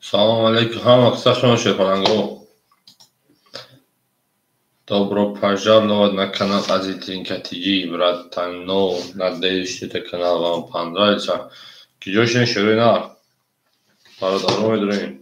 Салом алейкум, ҳама каса шумо шерпаланго. Добро пожаловать на канал Азитринка ТЖ, братано. Надеюсь, что этот канал вам понравится. Киҷошин шерои нар. Бародаро медорем.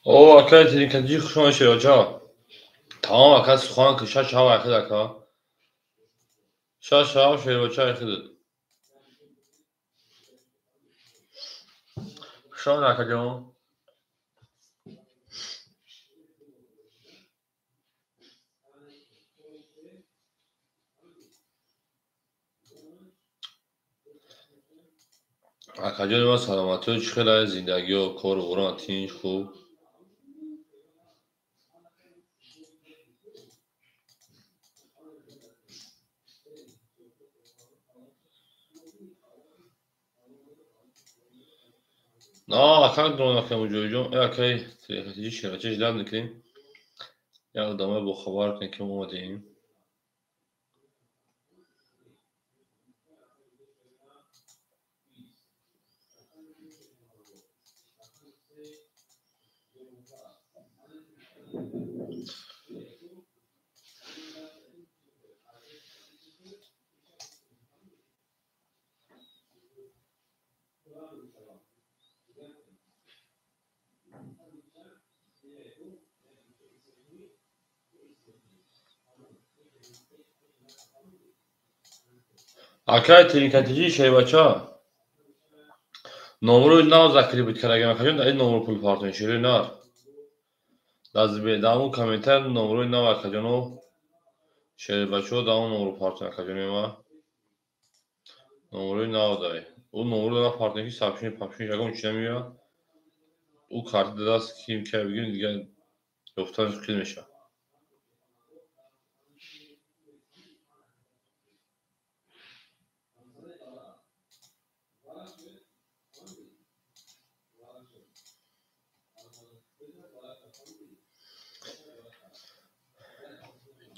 О, акай Тринка ТЖ хуш омадед, шербача. Тамом ака, сухан ки шаш ҳав айхид ака. Шаш ҳав шербача айхидад. Хуш омадед, акаҷон. Акаҷони ман, саломатиё чӣ хел ай, зиндагиё, кору борон тинч, хуб? На, ака донакам ҷоиҷон, э акай Тринка ТЖ шербача ждать мекунем. Як одамое бохабар кунем, ки мо омадем. Акай Тринка ТЖ шербача. Номрои нав закрепить кардагем, акаҷон, дар ин номро пул партоен, шерои нар. Дар он комментар номрои нав, акаҷоно, шербачаҳо, дар он номро партоен, акаҷони ман. Номрои нав дай. Ӯ номро напартоен, ки сообщение папшини ягон чи намеояд. Ӯ карти дадаст ким ка бигирем, дигар ёфтанаш қил мешавад.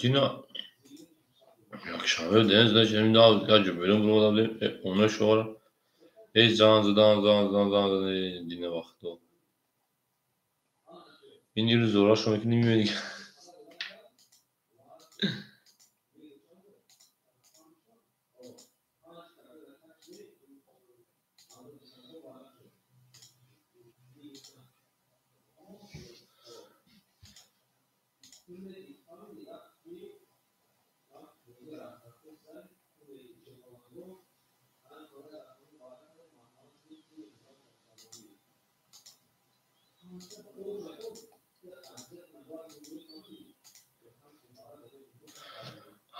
Дина якшанбе ден значит нав як ҷо берун буромада будем, она шуғара эй занг задан, занг задан, занг задан, дина вақто. Ин рӯз зора шумо ки намеояд дигар.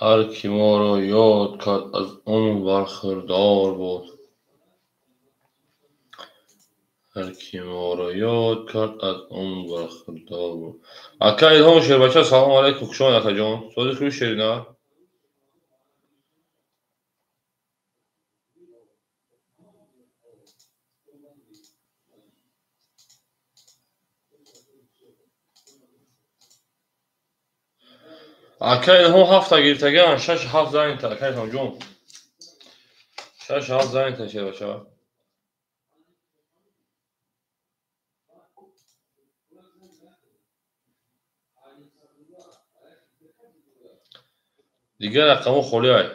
Ҳар ки моро ёд кард, аз умр бархӯрдор буд. Ҳар ки моро ёд кард, аз умр бархӯрдор буд. Ака Илҳом Шербача, салому алайкум, хуш омадед, акаҷон. Сози хуби шерина? Ака Илҳом ҳафта гирифтагиан, шаш ҳафт занята, ака Илҳомҷон. Шаш ҳафт занята, Шербача. Дигар рақамҳо холиай.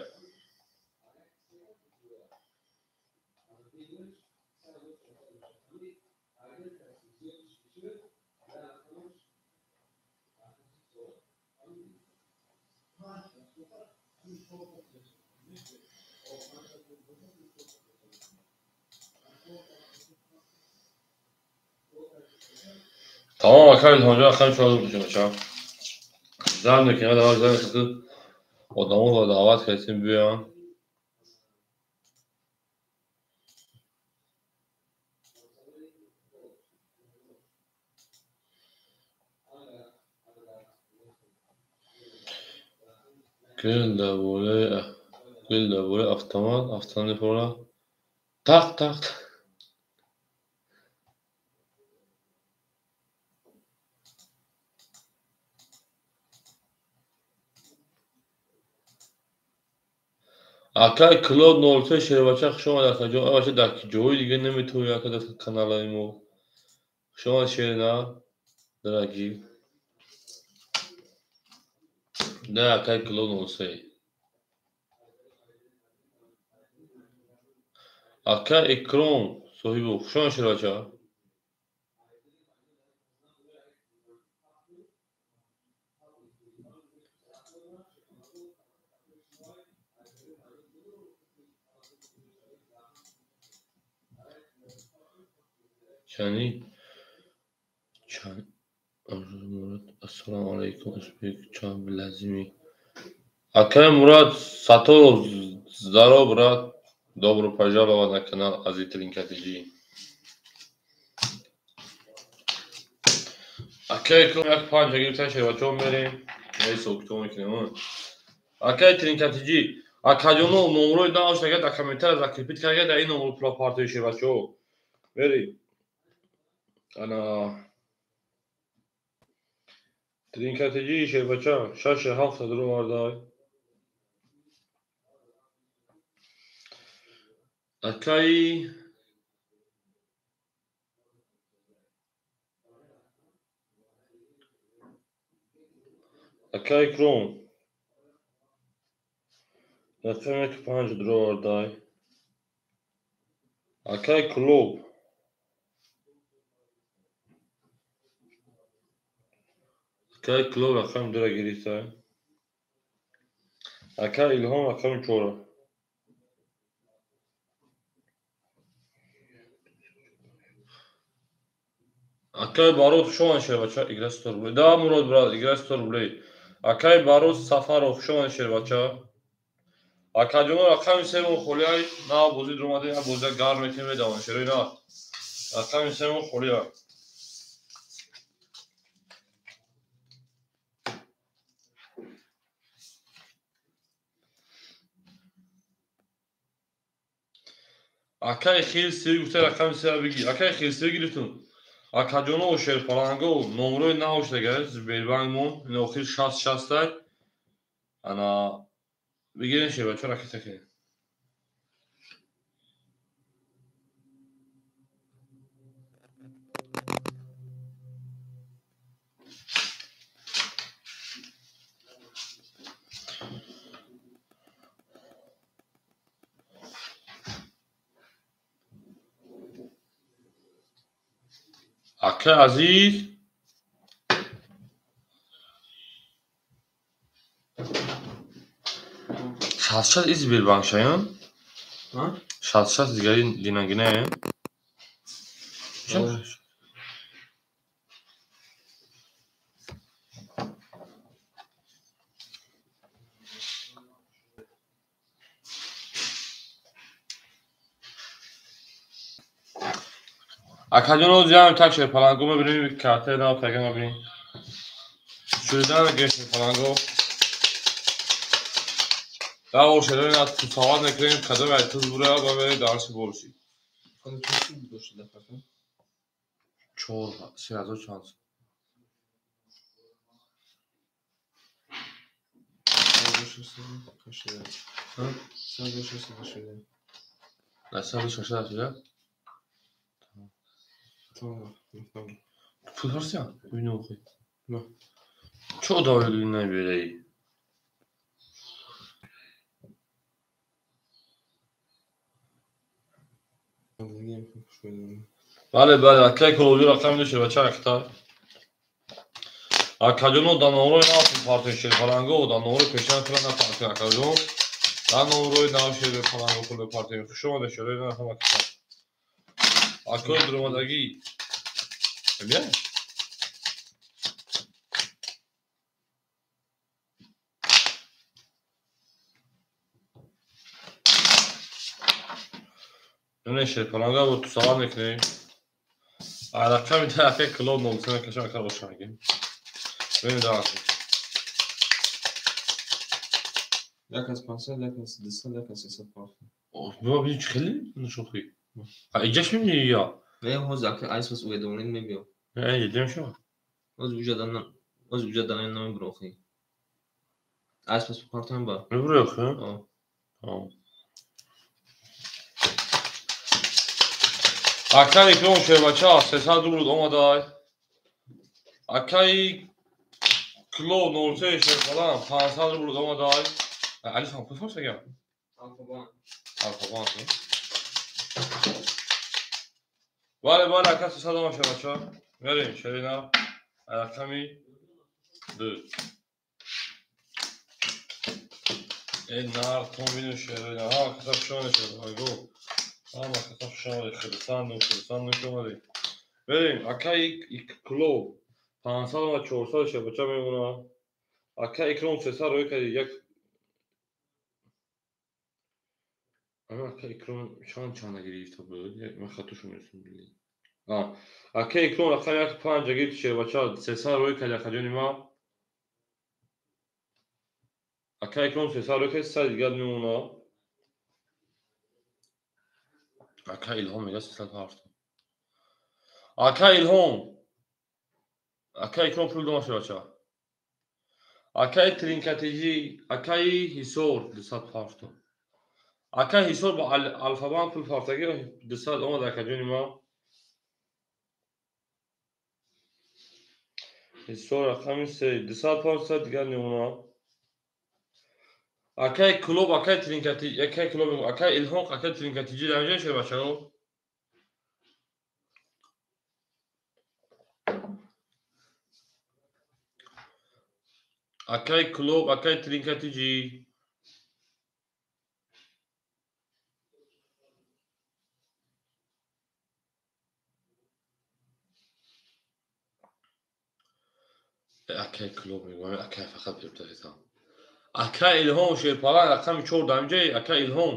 Тамом, ака Илҳомҷон, рақами чор бача. Зан мекунем, давай зан мекунем. Одамонро даъват кардем биёянд. Гул дар бораи автомат, автомат мефурӯшад. Тақ тақ. Акай Клод 03 Шербача, хуш омадед, акаҷон. Ай бача, дар ҷои дига наметавонӣ, ака, дар каналаи мо. Хуш омадед, шерина, дорогие. Да, акай Клод 03. Ака Икром соҳибу, хуш омадед, Шербача. Чани чанд Мурод, ассалому алайкум, узбек чанд лазими. Акай Мурод Саторов, здоров, брат. Добро пожаловать на канал Ази Тринка ТЖ. Акай Икром як панҷа гирифтан, Шербачаҳо мерем. Ҳисоб-китоб мекунем. Акай Тринка ТЖ, акаҷоно номрои наошт агар дар комментария закрепить карда, дар ин номро пула партои, Шербачаҳо. Мерем. Ана Тринка ТЖ, Шербача, шаш ҳафта дуровардай. Акаи Икром рақами як панҷ дуровардай. Акаи Клуб Акаи Клуб рақами дура гирифтай. Акаи Илҳом рақами чора. Акаи Барот, хуш омадед, Шербача, игра 100 рублей. Да, Мурод, брат, игра 100 рублей. Акаи Барот Сафаров, хуш омадед, Шербача. Акаҷоно рақами семон холиай, нав бозӣ дуромадем, як бозия гарм мекунем, медавонем, шерои на. Рақами семон холиай. Акаи Хирси гуфта рақами сера бигир. Акаи Хирси гирифтум. Акаҷоно шерпаланго номрои наоштага Сбербанк мон, ин охир 60 60 Ана бигирен, Шербача, ракета кунед. Ака Азиз, шаст шаст из Сбербанк шаян? Шаст шаст дигари динагинаем? Акаҷон, ҳозир так шерпаланго мебинем, картаи нав тага мебинем. Шуридан мегирем шерпаланго. Дар шерои на тусават мекунем, кадоме ай туз бура ва мерем дарси борши. Чор, 3000 чанд. Пул ҳастя? Бибинем охи. Чо даври намебираи? Бале, бале, акай кулоби рақами ду шербача акта. Акаҷоно дар номрои нав партои шерпаланго, дар номрои пешина пула напартои акаҷон. Дар номрои нав шерпаланго пул бепартои. Хуш омадед шерои нав ҳама каса. Акои дуромадагӣ. Бия? Бибинед шерпаланго бо тусават мекунем. Рақами тарафи клуб 03 мекашам, ака боша мегем. Бибинед давати. Як аз 500, як аз 200, як аз 300 партия. Бо бини чӣ хеле нушохӣ. Иҷаш мебинӣ я? Не, ҳозир ака айс уведомление мебиёд. Не, дидем шумо. Ҳозир уҷа дан намебура охи. Айс пас партия ба. Мебура охи? О. Акай икром шербача 300 рубл омадай. Акай кло 03 шерпалан 500 рубл омадай. Алиф ҳам пул форсага? Алфабанк. Алфабанк. Бале, бале, ака 300 омад шербача. Мерем шерина рақами 2. Э нар тон бину шерина. Ҳа, каса шоне шербаго. Ҳама каса шоне хирсан, хирсан нушомади. Мерем, ака ик кло 500 омад 400 шербача мемона. Ака икром 300 рӯй кади як. Ака икром чанд чанда гирифта буд? Ман хатошо мерасам. Ака икром рақами як панҷа гирифт шербача 300 рӯй кади акаҷони ма. Ака икром 300 рӯй кади 300 дигар мемона. Ака Илҳом мега 307. Ака Илҳом. Ака икром пул дома шербача. Акаи Тринкатиҷӣ, акаи Ҳисор 207. Ака Ҳисор ба Алфабанк пул партагӣ 200 омад акаҷони ма. Ҳисор рақами 3 200 500 дигар мемона. Акаи клуб, акаи Тринкатиҷӣ, акаи клуб, акаи Илҳом, акаи Тринкатиҷӣ дар инҷо шербачаро. Акаи клуб, акаи Тринкатиҷӣ. Акаи клуб мегӯям, акаи фақат биртафисам. Акаи Илҳом шерпалан рақами 4 дар инҷо, акаи Илҳом.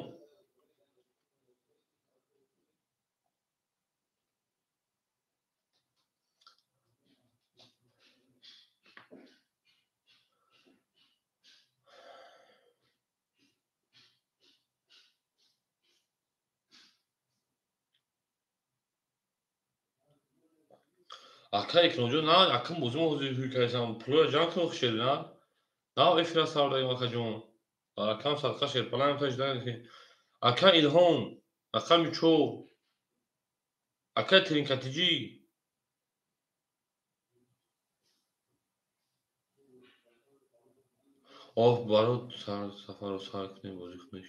Ака Икромҷон, на, акам бозимо ҳозир ҳуй кардам. Пулоя ҷамъ кун хушел, на? На, эфира сар дагим акаҷон. Дар акам садқа шерпалан таждан. Ака Илҳом, рақами 4. Ака Тринкатиҷӣ. Оф, барот сар сафарро сар кунем, бозӣ кунем.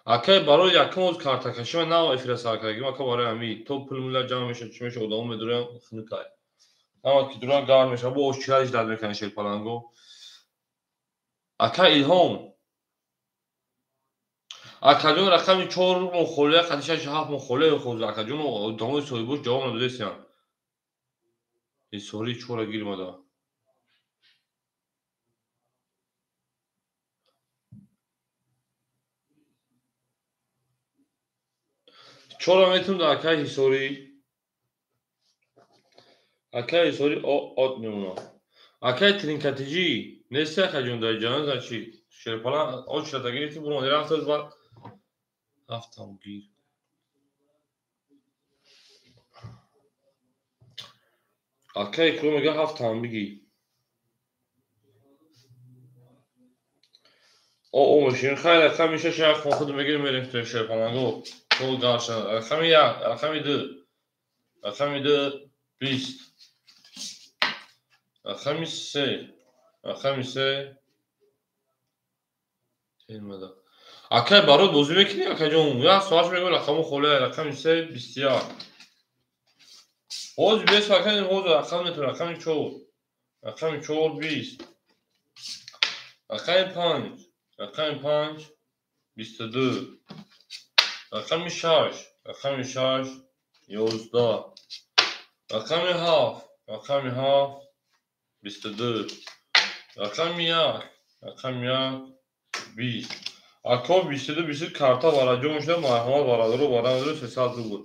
Акай барои якум оз картакашӣ ман нав эфира сар кардагим, ака барои ҳами то пул мула ҷамъ мешавад, чӣ мешавад, одамо медурам хунукай. Ҳама ки дуран гарм мешавад, бо ош чиралиш дард мекунад шерпаланго. Ака Илҳом. Акаҷон рақами 4 мо холия, қади 6 7 мо холия хоз. Акаҷон одамои соҳибош ҷавоб надодесиян. Ҳисори 4 гирмада. Чора метум дар акаи Ҳисорӣ. Акай Ҳисорӣ от мемонад. Акай Тринкатиҷӣ нести акаҷон дар ҷаҳон значи шерпалан очрата гирифти буромади рафтаз баъд ҳафтам гир. Акай Икром мега ҳафтам бигир. О мошин хайр рақами шаш як хон худ мегирем мерем то шерпаланго. То гарша рақами як, рақами ду. Рақами ду бист. Рақами се. Рақами се. Темада. Акай Барот бозӣ мекунӣ акаҷон? Як соат мегӯ рақаму холия рақами се 21. Ҳозир бес акай ҳозир рақам метавон рақами чор. Рақами чор 20. Рақами панҷ. Рақами панҷ 22. Рақами шаш. Рақами шаш 11. Рақами ҳафт. Рақами ҳафт 22. Рақами як. Рақами як 20. Ако 22 20 карта вараҷо мешуда марҳамат бародаро бара медорем 300 рубл.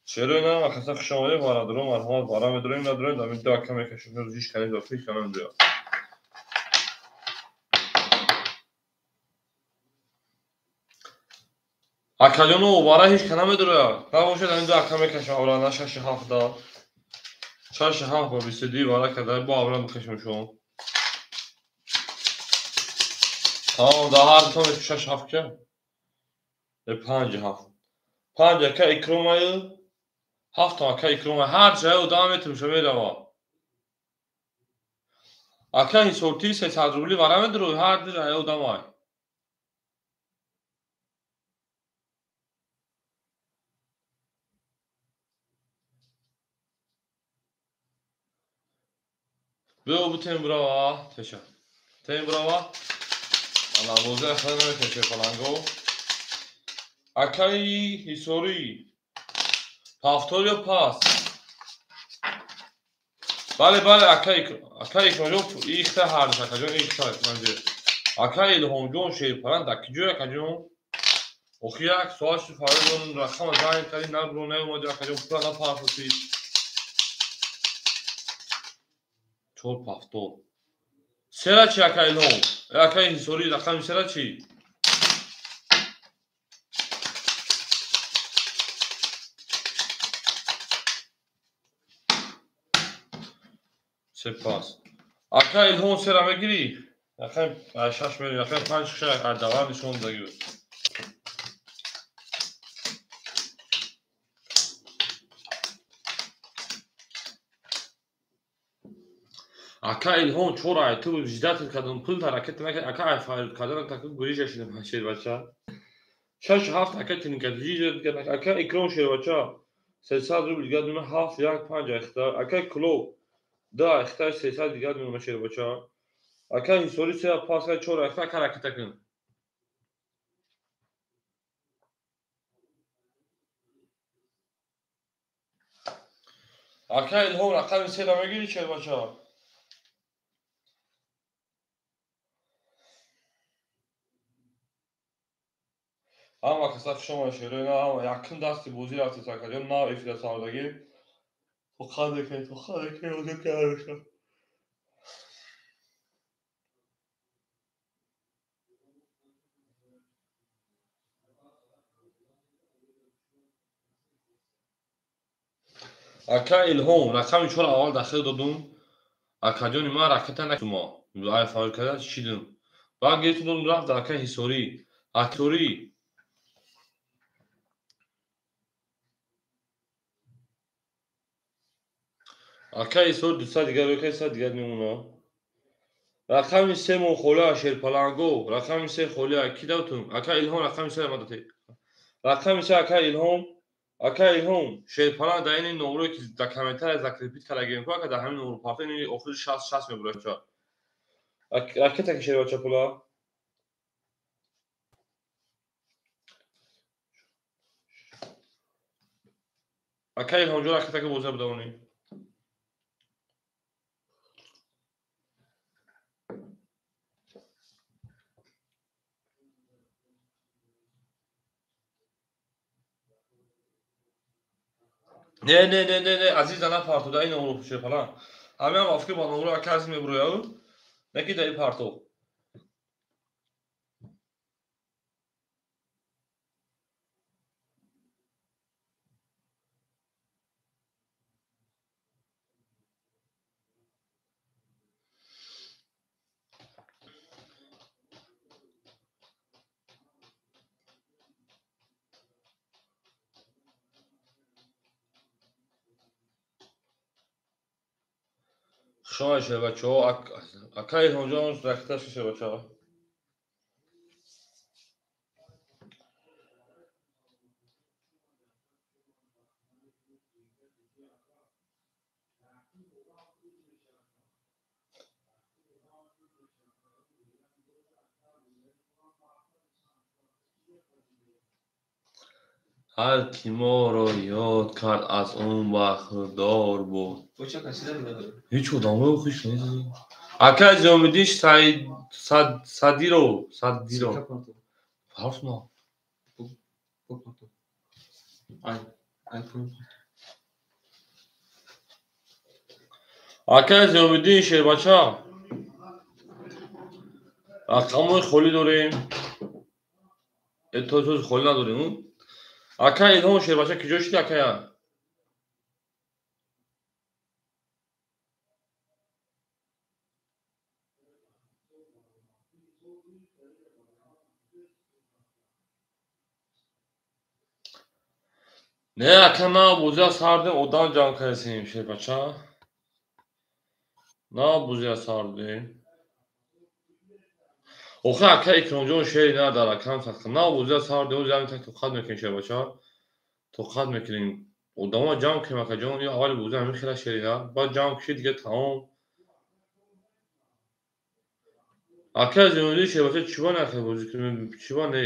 Шерои нам акаса хуш омадед бародаро марҳамат бара медорем надорем дар ду ака мекашем ҳеҷ канем дохил ҳеҷ канем намедорем. Акаҷоно бара ҳеҷ ка намедорад. Набошад дар ду ака мекашем авра на 6 7 да. 6 7 ба 22 бара када бо авра мекашем шумо. Тамом да ҳар дутон 6 7 ка. 5 7. 5 ака Икромаю 7 ака Икромаю ҳар ҷое одам метавон мерава. Ака Ҳисорти 300 рубли вара медорад ҳар ҷое одамай. Биё бутем бурава теша. Тем бурава. Ана бозӣ хеле намекашем паланго. Акаи Ҳисорӣ ҳафтод ё пас? Бале, бале, акаи Икромҷон ихта ҳардаш акаҷон ихта манҷа. Акаи Илҳомҷон шерпалан дар киҷой акаҷон? Охи як соат шуд фарёд рақама занг кардӣ набуро наомадӣ акаҷон пула напартофтӣ. 4 70. Сера чи ака Илҳом? Акаи Ҳисорӣ рақами сера чи? Сепас. Ака Илҳом сера мегирӣ? Рақами шаш мегирӣ, рақами панҷ шаш адавар нишон дагӣ. Ака Илҳом чор ай ту ждать кардам пул ҳаракат накард ака ай фарёд кардан так гурижа шудам шербача. 6 7 ака тинкатиҷи ака Икром шербача 300 рубл дигар дуна 7 1 5 айхта ака Кулоб 2 айхта 300 дигар дуна шербача. Ака Ҳисорӣ 3 пас 4 айхта ака ҳараката кун. Ака Илҳом рақами сера мегирӣ шербача? Ҳама каса хуш омадед шерои на ҳама якум дасти бозӣ рафтед акаҷон нав эфира савдагӣ. То қадре кунед, то қадре кунед, озод карда бошад. Ака Илҳом рақами чор аввал дахил додум. Акаҷони ман ракета накума. Ай фарёд карда шидум. Баъд гирифтум додум рафт ака Ҳисорӣ. Ҳисорӣ ака Ҳисорӣ 200 дигар ака 100 дигар мемонад. Рақами се мон холия шерпаланго. Рақами се холия ки давтум? Ака Илҳом рақами се мадате. Рақами се ака Илҳом. Ака Илҳом шерпаланг дар ини номрое ки дар комментария закрепить кардагем ку ака дар ҳамин номро парта ини охири 60 60 мебурад. Ракета ки шербача пула. Ака Илҳомҷон ракета ки бозӣ будавонӣ. Не, не, не, не, не, Азиза напарту, да ин номро шерпалан. Ҳамеам афки ба номро ака Азиз мебурояд, неки да и парту. Шумо шербачаҳо, ака Илҳомҷон ракеташ шербачаҳо. Ҳар ки моро ёд кард, аз он бархӯрдор буд. Ҳеҷ одамои хуш нест. Ака Зиёмиддин Садиров, Садиров. Ҳарф на. Ака Зиёмиддин Шербача. Рақамҳои холӣ дорем. То холӣ надорем. Ака Илҳом Шербача куҷо шуди, акая? Не, ака, на бозия сардем, одам ҷамъ кардесем, Шербача. На бозия сардем. Охи ака Икромҷон шери на дар акам сахта. На бозия сардем, ози ҳамин так тоқат мекунем, Шербача. Тоқат мекунем. Одамо ҷамъ кунем, акаҷон, ё аввали бозия ҳамин хела шери на. Баъд ҷамъ кушид, дига тамом. Ака Зиёмиддин Шербача чӣ ба нахел бозӣ кунем, чӣ ба не?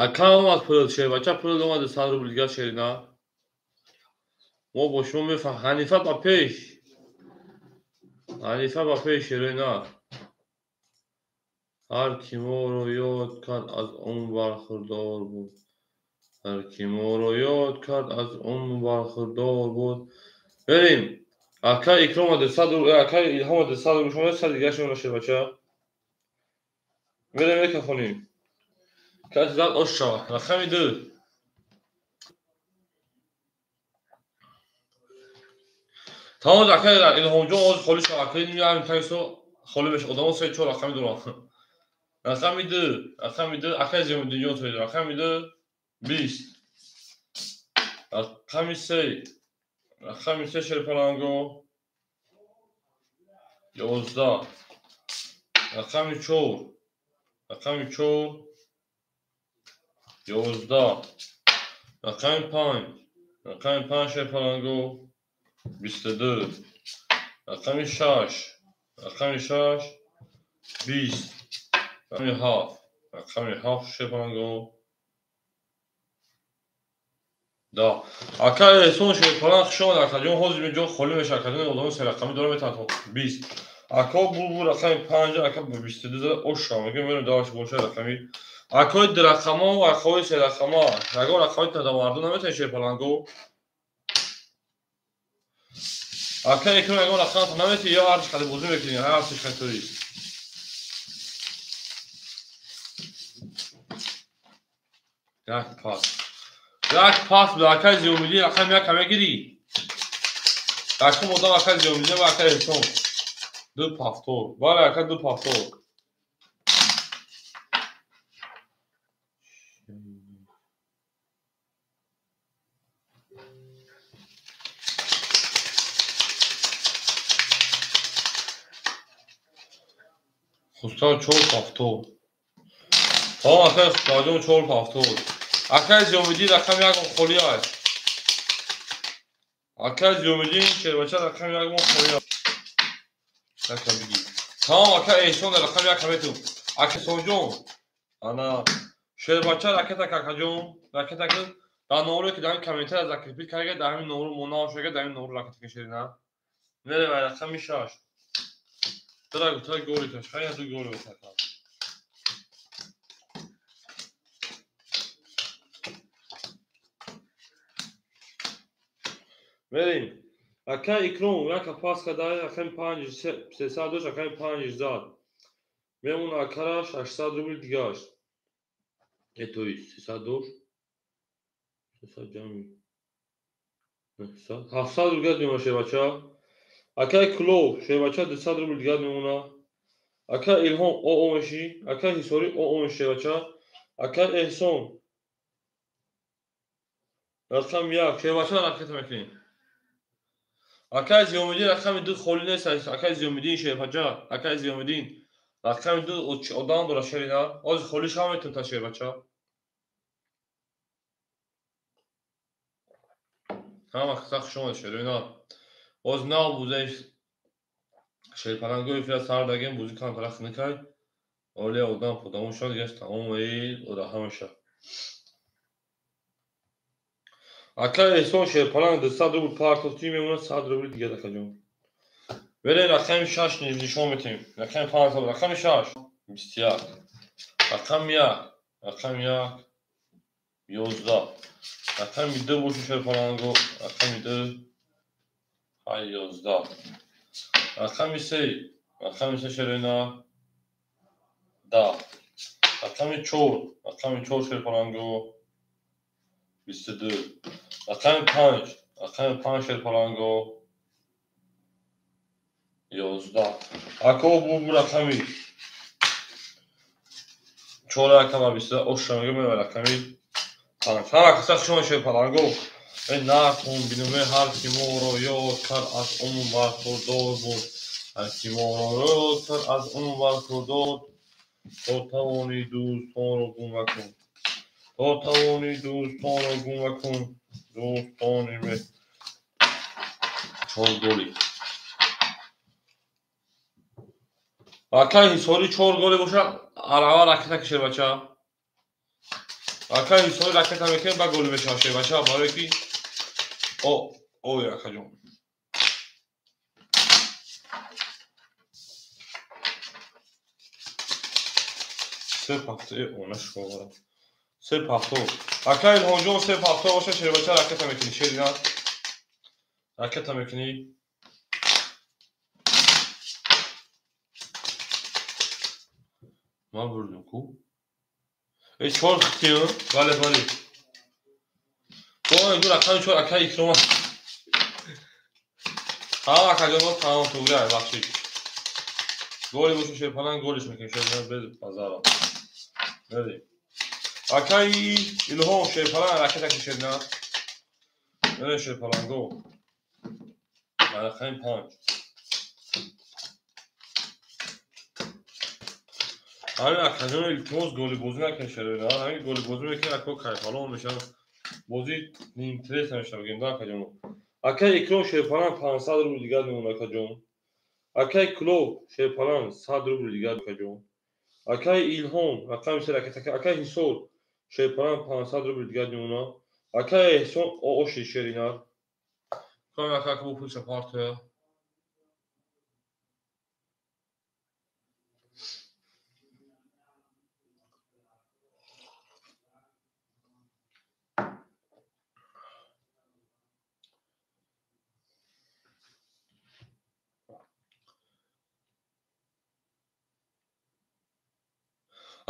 Ака омад пул Шербача, пул омад 100 рубл дига шерина. Мо бо шумо мефаҳм. Ҳанифа ба пеш. Ҳанифа ба пеш шерина. Ҳар ки моро ёд кард, аз он бархӯрдор буд. Ҳар ки моро ёд кард, аз он бархӯрдор буд. Берем. Ака Икром омад 100 рубл, ака Илҳом омад 100 рубл, шумо 100 дига шерина Шербача. Берем мекафонем. Каси зад ош шава. Рақами 2. Тамом ака Илҳомҷон оз холӣ шава. Ака ҳамин тагисо холӣ мешава. Одамо се чор рақами доранд. Рақами 2, рақами 2, ака Зиёмиддинҷон соҳиб. Рақами 2 20. Рақами 3, рақами 3 Шерпаланго 11. Рақами 4, рақами 4 11. Рақами 5, рақами 5 Шерпаланго 22. Рақами 6, рақами 6 20. Рақами 7, рақами 7 Шерпаланго 10. Ака Эҳсон Шерпаланг хуш омад, акаҷон. Ҳозир ин ҷо холӣ мешавад, акаҷон. Одамон се рақами дорам метавонад 20. Ако Булбул рақами 5, ака 22 зада ош шава. Мегӯем мерем даваш бошад рақами акои ду рақама ва акои се рақама. Ягон рақами тада мардум наметавонед Шерпаланго. Ака Икром ягон рақам наметавонед ё ҳар чӣ қадар бозӣ мекунӣ, ҳар чӣ қадар турист. Як пас. Як пас буда ака Зиёмиддин рақами яка мегирӣ. Якум одам ака Зиёмиддин ва ака Эҳсон. Ду пафтор. Бале ака ду пафтор. Хусрав чор пафтор. Тамом ака Хусравҷон чор пафтор. Ака Зиёмиддин рақами як холӣ аст. Ака Зиёмиддин Шербача рақами як холӣ аст. Ака бигӣ. Тамом ака Эҳсон рақами як мету. Ака Эҳсонҷон. Ана Шербача ракета какаҷон, ракета Дар номере ки дар ин комментария закрепить карда, дар ҳамин номер мо навшага, дар ҳамин номер ракета кашедина. Мерем ай рақами 6. Дра гуфта голи каш, хай ду голи битака. Мерем. Ака Икром, яка пас када, рақами 5 300 дошт, рақами 5 зад. Мемона акара 600 рубл дигаш. То есть 300 дошт. 300 ҷамъи 900, 700 рубл дигар мемона шербача. Акай Кулов, шербача 200 рубл дигар мемона. Акай Илҳом ОО меши, акай Ҳисорӣ ОО меши шербача. Акай Эҳсон рақами 1 шербача ракета мекунем. Акай Зиёмиддин рақами 2 холӣ нест, акай Зиёмиддин шербача, акай Зиёмиддин рақами 2 одам дора шерина. Ҳозир холиш ҳам метавон та шербача. Ҳама қисса хуш омад шерина. Ҳозир нав бузаи шерпалангои фира сар дагем, бузӣ камтара хунукай. Олия одам подамо шуд, дигаш тамом эй раҳа мешавад. Акай Эҳсон шерпаланг 200 рубл партофтӣ мемонад, 100 рубл дигар акаҷон. Берем рақами 6 нишон метем. Рақами 5, рақами 6 21, рақами 1, рақами 1 11, рақами 2 бошад шерпаланго, рақами 2 ҳай 11, рақами 3, рақами 3 шерина 10, рақами 4, рақами 4 шерпаланго 22, рақами 5, рақами 5 шерпаланго 11. Ако бу рақами 4 рақама 22 оша мегӯям, рақами 5. Ҳама қисса хуш омад шерпаланго. Эй накун бинуме, ҳар ки моро ёд кард аз умр бархӯрдор буд. Ҳар ки моро ёд кард аз умр бархӯрдор. То тавонӣ дӯстонро гум макун. То тавонӣ дӯстонро гум макун. Дӯстони ме 4 голи. Акай Ҳисорӣ 4 голи бошад, арава ракета кишед бача. Акай Ҳисорӣ ракета мекунед, ба голи мешавад шербача, барое ки ой акаҷон. Се пафто, она шумо. Се пафто. Акай Илҳомҷон се пафто бошад, шербача ракета мекунӣ, шерина. Ракета мекунӣ. Ман бурдум ку. Эй 4 хитӣ, бале бале. Ой, ду рақами 4 акай Икром. Ҳа, акаҷон, тамом туғри ай, бахшид. Голи бошад шерпаланг голиш мекунем, шерпаланг без базара. Мерем. Акай Илҳом шерпаланг ракета кишедна. Мерем шерпаланго. Рақами 5. Ҳамин акаҷон илтимос голибозӣ накунед шерина. Ҳамин голибозӣ мекунед, ако кайфалон мешавад. Бозӣ неинтерес намешавад, бигем да акаҷон. Акай Икром шерпаланг 500 рубл дигар мемонад акаҷон. Акай Кулов шерпаланг 100 рубл дигар акаҷон. Акай Илҳом рақами 3 ракета, акай Ҳисор шерпаланг 500 рубл дигар мемонад. Акай Эҳсон ООши шерина. Кам ака бу пулша партоя.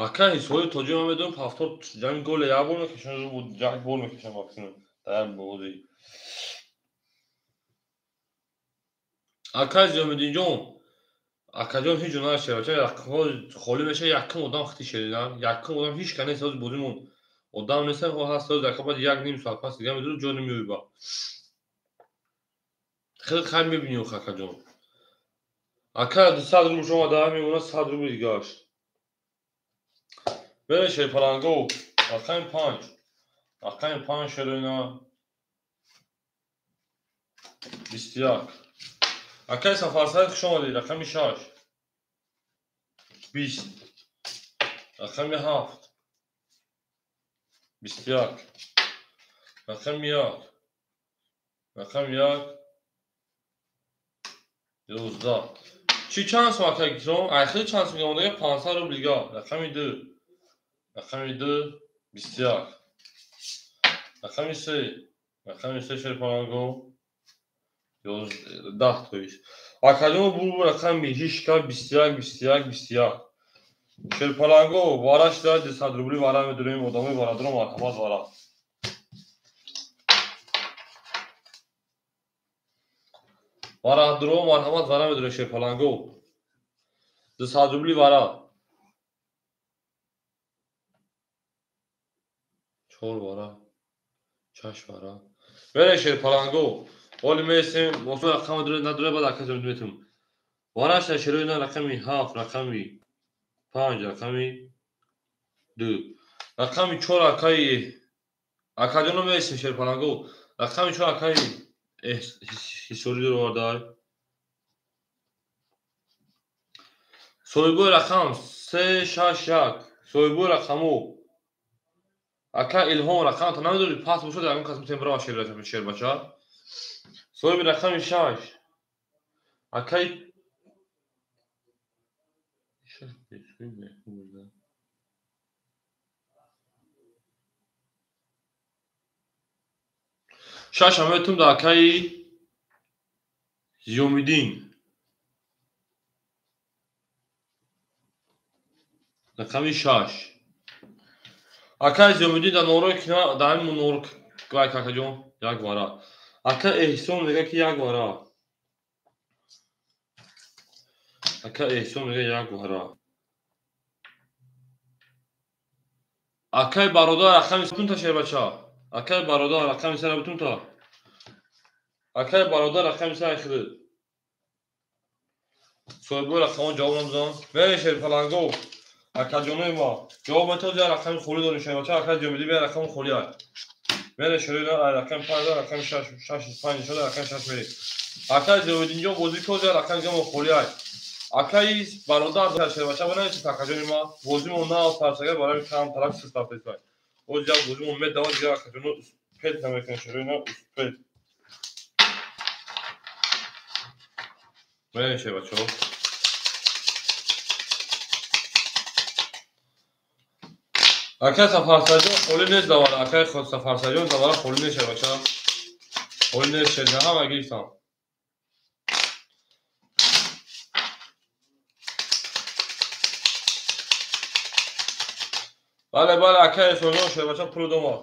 Акай Ҳисорӣ то ҷое ман медонам 70 ҷамъи голе як бор мекашанд, як бор мекашанд максимум дар як бозӣ. Акай Зиёмиддинҷон, акаҷон ҳеҷ ҷо нашед, бача, холӣ мешавад, якум одам хити шерина, якум одам ҳеҷ ка нест, ҳозир бозимон одам нест, ҳаст ҳозир ака баъд як ним соат пас дигар медурад, ҷо намеёба. Хеле хайр мебинӣ охи акаҷон. Ака 200 рубл шумо дар мемонад, 100 рубл дигараш. Берем шерпаланго, рақами 5, рақами 5 шерина 21. Акай Сафарсаид хуш омадед, рақами 6 20, рақами 7 21, Рақами як. Рақами як. 11. Чӣ чанд сум ака Икром? Ай хеле чанд сум гамондага 500 рубл дига. Рақами 2. Рақами 2 21. Рақами 3. Рақами 3 шерпаланго 10 тоиш. Акаҷон бу рақами 8 21 21 21. Шерпаланго вараш да 200 рубли вара медурем одамои варадро марҳамат вара. Варадро марҳамат вара медурем шерпаланго. 200 рубли вара. 4 вара. 6 вара. Бере шерпаланго. Оли месем, осмон рақами дуре надуре баъд ака метум. Вараш да шерои на рақами 7, рақами 5, рақами 2. Рақами 4 акаи акаҷоно месем шерпаланго. Рақами 4 акаи ҳисори дуровардай. Соҳибои рақам 3 6 1. Соҳибои рақамо ака Илҳом рақамата намедонӣ пас бошад ягон кас метавонем бирава шербача. Соҳиби рақами 6 акаи шаш ҳам метум да акаи Зиёмиддин. Рақами 6. Акаи Зиёмиддин да норои ки да ҳамин нор вай какаҷон як вара. Ака Эҳсон мега ки як вара. Ака Эҳсон мега як вара. Акаи бародар рақами бутунта шербача. Акаи бародар рақами сара бутунта. Акаи бародар рақами сара хидид. Соҳибои рақамон ҷавоб намедонанд. Бере шерпаланго. Акаҷонои ма. Ҷавоб метавод я рақами холӣ дорем шербача. Акаи Ҷомидӣ бия рақами холӣ ай. Бере шерои на ай рақами 5 рақами 6 6 5 шуда рақами 6 мерем. Акаи Ҷомиддинҷон бозӣ код я рақами гамо холӣ ай. Акаи бародар шербача банависед акаҷони ма. Бозимон нав сарсага барои кам тараф суст рафтесай. Оз як бозимон медавад дигар акаҷоно успед намекунад шерои на успед. Берем шербачаҳо. Акай Сафарсаҷон холӣ нест давара. Акай Сафарсаҷон давара холӣ нест шербача. Холӣ нест шер ҳама гирифтам. Бале, бале, акай Эҳсонҷон шербача пул домад.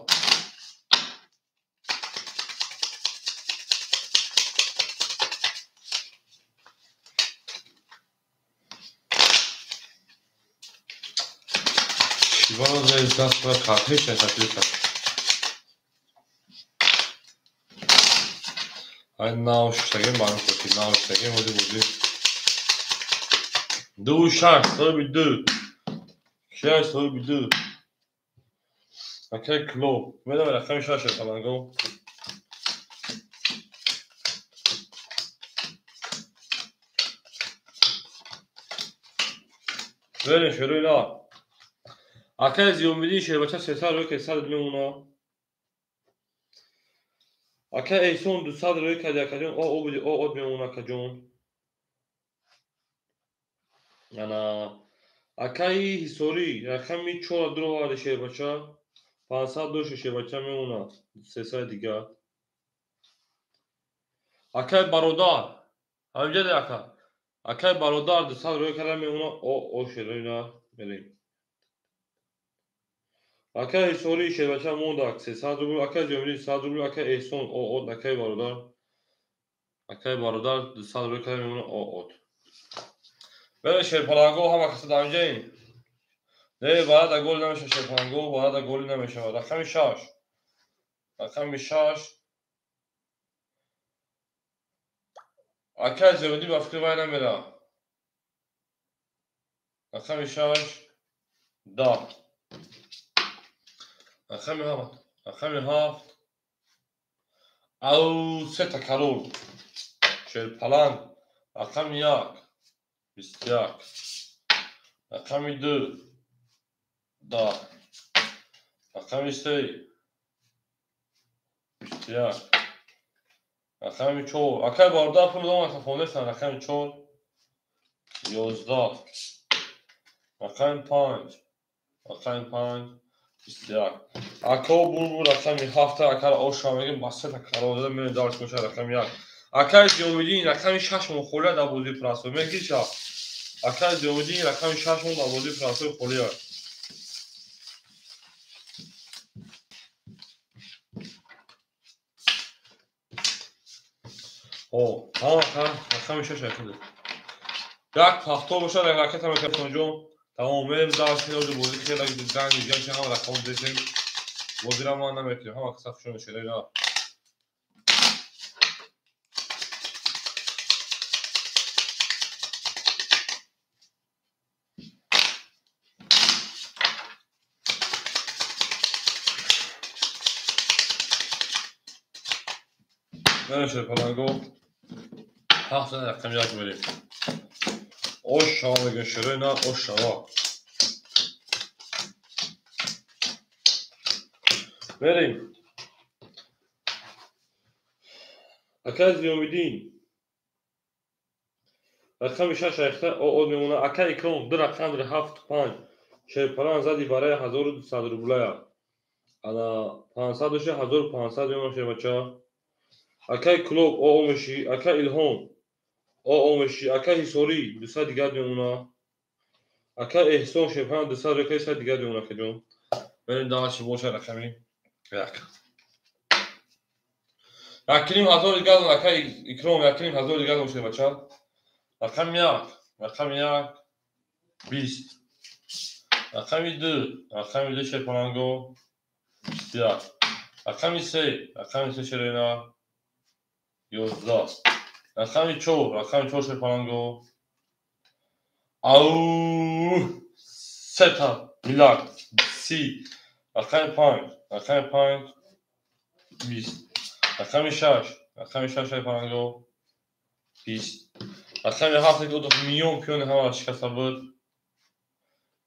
Ай нав шуштагем баром шуд нав шуштагем оди бозӣ. 2 6 соҳиби 2. Кияй соҳиби 2. Акай Клуб. Медам рақами 6 шерпаланго. Берем шерои на. Акай Зиёмиддин шербача 300 рӯй ки 100 мемона. Акай Эҳсон 200 рӯй кади акаҷон о о буди о од мемона акаҷон. Ана акаи Ҳисорӣ рақами 4 дуроварди шербача 500 доши шербача мемона 300 дигар. Акай бародар ҳаминҷа ака. Акай бародар 200 рӯй када мемона о о шерои на мерем. Акай Ҳисорӣ шербача мондак 300 рубл, акай Ҷомиддин 100 рубл, акай Эҳсон о од, акай бародар. Акай бародар 200 рубл када мемона о од. Бере шерпаланго ҳама каса дар инҷаин. Не, варада голи намешавад шерпаланго, варада голи намешавад. Рақами 6. Рақами 6. Акай Зиёмиддин ба фикри вай намера. Рақами 6 10. Рақами 7. Рақами 7. Ау сета карол. Шерпаланг. Рақами 1. 21. Рақами 2. 10. Рақами 3. 21. Рақами 4. Акай бародар пул додам, ака фондесан. Рақами 4. 11. Рақами 5. Рақами 5. 21. Ако бурбур рақами 7 акара оша мегем басета қарор дода мерем дарс боша рақами 1. Акай Зиёмиддин рақами 6 мон холия дар бозии прасой мегиша. Акай Зиёмиддин рақами 6 мон дар бозии прасой холия. О, тамом рақами 6 рақами. Як ҳафто боша ракета мекардон ҷон. Тамом мерем дарс ҳоҷи бозӣ хеле ганг ганг ҳама рақам десем. Бозиро ман намекунем, ҳама каса хушо мешавад. Мерем паланго. 7 рақам як мерем. Ош шава мегӯем шерои на ош шава. Мерем. Акай Зиёмиддин. Рақами 6 айхта ОО мемона. Акай Икром 2 рақам 7 5. Шерпалан зади барои 1200 рублая. Ана 500 доша 1500 мемона шербача. Акай Клуб ОО меши, акай Илҳом ОО меши, акай Ҳисорӣ 200 дигар мемона. Акай Эҳсон шерпалан 200 ракай 100 дигар мемона акаҷон. Мерем дальше боша рақами 1. Якним ҳазор дигар акай Икром, якним ҳазор дигар боша бача. Рақами 1, рақами 1 20. Рақами 2, рақами 2 шерпаланго 21. Рақами 3, рақами 3 шерена 11. Рақами 4, рақами 4 шерпаланго. Ау! Сета милак 30. Рақами 5, рақами 5 20. Рақами 6, рақами 6 шерпаланго 20. Рақами 7 ки одам миён пиёни ҳамаро шикаста буд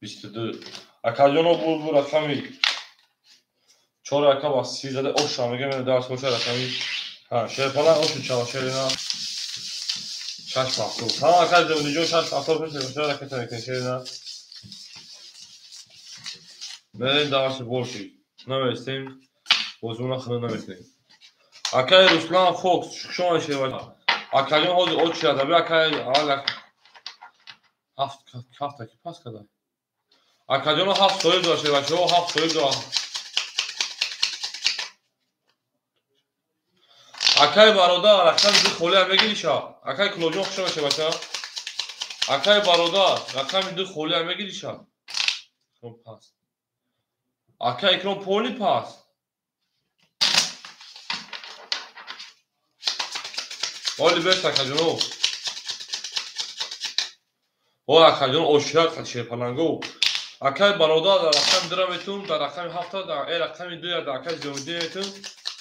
22. Акаҷоно буд рақами 4 ака ба 30 зада оша мегем дарс боша рақами ҳа шерпалан ошу чава шерина 6 ҳафто. Ҳама акай Зиёмиддинҷон 6 ҳафто пеш боша ракета мекунем шерина. Мерем дарси борши. Наместем. Бозимона хона намекунем. Акай Руслан Фокс шумо шерва. Акаҷон ҳозир очи адаби акай аввал ҳафт ки пас када. Акаҷон 7 соҳиб дошт шервачаҳо 7 соҳиб дошт. Акай бародар рақами 2 холия мегириша. Акай Кулоҷон хуш омадед шервача. Акай бародар рақами 2 холия мегириша. Икром пас. Акай Икром поли пас. Оли бес акаҷоно. О акаҷон ошият қад шерпаланго. Акай бародар дар рақами 2 метум, дар рақами 7 дар рақами 2 дар акай Зиёмиддин метум,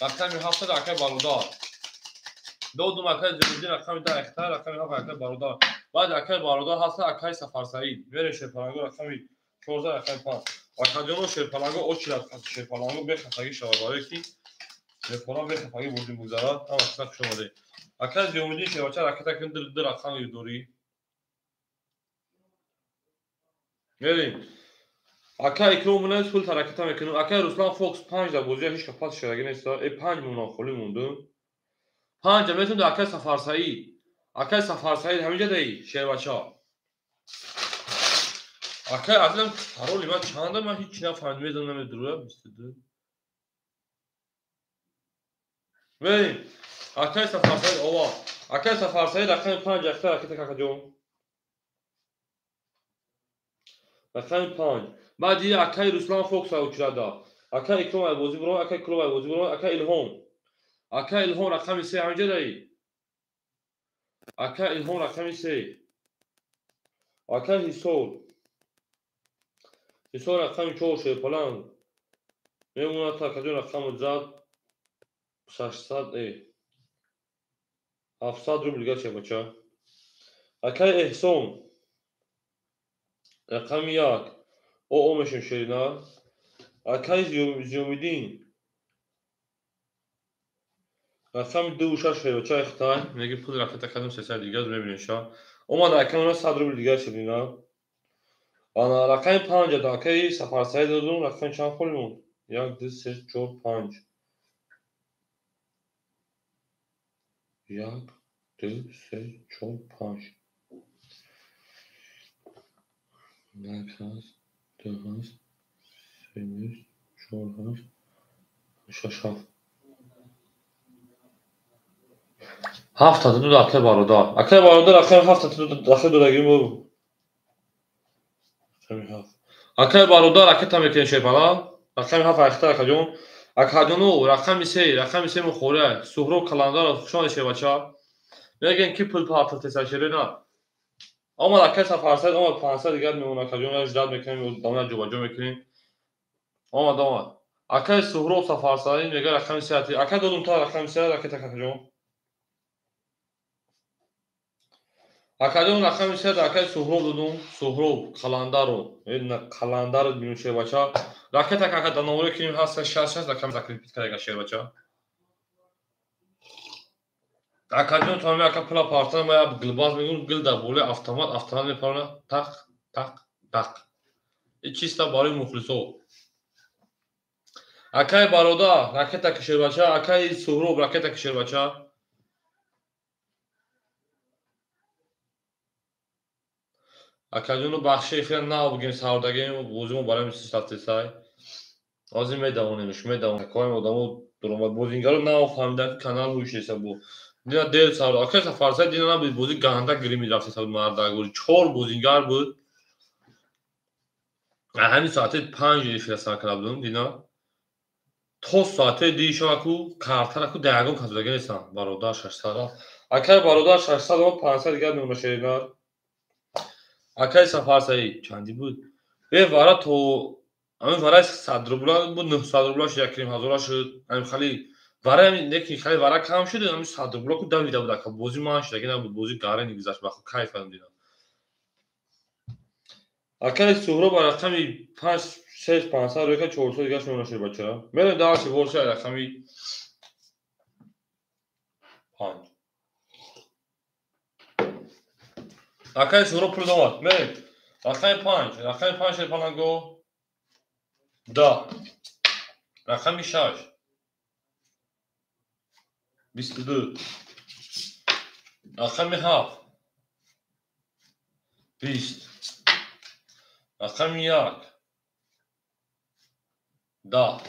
рақами 7 дар акай бародар. Додум акай Зиёмиддин рақами 2 ихтар, рақами 7 акай бародар. Баъд акай бародар ҳаста акай Сафарсаид. Мерем шерпаланго рақами 14 рақами 5. Акаҷоно шерпаланго очират қад шерпаланго бехатагӣ шавад барое ки шерпаланго бехатагӣ бозӣ бигзарад. Ҳама каса хуш омадед. Акай Зиёмиддин шербача ракета кун ду рақами дорӣ. Мерем. Акай Икром монад пул ракета мекунем. Акай Руслан Фокс 5 дар бозия ҳеч кас пас шудагӣ нест. 5 монам холӣ мондум. 5 метум дар акай Сафарсаид. Акай Сафарсаид ҳаминҷа даи шербача. Акай азлам пароли ман чанда ман ҳеч нафаҳмидам медонам намедурам 22. Мерем. Акай Сафарсаид ова. Акай Сафарсаид рақами 5 ахта ракета какаҷон. Рақами 5. Баъд дига акай Руслан Фокс очирада. Акай Икром ай бозӣ бурон, акай Кулоб ай бозӣ бурон, акай Илҳом. Акай Илҳом рақами 3 ҳаминҷа даи. Акай Илҳом рақами 3. Акай Ҳисор. Ҳисор рақами 4 шерпаланг. Мемонад акаҷон рақами зад 600 700 рубл дигар шербача. Акай Эҳсон рақами 1. ОО мешем шерина. Акай Зиёмиддин Рақами 2 6 шербача ихтай. Меги пул ракета кардем 300 дигар мебинем ша. Омад акам 100 рубл дигар шудина. Ана рақами 5 да акаи Сафарсаид додум, рақами чанд холи монд? 1 2 3 4 5. 1 2 3 4 5. 1 ҳаст, 2 ҳаст, 3 нест, 4 ҳаст, 6 7. Ҳафта ду акай бародар. Акай бародар рақами ҳафта ду рақами додагим бу. Рақами ҳафт. Акай бародар ракета мекунем шерпала. Рақами ҳафт айхта акаҷон. Акаҷону рақами се, рақами се мухория. Суҳроб Каландаров хуш омадед шербача. Мегӯем ки пул партофтеса шерена. Омад акай Сафарсаид омад 500 дигар мемонад акаҷон. Я ждать мекунем, дамна ҷобаҷо мекунем. Омад, омад. Акай Суҳроб Сафарсаид мега рақами се ати. Акай додум та рақами се ракета акаҷон. Акаҷон рақами се акай Суҳроб додум. Суҳроб Қаландаров. Қаландаров бинум шербача. Ракета кака дановоре кинем ҳаст 66 рақам закрепить карда шербача. Акаҷон то ака пула партана ма я гилбаз мегум гил дар болои автомат автомат мепарона тақ тақ тақ. И чисто барои мухлисо. Акай бародар ракета ки шербача, акай Суҳроб ракета ки шербача. Акаҷону бахши эфира нав бигем савдагем бозимо барои мисиштафтесай. Ҳозир медавонемш, медавонем. Акоем одамо дуромад бозингаро нав фаҳмидан ки канал ҳушеса бу. Дина дер савда. Акай Сафарсаид дина набуд бози ганда гирими рафтеса буд мардагори. Чор бозингар буд. Ҳамин соати 5 эфира сар карда будум дина. То соати дишаваку картараку да ягон кас будаги нестам. Бародар 600. Акай бародар 600 омад 500 дигар мемона шеринар. Акай Сафарсаид чанди буд? Е вара то ҳамин вараи 100 рубла буд, 900 рубла шуд, 1,5 ҳазора шуд. Ҳамин хали вара неки хали вара кам шуд, ҳамин 100 рубла ку давида буд ака. Бози ман шудаги набуд, бози гарени гузашт, ба худ кайф кардам дидам. Акай Суҳроб ба рақами 5 6 500 рӯй кард, 400 дигар шумо нашуд бача. Мерем дальше больше рақами 5. Акай Суҳроб пул омад. Мерем. Рақами 5, рақами 5 шерпаланго. Да. Рақами 6. 22. Рақами 7. 20. Рақами 1. 10.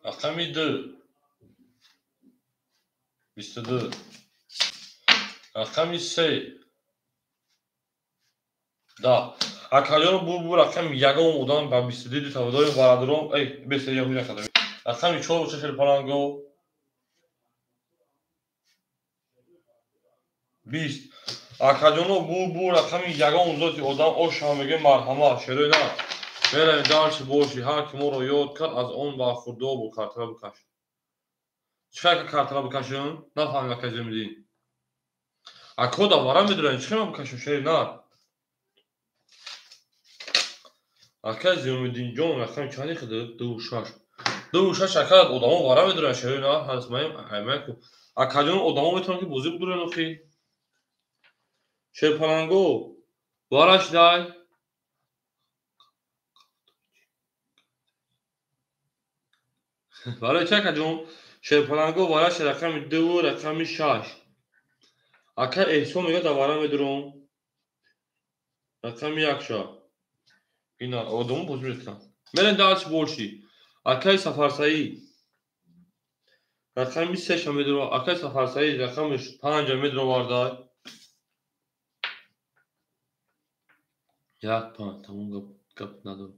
Рақами 2. 22. Рақами 3. 10. Акаҷону бу рақами ягон одам ба 22 ду таводои бародарон, эй, бес ягон накардам. Рақами 4 боша шерпаланго. 20. Акаҷону бу рақами ягон зоти одам ошам мегӯем марҳамат, шерои на. Меравем дальше боши, ҳар ки моро ёд кард аз он бархурдор бо картара бикаш. Чӣ хел картара бикашем? Нафаҳмидам акай Зиёмиддин. Ако да вара медурем, чӣ хел ман бикашем шери на? Акай Зиёмиддинҷон рақами чанди хида? 2 6. 2 6 ака одамо вара медуранд шери на? Ҳаст маем аймаку. Акаҷон одамо метавонанд ки бозӣ будуранд охи. Шерпаланго вараш дай. Барои чи акаҷон? Шерпаланго вараш рақами 2 рақами 6. Ака Эҳсон мегӯяд да вара медурам. Рақами 1 ша. Ина одамо бозӣ мекунанд. Мерем дальше больше. Акай Сафарсаид. Рақами 3 ша медурам. Акай Сафарсаид рақами 5 медуровардай. 1 5 тамом гап гап надорам.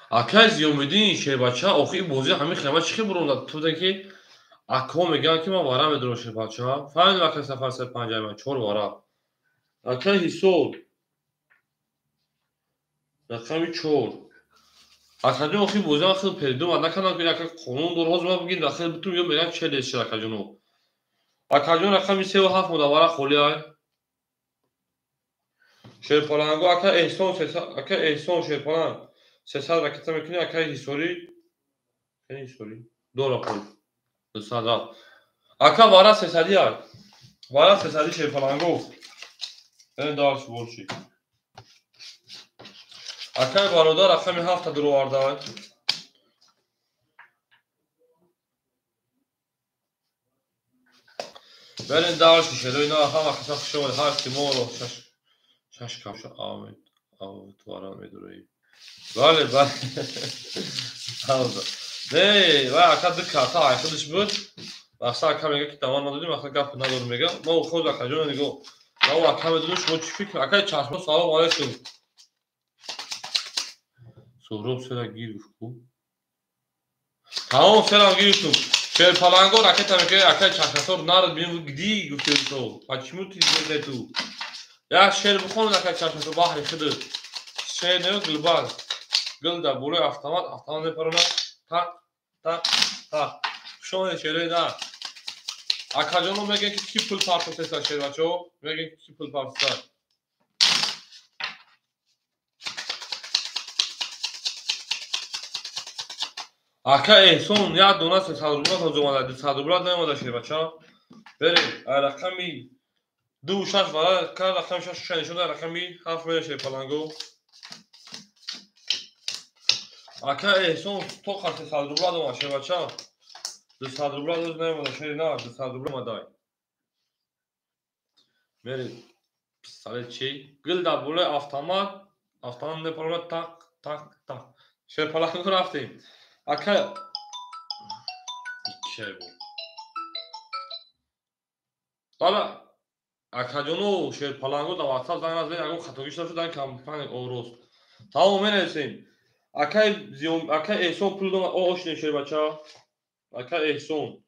Акай Зиёмиддин шербача охи бозӣ ҳамин хелма чӣ хел буронда? Ту ки ако мегӯянд ки ман вара медурам шербача. Фаҳмидам акай Сафарсаид 5 айман 4 вара. Акай Ҳисор рақами 4. Акаҷон охи бозиам хел передумад накардам ки ака қонун дор. Ҳозир ман бигин дахел битум ё мегӯям челес шуд акаҷоно. Акаҷон рақами 3 ва 7 монда вара холӣ ай. Шерпаланго ака Эҳсон ака Эҳсон шерпаланг 300 ракета мекунӣ акай Ҳисорӣ. Ҳисорӣ дора пул. 200 рафт. Ака вара 301. Вара 300 шерпаланго. Эн дальше больше. Акай бародар рақами 7 дуроварда. Берин дальше шерои на ҳама каса хуш омад. Ҳар ки моро шаш кавша амид автвара медурои. Бале, бале. Не, вай ака ду карта ай худаш буд. Мақсад ака мега ки давон надодим, ака гап надорем мега. Мо худ ака ҷон нигоҳ. Ма ака медонем шумо чӣ фикр. Акай чашмо салом алайкум. Суҳроб сера гир гуфт ку. Тамом серам гирифтум. Шерпаланго ракета мега акай чашмасор нарад бин гди гуфтем то. Почему ты здесь ту? Як шер бихон акай чашмасор баҳри худат. Шер не гулбар. Гул дар болои автомат, автомат мепаронад. Так, так, так. Шоне шерои на. Акаҷоно мегӯянд ки ки пул партофтеста шербачаҳо? Мегӯянд ки ки пул партофта. Ака Эҳсон як дона 300 рубла ҳозир омада, 200 рубла наомада шербача. Берем, ай рақами 2 6 вара ка рақами 6 6 нишон дар рақами 7 мере шерпаланго. Ака Эҳсон тоқа 300 рубла дома шербача. 200 рубла доз наомада шери на, 200 рубла омадай. Мере пистолет чи? Гул дар болои автомат, автомат мепаронад так, так, так. Шерпаланго рафтем. Ака иккай бо. Бала акаҷоно шерпаланго дар WhatsApp занг назанед, ягон хатогӣ шуда шуд, дар компания Ороз. Тамом менависем. Акай Зиём, акай Эҳсон пул дома, ошнем шербача. Акай Эҳсон.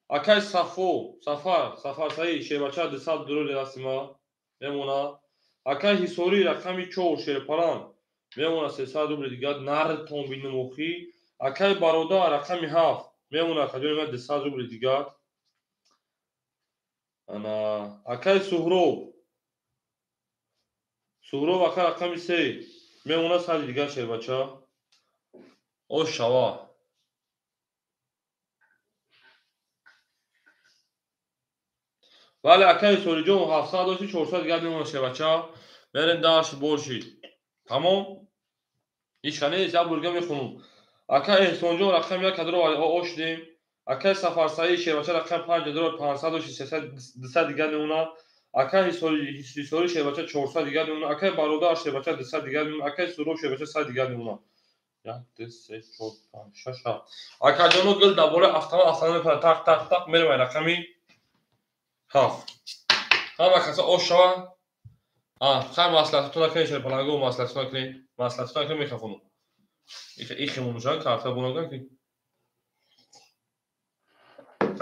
Акай Сафо, Сафар, Сафар Саид шербача 200 доллар дасти ма мемона. Акай Ҳисорӣ рақами 4 шерпаланг мемона 300 рубли дигар нартон бинем охи. Акай бародар рақами 7 мемона акаҷони ман 200 рубли дигар. Ана акай Суҳроб. Суҳроб ака рақами 3 мемона 100 дигар шербача. Ош шава. Бале акай Ҳисориҷон 700 дошти 400 дигар мемона шербача. Берем дальше больше. Тамом? Ҳеч ка нест, як бурга мехонум. Ака Эҳсонҷон рақами 1 кадро ошдем. Акай Сафарсаид шербача рақами 5 кадро 500 дошти 200 дигар мемона. Акай Ҳисорӣ шербача 400 дигар мемона. Акай Бародар шербача 200 дигар мемона. Акай Суҳроб шербача 100 дигар мемона. 1 2 3 4 5 6 7. Акаҷоно гул дар болои автомат, автомат мепарад. Так, так, так мерем ай рақами 7. Ҳама каса ош шава. Хай маслиҳататон накунед шерпаланго, маслиҳататон накунед. Маслиҳататон накунед мехафонум. Ихимонушан карта бонаган ки.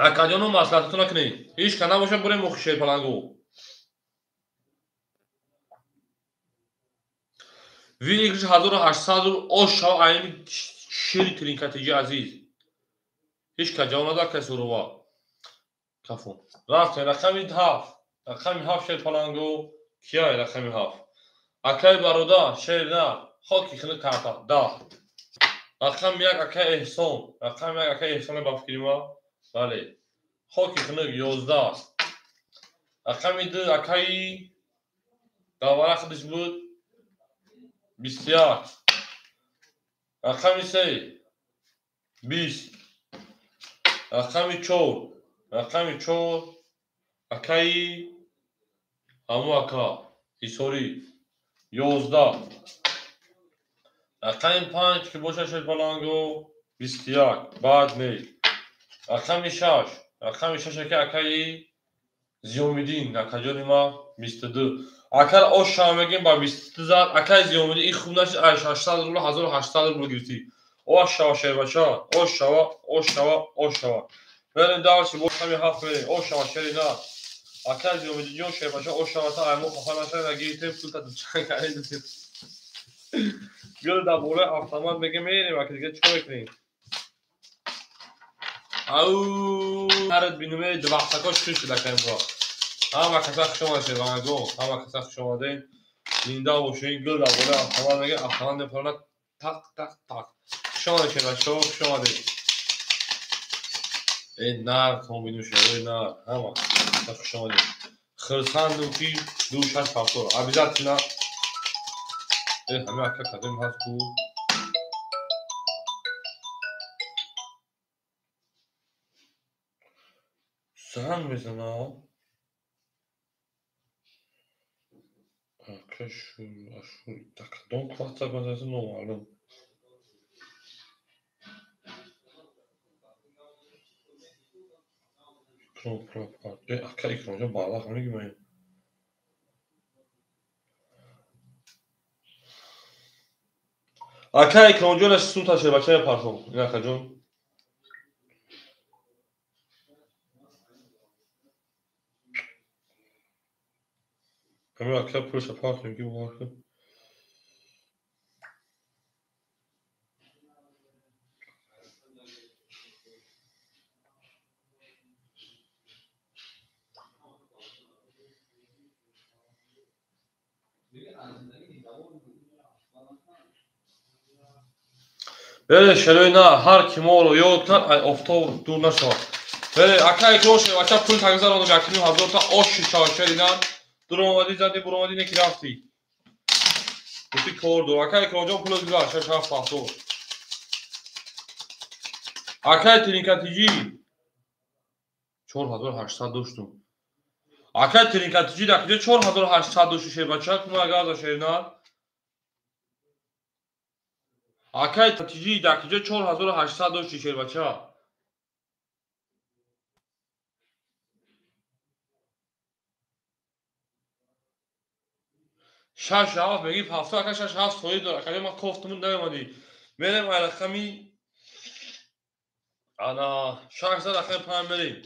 Акаҷоно маслиҳататон накунед. Ҳеч ка набошад бурем охи шерпаланго. Ви 1800 рубл ош шава айни шери тринкатиҷи азиз. Ҳеч ка ҷавоб надод акай Сурова. Кафон. Рафтем рақами 7. Рақами 7 шерпаланго. Кияй рақами 7? Акай бародар шер на. Хоки хини карта 10. Рақами 1 акай Эҳсон. Рақами 1 акай Эҳсон ба фикри ма. Бале. Хоки хини 11. Рақами 2 акай Давара худаш буд 21. Рақами 3 20. Рақами 4. Рақами 4 акай ҳаму ака Ҳисорӣ 11. Рақами 5 ки бошад шерпаланго 21. Баъд не. Рақами 6. Рақами 6 ака акаи Зиёмиддин акаҷони ма 22. Акар ош шава мегӯем ба 22 зад. Акаи Зиёмиддин ин хуб нашуд, ай 600 рубл 1800 рубл гирифтӣ. Ош шава шербача, ош шава, ош шава, ош шава. Берем дальше, бо рақами 7 мерем. Ош шава шери на. Акаи Зиёмиддинҷон шербача ош шава та ай мо хафа нашавем, нагирифтем пулта дучан кардем. Гул дар болои автомат мегӯем мерем, ака дига чикор мекунем? Ау, нарад бинуме двахтако шуд шуд акаи муро. Ҳама каса хуш омадед шербанго, ҳама каса хуш омадед. Зинда бошед, гул дар болои автомат мегӯем, автомат мепаронад так, так, так. Хуш омадед шербачаҳо, хуш омадед. Э нар комбину шерои нар ҳама хуш омадед. Хурсандум ки ду шаш повтор обязательно. Э ҳами ака кадем ҳаст ку? Занг мезана. Ака шу да кадом квартал мезанад номаълум. Ака Икромҷон барлақ мегӯем. Ака Икромҷон сумта шербача партом. Ин акаҷон. Ҳамин ака пулша партом ки бовар. Беле шерои на ҳар ки моро ёд кард, ай офтоб дур нашавад. Беле ака Икром шербача пул тагзарондум 1500 та оши шавад шери на. Дур омадӣ задӣ буромадӣ неки рафтӣ. Гуфти кор дор. Ака Икромҷон пуло гузар шаш ҳафт повтор. Акай Тринкатиҷӣ 4800 доштум. Акай Тринкатиҷӣ дар куҷо 4800 дошти шербача? Кума газа шерна. Акай Тиҷӣ дар куҷо 4800 дошти шербача? Шаш ҳафт меги ҳафта ака шаш ҳафт соҳиб дор. Акаҷон ман кофтумун наомадӣ. Мерем ай рақами ана шаш зад рақами панҷ мерем.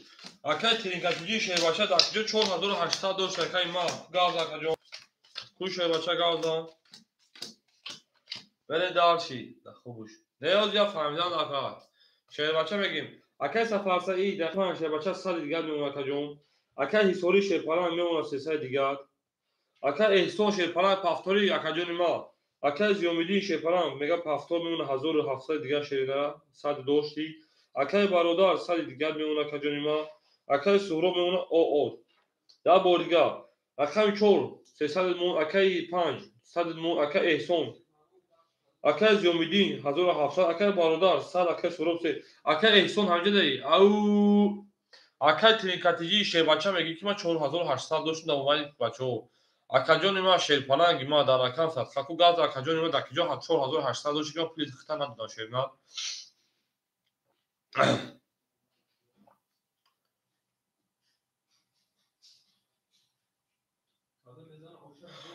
Акай Тринкатиҷӣ шербача дар куҷо 4800 дошт акай ма гавз акаҷон. Ку шербача гавза. Бере дарши. Хубуш. Неёз я фаҳмидан ака. Шербача мегим. Акай Сафарсаид дар панҷ шербача сади дигар мемонад акаҷон. Акай Ҳисорӣ шерпаланг мемонад сесади дигар. Акай Эҳсон шерпаланг пафтори акаҷони ма. Акай Зиёмиддин шерпаланг мега пафтор мемонад 1700 дигар шерина сад дошти. Акай бародар сади дигар мемонад акаҷони ма. Акай Суҳроб мемонад оот. Да бор дигар. Рақами чор сесад акай панҷ сад акай Эҳсон. Акай Зиёмиддин 1700, акай бародар 100, акай Суҳроб се. Акай Эҳсон ҳамҷа даи. Ау акай Тринкатиҷӣ шербача мегӣ ки ман 4800 доштум дар мобайни бачаҳо. Акаҷони ман шерпаланги ман дар рақам сад. Хаку газ акаҷони ман дар куҷо 4800 дошти ки ман пули хита надодам шерна.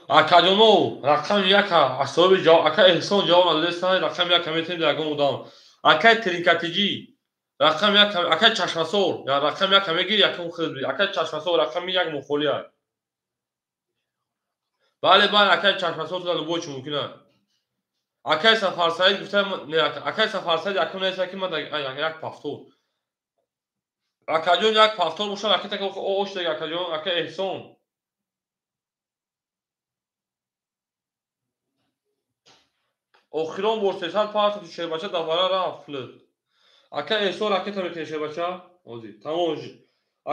Акаҷоно рақами яка аз соҳиби ҷавоб ака Эҳсон ҷавоб надодеста рақами яка метавонем дар ягон одам. Акай Тринкатиҷӣ рақами як акай Чашмасор рақами яка мегири якум хел акай Чашмасор рақами як мухолия. Бале бале акай Чашмасор туда любой чи мумкин аст. Акай Сафарсаид гуфта не акай Сафарсаид якум неста ки ман як пафтор. Акаҷон як пафтор бошад акай так ош дега акаҷон акай Эҳсон. Охирон бор 300 партофти шербача давара рафт пулат. Ака Эҳсон ракета мекунем шербача. Ҳозир тамом.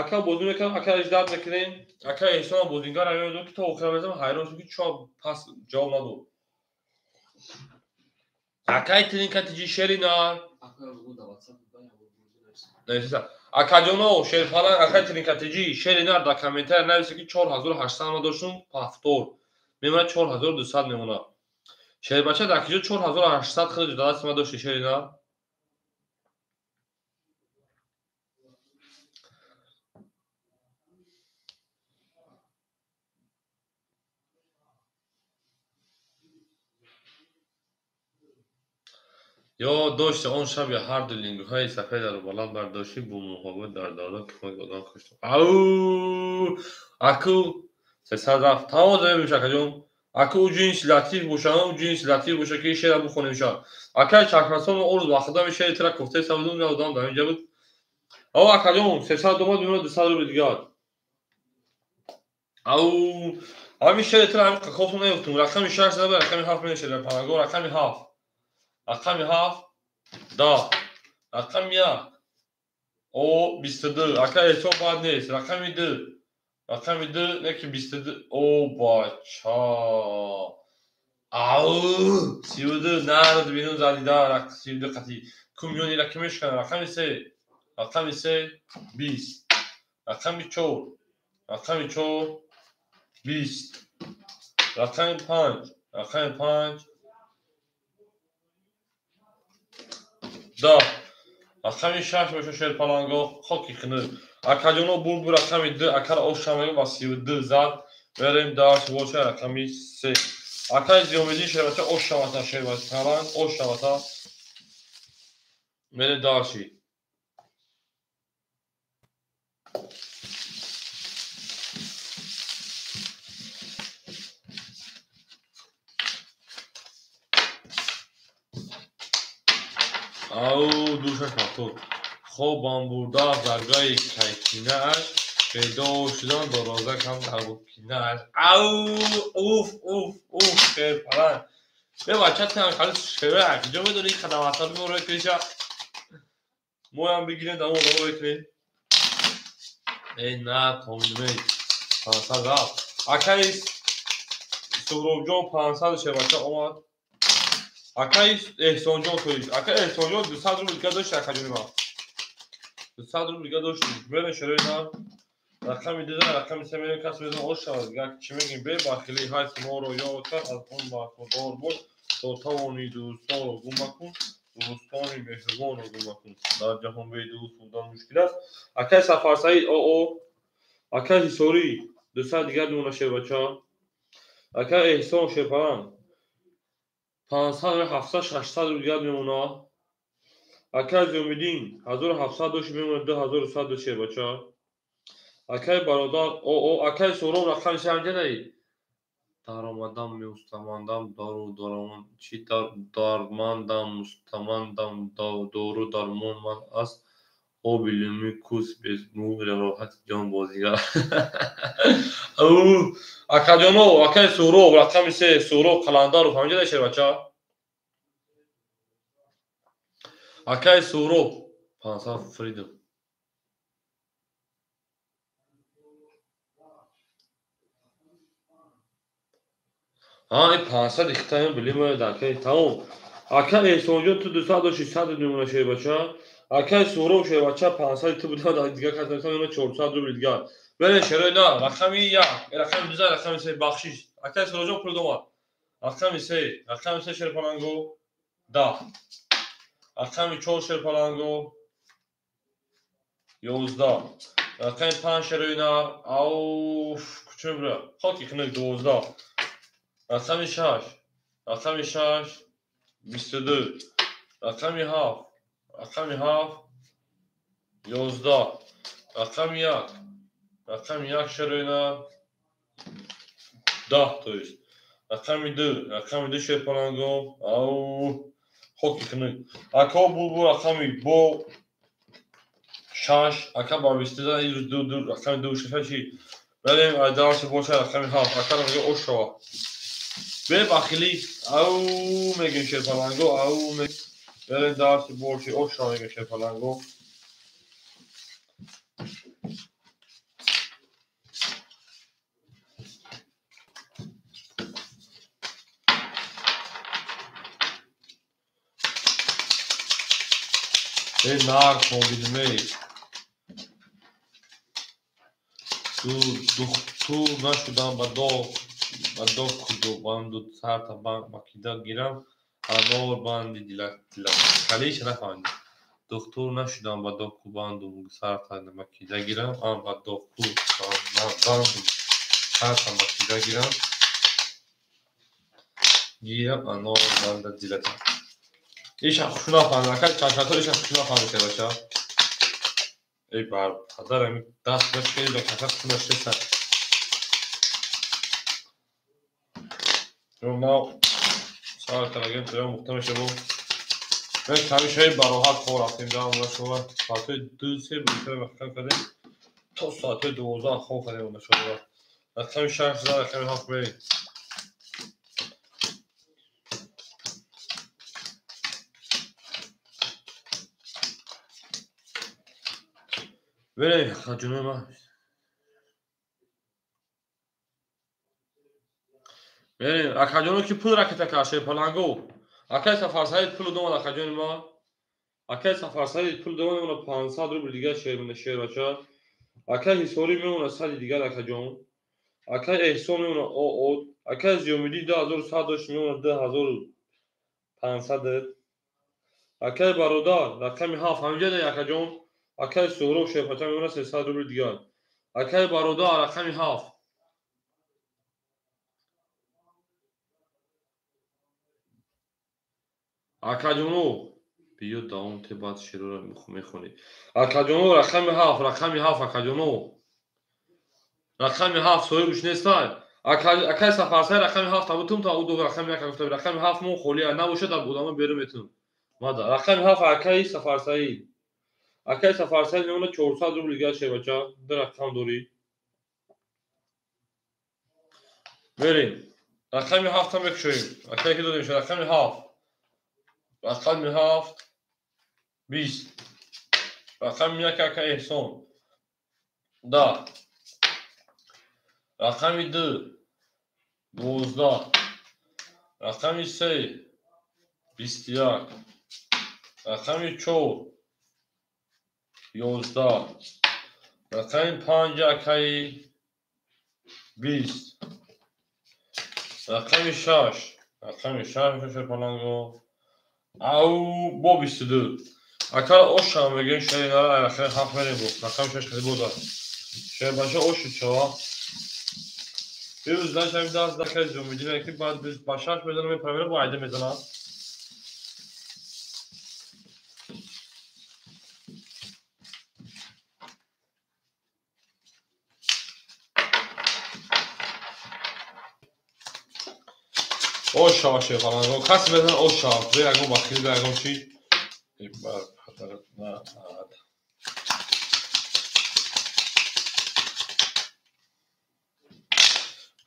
Ака бозӣ мекунам, ака иждат мекунем. Ака Эҳсон бозингар намедонам ки то охира мезанам ҳайрон шуд ки чо пас ҷавоб надод. Акай Тринкатиҷӣ шери нар. Акаҷоно шерпаланг акай Тринкатиҷӣ шери нар дар комментария нависе ки 4800 ма доштум пафтор. Мемонад 4200 мемонад. Шербача дар куҷо 4800 хел ҷудо ма дошти шери нар? Ё дошти он шаби ҳарду лингҳои сафедаро баланд бардоштӣ бо муҳоббат дар давлат кӯмак додан хоштам. Ау аку сесад рафт. Тамом замин акаҷон. Аку ӯ ҷинси латиф боша, ӯ ҷинси латиф боша ки шеъра бихонем шад. Акай Чашмасон орз ба худам шеъри тира кофтаи сабудум я одам дар инҷа буд. Ау акаҷон 300 омад мемонад 200 рубли дигар. Ау ҳамин шеъри тира ҳамин кофтум наёфтум. Рақами 6 зада рақами 7 менешед панагоҳ рақами 7. Рақами 7 да рақами 1 О 22. Ака Эҳсон бад нест. Рақами 2. Рақами 2 не ки 22. О бача. Ау 32 нард бинум задида 32 қати. Ку миёни ра ки мешкана. Рақами 3. Рақами 3 20. Рақами 4. Рақами 4 20. Рақами 5. Рақами 5 10. Рақами 6 боша шерпаланго хоки хинук. Акаҷоно бурбу рақами 2 акара ошамего ба 32 зад. Берем дарс боша рақами 3. Акаи Зиёмиддин шербача ошавата шербача ошавата. Мерем дарси. Ау душаш мафтуд. Хобам бурда заргаи кайкинааш, бедор шудан дорозакам дар букинааш. Ау уф уф уф шерпаланг. Бе бача тиам хали шева акиҷо медори хадаматҳо биморо киша. Моям бигирем дамо дамо бикунем. Эй на томидмей 500 рафт. Акаи Суҳробҷон 500 шербача омад. Акаи Эҳсонҷон тоиш. Акаи Эҳсонҷон 200 рубл дига дошти акаҷони ман. 200 рубл дига дошти. Мерем шерои нар. Рақами 2 рақами 3 мерем кас мезан ош шавад. Дига чӣ мегӯем? Бе бахилӣ ҳайси моро ёд кард, аз он бархурдор бош, то тавонӣ дӯстонро гум макун, дӯстони меҳрубонро гум макун. Дар ҷаҳон бе дӯст будан мушкил аст. Акаи Сафарсаид оо акаи Ҳисорӣ 200 дигар мемона шербача. Акаи Эҳсон шерпаланг 500, 700, 600 рубл дигар мемона. Акаи Зиёмиддин 1700 дошт мемона 2100 дошт шербача. Акаи бародар оо акаи Суҳроб рақами се ҳамҷа наи. Даромадам мустамандам дору дармон чи дармандам мустамандам дору дармон ман аст оби лӯмӣ кус бемӯ роҳати ҷон бозигар. Акаҷоно акаи Суҳроб рақами се Суҳроб Қаландаров ҳамҷа наи шербача. Акаи Суҳроб 500 фридом. Ҳа, ин 500 ихтаем билим акаи тамом. Акаи Эҳсонҷон ту 200 дошти 100 мемона шербача. Акаи Суҳроб шербача 500 ту буда дигар кас мемона 400 рубл дигар. Берем шерои на рақами 1, рақами 2, рақами 3 бахшиш. Акаи Суҳробҷон пул домад. Рақами 3, рақами 3 шерпаланго 10. Рақами 4 шерпаланго 11. Рақами 5 шерои на ауф кучо бира. Хоки хинук 12. Рақами 6, рақами 6 22. Рақами 7, рақами 7 11. Рақами 1, рақами 1 шерои на 10 то есть. Рақами 2, рақами 2 шерпаланго ау хоки хинук. Ака булбул рақами бо 6, ака ба 22 2 2 рақами 2 6 чи. Берем ай дарси боша рақами 7. Ака мега ош шава. Бе бахилӣ ау мегӯем шерпаланго ау берем дарси боши ош шава мегӯем шерпаланго. Э нар комбинмей. Ту духтур нашудам ба доғ ба доғ куду банду сарта макида гирам анор банди дилак дилак. Калиша нафаҳмидам. Духтур нашудам ба доғ банду сарта макида гирам ан ба доғ банду сарта макида гирам гирам анор банда дилак. Иша хуш нафаҳмидам. Ака чашмато иша хуш нафаҳмид шербача. Эй бар падар ами даст башкаи ба кафа хуш нашиста. Нав сар карагем то мухта мешаву. Мен ками шаи бароҳат хоб рафтем даам шумо соатҳои 2 3 буд маҳкам кардем то соатҳои 12 хоб кардем шумо. Рақами 6 за рақами 7 мерем. Мерем, ҷонои ман. Мерем, акаҷоно ки пул ракета кард шерпаланго. Акай Сафарсаид пул домад акаҷони ман. Акай Сафарсаид пул домад мемона 500 рубл дигар шербача. Акай Ҳисорӣ мемона 100 дигар акаҷон. Акай Эҳсон мемона ОО. Акай Зиёмиддин 2100 дошт мемона 2500. Акай бародар рақами 7 ҳаминҷа дай акаҷон. Акай Суҳроб шербача мемона 300 рубл дигар. Акай бародар рақами 7. Акаҷоно биё давом те баъд шеърро мехонӣ. Акаҷоно рақами 7, рақами 7 акаҷоно. Рақами 7 соҳибш нестай. Акай Сафарсай рақами 7 табутум та ӯ рақами 1 гуфта рақами 7 мо холия набошад одамо берун метун. Мада рақами 7 акай Сафарсаид. Акай Сафарсаид мемона 400 рубл дигар шербача. Ду рақам дорӣ. Мерем. Рақами 7 мекушоем. Акай ки додем рақами 7. Рақами 7 20. Рақами 1 акай Эҳсон 10. Рақами 2 12. Рақами 3 21. Рақами 4 11. Рақами 5 акай 20. Рақами 6. Рақами 6 шерпаланго. Ау бо 22. Акар ошам мегӯем шери нара рақами 7 мерем бо. Рақами 6 хеле бода. Шербача ошу чава. Бирӯз дашт ҳамин даст дакай Зиёмиддин ки баъд ба 6 мезанам мепарамера бо айда мезанам. Ош шава шерпаланго. Касе мезанад ош шава. Бе ягон бахил, бе ягон чӣ.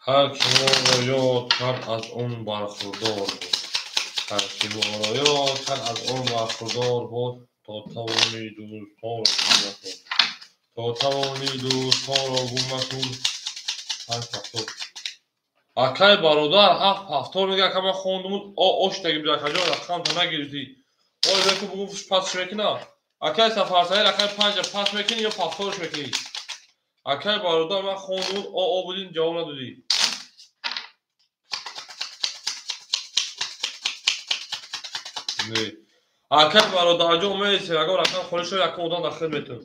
Ҳар ки моро ёд кард аз он бархурдор буд. Ҳар ки моро ёд кард аз он бархурдор буд. То тавони дӯстонро гум накун. То тавони дӯстонро гум накун. 5 ҳафтор. Акай бародар 7 ҳафтор мега ака ман хондум ош таги бир акаҷон рақамта нагирифтӣ. Ой беку бугу пасш мекуна. Акай Сафарсаид рақами 5 пас мекунӣ ё пафторш мекунӣ? Акай бародар ман хондум о будин ҷавоб надодӣ. Не. Акай бародарҷон мересӣ ягон рақам холӣ шуд якум одам дахил метун.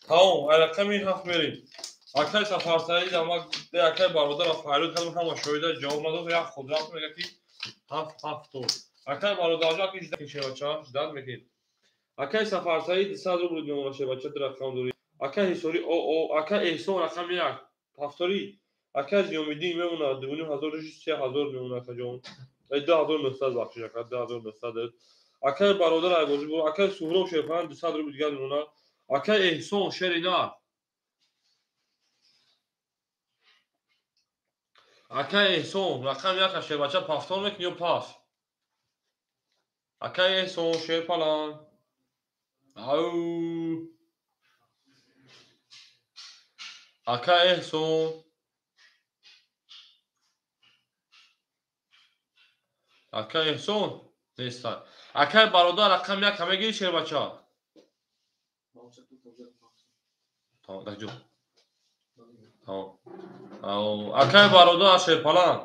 Тамом, ай рақами 7 мерем. Акай Сафарсаид ама акай бародарро фарёд кардам ҳама шоҳида ҷавоб надод як худ рафт мега ки 7 ҳафтор. Акай бародарҷон аки ждат шербача ждат мекунед. Акай Сафарсаид 200 рубл мемона шербача ду рақам дорӣ. Акай Ҳисорӣ ОО, акай Эҳсон рақами 1 ҳафторӣ. Акай Зиёмиддин мемона 2500 3000 мемона акаҷон. 2900 бахшиш ака 2900. Акай бародар айбозӣ бо акай Суҳроб шерпалан 200 рубл дигар мемона. Акай Эҳсон шери нар. Акай Эҳсон рақами 1 шербача пафтор мекунӣ ё пас? Акай Эҳсон шерпалан. Ау. Акай Эҳсон. Акай Эҳсон нестай. Акай бародар рақами 1 мегирӣ шербача? Тамом, даҷо. Тамом. Акай бародар шерпалан.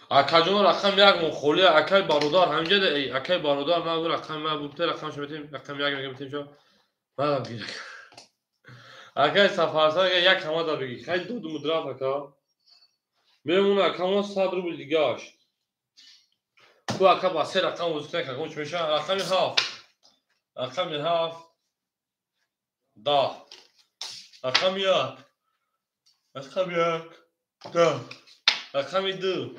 Акаҷон рақами 1 мо холия. Акай бародар ҳаминҷа да акай бародар ман рақами ман бубте рақамшо метем рақами 1 мегем метем шо. Мадам гир. Акай Сафарсай як ҳама да бигӣ. Хай додум рафт ака. Мемона акамон 100 рубл дигаш. Ку ака ба се рақам бозӣ кунак акон чӣ мешавад? Рақами 7. Рақами 7 10. Рақами 1. Рақами 1 10. Рақами 2.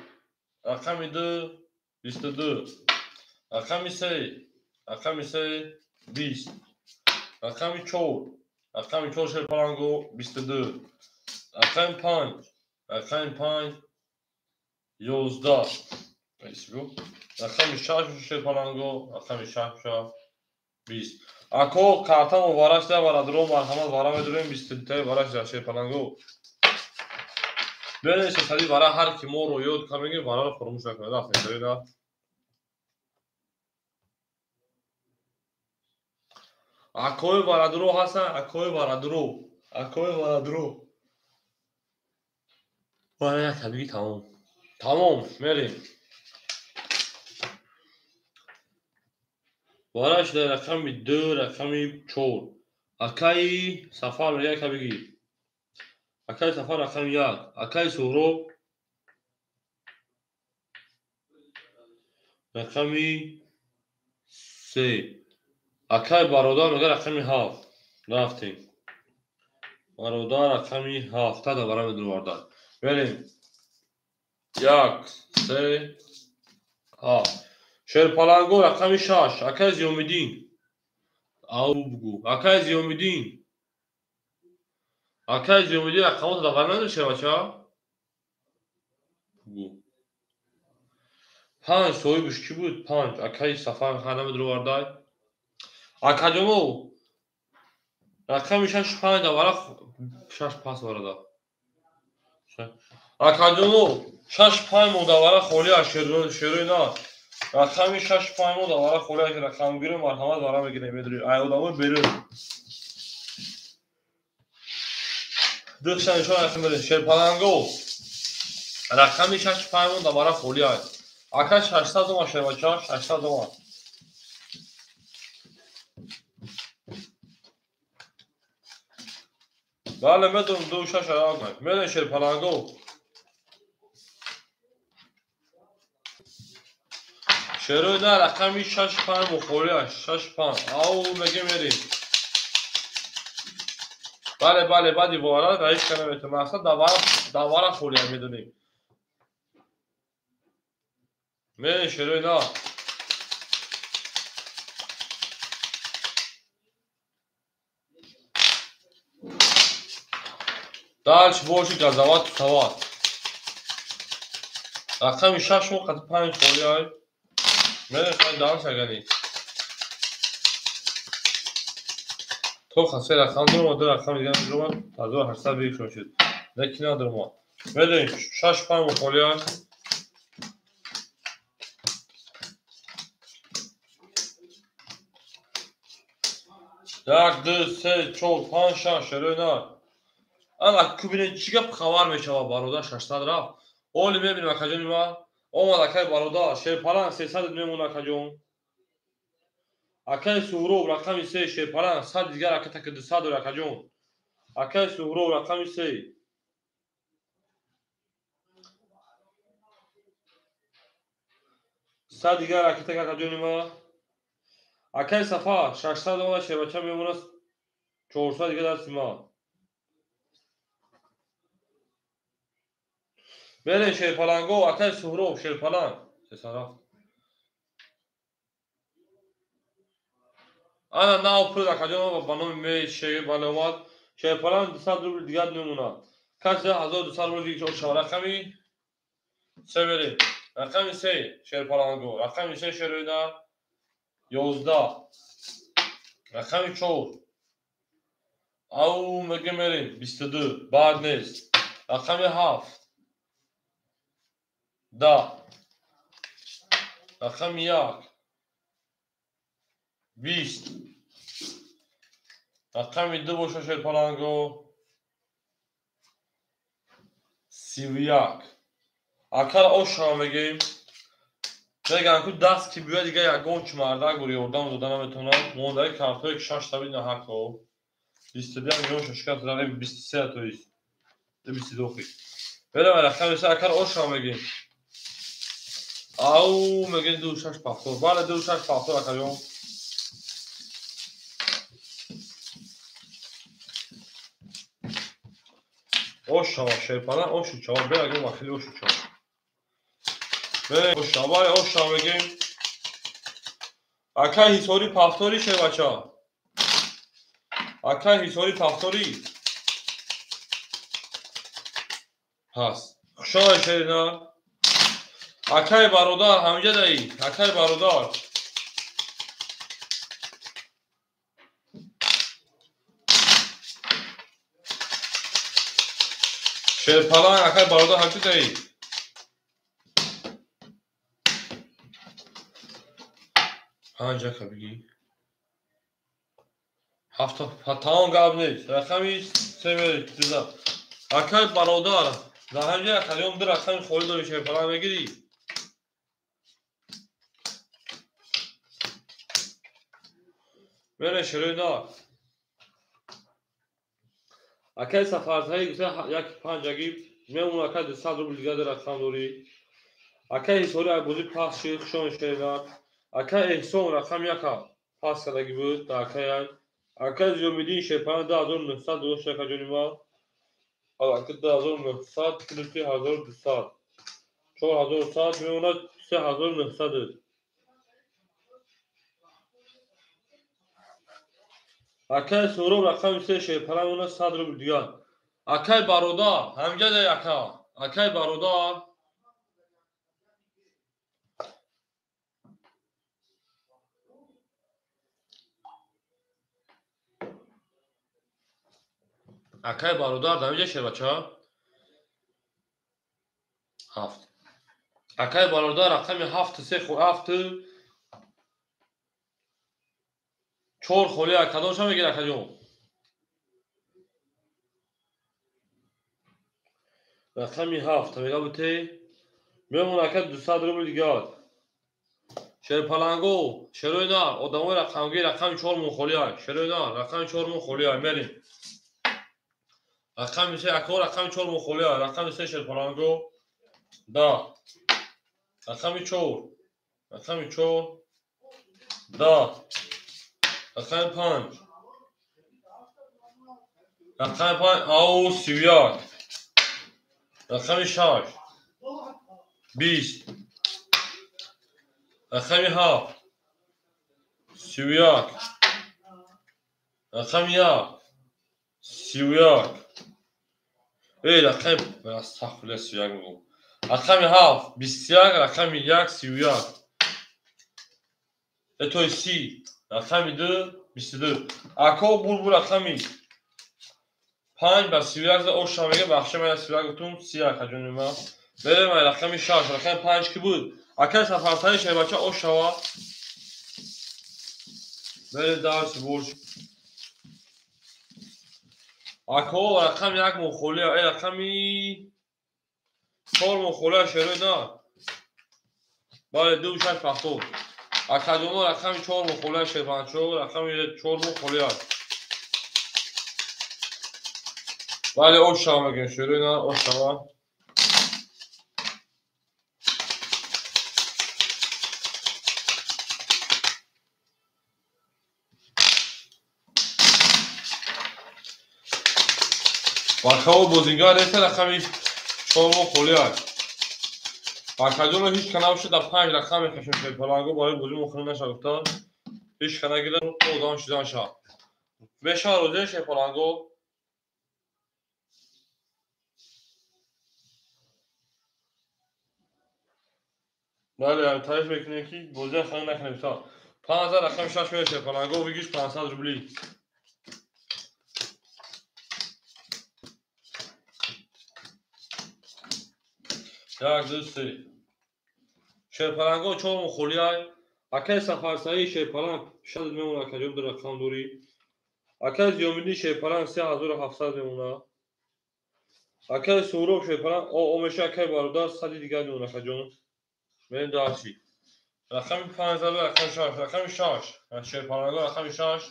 Рақами 2 22. Рақами 3. Рақами 3 20. Рақами 4. Рақами 4 шерпаланго 22. Рақами 5, рақами 5, 11. Рақами 6 шерпаланго, рақами 6 20. Ако картамо вараш да барадро марҳамат вара медурем 22 вараш да шерпаланго. Берен сади вара ҳар ки моро ёд кард вараро фаромӯш накунед. Рафтем да. Акои варадро ҳастан, акои варадро, акои варадро. Вара як табиги тамом. Тамом, мерем. Вараш дар рақами 2, рақами 4. Акаи Сафар як табиги. Акаи Сафар рақами 1. Акаи Суҳроб рақами 3. Акаи Бародар мега рақами 7. Рафтем. Бародар рақами 7 та вара медурварда. Берем. 1, 3, 7. Шерпаланго рақами 6. Акаи Зиёмиддин. Ау бугу. Акаи Зиёмиддин. Акаи Зиёмиддин рақамотро давар надошт шербача? Бугу. 5 соҳибаш кӣ буд? 5. Акаи Сафар ха намедуровардай. Акаҷоно рақами 6 5 давара 6 пас варада. Акаҷоно 6 5 мо давара холӣ аз шерои на. Рақами 6 5 мо давара холӣ аз рақамгиро марҳамат вара мегирем медурем. Ай одамои берун. Духша нишон рақам берем. Шерпаланго рақами 6 5 мо давара холӣ ай. Ака 600 ома шербача 600 ома. Бале медонам 2 6 аяк. Медон шерпаланго. Шерои на рақами 6 5 мухоли аш 6 5. Ау меге мерем. Бале бале баъди вора раис кана метавонам. Мақсад давара холӣ аш медонем. Мерем шерои на. Дальше больше газоват сават. Рақами 6 мо қати 5 холӣ ай. Мерем хай дан шагани. То хасе рақам дорам, ду рақам дигар дорам, 1800 бигиршон шуд. Лекин надорам. Мерем 6 5 мо холӣ ай. Як, ду, се, чор, панҷ, шаш, шерои на. Ана кубине чӣ гап хабар мешавад бародар 600 рафт. Оли мебинем акаҷони ман. Омад акаи бародар шерпаланг 300 мемонад акаҷон. Акаи Суҳроб рақами 3 шерпаланг 100 дигар ака таки 200 дор акаҷон. Акаи Суҳроб рақами 3. 100 дигар ака таки акаҷони ман. Акаи Сафар 600 омад шербача мемонад 400 дигар дасти ман. Берем шерпаланго, акаи Суҳроб шерпаланг. 300 рафт. Ана нав пул акаҷон ба номи ме шер бале омад. Шерпаланг 200 рубл дигар мемонад. Касе 1200 рубл дигар шава. Рақами 3 берем. Рақами 3 шерпаланго. Рақами 3 шероина 11. Рақами 4. Ау меге мерем 22. Баъд нест. Рақами 7. 10. Рақами 1. 20. Рақами 2 боша шерпаланго 31. Акара ошава мегем. Меган ку даст ки биёяд дига ягон чи мардак бури ёрдам дода наметавонад. Мондаи картое ки 6 таби наҳако. 22 миллион шашкат рақами 23 то есть 22 хи. Берем рақами 3 акара ошава мегем. Ау мегем 2 6 пафтор. Бале 2 6 пафтор акаҷон. Ошава шерпана ошу чава. Бер агар вахили ошу чава. Бер ошава, бале ошава мегем. Акай ҳисори пафтори шербача. Акай ҳисори пафтори. Пас. Хушои шерина. Акай бародар, ҳамҷа даи. Акай бародар. Шерпаланг, акай бародар, ҳамҷа даи. Панҷ ака бигӣ. Ҳафт тамом гап нест. Рақами се мерӣ. Акай бародар, дар ҳамҷа акаҷон ду рақами холӣ дорӣ, шерпаланг мегирӣ? Мере шерои нар. Акай Сафарсаид гуфта яки панҷагӣ мемон акай 200 рубл дигар ду рақам дорӣ. Акай Ҳисорӣ бозӣ пас шид, хушони шери нар. Акай Эҳсон рақами яка пас кардагӣ буд дар акай. Акай Зиёмиддин шерпаланг 2900 дошт акаҷони ман. Ака 2900 плюс 1200. 4100 мемонад 3900. Акай Суҳроб рақами се шерпаланг мемонад 100 рубл дигар. Акай бародар, ҳамҷа дай ака. Акай бародар. Акай бародар, дар ҳамҷа шербача? Ҳафт. Акай бародар рақами ҳафту се ҳафту чор холӣ кадомша мегирӣ акаҷон? Рақами ҳафт мега бите мемон ака 200 рубл дигар. Шерпаланго, шерои нар, одамои рақамгир рақами чор мон холӣ ай. Шерои нар, рақами чор мон холӣ ай. Мерем. Рақами се ако рақами чор мон холӣ ай. Рақами се шерпаланго. Да. Рақами чор. Рақами чор. Да. Рақами панҷ. Рақами панҷ ау 31. Рақами шаш. 20. Рақами ҳафт. 31. Рақами як. 31. Эй, рақами астағфируллоҳ 31 мегӯм. Рақами ҳафт 21, рақами як 31. Этой 30. Рақами ду 22. Ако булбул рақами панҷ ба 31 за оша мега, бахша мега 31 гуфтум, 30 акаҷони ман. Берем ай рақами шаш, рақами панҷ ки буд? Акай Сафарсаид шербача ошава. Берем дарси бурш. Ако рақами як мон холӣ, ай рақами чор мон холӣ шерои на. Бале, ду шаш пахтон. Акаҷоно рақами чор мон холӣ шербачо, рақами чор мон холӣ аст. Бале, ошава мегӯем шерои на, ошава. Бакао бозингар реса рақами чор мон холӣ аст. Бакаҷоно ҳеҷ ка набошад дар панҷ рақам мекашем шерпаланго барои бозӣ мохира наша гуфтан. Ҳеҷ ка нагирад, одам шидан ша. Мешавад розия шерпаланго? Бале, тариф мекунем ки бозиа хана накунем. 5000 рақами шаш меояд шерпаланго, выигрыш 500 рубли. Як, ду, се. Шерпаланго чор мон холӣ ай. Акай Сафарсаид шерпаланг 600 мемонад, акаҷон ду рақам дорӣ. Акай Зиёмиддин шерпаланг 3700 мемонад. Акай Суҳроб шерпаланг омеша акай бародар 100 дигар мемонад акаҷон. Мерем дарси. Рақами панҷ рақами шаш, рақами шаш. Шерпаланго рақами шаш.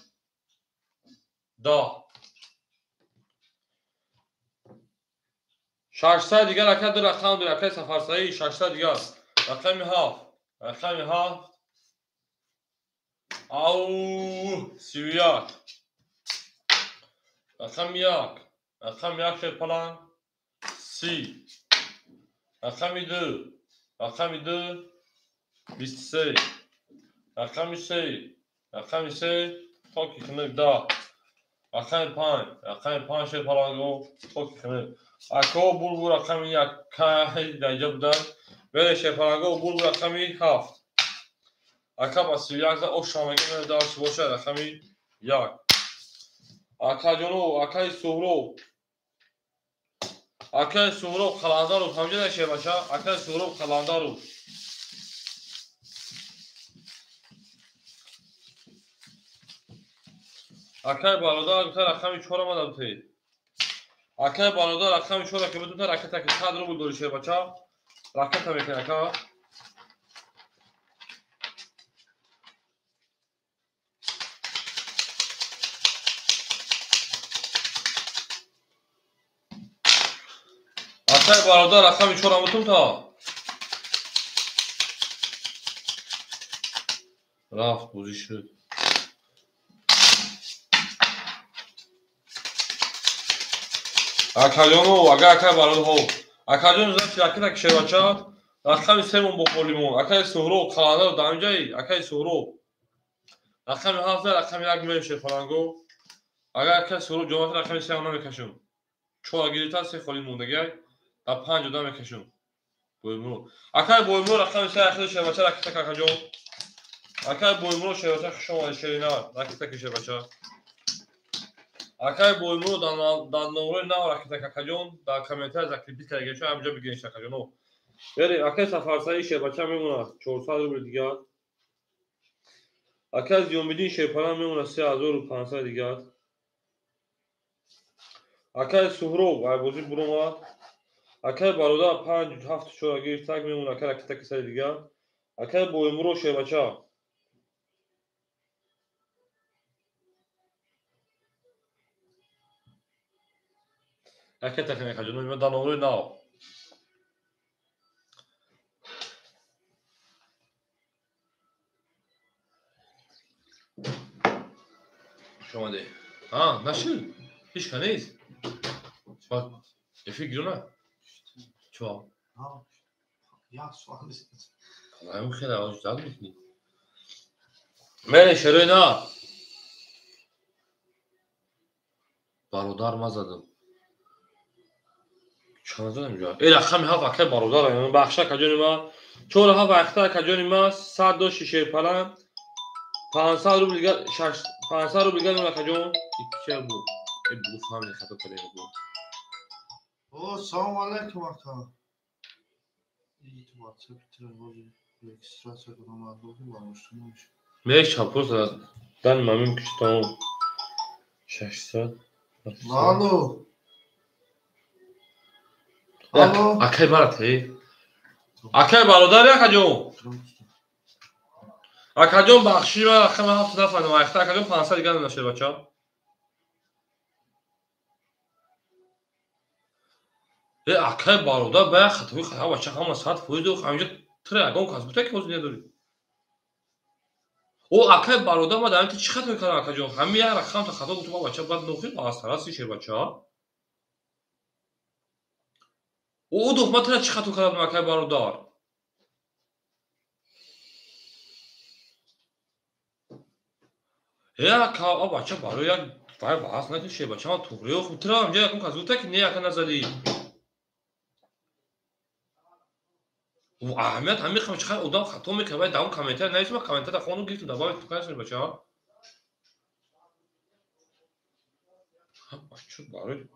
10. 600 дигар ака ду рақам дорӣ, акай Сафарсаид 600 дигар. Рақами ҳафт, рақами ҳафт. Ау 31. Рақами як, рақами як шерпаланг 30. Рақами ду, рақами ду 23. Рақами се, рақами се токи хунук 10. Рақами панҷ, рақами панҷ шерпаланго токи хунук. Ако булбу рақами як кай даҷа будан. Бере шерпаланго булбу рақами 7. Ака ба 31 за ошамаги мена дарс боша рақами 1. Акаҷоно, акаи Суҳроб. Акаи Суҳроб Қаландаров, ҳамҷа шербача, акаи Суҳроб Қаландаров. Акаи бародар гуфта рақами 4 омада бутед. Акаи бародар рақами 4 ки бутун ракета ки 100 рубл дори шербача. Ракета мекунад ака. Акаи бародар рақами 4 бутун та. Рафт бозӣ шуд. Акаҷоно, ага акаи бародарҳо. Акаҷон значит ракета ки шербача, рақами 3 мон бо холимон. Акаи Суҳроб Қаландаров дар ҳамҷаи, акаи Суҳроб. Рақами 7 рақами 1 меем шерпаланго. Агар акаи Суҳроб ҷомат рақами 3 намекашум. 4 гирифта 3 холи мондагиай, дар 5 одам мекашум. Боймуро. Акаи Боймуро рақами 3 ахири шербача ракета акаҷон. Акаи Боймуро шербача хуш омадед шерина, ракета ки шербача. Акаи Боймуро дар номрои нав ракета акаҷон, дар комментария закрепить карда ҳамҷо бигиред акаҷоно. Берем, акаи Сафарсаи шербача мемонад 400 рубл дигар. Акаи Зиёмиддин шерпалан мемонад 3500 дигар. Акаи Суҳроб айбозӣ буромад. Акаи бародар 5 7 4 гирифт так мемонад акаи ракета кисаи дигар. Акаи Боймуро шербача. Ракета кунед акаҷон, дар номрои нав. Хуш омадед. А, нашуд? Ҳеҷ ка нест? Эфир гирона? Чо? Як суал нест. Ҳамин хеле аввал зад мекунӣ. Мере шерои на. Бародар ма задам. Чанд задам ҷо? Э рақами 7 акаи бародар, бахша акаҷони ма. 4 7 ахта акаҷони ма 100 дошти шерпалан. 500 рубл дигар, 500 рубл дигар акаҷон. Икки бу. Э бу фаҳмид хато кардем бу. О, салом алейкум ака. WhatsApp регистрация кунам ва Меша просто дан мамин киштам 600. Алло. Алло. Акай барат, эй. Акай бародар акаҷон. Акаҷон бахши ва рақами 7 нафаҳмидам. Ахта акаҷон 500 дигар нашед бача. Э акай бародар бая хатои хата бача ҳама 100% дох ҳаминҷо тра ягон кас бута ки ҳозир надорӣ. О акай бародар ма дар ин чӣ хатое кардам акаҷон? Ҳамин як рақам та хато гуфтам бача баъд нохир ба астараси шер бача. О дох ма тра чӣ хато кардам акай бародар? Э ака а бача барои як вай баҳс накун шер бача ман туғри ох тра ҳаминҷо ягон кас гуфта ки не ака назадӣ. Аҳамият ҳамин қам чӣ одам хато мекунад, вай дар он комментария нависам, ман комментария хонум гирифтам, добавить кардам бача. Бача барои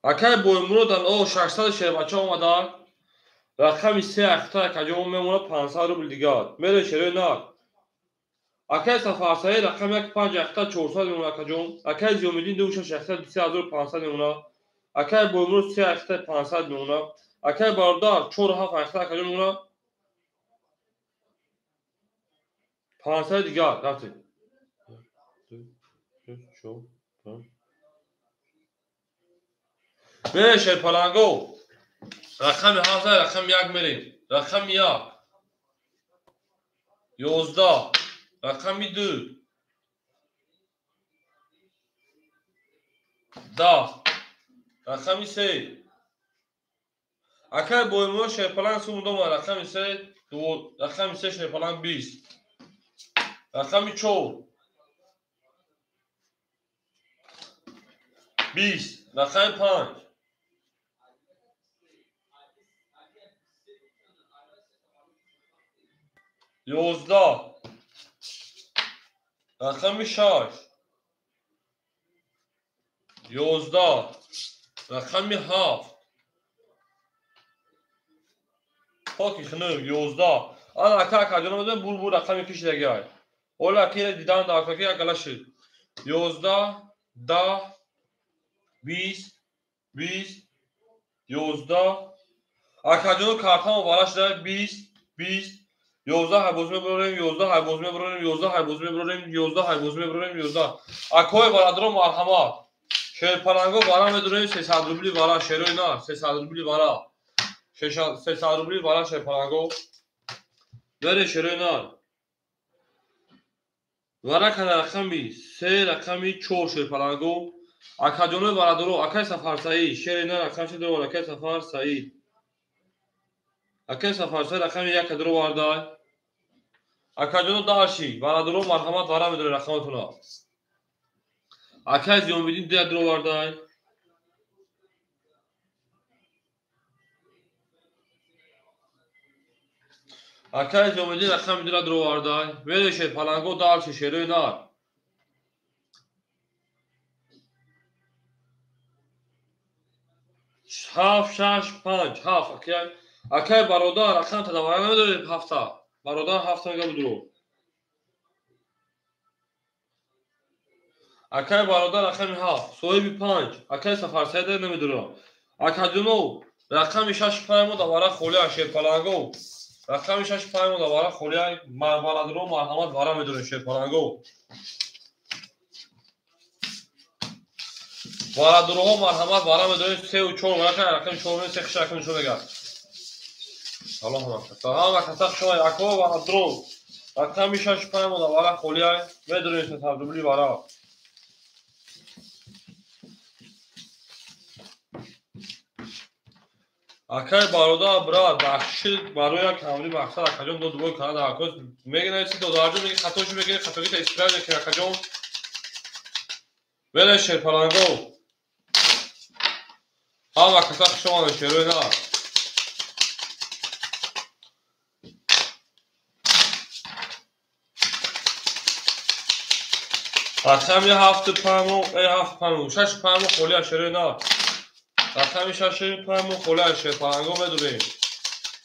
акай Боймурод о 600 шербача омада. Рақами 3 ахта акаҷон мемонад 500 рубл дигар. Мере шерои нақ. Акай Сафарсаи рақами 1 5 ахта 400 мемонад акаҷон. Акай Зиёмиддин 2 6 ахта 3500 мемонад. Акай Боймурод 3 ахта 500 мемонад. Акай бародар 4 7 ахта акаҷон мемонад 500 дигар. Рафтем. 2 3 4 5. Мере шерпаланго. Рақами 7 рақами 1 мерем. Рақами 1. 11. Рақами 2. 10. Рақами 3. Акай Боймуро шерпаланг сум дома рақами 3, 2, рақами 3 шерпаланг 20. Рақами 4. 20 рақами 5 11 рақами 6 11 рақами 7 поки хунук 11 ана ака акаҷон омадем бур рақами кишидагиай ола аки дидан дар акаки акала шид 11 10 20 20 11 акаҷоно картамо вара шуда 20 20 11 ҳайбоз мебарорем 11 ҳайбоз мебарорем 11 ҳайбоз мебарорем 11 ҳайбоз мебарорем 11 акои бародаро марҳамат шерпаланго вара медорем 300 рубли вара шерои на 300 рубли вара 300 рубли вара шерпаланго бере шерои на вара кана рақами 3 рақами 4 шерпаланго акаҷонои бародаро акаи Сафарсаид шери на рақам чи дорад акаи Сафарсаид акаи Сафарсаид рақами 1 дро вардай акаҷоно дарши бародаро марҳамат вара медоред рақаматона акаи Зиёмиддин 2 дро вардай акаи Зиёмиддин рақами 2 дро вардай вере шерпаланго дарши шерои нар ҳафт шаш панҷ ҳафт акай бародар рақам тадавара намедоред ҳафта бародар ҳафта мега будро акай бародар рақами ҳафт соҳиби панҷ акай Сафарсаида намедорам акаҷоно рақами шаш панҷ мо давара холия шерпаланго рақами шаш панҷ мо давара холия бародаро марҳамат вара медорем шерпаланго бародароҳо марҳамат вара медорем 3 ва 4 вара рақами 4 се хиш рақами 4 мега салом ҳама каса хуш ако бародаро рақами 6 5 мо вара холия медорем 300 рубли вара акай бародар брат бахшиш барои як ҳамри мақсад акаҷон дод бой кана дар акос мегӯяд додарҷон меги хатоши мегӯяд хатогита исправить мекунад акаҷон Вере шерпаланго ҳама каса хуш омадед шерои на рақами 7 5 7 5 6 5 холия шерои на рақами 6 5 холия шерпаланго медорем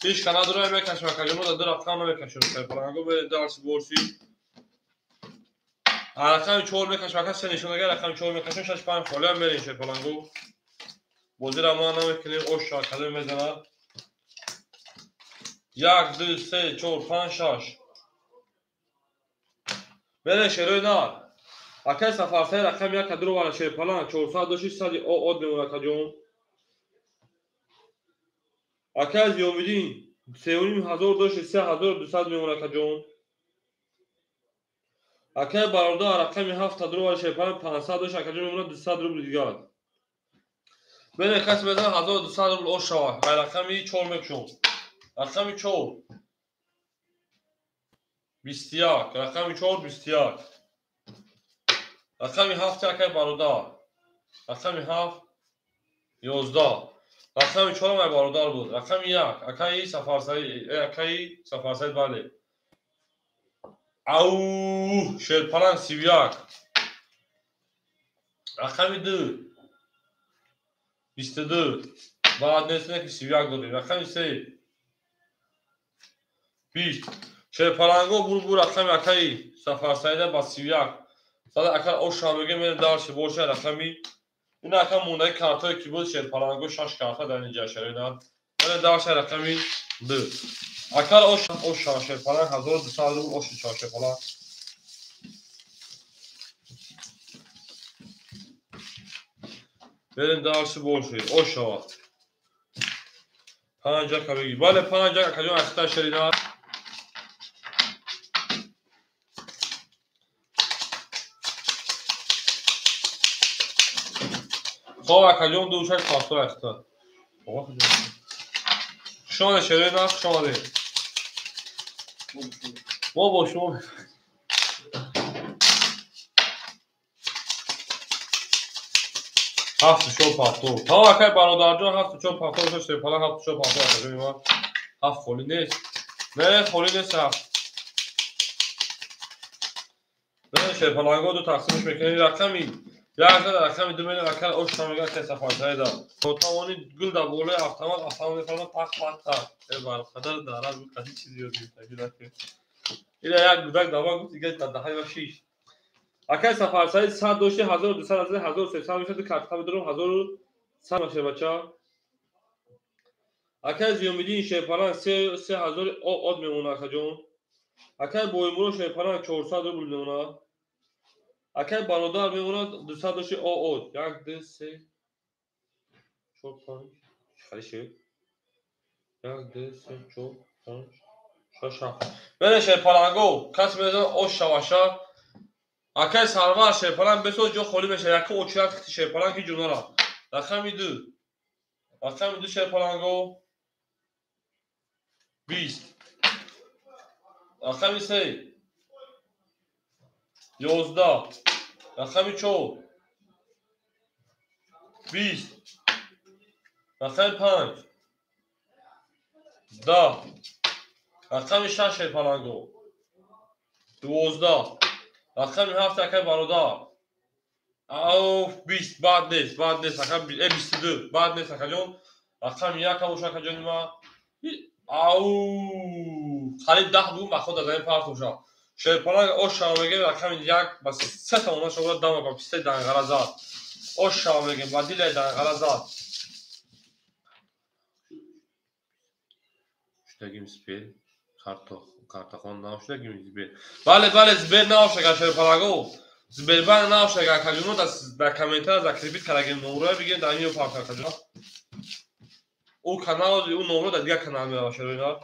ҳеҷ ка надорем мекашем акаҷоно дар ду рақам намекашем шерпаланго дарси борси рақами 4 мекашем ака се нишонага рақами 4 мекашем 6 5 холия мерем шерпаланго бозира ма намекунем оша кадом мезанад 1 2 3 4 5 6 бере шерои нар акаи Сафарсаид рақами 1 дро вара шерпаланг 400 доши 100 од мемонад акаҷон акаи Зиёмиддин 3500 доши 3200 мемонад акаҷон акаи бародар рақами 7 дро вара шерпаланг 500 доши акаҷон мемонад 200 рубли дигар бере касе мезанад 1200 рубл ош шавад ай рақами 4 мекушом рақами 4 21 рақами 4 21 рақами 7 акаи бародар рақами 7 11 рақами 4 ай бародар буд рақами 1 акаи Сафарсаид акаи Сафарсаид бале ау шерпаланг 31 рақами 2 22 баъд нест ки 31 дорем рақами 3 20 шерпаланго бур рақами акаи Сафарсаида ба 31 сада акар оша мегем мен дарси боша рақами ин ака мондаи картое ки буд шерпаланго 6 карта дар инҷа шароина мен дарси рақами 2 акар оша шерпаланг 1200 рубл оша шерпаланг берем дарси боши оша 5 кабеги бале 5 акаҷон ахта шерина хоб акаҷон ду шаш пафто ахта хуш омадед шерои на хуш омадед мо бо шумо Ҳафту чор пафтор. Тамом акай бародарҷон, ҳафту чор пафтор шуд, шерпаланг ҳафту чор пафтор акаҷони ман. Ҳафт холӣ нест. Не, холӣ нест ҳафт. Не, шерпалангҳо ду тақсимш мекунем. Рақами як зада рақами ду мена рақами ош шамега акай Сафарсаида. То тавони гул дар болои автомат автомат мефармад тақ тақ тақ. Э барқадар дараз қади чизи ёд гирифта. Ила як гудак дава гуфт, дига дар даҳаи ва шиш. Акай Сафарсаид 100 дошти, 1200 аз 1300 мешад, карта медорам 1100 мешад бача. Акай Зиёмиддин шерпаланг 3000 од мемонад акаҷон. Акай Боимурод шерпаланг 400 рубл мемонад. Акай бародар мемонад 200 дошти од. 1 2 3 4 5 хали шуд. 1 2 3 4 5 6 7. Бере шерпаланго, кас мезанад ош шаваша. Акай Сарвар шерпаланг бесоз ҷо холӣ мешавад. Якум очират хити шерпаланг ҳеҷ ҷо нарафт. Рақами ду. Рақами ду шерпаланго 20. Рақами се 11. Рақами чор 20. Рақами панҷ 10. Рақами шаш шерпаланго 12. Рақами ҳафт акай бародар. Ауф 20 бад нест, бад нест ака, 22 бад нест акаҷон. Рақами як боша акаҷони ман. Ау қариб 10 бугум ба худ аз ин парт боша. Шерпаланг ош шава мегем рақами як ба се тамона шава дама ба пистаи данғара зад. Ош шава мегем ба дилаи данғара зад. Шудагим спер картахон навшудагим Сбер. Бале, бале, Сбер навшага шерпалаго. Сбербанк навшага акаҷоно дар комментария закрепить кардагим номроя бигем дар ин парт акаҷон. Ӯ канал, ӯ номро дар дигар канал мерава шероина.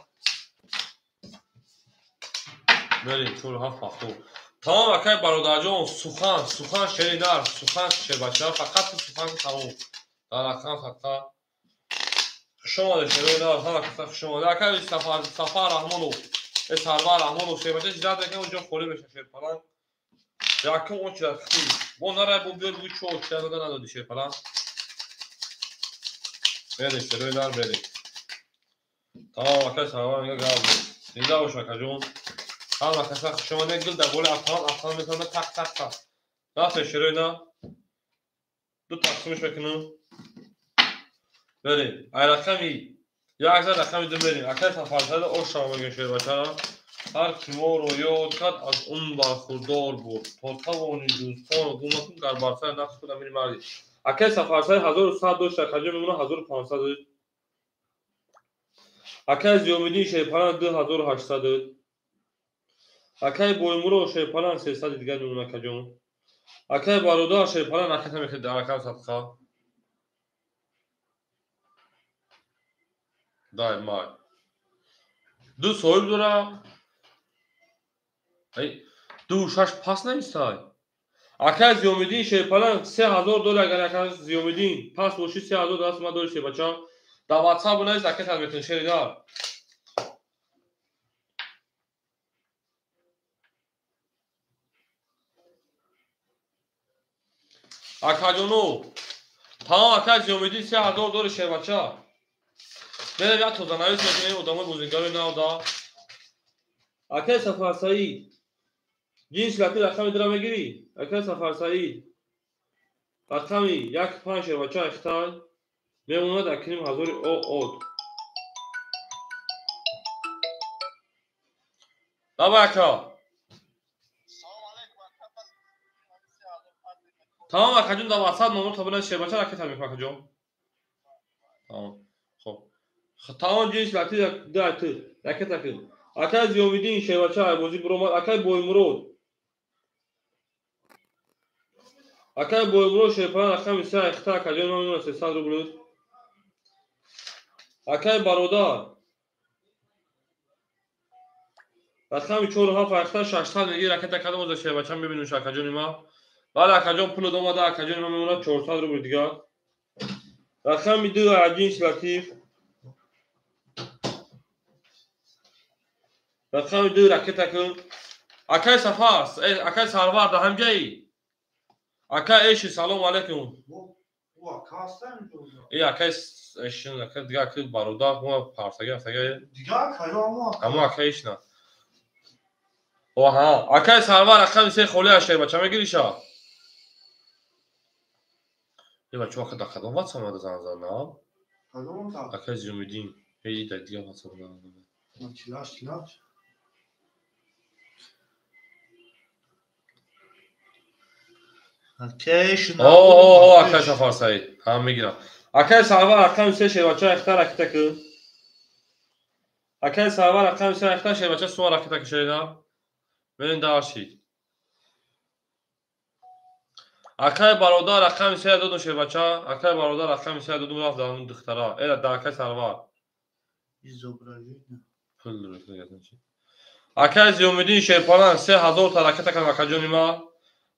Мерем 4 7 7. Тамом акай бародарҷон, сухан, сухан шери нар, сухан шербача, фақат сухан тамом. Дар рақам фақат. Хуш омадед шероина, ҳама каса хуш омадед. Акай Сафар Раҳмонов, Сарвар Раҳмонов шербача ждат мекунад, он ҷо холӣ мешавад шерпаланг. Якум очират хи. Бо нарай бо биёр бу чо очират дода надоди шерпаланг. Берем шерои нар берем. Тамом акай Сарвар мега гап. Зинда бош акаҷон. Ҳама каса хуш омадед. Гул дар болои автомат автомат метавонад тақ тақ тақ. Рафтем шерои нар. Ду тақсимш мекунам. Берем. Ай рақами як зад рақами ду мерем. Акай Сафарсаида ош шава мегем шербачара. Ҳар ки моро ёд кард аз он бархурдор буд. То тавони дӯстонро гум накун, гар бар сари нафси худ амири мардӣ. Акай Сафарсаид 1100 дошт, акаҷон мемонад 1500. Акай Зиёмиддин шерпаланг 2800. Акай Боимурод шерпаланг 300 дигар мемонад акаҷон. Акай бародар шерпаланг ракета мекунад дар рақам садқа. Дай май. Ду соҳиб дора. Ай ду шаш пас навистай. Акай Зиёмиддин шерпаланг 3000 доллар агар акай Зиёмиддин пас боши 3000 даст ма дори шербача. Дар WhatsApp навис акай тад мекунӣ шери нар. Акаҷоно, тамом акай Зиёмиддин 3000 дори шербача. Мерем як тозанавис мекунем одамои бозингарои нав да. Акай Сафарсаид, ҷинси латир рақами дура мегирӣ? Акай Сафарсаид, рақами як панҷ шербача ихтай мемонад акним ҳазори од. Давай ака. Тамом акаҷон, дар WhatsApp номро табила шербача ракета мекунам акаҷон. Тамом. Хоб. Тамом ҷинси латир ду ту ракета кун. Акай Зиёмиддин шербача айбозӣ биромад. Акай Боимурод. Акай Боимурод шерпаланг рақами се айхта акаҷон мемонад 300 рубл. Акай бародар рақами 4 7 айхта 600 мегир ракета кардам оза шербача мебинем акаҷони ман. Бале акаҷон пул омада акаҷони ман мемонад 400 рубл дигар. Рақами 2 ҷинси латиф. Рақами 2 ракета кун. Акай Сафар, акай Сарвар дар ҳамҷаи. Акай Эши салом алайкум. И акай шин акай дига акай бародар мо парсага афтага. Дига акай мо. Амо акай ишна. Оҳа, акай Сарвар рақами се холи аст шербача мегириша? Е бача ака да кадом ватсап омада занг зад на? Кадом ватсап? Акай Зиёмиддин. Ҳеҷ да дига ватсап на. Чилаш, чилаш. О, акай Сафар Саид. Ҳам мегирам. Акай Сарвар рақами се шербача ихта ракета ки. Акай Сарвар рақами се ихта шербача сума ракета ки шерина. Мерем даршид. Акай бародар рақами се додум шербача. Акай бародар рақами се додум рафт дар духтара. Эра да акай Сарвар. Изображение. Пул Акай Зиёмиддин Шерпалан 3000 та ракета кардам акаҷони ма.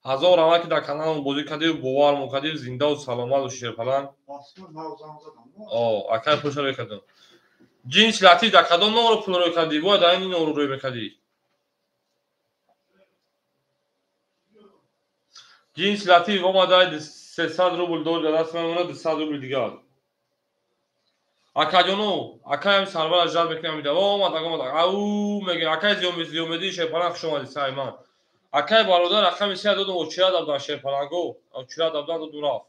Ҳазор раҳмат ки дар каналам бозӣ кардию бовармон кардию зиндаву саломат бошӣ Шерпалан. О, акай пулша рӯй кардам. Ҷинси Латиф дар кадом номро пул рӯй кардӣ? Бояд дар ин номро рӯй мекардӣ. Ҷинси Латиф омада 300 рубл дори дар даст мемонад, 200 рубли дигар. Акаҷоно, акаям Сарвара жал мекунам мида. О, омад, омад. Ау, мегӯям, акай Зиёмиддин Шерпалан хуш омадӣ сайман. Акай бародар рақами се додум очира дабдан Шерпаланго, очира дабдан додум рафт.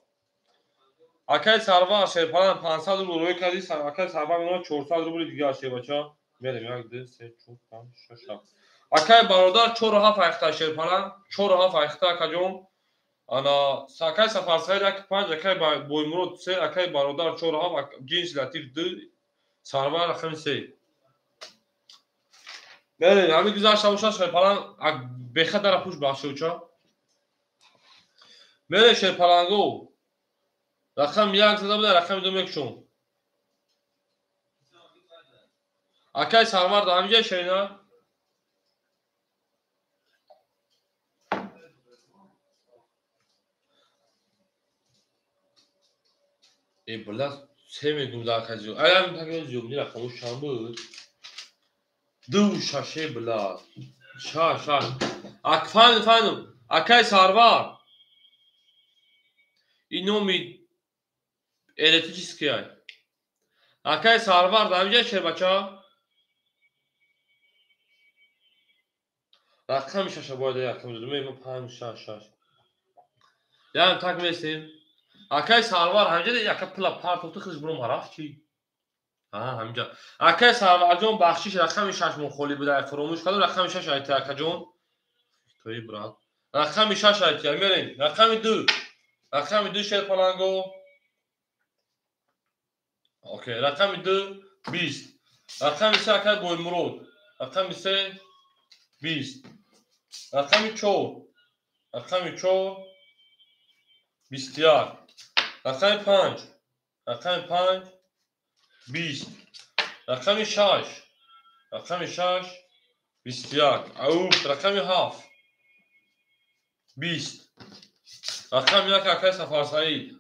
Акай Сарвар Шерпалан 500 рубл рӯй кардӣ, акай Сарвар мемонад 400 рубли дигар шербача. Мерем 1 2 3 4 5 6 7. Акай бародар 4 7 айхта Шерпалан, 4 7 айхта акаҷон. Ана акай Сафар Саид 1 5, акай Боймурод 3, акай бародар 4 7, Ҷинси Латиф 2, Сарвар рақами 3. Мерем, ҳамин гузашта бошад Шерпалан бехатара пуш бахшуча. Мере Шерпаланго. Рақам 1 зада буда, рақами 2 мекушум. Акай Сарвар да ҳамиҷа шерина? Э бла, се мегум да акай зиёд. Ай ҳамин такай зиёд, ни рақамош чанд буд? 2 6 бла. 6 6. Ак фаҳмидам, фаҳмидам. Акай Сарвар. Ин номи электрический ай. Акай Сарвар дар ҳамиҷа шербача? Рақами шаша бояд рақами додум. Ма 5 6 6. Ям так месем. Акай Сарвар ҳамиҷа яка пула партофти худш буром рафт чи? Аҳа, ҳамиҷа. Акай Сарварҷон бахшиш рақами 6 мон холӣ буда, фаромӯш кардам рақами 6 айти акаҷон. Тои брат. Рақами 6 айти, мерем. Рақами 2. Рақами 2 Шерпаланго. Окей, рақами 2 20. Рақами 3 акай Боймурод. Рақами 3 20. Рақами 4. Рақами 4 21. Рақами 5. Рақами 5 20. Рақами 6. Рақами 6 21. Ауф, рақами 7 20. Рақами 1 акай Сафар Саид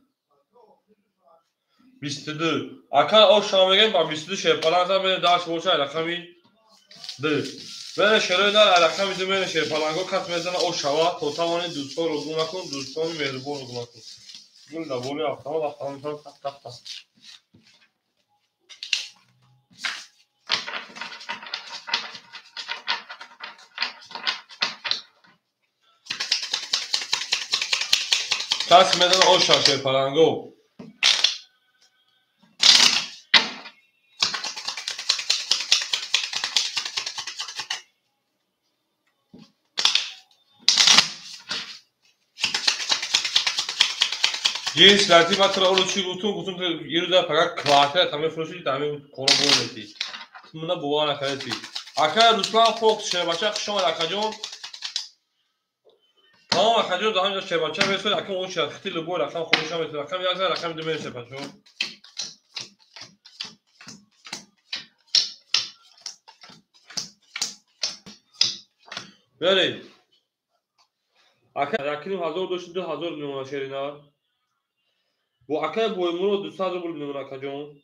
22. Акай ош мегем ба 22 Шерпалан зад мерем даш боша рақами 2. Мене шерои нар рақами 2 мене Шерпаланго кас мезана ош шава то тавони дӯстонро гум накун, дӯстони меҳрубонро гум накун. Гул да боли автомат автомат тақ тақ тақ. Кас мезана ош шава Шерпаланго. Ҷинси Латиф ман туро оро чӣ гуфтум? Гуфтум ту ирӯза фақат квартира та мефурӯшӣ, дар ҳамин коро бор метӣ. Ту мана бовар накардӣ. Акай Руслан Фокс шербача хуш омад акаҷон. Тамом акаҷон дар ҳаминҷо шербача месояд, акам он шад хити любой рақам худша месояд. Рақами 1 зад, рақами 2 мерем шербачо. Берем. Акай якним ҳазор дошти, 2000 мемонад шерина. Бо акай Боймурод 200 рубл мемонад акаҷон.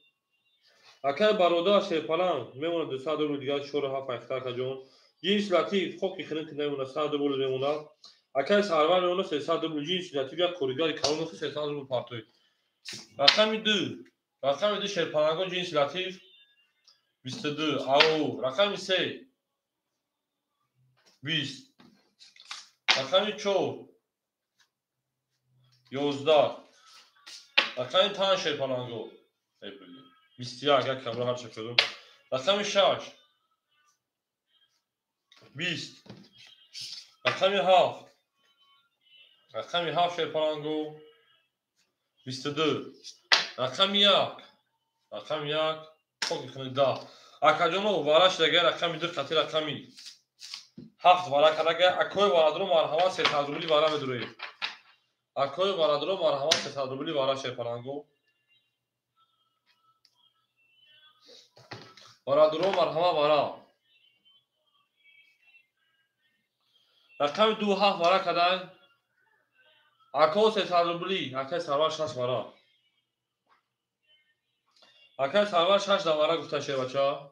Акай бародар Шерпалан мемонад 200 рубл дигар 4 7 айхта акаҷон. Ҷинси Латиф хоки хирин ки мемонад 100 рубл мемонад. Акай Сарвар мемонад 300 рубл. Ҷинси Латиф як коригари калон 300 рубл партоид. Рақами 2. Рақами 2 шерпаланго ҷинси латиф 22. Ау. Рақами 3. 20. Рақами 4. 11. Рақами 5 шерпаланго. 21 як камро ҳар шакадум. Рақами 6. 20. Рақами 7. Рақами 7 шерпаланго 22. Рақами 1. Рақами 1. Хоки хунӣ 10. Акаҷоно вара шудага рақами 2 қати рақами 7 вара кардага. Акои варадро марҳамат 300 рубли вара медуроед. Акои варадро марҳамат 300 рубли вара шерпаланго. Варадро марҳамат вара. Рақами 2 7 вара кадай. Ако 300 рубли, акай Сарвар 6 вара. Акай Сарвар 6 да вара гуфта шербача.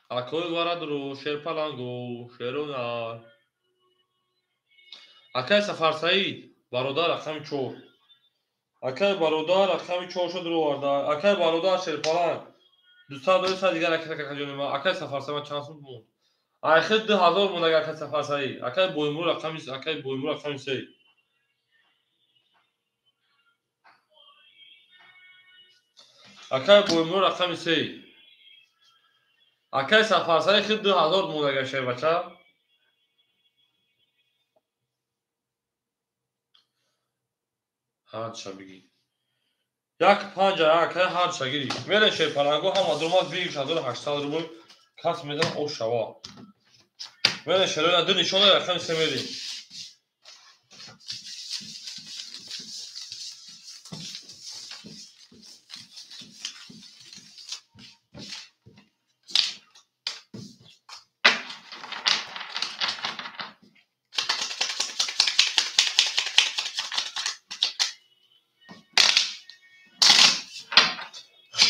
Акои варадро шерпаланго, шеронар. Акай Сафарсаид, бародар рақами 4. Акай бародар рақами 4 шуд роварда. Акай бародар шерпаланг. 200 200 дигар акай акаҷони ма. Акай Сафарсаид ман чанд сум монд? Айхи 2000 монд акай Сафарсаид. Акай Боймур рақами акай Боймур рақами 3. Акай Боймур рақами 3. Акай Сафарсаид хи 2000 монд агар шербача. Ҳарча бигӣ. Як панҷа акай ҳарча гирӣ. Мерен шерпаланго ҳама дурмад 1800 рубл кас медан ош шава. Мерен шероина ду нишона рақами 3 мерем.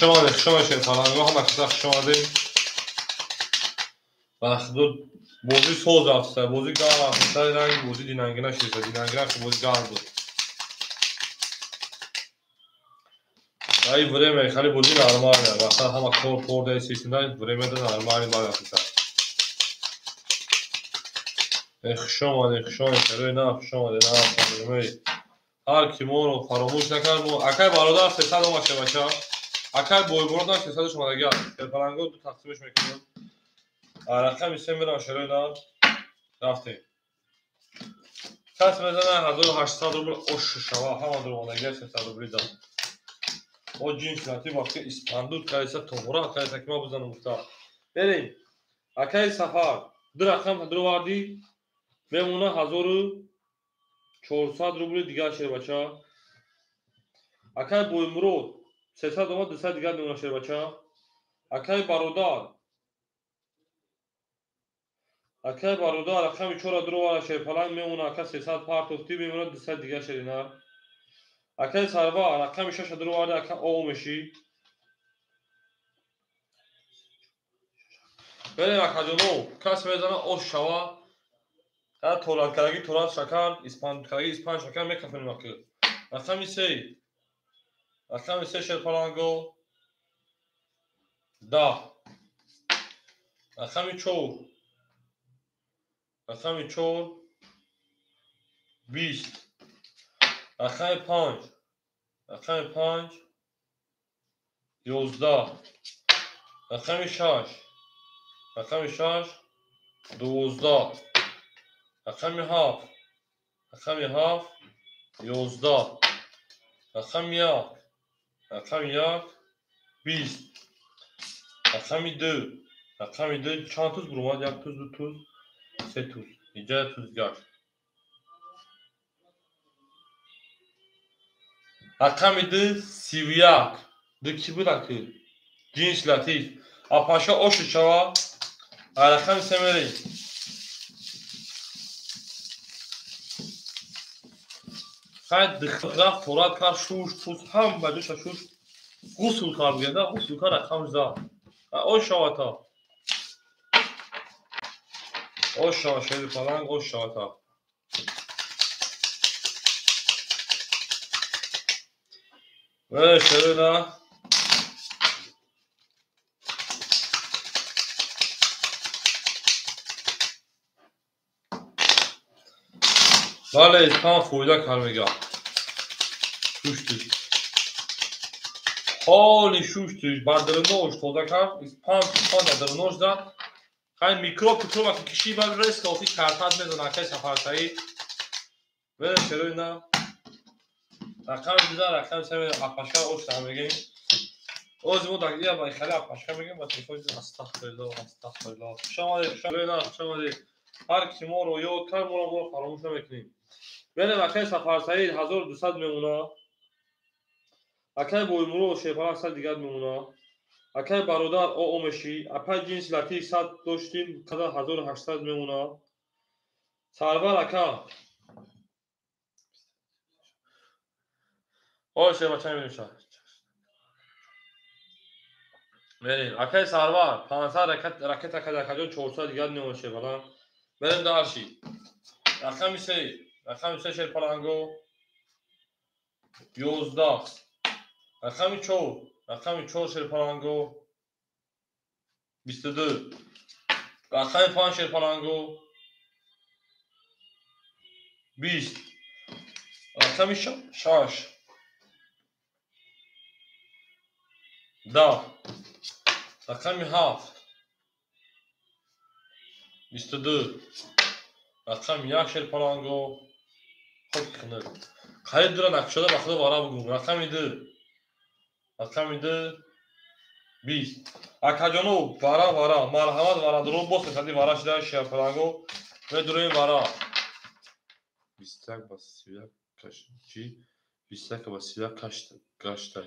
Хушомадед, шерпаланго, ҳама каса хушомадед. Бахдур бозӣ соз рафта, бозӣ гарм рафта, ранги бозӣ динангина шида, динангина бозӣ гарм буд. Ай время хали бозӣ нормально, вақта ҳама кор кор да система, время да нормально бар рафта. Хушомадед, хушомадед, шерои на, хушомадед, на, хушомадед. Ҳар ки моро фаромӯш накард, акай бародар 300 омад шебача. Акай Боймуродам 300 шумодаги аст. Шерпаланго ду тақсимаш мекунем. Рақами 3 мерам шерои на. Рафтем. Кас мезана 1800 рубл ош шава, ҳама дуромадаги аст 300 рубли да. О ҷинс латиф вақти испандуд кайса тоғра кайса ки ма бизанам гуфта. Берем. Акай Сафар ду рақам дуровардӣ мемона 1400 рубли дигар шербача. Акай Боймурод 300 омад 200 дигар мемона шербача. Акай бародар. Акай бародар рақами 4 дуровара шерпаланг мемона ака 300 партофтӣ мемона 200 дигар шерина. Акай Сарвар рақами 6 дуроварда ака о мешӣ. Берем акаҷоно, кас мезана ош шава. Ҳа торат кардаги торат шакар, испан кардаги испан шакар мекафонем ака. Рақами 3. Рақами 3 шерпаланго 10. Рақами 4. Рақами 4 20. Рақами 5. Рақами 5 11. Рақами 6. Рақами 6 12. Рақами 7. Рақами 7 11. Рақами 1. Рақами 1 20. Рақами 2. Рақами 2 чанд туз буромад? 1 туз, 2 туз, 3 туз. Инҷа туз гашт. Рақами 2 31. 2 ки буд аки? Ҷинс латиф. Апаша ошу шава. Рақами 3 мерем. Хай рафт торат кард, шуш, пӯст, ҳама ҷоша шуш. Ғусл кард, гӯянда ғусл кард, рақамш зад. Ош шавата. Ош шава шери паланг, ош шавата. Шерина. Бале, испан фоида кар мега. Шуштиш. Ҳоли шуштиш, бар дарунош тоза кард, испан пан дар дарунош зад. Хай микроб пикроб аки киши бар резко охи картат мезана акай Сафарсаид. Берем шерина. Рақами дуза, рақами се апашка ош мегем. Оз мо дагия ба хали апашка мегем ба телефон астағфируллоҳ, астағфируллоҳ. Хуш омадед, хуш омадед, хуш омадед. Ҳар ки моро ёд кард, моро фаромӯш намекунем. Берем акай Сафарсаид 1200 мемона. Акай Боймурод Шерпаланг 100 дигар мемона. Акай бародар оо меши. Апай ҷинси латиф 100 доштим, қадар 1800 мемона. Сарвар ака. Ой, шербача мебинем ша. Мерем. Акай Сарвар 500 ракета кад акаҷон 400 дигар мемона Шерпаланг. Мерем дарши. Рақами 3, рақами 3 Шерпаланго 11. Рақами 4, рақами 4 Шерпаланго 22. Рақами 5 Шерпаланго 20. Рақами 6 10. Рақами 7 22. Рақами 1 Шерпаланго хоб хунук. Қариб дура накушода ба худо вара бугум. Рақами 2. Рақами 2 20. Акаҷоно вара вара марҳамат вара дуро боз кади вара шида Шерпаланго медуроем вара. 21 ба 31 каш чи 21 ба 31 каш гашта.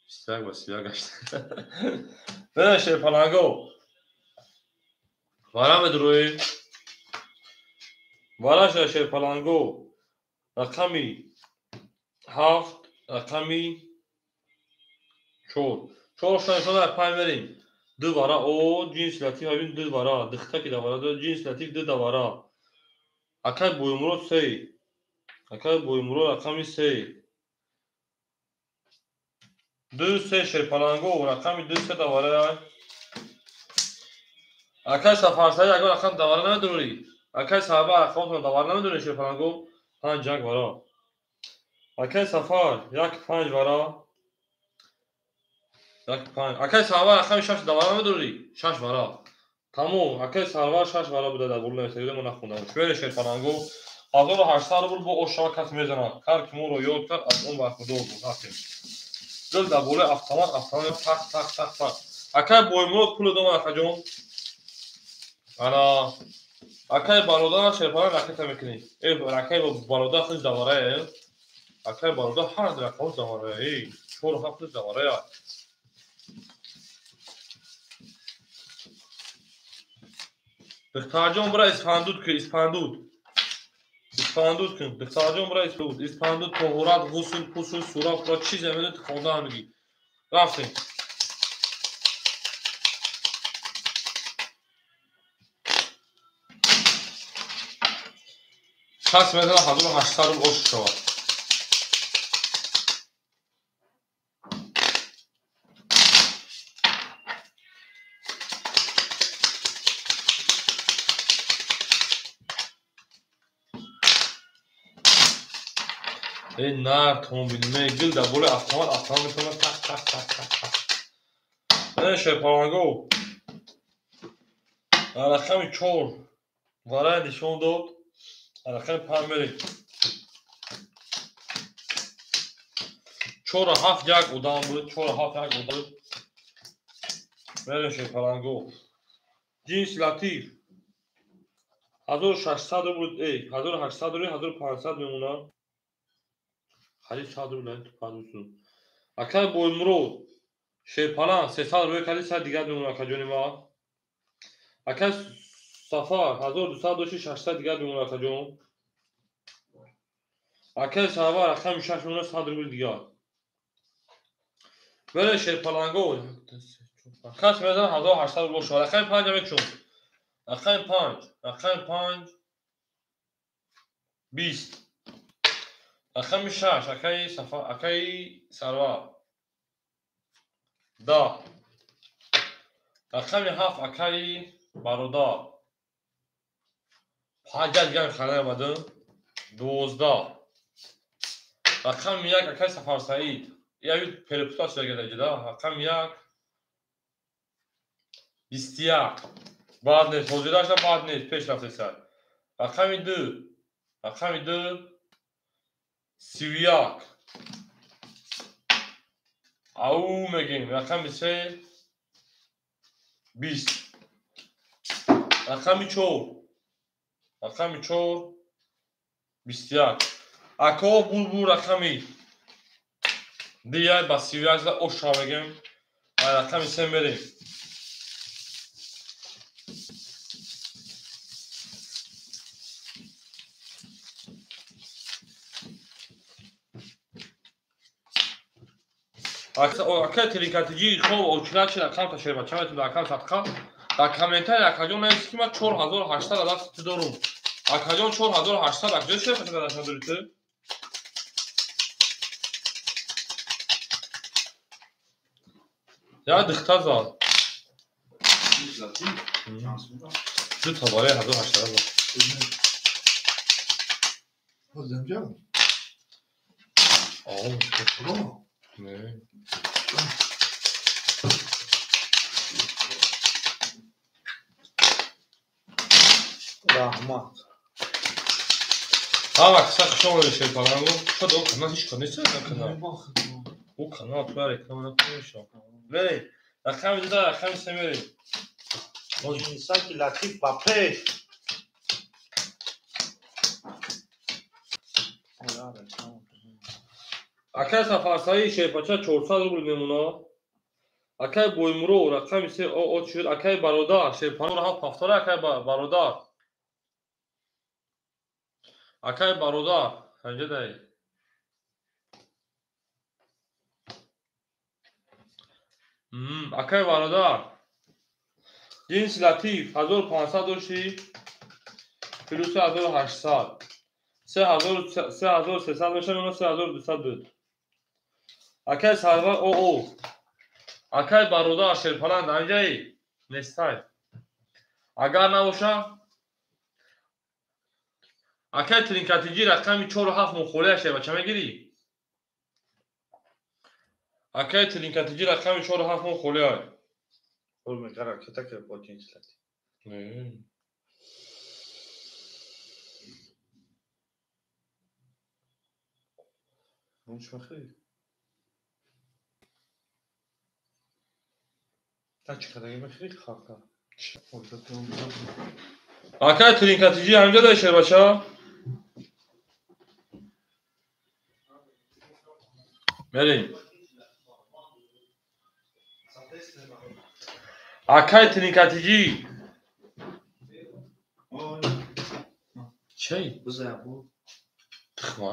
21 ба 31 гашта. Бена Шерпаланго вара медуроем. Вара шида Шерпаланго рақами 7 рақами 4. 4 шона пай мерем. 2 вара о ҷинси латиф ҳабин 2 вара дихта ки давара ду ҷинси латиф 2 давара. Акай Боймурод 3. Акай Боймурод рақами 3. 2 3 Шерпаланго рақами 2 3 давара. Акай Сафарсаид агар рақам давара намедурӣ. Акай Сарвар рақаматон давара намедурӣ Шерпаланго 5 1 вара. Акай Сафар 1 5 вара. 1 5. Акай Сарвар рақами 6 давара намедурӣ? 6 вара. Тамом, акай Сарвар 6 вара буда дар болои нависагида мо нахондам. Шуери Шерпаланго 1800 рубл бо ошава кас мезанад. Ҳар ки моро ёд кард аз он бархӯрдор буд. Ҳақим. Дил дар болои автомат, автомат тақ тақ тақ тақ. Акай Боймурод пул дом акаҷон. Ана акай бародар Шерпаланг ракета мекунӣ. Э акай бародар худ давара. Акай бародар ҳар рақам давара. Эй 4 7 давара. Духтарҷон бира Исфандуд ки Исфандуд. Исфандуд кун. Духтарҷон бира Исфандуд. Исфандуд тоҳурат, ғусл, пусл, сура, пура чизе медонӣ хонда ҳамигӣ. Рафтем. Кас мезана 1800 рубл ош шавад. Эй нар томбил мегил дар болои автомат, автомат метавонад тақ тақ тақ тақ тақ. Э Шерпаланго рақами 4 вара нишон дод. Рақами 5 мерем. 4 7 1 одам буд, 4 7 1 одам буд. Мерем Шерпаланго. Ҷинси латиф 1600 рубл, эй 1800 рубл, 1500 мемонад. Харид 100 рубл ин тупадусу. Акай Боймурод Шерпаланг 300 рубл кади 100 дигар мемонад акаҷони ма. Акай Сафар 1200 дошти 600 дигар мемонад акаҷон. Акай Сарвар рақами 6 мемонад 100 рубл дигар. Бере Шерпаланго кас мезанад 1800 рубл шавад. Рақами 5 мекушам. Рақами 5, рақами 5 20. Рақами 6 акаи Сафар, акаи Сарвар. 10. Рақами 7 акаи бародар. 5 дигар хана омадам. 12. Рақами 1 акаи Сафарсаид. Я перепутал шуда да? Рақами 1 21. Баъд нест, ҳозираша баъд нест, пеш рафтеса. Рақами 2. Рақами 2 31. Ау мегем. Рақами 3 20. Рақами 4. Рақами 4 21. Ако булбул рақами 2 ба 31 да оша мегем. Рақами 3 мерем. Акай тринкатиҷи хоб очилачи рақам ташеба чамет рақам садқа дар комментарий акаҷон навис ки ман 4800 даст ту дорум. Акаҷон 4800 акаҷон чӣ қадар даст дорӣ ту? Я дихта зад. Ду та барои 1800 зад. Не. Раҳмат. Ҳама киса хуш омадед шерпалангу. Шояд о канал ҳеч кор нест на канал. О канал ту реклама накунеша. Мерем. Рақами 2 рақами 3 мерем. Саки Латиф ба пеш. Акай Сафарсаид шерпача 400 рубл мемонад. Акай Боймуро рақами 3 о шуд. Акай бародар шерпалангу ҳафт ҳафтора акай бародар. Акай бародар ҳанҷа дай. Акай бародар. Ҷинси Латиф 1500 дошти плюс 1800. 3300 мешавад, мемонад 3200 буд. Акай Сарвар о. Акай бародар шерпаланд ҳанҷаи нестай. Агар набоша акай тринкатиҷи рақами 4 7 мухолия шева ча мегирӣ? Акай тринкатиҷи рақами 4 7 мухолия. Хол мегара кета ке бо ҷинси Латиф. Не. Акай тринкатиҷи ҳамҷа дай шербача? Мерем. Акай тринкатиҷи. Чей? Тухма?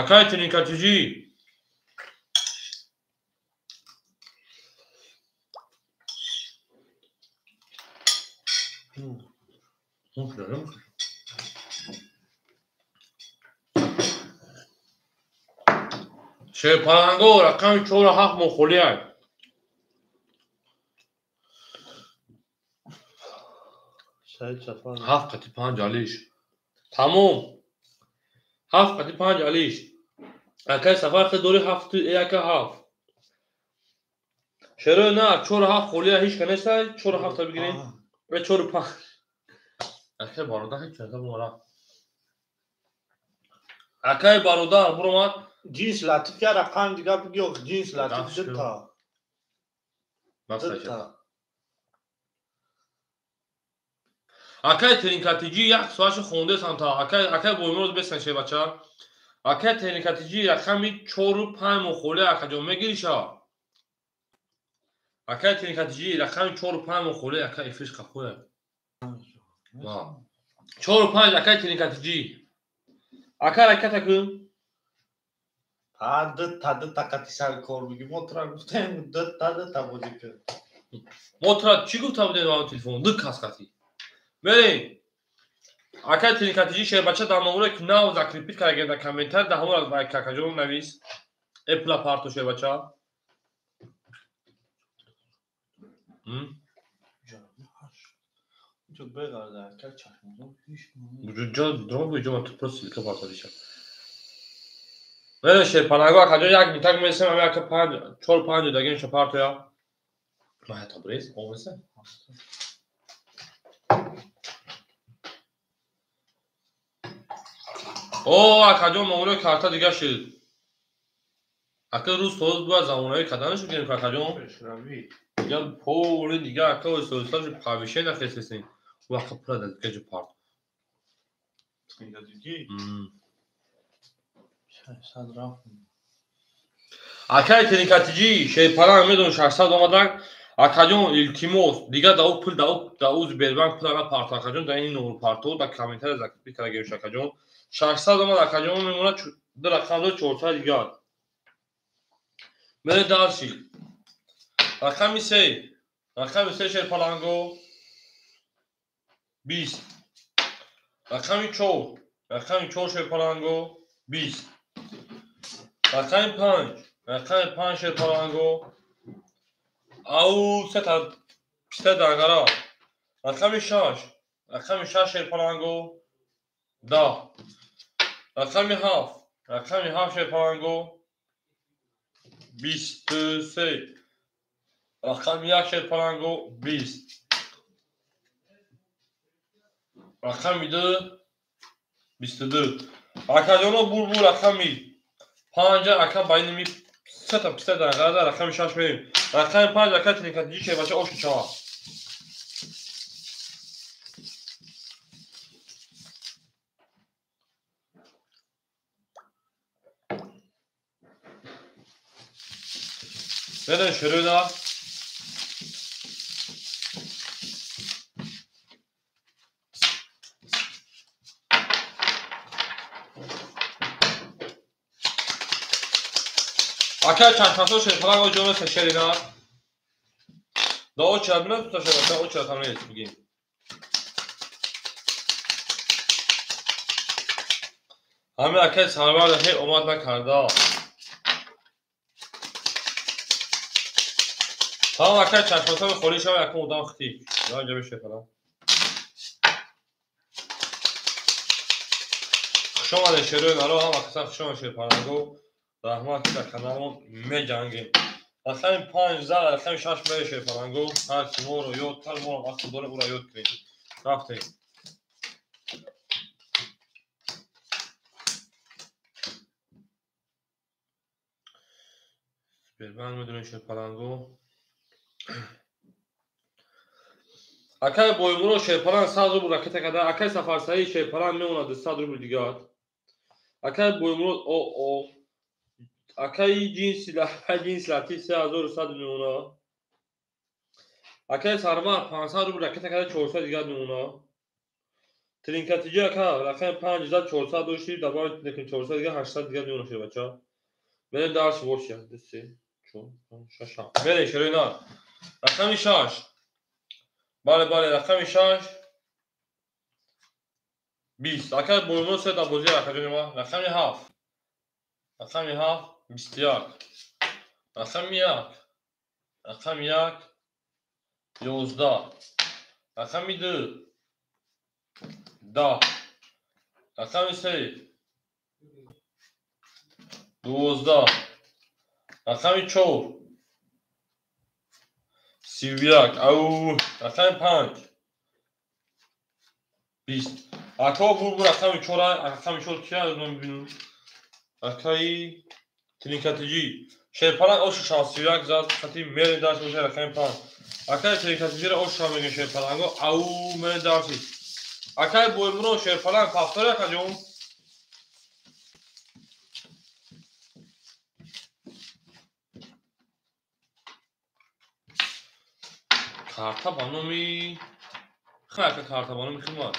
Акай тринкатиҷи. Шерпаланго рақами 4 7 мухолия. Ҳафт қати 5 алиш. Тамом. Ҳафт қати 5 алиш. Акай Сафар хел дори 7 1 7. Шеро на 4 7 холия ҳеч ка нестай 4 7 та бигирем. Ва 4 5. Акай бародар ҳеч чиза бумара. Акай бародар буромад. Ҷинс Латиф я рақам дига бигӣ, ҷинс Латиф дута. Акай тринкатиҷи як соатшо хондесам та. Акай Боймуроз бесан шебача. Акай тринкатиҷи рақами 4 5 мухолия акаҷон мегириша. Акай тринкатиҷи рақами 4 5 мухолия акай эфирш қафоя. 4 5 акай тринкатиҷи. Акай раката кун. Та ду та қати сари кор бигӣ. Мо тура гуфтем ду та бозӣ кун. Мо тура чӣ гуфта будем ба телефон? Ду кас қати. Мерем. Акай Тринкатиҷи шербача дар номере ки нав закрепить карда дар комментар дар ҳамон акаҷон навис. Эпла парто шербача. Мере шерпанаго акаҷон як митак месем ами ака панҷ чор панҷ дагин шапартоя. Мая табрез омеса. О, акаҷон номерои карта дига шуд. Ака рӯз тоз бояд замонави карданаш бигирем акаҷон. Дига поли дига ака оҳиста повишение нахестесем. Вақа пула дар дига ҷо парт. Акаи Тринкатиҷи шерпаланг медонӣ 600 омадаг. Акаҷон илтимос дига да ӯ пул да ӯ Сбербанк пула напарто акаҷон дар ин номер парто дар комментария закрепить карда гирифт акаҷон. 600 омад акаҷон мемонад ду рақам дор 400 дигар. Мере дарши. Рақами се. Рақами се шерпаланго 20. Рақами 4. Рақами 4 шерпаланго 20. Рақами 5. Рақами 5 шерпаланго ау сета писта дангара. Рақами 6. Рақами 6 шерпаланго 10. Рақами 7. Рақами 7 шерпаланго 23. Рақами 1 шерпаланго 20. Рақами 2 22. Акаҷоно бурбур рақами 5 ака байни сета писта дангара рақами 6 мерем. Рақами 5 ака Тринкатиҷи шербача ош мешавад. Мерем шерӯна. Акай чашмасо шерпаланг оҷоно сешерина. Да очерат мина тута шербача очерат ҳам нест бигем. Ҳамин акай сарвар ҳе омад накарда. Тамом акай чашмасо холӣ шава якум одам хити. Да ҷаби шерпаланг. Хуш омадед шерои наро ҳам акаса хуш омадед шерпаланго. Раҳмат ки дар каналмон меҷангем. Рақами 5 зад, рақами 6 мере шерпаланго. Ҳар ки моро ёд кард, моро вақт дорем ӯро ёд кунем. Рафтем. Сбербанк медонем шерпаланго. Акай Боймуро шерпаланг 100 рубл ракета карда. Акай Сафарсаид шерпаланг мемонад 200 рубл дигар. Акай Боймуро о Акаи ҷинси латиф 3100 мемонад. Акаи Сарвар 500 рубл ракета карда 400 дигар мемонад. Тринкатиҷи ака рақами 5 зад 400 дошти, добавить мекунем 400 дигар 800 дигар мемонад шербача. Мерем дарш бош 1 2 3 4 5 6 7. Мерем шерои нар. Рақами 6. Бале бале рақами 6 20. Акаи Боймуро се да бозӣ акаҷони ма. Рақами 7. Рақами 7 21. Рақами 1. Рақами 1 11. Рақами 2 10. Рақами 3 12. Рақами 4 31. Ау рақами 5 20. Ака бурбур рақами 4 рақами 4 кия мебинем. Акаи Тринкатиҷи шерпаланг ошу 61 зад хати мери дарс боша рақами 5. Акаи Тринкатиҷиро ошу мегӯем шерпаланго ау мери дарси. Акаи Боймуро шерпаланг пафтори акаҷон. Карта ба номи хай ака карта ба номи хидмат.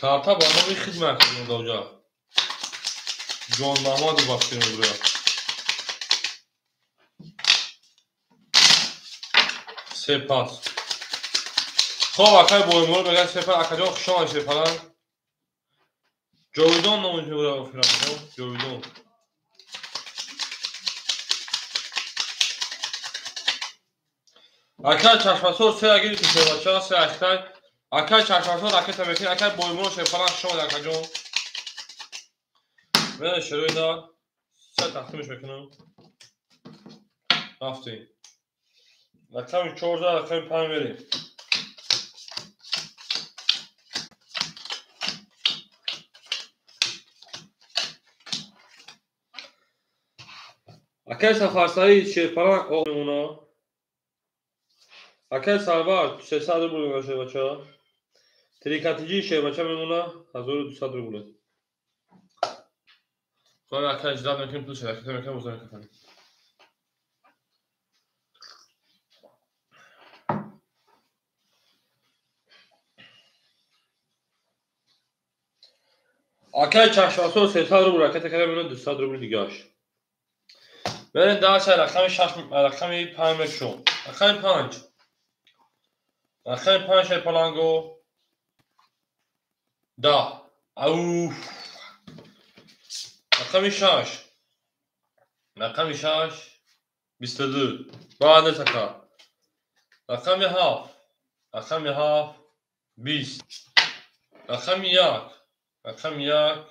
Карта ба номи хидмат даҷа. Ҷон Маҳмаду бахши мебуря. Се пас. Хоб, акай боимор мегӯяд се пас. Акаҷон, хуш омадед, Шерпаланг. Ҷовидон номи мебурад, Ҷовидон. Акай чашмасор се гирифти, шербача, се ахтай. Акай чашмасор ракета мекунӣ. Акай боимор, Шерпаланг, хуш омадед, акаҷон. Мена шерои на се тақсимш мекунам. Рафтем. Рақами 14, рақами 5 мерем. Акай Сафарсаид, Шерпаланг, мемона. Акай Сарвар 300 рубл мемона, шербача. Трикатиҷи, шербача, мемона 1200 рубл. Хоб, акай, ждать мекунем, плюс ракета мекунем, боза мекунем. Акай чашмасор 300 рубл ракета карда мемона, 200 рубл дигаш. Берем дальше, рақами 6, рақами 5 мекушом. Рақами 5. Рақами 5, Шерпаланго. Да. Ауф. Рақами 6. Рақами 6 22. Баъд нест, ака. Рақами 7. Рақами 7 20. Рақами 1. Рақами 1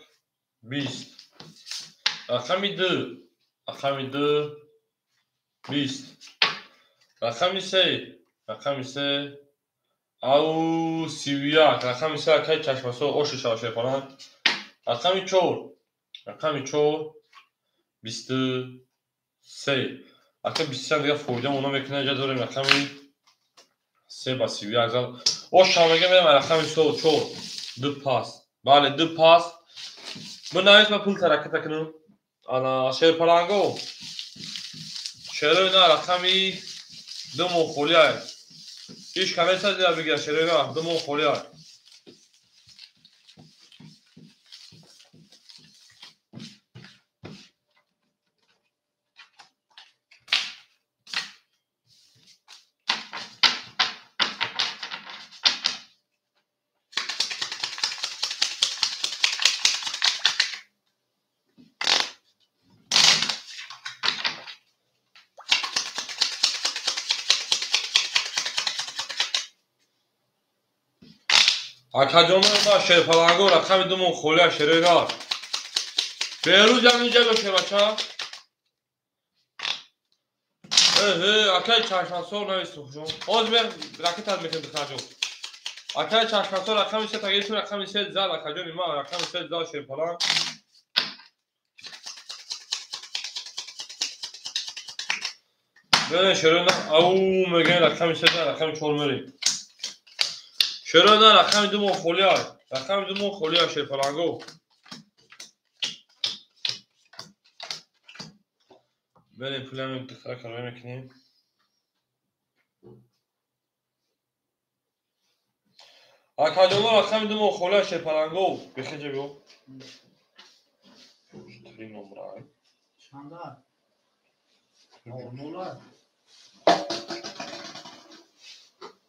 20. Рақами 2. Рақами 2 20. Рақами 3. Рақами 3 ау 31. Рақами 3, акай чашмасор, оши шава, Шерпаланг. Рақами 4. Рақами 4 23. Ака 23 дига фоида мона мекунад, иҷа дорем рақами 3 ба 31 зад. Ош шава мега, мерам рақами 4. Ду пас. Бале, ду пас. Бинавис, ма пул тараката кунам. Ана Шерпаланго. Шерои на рақами 2 моҳ холиай. Ҳеҷ каме садида бигира, шерои на 2 моҳ холиай. Акаҷонои ма, Шерпаланго, рақами 2 моҳ холия, шерои на. Берӯз ям инҷа ё, шербача. Эҳе, акай чашмасор нависту хушон. Ҳозир мен ракетат мекунем, духтарҷон. Акай чашмасор рақами 3 тагирифтем, рақами 3 зад, акаҷони ма, рақами 3 зад, Шерпаланг. Бибин, шерои на, ау мегӯем рақами 3 зад, рақами 4 мерем. Шерои на рақами 2 моҳ холия. Рақами 2 моҳ холия, Шерпаланго. Берем пулами духтара карвай мекунем. Акаҷоно, рақами 2 моҳ холия, Шерпаланго. Бихеҷа биё. Три номра. Чанда? Нула.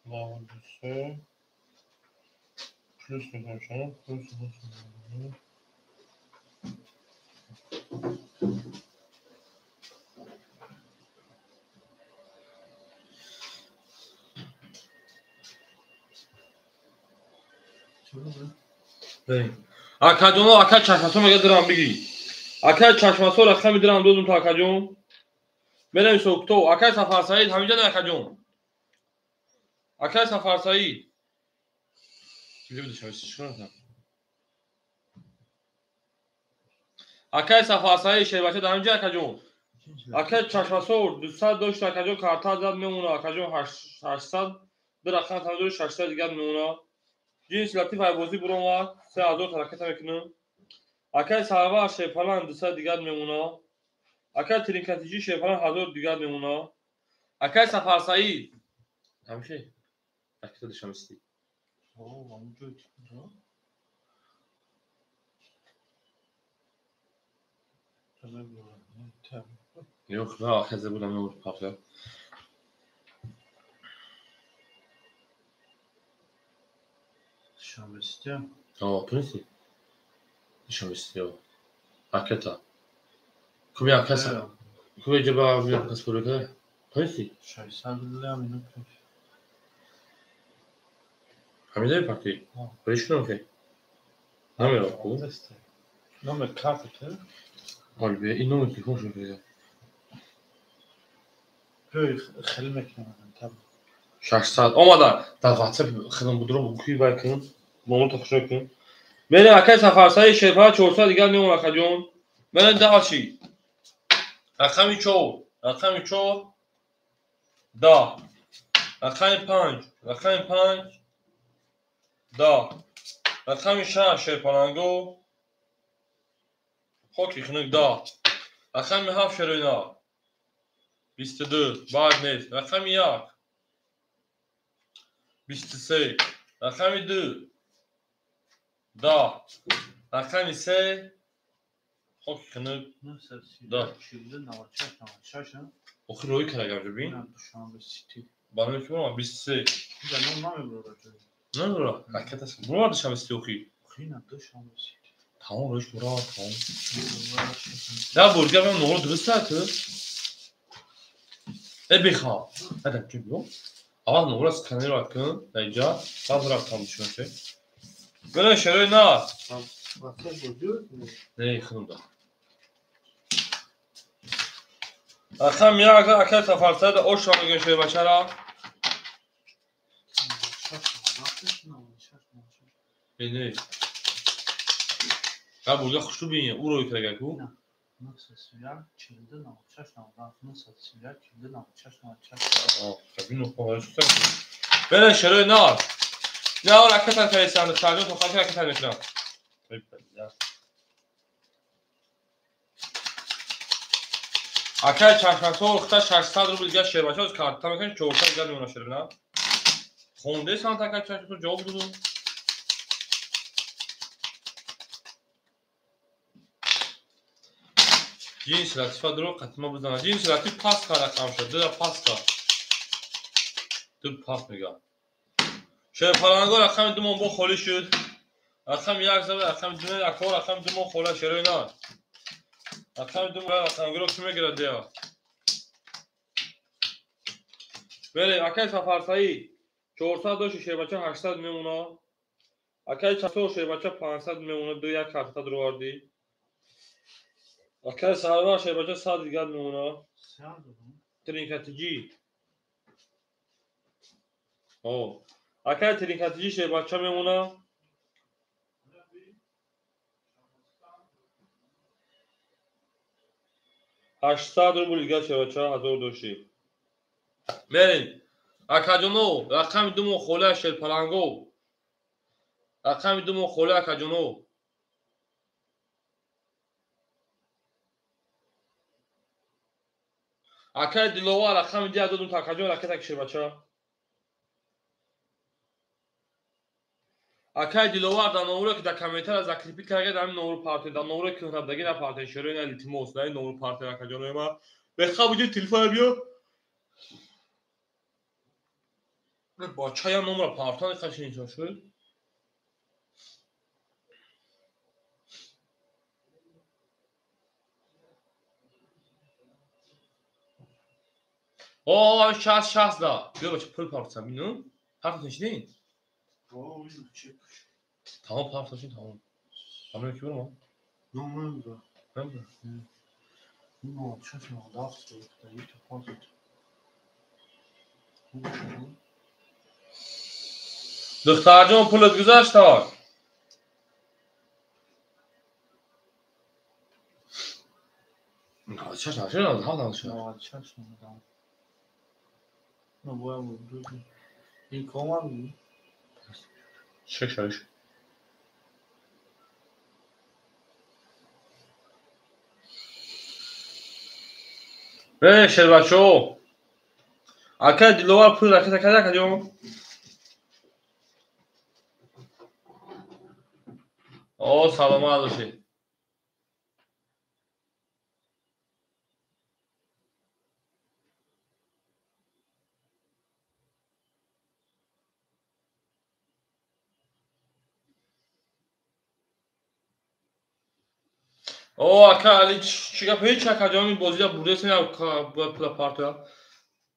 93 плюс мекунем, плюс. Акаҷоно, акай чашмасор мега дирам бигӣ. Акай чашмасор рақами дирам додум то, акаҷон. Мерем сокто. Акай Сафарсаид ҳаминҷа не, акаҷон. Акай Сафарсаид. Акай Сафарсаид, шербача, дар ҳаминҷа, акаҷон. Акай чашмасор 200 дошт, акаҷон, карта зад мемона, акаҷон, 800 ду рақам тамдори 600 дигар мемона. Ҷинси латиф айбозӣ буромад, 3000 ҳараката мекунам. Акай Сарвар, Шерпалан, 200 дигар мемона. Акай Тринкатиҷи, Шерпалан, 1000 дигар мемона. Акай Сафарсаид. Ҳамше? Ракета душамистӣ. Yo'q, на, хезе будам, папа. Душанбе Сити. О, ту нести? Душанбе Сити. Ракета. Куби акаса. Куби ҷаба биё кас пули. Ту нести? 600 рубли ҳам пеш. Ҳамидаи парти? Барои ки? Намеро ку? Номер карта ки? Ҳол ин номер телефон шуд ки. Пӯй хеле мекунам таб. 600 омада дар WhatsApp хидм будро куи бай кун. Момон хушо кун. Мерем акай Сафарсаи шерпа 400 дигар меомад акаҷон. Мерем дальше. Рақами 4, рақами 4 10. Рақами 5, рақами 5 10. Рақами 6 шерпаланго хоки хунук 10. Рақами 7 шероина 22 бад нест. Рақами 1 23. Рақами 2 10. Рақами 3 хоки хунук 10. 96. Охир рӯй карда гап бин. Душанбе Сити. Барои ки бурам 23. Ин ном намебурад. Намебурад. Ракета бурад Душанбе Сити охи. Охи на Душанбе Сити. Тамом рӯш бурад тамом. Да бурга бем нуғро дуруст аст ту? Э беха. Адам ки биё. Аввал нуғро сканировать кун дар инҷа, баъд бурад там Душанбе. Бина шерои на. Не хунум да. Рақам як акай Сафарсаида ошро мегӯем шербачара. Не. Га бурга хушу бин, ӯ рӯй карда ку. 931 42 96 97 931 42 96 96. О, бину хо. Бина шерои на. Не, аввал ракета фиристанд, сарҷон то хати ракета мекунам. Акай чашмасор хта 600 рубл дигар шербача карта мекунем 400 дигар мемона шербина. Хонде сант акай чашмасор ҷавоб дуду. Ҷинси латифа дуро қатима бизана. Ҷинси латиф пас ка рақам шуд. Ду пас ка. Ду пас мега. Шерпаланго рақами думон бо холӣ шуд. Рақами 1 зада рақами 2 акор рақами думон хола шерои на. Рақами ду рақамгиро ки мегирад дея. Беле акай Сафарсаид 400 дошти шербача 800 мемона. Акай Часор шербача 500 мемона, ду як карта дуровардӣ. Акай Сарвар шербача 100 дигар мемона. Тринкатиҷӣ. О, акай Тринкатиҷӣ шербача мемона. 800 рубл дигар шербача 1000 дошти. Мерем. Акаҷоно, рақами думо хола шерпаланго. Рақами думо хола акаҷоно. Акай Диловар рақами 10 додум та акаҷон ракета ки шербача. Акай Диловар дар номро ки дар комментария закрепить карда дар ҳамин номро партия, дар номро ки ҳабдаги на партия шерои на илтимос, дар ин номро партия акаҷонои ма. Беха буҷи телефон биё. Бача я номро партия қашин инсон шуд. О, 60 60 да. Биё бача пул партия бину. Партия шидин? Тамом партия тамом. Тамом ки бурам? Номер. Номер. 96 97 да партия. Духтарҷон пулат гузашт ҳа. 96 97 96. 96 97. Ну, бояд буд. Ин команд 6 6. Э, шербачо. Акай Диловар пул ракета карда акаҷон? О, саломат бошед. О, ака Али, чӣ гап? Ҳеч акаҷони бозия бурдесен, пула партоя.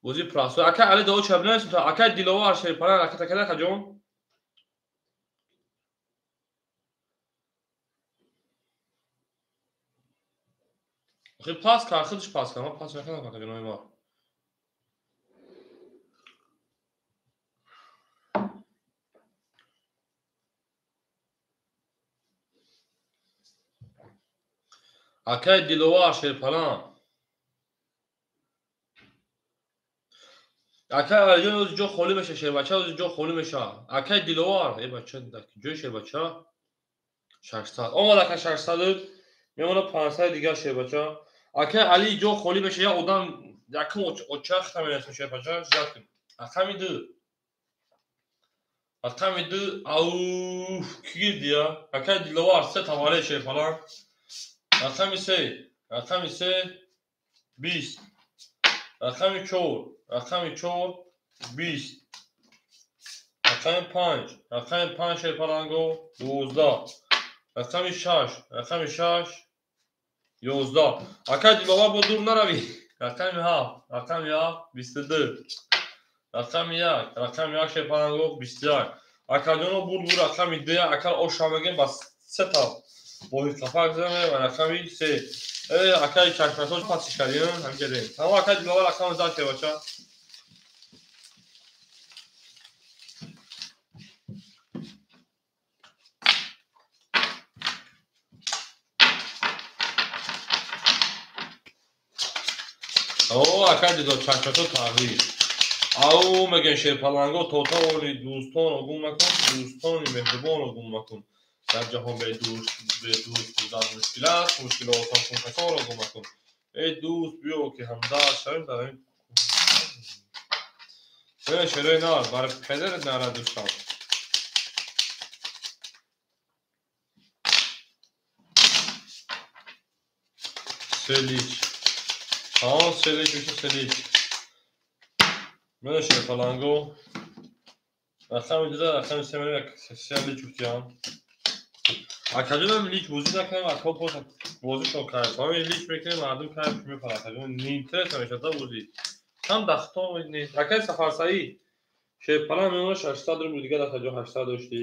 Бози прасо. Ака Али дао ча бинависем. Ака Диловар Шерпалан, ака такада акаҷон. Охи пас кар, худаш пас кар, ман пас накардам акаҷонои ма. Акай Диловар Шерпалан. Акай Алиҷон ози ҷо холӣ меша, шербача ози ҷо холӣ меша. Акай Диловар, э бача, ҷои шербача 600. Омад ака 600, мемона 500 дигар шербача. Акай Али ҷо холӣ меша, як одам якум очахта менасем шербача, ждать кун. Рақами 2. Рақами 2, ауф, ки гирдия? Акай Диловар, се тавале шерпалан. Рақами 3, рақами 3, 20. Рақами 4, рақами 4, 20. Рақами 5, рақами 5 шерпаланго, 12. Рақами 6, рақами 6, 11. Акай Диловар, бо дур наравӣ. Рақами 7, рақами 7, 22. Рақами 1, рақами 1 шерпаланго, 21. Акаҷоно бурд бур рақами 2, акар оша мегем ба се та моҳи қафак заме ва рақами 3. Э, акаи чашмасоз пасиш кардем, ҳамин кардем. Тамом, акаи Диловар рақами зад шербача. О, акаи Диловар чашмасоз тағйир. Ау, мегӯем шерпаланго, то тавони дӯстонро гум накун, дӯстони меҳрубонро гум накун. Дар ҷаҳон бедӯст будан мушкил аст, мушкилро осон кун, касонро гум накун. Эй дӯст, биё ки ҳамдард шавем дар ин. Э, шерои нар, бар педарат нара дӯстам. Селич. Ҳа, селич меша селич. Мена шерпаланго. Рақами 2, рақами 3 мена селич гуфтиям. Акаҷонам лич бозӣ накунем, ака боз бозишон кайф. Ҳамин лич мекунем, мардум кайф мепарад. Акаҷон неинтерес намешавад да бозӣ. Ҳам дахто нест. Акаи Сафарсаид шерпалан мемона 600 рубл, дигар акаҷон 800 доштӣ.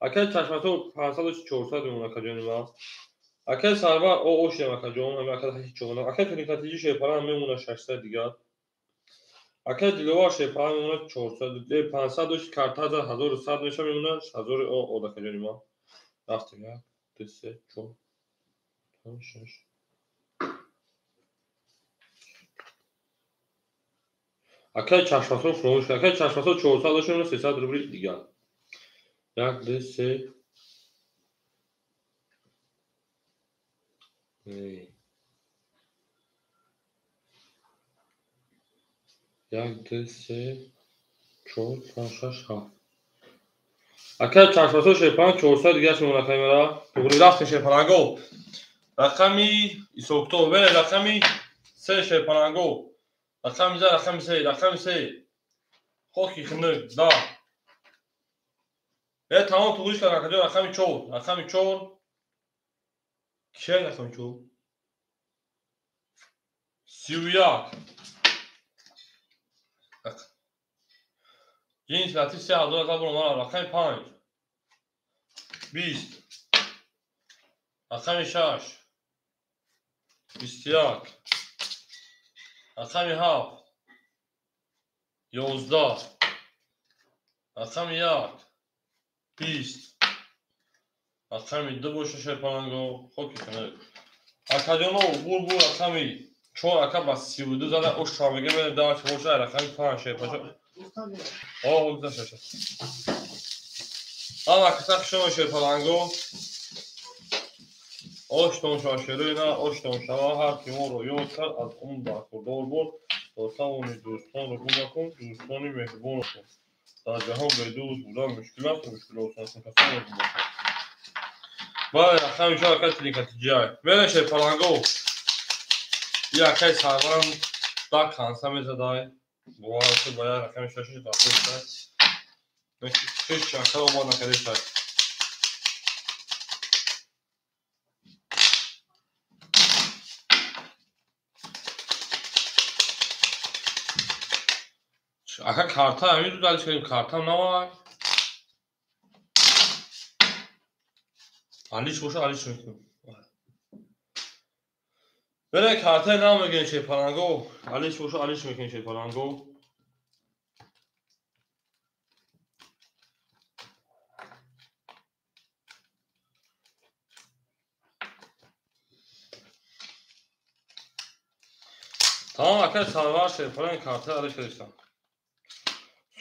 Акаи Чашмасо 500 дошти, 400 мемона акаҷони ман. Акаи Сарвар о ошидам акаҷон, ҳамин ака ҳеҷ чоғона. Акаи Фирикатиҷи шерпалан мемона 600 дигар. Акаи Диловар шерпалан мемона 400, 500 дошти, картаза 1100 меша мемона 1000 о од акаҷони ман. Рафтем, 1, 2, 3, 4, 5, 6. Акаи Чашмасо фуромӯш кард. Акаи Чашмасо 400 дошт, мемона 300 рубли дигар. 1, 2, 3. 1, 2, 3, 4, 5, 6, 7. Акаи Чашмасо шерпалан 400 дигараш мемона камера. Туғри рафтем шерпаланго. Рақами ҳисобкитоб, беле рақами 3 шерпаланго. Рақами 2, рақами 3, рақами 3. Хоки хунук, 10. Э, тамом туғриш кард акаҷон, рақами 4, рақами 4. Кия рақами 4? 31. Ҷинс латиф 3000 ака буромара, рақами 5. 20. Рақами 6. 21. Рақами 7. 11. Рақами 1. 20. Рақами 2 боша шерпаланго, хоки хунук. Акаҷоно бур бур рақами 4 ака ба 32 зада ош мега бе дач боша рақами 5 шерпача. О, гузашт. Ама каса шумо шерпаланго. Оштон шава шероина, оштон шава ҳар ки моро ёд кард аз умр бархурдор буд. То тавони дӯстонро гум накун, дӯстони меҳрубонро кун. Дар ҷаҳон бедӯст будан мушкил аст, мушкилро осон кун, касонро гум накун. Бале, рақами 4 ака тиликатиҷай. Беле шерпаланго. И акаи Сарварам да канса мезадай. Бовар шуд ба як рақами 6 рафта. Ҳеҷ ака омад накарда. Ака карта ҳамин рӯз алиш кардем, картам навай. Алиш боша, алиш мекунем. Бере картаи нав мегирем шерпаланго. Алиш боша, алиш мекунем шерпаланго. Тамом ака Сарвар шерпаланг картаи алиш кардистам.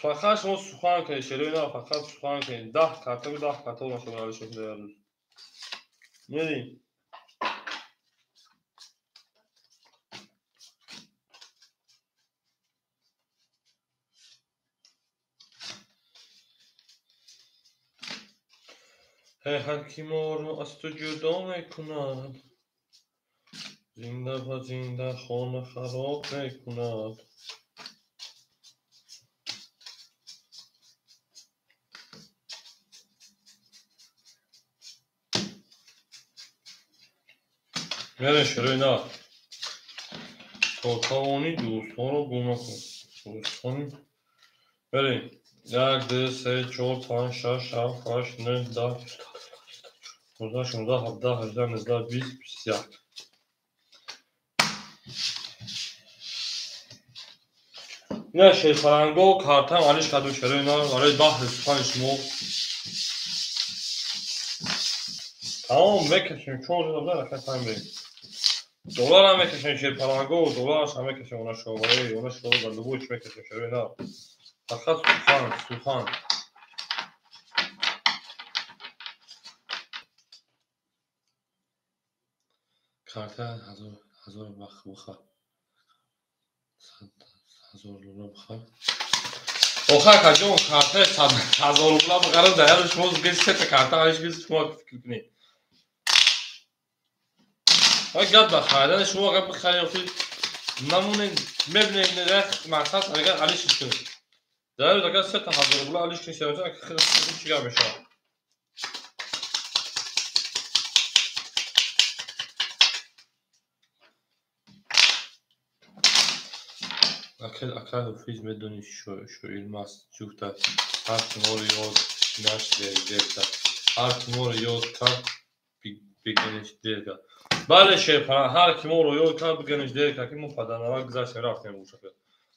Фақат шумо сухан кунед, шерои нав, фақат сухан кунед. 10 карта, 10 карта шумо алиш мекунед рӯз. Мерим. Ҳар ки моро аз ту ҷудо мекунад, зинда ба зинда хона хароб мекунад. Мерем шерои нав. То тавонӣ дӯстонро гум накун. Дӯстони мерем. 1, 2, 3, 4, 5, 6, 7, 8, 9, 10, 11, 12, 17, 18, 19, 20, 21. Ина шерпаланго картам алиш кардем шерои нав барои баҳри сухани шумо. Тамом мекашем, чор рӯз ака тайм берем. Долларам мекашем шерпаланго, долларашам мекашем она шо, барои она шо дар любой чӣ мекашем шерои нав. Фақат сухан, сухан. Карта ҳазор бихар. 100,000 рубла бихар. Охир акаҷон, картаи 100,000 рубла бихарам, дар яро шумо сета карта алиш гирифт, шумо фикр кунед. Ай гап ба харидани шумо агар бихаред, охир намонед, мебинед, як мақсад агар алиш кунед. Дар рӯз агар сета 1,000 рубла алиш кунед, хеле чӣ гап мешавад? Ака Ҳофиз медонӣ шоир маст ҷуфта, ҳар ки моро ёд наш дерка, ҳар ки моро ёд кард бигӯниш дерка. Бале шерпаланг, ҳар ки моро ёд кард бигӯниш дерка, ки мо падарнавар гузаштем рафтем гӯшака.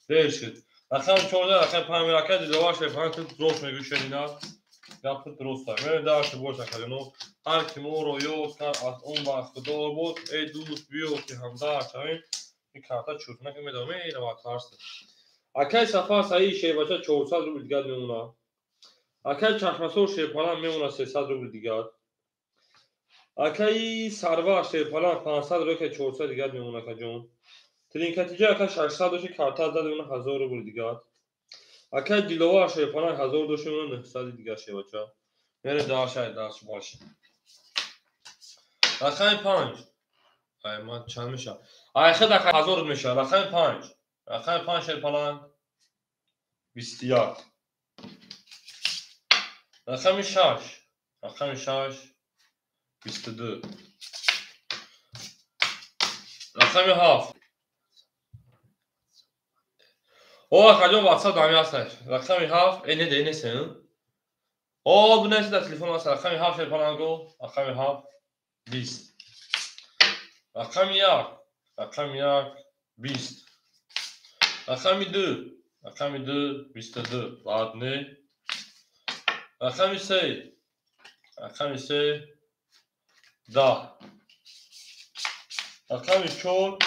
Дер шуд. Рақами 14, рақами 5 ака Диловар шерпаланг, ту дуруст мегӯӣ шерина. Гапи дуруст аст. Мерем дарси бош акаҷоно. Ҳар ки моро ёд кард аз он бахтдор буд, эй дӯст биё ки ҳамдард шавем. Ин карта чуртна ки медонам, меравад тарс. Акай Сафар Саид шербача 400 рубл дигар мемонад. Акай Чашмасор шерпаланг мемонад 300 рубл дигар. Акаи Сарвар шерпаланг 500 рубл, 400 дигар мемонад акаҷон. Тринкатиҷа ака 600 доши карта зад мемонад 1000 рубл дигар. Акай Диловар шерпаланг 1000 доши мемонад 900 дигар шербача. Мерем даршай дарс бош. Рақами 5. Ай ман чанд мешавад? Ай хед ака 1000 мешавад. Рақами 5. Рақами 5 шерпаланг 21. Рақами 6. Рақами 6 22. Рақами 7. О акаҷон WhatsApp дами ҳасташ. Рақами 7 э не де не сен. О бинависед дар телефон аст. Рақами 7 шерпаланго. Рақами 7 20. Рақами 1. Рақами 1 20. Рақами 2. Рақами 2 22. Баъд не. Рақами 3. Рақами 3 10. Рақами 4.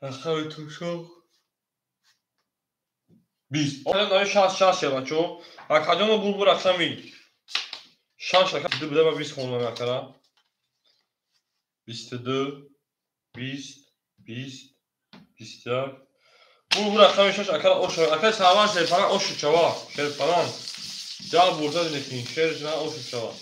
Рақами 4 20. Оҳ, 6 6 шевачо. Акаҷоно булбу рақами 6 ака 2 буда 20 хонам акара. 22 20 20 21. Булбу рақами 6 акара ош. Ака Сарвар шерпаланг ош чава. Шерпаланг. Ҷа бурда динекин. Шер жина ош чава.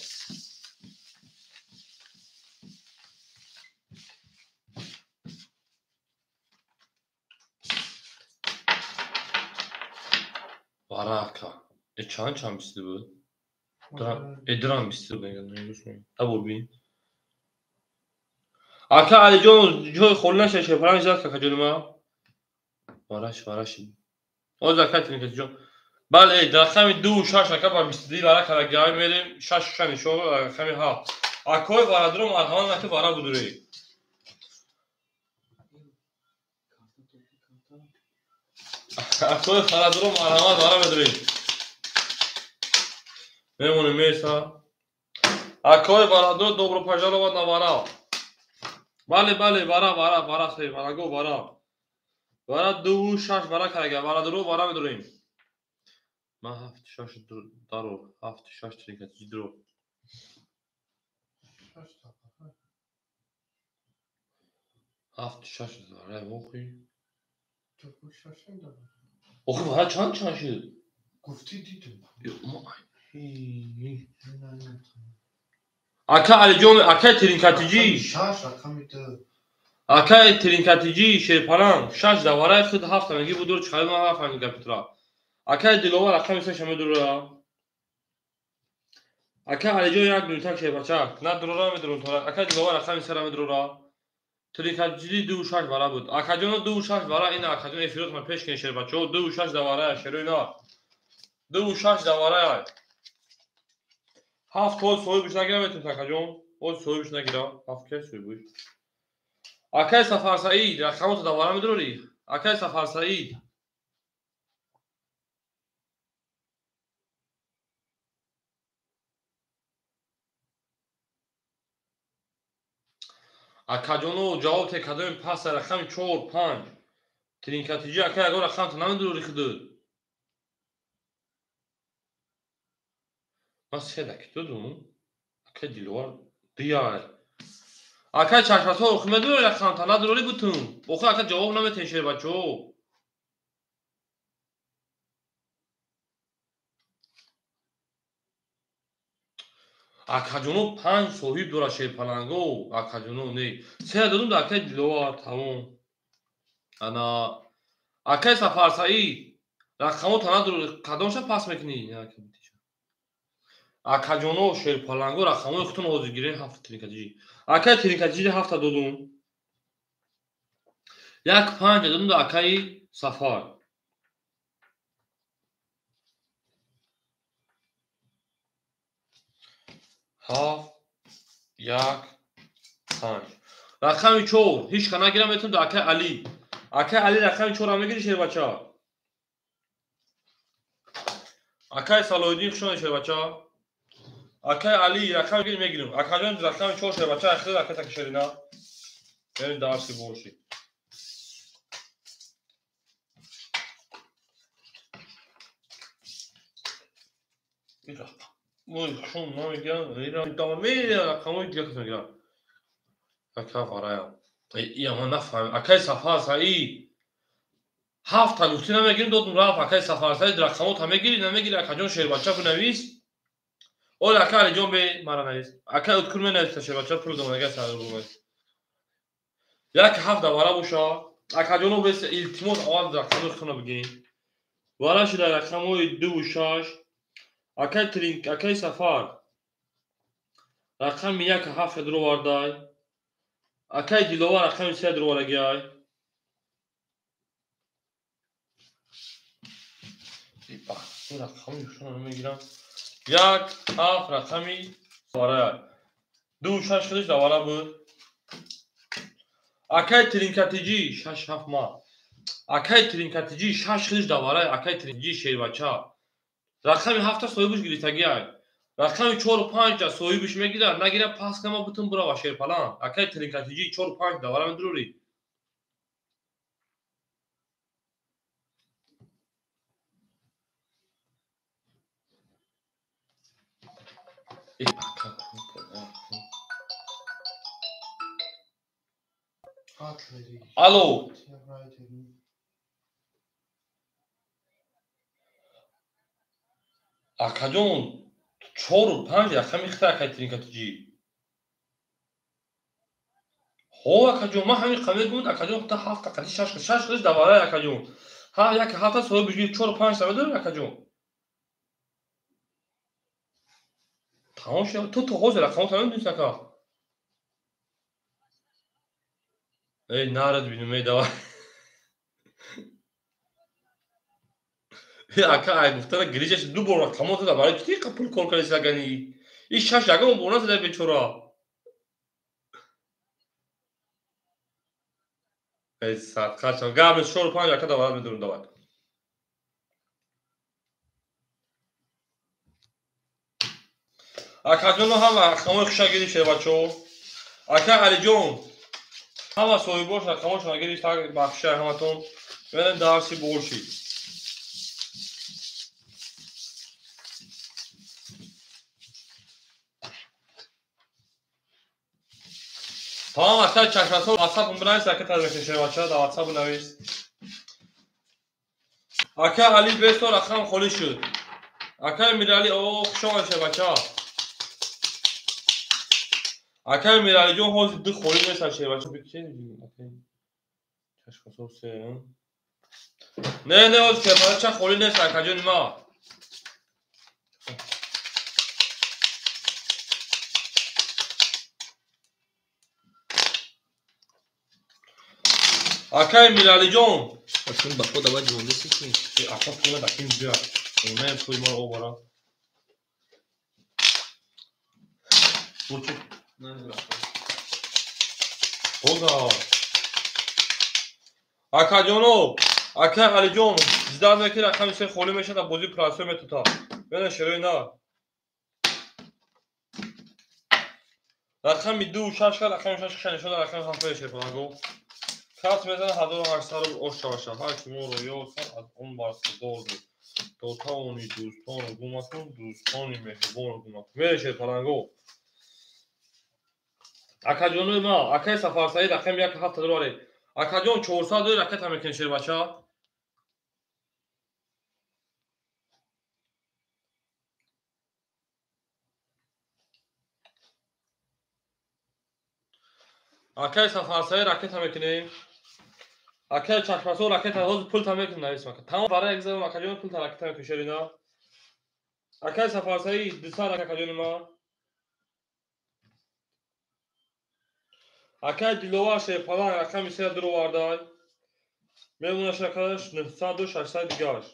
Варака. Э чанд бисту буд? Э драм бисту буд. Табур бин. Ака Алиҷон ҷои холӣ нашад шерпаланг зад акаҷони ман. Вараш вараш. Ҳозир акай Тринкатиҷон. Бале, рақами 2 6 ака ба 22 вара карагиҳай мерем, 6 6 нишон рақами 7. Акои варадро марҳамат наки вара будуред. Акои варадро марҳамат вара медуред. Мемонем меса. Акои варадро добро пожаловать на вара. Бале, бале, вара, вара, вара, хей, вараго, вара. Вара 2 6 вара карага, варадро вара медурем. Ман 7 6 даро, 7 6 тринкатиҷи дро. 7 6 вара охи. Охи вара чанд чанд шуд? Гуфтӣ дидум. Ака Алиҷон, акай Тринкатиҷӣ. Шаш рақами ду. Акай Тринкатиҷӣ шерпаланг, шаш давараи худ ҳафта меги будур чӣ ман нафаҳмидам гапи тура. Акай Диловар рақами сеша медурора. Акай Алиҷон як минутак шербачак. На дурора медурум тора. Акай Диловар рақами сера медурора. Тринкатиҷӣ 2 6 вара буд. Акаҷоно 2 6 вара ина акаҷон эфирот ма пеш кин шербачаҳо 2 6 даварая шеро ина. 2 6 даварая. Ҳафт ҳоз соҳибш нагира метавонед акаҷон. Ҳоз соҳибш нагира. Ҳафт ке соҳибш? Акай Сафарсаид, рақамото давара медурорӣ? Акай Сафарсаид. Акаҷоно ҷавоб те кадоми паса рақами 4 5. Тринкатиҷӣ ака ягон рақамто намедурорӣ худут. Ман се даки додум. Акай Диловар дияй. Акай чашматҳо охи медурорӣ рақамта надурорӣ бутун. Охи ака ҷавоб наметен шербачаҳо. Акаҷоно панҷ соҳиб дорад шерпаланго. Акаҷоно не. Се додум да акай Диловар тамом. Ана акай Сафарсаид рақамота надурорӣ кадомша пас мекунӣ? Акаҷоно шерпаланго рақамои худтон ҳозир гирен ҳафта тринкатиҷӣ. Акай Тринкатиҷи ҳафта додум. 1 5 додум да акаи Сафар. 7 1 5. Рақами 4 ҳеҷ ка нагирам метавонам да акаи Алӣ. Акаи Алӣ рақами чорро мегирӣ шербача? Акаи Салоҳиддин хушомадӣ шербача. Акаи Алӣ рақами гир мегирем. Акаҷон рақами 4 шербача ахир ака таки шерина. Берем дарси боши. Ой, шун намегирам, мера рақамои дига кас мегирам. Ака варая. Ия ман нафаҳмидам. Акаи Сафар Саид. Ҳафта гуфтӣ намегирим додум рафт. Акаи Сафар Саид рақамота мегирӣ намегирӣ акаҷон шербача бинавис. Оли ака Алиҷон бе мара навис. Ака Уткур менависта шербача пул домонага сарбумай. 1 7 давара боша. Акаҷоно бес илтимос аввал рақамои худтонро бигиред. Вара шуда рақамои 2 6. Акай Тринк, акай Сафар. Рақами 1 7 дуровардай. Акай Диловар рақами 3 дуроварагиай. Рақами шуно намегирам. 1 7 рақами вара. 2 6 худиш давара буд. Акай Тринкатиҷӣ 6 7 ма. Акай Тринкатиҷӣ 6 худиш давара, акай Тринкатиҷӣ шербача. Рақами ҳафта соҳибш гирифтагиай. Рақами 4 5 соҳибш мегирад, нагирад пас кама бутун бурава шерпаланг. Акай Тринкатиҷӣ 4 5 давара медурорӣ. Алло. Акаҷон 4 5 рақами хита акай Тринкатиҷӣ. Ҳо акаҷон, ман ҳамин қабил гуфт акаҷон хита ҳафта қади шаш шаш худиш даварай акаҷон. Ҳа 1 ҳафта соҳибш гирифт 4 5 намедорӣ акаҷон. Тамом шуд. Ту то ҳозир рақамота намедонӣ ака. Эй нарад бинум эй давай. Ака ай гуфтана гирижаш ду бор рақамо зада, барои чӣ қа пул кор кардӣ сагани? И шаш ягон бор назада бечора. Эй садқа шав. Гап нест, чору панҷ ака даварат медорем, давай. Акаҷоно ҳама рақамои хуша гирифт шербачо. Ака Алиҷон ҳама соҳибош рақамошона гирифт, так бахшиша ҳаматон. Мерем дарси боршид. Тамом ака чашмасо WhatsApp бинавис, ака таҷмакин шербача дар WhatsApp бинавис. Ака Али бесто рақам холӣ шуд. Ака Мирали, о хуш омадед шербача. Акай Миралиҷон ҳозир ду холӣ нест шербача. Чашмасо се. Не, не, ҳозир шербача холӣ нест акаҷони ма. Акай Миралиҷон. Ашун ба худ аввал ҷондаси ки? Ака пула дакин биё. Не, пули маро овара. Лучше. Боза. Акаҷоно, акай Алиҷон, зидан мекунӣ рақами се холӣ мешавад, бозӣ прасо метута. Бена шерои на. Рақами ду шаш ка, рақами шаш ка нишон рақами ҳафт шерпанаго. Кас мезанад 1800 рубл ош шаваша. Ҳар ки моро ёфт аз он бархӯрдор буд. То тавони дӯстонро гум макун, дӯстони меҳрубонро гум макун. Мере шерпаланго. Акаҷонои ма, акаи Сафарсаид рақами як ҳафт ҳазор варед. Акаҷон 400 дори ракета мекунед шербача. Акаи Сафарсаид ракета мекунем. Акаи Чашмасо ракета ҳозир пулта мекунем навис мака. Тамом барои як зам акаҷон пулта ракета мекунем шерина. Акаи Сафарсаид 200 акаҷони ма. Акаи Диловар шерпаланг рақами се дуровардай. Мемонаш ракаш 900 600 дигараш.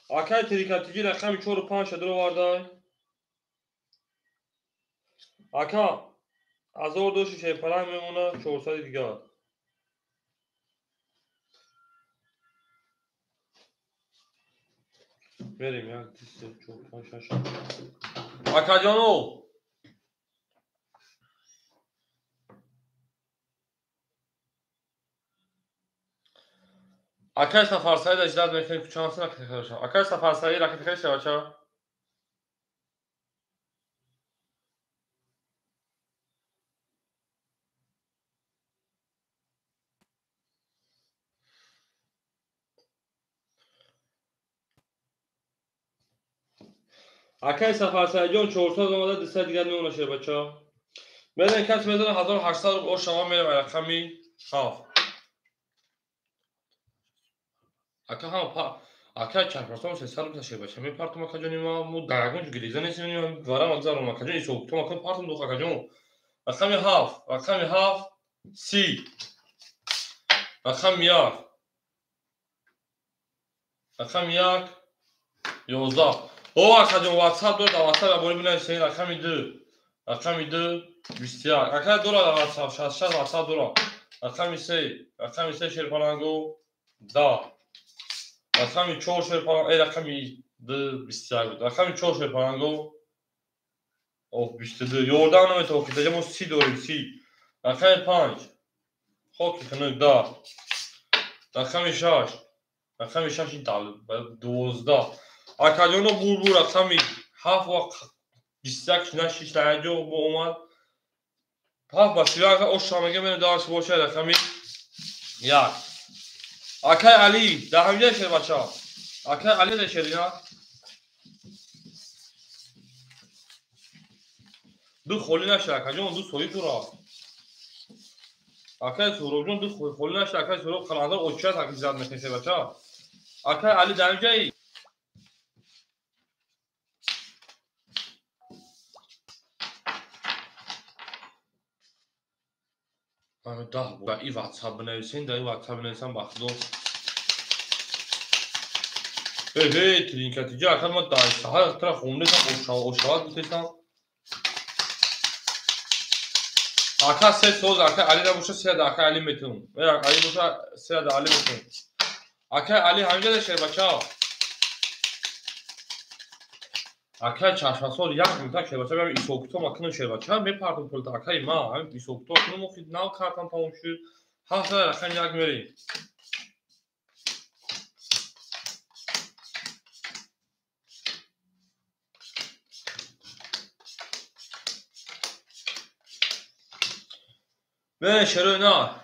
Акаи Трикатиҷи рақами чору панҷ дуровардай. Ака ҳазор доши шерпаланг мемона 400 дигар. Мерем як, ду, се, чор, панҷ, шаш. Акаҷоно акай Сафарсаид аждад мекунем чанд сина ракета. Акай Сафарсаид ракета хеле шавача. Акай Сафарсаидҷон 400 омада 200 дигар мемона шербача. Мерем кас мезана 1800 рубл ош шава мерем рақами 7. Ака ҳама ака чашмасон 300 рубл шербача. Мепартум акаҷони ма мо дар ягон ҷо гириза нестем, варам агзаром акаҷон ҳисоб кутум ака партум дух акаҷон. Рақами 7, рақами 7 30. Рақами 1. Рақами 1 11. О акаҷон WhatsApp дорад, дар WhatsApp ябори бинависед рақами 2. Рақами 2 21. Ака дорад дар WhatsApp 66 WhatsApp дорад. Рақами 3, рақами 3 шерпаланго 10. Рақами 4 шерпаланго, рақами 2 21 буд. Рақами 4 шерпаланго оф 22. Ёрдам наметавон ки даҷа мо 30 дорем, 30. Рақами 5 хоки хунук 10. Рақами 6, рақами 6 12. Акаҷоно бурбур рақами 7 ва 21 на 6 даҷо бо омад. 7 ба 31 ош шамага мене дарс бошад рақами 1. Акай Али, дар ҳамҷа шербача. Акай Али да шерина. Ду холӣ наша акаҷон, ду соҳиб тура. Акай Суробҷон ду холӣ наша, акай Суроб қаландар очат аки зад мекунед шербача. Акай Али дар ҳамҷаи. Ман 10 бор и WhatsApp бинависен, да и WhatsApp бинависам ба худо. Эй, тринкатиҷа, ака ма дар саҳар тра хондесам, ошават гуфтесам. Ака се соз, ака Али да боша, се да ака Али метун. Али боша, се да Али метун. Ака Али ҳаминҷа да шербача. Акай чашмасор як минута шербача, меам исокуто макунам шербача, мепартам пулта акай ма, ҳамин исокуто кунам, охи нав картам тамом шуд. Ҳафта рақам як мерем. Бе шерои на.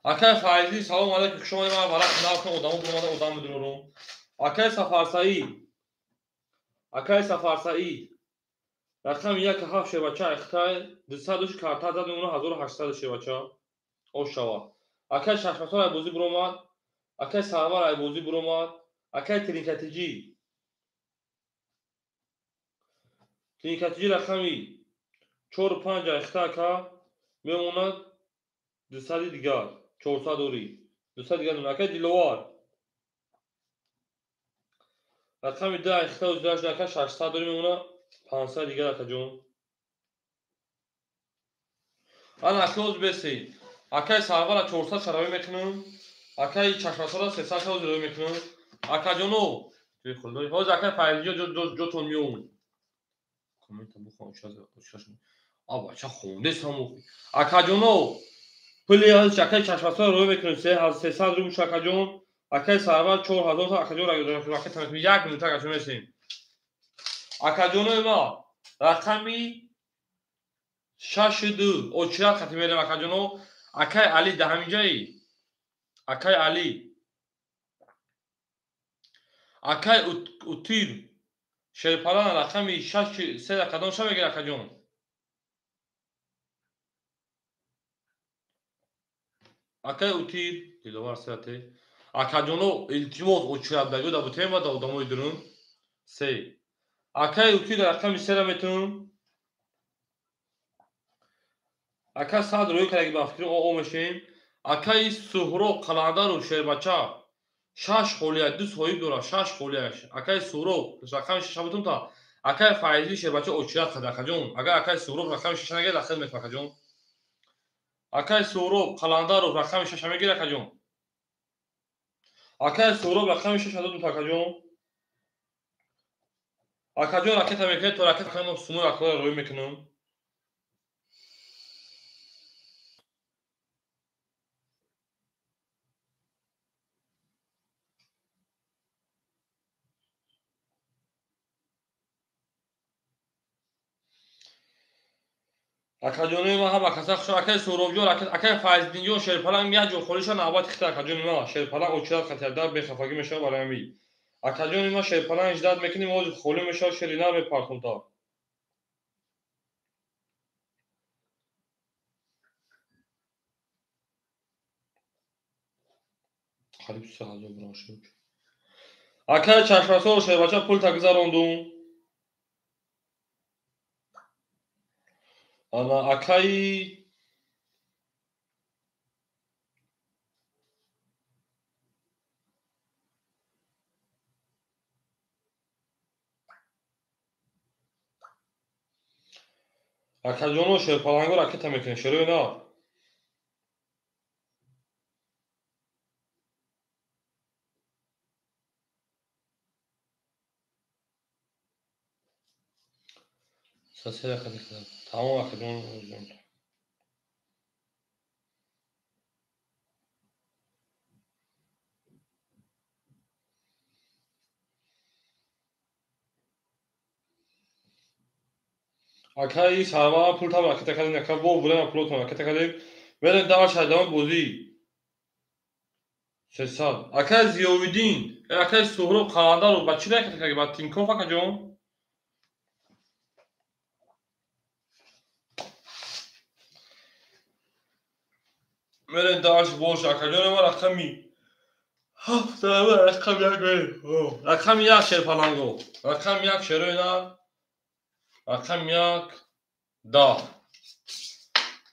Акай Файзи, салом алейкум, хуш омадед, ман варақ нав кунам, одамо буромада, одам медурорум. Акай Сафарсаид. Акай Сафарсаид. Рақами 1 7 шербача ихтай, 200 карта зад мемона 1800 шербача. Ош шава. Акай Чашмасор ай бозӣ буромад. Акай Сарвар ай бозӣ буромад. Акай Тринкатиҷи. Тринкатиҷи рақами 4 5 айхта ака мемонад 200 дигар, 400 дори. 200 дигар мемонад. Акай Диловар. Рақами 2 айхта узраш ака 600 дори мемонад 500 дигар акаҷон. Ана аклоз бесед. Акай Сарвара 400 шаравӣ мекунам. Акай Чашмасора 300 шаравӣ роӣ мекунам. Акаҷоно, ҳозир акай Файзиҷо ҷотон меомад. Коммента бухон, шаш. А бача хондесам охи. Акаҷоно, пули ҳозир акай Чашмасора роӣ мекунам 300 рубл акаҷон. Акай Сарвар 4000 акаҷон ракета мекунам. Як минута акаҷон месем. Акаҷонои ма рақами 6 2 очират хати мерем акаҷоно. Акай Али да ҳаминҷаи? Акай Али. Акай Утир Шерпалан рақами 6 3 кадом ша мегир акаҷон? Акай Утир Диловар сеате. Акаҷоно илтимос очират дагӯ да бутем да одамои дурун. Се. Акай Утир рақами 3 метун. Ака сад рӯй кардаги ба фикри о мешем. Акаи Суҳроб Қаландару шербача шаш холия ду соҳиб дорад, шаш холияш. Акаи Суҳроб рақами шаша бутун та. Акаи Файзӣ шербача очират карда акаҷон. Агар акаи Суҳроб рақами шаша нагирад, ахир метавон акаҷон. Акаи Суҳроб Қаландаров рақами шаша мегирад акаҷон. Акаи Суҳроб рақами шаша додум та акаҷон. Акаҷон ракета мекунед то ракета кунам сумои акоро рӯй мекунам. Акаҷонои ман ҳама каса хуш акаи Суҳробҷон, акаи Файздинҷон Шерпаланг як ҷо холиша навбати хита акаҷони ман Шерпаланг очират хатия дар бехафагӣ мешавад барои ҳамин. Акаҷони ман Шерпаланг ждат мекунем, ҳозир холӣ мешавад, шери нар мепартом та. Қариб 3000 бурам шуд. Акаи Чашмасор шербача пул та гузарондум. Ана акаи акаҷоно шерпаланго ракета мекунем, шерои нар. Се ракета кардам. Тамом акаҷон. Акаи Сарвар пул там ракета кардем, ака во бурем пулотон ракета кардем. Мерем дальше идома бозӣ. 300. Акаи Зиёвиддин, акаи Суҳроб Қаландаров ба чӣ ракета кардем? Ба Тинкоф акаҷон? Мерем дальше бош акаҷон ма рақами 7 рақами 1 мерем. Рақами 1 шерпаланго. Рақами 1 шерои нар. Рақами 1 10.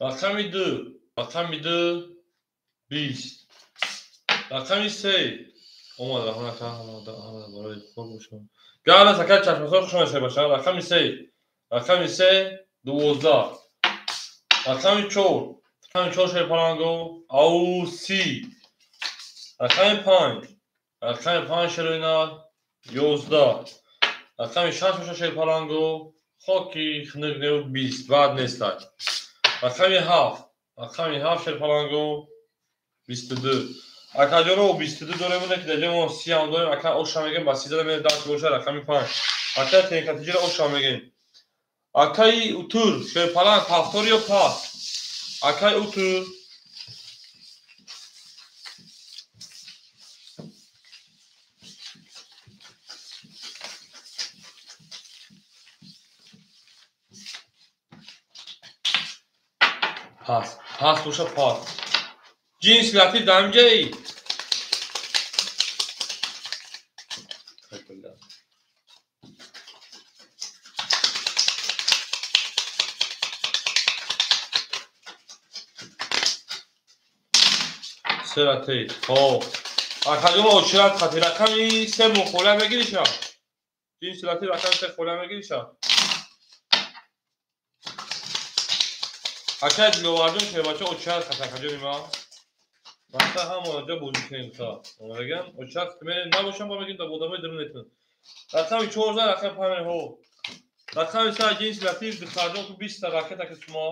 Рақами 2, рақами 2 20. Рақами 3. Омад раҳмон ака, ҳама барои хуб бошам. Гала сака чашмасор хуш омадед бача. Рақами 3. Рақами 3 12. Рақами 4. Рақами 4 шерпаланго ау 30. Рақами 5. Рақами 5 шероина 11. Рақами 6 боша шерпаланго хоки хунук неу 20 баъд нестад. Рақами 7. Рақами 7 шерпаланго 22. Акаҷоно 22 дорем, ки дар ҷои мо 30 ҳам дорем. Ака оша мегем, ба 13 мерем даст боша рақами 5. Ака тенкатиҷиро оша мегем. Акаи утур шерпаланг ҳафтор ё пас. Акаи утур пас, пас боша пас. Ҷинс латиф дар ҳамҷаи. Сератей. Хоб. Акаҷон очират хати рақами 3 мухола мегириша. Ҷинс латиф рақами 3 хола мегириша. Акай Диловарҷон шербача очират хати акаҷони ма. Вақта ҳама ҷо бозӣ кунем та. Омадаган очират мерем набошам ба мегим да одамои дарун метун. Рақами 14 рақами 5 ҳо. Рақами 3 ҷинс латиф духтарҷон ку 20 та ракета ки шумо.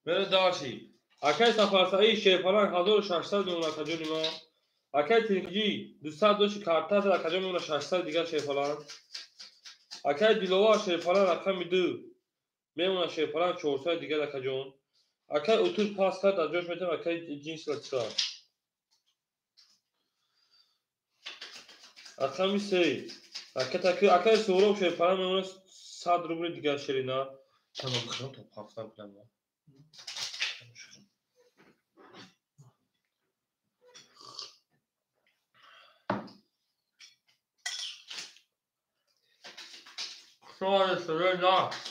Мерем дальше. Акай Сафарсаид шерпаланг 1600 мемонад акаҷони ма. Акай Тинкиҷӣ 200 доши карта зад акаҷон мемонад 600 дигар шерпаланг. Акай Диловар шерпаланг рақами 2 мемонад шерпаланг 400 дигар акаҷон. Акай Утур пас кард аз ҷош метавонем акай ҷинс латифа. Рақами 3. Акай Суҳроб шерпаланг мемонад 100 рубли дигар шерина. Чанд бихӯрам то пафтам кунам. Шумо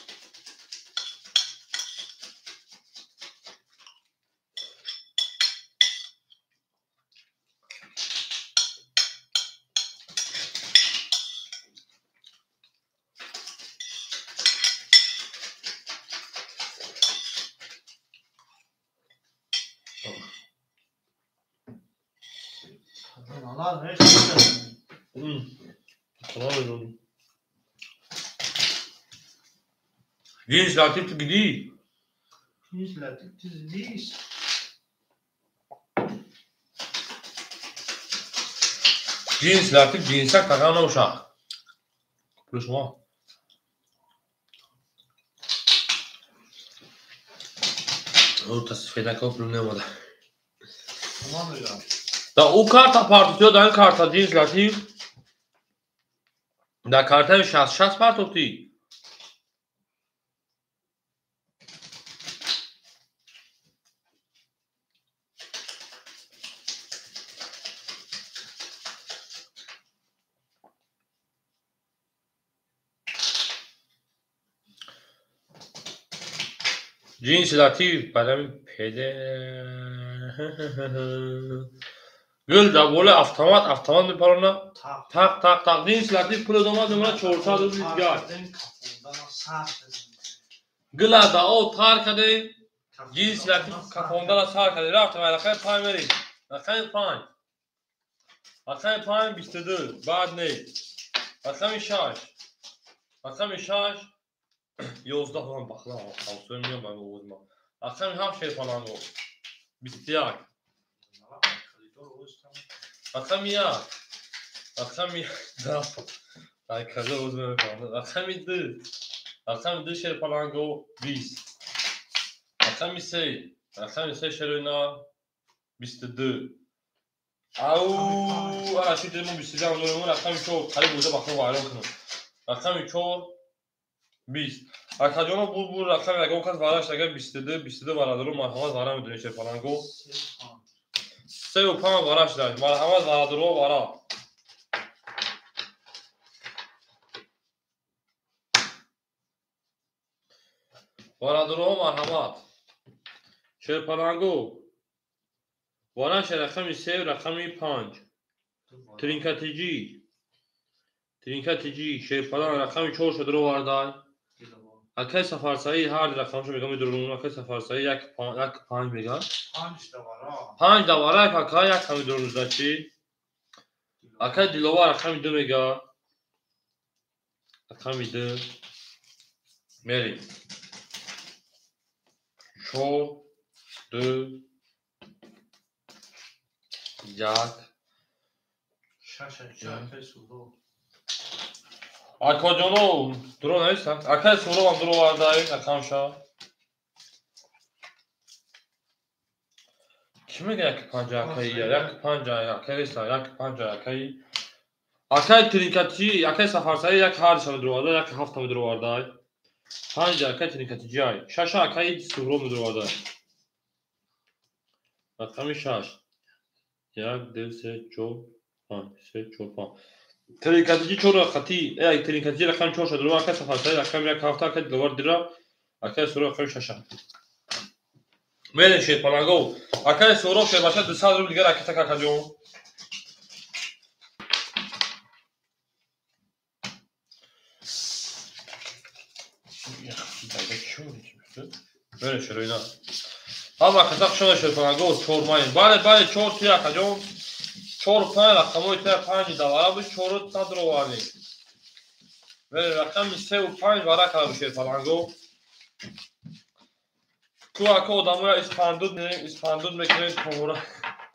Ҷинс латиф ту гидӣ? Ҷинс латиф ту зидист. Ҷинс латиф ҷинсак тақам набошад. Пули шумо. Та сафедака пул намода. Да ӯ карта партофт ё дар ин карта ҷинс латиф? Дар картаи 66 партофтӣ? Ҷинси латиф барами педе гул дар болои автомат автомат мепарона тақ тақ тақ. Ҷинси латиф пул омад мемонад 400 рубли дигар. Гула да об тар кардем. Ҷинси латиф кафондана сар кардем. Рафтем рақами 5 мерем. Рақами 5. Рақами 5 22 баъд не. Рақами 6. Рақами 6 11 ҳам бахла ҳавсоя меём ба овозма. Рақами 7 шерпаланго 21. Рақами 1. Рақами 2. Ай каза оз мекунам. Рақами 2. Рақами 2 шерпаланго 20. Рақами 3. Рақами 3 шероина 22. Ау, ана шуд мо 22 ҳам дорем. Рақами 4 қариб буда бахла вайрон кунам. Рақами 4 20. Акаҷоно бур рақами ягон кас вараш агар 22 22 бародаро марҳамат вара медонед шерпаланго. 3 ва 5 вараш дар марҳамат бародаро вара. Бародарон, марҳамат. Шерпалангу. Варанша рақами 3, рақами 5. Тринкатиҷӣ. Тринкатиҷӣ, шерпаланг рақами 4 шо дуровардай. Акай Сафарсаид ҳар рақамшо мегам медурум. Акай Сафарсаид 1 1 5 мега. 5 давара. 5 давара ака як ҳами дурум значи. Акай Диловар рақами 2 мега. Рақами 2. Мерим. 4 2 1 6 акай Суҳроб. Акаҷоно дуро нависта. Акай Суҳробам дуро вардай рақамша. Кӣ мега 1 5 акай? 1 5 акай неста, 1 5 акай. Акай Тринкатчи, акай Сафарсаид 1 8 дуро вардай, 1 7 дуро вардай. 5 акай Тринкатчи ай. 6 акай Суҳроб дуро вардай. Рақами 6. 1 2 3 4 5 3 4 5. Тринкатчи 4 хати, тринкатчи рақами 4 шуд. Акай Сафарсаид рақами 1 7 акай Диловар дира, акай Суҳроб рақами 6. Мерем шерпаланго. Акай Суҳроб шербаша 200 рубл дигар акита какаҷон. Мерем шероина. Ҳама каса хушона шерпаланго 4 майн. Бале, бале 4 ти акаҷон. 4 5 рақамои та 5 давара буд 4 та дуровардем. Мерем рақами 3 ва 5 вара кардам шерпаланго. Ку ака одамоя испандуд мекунем, испандуд мекунем, тора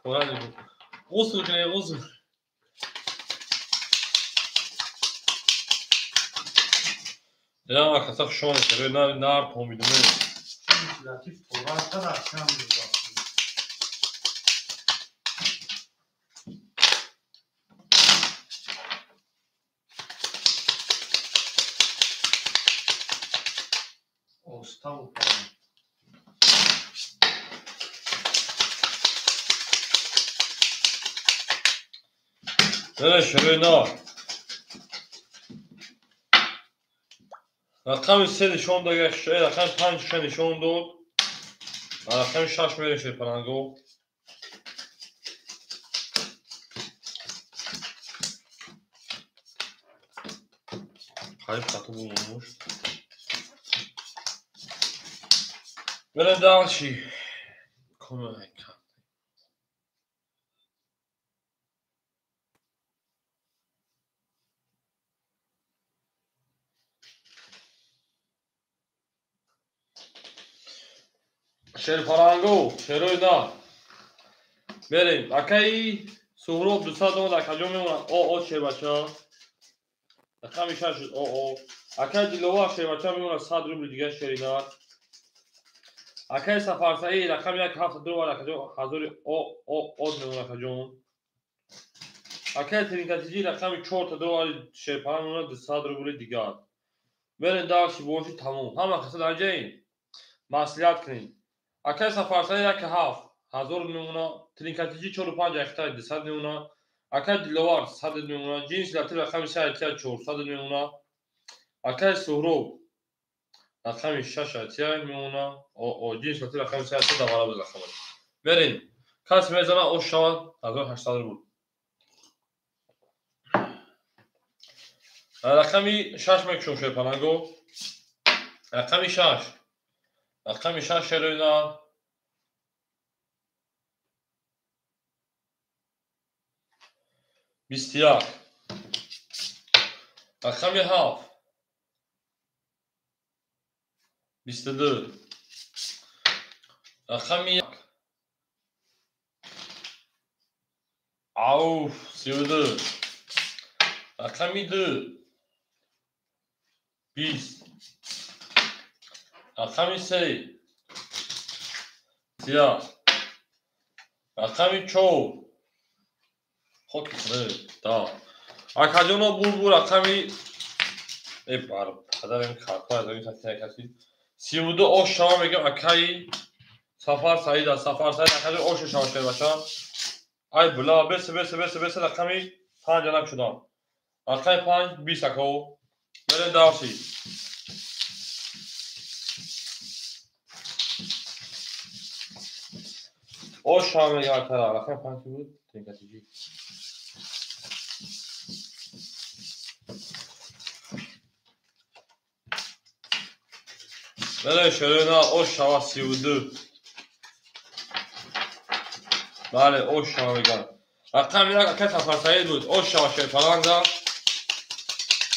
тора мекунем. Ғусл кунем, ғусл. Ина каса хушона шерои нар помидуме. Латиф тора та рақам мезад. Оставу Не, шерои рақами 3 нишон дод, рақами 5 нишон дод. Рақами 6 мерем шерпаланго. Қариб хато бумонмуш. Мерем дальше. Кӯмак. Шерпаланго, шерои на. Мерем. Акаи Суҳроб 200 омад, акаҷон мемонад. О, шербача. Рақами 6 шуд. О. Акаи Диловар шербача мемонад 100 рубл дигар шеринар. Акаи Сафарсаид рақами 1 7 дуровар акаҷон 1000 о мемонад акаҷон. Акаи Тринкатиҷӣ рақами 4 та дуровар шерпаланг мемонад 200 рубли дигар. Мерем дальше боши тамом. Ҳама каса дар ҷаин. Маслиҳат кунед. Акай Сафарсаид 1 7 1000 мемона, Тринкатиҷӣ 4 5 ахтай 200 мемона, акай Диловар 100 мемона, Ҷинси Латиф рақами 3 400 мемона, акай Суҳроб рақами 6 атия мемона, Ҷинси Латиф рақами 3 атия давара буд рақамаш. Мерем. Кас мезана ош шавад 1800 рубл. Рақами 6 мекушом шерпаланго. Рақами 6. Рақами 6 шероина. 21. Рақами 7. 22. Рақами 1. Ауф, 32. Рақами 2. 20. Рақами 3. 30. Рақами 4. Хоки худо. Да. Акаҷоно бурбур рақами бар падарам карта аз ин каси 32 ош шава мегам акаи Сафар Саид аст. Сафар Саид акаҷон ош шава шербаша. Ай була бес бес бес бес рақами 5 анак шудам. Рақами 5 20 ако. Мерем дарси. Ош ҳам мегӯям акара. Рақами панҷ ки буд? Тринкатиҷӣ. Бале, шерона ош шава 32. Бале, ош шава мегӯям. Рақами як ака Сафарсаид буд. Ош шава шерпаланга.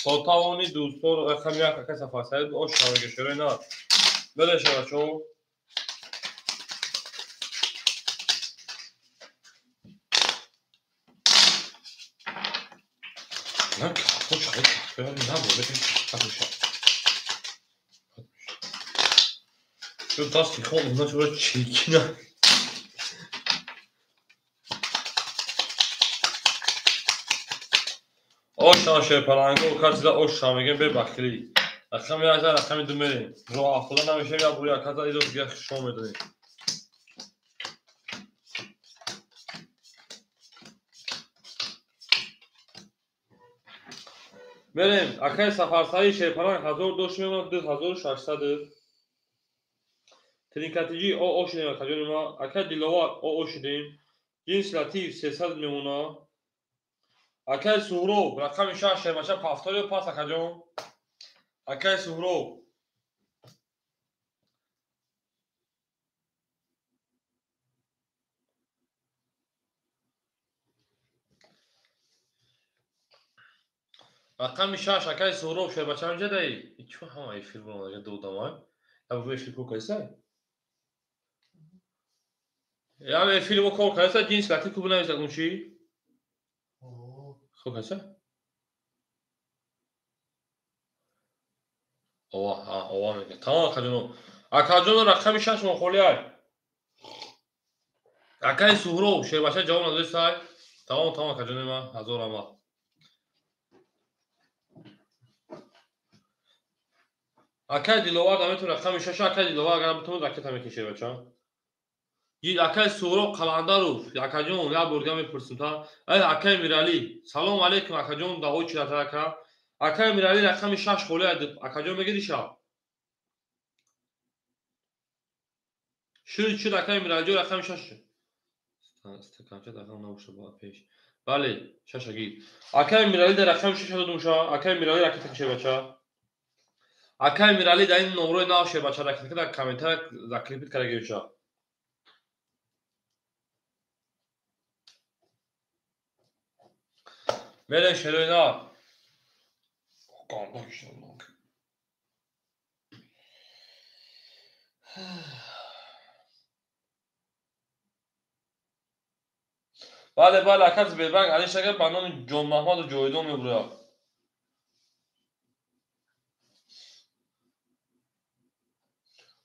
То тавони дӯстон рақами як ака Сафарсаид буд. Ош шава мегӯям шерона. Бале, шерачо. На, кафо чай, кафо, на, бо, кафо чай. Чун дасти хон уна чура чекина. Ош шава шерпаланго, касида ош шава мегӯем бебахилӣ. Рақами як рақами ду мерем. Роҳ афтода намешавем, як бори аказа изо дига шумо медонед. Мерем, акаи Сафарсаи шерпаланг 1000 дошт мемонад 2600. Тринкатиҷӣ о шудем акаҷони ма. Акаи Диловар о шудем. Ҷинс Латиф 300 мемона. Акаи Суҳроб рақами 6 шербача пафториё пас акаҷон. Акаи Суҳроб. Рақами 6 акаи Суҳроб шербача ҳамҷа даи. Чӣ ҳама эфир буромада додамай? Я бу эфир кор кардисай? Я эфир бо кор кардисай ҷинс Латиф ку бинавис акун чӣ? Кор кардисай? Ова, ҳа, ова мегӯяд. Тамом акаҷоно. Акаҷоно рақами 6 мон холӣ ай. Акаи Суҳроб шербача ҷавоб надодисай. Тамом, тамом акаҷони ман, ҳазор раҳмат. Акаи Диловар наметавон рақами 6, акаи Диловар агар битавонад ракета мекунӣ шербача. Акаи Суҳроб Қаландаров, акаҷон, як бор дига мепурсим та. Ай акаи Миралӣ, салом алейкум акаҷон, даъвои чиратар ака. Акаи Миралӣ рақами 6 холӣ ай, акаҷон мегири шаб? Шуд, шуд акаи Миралиҷон рақами 6. Стаканча рақам набошад ба пеш. Бале, 6 гир. Акаи Миралӣ дар рақами 6 додумша. Акаи Миралӣ ракета шербача. Акаи Миралӣ дар ин номрои нав шербача ракета дар комментария закрепит карда гирифша. Мерем шерои нав. Бале, бале, ака Сбербанк Алиш ака ба номи Ҷонмаҳмаду Ҷовидон мебурад.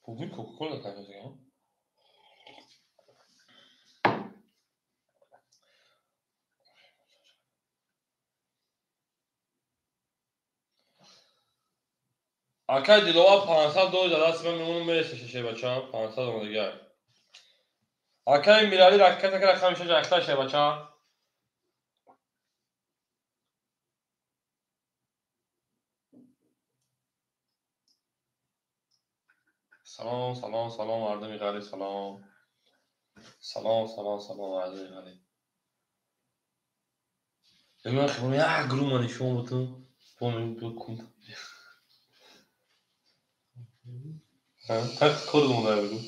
Бугун Кока-Кола кардаган? Акаи Диловар 500 доллар дар дасти ман мемонад мереса шербача, 500 омадагиай. Акаи Миралӣ ракета ка рақами 6 акта шербача. Салом, салом, салом мардуми ғариб, салом. Салом, салом, салом мардуми ғариб. Ман хеле як гурӯҳ ман нишон бутум. Бо мегӯ кун. Ҳа, так кор монда бигӯ.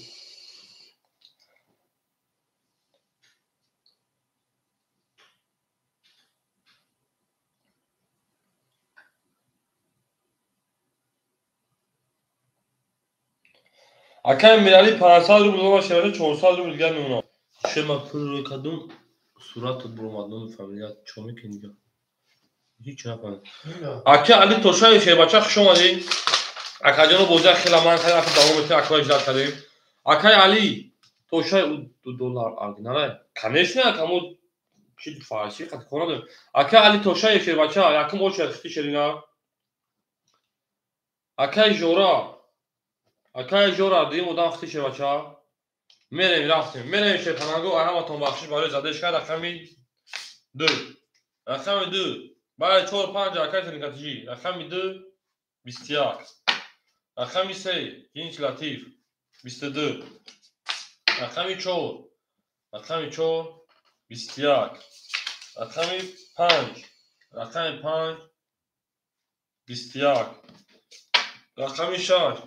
Акаи Миралӣ 500 рубл дома шербача, 400 рубл дигар мемонад. Че ман пул рӯй кардум, суратат буромад, номи фамилият чо мекунӣ дига? Ҳеҷ нафаҳмидам. Ака Али Тошаев шербача хуш омадӣ. Акаҷоно бозия хела ман кардем, ака давом метавем, акаро иҷрат кардем. Акаи Али Тошаев $2 оригиналай. Конечно, ака мо чи фарсӣ қати кор надорем. Акаи Али Тошаев шербача, якум очередь хити шерина. Акаи Жора, акаи Жора, дуюм одам хити шербача. Мерем, рафтем. Мерем шерпананго, ай ҳаматон бахшиш барои задеш кард рақами 2. Рақами 2. Бале, 4 5 акаи Тринкатиҷӣ. Рақами 2 21. Рақами 3 Ҷинс Латиф 22. Рақами 4 Рақами 4 21. Рақами 5. Рақами 5 21. Рақами 6.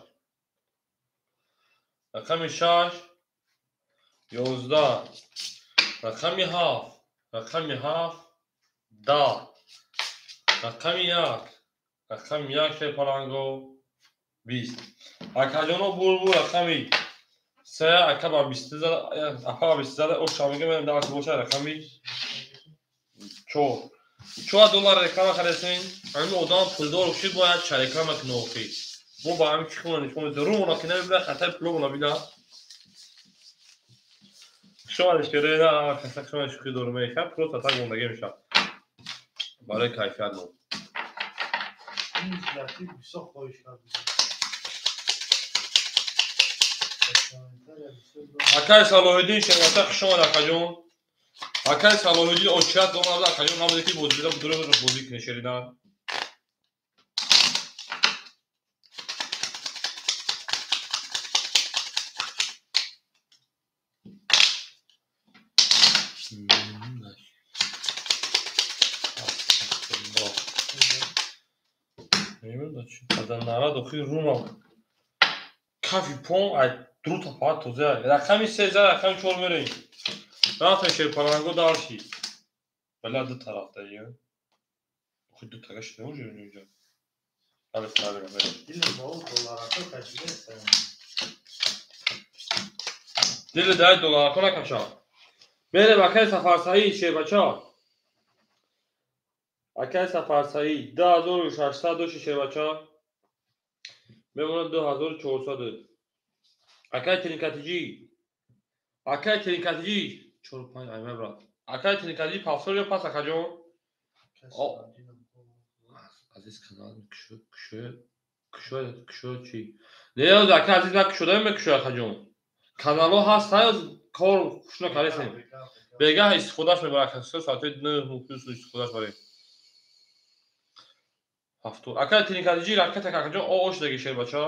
Рақами 6 11. Рақами 7. Рақами 7 10. Рақами 1. Рақами 1 шерпаланго 20. Акаҷоно бурбур рақами 3 ака ба 20 зада, апа ба 20 зада, оша мегӯям менам даст боша рақами 4. 4 доллар реклама кардесин. Ҳамин одам пулдор шуд, бояд ча реклама кунад охи. Мо ба ҳамин чӣ хона нишон медиҳем. Рӯмона ки намебинад, хатари пуломона бинад. Шумо шероина каса шумо шӯхӣ дорум мехаб, просто так мондагӣ мешавад. Барои кайфият мо. Акай Салоҳиддин шервача хуш омад акаҷон. Акай Салоҳиддин очият омад акаҷон набуде ки бозида дуре бозӣ кунед шерина. Нарад охир румам. Кафи пон ай друта пат тоза. Рақами 3 за рақами 4 мерем. Рафтем шерпаланго дарши. Бала ду тарафта ё. Охир ду тагаш не уже инҷо. Алиф правильно мерем. Дили дай долларако накаша. Мерем акай Сафарсаид шербача. Акай Сафарсаид 2600 доши шербача. Мемонад 2400. Акай Тринкатиҷи. Акай Тринкатиҷи 4 5 ай брат. Акай Тринкатиҷи пафсор ё пас акаҷон? Азиз канал кушо кушо кушо кушо чи? Не, ака азиз на кушода мекушо акаҷон. Каналҳо ҳаст, кор хушно кардесем. Бегаҳ истифодаш мебарад, ака соати 9 плюс истифодаш барем. Ҳафту. Акай Тринкатиҷи ракета акаҷон ош даги шербача.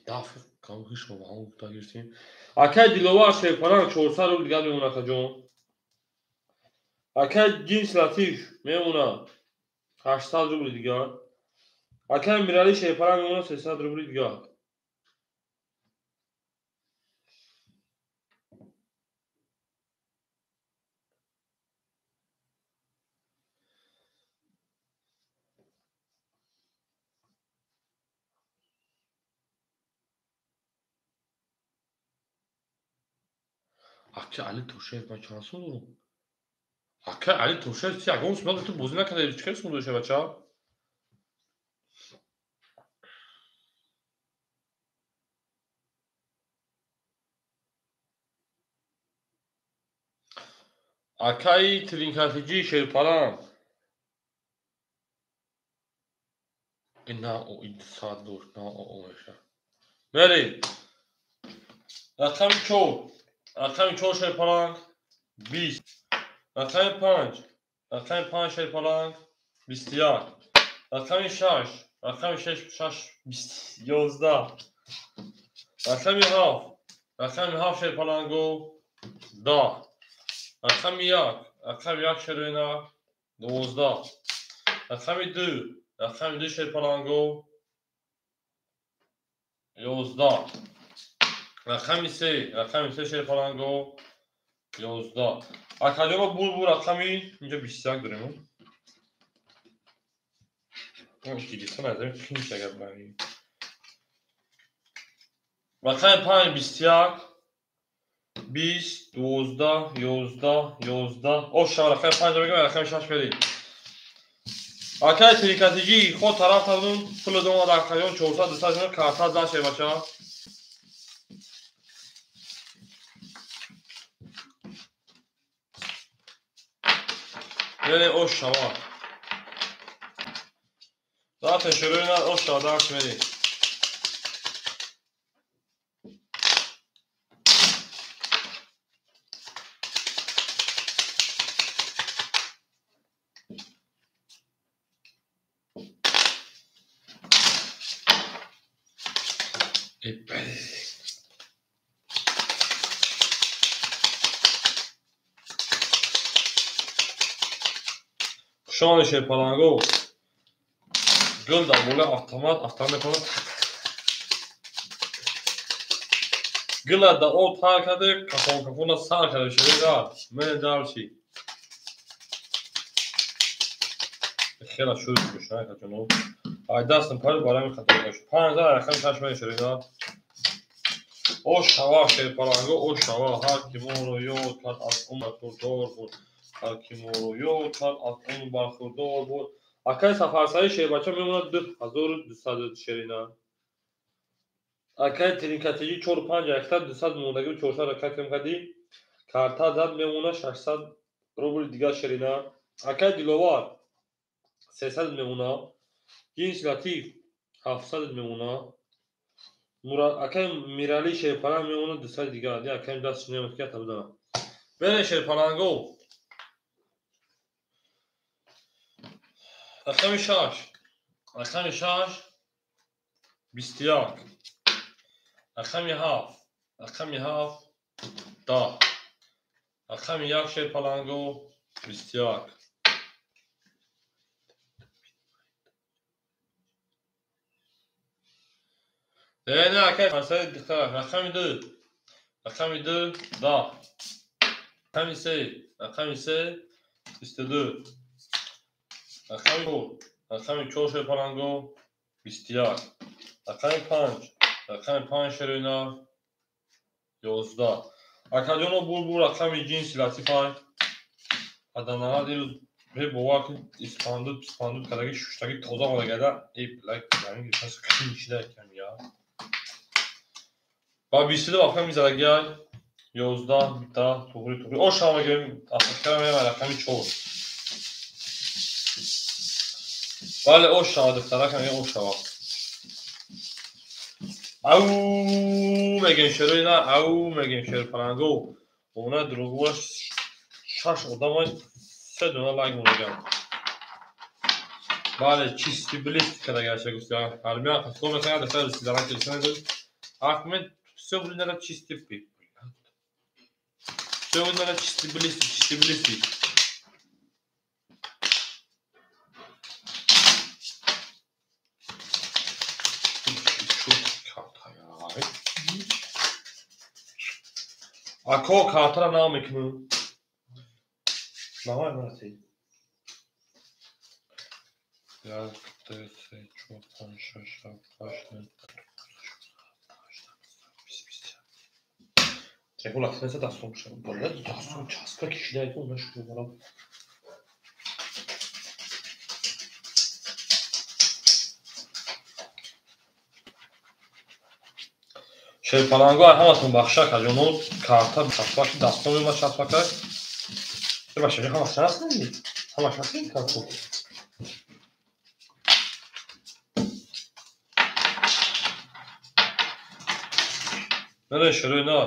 Дафъ кам ҳишмо ба ҳам гуфта гирифтем. Акай Диловар шерпаланг 400 рубл дигар мемонад акаҷон. Акай Ҷинс Латиф мемонад 800 рубли дигар. Акай Мирали шерпаланг мемонад 300 рубли дигар. Ака Али Тошаев ман чанд сум дорам? Ака Али Тошаев ти ягон сум надори, ту бозӣ накардаи, чӣ хел сум дошта бача? Акаи Тринкатиҷи шерпаланг. На о сад дошт, на о меша. Мерем. Рақами 4. Рақами 4 шерпаланг 20. Рақами 5. Рақами 5 шерпаланг 21. Рақами 6. Рақами 6 6 20 11. Рақами 7. Рақами 7 шерпаланго 10. Рақами 1. Рақами 1 шероина 12. Рақами 2. Рақами 2 шерпаланго 11. Рақами 3, рақами 3 шерпаланго 11. Акаҷоно бур рақами инҷо 21 дорем. Гирифтан аз ин қин шагар бари. Рақами 5 21 20 12 11 11. Оша рақами 5 мегӯям, рақами 6 мерем. Акай Тринкатиҷи худ тараф табун пул домад акаҷон 400 200 карта зад шербача. Яъне ош шава. Рафтем шурӯъ на ош шава дарс мерем. Хушомадед шерпаланго. Гул дар болои автомат, автомат метавонад гула дар об тар карде, кафон кафона сар карде шерида. Мен дарчи. Хела шуд бошад каҷоно. Ай дастам пари барами хато шуд. 5 рақами 6 мен шерида. О шава шерпаланго, о шава ҳар ки моро ёд кард аз умр бархурдор буд. Ҳар ки моро ёд кард аз умр бархурдор буд. Акай Сафарсаи шербача мемонад 2200 шерина. Акай Тринкатиҷи 4-5 якта 200 мондаги 400 ракат кам кардӣ. Карта зад мемонад 600 рубл дигар шерина. Акай Диловар 300 мемонад. Ҷинс Латиф 700 мемонад. Акай Мирали шерпаланг мемонад 200 дигар. Акай дастш немад ки ата бидонам. Берен шерпаланго. Рақами 6. Рақами 6 21. Рақами 7. Рақами 7 10. Рақами 1 шерпаланго 21. Не, акай фарсаи духтар. Рақами 2. Рақами 2 10. Рақами 3. Рақами 3 22. Рақами 4. Рақами 4 шерпаланго 21. Рақами 5. Рақами 5 шерина 11. Акаҷоно булбул рақами ҷинси латифай. Аданарад ирӯз бовар кун испандуд писпандуд кардаги шуштаги тоза омадагада. Эй блак замин гирифтас кишида кам я. Ба 22 вақта мизадагиай 11 10 туғри туғри. О шама мегирем афкара мева рақами 4. Бале о шава духтарак мега о шава. Ау мегем шерои на ау мегем шерпаланго. Она дурӯғгӯ 6 одамай 3 дона лайк мондагаам. Бале чисти блист кардагаша гуфта. Армия хато мекунад духтар сидарак телефон Ахмед всё будет чисти пи. Всё будет чисти блисти, чисти блисти. Ако картара намекунам. Давай, брати. 1, 2, 3, 4, 5, 6, 7, 8, 9, 10. Латинеса дастом шава. Блядь, дастом часпа кишида ку на шурӯъ барам. Шерпаланго ҳаматон бахша каҷоно карта часпаки дастом меомад часпака. Баша ҳамаш ҳаст не? Ҳамаш ҳаст ин карто. Не, шерӯи на.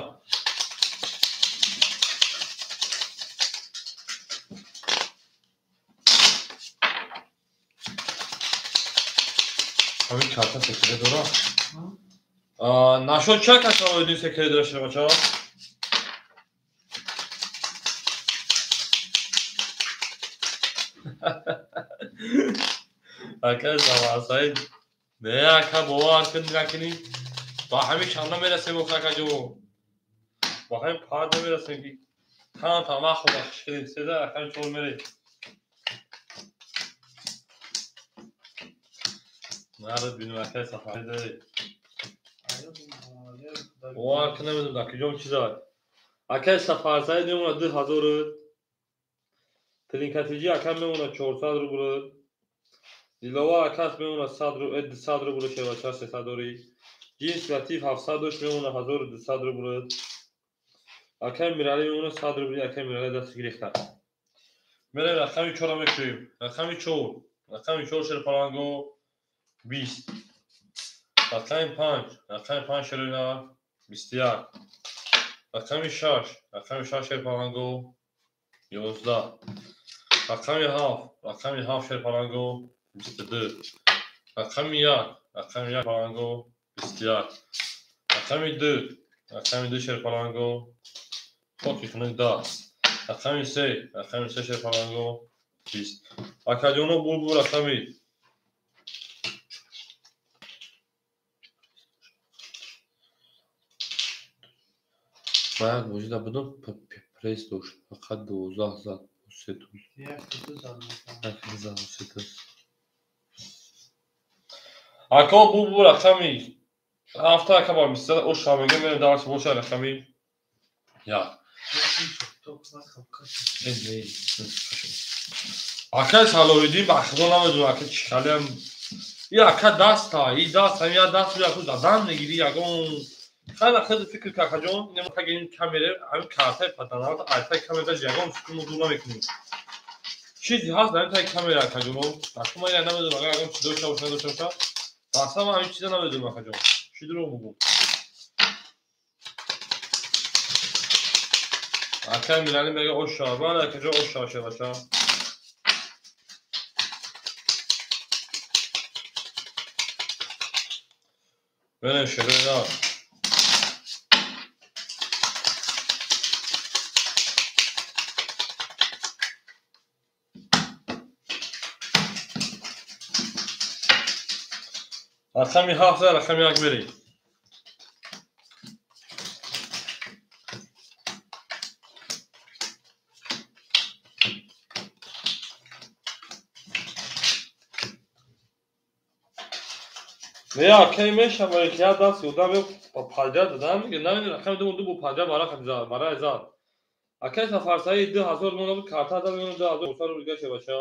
Ҳамин карта секре дора. Нашод ча касалоидин секре дора шербача? Ака Сафарсаид. Не, ака бовар кун накунӣ. Ба ҳамин чанда мерасем акаҷо. Ба ҳамин парда мерасем ки тан тамах хӯрда хишкидем. Седа рақами 4 мерем. Народ бинем акай Сафарсаид. Бовар кун намедонам дар куҷом чиза. Акай Сафарсаид мемонад 2000. Тринкатиҷи ака мемонад 400 рубл. Диловар акас мемонад 100 рубл, 200 рубл шербача 300 дори. Ҷинс Латиф 700 дошт мемонад 1200 рубл. Акай Мирали мемонад 100 рубл, акай Мирали даст гирифта. Мерем рақами 4-ро мекушоем. Рақами 4. Рақами 4 шерпаланго 20. Рақами 5. Рақами 5 шерина 21. Рақами 6. Рақами 6 шерпаланго 11. Рақами 7. Рақами 7 шерпаланго 22. Рақами 1. Рақами 1 паланго 21. Рақами 2, рақами 2 шерпаланго, хоки хунук 10. Рақами 3, рақами 3 шерпаланго, 20. Акаҷоно булбул рақами Ман як бозида будам, пресс дошт, фақат 12 зад, се туз. Як зад, се туз. Ако булбул рақами ҳафта ака ба 20 оша мегӯям, мерем дарс боша рақами 1. Акай Салоҳиддин ба худо намедонам ака чӣ халиам. И ака даста, и даст, ҳам як даст яку задан мегирӣ ягон. Хайла хеле фикр ка акаҷон, инам ака ин камера, ҳамин картаи паданалта, айтай камера ягон фикр мо дур намекунем. Чизе ҳаст дар ин таи камера акаҷоно. Ака ман намедонам агар ягон чиз дошта боша, надошта боша. Аслан ман ҳамин чиза намедонам акаҷон. Чӣ дурӯғ бугӯм? Акай Миралӣ мега оша, бале акаҷон оша шеваша. Берем шероина. Рақами 7 рақами 1 мерем. Не, акай мешавад, ки як даст ёдам ба паҷа дадам, мега намедонам рақами ду бо паҷа варақа зад, барай зад. Акай Сафарсаид 2000 монда буд, карта зад, мемонад 2900 рубл дига шеваша.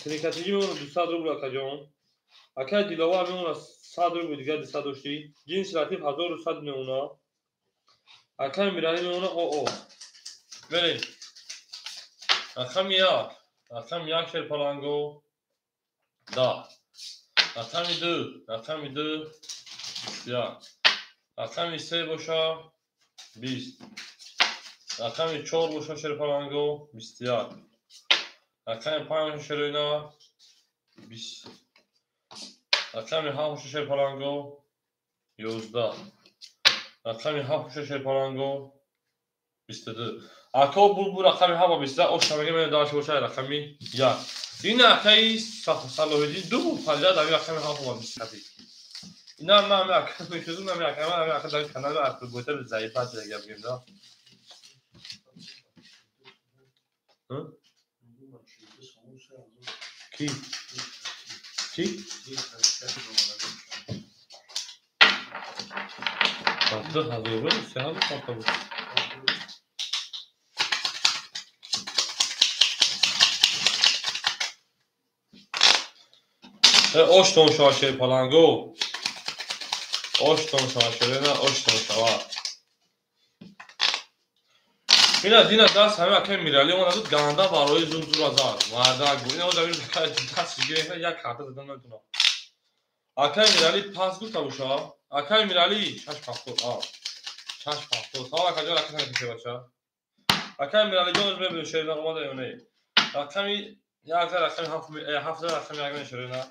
Трикатиҷӣ мемонад 200 рубл акаҷон. Акай Диловар мемонад 100 рубл дига 200 доштӣ. Ҷинси Латиф 1100 мемонад. Акай Миралӣ мемонад ОО. Берем. Рақами 1, рақами 1 шерпаланго 10. Рақами 2, рақами 2 21. Рақами 3 боша 20. Рақами 4 боша шерпаланго 21. Рақами 5 боша шероина 20. Рақами 7 боша шерпаланго 11. Рақами 7 боша шерпаланго 22. Ако булбул рақами 7 ба 22 оша мегӯям, мерем дарш боша рақами 1. Ин акаи Салоҳиддин ду бор панҷа дар рақами 7 ба 20. Ина ман ака мешудум, ман ака, ман ака дар канали Африбойтар заиф аст, гап гирем, да? Ки? Ки? 2000 буд, 3000 карта буд. Оштон шава шерпаланго. Оштон шава шерена, оштон шава. Ина дина даст ҳама акай Миралӣ омада буд, ганда барои зур зура зад. Мардак буд. Ина одами даст гирифта як карта задан наметавонад. Акай Миралӣ пас гуфта боша. Акай Миралӣ 670. А. 670. Салом акаҷон, ака санкӣ бача. Акай Миралӣ ҷон мебинем шерина омада ё не. Рақами 1 рақами 7 7 рақами 1 мешерина.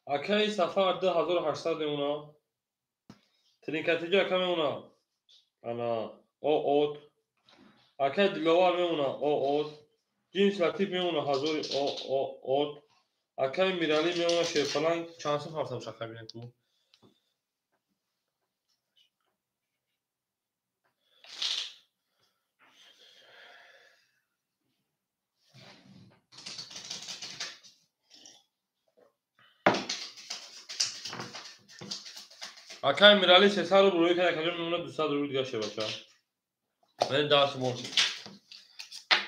Акай Сафар 2800 мемона. Тринкатиҷа ака мемона. Ана ООТ. Акай Диловар мемона ООТ. Ҷинс Латиф мемона 1000 ООТ. Акай Миралӣ мемона шерпаланг чанд сум ҳафта боша акай бинем ку. Акай Миралӣ 300 рубл рӯй кард, акаҷон мемонад 200 рубл дига шебача. Мен дарс бошем.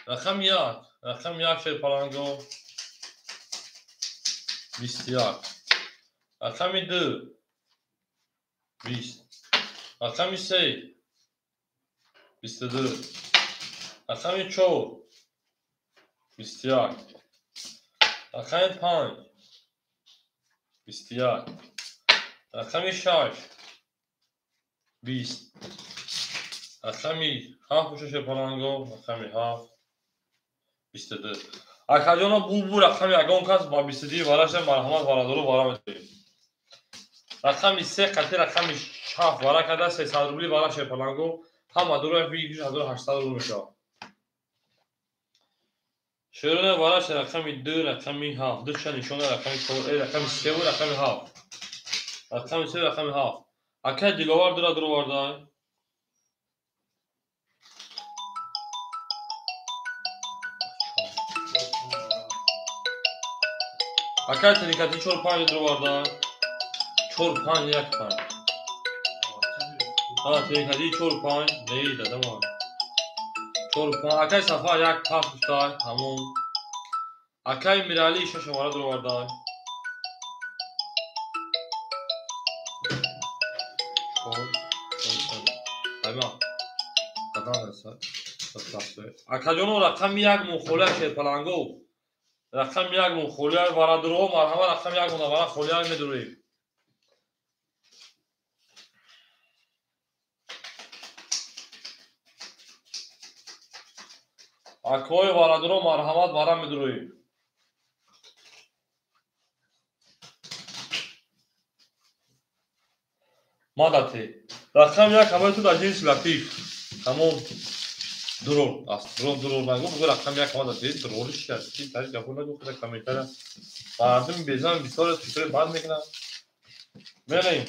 Рақами 1, рақами 1 шерпаланго 21. Рақами 2 20. Рақами 3 22. Рақами 4 21. Рақами 5 21. Рақами 6 20. Рақами 7 боша шерпаланго, рақами 7 22. Акаҷоно бу рақами ягон кас ба 22 вараша марҳамат варадору вара метавем. Рақами 3 қати рақами 7 вара карда 300 рубли вара шерпаланго ҳама дура 1800 рубл мешавад. Шерона вараша рақами 2 рақами 7 душа нишона рақами 4 рақами 3 ва рақами 7. Рақами 3 рақами 7. Акай Диловар дура дуроварда. Акай Тринкати 4-5 дуроварда. 4-5 1-5. А Тринкати 4-5 не дадам. 4-5 Акай Сафар 1-5 гуфтай тамом. Акай Мирали 6 вара дуроварда. Акаҷоно рақами 1 мухолия шерпаланго. Рақами 1 мухолия варадуро марҳама рақами 1 мунавара холия медурем. Акои варадуро марҳамат вара медурем. Мадате. Рақами 1 ҳамаи ту дар ҷинси латиф. Тамом. Дурор аст. Дурор дурор нагу, бугу рақами 1 ҳама дар дурори чи аст? Чи тари гапо нагу, худа комментария. Мардум безан бисёр фикри бад мекунад. Мераем.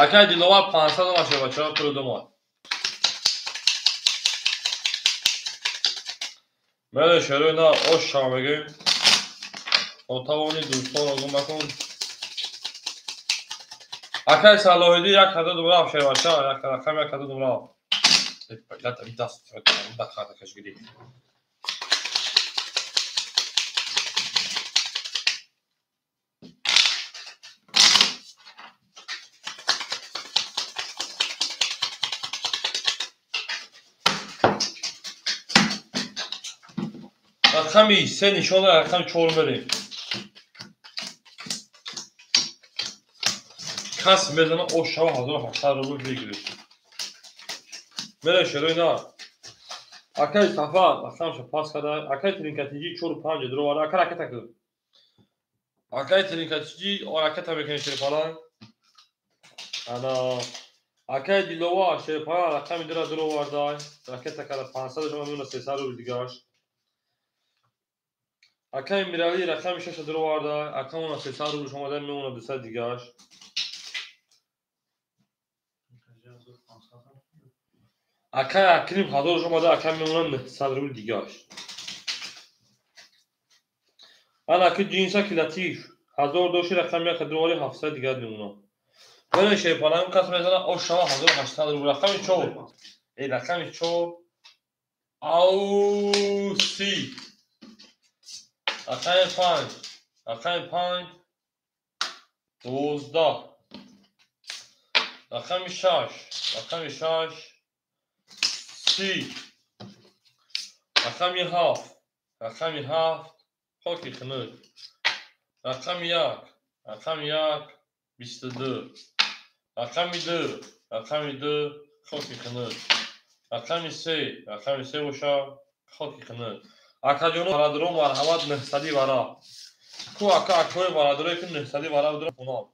Акай Диловар 500 омад шева, чаро пули домад. Мере шерои на ош шава мегӯем. Отавони дӯстон огоҳ макун. Акай Салоҳиддин 1000 думрав шервача, рақами 1000 думрав. Рақами 3 нишона рақами 4 мерем. Кас мезана ош шава 1800 рубл бигиред. Мере шерои на. Акай Сафар рақамша пас карда. Акай Тринкатиҷи 4-5 дуроварда. Ака ракета кун. Акай Тринкатиҷи ракета мекунед шерпаланг. Ана акай Диловар шерпаланг рақами 2 дуроварда. Ракета карда 500 шума мемона 300 рубл дигараш. Акай Мирали рақами 6 дуроварда. Акамона 300 рубл шума мемона 200 дигараш. Акай Акрим 1000 омада, акай мемонад 900 рубл дигараш. Ана аки ҷинса ки латиф 1000 доши рақами 1 дуровари 700 дигар мемонад. Мере шерпаланг кас мезана ош шава 1800 рубл рақами 4. Рақами 4 ауси. Рақами 5. Рақами 5 12. Рақами 6. Рақами 6 30. Рақами 7. Рақами 7 хоки хунук. Рақами 1. Рақами 1 22. Рақами 2. Рақами 2 хоки хунук. Рақами 3. Рақами 3 боша хоки хунук. Акаҷоно варадуро марҳамат 900 вара. Ку ака акои варадуро ки 900 вара будро хунам.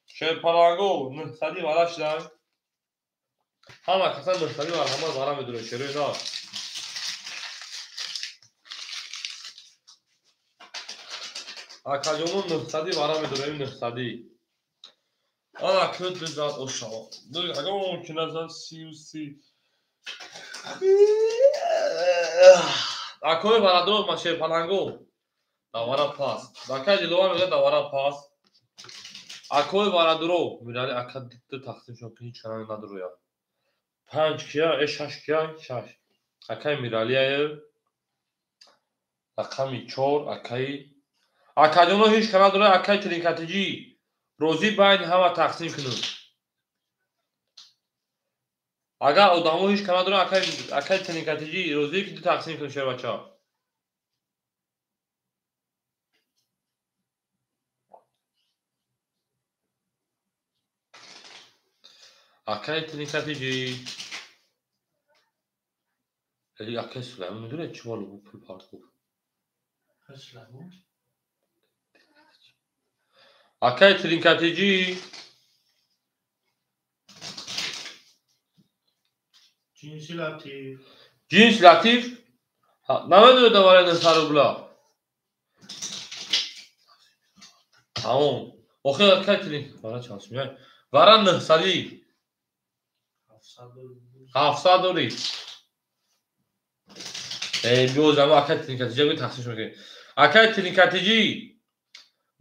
Шерпаланго 900 вара шудан. Ҳама каса 900 марҳамат вара медурад шерои на. Акаҷоно 900 вара медураем 900. Ана ку ду зад ошава. Ага мумкин аст 33. Акои варадуро ма шерпаланго. Давара пас. Акай Диловар мегӯяд давара пас. Акои варадуро мирали ака ду тақсим шуд ки ҳеҷ кана надурояд. 5 кия, 6 кия, 6. Акай Миралияев рақами 4 акаи Акаҷоно ҳеҷ кана надорад, акаи Тринкатиҷи розӣ байни ҳама тақсим кунад. Агар одамо ҳеҷ кана надорад, акаи Тринкатиҷи розӣ ки ду тақсим кунад шербача. Акаи Тринкатиҷи Акай Сулаймон медонед чӣ боло пул партофт? Акай Тринкатиҷӣ Ҷинси Латиф. Ҷинс Латиф намедонед давараи 900 рубла. Тамом. Охир акай Тринк вара чанд сум? Вара 900. 700 дорӣ. Биёз ама акай Тринкатиҷӣ гӯй тақсимш мекунем. Акай Тринкатиҷӣ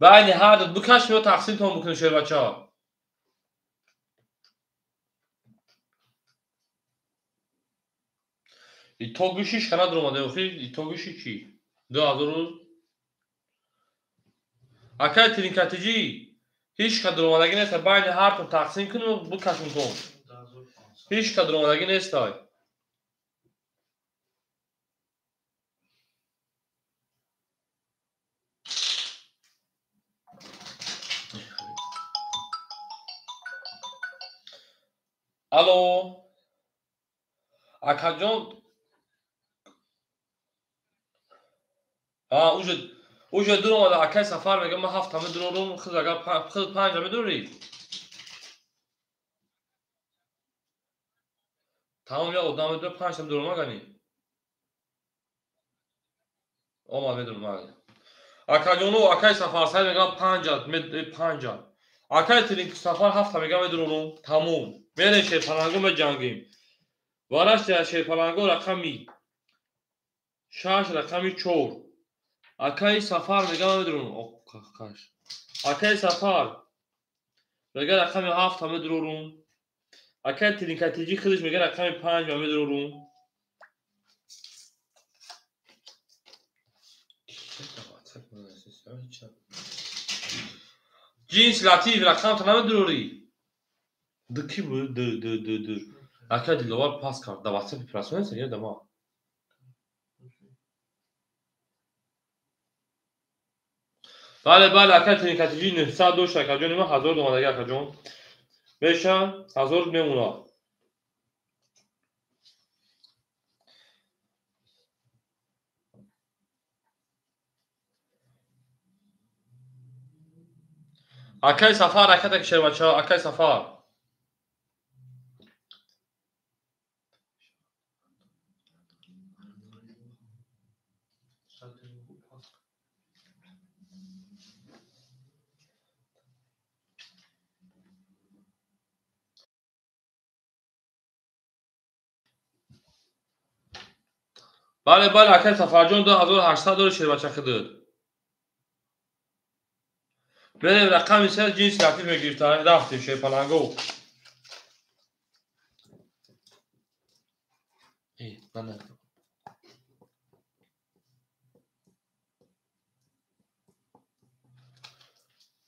байни ҳар ду бикаш ё тақсимтон бикунем шербача. Итогиши шана дуромада охи итогиши чӣ? 2000. Акай Тринкатиҷӣ ҳеҷ ка дуромадагӣ нест, байни ҳартон тақсим кунем бикашумтон. Ҳеҷ ка дуромадагӣ нестай. Алло. Акаҷон уже дуромада акай Сафар мега ман ҳафта медурорум, худ агар худ панҷа медурорӣ? Тамом як одам медурад, панҷта медурорум агани? Омад медурам агани. Акаҷону акай Сафар Саид мега панҷа, панҷа. Акай Тринк Сафар ҳафта мега медурорум, тамом. Мерем Шерпаланго меҷангем. Вараш Шерпаланго рақами 6, рақами 4. Акай Сафар мега медурорум. Оққаш. Акай Сафар мега рақами 7 медурорум. Акай Тринкатиҷӣ худаш мега рақами 5 медурорум. Ҷинс Латиф рақамта намедурорӣ? Ду ки буд? Ду, ду, ду, ду. Акай Диловар пас кард. Да WhatsApp прасонеса ё да ма? Бале, бале, акай Тринкатиҷӣ 900 дошт, акаҷони ман 1000 домадаги акаҷон. Меша 1000 мемонад. Акай Сафар, акай шербача, акай Сафар. Бале, бале, акай Сафарҷон 2800 дори шербача худуд. Берем рақами се ҷинси Латиф мегирифта, рафтем Шерпаланго.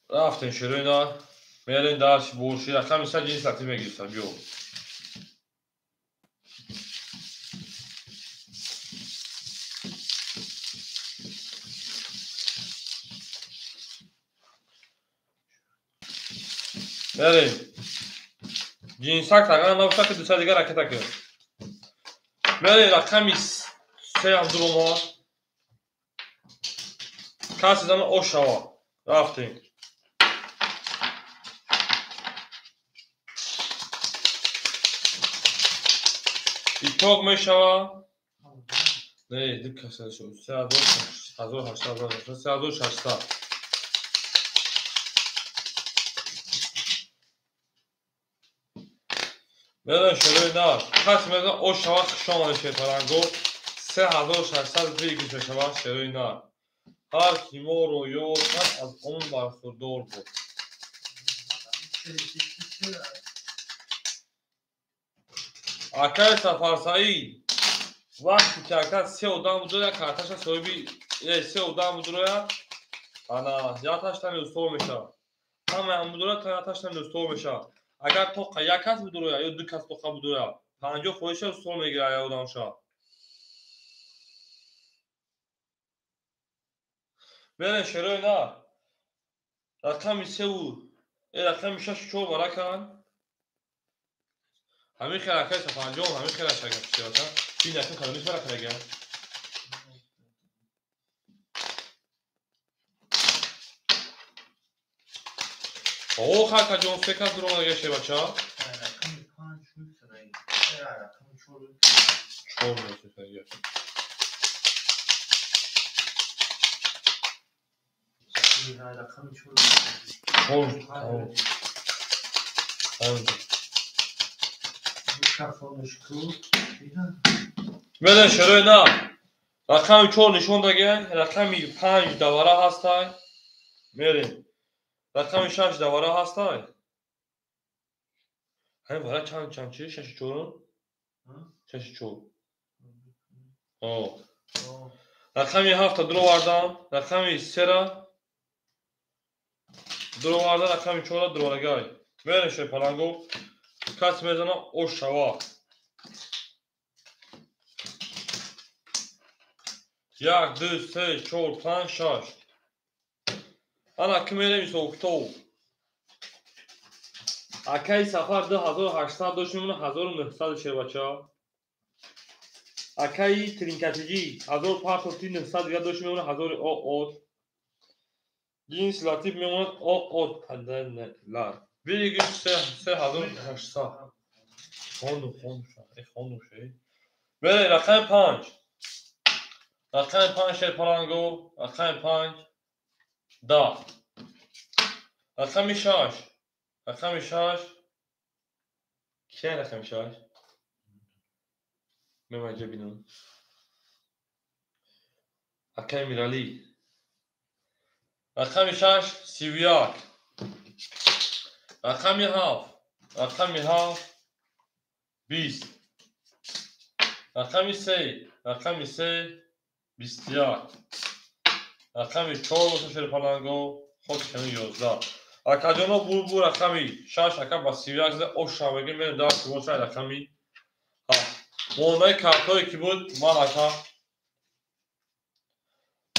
Рафтем шероина, мерем дар борши рақами се ҷинси Латиф мегирифта, биё. Мерем. Ҷинсак таган набошад ки дуса дигар ракета кунем. Мерем рақами се ҳам дуромад. Каси зана ош шава. Рафтем. Итоқ мешава. Не, ду каса шуд. 3800, 3600. Мерем шерои нар. Каси мезана ош шава, хуш омадед Шерпаланго. 3600 выигрыш мешавад шерои нар. Ҳар ки моро ёд кард, аз он бархурдор буд. Акай Сафарсаид вақте ки ака се одам будроя, карташа соҳиби се одам будроя, ана яташтани устов мешавад. Ҳамаам будроя, та яташтани устов мешавад. Агар тоқа як кас будроя ё ду кас тоқа будроя, 50% устов мегирад як одамша. Мерем шерои нар. Рақами севу рақами шашу чор варакан. Ҳамин хел акай Сафарҷон, ҳамин хел ашагапшиёта. Ин якум кадомиш мара кардага? О, какаҷон, се кас дуромадага, шербача. Рақами панҷ шуд. Рақами чор. Чор мешудага. Рақами чор. Чор. Тамом. Панҷ. Кафонаш ку. Медон шерои на. Рақами чор нишон даге, рақами панҷ давара ҳастай. Мерем. Рақами шаш давара ҳастай. Ҳамин вара чанд чанд чи? Шаши чорум? Шаши чор. О. Рақами ҳафта дуровардам, рақами сера дуроварда, рақами чора дуровардагай. Мерем шерпаланго. Кас мезана ош шава. Як, ду, се, чор, панҷ, шаш. Ана ки мерем ҳисобкитоб. Акаи Сафар 2800 дошт, мемона 1900, шербача. Акаи Тринкатиҷӣ 1000 партофти, 900 дига дошт, мемона 1000 оот. Ҷинси Латиф мемонад оот падалар. Бигиш 3800. Хонду, хонду, хонду ше. Бере рақами панҷ. Рақами панҷ, шерпаланго, рақами панҷ 10. Рақами шаш. Рақами шаш. Кия рақами шаш? Меман ҷа бинам. Акаи Миралӣ. Рақами шаш 31. Рақами ҳафт. Рақами ҳафт 20. Рақами се. Рақами се 21. Рақами чор боша, шерпаланго, хоки ҳамин 11. Акаҷоно, бурбу рақами шаш ака ба 31 зада ош шаваги мерем дар боша рақами ҳафт. Мондаи картҳое ки буд ман ака.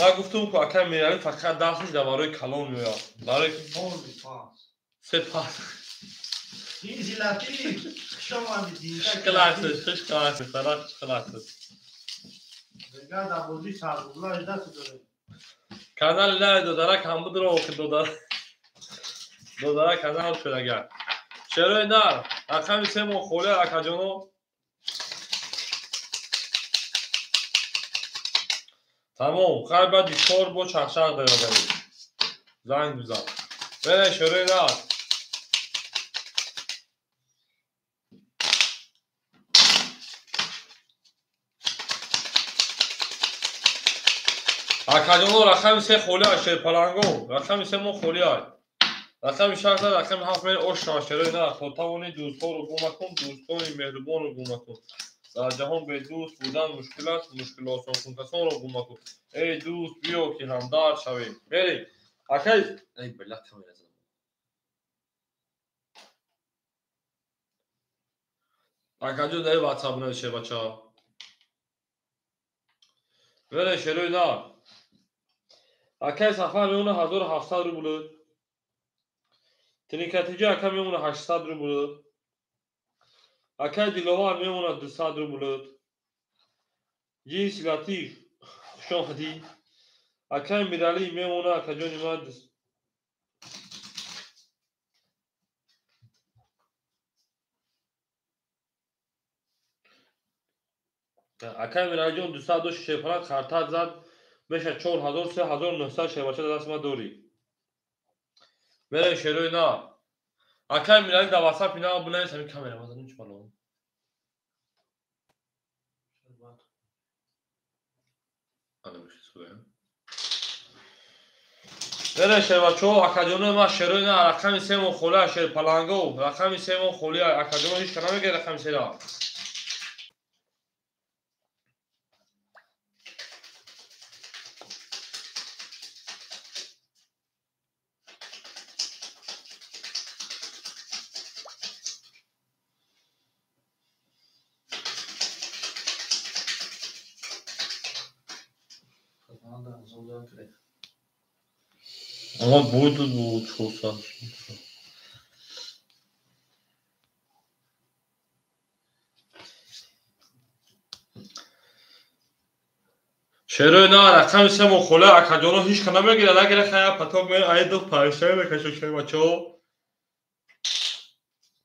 Ман гуфтум ку акаи Миралӣ фақат дасташ дар барои калон меояд. Барои се пас. Ҷинси Латиф. Хуш омадӣ. Хушқилаксиз, хушқилаксиз, сара хушқилаксиз. Бригада бозӣ сарбузла даст дорем. Канали нави додарак ҳам будро охир додарак. Додарак канал шуд агар. Шерои нар, рақами се мо холия, акаҷоно. Тамом, хай баъди чор бо чахчах дарогарӣ. Занг бизан. Бере шерои нар. Акаҷоно, рақами се холия, шерпаланго, рақами се мо холия. Рақами шаш, рақами ҳафт мери ош шава, шерои нар. То тавонӣ дӯстҳоро гум макун, дӯстони меҳрубонро гум макун. Дар ҷаҳон бедӯст будан мушкил аст, мушкилосонкункасонро гум макун. Эй дӯст, биё ки ҳамдард шавем. Мерем. Акай, эй била камера задам. Акаҷон, дар WhatsApp навис, шербача. Бере шерои нар. Акай Сафар мемона 1700 рубл. Тринкатиҷи ака мемона 800 рубл. Акай Диловар мемона 200 рубл. Ҷинси Латиф хуш омадӣ. Акай Миралӣ мемона акаҷони ман акай Миралиҷон 200 дошт, шерпаланг хартат зад меша 4000, 3900, шербача дар дасти ман дорӣ. Мерем шерои на. Акай Миралӣ дар WhatsApp ина бинавис, ҳамин камера ман задам чӣ бало. Ана мехисуя. Бере шербачо, акаҷонои ман, шерои на, рақами се мо холия, шерпаланго, рақами се мо холия, акаҷоно ҳеч ка намегирад рақами сера. Ама буду буд чорсад. Шерои на рақами се мухола акаҷоно ҳеч ка намегира, нагира хая паток ме айду панҷшанбе мекашо шербачо.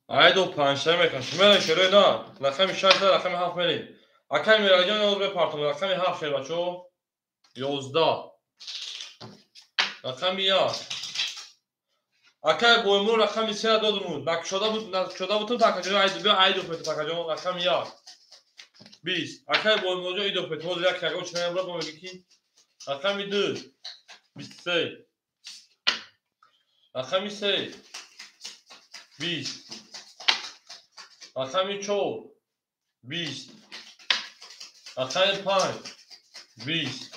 Айду панҷшанбе мекашо. Мерем шерои на рақами 6 рақами 7 мерем. Акай Миралиҷон ёз бепартом рақами 7 шербачо. 11. Рақами 1. Акай Боймур рақами 3 додум. Накшода буд, накшода будум такаҷон айду биё айду пет такаҷон рақами 1. 20. Акай Боймурҷон идо пет. Ҳозир як ягон чи намебурад, мо мегӣ ки рақами 2. 23. Рақами 3. 20. Рақами 4. 20. Рақами 5. 20.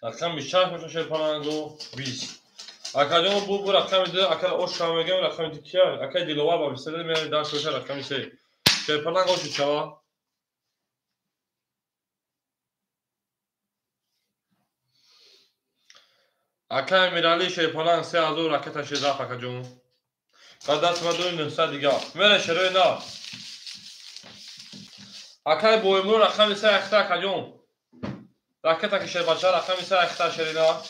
Рақами 6 боша шерпаланго 20. Акаҷон бу рақами 2, акара ош шава мегӯям рақами 2 кия? Акай Диловар ба 23 меравем даст боша рақами 3. Шерпаланг ош шава. Акай Мирали шерпаланг 3000 ракета шедаф акаҷон. Ба даст ма 2900 дига. Мере шерои на. Акай Боймур рақами 3 ахта акаҷон. Ракета ки шербача рақами 3 ахта шерина.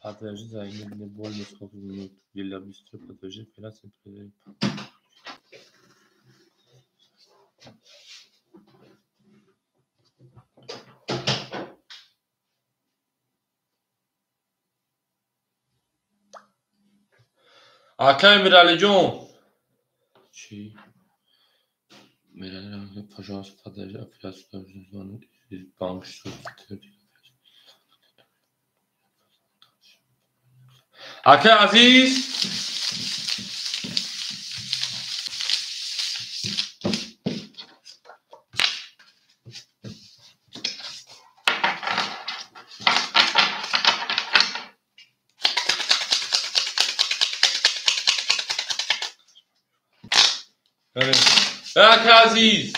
Подожди, займет не более сколько минут. Для быстро подожди, операция произойдет. Акай Миралиҷон. Чи? Мирали, пожалуйста, подожди, операцию звонок из банка, что Акай Азиз. Акай Азиз.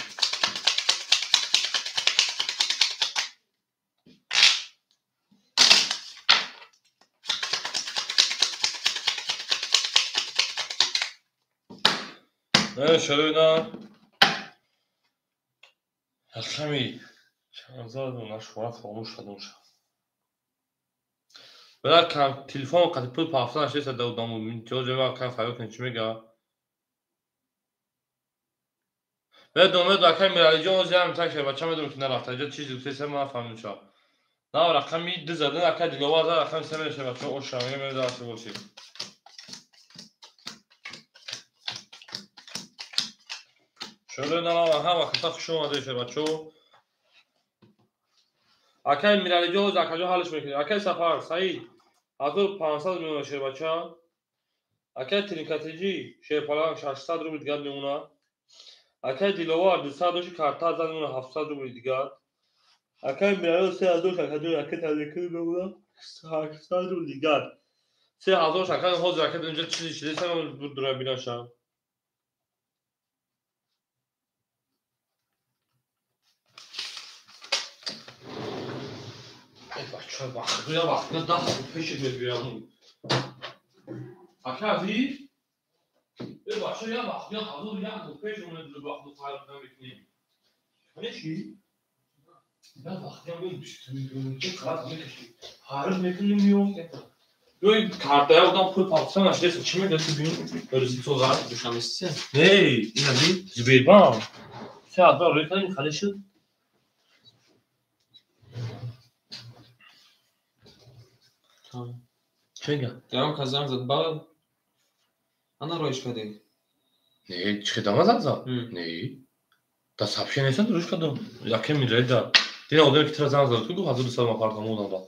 Шерои на рақами чанд зад нашура хомӯш шудум. Бара телефон қати пул пафта нашиста додам. Ҷо акай фарёд кун чӣ мега? Медонам, медонам акай Миралиҷон ози ҳам так шербача медонам ки нарафта. Иҷо чизи гуфтеса ман нафаҳмидам ша. На рақами 2 задан акай Диловар зад рақами 3 мере шербача ош шава мега мере даст боши. Шерои на ҳама каса хуш омадед шербачо. Акай Миралиҷон ози акаҷон ҳаллиш мекунед. Акай Сафар Саид 1500 мемонад шербача. Акай Тринкатиҷи шерпаланг 600 рубл дигар мемонад. Акай Диловар 200 доши карта зад мемонад 700 рубл дигар. Акай Миралиҷон 3000 акаҷон ракета мекунад мемонад 800 рубл дигар. 3000 акаҷон ҳозир ракета инҷо чизи чизеса ман дура бинашам. Бача вақт вақт 10 пеши мебирам. Ака Азиз, бача я вақт я ҳазор як пеш омад вақт хайр намекунем. Ҳане чи? Я вақт я мегӯм ки қарз мекаши. Ҳарз мекунем миём. Ё карта я одам пул пафта нашдеса чӣ мегӯяд ки бин? Рӯзи зад Душанбе Сити? Не, ина би Сбербанк. 3000 рӯй кардем халӣ шуд. Чӣ мегӯяд? Даром кас занг зад ба ана роиш кардем. Не, чӣ дама занг зад? Не. Да сообщение нестан рӯш кардам. Яке Мирали да. Дина одаме ки тира занг зад, гуфт 1200 ман партам одам ба.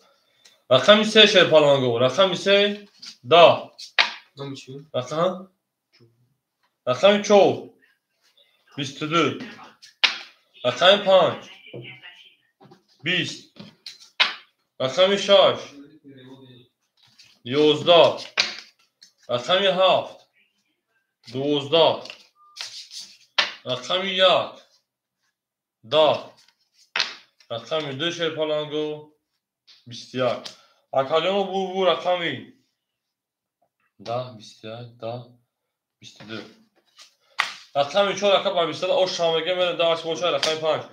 Рақами 3 шерпаланго, рақами 3 да. Номи чӣ? Рақам? Рақами 4 22. Рақами 5 20. Рақами 6 11. Рақами 7 12. Рақами 1 10. Рақами 2 шерпаланго 21. Акаҷоно бу рақами 10 21 10 22. Рақами 4 ака ба бистада ош шамега мерем даваш боша рақами 5.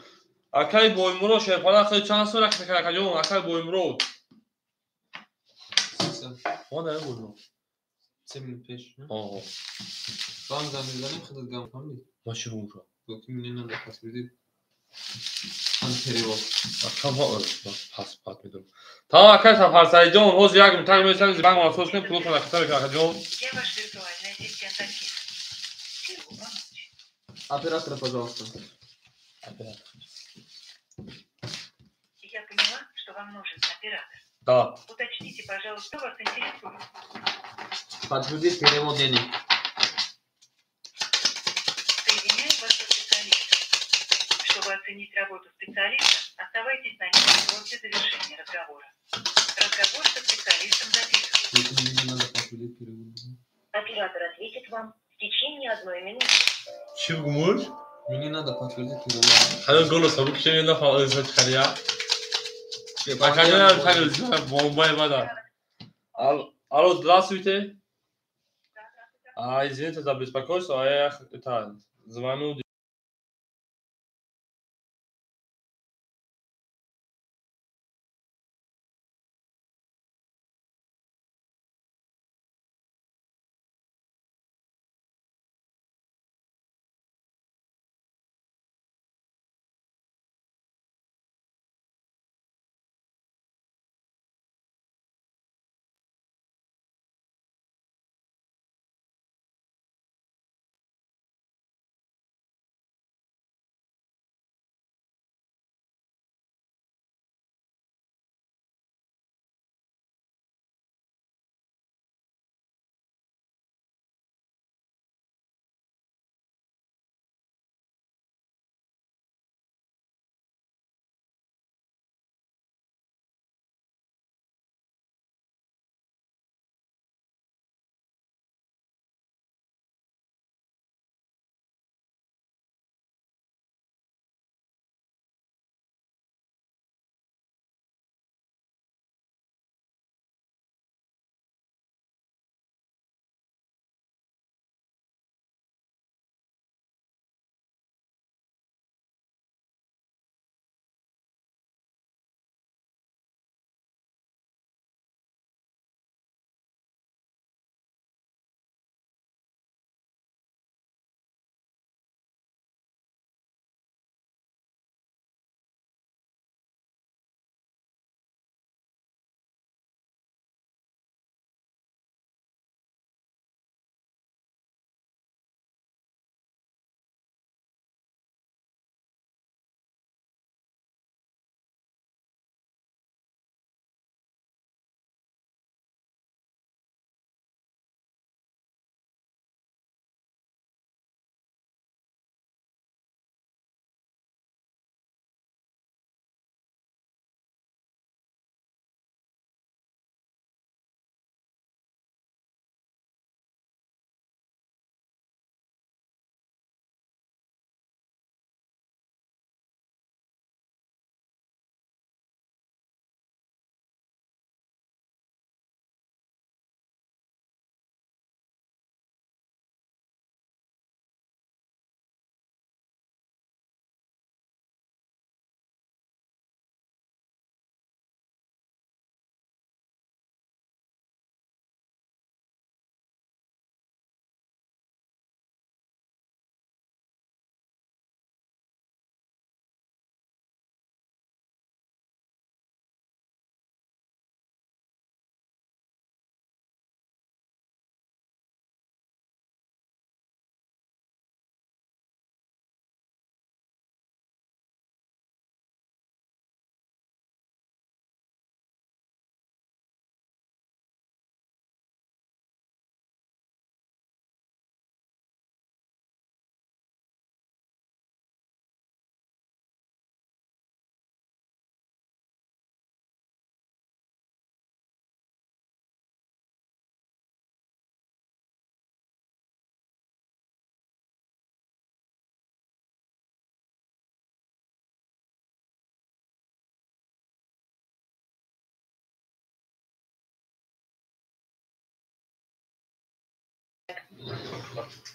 Акай Боймурод Шерпана хеле чанд сол рақс мекард акаҷон, акай Боймурод. Мо дар Боймурод. 3 минут пеш. Ого. Вам занг мезанем, худат гам фаҳмидӣ? Ма чӣ бумша? Гуфт ки мне надо подтвердить перевод. Пас пат медорам. Тамом акай Сафарсаидҷон, ҳозир як митак месанем, банк мансос кунем, пулотон рақса мекунам акаҷон. Я ваш виртуальный ассистент Афина. Чем могу помочь? Оператора, пожалуйста. Оператор. Я поняла, что вам нужен оператор. Да. Уточните, пожалуйста, что вас интересует. Подтвердить перевод денег. Соединяю вас со специалистом. Чтобы оценить работу специалиста, оставайтесь на ней после завершения разговора. Разговор со специалистом записывается. Мне надо подтвердить перевод. Оператор ответит вам в течение 1 минуты. Чӣ бигумуш? Мне надо подтвердить перевод. Ҳанӯз голос ҳабу кишем нафаҳмид хария. Акаҷонам бомбаи бада. Алло, здравствуйте. А, извините за беспокойство, а я это, звоню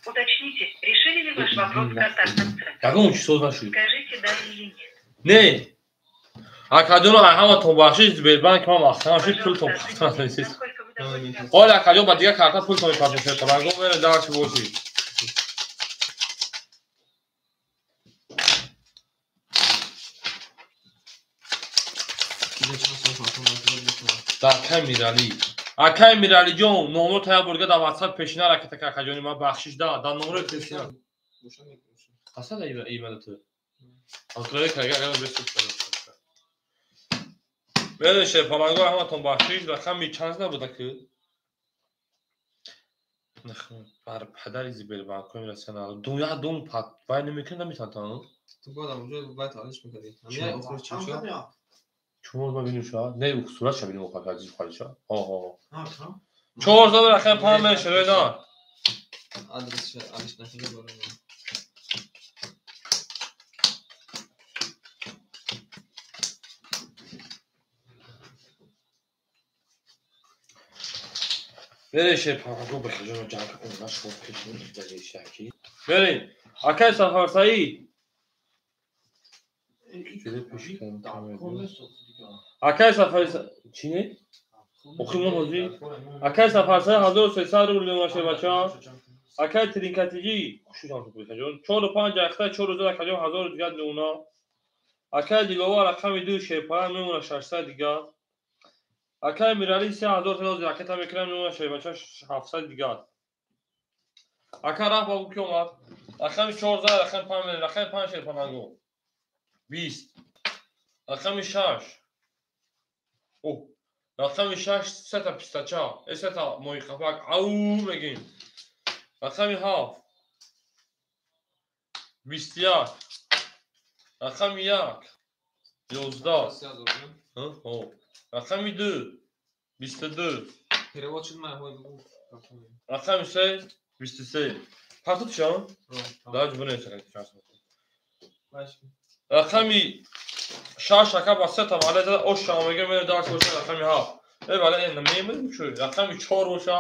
Уточните, решили ли ваш вопрос в контактном центре? Ягон чӣ соз нашуд. Скажите да или нет. Не. Акаҷоно, ҳаматон бахшиш, Сбербанк ман махкам шуд, пултон пафтан. Насколько вы довольны работой? Оля, акаҷон, ба дигар карта пултон мепартем, шерпаланго, мере дальше бошӣ. Иҷа чанд сол фартон дастгоҳ бихӯрам. Да, акай Миралӣ. Акай Миралиҷон, номро тая бурга дар WhatsApp пешина ракета ка, акаҷони ман, бахшиш, да номрои пешина. Боша мекунам. Қасада имада ту. Открой кага агар бесуд. Мере шерпаланго, ҳаматон бахшиш, рақами чанд набуда ки? Бар падари Сбербанкҳои Россия ду як дум пат вай намекунад, наметавонад. Ту бояд онҷо бояд алиш мекардӣ. Ҳамин охириш чанд шуд? Чор ба бинем ша? Не, сурат ша бинем охир азиз холиша. Ҳо ҳо. Чор зад рақами панҷ мере шерои на. Адресша алиш накарда барои ман. Мере шерпаланго, бехаҷоно ҷанг кун, нашуд пеш ҷагишаки. Мерем. Акай Сафар Саид. Акай Сафар чӣ не? Охи мо ҳозир. Акай Сафар Саид 1300 рубл мемона, шербача. Акай Тринкатиҷи, хушам шуд бехаҷон. 4 5 ахта 4 зад акаҷон 1000 дигар мемона. Акай Диловар рақами 2 шерпаланг мемона 600 дигар. Акай Миралӣ 3000 тона ракета мекунам мемона, шербача, 700 дигар. Ака рафт ба ки омад. Рақами 4 зад, рақами 5 мемона, рақами 5 шерпаланго. 20. Рақами 6. О, рақами 6 сета пистача, сета моҳиқафак, ау мегим. Рақами 7. 21. Рақами 1. 11. Ҳо. Рақами 2. 22. Перевод шуд ман ҳой бигӯ. Рақами 3. 23. Партут шам? Да, ҷубуне чакак. Рақами 6 ака ба сета вале зада ош шам мега мере дарс боша рақами 7. Э вале э намемед чӯ. Рақами 4 боша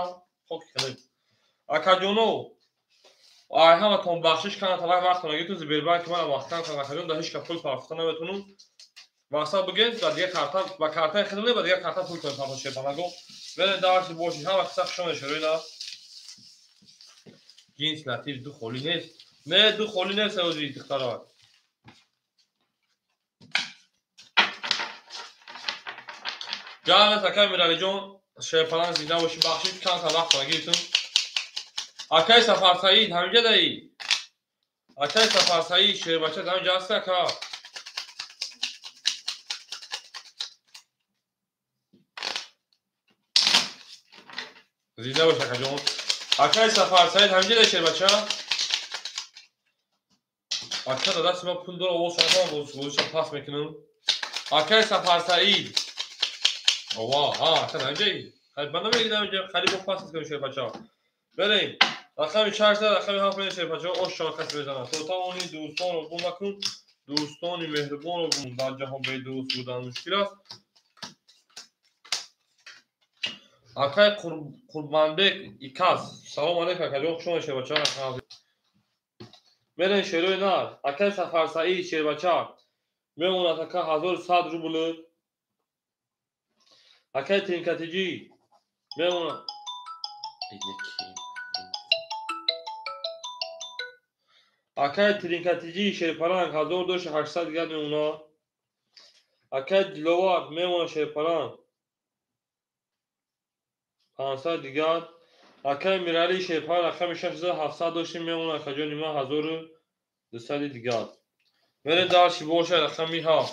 хок кунед. Акаҷоно, ай ҳаматон бахшиш кана талак вақт нагирту Сбербанк мана вақтан кана, акаҷон, да ҳеч ка пул партофта наметунум. Вақта буген ба дигар карта, ба картаи хидм не, ба дигар карта пул кунед партоф шерпанаго. Мере дарси боши, ҳама қисса хушон шерои на. Ҷинс латиф ду холӣ нест. Не, ду холӣ нест ози духтара. Ҷанас акай Миралиҷон, шерпаланг, зинда бошӣ, бахшиш, камтар вақт нагиртум. Акай Сафар Саид, ҳаминҷа даӣ? Акай Сафар Саид, шербача ҳаминҷа ҳаст, ака? Зинда бош, акаҷон. Акай Сафар Саид, ҳаминҷа даӣ, шербача? Ака да дасти ман пул дора, овоз шанатам, бозиша пас мекунам. Акай Сафар Саид. Ова, ҳа, ака ҳаминҷаӣ? Хайр, ман намегирам инҷа, қариб бо пас мекунам, шербача. Берем. Рақами 6 зад, рақами 7 мере шербача, ош шава каси мезанад. То тавони дӯстонро гум накун, дӯстони меҳрубонро гум. Дар ҷаҳон бедӯст будан мушкил аст. Акай Қурбанбек Иказ. Салом алейкум, акаҷон, хуш омадед, шербача. Мерем шерои нар. Акай Сафар Саид, шербача. Мемонад ака 1100 рубл. Акай Тринкатиҷӣ мемонад. Акай Тринкатиҷӣ шерпаланг 1800 дигар мемонад. Акай Диловар мемонад шерпаланг 500 дигар. Акай Миралӣ шерпаланг рақами 6700 доштем мемонад, акаҷони ман, 1200 дигар. Мерем дарси боша рақами 7.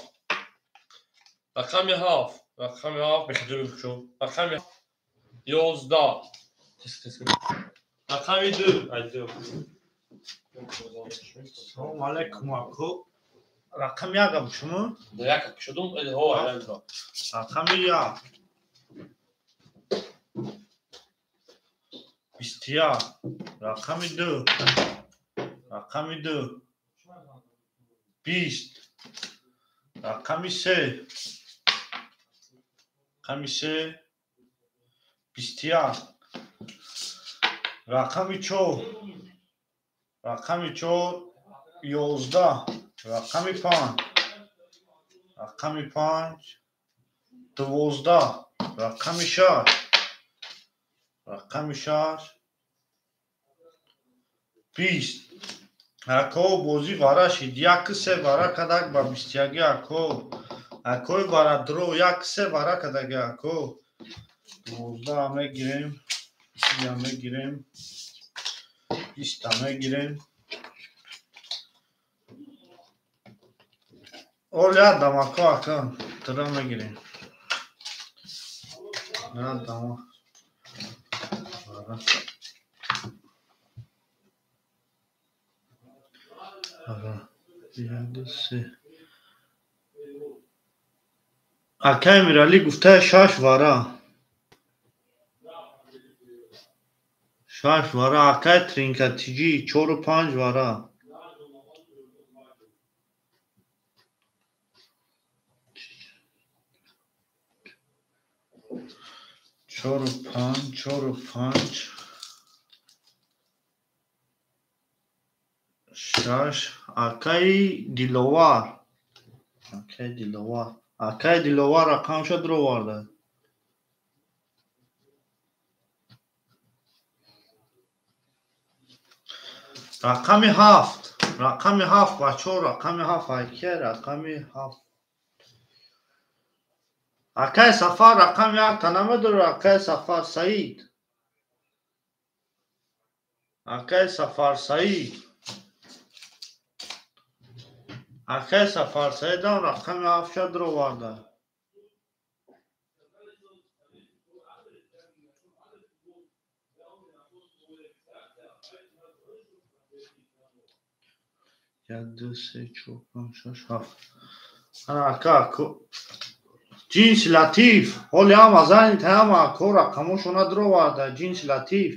Рақами 7. Рақами 7 бехаҷо бикушо. Рақами 11. Тез тез. Рақами 2. Айдо. Салом алейкум, ако. Рақами як шумо? Да як кушодум, ҳо, айдо. Рақами як. 21. Рақами ду. Рақами ду. 20. Рақами се. Рақами се. 21. Рақами 4. Рақами 4 11. Рақами 5. Рақами 5 12. Рақами 6. Рақами 6 20. Ако бозӣ вара шид. 1-3 вара кадак ба 21 ако. Акои варадро 1-3 вара кадаги ако. 12 мегирем. 30 мегирем. 20 мегирем. Оля дамако ака. Тра мегирем. На дама. Ага. 1 3. Акай Мирали гуфта 6 вара. 6 вара. Акай Тринкатиҷи 4-5 вара. 4-5 4-5 6. Акай Диловар. Акай Диловар. Акай Диловар рақамша дуроварда. Рақами 7. Рақами 7 бачо, рақами 7 акай, рақами 7. Акай Сафар рақами 1 та намедора, акай Сафар Саид. Акай Сафар Саид. Акай Сафар Саидам рақами 7 дуроварда. 1 2 3 4 5 6 7. Ака Ҷинси Латиф. Ҳоли ҳама зани ҳама ако рақамошона дуроварда. Ҷинси Латиф.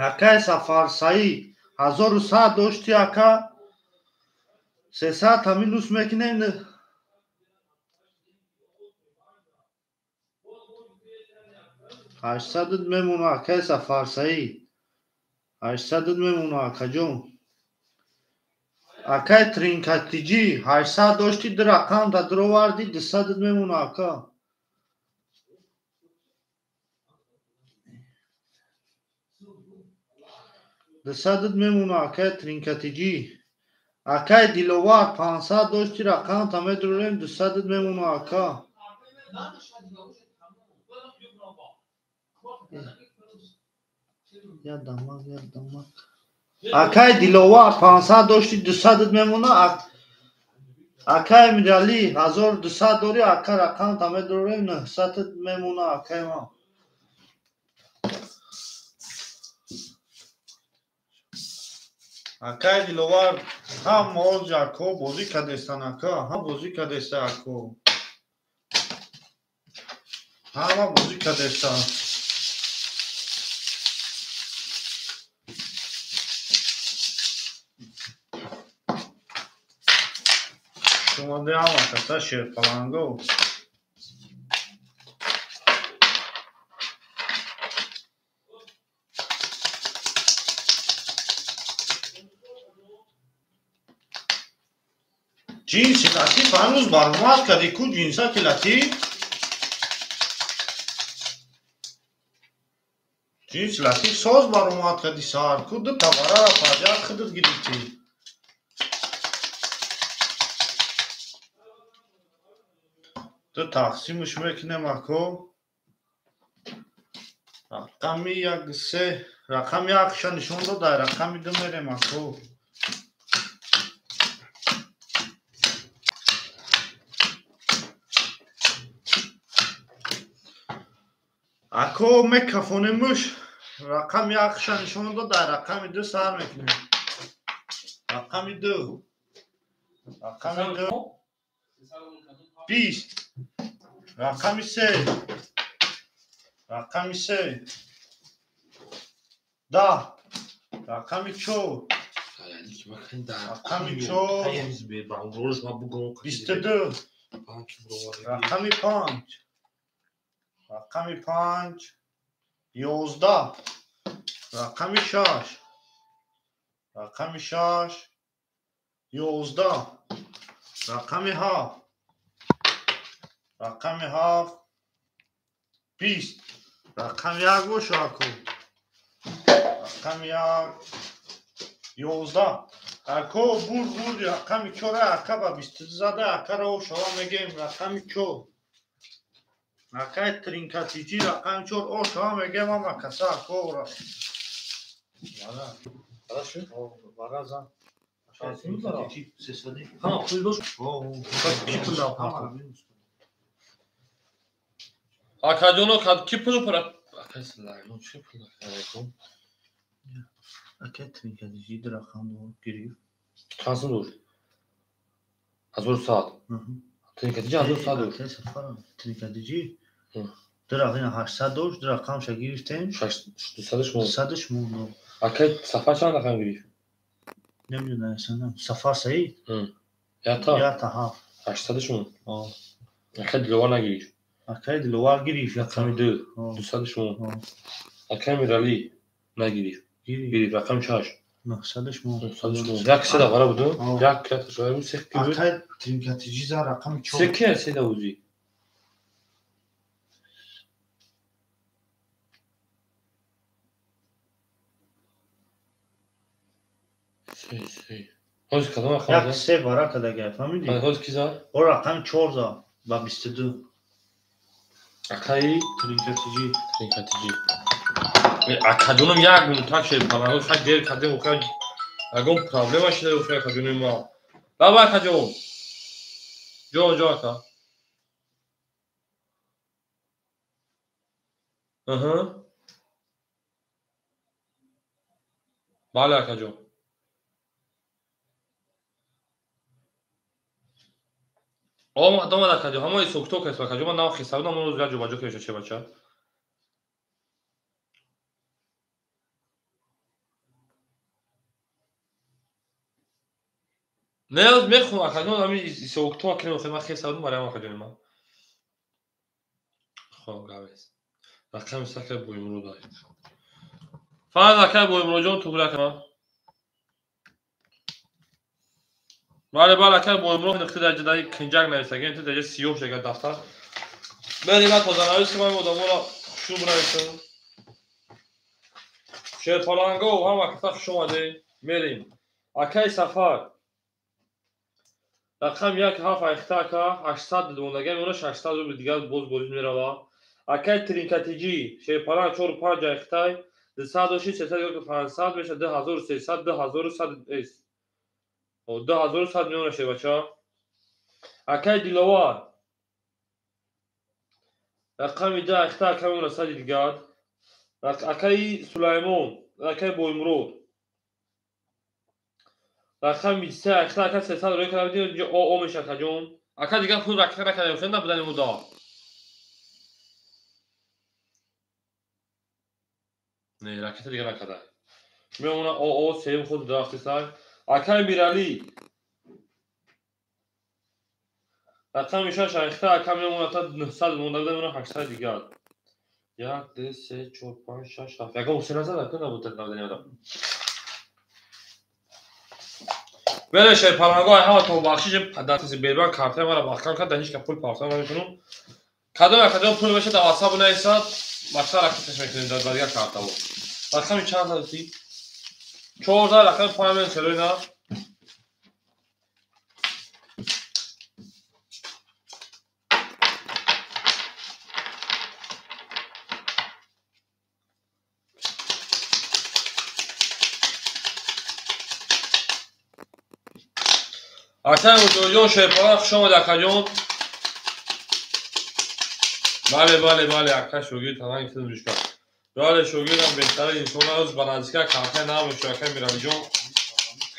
Акай Сафар Саид 1100 дошти ака. 300 та минус мекунем. 800 мемона акай Сафар Саид. 800 мемона акаҷон. Акай Тринкатиҷи 800 дошти, ду рақам да дуроварди, 200 мемона ака. 200 мемона акай Тринкатиҷи. Акай Диловар 500 дошти, рақам та медурем, 200 мемона ака. Я дамак, я дамак. Акай Диловар 500 дошти, 200 мемона. Акай Мирали 1200 дори, ака рақам та медурем, 900 мемона акай ма. Акай Диловар ҳам оз ако бозӣ кардестан ака, ҳам бозӣ кардеста ако. Ҳама бозӣ кардестан. Шумода ҳама каса шерпаланго. Ҷинси Латиф ҳанӯз баромад карди ку ҷинсаки Латиф? Ҷинси Латиф соз баромад карди саҳар ку ду таварара падият худат гирифтӣ. Ду тақсимш мекунем ако. Рақами 1 3, рақами 1-ша нишон дода, рақами 2 мерем ако. Ако мекафонемуш, рақами 1-ша нишон дода, рақами 2 сар мекунем. Рақами 2. Рақами 2. 20. Рақами 3. Рақами 3. 10. Рақами 4. Рақами 4. 22. Рақами 5. Рақами 5. 11. Рақами 6. Рақами 6. 11. Рақами 7. Рақами 7. 20. Рақами 1 боша аку. Рақами 1. 11. Ако бурд бурд рақами 4 ака ба 22 зада акаро шава мегем рақами 4. Акай тринкатиҷи рақами 4 о шава мегем ама каса ако ра. Мана. Хорошо. Бараза. Ҳа, пул дошт. Ки пул дав? Акаҷоно ки пул пара? Акай Сулаймон чӣ пул дошт? Акай тринкатиҷи рақам гирифт. Чанд сум дошт? 1100. Тринкатиҷи 1100 дошт. Акай Сафаров тринкатиҷи ду рақам 800 дошт, ду рақамша гирифтем. 200 монд. 200 монд. Акай Сафар чанд рақам гирифт? Намедонам, Сафар Саид? Ята? Ята, ҳа. 800 монд. Акай Диловар нагирифт. Акай Диловар гирифт. Рақами 2, 200 монд. Акай Миралӣ нагирифт. Гирифт рақами 6. 900 монд. 900 монд. Як се давара буд? Як як се ки буд? Акай тринкатиҷи за рақами 4. Се ки се давузи? Се. Ҳозир кадом рақам? Як се варака дага, фаҳмидӣ? Ҳозир ки зад? О рақами 4 зад ба 22. Акаи тринкатиҷи. Тринкатиҷи. Акаҷонам як минут так шед, паранго хай дер кардем, охир ягон проблема шуда охир акаҷони ма. Лаба акаҷон. Ҷон ҷон ака. Аҳа. Бале акаҷон. Омад омад акаҷон, ҳамаи сокто кас акаҷон, ман нав хиса будам, он рӯз як ҷо ба ҷо кеша че бача. Не, мехонам акаҷон, ҳамин исокто акинем, охир ман хиса будам, барои акаҷони ман. Хоб, гавес. Рақами сака Боимурод ай. Фарз акай Боимуродҷон туғри ака. Бале, бале, акай Боимурод нуқта дар ҷадаи кинҷак нависагем, ту дар ҷа сиёҳ шага дафтар. Бери ман тозанавис ки ман одаморо хушрӯ бинависам. Шерпаланго ҳам аката хуш омадед. Мерем. Акай Сафар. Рақам 1 7 айхта ака 800 мондагам, она 600 рубл дигар боз бозӣ мерава. Акай Тринкатиҷи шерпаланг 4 5 айхтай 200 доши 300 500 меша 2300 2100 эс. 2100 миёна шебача. Акай Диловар. Рақами 2 айхта ака меона 100 дигар. Акай Сулаймон, акай Боимурод. Рақами 3 айхта ака 300 рӯй карда будем, инҷо о меша акаҷон. Ака дигар пул ракета накарда, хеле набудани мудда. Не, ракета дигар накарда. Меона о сеюм худ рафти сар. Акай Миралӣ. Рақами 6 айхта ака мемонад та 900 монда буда, меона 800 дигар. 1 2 3 4 5 6 7. Ягон се назад ака набуд набудани одам. Беле шерпаланго ай ҳама то бахшиш дастаси бербан картаи мара маҳкам кард, дар ҳеҷ ка пул партофта наметунам. Кадом акаҷон пул мешад, дар WhatsApp нависад, бахша ракеташ мекунем дар дигар картаво. Рақами чанд задӣ? 14 рақами 5 меон селои на. Акай Муҷоҳидҷон шерпаланг хуш омад акаҷон. Бале, бале, бале, ака шогирд таланг хидмат кард. Бале, шогирдам беҳтарин инсон аст, ба наздика картаи намешуд акай Миралиҷон.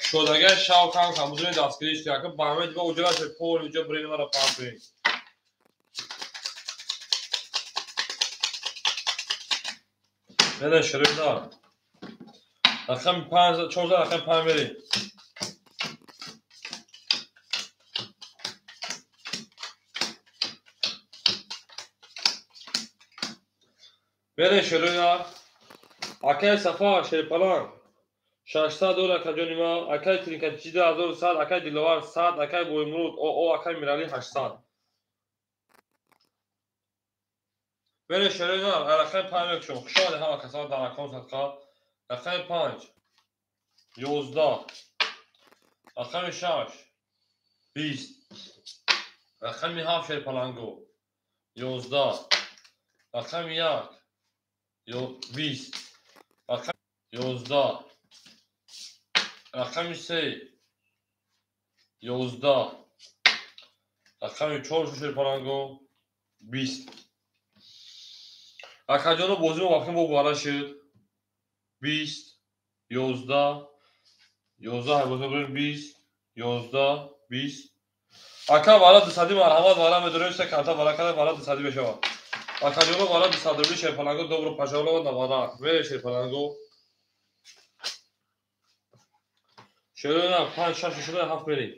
Шодагар шав кам кам будуни дастгириш ки ака ба ҳама дига уҷра шед, пол уҷа брени мара паҳн кунед. Не, шериф на. Рақами 5, 14 рақами 5 мерем. Бере шерӯя. Акай Сафар Шерпаланг 600 доллар акаҷони ман, акай Тринкатичи 2100, акай Диловар 100, акай Боимурод ОО, акай Мирали 800. Бере шерои нар, рақами 5 мекушем. Хуш омадед ҳама касона дар рақам садқа. Рақами 5 11, рақами 6 20, рақами 7 Шерпаланго 11, рақами 1 20, рақами 11, рақами 3 11, рақами 4 Шерпаланго 20. Акаҷоно бозимо вақти мо гуара шуд. 20 11 11 бозимо бурем 20 11 20. Ака вара 200 марҳамат, вара медорем, се карта вара када вара 200 мешавад. Акаҷоно вара 200 рубли Шерпаланго добро пожаловать на вара. Мере Шерпаланго. Шерона 5 6 шуда 7 мерем.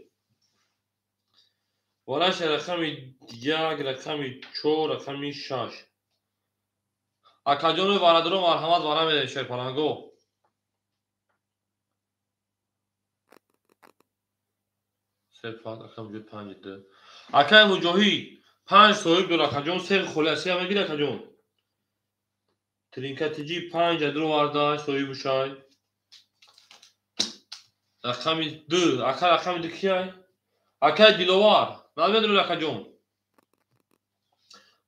Вара рақами 1, рақами 4, рақами 6. Акаҷоно варадоро марҳамат, вара мерем Шерпаланго. Се панҷ, акам ҷо панҷ ду. Акай Муҷоҳид 5 соҳиб дор акаҷон, се холи се мегири акаҷон. Тринкатиҷи 5 адро варда соҳиб шай. Рақами 2, ака рақами 2 кияй? Акай Диловар, намедонӣ акаҷон.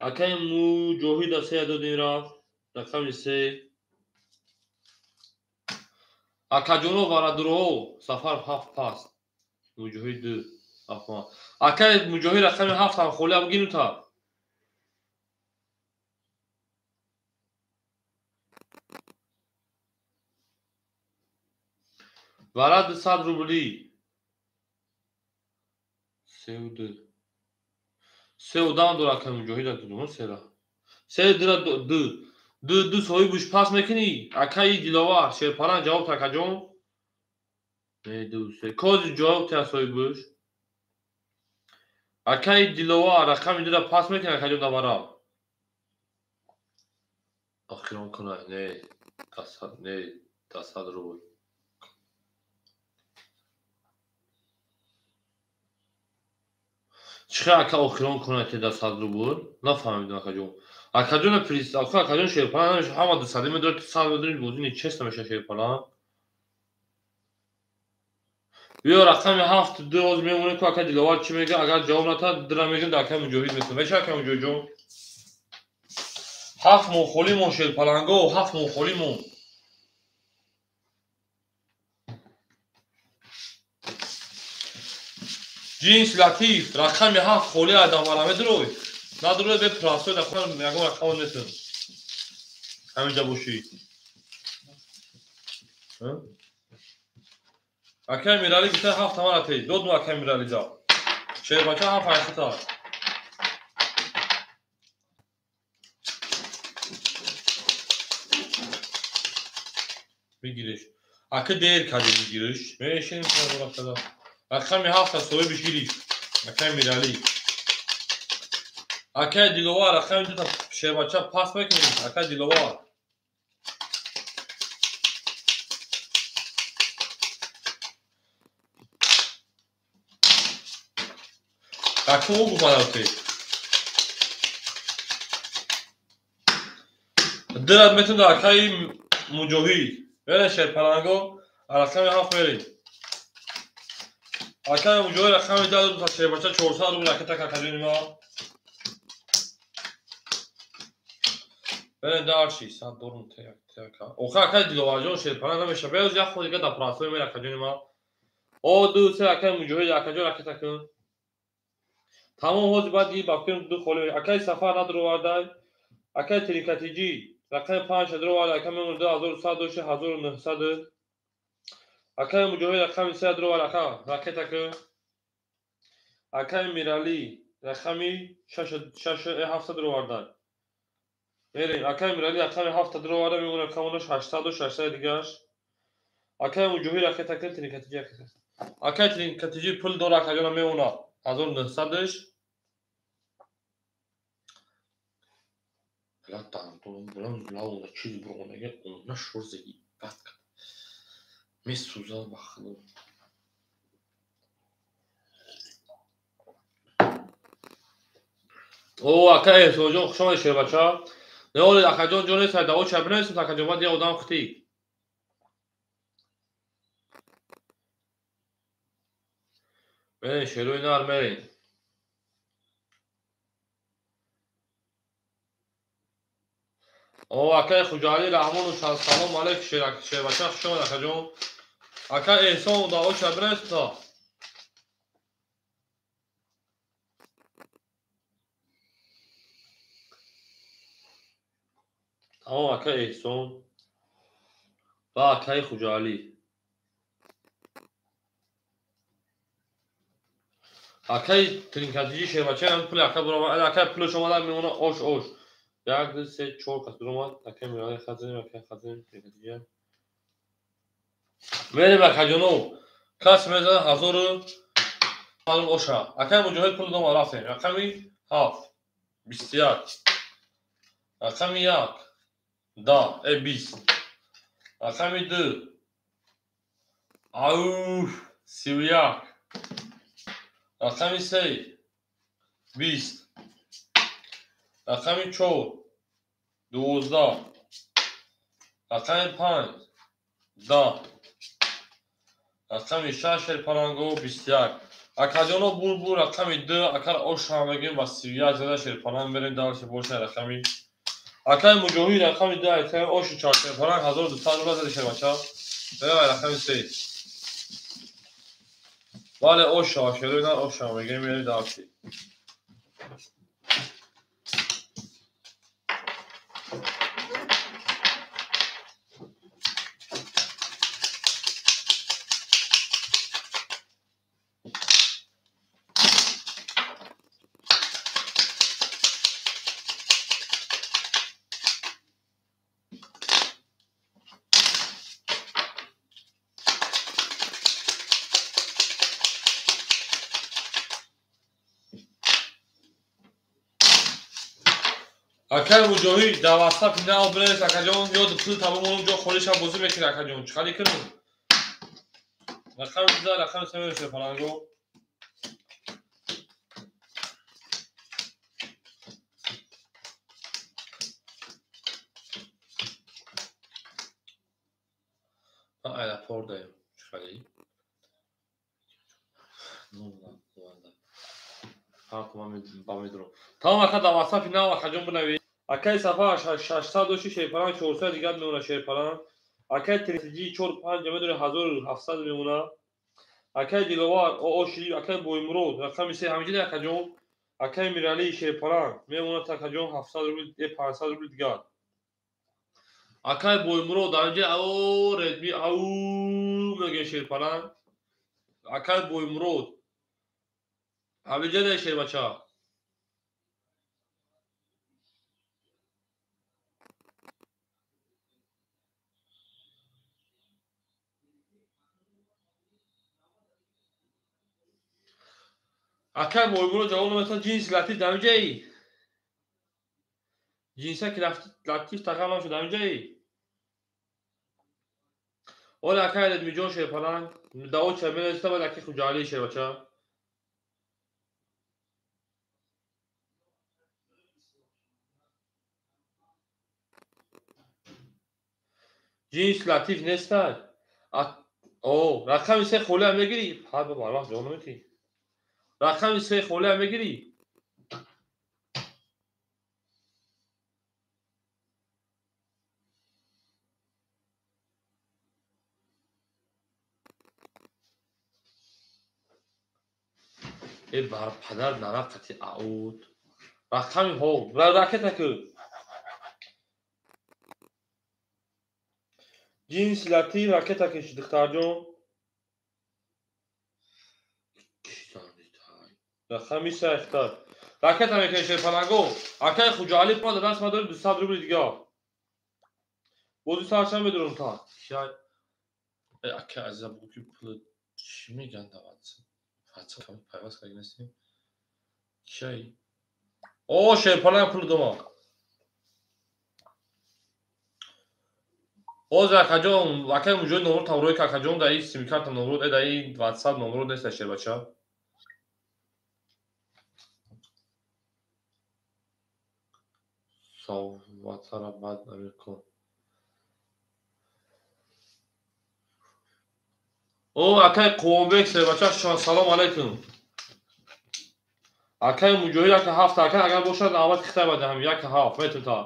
Акай Муҷоҳид се додин рафт, рақами 3. Акаҷоно варадроҳо Сафар 7 паст. Муҷоҳид 2. Акай Муҷоҳид рақами 7 ҳам холи абгинута. Вара 200 рубли. 3 2. Се одам дора акай Муҷоҳид дудум сера. Се дира 2. 2 2 соҳибуш пас мекунӣ? Акай Диловар Шерпаланг ҷавоб та акаҷон. Не 2 3. Кози ҷавоб та соҳибуш. Акай Диловар рақами 2 ра пас мекунӣ акаҷон давара. Охирон куна не 100 не 100 рубл. Чӣ ака охирон куна те 100 рубл? Нафаҳмидам акаҷон. Акаҷон приз, ака акаҷон Шерпаланг намеша, ҳама 200 медорад, 100 медорад, бозӣ нечестно меша Шерпаланг. Биё рақами 7 2 ҳозир мемонем ку ака Диловар чӣ мега, агар ҷавоб натад дира мегирем да ака Муҷоҳид метавон. Меша ака Муҷоҳидҷон? 7 мон холӣ мон Шерпаланго, 7 мон холӣ мон. Ҷинс Латиф рақами 7 холӣ адам вара медурой. Надурой бе прасой да худам ягон рақам нетун. Ҳаминҷа бошӣ. Акай Мирали гуфта 7 тамара тей. Додну акай Мирали ҷа. Шербача 7 8 та. Мегириш. Ака дер кади мегириш. Мешинем када. Рақами 7 соҳибиш гирифт. Акай Мирали. Акай Диловар рақами 2 та Шербача пас мекунӣ. Акай Диловар. Акун ӯ гуфт дират метавонад акаи Муҷоҳид. Бере Шерпаланго рақами 7 мерем. Акаи Муҷоҳид рақами 2 та Шербача 400 рубл ака так акаҷони ман. Бере дарши 100 дорум те ака. Оха акаи Диловарҷон Шерпаланг намеша. Бероз як ход дига дар прасой мере акаҷони ман. О 2 3 акаи Муҷоҳид акаҷон ракета кун. Тамом ҳозир баъд ди бафкин ду холи. Акаи Сафар надровардай. Акаи Тринкатиҷи рақами 5 дроварда, ака мемон 2100 дошти 1900. Акаи Муҷоҳид рақами 3 дроварда, ака ракета кун. Акаи Мирали рақами 6 6 7 дроварда. Мерем, акаи Мирали рақами 7 дроварда, мемон рақамонаш 800 600 дигаш. Акаи Муҷоҳид ракета кун, Тринкатиҷи ракета. Акаи Тринкатиҷи пул дора акаҷона мемона 1900-ш. Бля, дандон, булан лауна чиз буронага, она шур заебат кард. Месӯзад ба худо. О, ака Эҳсонҷон, хуш омадед, шербача. Не, оли акаҷон ҷо нест, дао ча бинависем, акаҷон, баъд я одам хитӣ. Мерем, шерои нар мерем. О, акаи Хуҷаалӣ Раҳмонов, салом алейк, шербача, хуш омадед, акаҷон. Ака Эҳсон, дао ча бинависем та. Тамом, акаи Эҳсон ва акаи Хуҷаалӣ. Акаи Тринкатиҷи шербача, пули ака буромад, акаи пулаш омада мемона ош ош. 1, 2, 3, 4 кас буромад, акаи Миралӣ хат занем, акаи хат занем, Тринкатиҷи. Мерем, акаҷонов, кас мезанад ҳазору оша. Акаи Муҷоҳид пул дома рафтем. Рақами 7, 21, рақами 1, 10, 20, рақами 2, ауф, 31, рақами 3, 20, рақами 4, 12, рақами 5, 10, рақами 6, шерпаланго 21. Акаҷоно бур рақами 2, акар оша мегем ба 31 зада шерпаланг мерем дальше боша рақами. Акаи Муҷоҳид рақами 2, акаи оши 4 шерпаланг 1200 рубл зада шербача. Мерем рақами 3. Бале, оша, шерои нар оша мегем мерем дальше. Акаи Муҷоҳид, дар ватсап нав бинавис, акаҷон, ёд пул тамом ҷо холиша бозӣ мекунӣ, акаҷон. Чӣ қадр кунем? Рақами 2, рақами 3 мешавад паланго. Ман аэропорт даем. Чӣ қадр? Тамом, ака, дар ватсапи нав акаҷон бинавис. Акаи Сафар 600 дошти шерпаланг, 400 дигар мемона шерпаланг. Акаи Тринкатиҷи 4 5 медони 1700 мемона. Акаи Диловар оши, акаи Боймурод рақами 3 ҳамиҷа акаҷон. Акаи Миралӣ шерпаланг мемона акаҷон 700 рубл, 500 рубл дигар. Акаи Боймурод ҳамиҷа ау Редми ау мегӯяд шерпаланг. Акаи Боймурод ҳамиҷа не шербача. Акаи Боймурод ҷавоб наметавонад. Ҷинси Латиф дар ҳамиҷаи? Ҷинсаки Латиф тақам нашуд дар ҳамиҷаи? Оля, акаи Редмиҷон шерпаланг дао ча менависта, баъд акаи Хуҷаалӣ шербача. Ҷинс Латиф нестай? О, рақами 3 холиам мегирӣ? Ҳа, ба барвақт ҷавоб наметиҳӣ. Рақами 3 холиам мегирӣ? Э, бар падар нара қати ауд. Рақами ҳо, ракета ку. Ҷинси Латиф ракета киш, духтарҷон. Рақами 3 ихтар. Ракета мекунед шерпаланго. Акаи Хуҷаалӣ ма дар даст ма доред 200 рубли дигар. Бозӣ сарча медорам та. Акаи азиза бугӯ ки пул чӣ мегӯянд дар ватсап? Ватсап пайваст карда нестем. Чай. О, шерпаланг пул дома. Ҳозир акаҷон, акаи Муҷоҳид номро тамрӯи ка акаҷон дар ин симкарта номро, дар ин WhatsApp номро нест шербача. Соватара бад намекун. О, акаи Қувонбек шербача, салом алайкум. Акаи Муҷоҳид 1 7 ака агар бошад навбати хитай бадаҳам 1 7 метунта.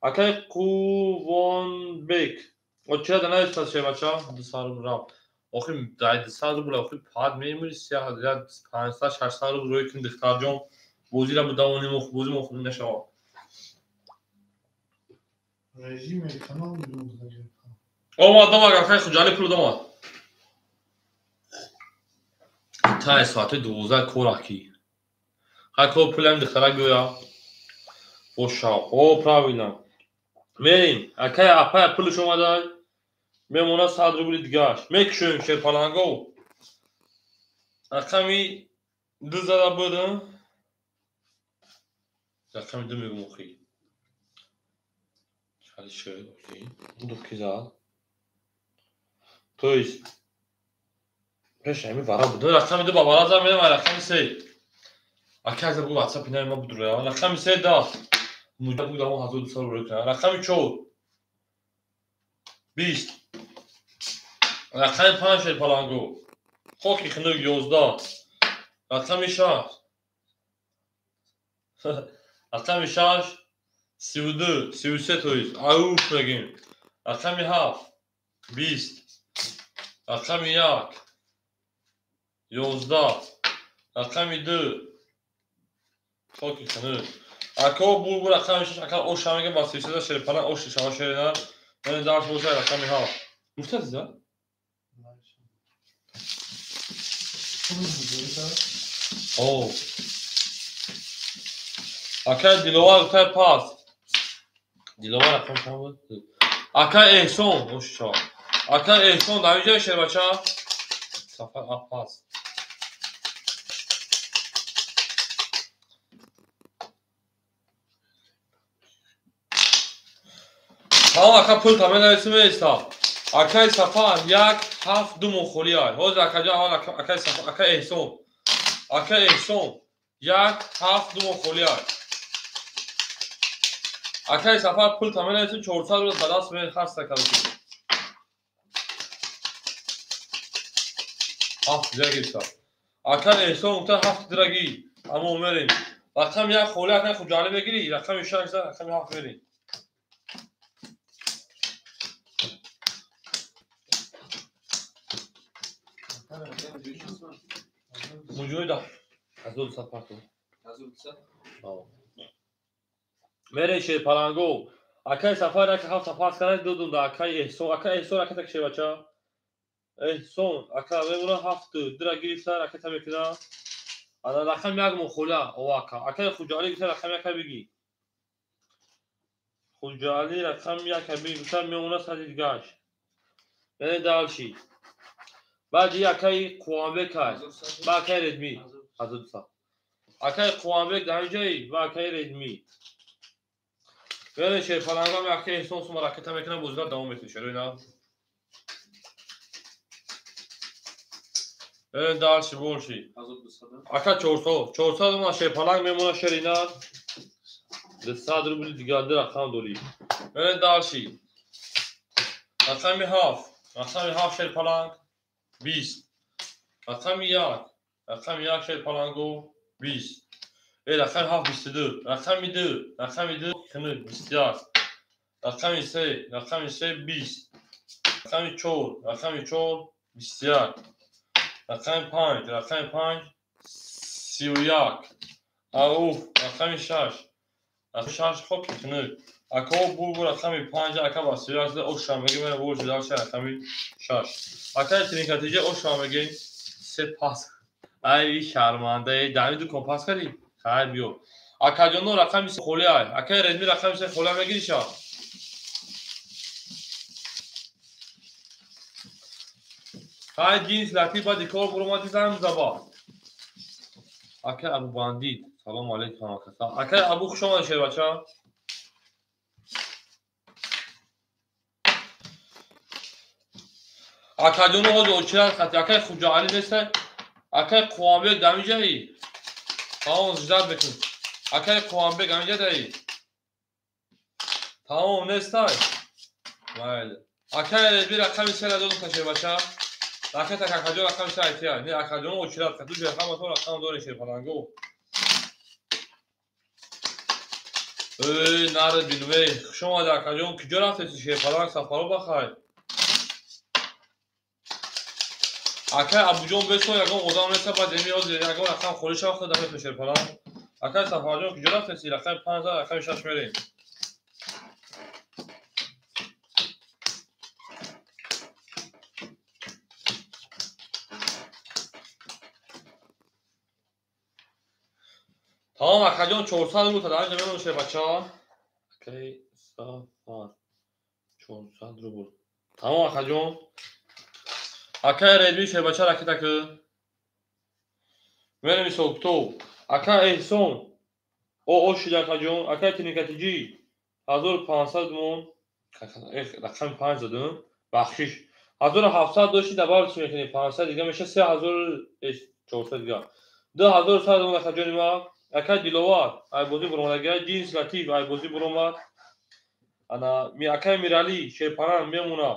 Акаи Қувонбек. Очера да нависта шербача, 200 рубл рафт. Охи дар 200 рубл охи пад мемури 500 600 рубл рӯи кун духтарҷон. Бозира будавоним, бози мо хуб нашавад. Режим канал. Омад, омад, акаи Хуҷали пул омад. Таи соати 12 кораки. Хай кор пулам духтара гӯя. Боша. О, правильно. Мерим. Акай апай пулш омада. Мемона 100 рубли дигаш. Мекушоем шерпаланго. Рақами 2 зада будам. Рақами 2 мегум охи. Хали шуд, окей. Ду ки зад. То есть пеш ҳами вара буд. Рақами 2 ба вара зад мерам, рақами 3. Ака аза бугу WhatsApp инаи ма будруя. Рақами 3 даст. Муҷа бугу дамо 1200 рубл кунам. Рақами 4 20. Рақами 5 шерпаланго. Хоки хунук 11. Рақами 6. Рақами 6 32, 33 то есть. Ауф мегим. Рақами 7 20. Рақами 1 11. Рақами 2 хоки хунук. Ако бур рақами 6 ака оша мегим ба 33 шерпалан ош шава шерина. Мен дарс боша рақами 7. Гуфтади за? О. Акай Диловар гуфтай пас. Диловар рақам чанд буд? Акай Эҳсон ош шава. Акай Эҳсон дар инҷа шербача. Сафар пас. Тамом ака пул та менависем меиста. Акай Сафар 1 7 2 мохоли ай. Ҳозир акаҷон аввал акай Сафар, акай Эҳсон. Акай Эҳсон 1 7 2 мохоли ай. Акай Сафар пул та менависем 400 рубл ба даст меояд хаста кардӣ. 7 дира гирифта. Акай Эҳсон гуфта 7 дира гир. Аммо мерем. Рақами 1 холи акай Хуҷали мегирӣ, рақами 6 рақами 7 мерем. Муҷоҳид 1200 парту. 1200? Ҳо. Мерем шерпаланго. Акай Сафар 1 7 пас кард додум да акай Эҳсон. Акай Эҳсон ракета кишед бача. Эҳсон ака мемона 7 дира гирифта ракета мекуна. Ана рақами 1 мохола о ака. Акай Хуҷали гирифта рақами 1 бигӣ. Хуҷали рақами 1 бигӣ гуфта мемона сади дигаш. Мерем дальше. Баъди акаи Қуванбек ай. Ба акаи Редми. 1200. Акаи Қуванбек дар инҷаи ва акаи Редми. Мерем шерпалангам акаи Эҳсон сума ракета мекунам бозира давом метавон шерои на. Мерем дальше больше. Ака 400. 400 рубл шерпаланг мемона шерина. 200 рубли дигар ду рақам дорӣ. Мерем дальше. Рақами 7. Рақами 7 шерпаланг 20. Рақами 1. Рақами 1 шерпаланго 20. Рақами 7 22. Рақами 2. Рақами 2 хунук 21. Рақами 3. Рақами 3 20. Рақами 4. Рақами 4 21. Рақами 5. Рақами 5 31. Ауф. Рақами 6. Рақами 6 хоки хунук. Ако бур рақами 5 ака ба 31 оша мегим мена бур дальше рақами 6. Акай тринкатиҷа оша мегим 3 пас. Ай шарманда, дами ду компас кардӣ? Хайр биё. Акаҷоно рақами 3 холи ай. Акай Редми рақами 3 холи мегирӣ ша? Хай ҷинс латиф баъди кор буромадӣ занг заба. Акай Абу Бандит. Салому алейкум ҳама каса. Акай Абу хуш омадӣ шербача. Акаҷону ҳозир очират хати. Акай Хуҷаалӣ нестай? Акай Қуванбек дамиҷаи? Тамом, ждат мекунем. Акай Қуванбек амиҷа даи? Тамом, нестай? Майли. Акай Редби рақами се додум ташербача. Ракета какаҷон рақами се айтия. Не, акаҷону очират хати. Дуҷа ҳаматон рақам дорем шерпаланго. Эй, наре бинвей. Хуш омади акаҷон. Куҷо рафтеси шерпаланг сафаро бахайр? Акай Абуҷон бесо ягон одам неста, баъд эми ҳозир ягон рақам холӣ шава худат даметон шерпаланг. Акай Сафарҷон куҷо рафтеси? Рақами панҷ зад, рақами шаш мерем. Тамом акаҷон 400 рубл та дар инҷа мемон шербача. Акай Сафар 400 рубл. Тамом акаҷон. Акай Редби шербача ракета ки. Мерем ҳисоб-китоб. Акай Эҳсон о шид акаҷон. Акай Тиникатиҷӣ 1500 мон. Рақами 5 задум. Бахшиш. 1700 дошти добавить мекунӣ 500 дига меша 3400 дига. 2100 мон акаҷони ма. Акай Диловар айбозӣ буромад. Акай Ҷинс Латиф айбозӣ буромад. Ана акай Миралӣ шерпанан мемона.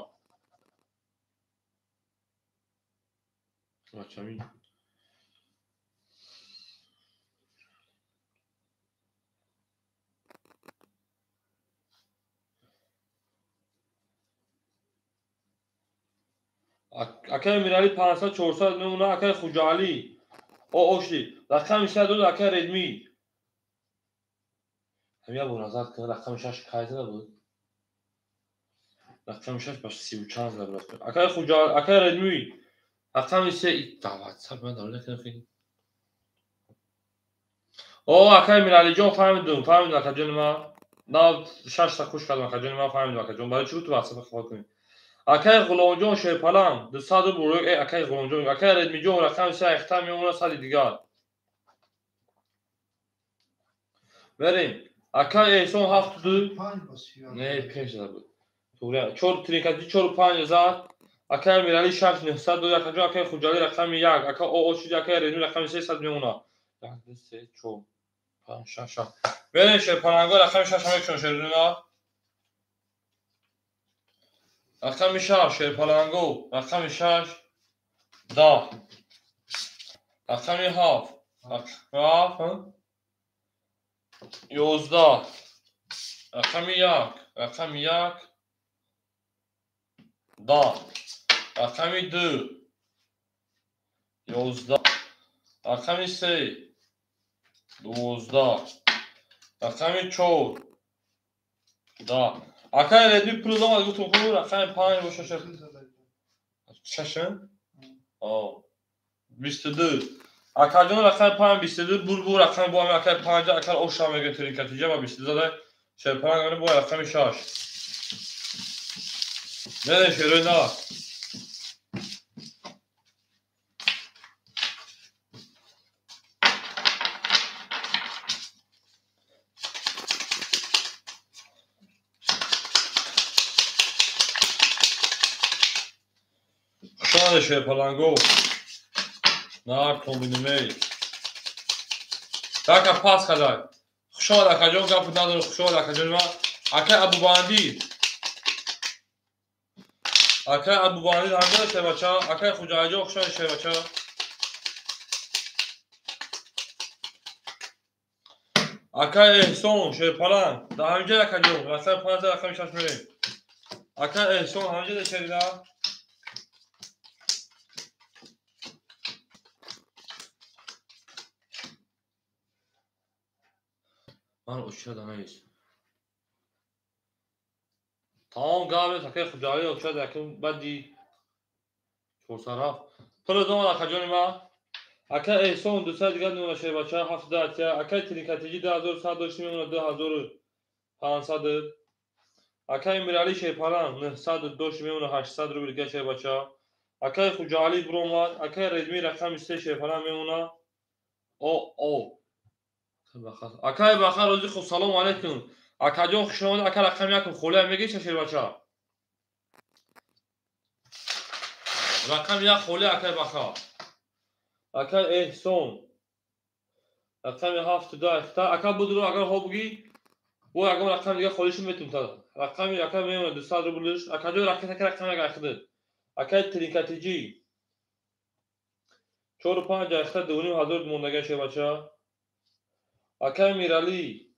Акай Миралӣ 500 400 мемона. Акай Хуҷаалӣ ошди. Рақами се дод акай Редми. Ҳам як бор назар кун, рақами шаш кай зада буд? Рақами шаш ба сиву чанд зада буд. Акай Хуҷаалӣ, акай Редми рақами се даватсап ман давлат накардам хеле. О, акай Миралиҷон фаҳмидум, фаҳмидум акаҷони ман. Нав шашта хуш кардам акаҷони ман, фаҳмидум акаҷон. Барои чӣ ту ватсапа хабар кунӣ? Акай Ғуломҷон шерпаланг 200 рубл. Э, акай Ғуломҷон, акай Редмиҷон рақами се айхта мемона сади дигар. Мерем. Акай Эҳсон 72. Не, пеш зада буд. Туғри. 4 трикати 4 5 зад. Акай Миралӣ 6 900 дод. Акаҷон акай Хуҷалӣ рақами 1. Ака О шуд, акай Редми рақами 300 мемона. 1 2 3 4 5 6 7. Мерем шерпаланго рақами 6 мекушон шердуна. Рақами 6 шерпаланго, рақами 6 10. Рақами 7, 7 11. Рақами 1, рақами 1 10. Рақами 2 11. Рақами 3 12. Рақами 4 10. Акай Редми пул омад гуфтум хуб рақами 5 боша шаш. О 22. Акаҷон рақами 5 22 бур бур рақами бо ҳами акай 5 акар оша мега трикатиҷа ба 22 зада шерпаланг бо рақами 6. Не, шерои на. Хуш шерпаланго. Нар комбинемей. Така пас хадай. Хуш омад акаҷон, гап надорам. Хуш омад акаҷони ман. Акай Абубандӣ. Акай Абубандӣ ҳамҷода шербача. Акай Хуҷаалиҷон хуш омад шербача. Акай Эҳсон шерпаланг. Дар ҳамҷода акаҷон. Рақами 5 рақами 6 мерем. Акай Эҳсон ҳамҷода шерида. Ман очирада нест. Тамом гап нест, акай Хуҷаалӣ очирада якум баъди 407. Пул омад акаҷони ман. Акай Эҳсон 200 дигар мемона шербача 7 атия. Акай Трикатиҷӣ 2100 дошти мемона 2500. Акай Миралӣ шерпаланг 900 дошти мемона 800 рубл дигар шербача. Акай Хуҷаалӣ буромад. Акай Редми рақами 3 шерпаланг мемона. О о. Акай Бахар розӣ хуб, салом алейкум. Акаҷон хуш омадед. Ака рақами 1 холиам мегиша шербача. Рақами 1 холӣ акай Баха. Акай Эҳсон. Рақами 7 2 айхта. Ака будро агар хо буги, бо ягон рақами дига холиши метун та. Рақами ака мемона 200 рублиш. Акаҷо ракета ка рақами як айхда. Акай Тринкатиҷи. 4 5 айхта 2500 мондага шебача. Акай Мирали.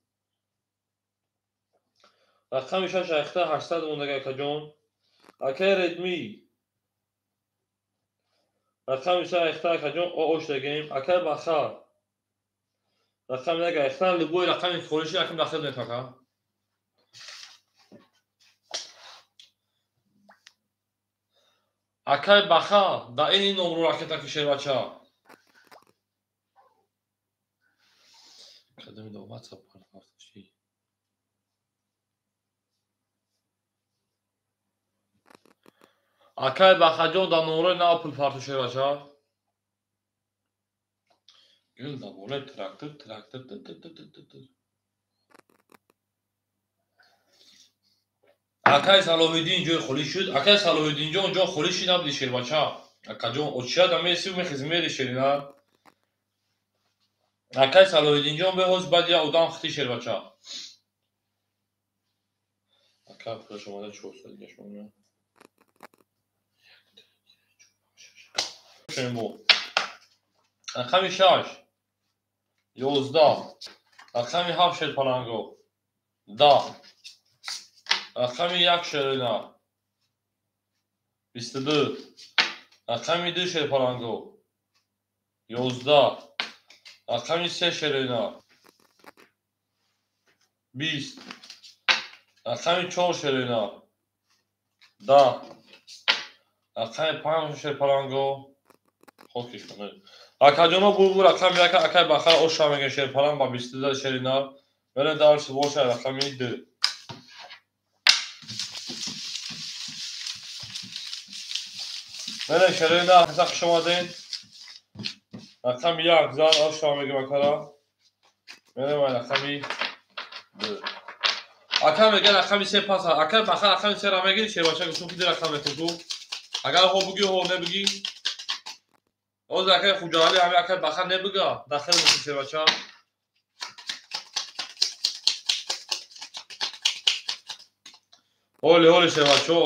Рақами 6 айхта 800 мондага акаҷон. Акай Редми. Рақами 3 айхта акаҷон ош дагем. Акай Баха. Рақами 1 айхта любой рақами холиши акам дахил мекака. Акай Баха да ини номру ракета ки шербача. Кадами да WhatsApp парташи. Акай Бахаҷон да номрои нав пул парту шербача. Гул да болои трактор трактор т. Акай Салоҳиддин ҷои холӣ шуд. Акай Салоҳиддинҷон ҷо холӣ шуд набуди шербача. Акаҷон очия да месив мехези мери шерина. Акай Салоҳиддинҷон беҳоз баъд я одам хити шербача. Ака хуш омада 400 дига шумо. Шемо. Рақами 6 11 рақами 7 шерпаланго 10 рақами 1 шерина 22 рақами 2 шерпаланго 11 рақами 3 шерина 20 рақами 4 шерина 10 рақами 5 шерпаланго хокиш кунед. Акаҷоно бурбур рақами 1 акай Баха оша мега шерпаланг ба 22 шерина мере дарс боша рақами 2. Мере шерина хаса хуш омадед. Рақами 1 зан оша мега акара. Мере ма рақами 2. Ака мега рақами 3 пас. Акай Баха рақами 3 ра мегири шербача гуфтум ки рақам мету. Агар хо буги хо небуги. Оз акай Хуҷаали ҳами акай Баха небуга. Дахил мекун шербача. Оли оли шербачо.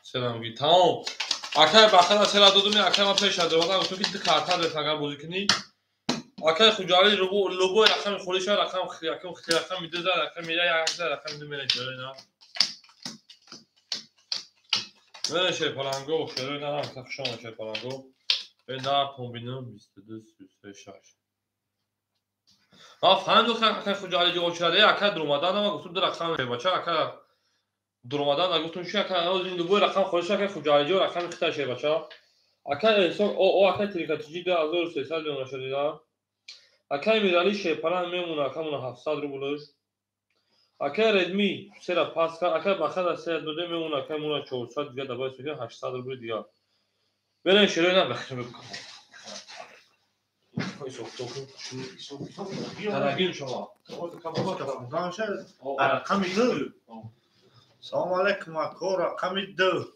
Селам ги. Тамом. Акай Баха села додум, акай ма пеш адовада гуфтум ки ду карта дет агар бозӣ кунӣ. Акай Хуҷаали любой рақами холиша рақам рақам рақами 2 за рақами 1 за рақами 2 мере ҷоина. Мере шерпаланго, шерина ҳам хуш омад шерпаланго. Э на комбино 22 33 6. Ма фаҳмидам ки акай Хуҷаали ҷо чаре акай дуромадан ама гуфтум ду рақам бача ака дуромадан гуфтум чи ака ин любой рақам холиша акай Хуҷаали ҷо рақами хита шербача. Акай Эҳсон о акай Трикатиҷи 2300 мемона шудида. Акай Мирали шерпаланг мемона акамона 700 рублш. Акай Редми сера пас кард. Акай Баха да сера доде мемона акай мона 400 дига дабай суки 800 рубл дига. Берем шерои на бахши бикун. Дарагин шумо. Рақами 2. Салом алейкум ако, рақами 2.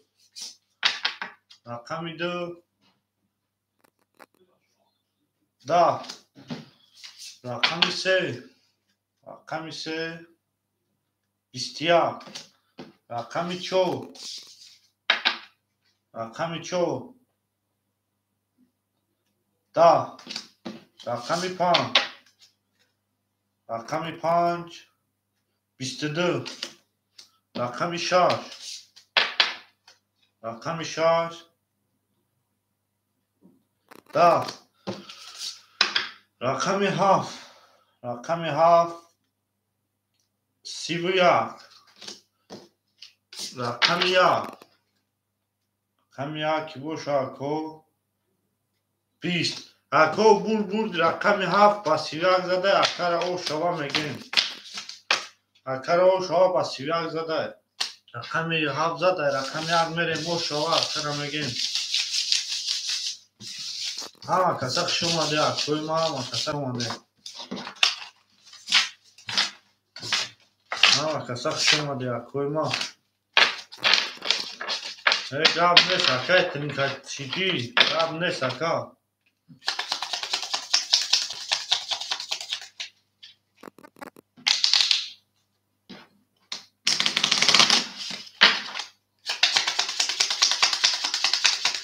Рақами 2. Да. Рақами 3. Рақами 3. 21. Рақами 4. Рақами 4. 10. Рақами 5. Рақами 5. 22. Рақами 6. Рақами 6. 10. Рақами 7. Рақами 7. 31. Рақами 1. Рақами 1 ки боша ако 20. Ако бурд бурд рақами 7 ба 31 зада акара о шава мегем. Акара о шава ба 31 зада. Рақами 7 зада рақами 1 мерем о шава акара мегем. Ҳама каса хуш омаде акои ма ҳама каса омаде. Ҳама каса хуш омаде акои ма. Гап нест, ака, тринкачиди, гап нест, ака.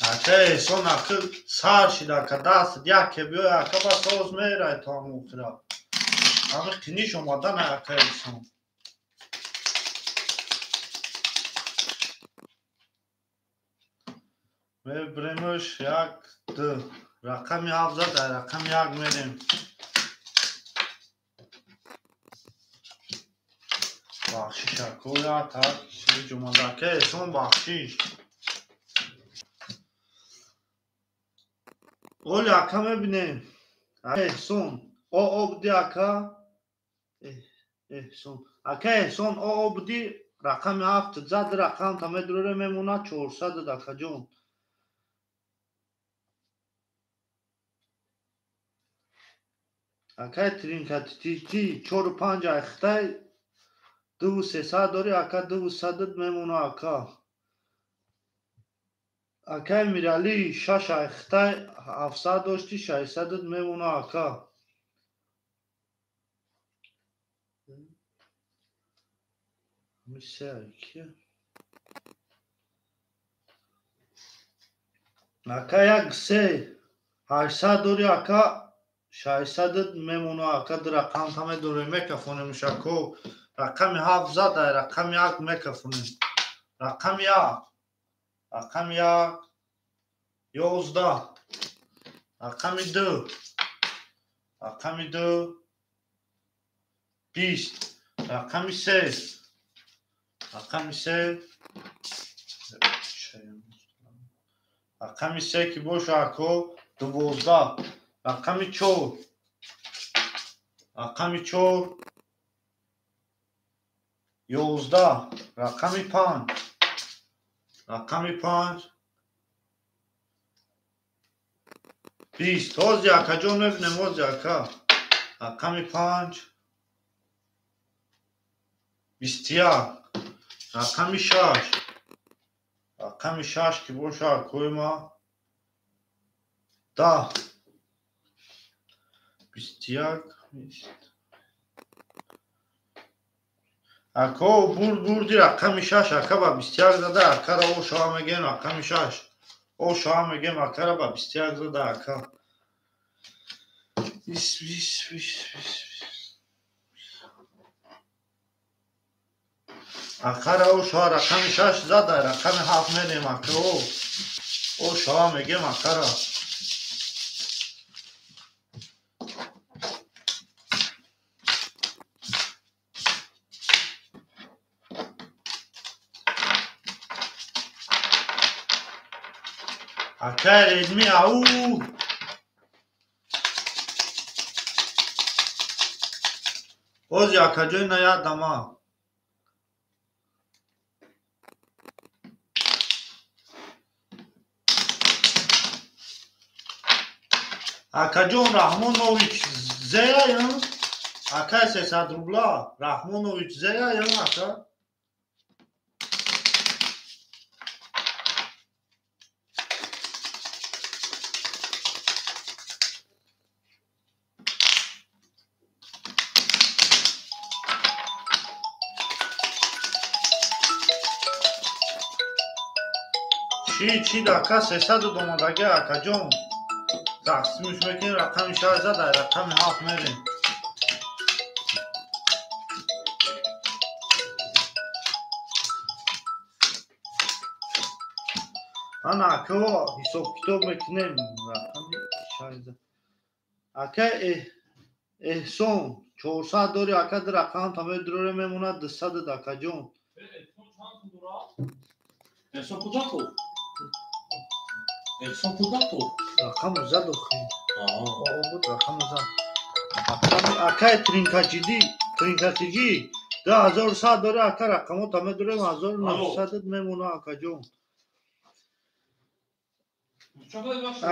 Ака Эҳсон ака сар шид, ака даст яке биёй, ака ба соз мерай то ҳам охира. Ҳами қиниш омадан ака Эҳсон. Мебремш як ду рақами ҳафт зад, дар рақами як мерем. Бахшиш акоя, так сиҷ омада. Ака Эҳсон бахшиш. Оли ака мебинем. Эҳсон, о буди ака. Эҳсон. Ака Эҳсон о буди рақами ҳафт зад, рақам та медуре мемонад 400 акаҷон. Акай тринкатити 4-5 айхтай 2-300 дори ака 200 мемона ака. Акай Мирали 6 айхтай 700 дошти 600 мемона ака. Ака як се 800 дори ака 600 мемона ака. Рақам та медорем мекафонем шако. Рақами ҳафт зад, рақами як мекафонем. Рақами як. Рақами як 11. Рақами ду. Рақами ду 20. Рақами се. Рақами се. Рақами се ки боша ако 12. Рақами чор. Рақами чор 11. Рақами панҷ. Рақами панҷ 20. Ҳози акаҷон мебинем, ҳози ака. Рақами панҷ 21. Рақами шаш. Рақами шаш ки боша акои ма 10. 21. Ако бурд бурди рақами шаш ака ба 21 зада акара о шава мегем рақами шаш. О шава мегем акара ба 21 зада ака. 20 20 20 20. Акара о шава рақами шаш зада рақами ҳафт мерем ака о. О шава мегем акара. Акай Редми ау. Ози акаҷои на ядама. Акаҷон Раҳмонович зеяям. Акай 300 рубла. Раҳмонович зеяям ака. Чи ака 300 омадаги акаҷон. Тақсимш мекунем рақами шаш зада рақами ҳафт мерем. Ана ака ҳисоб китоб мекунем рақами шаш зада. Ака Эҳсон 400 дори ака рақам та медуре мемонад 200 акаҷон. Эҳсон куҷо ту? Эҳсон куҷо ту? Рақамро зад охи. Буд рақамро зад. Акай тринкачиди, тринкачиги 2100 дори ака рақамо та медурем 1900 мемона акаҷон.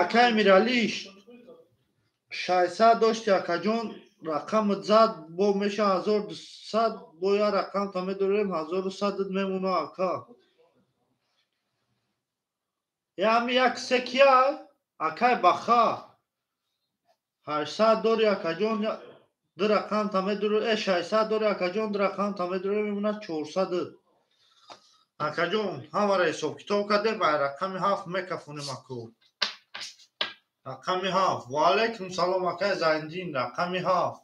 Акай Мирали 600 дошти акаҷон рақам зад бо меша 1200 бо я рақам та медурем 1100 мемона ака. Ями як се кия? Акай баха. 800 дори акаҷон, ду рақам тамедур, 600 дори акаҷон, ду рақам тамедур, мемонад 400. Акаҷон, ҳамаро ҳисоб китоб кардем, ба рақами 7 мекафонем аку. Рақами 7. Ва алайкум салом акай Зайндин, рақами 7.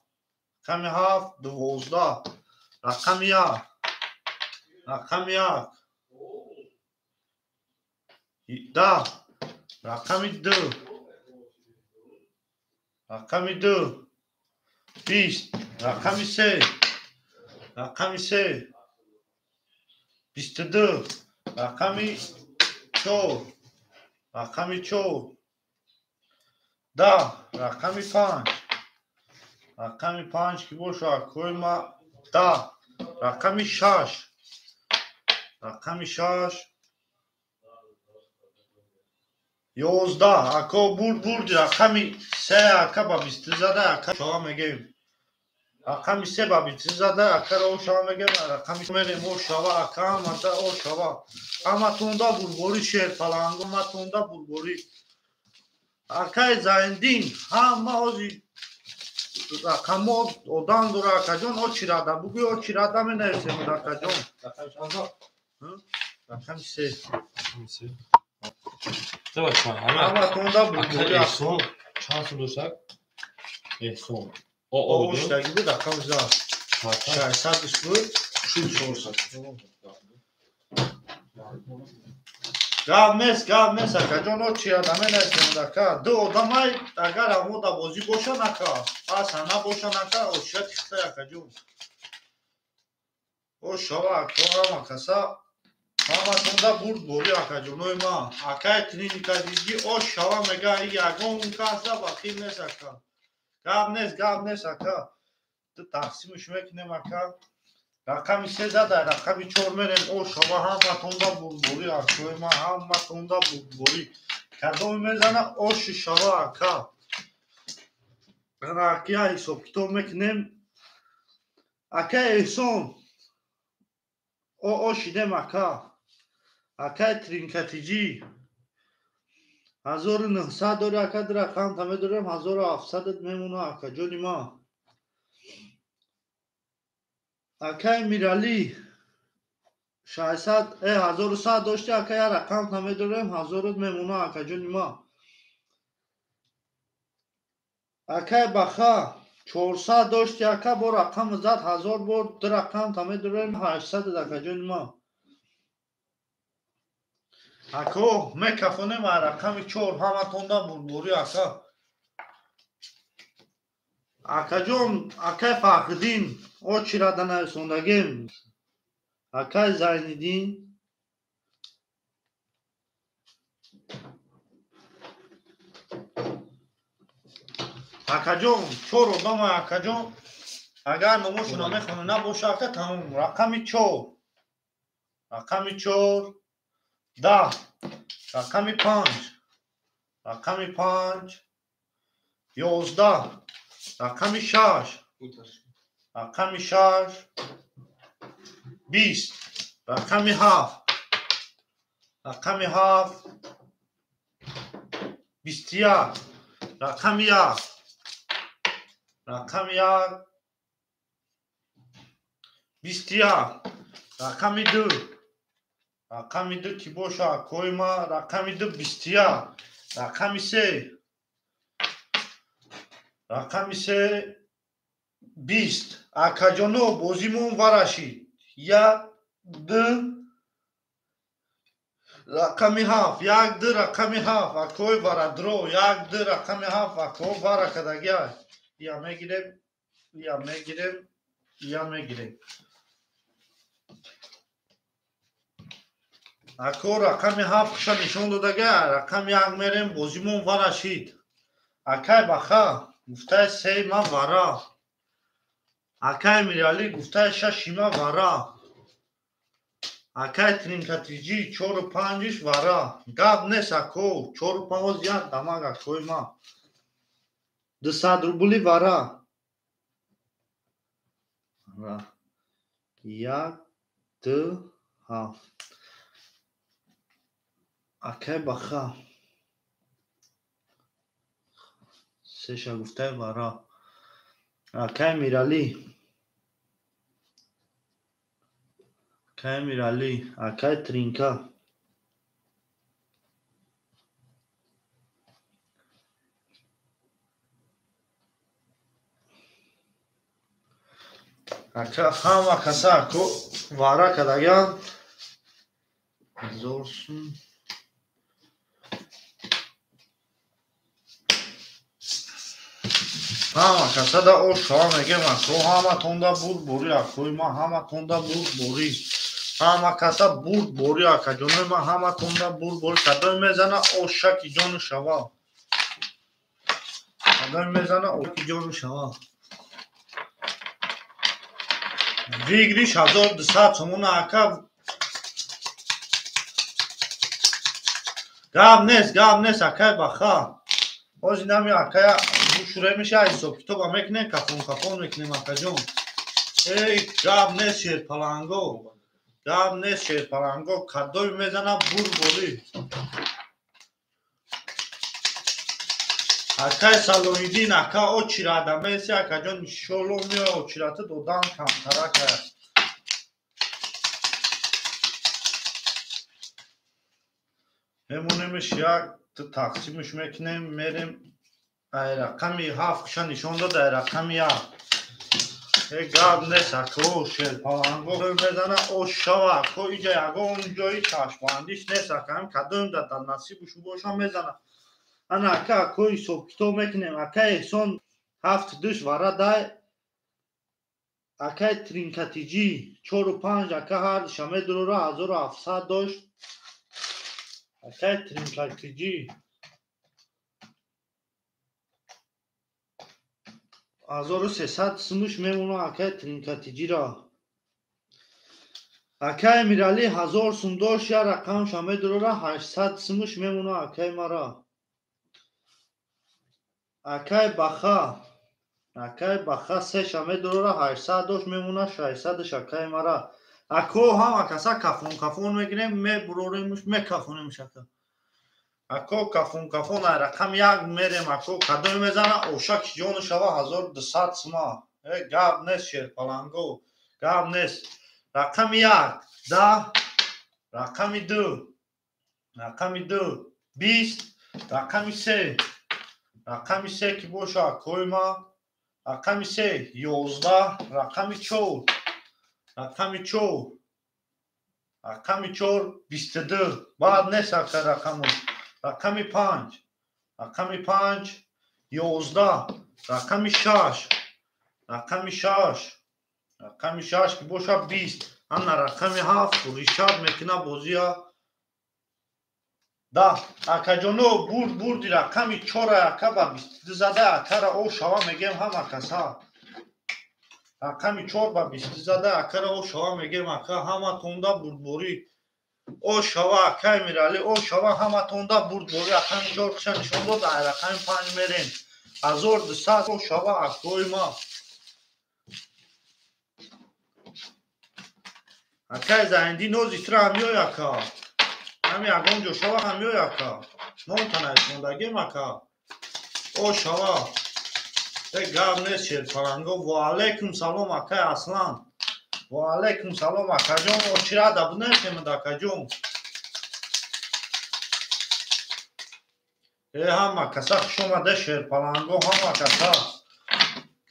Рақами 7 12. Рақами 1. Рақами 1. 10. Рақами 2. Рақами 2. 20. Рақами 3. Рақами 3. 22. Рақами 4. Рақами 4. 10. Рақами 5. Рақами 5 ки боша акои ма 10. Рақами 6. Рақами 6. 11. Ако бурд бурд рақами 3 ака ба 20 зада ака шава мегем. Рақами 3 ба 20 зада ака ро шава мегем. Рақами мерем о шава ака ҳамада о шава. Ҳаматонда бурбори шер паланг, ҳаматонда бурбори. Акай Зайндин ҳама ози рақамо одам дора акаҷон, о чирада бугӯй, о чирада менависем акаҷон. Рақами 3. Ҳаматонда бурбори. Эҳсон чанд сум доштак? Эҳсон. О о шудаги буд рақам за. 600 буд, шуд 400. Гап нест, гап нест акаҷон, о чирада менависем ака. Ду одамай агар ҳамода бозӣ бошан ака, аса набошан ака, ошия тихтай акаҷон. О шава ака, ҳама каса ҳаматонда бурд бори акаҷонои ма. Акай клиника диги о шава мега, ягон каса бахил нест ака. Гап нест, гап нест ака. Ду тақсимш мекунем ака. Рақами 3 зада, рақами 4 мерем. О шава ҳаматонда бурдборӣ акои ма, ҳаматонда бурдборӣ. Кадоме мезана оши шава ака. Ракия ҳисоб китоб мекунем. Акай Эҳсон о о шидем ака. Акай Тринкатиҷӣ 1900 дори ака, ду рақам та медорем, 1700 мемона акаҷони ма. Акай Миралӣ 600 1100 дошти ака, як рақам та медорем, 1000 мемона акаҷони ма. Акай Баха 400 дошти ака, бо рақам зад 1000 бор, ду рақам та медорем, 800 акаҷони ма. Ако мекафонем рақами 4 ҳаматонда бурборӣ ака. Акаҷон, акай Фахриддин, о чирада нависондагем. Акай Зайниддин акаҷон, 4 одама акаҷон. Агар номошона мехонӣ набоша ака, тамом. Рақами 4. Рақами 4 10. Рақами 5. Рақами 5 11. Рақами 6. Рақами 6 20. Рақами 7. Рақами 7 21. Рақами 1. Рақами 1 21. Рақами 2. Рақами 2 ки боша акои ма, рақами 2 21. Рақами 3. Рақами 3 20. Акаҷоно бозимон варашид. 1 2 рақами 7. 1 2 рақами 7. Акои варадро. 1 2 рақами 7. Ако вара кадагия. Я мегирем, я мегирем, я мегирем. Ако рақами 7 ша нишон додага, рақами 1 мерем, бозимон варашид. Акай Баха гуфтаи 3 ма вара. Акай Миралӣ гуфтаи 6 ма вара. Акай Тринкатиҷӣ 4 5 вара. Гап нест ако, 4 5 як дамаг акои ма. 200 рубли вара. 1 2 7. Акай Баха. Сеша гуфтай вара. Акай Миралӣ. Акай Миралӣ. Акай Тринка. Ака ҳама каса ако вара кардагиам. 1000 сум. Ҳама каса да ошава мегем ако ҳаматонда бурдборӣ акои ман ҳаматонда бурдборӣ. Ҳама каса бурдборӣ акаҷонои ман ҳаматонда бурдборӣ. Кадоме мезана ошаки ҷону шава. Кадоме мезана оки ҷону шава. Выигрыш 1200 сомона ака. Гап нест акай Баха. Ҳозир нами акая шурӯъ меша ҳисоб китоба мекунем, кафон кафон мекунем акаҷон. Эй гап нест шерпаланго. Гап нест шерпаланго. Кадоме мезана бурдборӣ. Акай Салоҳиддин ака очирада меси акаҷон иншолло меоя очирата додан камтарак аст. Мемонемш як тақсимш мекунем, мерем ай рақами 7 киша нишон дод, ай рақами 1. Э гап нест ако шерпаланго мезана ошава ако иҷа ягон ҷои чашмбандиш нест ака ҳам кадом дар насибуш боша мезана. Ана ака ако ҳисоб китоб мекунем. Ака Эҳсон 7 душ вара дай. Акай Тринкатиҷӣ 4 5 ака ҳардуша медурора 1700 дошт. Акай Тринкатиҷӣ 1300 сумуш мемона акай Тринкатиҷиро. Акай Миралӣ 1000 сум дошт, я рақамша медурора 800 сумуш мемона акай мара. Акай Баха. Акай Баха сеша медурора 800 дошт мемона 600 акай мара. Ако ҳама каса кафон кафон мегирем, мебуроремуш, мекафонемш ака. Ако кафон кафон ай рақам 1 мерем ако кадоме мезана ошак ҷону шава 1200 сума. Э гап нест шерпаланго, гап нест. Рақами 1 10, рақами 2, рақами 2 20, рақами 3, рақами 3 ки боша акои ма, рақами 3 11, рақами 4, рақами 4, рақами 4 22. Баъд нест ака рақамош. Рақами 5, рақами 5 11, рақами 6, рақами 6, рақами 6 ки боша 20. Ана рақами 7 ришад мекуна бозия. Да, акаҷоно бурд бурди рақами 4 ака ба 22 зада акара ошава мегем ҳама каса. Рақами 4 ба 22 зада акара ошава мегем ака ҳаматонда бурдборӣ. Ошава акай Миралӣ, ошава ҳаматонда бурдборӣ. Рақами 4 киша нишон дод, ай рақами 5 мерем. 1200 ошава акои ма. Акай Зайндин нози тира меой ака. Ҳами ягон ҷо шава ҳам меой ака. Номтан айсондагем ака. Ошава. Э гап нест шерпаланго. Ва алайкум салом акай Аслан. Ва алайкум салом акаҷон. Очирада бунешемад акаҷон. Э ҳама каса хуш омада шерпаланго, ҳама каса.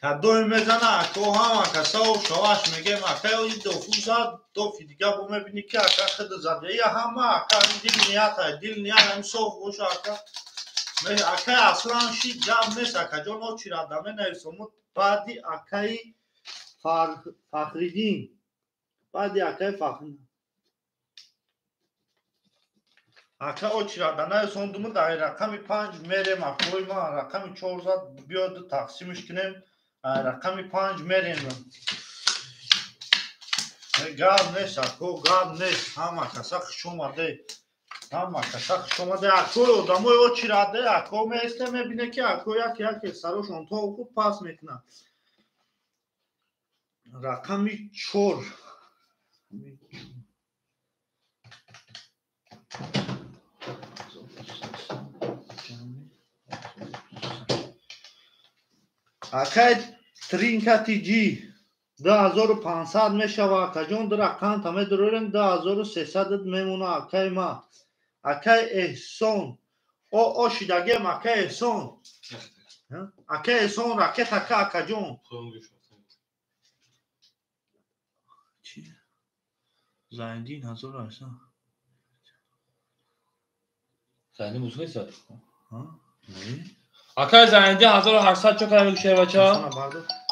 Кадоме мезана ако ҳама каса ошаваш мегем ака и дофу зад, дофи дига бо мебинӣ ки ака хид зад. Я ҳама ака дил ният ай, дил ният ҳам соф боша ака. Акай Аслан шид гап нест акаҷон, очирада менависомуд баъди акаи Фахриддин. Баъди акаи Фахриддин. Ака очирада нависондумуд ай рақами 5 мерем акои ман, рақами 4 зад биёд тақсимш кунем. Ай рақами 5 мерем. Гап нест ако, гап нест. Ҳама каса хуш омаде. Ҳама каса хуш омаде. Ако одамои очираде, ако меесте мебине ки ако як яке сарошон то хуб пас мекунад. Рақами 4. Акай Тринка ТГ 2500 мешава, акаҷон, ду рақам та медурорем, 2300 мемона, акай ма. Акай Эҳсон, о шидагем, акай Эҳсон. Акай Эҳсон, ракета ка, акаҷон. Зайндин 1800. Зайндин бузгайса? Акай Зайндин 1800 чо кардам шербача?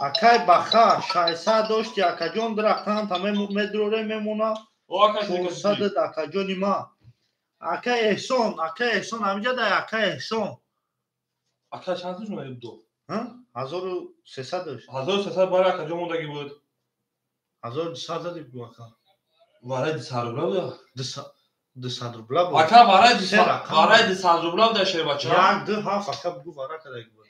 Акай Баха 600 дошти, акаҷон, ду рақам та медурорем, мемона. 400, акаҷони ма. Акай Эҳсон, акай Эҳсон, ҳамиҷа дай, акай Эҳсон. Акай чанд сум шуд ду? 1300 дошт. 1300 барои акаҷон мондаги буд. 1200 зади бу, ака. Варай 200 рубла буд. 200 рубла буд. Ака варай 200 рубла буд, шербача. 1 2 7 ака бугу вара кадаги буд.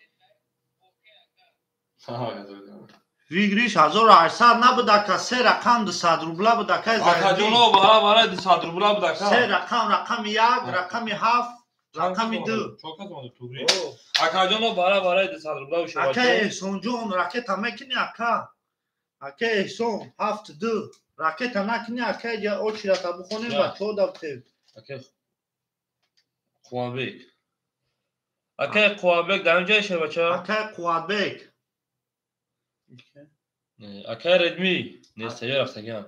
Вигриш 1800 набуд, ака, се рақам 200 рубла буд, ака. Акаҷоно, бара варай 200 рубла буд, ака. Се рақам, рақами 1, рақами 7, рақами 2. Чоказ омад тугри. Акаҷоно, бара варай 200 рубла буд, шербача. Ака Эҳсонҷон, ракета мекунӣ, ака? Ака Эҳсон, 7 2. Ракета накунӣ, ака, ҷа очирата бухонем ва чо дабтем. Ака Қувватбек. Ака Қувватбек дар инҷа, шербача? Ака Қувватбек. Ака Редми, нест, я рафтагиам.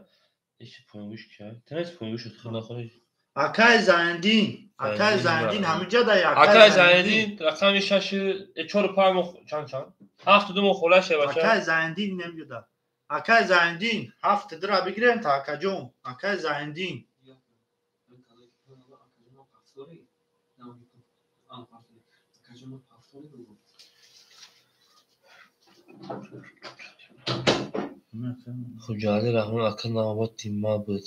Иш поингуш ки? Тенес поингуш худ нахонӣ. Акай Зайндин, акай Зайндин ҳамиҷа дай, акай Зайндин рақами 6 4 5 мо чанд чанд? 7 2 мо хола, шербача. Акай Зайндин намеҷа. Акай Зайндин 7 2 ра бигирем та, акаҷон. Акай Зайндин. Хуҷаали Раҳмон, ака, навбат тимма буд.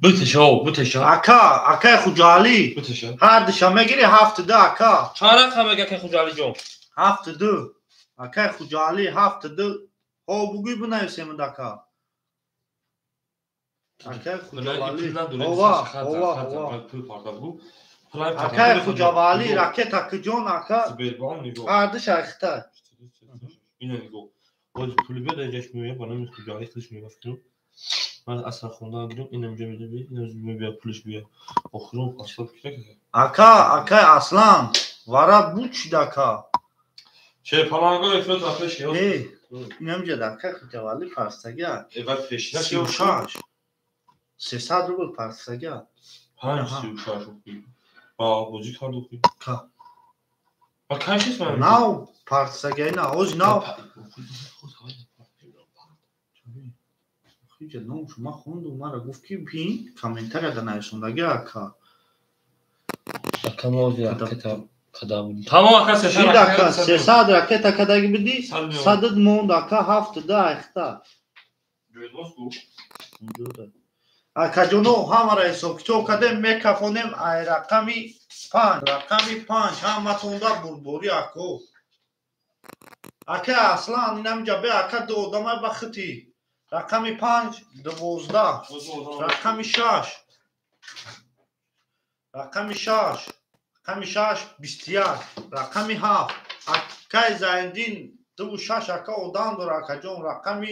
Бутеша, бутеша. Ака, акай Хуҷаали. Бутеша. Ҳар душа мегири 7 2, ака. Чанд рақам меги, акай Хуҷаали ҷон? 7 2. Акай Хуҷаали 7 2. Ҳо бугӯй бинависем, ака. Акай Хуҷавали. Ова, ова, ова. Акай Хуҷавали, ракета куҷон, ака? Ҳар душа ихта. Ина нигоҳ. Боз пули биёд, инҷаш меояд, ба номи Хуҷаали худаш меояд, фикрум. Ман аслан хондан гирам, ина инҷа медиҳам, ина меояд, пулиш биёяд. Охирон аслан фикр накард. Ака, акай Аслан, вара бучид, ака. Шерпаланго эфирот рафташ ё. Э, инамҷа ака Хуҷавали парстага. Э, вай пешина 36. 300 рубл парстага. 5 36 охи. Ба бозӣ кард охи. Ка. Ба кай шист ман? Нав парстага, ина ҳози нав. Хиҷа ном шума хонду, мара гуфт ки бин комментарияда нависондаги, ака. Ака мо ҳози ракета када будем. Тамом, ака, 300 Шид, ака, 300 ракета кадаги бидӣ, садд монд, ака, 7 2 айхта. Акаҷоно, ҳамаро ҳисоб-китоб кардем, мекафонем ай рақами 5, рақами 5 ҳаматонда бурдборӣ, ако. Ака Аслан, инамҷа бе, ака, ду одамай ба хити. Рақами 5 12, рақами 6, рақами 6, рақами 6 21, рақами 7. Акай Зайндин 26, ака, одам дора, акаҷон, рақами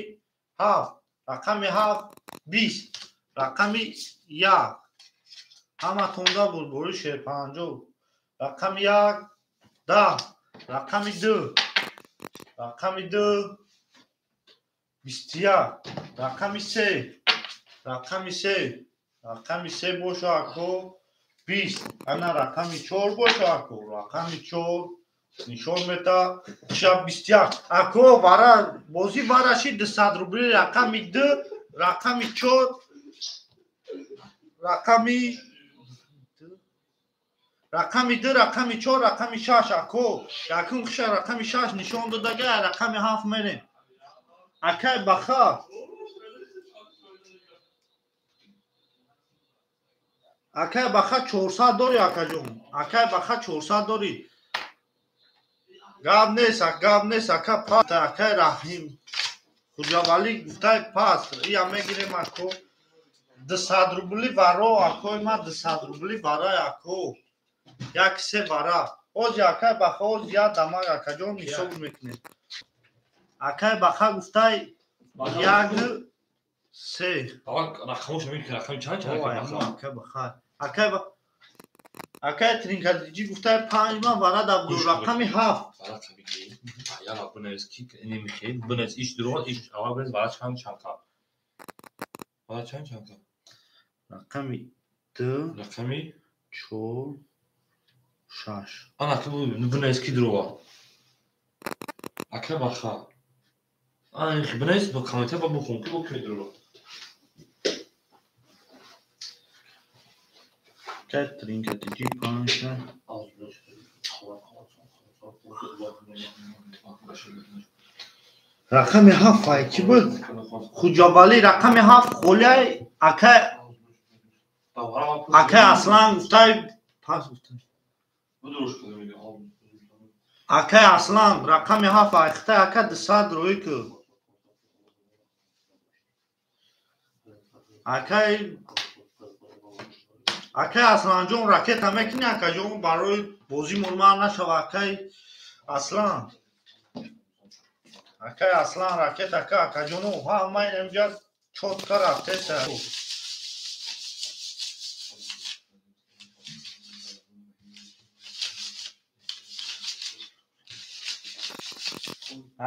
7, рақами 7 20, рақами 1. Ҳаматонда бурдборӣ, шерпанҷо. Рақами 1 10, рақами 2, рақами 2 21, рақами 3, рақами 3, рақами 3 боша, ако, 20. Ана рақами 4 боша, ако, рақами 4 нишон мета ша 21. Ако, вара бозӣ вараши 200 рубли, рақами 2, рақами 4, рақами 2, рақами 4, рақами 6, ако. Якум хиша рақами 6 нишон додага, рақами 7 мерем. Акай Баха. Акай Баха 400 дорӣ, акаҷон. Акай Баха 400 дорӣ. Гап нест, гап нест, ака, паст, акай Раҳим. Хуҷавалӣ гуфтай паст. Ия мегирем, ако. 200 рубли варо, акои ма, 200 рубли варай, ако. Як се вара. Ози акай Баха, ози я дамаг, акаҷон, ҳисоб мекунем. Акай Баха гуфтай як се. Рақамош ҳамин рақами чанд чанд? Акай Баха. Акай Баха. Акай Тринкатиҷӣ гуфтай панҷ ман варада буд рақами ҳафт. Варақа бигӣ. Яла бинавис ки немихел бинавис иш дурӯғ иш аввал бинавис вара чанд чанд ка. Вара чанд чанд ка. Рақами ду рақами чор шаш. Ана ки бинавис ки дурӯға. Акай Баха. Ана бинавис ба комментар ба бухон ки бо ки дурӯға. Акай Тринкатиҷӣ панҷ. Рақами ҳафт ай чӣ буд? Хуҷабалӣ рақами ҳафт холиай акай акай Аслан гуфтай пас гуфтай. Акай Аслан рақами ҳафт ай хитай ака 200 рӯй ку. Акай Акай Асланҷон ракета мекунӣ акаҷон барои бозӣ мурмар нашава акай Аслан. Акай Аслан ракета ка акаҷоно ҳама инҷа чотка рафтеса.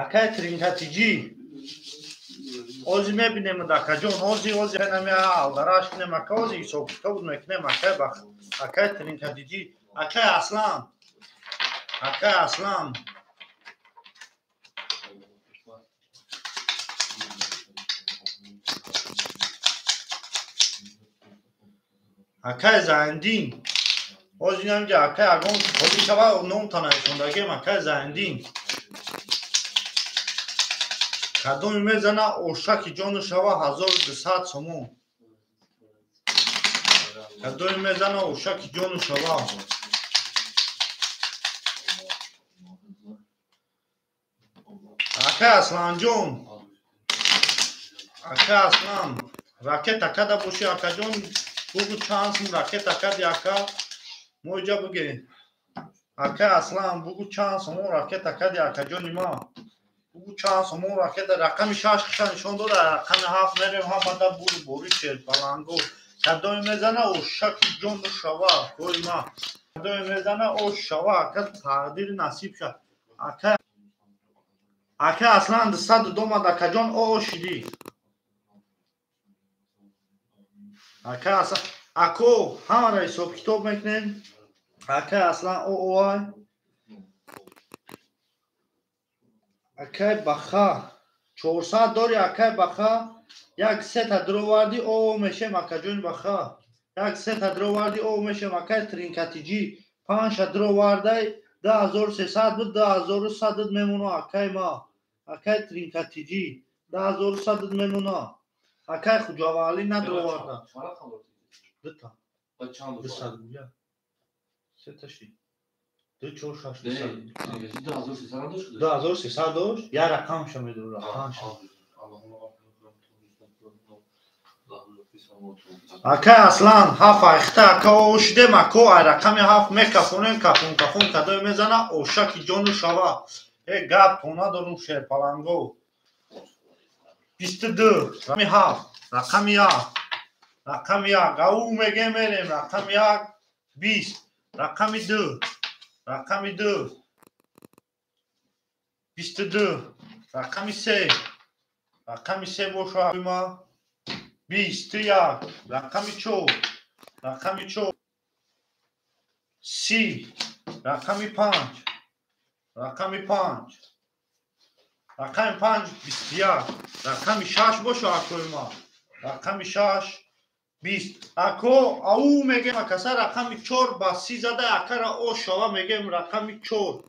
Акай Тринкатиҷӣ ози мебинем акаҷон ози ози нами алдараш кунем ака ози ҳисоб-китоб мекунем акай Бах акай Тринкатиҷӣ акай Аслан акай Аслан акай Зайндин ози намҷа акай агон холи шава номта нависондагем акай Зайндин кадоме мезана ошаки ҷону шава 1200 сомон. Кадоме мезана ошаки ҷону шава. Акай Асланҷон, акай Аслан, ракета када боши акаҷон, бугу чанд сум ракета кади ака, мо иҷа буге. Акай Аслан, бугу чанд сомон ракета кади акаҷони ма. Бугу чанд сомон ракета, рақами шаш хиша нишон дода, рақами ҳафт мерем ҳамада буру бори шерпаланго. Кадоме мезана ошаки ҷону шава, кори ма. Кадоме мезана ош шава, ака тақдири насиб ша. Акай Акай Аслан 202 омад акаҷон о шидӣ. Акай Аслан ако ҳамаро ҳисоб-китоб мекунем. Акай Аслан о ой. Акай Баха 400 дори акай Баха як сета дроварди о мешем акаҷони Баха. Як сета дроварди о мешем акай Тринкатиҷӣ панҷта дровардай 2300 буд 2100 мемона акай ма. Акай Тринкатиҷӣ 2100 мемона. Акай Хуҷавалӣ надроварда. Дута. 200 гуля. Сета ши. 2 4 6 200. 2300 дошт? Я рақамша медорам, рақамша. Акай Аслан ҳафт айхта ака о шидем ако ай рақами ҳафт мекафонем кафон кафон кадое мезана ошаки ҷону шава. Э гап то надорум шерпаланго. 22 рақами ҳафт рақами як рақами як ау мегем мерем рақами як 20 рақами ду рақами ду 22 рақами се рақами се боша ма 21 рақами чор рақами чор 30 рақами панҷ рақами панҷ рақами панҷ 21 рақами шаш боша акои ма рақами шаш 20 ако ау мегем акаса рақами чор ба 30 зада акара о шава мегем рақами чор.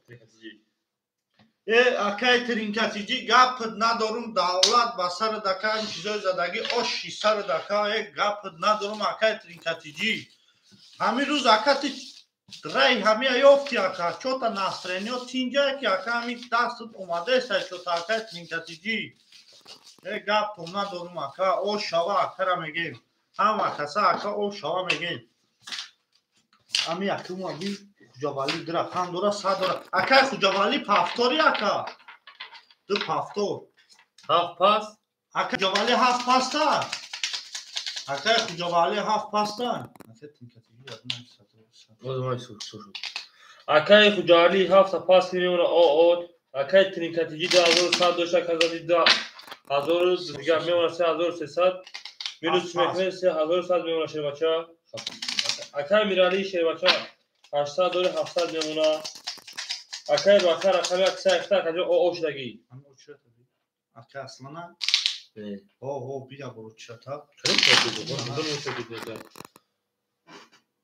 Э акай Тринкатиҷӣ гапт надорум давлат ба сари дака ҳам чизои задагӣ оши сари дака э гапт надорум акай Тринкатиҷӣ. Ҳамин рӯз ака ти рай ҳамия ёфти ака чота настроениё тинҷае ки ака ҳамин дастат омадаест чота акай Тринкатиҷӣ. Э гаптон надорум ака ош шава акара мегем. Ҳама каса ака ош шава мегем. Ҳами акума би Хуҷавалӣ ду рақам дора 100 дора. Акай Хуҷавалӣ пафтори ака. Ду повтор. Ҳафт пас? Ака Хуҷавали ҳафт паста. Ака Хуҷавали ҳафт паста. Акаи Хуҷавали ҳафта пас мемона оот. Акаи Тринкатиҷи 2100 дошта, казади 2000 дигар мемона 3300. Минус мекунем 3100 мемона шербача. Акаи Мирали шербача 800 дори 700 мемона. Акаи Баха рақами 107 акаҷо оо шудагӣ. Ака Аслана? О, бия боро чата.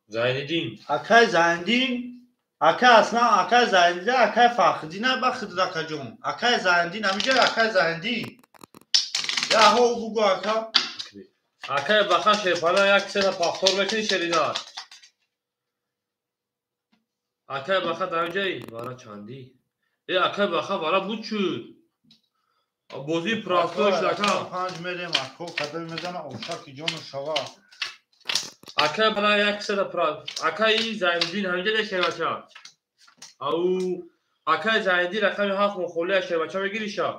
Зайниддин. Акаи Зайниддин, акаи Аслан, акаи Зайниддин, акаи Фахриддин ба хидр акаҷон. Акаи Зайниддин, ҳамиҷа акаи Зайниддин. Яҳо бугу ака. Акаи Баха шерпана як сета повтор мекунӣ шерина. Акаи Баха дар ҷаи вара чандӣ? Э акаи Баха вара буд шуд. Бозии простой шуд ака. Панҷ мерем ако кадом мезана ошаки ҷону шава. Акаи бана як сета акаи Зайниддин ҳаминҷа де шербача. Ау акаи Зайниддин рақами ҳафт мухолия шербача мегириша.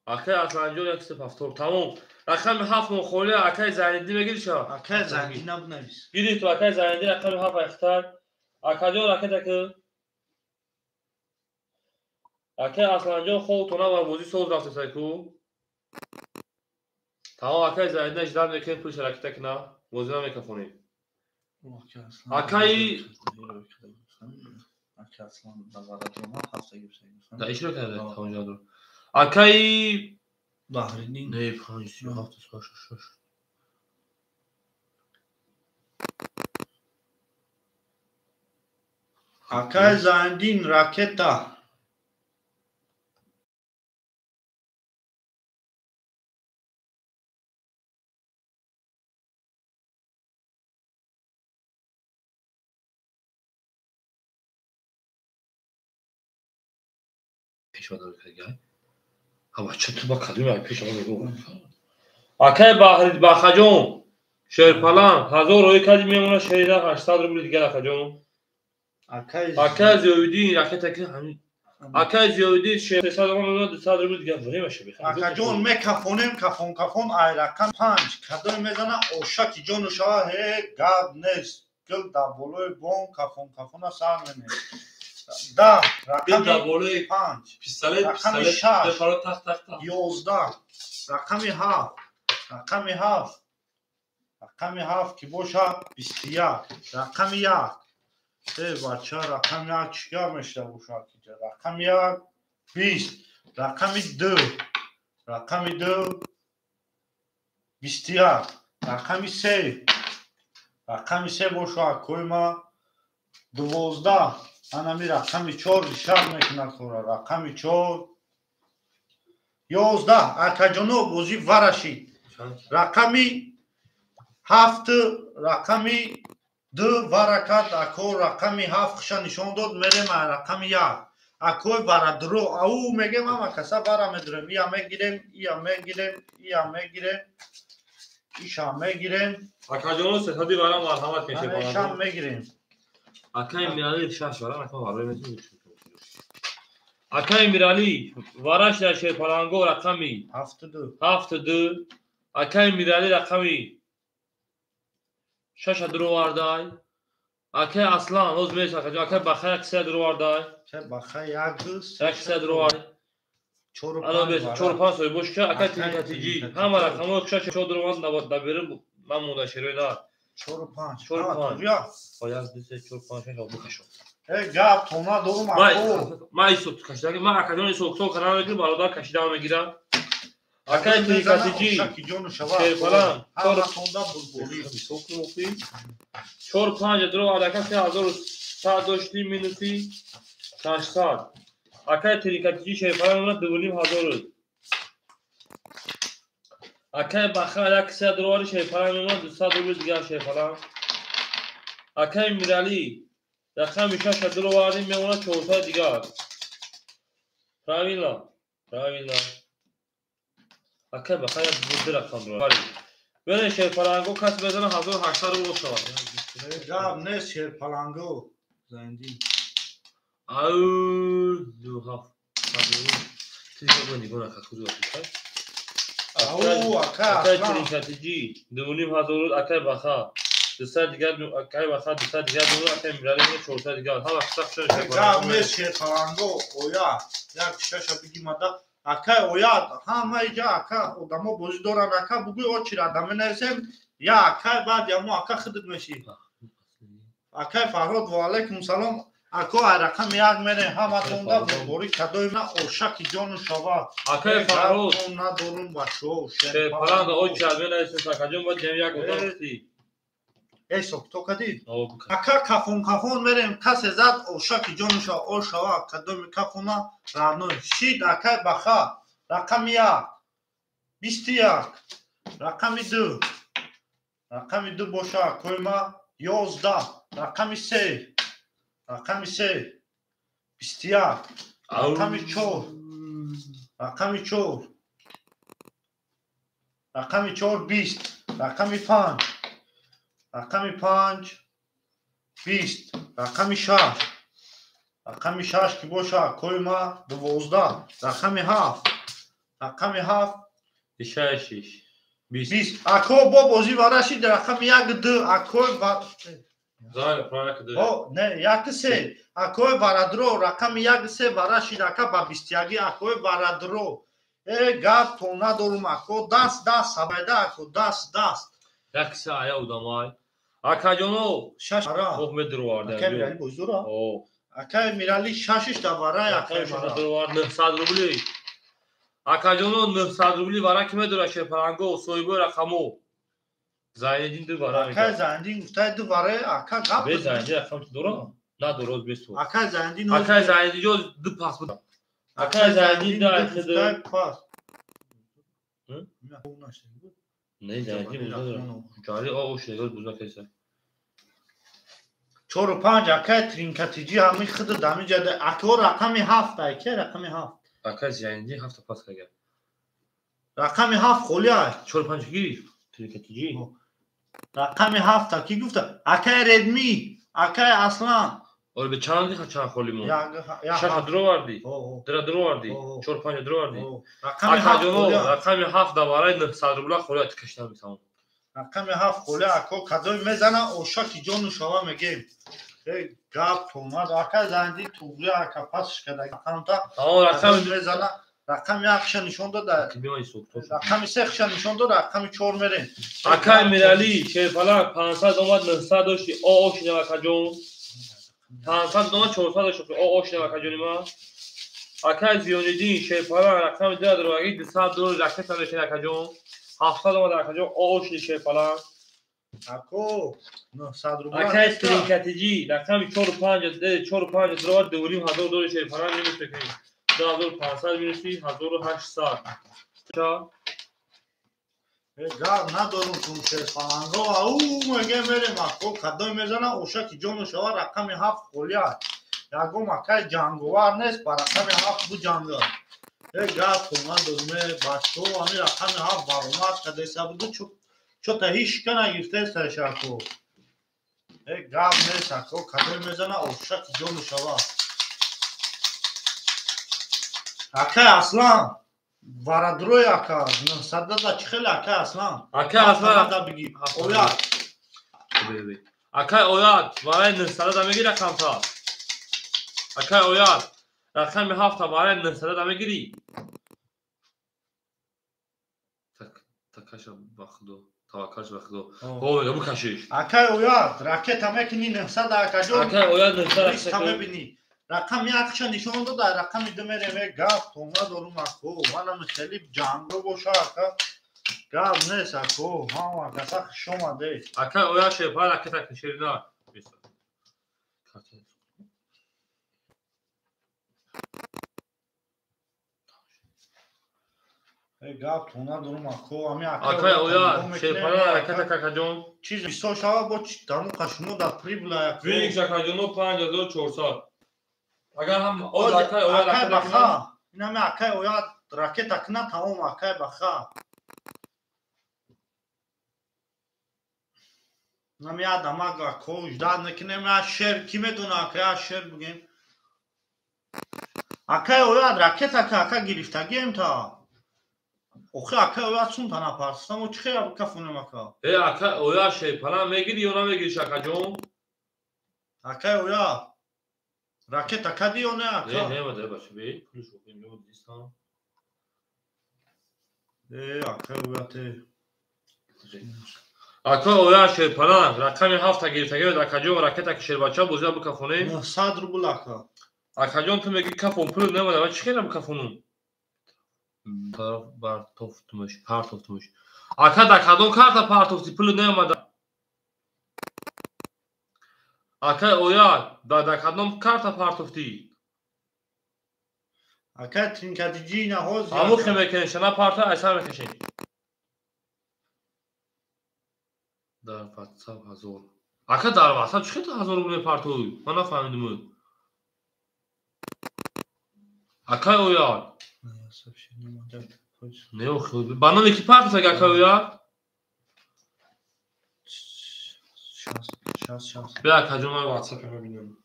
Акаи Асланҷон як сета повтор. Тамом. Рақами ҳафт мухолия акаи Зайниддин мегириша. Акаи Зайниддин набунавис. Гирифт акаи Зайниддин рақами ҳафт айхтар. Акаҷон ракета акаи Асланҷон хобтона ва бозӣ соз рафтесай ку. Тамом акаи Зайниддин ждат мекунем пулша ракета кина. Бозӣ намекафонем. Акаи Да ишро карда тамоҷадо. Акаи Баҳриддин. Не, 5 7 8 6. Акаи Зайниддин ракета. Акаи Баҳрид Бахаҷон шерпалан 1000 роӣ кардӣ мемона шерида 800 рубли дигар акаҷон. Акаи Зиёвиддин ракета ки акаи Зиёвиддин 300 рубл мемона 200 рубли дигар время шеби. Акаҷон мекафонем кафон кафон ай рақам 5 кадом мезана ошаки ҷону шава ҳе гап нест. Гил дар болои бом кафон кафона сар менем. Да, рақами панҷ, рақами шаш, 11, рақами ҳафт, рақами ҳафт, рақами ҳафт ки бошад 21, рақами як. Э бача, рақами як чӣ гап мешуда бошад? Рақами як 20, рақами ду, рақами ду 21, рақами се, рақами се бошад акои ма 12. Анами рақами 4 шар мекунад хора. Рақами 4 11. Акаҷоно бозӣ варашид. Рақами 7, рақами 2 вара кард. Ако рақами 7 хиша нишон дод. Мерем рақами 1. Акои варадро. Ау мегем ама каса вара медурем. Ия мегирем, ия мегирем, ия мегирем. Иша мегирем. Акаҷоно сесади вара марҳамат мешавад. Иша мегирем. Акаи Мирали шаш вара рақам вара метавонем. Акаи Мирали вараш дар шерпаланго рақами 72. 72. Акаи Мирали рақами 6 дуровардай. Акаи Аслан ҳоз меша акаҷон. Акаи Баха як се дуровардай. Акаи Баха як як се дуровардай. 4 5 сои бош ка акаи Тринкатиҷи ҳама рақамҳо 6 4 дуровард набод даберим намонда шерои на. 4 5. 4 5. 1 2 3 4 5 6 букашо. Э гап тона дорум ако. Ма исо кашидаги ма акаҷон исо кто канал мегирам бародар кашида мегирам. Акаи Тринкатиҷи шерпалан ҳама тонда булбули. 4 5 дуровард ака 3100 дошти минуси 600. Акаи Тринкатиҷи шерпалан мемонад 2500. Акаи Баха як се дуровари шерпалан мемонад 200 рубли дигар шерпалан. Акаи Мирали рақами 6 дуроварӣ мемонад 400 дигар. Правильно, правильно. Акаи Баха як ду рақам дуроварӣ. Берен шерпаланго кас мезана 1800 рубл шавад. Гап нест шерпаланго. Зайниддин. Ау, ду ҳафт. Телефон нигоҳ накард, худо кушад. Ау, ака, Акай тринкатиҷи, 2500, акай баха. 200 дигар, акай баха, 200 дигар, акай Мирали 400 дигар. Ҳама қисса хушон Гап нест, шерпаланго, оя. Як шаша биги мада. Акай оя, ҳама иҷа ака одамо бозӣ доранд, ака бугӯй очира даме нависем. Я акай баъд ямо ака хидит мешӣ. Акай Фарҳод, ва алайкум салом. Ако ай рақами як мерем, ҳаматонда бори кадои на ошаки ҷону шава. Акай Фарҳод. Надорум бачаҳо. Шерпаланг очира менависем, акаҷон баъд ҷамъ як одам ҳастӣ. Эй, сокто кадӣ? Ака кафон кафон мерем, касе зад ошаки ҷону шава, ошава кадоми кафона раной. Шид акай баха, рақами як, 21, рақами ду, рақами ду боша акои ма 11, рақами се, рақами се, 21, рақами чор, рақами чор, рақами чор 20, рақами панҷ, рақами панҷ 20, рақами шаш, рақами шаш ки боша акои ма 12, рақами ҳафт, рақами ҳафт Шаш, шиш. 20. Ако бо бозӣ варашид, рақами як ду, акои не, як се, акои варадро, рақами як се варашид, ака ба бистягӣ, акои варадро. Э, гап то надорум, ако даст даст сабайда, ако даст даст. Як се ая одамай. Акаҷоно, шаш ара. Ох медровард. Акай Мирали бозӣ дора? Акай Мирали шашиш да варай, акай мара. 900 рубли. Акаҷоно, 900 рубли вара ки медора шерпаланго, соҳибои рақамо. Зайниддин ду вара. Акай Зайниддин гуфтай ду вара, ака гап. Бе Зайниддин рақам ту дора? Надорад бесо. Акай Зайниддин. Акай Зайниддин ҷо ду пас буд. Акай Зайниддин да гуфтай пас. Не, Зайниддин буза дора. Ҷари о шегор буза кеса. Чору панҷ акай тринкатиҷи ҳамин худ дами ҷада. Ако рақами ҳафт, ака рақами ҳафт. Акай Зайниддин ҳафта пас кага. Рақами ҳафт холи ай. Чору панҷ гирифт тринкатиҷи. Рақами ҳафта ки гуфта? Акай Редми, акай Аслан. Оре бе чанд диха чанд холи мо? Шаша дуровардӣ? Дира дуровардӣ? Чору панҷ дуровардӣ? Акаҷоно, рақами ҳафт да барои 900 рубла холи ай кашидан метавон. Рақами ҳафт холи ако кадои мезана ошаки ҷону шава мегем. Гап томад акай Зайниддин туғри ака пасш када рақамта. Рақами мезана рақами якша нишон дода. Рақами сехша нишон дода, рақами чор мерем. Акай Мирали шерпалак 500 омад 900 дошти. О ошинав акаҷон. 500 омад 400 дошти. О ошинав акаҷони ма. Акай Зиёниддин шерпалак рақами 2 дороги 200 доллар ракета мешин акаҷон. 700 омад акаҷон. О ошини шерпалак. Ако 900 рубла. Акай тринкатиҷи рақами 4 5 4 5 дорад 2500 доллар шерпалак минус мекунем. 2500 минуси 1800. Гап надорум тун шерпаланго. Ау меге мерем ако кадои мезана ошаки ҷону шава рақами ҳафт холи аст. Ягон акай ҷанговар нест ба рақами ҳафт буҷанга. Гап тун надорум бачаҳо ами рақами ҳафт баромад кадеса буду чота ҳеч ка нагирифтаеста шако. Гап нест ако кадои мезана ошаки ҷону шава. Акай Аслан варадрой ака 900 да чӣ хеле акай Аслан? Акай Аслан да биги. Ояд. Акай ояд барои 900 да мегири рақамта. Акай ояд рақами ҳафта барои 900 да мегири. Такаша ба худо, таваккалш ба худо. Ҳо мега букашиш. Акай ояд ракета мекунӣ 900 акаҷон. Акай ояд 900 ракета мебинӣ. Рақами якша нишон дода, рақами ду мерем. Гап то надорум ако. Манам хеле ҷанго боша ака. Гап нест ако. Ҳама каса хуш омаде. Акай ояд шерпа ракета шерина. Гап то надорум ако. Ами акай ояд шерпа ракета какаҷон. Чиз бисёр шава бо дамуқа шумо да прибла. Феникс акаҷоно 5400. Агар ҳам оз акай ояд акай баха. Инами акай ояд ракета кна тамом акай баха. Инами адамак ако ждат накунем я шер ки медона акай я шер бугем. Акай ояд ракета ка ака гирифтагием та. Охи акай ояд сум та напарсам, о чи хел кафонем ака? Э ака ояд шерпаланг мегири ё намегириш акаҷон? Акай ояд ракета кади ё не ака? Не, не, ма бача, бе, пулиш охи инҷо дистам. Э акай ояд э. Ака ояд шерпаланг рақами 7 гирифтагием акаҷон, ракета ки шербача бозия бикафонем. 900 рубл ака. Акаҷон ту меги кафон пул намада, ман чӣ хела бикафонум? Бартофтумаш, партофтумаш. Ака да кадом карта партофти пул намада? Ака ояд да кадом карта партофти? Ака тринкадиҷи на ҳозир. Ҳаму хе мекунем, шана парта айсар мекашем. Дар WhatsApp 1000. Ака дар WhatsApp чӣ хел 1000 рубл мепартоӣ? Ман нафаҳмидум. Акай ояд. Не охи, ба номи ки партофтаг акай ояд? Бе акаҷон ман WhatsApp мебинам.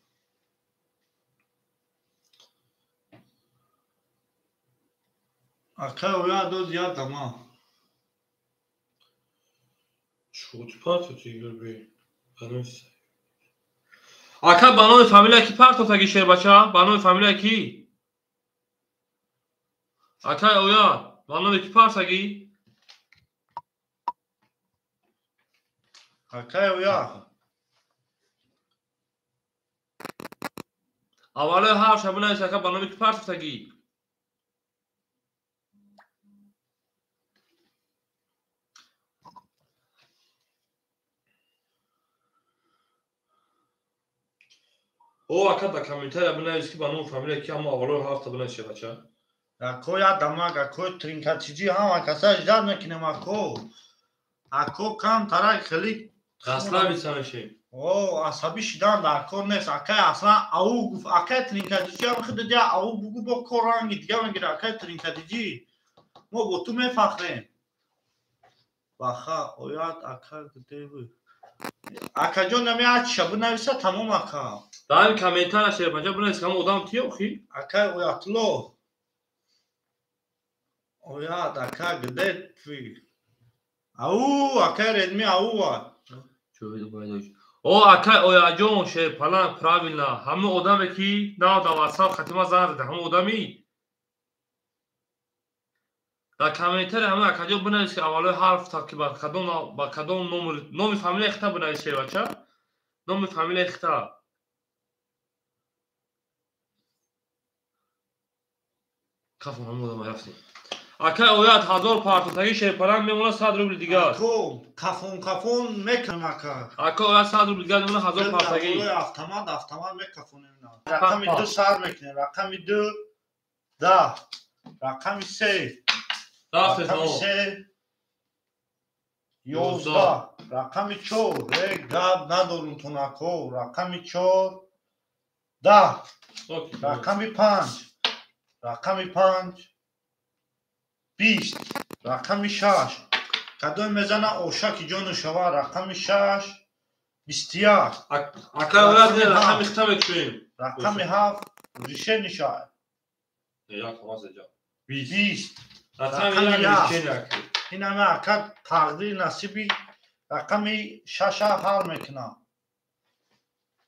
Акай ояд доз як дама. Чути партофти бе. Ака ба номи фамилия ки партофтаги шербача? Ба номи фамилия ки? Акай ояд ба номи ки партаги? Акай ояд. Аввалои ҳарф бинавис ака ба номи ки партофтагӣ? О ака дар комментария бинавис ки ба номи фамилия ки, ҳамо аввалои ҳарфта бинавис бача. Ако як дамак, ако тринкатиҷи ҳама каса ждат мекунем ако. Ако кам тарак хеле расслабиться мешем. О, асабӣ шидан дар кор нест. Акай аслан ау гуфт, акай тринкатиҷи ҳам худ дия ау бугу бо кор ранги дига мегира акай тринкатиҷи. Мо бо ту мефахрем. Баха ояд ака где вы? Акаҷон нами ачша бинависа тамом ака. Дар комментария шерпанҷа бинавис ҳама одам тия охи? Акай оятло. Ояд ака где ты? Ау, акай редми ау. О акай ояҷон шерпаланг правильно. Ҳама одаме ки нав дар WhatsApp хатима занг зада, ҳама одами дар комментария ҳама акаҷон бинавис ки аввалои ҳарф та ки ба кадом номер, номи фамилияи хита бинавис шербача. Номи фамилияи хита. Кафон ҳама одама рафтем. Акай ояд 1000 партофтагӣ шерпаланг мемонад 100 рубли дигар. Ако кафон кафон мекунем ака. Ака ояд 100 рубли дигар мемонад 1000 партофтагӣ. Автомат автомат мекафонем. Рақами 2 сар мекунем. Рақами 2 10. Рақами 3. Рақами 3 11. Рақами 4 гап надорум тун ако. Рақами 4 10. Рақами 5. Рақами 5 20. Рақами 6. Кадом мезана ошаки ҷону шава. Рақами 6 21. Акай ояд не рақами хита мекушоем. Рақами 7 решение ша. Як ҳамазеҷа. 20. Рақами 1 решение ака. Ин ҳама ака тақдири насиби рақами 6 ҳал мекунам.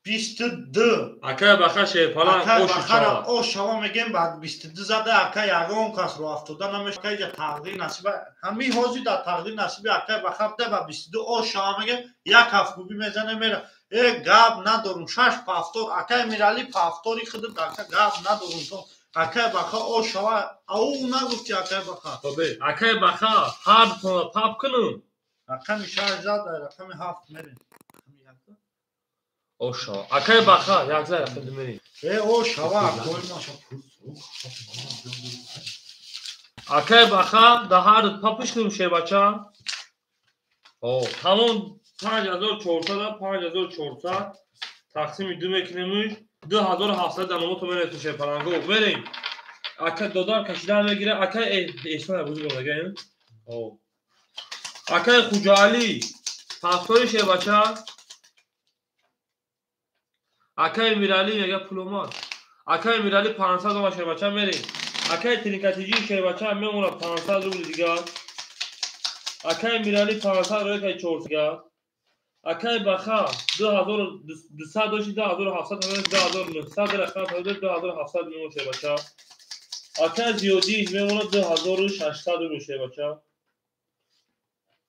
22. Акай баха шерпаланг ош шава. Ош шава мегем баъд 22 зада ака ягон кас ро афтода намешава. Акай ҷа тақдири насиба ҳамин ҳозир дар тақдири насиби акай баха буда ба 22 ош шава мегем як ҳафтгубӣ мезане мера. Э гап надорум 6 пафтор акай Мирали пафтори худат ака гап надорум то акай баха ош шава. Ау нагуфти акай баха. Акай баха ҳар тона пап кунум. Рақами 6 зада рақами 7 мерем. Оша. Акай баха, як зай рақам думери. Э, ошава, койма. Акай баха, да ҳар папиш кунем шербача. О, тамом 5400 5400 тақсими 2 мекунемш. 2700 дар номото мерасем шерпаланго. Мерем. Ака додар кашида мегира. Ака эҳсон бузург омадагаем. О. Акай Хуҷаалӣ, пафтори шербача. Акай Миралӣ мега пул омад. Акай Мирали 500 омад шербача мерем. Акай Тринкатиҷи шербача мемонад 500 рубли дигар. Акай Мирали 500 рӯякай 4 дигар. Акай Баха 2200 дошти 2700 2900 рақам 2700 мемонад шербача. Акай Зиёдин мемонад 2600 рубли шербача.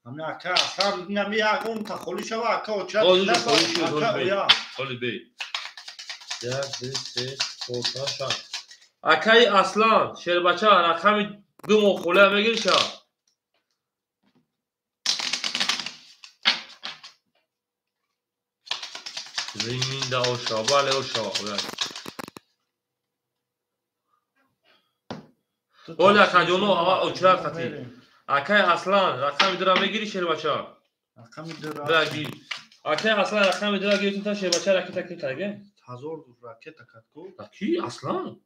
Ами ака аслан нами ягон та холи шава ака оча. Ака оя. Холи бей. 1 2 3 4 5 6. Акай Аслан шербача рақами 2 мо холи мегириша. Зинда оша, бале оша оя. Оля акаҷоно ава очра хати. Акай Аслан рақами 2 мегири шербача. Рақами 2 ра гир. Акай Аслан рақами 2 гирифтум та шербача ракета китаге. 1000 ракета катку. Ки Аслан?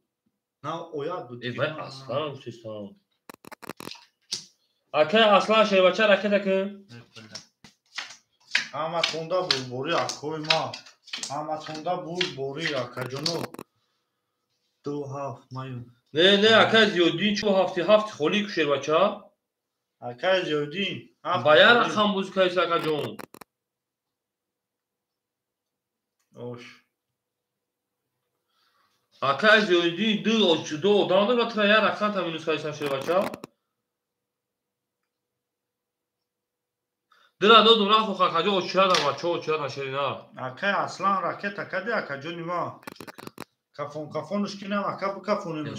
На ояд буд. Э вай Аслан гуфтистам. Акай Аслан шербача ракета кун. Ҳама тонда бурбори акои ма. Ҳама тонда бурбори акаҷоно. 2 7 маю. Не не акай Зиёддин чу ҳафти ҳафт холӣ ку шербача. Акай Зиёддин ба як рақам бозӣ кардист акаҷон. Ош. Акай Зиёддин ду одам дорад тра як рақам та минус кардистам шербача. Дира додум рафт акаҷон очирадам бачо очирадам шерина. Акай Аслан ракета кади акаҷони ма. Кафон кафонуш кинам ака букафонем.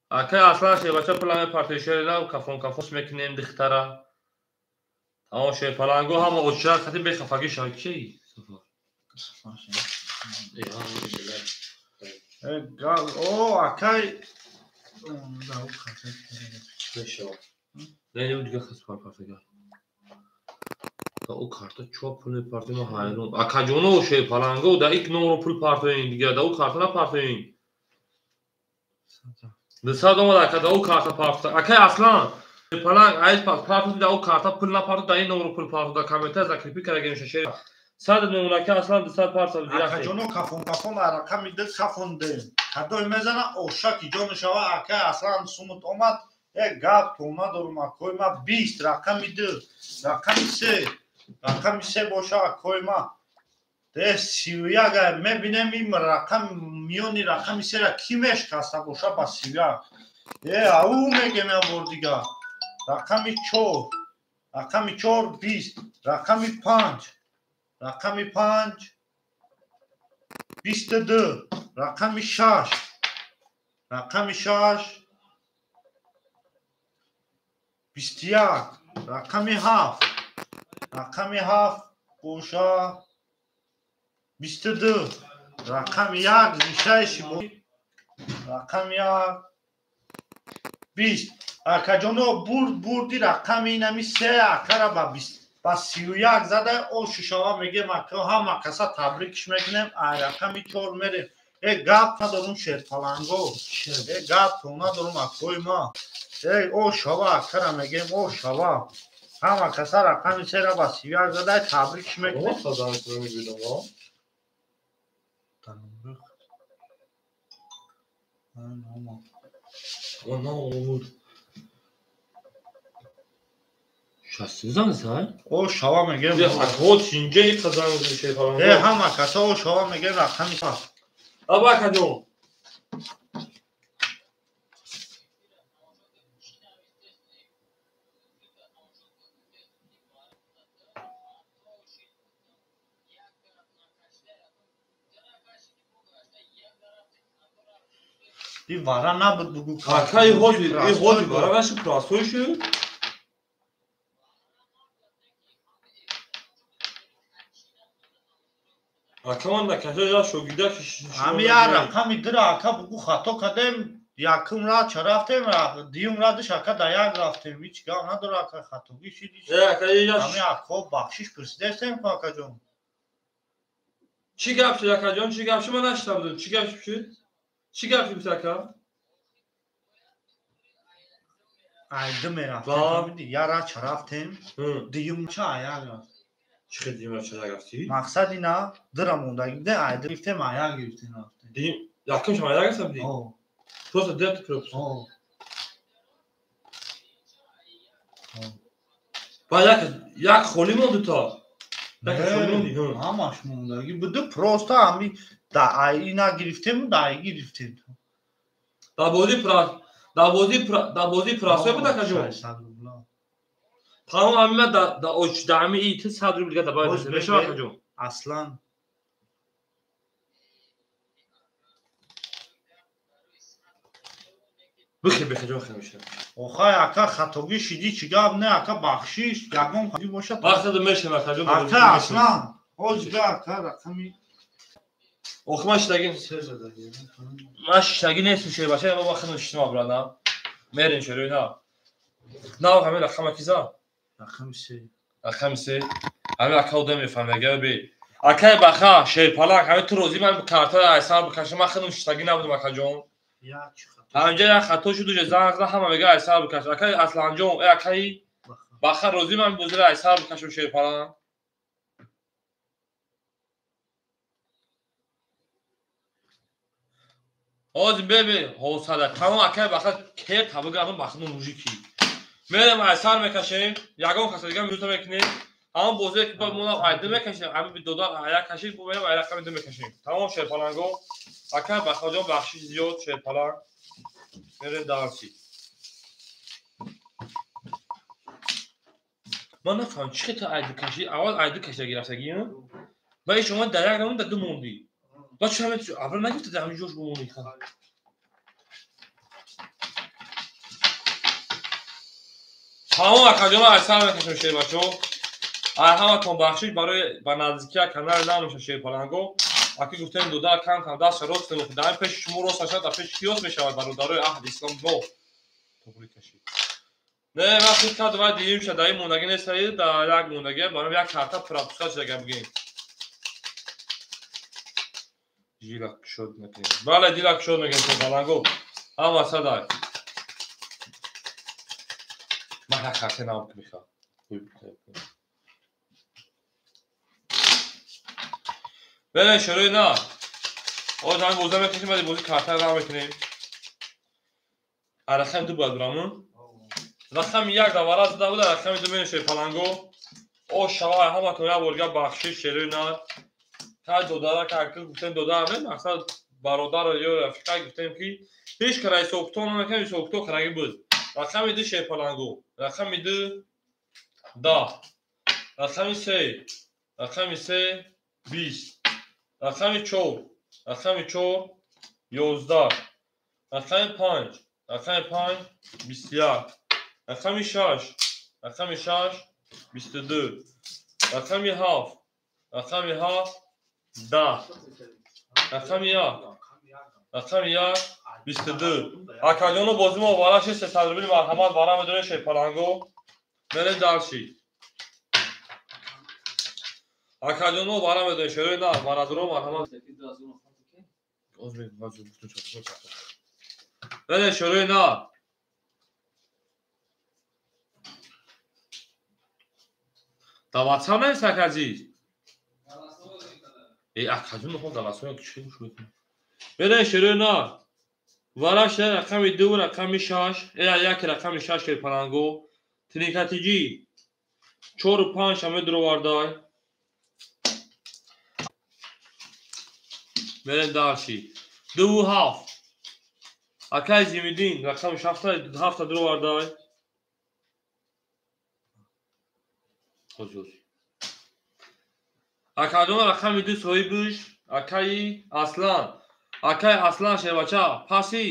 Акай Аслан шербача пуламе партои шерина кафон кафон мекунем дихтара. Тамом шерпаланго ҳама очирад хати бехафагӣ шавад. Ки сафар? О акай мешавад. Не не дига хас партофега. Да о карта чо пул мепартои ма ҳайрон. Акаҷоно шерпаланго да ик номро пул партоин дига да о карта напартоин. 200 омад ака да о карта парто. Акай Аслан паланг айз пас парто да о карта пул напарто да ин номро пул парто да комментар закрепи карда шер. 100 мемон ака Аслан 200 парто дирахт. Акаҷоно кафон кафон рақами 2 кафонде. Кадой мезана ошаки ҷон шава ака Аслан сумут омад. Э гап то надорум акои ма 20 рақами 2 рақами 3 рақами 3 боша акои ма. Де 31 мебинем ин рақам миёни рақами 3-ра ки мешкаста боша ба 31. Э ау мегем я бор дига. Рақами 4 рақами 4 20 рақами 5 рақами 5 22 рақами 6 рақами 6 21 рақами 7 рақами 7 боша 22 рақами 1 зишаи шимо рақами 1 20. Акаҷоно бурд бурди рақами инами 3 акара ба 20 ба 31 зада ошу шава мегем ака ҳама каса табрикш мекунем. Ай рақами 4 мерем. Э гап надорум шерпаланго. Э гап то надорум акои ма. Э о шава акара мегем о шава. Ҳама каса рақами 3-ра ба 31 зада табрикш мекунем. О шава мегем. Э ҳама каса о шава мегем рақами 7. Аба акаҷон. И вара набуд бугу. Акай ҳозир, э ҳозир вара наши простой шуд. Ака ман накаша я шогирда Ами я рақами 2 ака бугу хато кардем. Якум ра ча рафтем, дуюм ра диш ака да як рафтем. Ҳеч гап надора ака хатогӣ шид. Э ака я Ами ако бахшиш пурсидастем ку акаҷон. Чӣ гап шуд акаҷон? Чӣ гап шуд? Ман нашинавдам. Чӣ гап шуд? Чӣ гап шуд ака? Ай ду мерафтем. Яра ча рафтем? Дуюм ча як рафт. Чӣ хел димра ча як рафтӣ? Мақсад ина дира мондаги де, ай гирифтем, ай як гирифтем рафтем. Дим якум шама як рафта будӣ? О. Просто дета пропуск. О. Ба як як холӣ монду то. Як холӣ монди. Ҳамаш мондаги буду, просто ҳами да ай ина гирифтем, да ай гирифтем. Дар бозӣ пра дар бозӣ дар бозӣ прасой буда кажо. 600 рубла. Тамом ҳамина да да оч да ҳами и 100 рубл дига добавить Боз мешава бе- кажо. Аслан. Бихе бихе ҷо хе мешава. Охай ака, хатогӣ шидӣ, чӣ гап не, ака, бахшиш, ягон хатогӣ бошад. Вақте мешава кажо. Ака Аслан, ҳоҷ га ака рақами Охи ман шидаги се задаги. Ман шиштагӣ нестм шербача, ма вақт шиштам брада. Мерин шерои на. Нав ҳамин рақама ки за? Рақами се. Рақами се. Ҳамин ака одам мефаҳмад, бе. Акай баха, шерпалак, ҳамин ту розӣ ман карта айсар бикашам, ман худам шиштагӣ набудам акаҷон. Я чӣ хато. Ҳаминҷа як хато шуд, уже занг зад, ҳама мега айсар бикаш. Акай Асланҷон, э акаи баха розӣ ман бозира айсар бикашам шерпалак. Ҳозир бебе ҳосада тамом акай баха кер табигардам бахну мужики. Мерем айсар мекашем, ягон каса дига мюта мекунем. Ҳамон бозе ки ба мо айда мекашем, ҳамин додар ая кашид, бо мерем ай рақами ду мекашем. Тамом шерпаланго. Акай бахаҷон бахшиш зиёд шерпаланг. Мерем дарси. Ман нафаҳмам чӣ хел ту айду кашӣ, аввал айду кашида гирифтагӣ, ба иш омад дар як рамон дар ду мондӣ. Ба чӣ ҳамин аввал нагирифта дар ҳамин ҷош бимонӣ ха. Тамом акаҷон айсар мекашем шербачо. Ай ҳаматон бахшиш барои ба наздикия канали намеша шерпаланго. Аки гуфтем дода кам кам дастша рост кунем, дар пеши шумо рост нашавад, дар пеши ки рост мешавад бародарои аҳли ислом мо. Туғри кашид. Не, ман фикр кардам вай диюмша дар ин мондагӣ нест, дар як мондагӣ баром як карта пропускать шуда бигем. Дила кушод накунем. Бале, дила кушод мегем шерпаланго. Ҳама садай. Ман як карта набуд ки бихоҳам. Берен шӯрои на. Оз ҳамин боза мекашем, баъди бозӣ картаро ра мекунем. Рақами ду бояд бирамун. Рақами як давара зада буда, рақами ду мерем шерпаланго. О шава ҳаматон як бор гап бахшиш шерои на. Тай додара ка гуфтем дода ҳамин мақсад бародар ё рафиқа гуфтем ки ҳеҷ кара ҳисобкитоб намекунем, ҳисобкитоб карагӣ буд. Рақами ду шерпаланго. Рақами ду 10. Рақами се. Рақами се 20. Рақами чор. Рақами чор 11. Рақами панҷ. Рақами панҷ 21. Рақами шаш. Рақами шаш 22. Рақами ҳафт. Рақами ҳафт 10. Рақами як. Рақами як 22. Акаҷоно бозӣ мо вара шид 300 рубли марҳамат вара медонед шерпаланго. Мерем дарши. Акаҷоно вара медонед шерои на варадро марҳамат. Мерем шерои на. Дар WhatsApp навис акаҷиз. Э акаҷон мехоҳам дар WhatsApp чӣ гӯш мекунам. Мерем шерои на. Вара шуда рақами ду рақами шаш, э як рақами шаш шерпаланго. Тринкатиҷӣ чору панҷ ҳаме дуровардай. Мерем дарши. Дуву ҳафт. Акай Зимиддин рақами ҳафта дуровардай. Ҳозир. Акаҷон рақами ду соҳибиш акаи Аслан. Акай Аслан шербача паси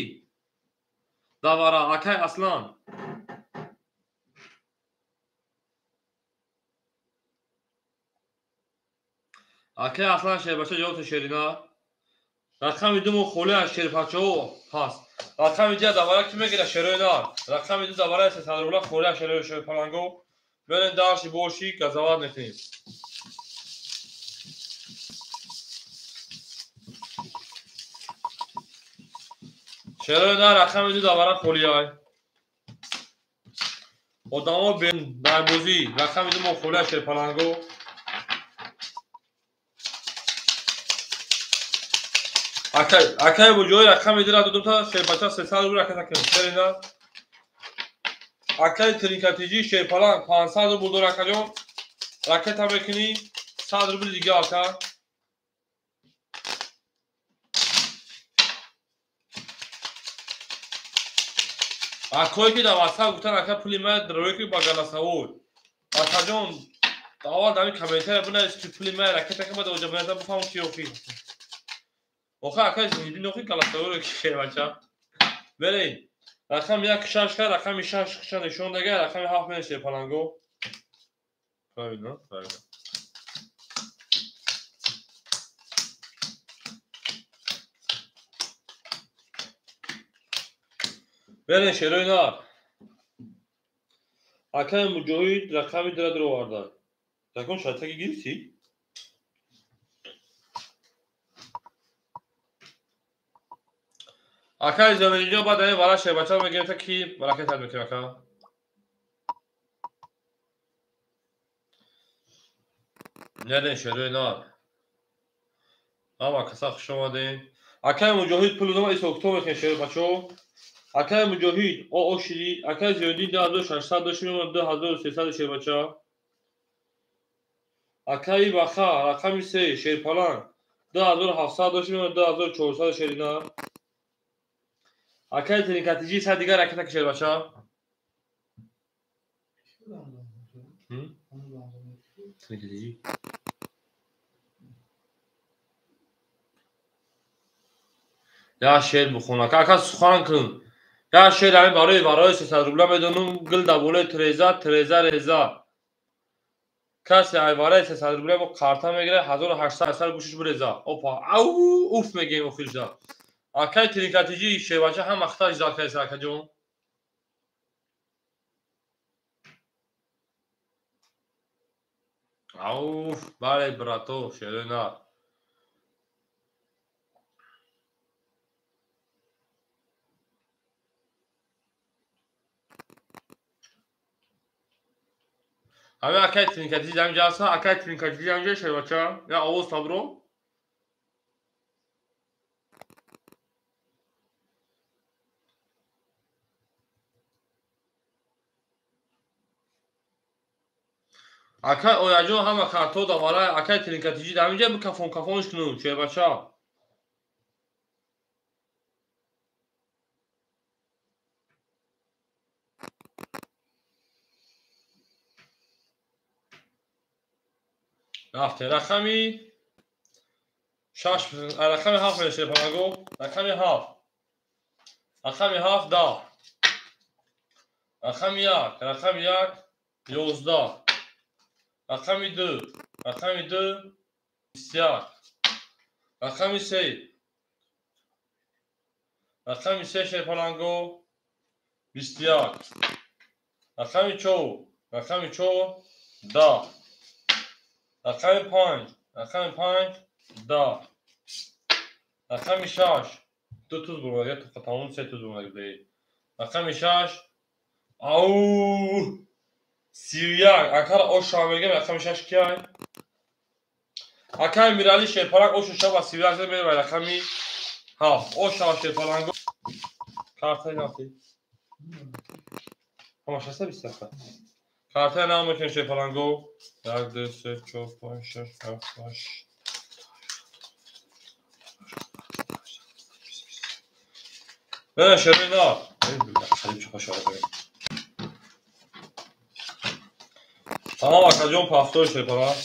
давара акай Аслан. Акай Аслан шербача ҷавоб шерина. Рақами ду мо холӣ аз шерпачаҳо ҳаст. Рақами ду давара ки мегирад шерои на. Рақами ду давара 300 рубла холӣ аз шерои шерпаланго. Берем дарши боши газават мекунем. Шерои на рақами ду давара холиай. Одамо дар бозӣ рақами ду мо холӣ аз шерпаланго. Акай буҷои рақами дира дудумта шербача 300 рубл ракета кун. Серина. Акай тринкатиҷи шерпаланг 500 рубл дор акаҷон. Ракета мекунӣ 100 рубл дига ака. Акое ки дар WhatsApp гуфтан ака пули ман рӯй ки ба галасавой. Акаҷон аввал дар ин комментария бинавис ки пули ман ракета ки баъд оҷа бинависам бифаҳмам ки охи. Охи ака зиндин охи галасавойро ки шербача. Берин. Рақами 1 6 ка рақами 6 ша нишон дага рақами 7 мене шерпаланго. Правильно, правильно. Берин шерои нар. Акаи Муҷоҳид рақами дира дуроварда. Закон шартаки гирифтӣ? Акаи Заминҷон баъд ин вара шербача мегирифта ки ракета мекунем ака. Нерин шерои нар. Ҳама каса хуш омадем. Акаи Муҷоҳид пул дома исо кито мекунем шербачо. Акаи Муҷоҳид ошиди, акаи Зиёддин 2600 дошт мемонад 2300 шербача. Акаи Баха рақами 3 шерпаланг 2700 дошт мемонад 2400 шерина. Акаи Тринкатиҷи 100 дигар ракета ки шербача. Тринкатиҷи. Я шер бухон ака, ака сухан кун. Я шер ҳамин барои варои 300 рубла медонум гил дар болои треза, треза реза. Касе ай вараи 300 рубла бо карта мегирад 1800 сар гӯшиш биреза. Опа, ау, уф мегӯем охирша. Акаи тринкатиҷи шербача ҳам ахтар иҷро кардааст акаҷон. Ауф, бале брато, шерои нар. Ҳамин акаи тринкатиҷи ҳаминҷа ҳастан, акаи тринкатиҷи ҳаминҷа шербача. Я овоз табро. Акаи Ояҷон ҳама картҳо дар вараи акаи тринкатиҷи дар ҳаминҷа бикафон кафонш кунум шербача. Рафте рақами 6, рақами 7 мене шерпанаго, рақами 7. Рақами 7 10. Рақами 1, рақами 1 11. Рақами 2, рақами 2 21. Рақами 3. Рақами 3 шерпаланго 21. Рақами 4, рақами 4 10. Рақами 5, рақами 5 10. Рақами 6 2 туз бурмада, тоқа тамом 3 туз бурмада. Рақами 6 ау 31. Акара оша мегем рақами 6 киай? Акаи Мирали шерпаланг ошу шаба 31 меравад рақами 7. Оша шерпаланг картаи нафти. Ҳама 627. Картаи нам мекунем шерпаланго. 1 2 3 4 5 6 7 8. Не, шерои нар. Қариб чӣ хошава. Тамом акаҷон пафтор шерпаланг.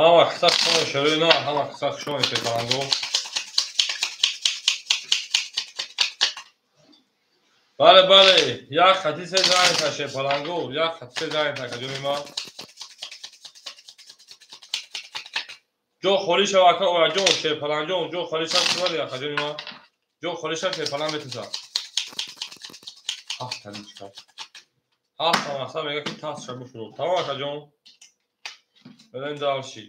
Ҳама қисса хушон шерои нар, ҳама қисса хушон шерпаланго. Бале, бале, як хати се занг шерпаланго, як хати се занг акаҷони ман. Ҷо холӣ шава ака Ояҷон, шерпаланҷон, ҷо холӣ шава чӣ вале акаҷони ман? Ҷо холӣ шава шерпаланг метиса. Ҳафт тари чикар. Ҳафт мақсад мега ки таст шабу шуд. Тамом акаҷон. Берем дальше.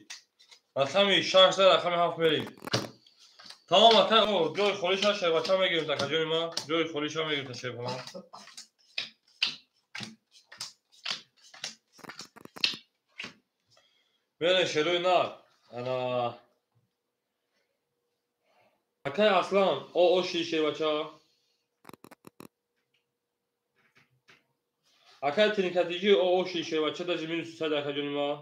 Рақами 6 за рақами 7 мерем. Тамом ака, ҷои холиша шербача мегирем акаҷони ман. Ҷои холиша мегирем шербача. Берем шерои нар. Ана акай Аслан, оши шербача. Акай тринкатиҷи оши шербача даже минус 300 акаҷони ман.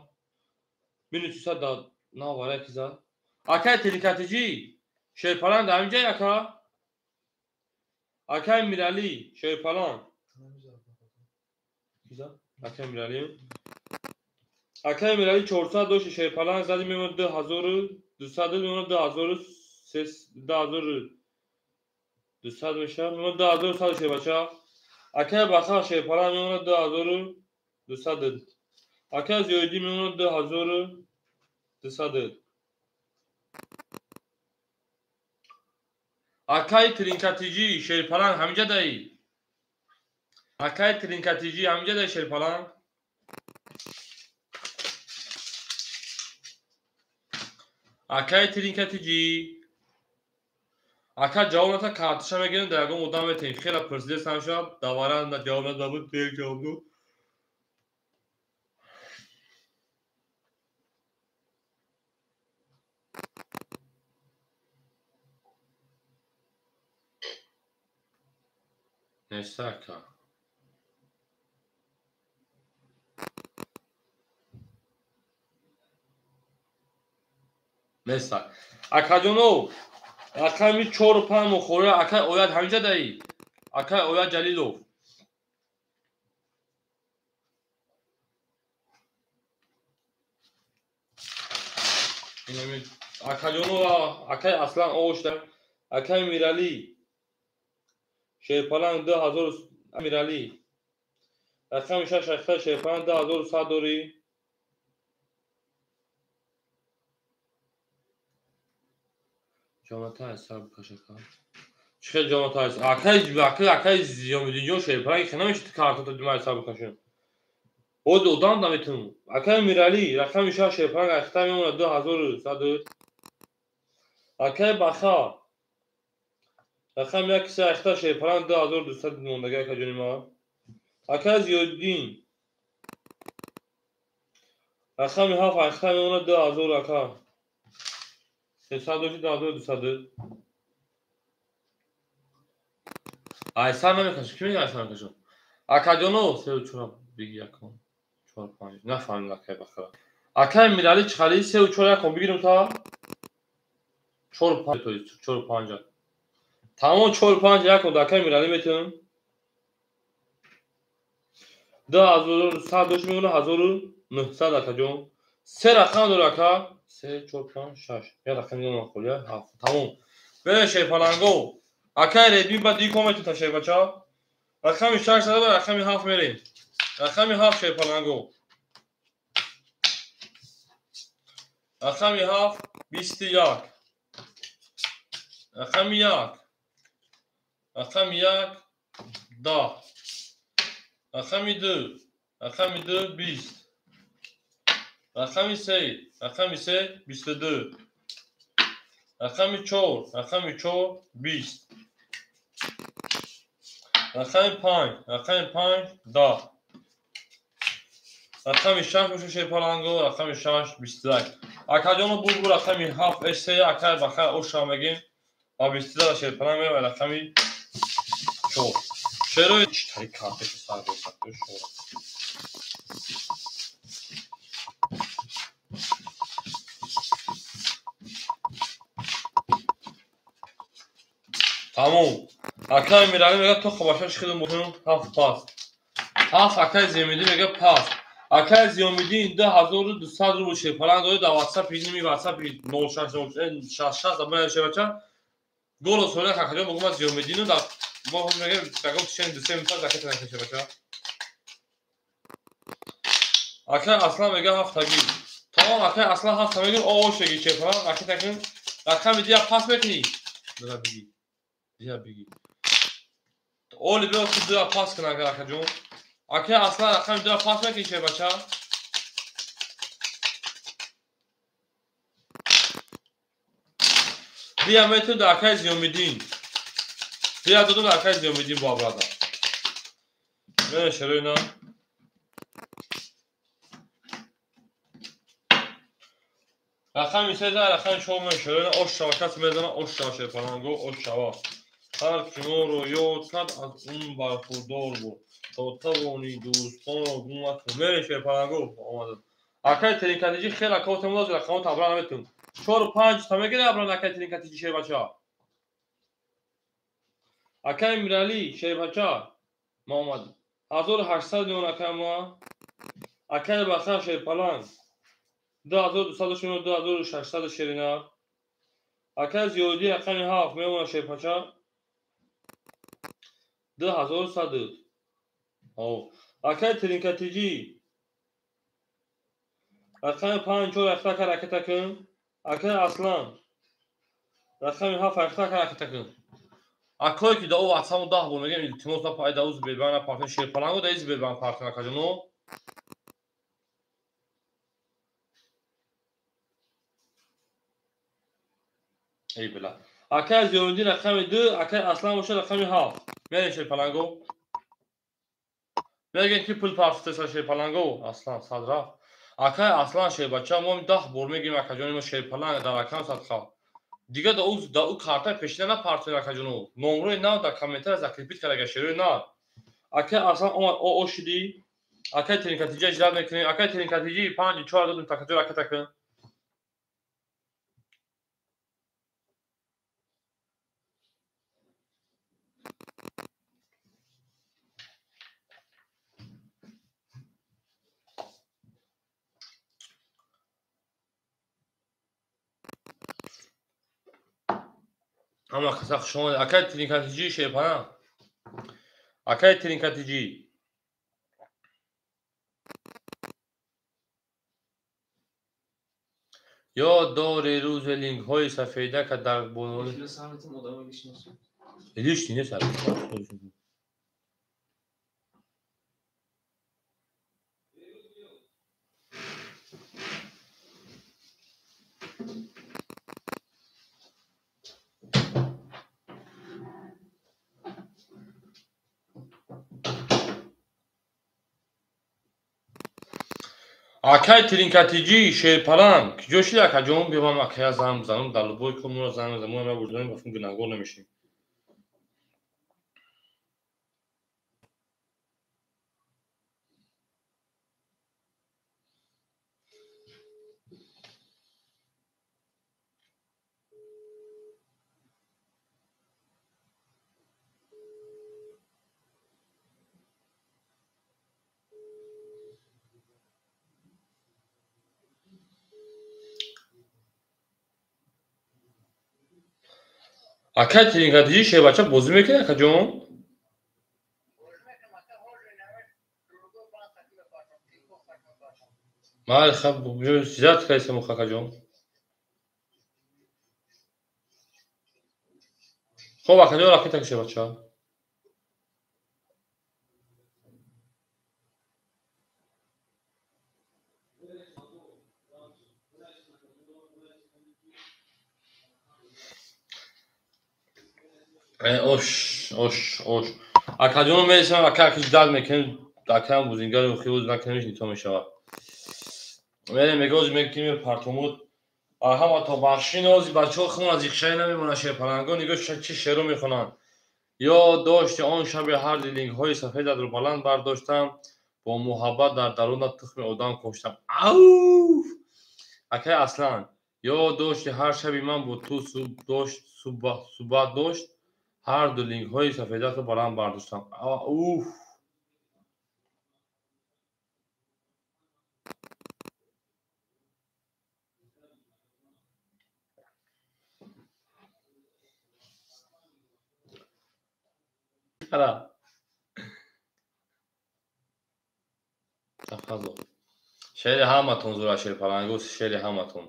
Минус 300 да на вара киза. Акай тринкатиҷи шерпалан дар ҳамин ҷай ака? Акай Миралӣ шерпалан. Киза? Акай Миралӣ. Акай Миралӣ 400 дошти шерпалан зади мемонад 2200 мемонад 2200 мешавад мемонад 2100 шербача. Акай Баха шерпалан мемонад 2200. Акай Зиёиддин мемонад 2200. Акай Тринкатиҷӣ шерпаланг ҳаминҷа даи? Акай Тринкатиҷӣ ҳаминҷа даи шерпаланг? Акай Тринкатиҷӣ. Ака ҷавоб ната карташа мегирем, дар ягон одам метаҳем. Хела пурсидест ҳамшаб, давара ҷавоб надода буд, бер ҷавоб дод. Неста ака. Неста. Акаҷоно, рақами 4 5 мухора акай ояд ҳаминҷа даи? Акай ояд Ҷалилов. Акаҷоно, акай Аслан ошда, акай Миралӣ шерпаланг 2000 Миралӣ. Рақами 6 акай шерпаланг 2100 дорӣ. Ҷоната ҳисоб кашака. Чӣ хел ҷоната ҳисоб? Акай акай акай Зиёмиддинҷон шерпаланг хе намешид картата дима ҳисоб кашем. Боз одам наметунам. Акай Миралӣ рақами 6 шерпаланг ахта мемонад 2100. Акай Баха рақами 1 се ахта шерпаланг 2200 мондаги акаҷони ман. Акай Зиёиддин рақами 7 ахта мемонад 2000 ака. 300 дошти 2200. Айсар намекашам. Ки мега айсар намекашам? Акаҷоно 3 4 биги якон 4 5 нафаҳмидам акай Бахара. Акай Миралӣ чӣ 3 4 якон бигирем та 4 5 то 4 5. Тамом 4 5 якон да акай Миралӣ метавонам. 2100 дошт мемонад 1900 акаҷон. Се рақам дора ака. 3 4 5 6. Я рақам мемонад холия 7. Тамом. Берем шерпаланго. Акай Редми ба ди коменту та шербача. Рақами 6 зада рақами 7 мерем. Рақами 7 шерпаланго. Рақами 7 21. Рақами 1. Рақами 1 10. Рақами 2. Рақами 2 20. Рақами 3. Рақами 3 22. Рақами 4. Рақами 4 20. Рақами 5. Рақами 5 10. Рақами 6 мешавад шерпаланго, рақами 6 21. Акаҷоно бургу рақами 7 С акай бахай оша мегем ва 22 шерпаланг мева рақами 4. Шерои читари картаки сар дошт шора. Тамом. Акай Миралӣ мега то хабаша шихидум бошем 7 пас. 7 акай Зиёмиддин мега пас. Акай Зиёмиддин 2200 рубл шерпаланг дорад дар WhatsApp ними WhatsApp 0666 забони шербача. Голос ҳоля акаҷон бигӯ ман Зиёмиддину дар мо мегем ягон тишени 2-3 минута закета накун шербача. Акай Аслан мега ҳафтагӣ. Тамом акай Аслан ҳафта мегӯ ошеги шерпаланг акай такун рақами дия пас мекунӣ. Дара биги. Дия биги. Оли биё ки дуя пас кун агар акаҷон. Акай Аслан рақами дуя пас мекунӣ шербача? Бия метун да акай Зиёмиддин. Бия додум да акай Зиёмиддин бо брада. Мена шероина. Рақами сеза рақами чор мена шероина ош шава кас мезана ош шава шерпаланго ош шава. Ҳар ки моро ёд кард аз он бархурдор буд. То тавонӣ дӯстонро гум накун. Мерем шерпаланго омада. Акай Тринкатиҷӣ хеле акаотем лозим рақамот абра наметун. 4-5 та мегири абра акай Тринкатиҷӣ шербача. Акай Миралӣ шербача ма омад. 1800 миён акай ма. Акай Бахар шерпаланг. 2200 миён 2600 шерина. Акай Зиёдӣ рақами 7 мемона шербача. 2100. Акай Тринкатиҷӣ рақами 5 4 ахта ракета кун. Акай Аслан рақами 7 ахта ракета кун. Акое ки да ӯ ватсапо 10 бор мегӯям илтимос на пай да ӯ Сбербанк на партнер шерпаланго да Сбербанк партнер акаҷоно. Эй била. Акай Зиёмиддин рақами 2, акай Аслан боша рақами 7. Мерем шерпаланго. Мегӯем ки пул партофтеса шерпаланго. Аслан сад рафт. Акай Аслан шербача мо 10 бор мегӯем акаҷони мо шерпаланг дар рақам садқа. Дигар да ӯ карта пешина напартоед акаҷоно. Номрои нав дар комментария закрепить карда шерои нав. Акай Аслан омад о шидӣ. Акай Тринкатиҷа ижрат мекунем. Акай Тринкатиҷи 5 4 додум такаҷо ракета кун. Ҳама каса хуш омадед. Акай Тринкатиҷӣ шерпаланг. Акай Тринкатиҷӣ. Ёд дори рӯзе лингҳои сафедака дар болои лишний нест. Акай Тринкатиҷӣ шерпаланг киҷо шид акаҷон? Биём акая занг бизанам дар любой кор моро занг мезанам. Мо набурдем бафм гунаҳгор намешем. Акай Тринкатиҷӣ шербача бозӣ мекунӣ акаҷон? Майли хаб зиёд кардисам акаҷон. Хоб акаҷон ракета кун шербача. Ош ош ош. Акаҷоно мересам ака ки ждат мекунем акаам бузингари хиёз накунемиш нито мешавад. Мерем мегози мекунем партомуд. Ҳама то бахшин ози бачаҳо хун аз иқшаи намемонанд шерпаланго нигоҳ чӣ шеро мехонанд. Ёд дошти он шаби ҳарди лингҳои сафедатро баланд бардоштам, бо муҳаббат дар дарунат тухми одам коштам. Ауф! Акай Аслан, ёд дошти ҳар шаби ман бо ту суҳбат дошт, ҳар ду лингҳои сафедатро баланд бардоштам. Уф! Тафаззол. Шери ҳаматон зура шерпалангос, шери ҳаматон.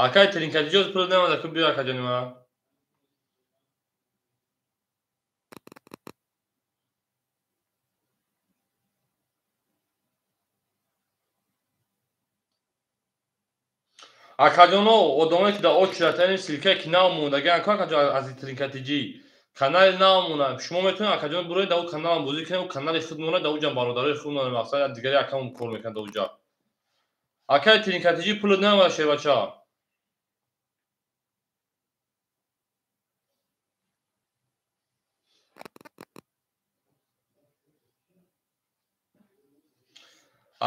Акай Тринкатиҷӣ пул намада ку биё акаҷони ман. Акаҷоно, одамое ки дар очередь ссылка ки нав мондагиан, акаҷон аз Тринкатиҷӣ канали нав монад. Шумо метавонед, акаҷон, бироед дар каналам бозӣ кунед, канали худ монад, дар уҷа бародарои худ монад, мақсад дигари акамон кор мекунад дар уҷа. Акаи Тринкатиҷӣ пулат наомада, шербача.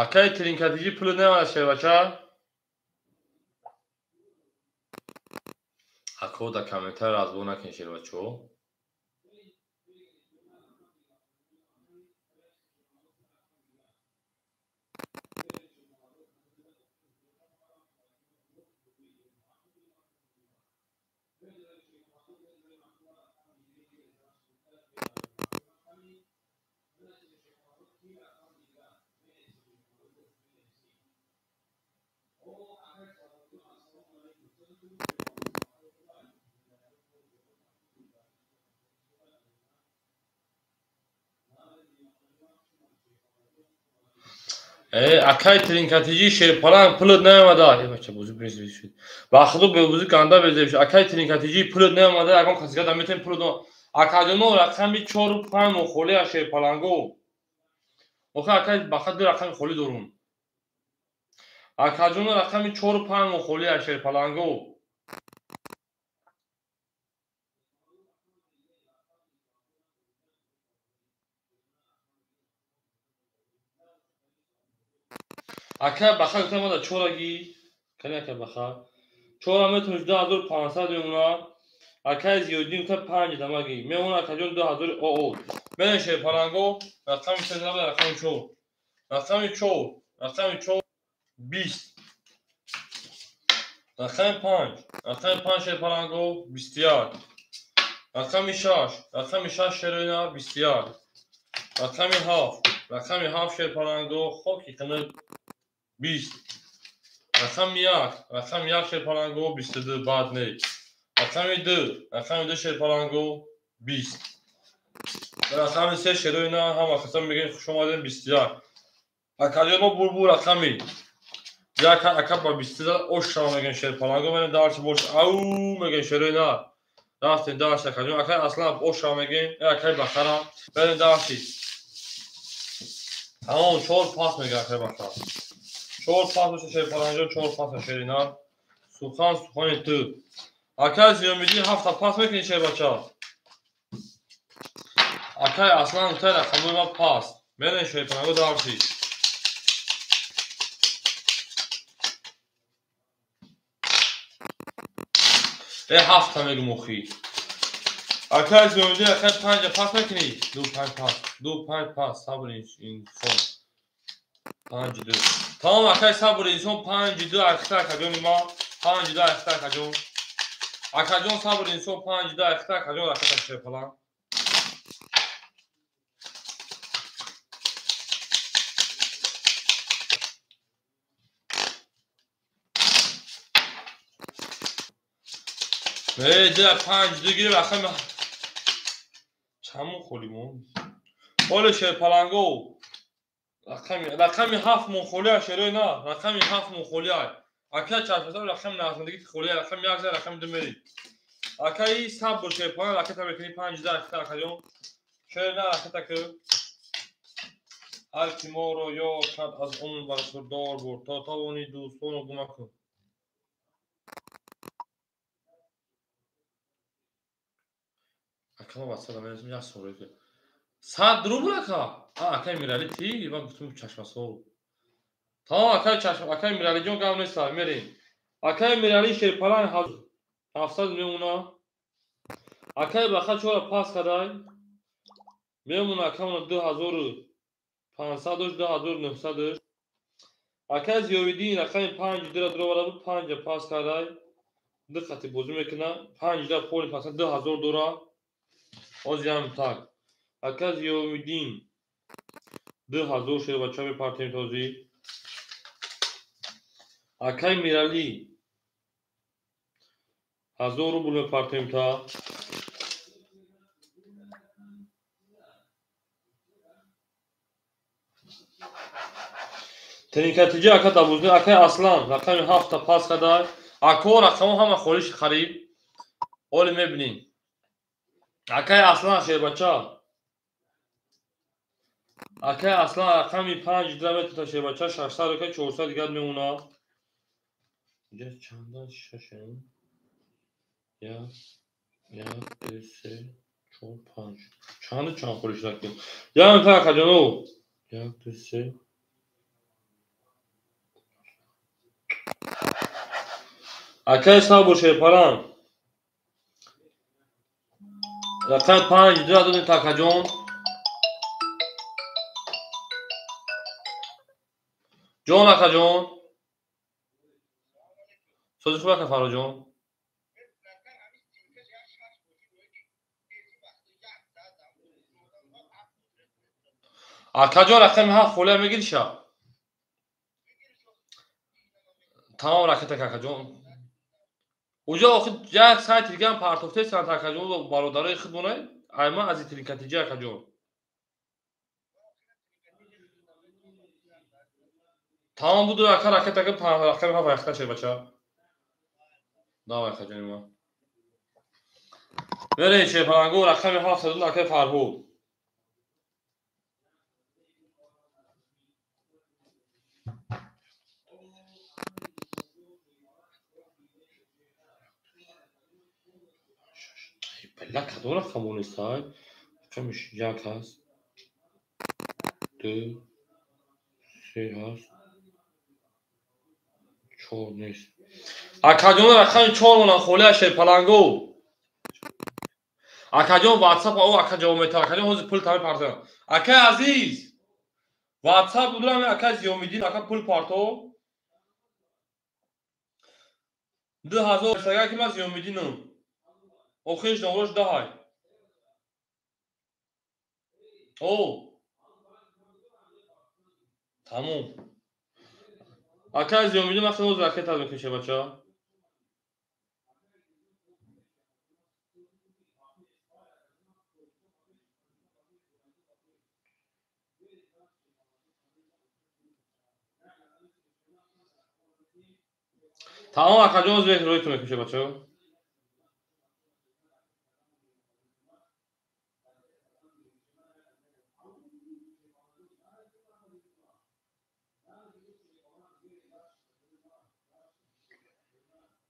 Акаи Тринкатиҷӣ пулат наомада, шербача. Ако дар комментарий разбор накунед, шербачаҳо. Акаи Тринкатиҷӣ шерпаланг пулат наомада. Э бача, бозӣ безеб шуд. Ба худо бозӣ ганда безеб шуд. Акаи Тринкатиҷӣ пулат наомада, ягон касига да метавонем пулат. Акаҷоно, рақами 4 5 мохоли а шерпаланго. Охи акаи баха ду рақами холӣ дорум. Акаҷоно, рақами 4 5 мохоли а шерпаланго. Акай баха гуфтам мада чораги. Кани акай баха. Чора метавониш 2500 мемона. Акай Зиёддин гуфта 5 дамаги. Мемона акаҷон 2000 оо. Бенен шерпаланго, рақами 3 набуда, рақами 4. Рақами 4, рақами 4 20. Рақами 5, рақами 5 шерпаланго 21. Рақами 6, рақами 6 шероина 21. Рақами 7, рақами 7 шерпаланго хоки қинib 20. Рақами 1, рақами 1 шерпаланго 22 бад не. Рақами 2, рақами 2 шерпаланго 20. Рақами 3 шероина ҳама каса мегӯем хуш омадем 21. Акаҷоно бурбу рақами як ака ба 22 ош шава мегӯем шерпаланго менем дарси бош ау мегӯем шероина. Рафтем дарси акаҷон, акай Аслан ош шава мегӯем, акай Бахара менем дарси. Тамом 4 пас мегӯем акай Бахара. 4 пас боша шерпаланго, 4 пас шерина. Сухан сухани ту. Акай Зиёмиддин 7 пас мекунӣ шербача. Акай Аслан гуфта рақамои ман паст. Менем шерпаланго дарси. Ҳафта мегум охи. Акай Зиёмиддин акай 5 пас мекунӣ? 2 5 пас. 2 5 пас. Сабр инсон. 5 2. Тамом акай сабр инсон 5 2 ахта акаҷони ма. 5 2 ахта акаҷон. Акаҷон сабр инсон 5 2 ахта акаҷон раката шерпаланг. 2 5 2 гирифт рақами чанд холӣ мон? Ҳоле шерпаланго рақами 7 мон холӣ а шерои на, рақами 7 мон холӣ а. Ака чашмаса рақами нағзандагӣ холӣ а, рақами 1 за рақами 2 мери. Акаи сабр шерпаланг ракета мекунӣ 5 2 ахта акаҷон. Шер на ракета ки ҳар ки моро ёр кард аз он бархурдор буд, то тавонӣ дӯстонро гум макун. Акама ватсап менависам як саволе ки 100 рубл ака? Акаи Миралӣ ти? Ман гуфтам чашмасол. Тамом акаи чашм, акаи Миралиҷон гап нест, мерем. Акаи Миралӣ шерпаланг 700 мемона. Акаи Баха чора пас кардай. Мемона акамона 2500 2900. Акаи Зиёвиддин рақами 5 2 дуроварда буд, 5 пас кардай. Ду қати бозӣ мекунад, 5 да поли пас 2000 дора. Озиам так. Ака Зиёвиддин 2000 шербача мепартем този. Акаи Миралӣ 1000 рубл мепартем та. Тринкатиҷа ака дабузни акай Аслан рақами 7-та пас кадай. Ако рақамо ҳама холиш хариб. Оли мебинем. Акай Аслан шербача. Акай Аслан рақами 5 дира метата шербача 600 ака 400 дигар мемона. Инҷа чанда шашем? 1 1 2 3 4 5. Чанда чанд холиш ракем? Я мета акаҷоно. 1 2 3 Акай сабр шерпаран. Рақами 5 дира додем такаҷон. Ҷон акаҷон. Сози хуб ака Фарроҷон. Акаҷон рақами 7 холия мегириша? Тамом ракета акаҷон. Уҷо охир як сайти дигаам партофтесанд акаҷон бародарои худмона айма аз тринкатиҷа акаҷон. Тамом буду ака ракета ака рақами 7 яхта шед бача. Давай акаҷони ман. Верен шерпалангу рақами 7 садун акаи Фарҳуд. Бля, кадом рақам онистай? Рақами 1 ҳаст, 2, 3 ҳаст, 4 нест. Акаҷон рақами 4 монан холия шерпалангу. Акаҷон WhatsApp о ака ҷавоб метавад. Акаҷон ҳозир пул тами партоям. Акаи азиз, WhatsApp будурам акаи Зиёмиддин ака пул парто. 2000 сага ки ман Зиёмиддинам. Охириш номрош 10. О. Тамом. Акаи Зиёмиддин вақте ҳозир ракета мекуша бача. Тамом акаҷон ҳозир рӯйтон мекуша бача.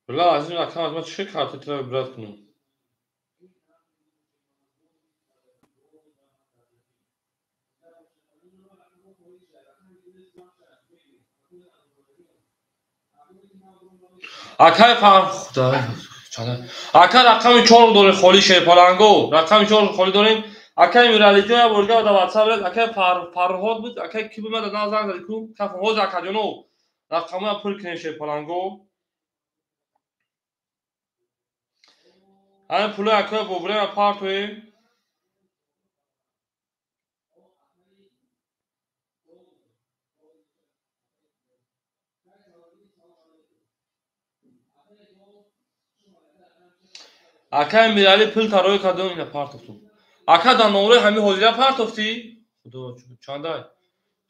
Бля, аз ин рақам аз ман чӣ карта тира брат кунам? Акай Худо чанда. Ака рақами 4 дорем холи шерпаланго. Рақами 4 холи дорем. Акай Миралиҷон як борга да WhatsApp ред. Акай Фарҳод буд. Акай ки буд ман да занг зади ку. Каф ҳозир акаҷоно. Рақамоя пур кунем шерпаланго. Ҳамин пулои акоя бобурема партоем. Акаи Миралӣ пул тарои кардам ина партофтум. Ака дар номрои ҳамин ҳозира партофтӣ? Худо чандай?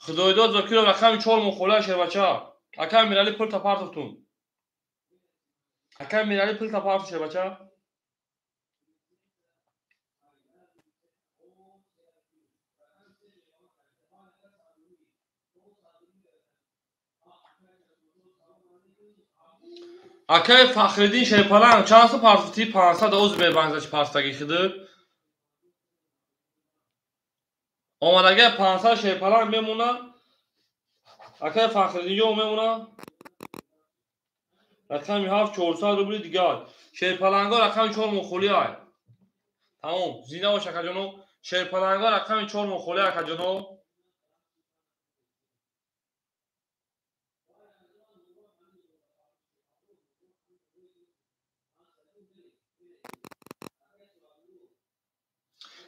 Худоидод Зокиров рақами 4 мухолия шербача. Акаи Миралӣ пул та партофтум. Акаи Миралӣ пул та партофт шербача. Акаи Фахриддин Шерпаланг чанд сум партофтӣ? 500 оз мебанзачи партофтаги хиду. Омадагай 500 Шерпаланг мемона. Акаи Фахриддин ё мемона. Рақами 7 400 рубли дигар. Шерпаланго рақами 4 мухоли ай. Тамом, зинда бош акаҷоно. Шерпаланго рақами 4 мухоли акаҷоно.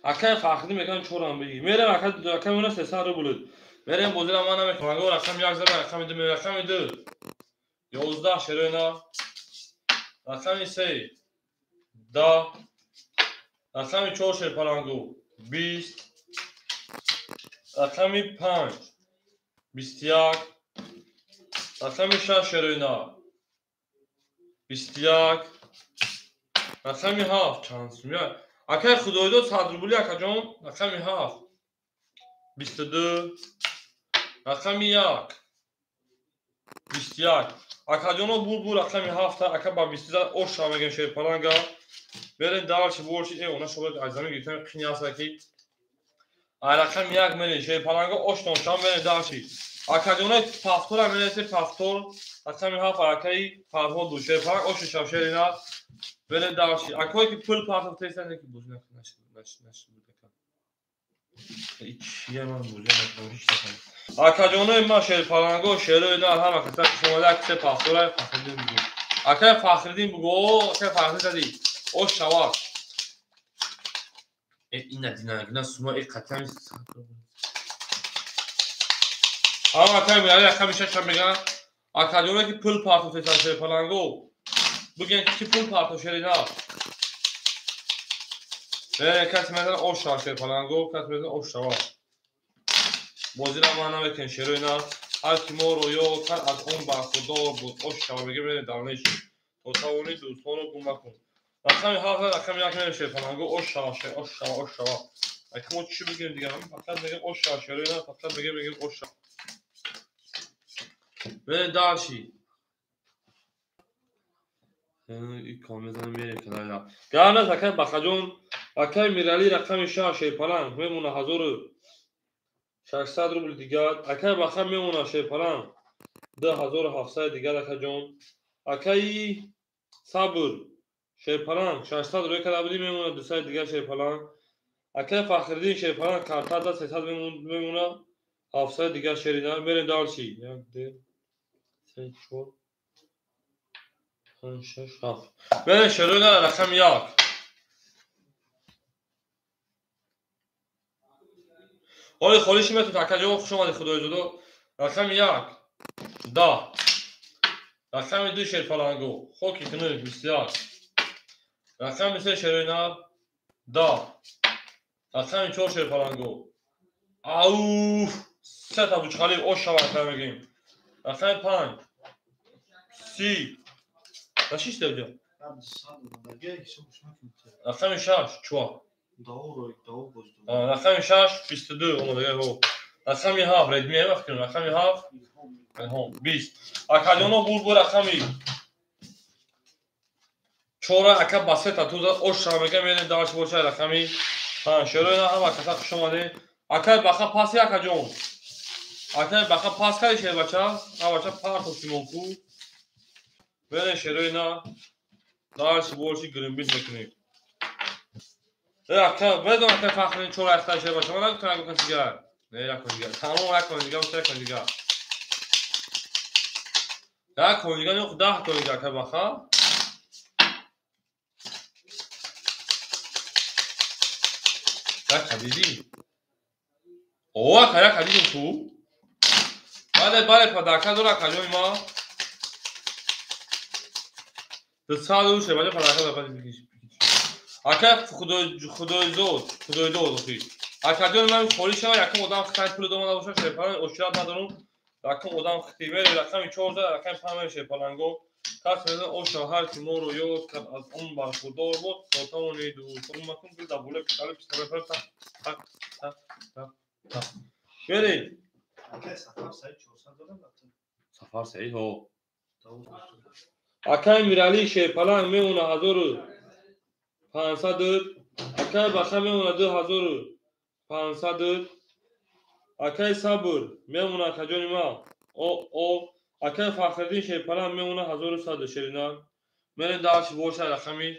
Акаи Фахриддин мекунам 4 бигир. Мерем ака ака мона 300 рубл. Мерем бозира ман намекунам. Рақами 1 зада рақами 2 рақами 2. 11 шероина. Рақами 3 10. Рақами 4 шерпалангу 20. Рақами 5 21. Рақами 6 шероина 21. Рақами 7 чанд сумя? Акай Худойдод 100 рубли акаҷон. Рақами 7 22. Рақами 1 21. Акаҷоно бур рақами 7 ака ба 22 оша мегем шерпаланга. Берем дальше больше. Она шояд аз замин гирифтан қини аст ки. А рақами 1 мерем шерпаланга оштон шам берем дальше. Акаҷоно пафтора мересе пафтор. Рақами 7 акаи Фарҳод буд. Шерпаланг ошу шав шерина. Берем дальше. Акое ки пул партов тесан ки буз наш наш наш буд. Чия ман буза накунам ҳеч накунам. Акаҷонои ман шерпаланго шерои нар ҳама каса шумода аксе пафтора Фахриддин бугу. Акай Фахриддин бугу, акай Фахриддин зади. Ош шавак. Ина динагина сума қатъан. Ама акай меяри акай шаша меган. Акаҷоно ки пул партов тесан шерпаланго. Буген ки пул партов шерина. Кас мезан ош шава шерпаланго, кас мезан ош шава. Бозира ман намекунем шероина. Ҳар ки моро ёд кард аз он бархурдор буд. Ош шава мега берем давнеш. То тавони дӯстонро гум макун. Рақами 7 рақами 1 мерем шерпаланго ош шава, ош шава, ош шава. Ака мо чӣ бигем дигар? Фақат мегем ош шава шероина, фақат мегем ош шава. Берем дальше. Икон мезанем мерем канала. Гарназ акай Бахаҷон, акай Мирали рақами 6 шерпаланг мемона 1600 рубл дигар. Акай Баха мемона шерпаланг 2700 дигар акаҷон. Акаи Сабр шерпаланг 600 рӯй карда будӣ мемона 200 дигар шерпаланг. Акай Фахриддин шерпаланг картада 300 мемона 700 дигар шерина. Мерем дальше. 1 2 3 4 5 6 7. Мерем шерина рақами 1. Оли холиши метун акаҷон хуш омадед Худойзодо. Рақами 1 10. Рақами 2 шерпаланго хоки кунук 21. Рақами 3 шерина 10. Рақами 4 шерпаланго. Ауф, сета бучқали ош шава ака мегем. Рақами 5 30. Нашиш девҷа? Рақами 6 чуа. Рақами 6 22 омадага ҳо. Рақами 7 редми вақт кунем. Рақами 7 20. Акаҷоно бур рақами 4 ака ба сета туза ош шава мегем мерем дальше боша рақами 5. Шероина ҳама каса хуш омадед. Акай баха паси акаҷон. Акай баха пас кади шербача. Авача партов симонку. Берем шероина дальше больше гринбиз мекунем. Ака, медонам ака Фахриддин чор ахта шербача. Ман нагуфтам ягон кас дигар. Не, як кон дигар. Тамом як кон дигар, як кон дигар. Як кон дигар, не, 10 кон дигар ака баха. Як хадиди. О, ака, як хадидим ку. Бале, бале, падака дора акаҷони ма. Дусаду шербача падака дора бигиш. Ака Худойзод, Худойдод охи. Акаҷони ман холӣ шава, якум одам хитай пул домада боша, шерпаланг ошират надорум. Якум одам хити мере, рақами 4 рақами 5 мере шерпаланго. Кас мезан оша ҳар ки моро ёд кард аз он бархурдор буд. То тавони дӯстон макун гул дабуле писале писале так так так так так. Мере. Акай Сафар Саид 400 дорам. Сафар Саид ҳо. Акай Мирали шерпаланг мемона 1500. Акай Баха мемона 2500. Акай Сабр мемона акаҷони ман. О акай Фахриддин шерпаланг мемона 1100 шерина. Мерем дальше боша рақами.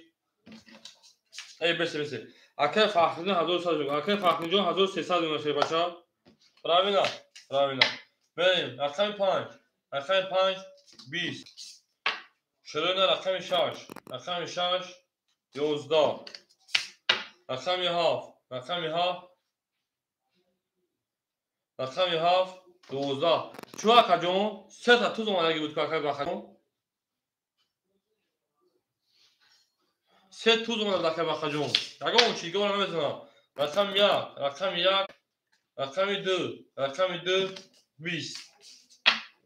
Эй бесе бесе. Акай Фахриддин 1100. Акай Фахриддин 1300 мемона шербача. Правильно? Правильно. Мерем рақами 5. Рақами 5 20. Шерина рақами 6. Рақами 6 11. Рақами 7. Рақами 7. Рақами 7 12. Чу акаҷон? Сета туз омадаги буд ку акай Бахаҷон. Се туз омада акай Бахаҷон. Ягон чи дигар намезанам. Рақами 1, рақами 1, рақами 2, рақами 2 20.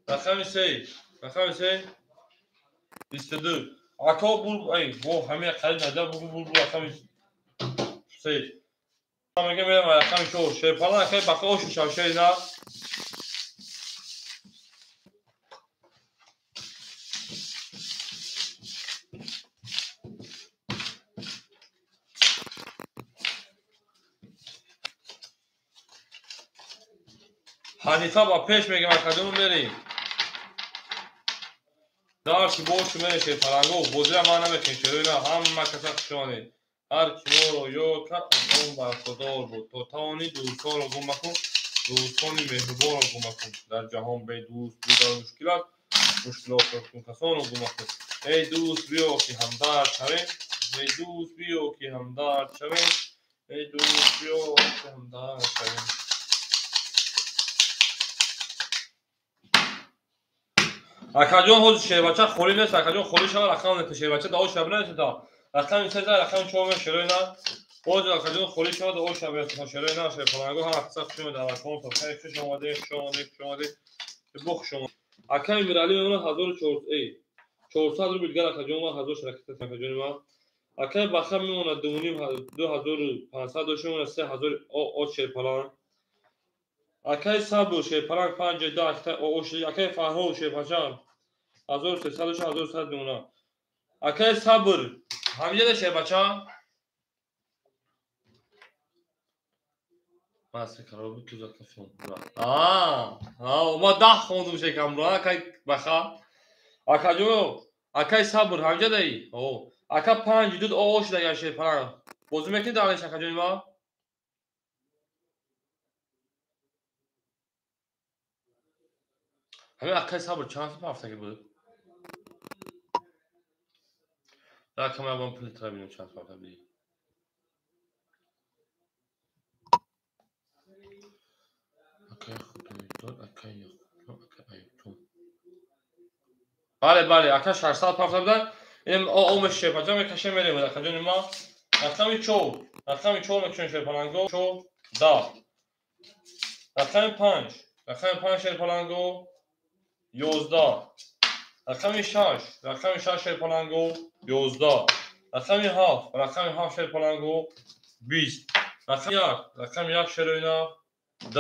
Рақами 3, Рақами се 22. Ако бур, ай, во ҳамин қариб нада бугу бур бур рақами се. Мегем мерам рақами чор. Шерпалан акай бақа оши шав шерина. Ҳанифа ба пеш мегем акаҷону мерем. Дарси бошу мерем шерпаланго. Бозира ман намекунем шероина ҳама каса хушонед. Ҳар ки моро ёд кард аз он бархурдор буд. То тавонӣ дӯстонро гум макун, дӯстони меҳрубонро гум макун. Дар ҷаҳон бе дӯст будан мушкил аст, мушкилотро кун касонро гум макун. Эй дӯст биё ки ҳамдард шавем, эй дӯст биё ки ҳамдард шавем, эй дӯст биё ки ҳамдард шавем. Акаҷон ҳозир шербача холӣ нест, акаҷон холӣ шавад, рақам нест, шербача дао шаб нест, рақами се рақами чор шерои на. Ҳозир акаҷон холӣ шавад, дао шаб нест, шерои на, шерпаланго ҳама қисса хуш омадед, алакон хай хуш омадед, хуш омадед, хуш омадед, бо хуш омадед. Акаи Миралӣ мемонад 1400 рубл дигар акаҷон ма 1000 шаракат акаҷони ма. Акаи Баха мемонад 2500 дошт мемонад 3000 о шерпаланг. Акаи Сабр шерпаланг 5 10 о акаи Фарҳод шерпача 1300 дошт 1100 мемонад. Акаи Сабр ҳамиҷа шербача ма 10 хондум шекамро акай Баха. Акаҷо акаи Сабр ҳамиҷа даи? Ака 5 2 о шуда шерпаланг. Бозӣ мекунӣ дарнеш акаҷони ма? Ҳамин акаи Сабр чанд сум ҳафтагӣ буд? Рақами аввал пули тра бинем чанд сум ҳафта буд. Акаи Худоидод, акаи Яқубҷон, акаи Аюбҷон. Бале, бале, ака 600 ҳафта буда. Инам омеш шерпача мекашем мерем акаҷони ма. Рақами 4, рақами 4 мекашем шерпаланго 4 10. Рақами 5, рақами 5 шерпаланго 11. Рақами 6, рақами 6 шерпаланго 11. Рақами 7, рақами 7 шерпаланго 20. Рақами 1, рақами 1 шероина 10.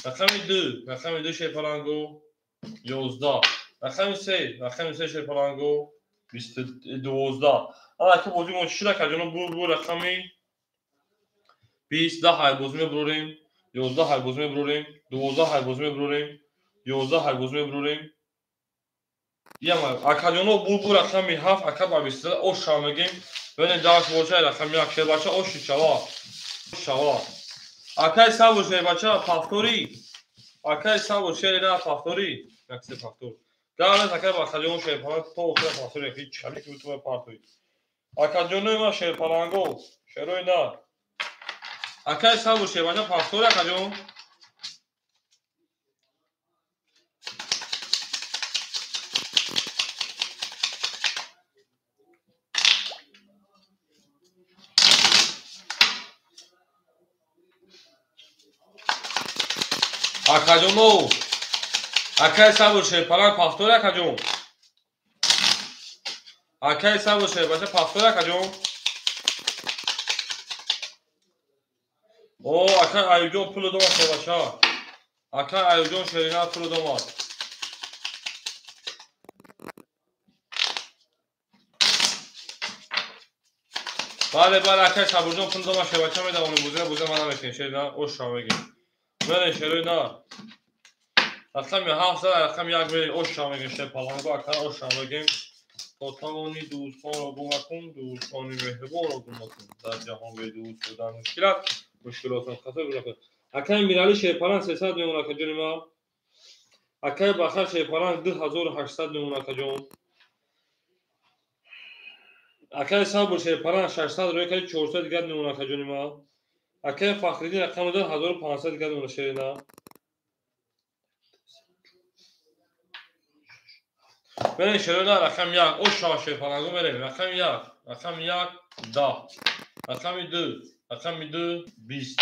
Рақами 2, рақами 2 шерпаланго 11. Рақами 3, рақами 3 шерпаланго 12. Ана ки бозӣ мо чӣ шуд акаҷоно? Бур бур рақами 20 10 ҳай бозӣ мебурорем, 11 ҳай бозӣ мебурорем, 12 ҳай бозӣ мебурорем, 11 ҳай бозӣ мебурорем. Яма акаҷоно бур бур рақами 7 ака ба 23 ош шава мегем. Бинем дарс бошад рақами 1 шербача оши шава. Шава. Акаи Сабр шербача пафтори. Акаи Сабр шерина пафтори. Яксе пафтор. Гарнес акаи Бахаҷон шерпаланг то охира пафтори ҳеч хали ки бутума партои. Акаҷонои ма шерпаланго, шерои на. Акаи Сабр шербача пафтори акаҷон. Акаҷоно, акаи Сабр шерпаланг пафтори акаҷон. Акаи Сабр шербача пафтори акаҷон. О, акаи Аюбҷон пулу домад шербача. Акаи Аюбҷон шерина пулу домад. Бале, бале, акаи Сабрҷон пулу домад шербача медавонем бузира бузира ман намекунем шерина ош шава мегем. Мерем шерои на. Рақами 7 рақами 1 мерем ош шава мегем шерпаланго ака ош шава мегем. То тавонӣ дӯстонро гум макун, дӯстони меҳрубонро гум макун. Дар ҷаҳон бе дӯст будан мушкил аст, мушкилотро хато гузашт. Акаи Миралӣ шерпаланг 300 мемонад акаҷони ма. Акаи Баха шерпаланг 2800 мемонад акаҷон. Акаи Сабр шерпаланг 600 рӯй карди 400 дигар мемонад акаҷони ма. Акаи Фахриддин рақами 1500 дигар мемонад шерина. Мерем шероина рақами 1 ош шава шерпаланго мерем. Рақами 1, рақами 1 10. Рақами 2, рақами 2 20.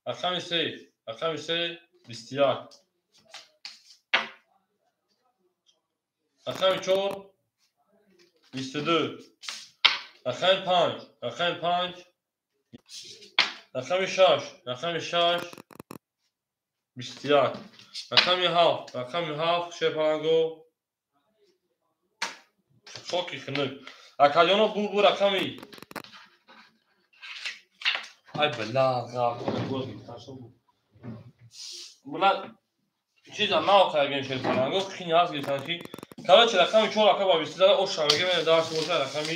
Рақами 3, рақами 3 21. Рақами 4 22. Рақами 5, рақами 5, рақами 6, рақами 6 21. Рақами 7, рақами 7 шерпаланго хоки хунук. Акаҷоно бу рақами ай бла бла чиза наоқаген шерпаланго хини ҳаст гирифтан ки короче рақами 4 ака ба 22 оша мега мене дарси боша рақами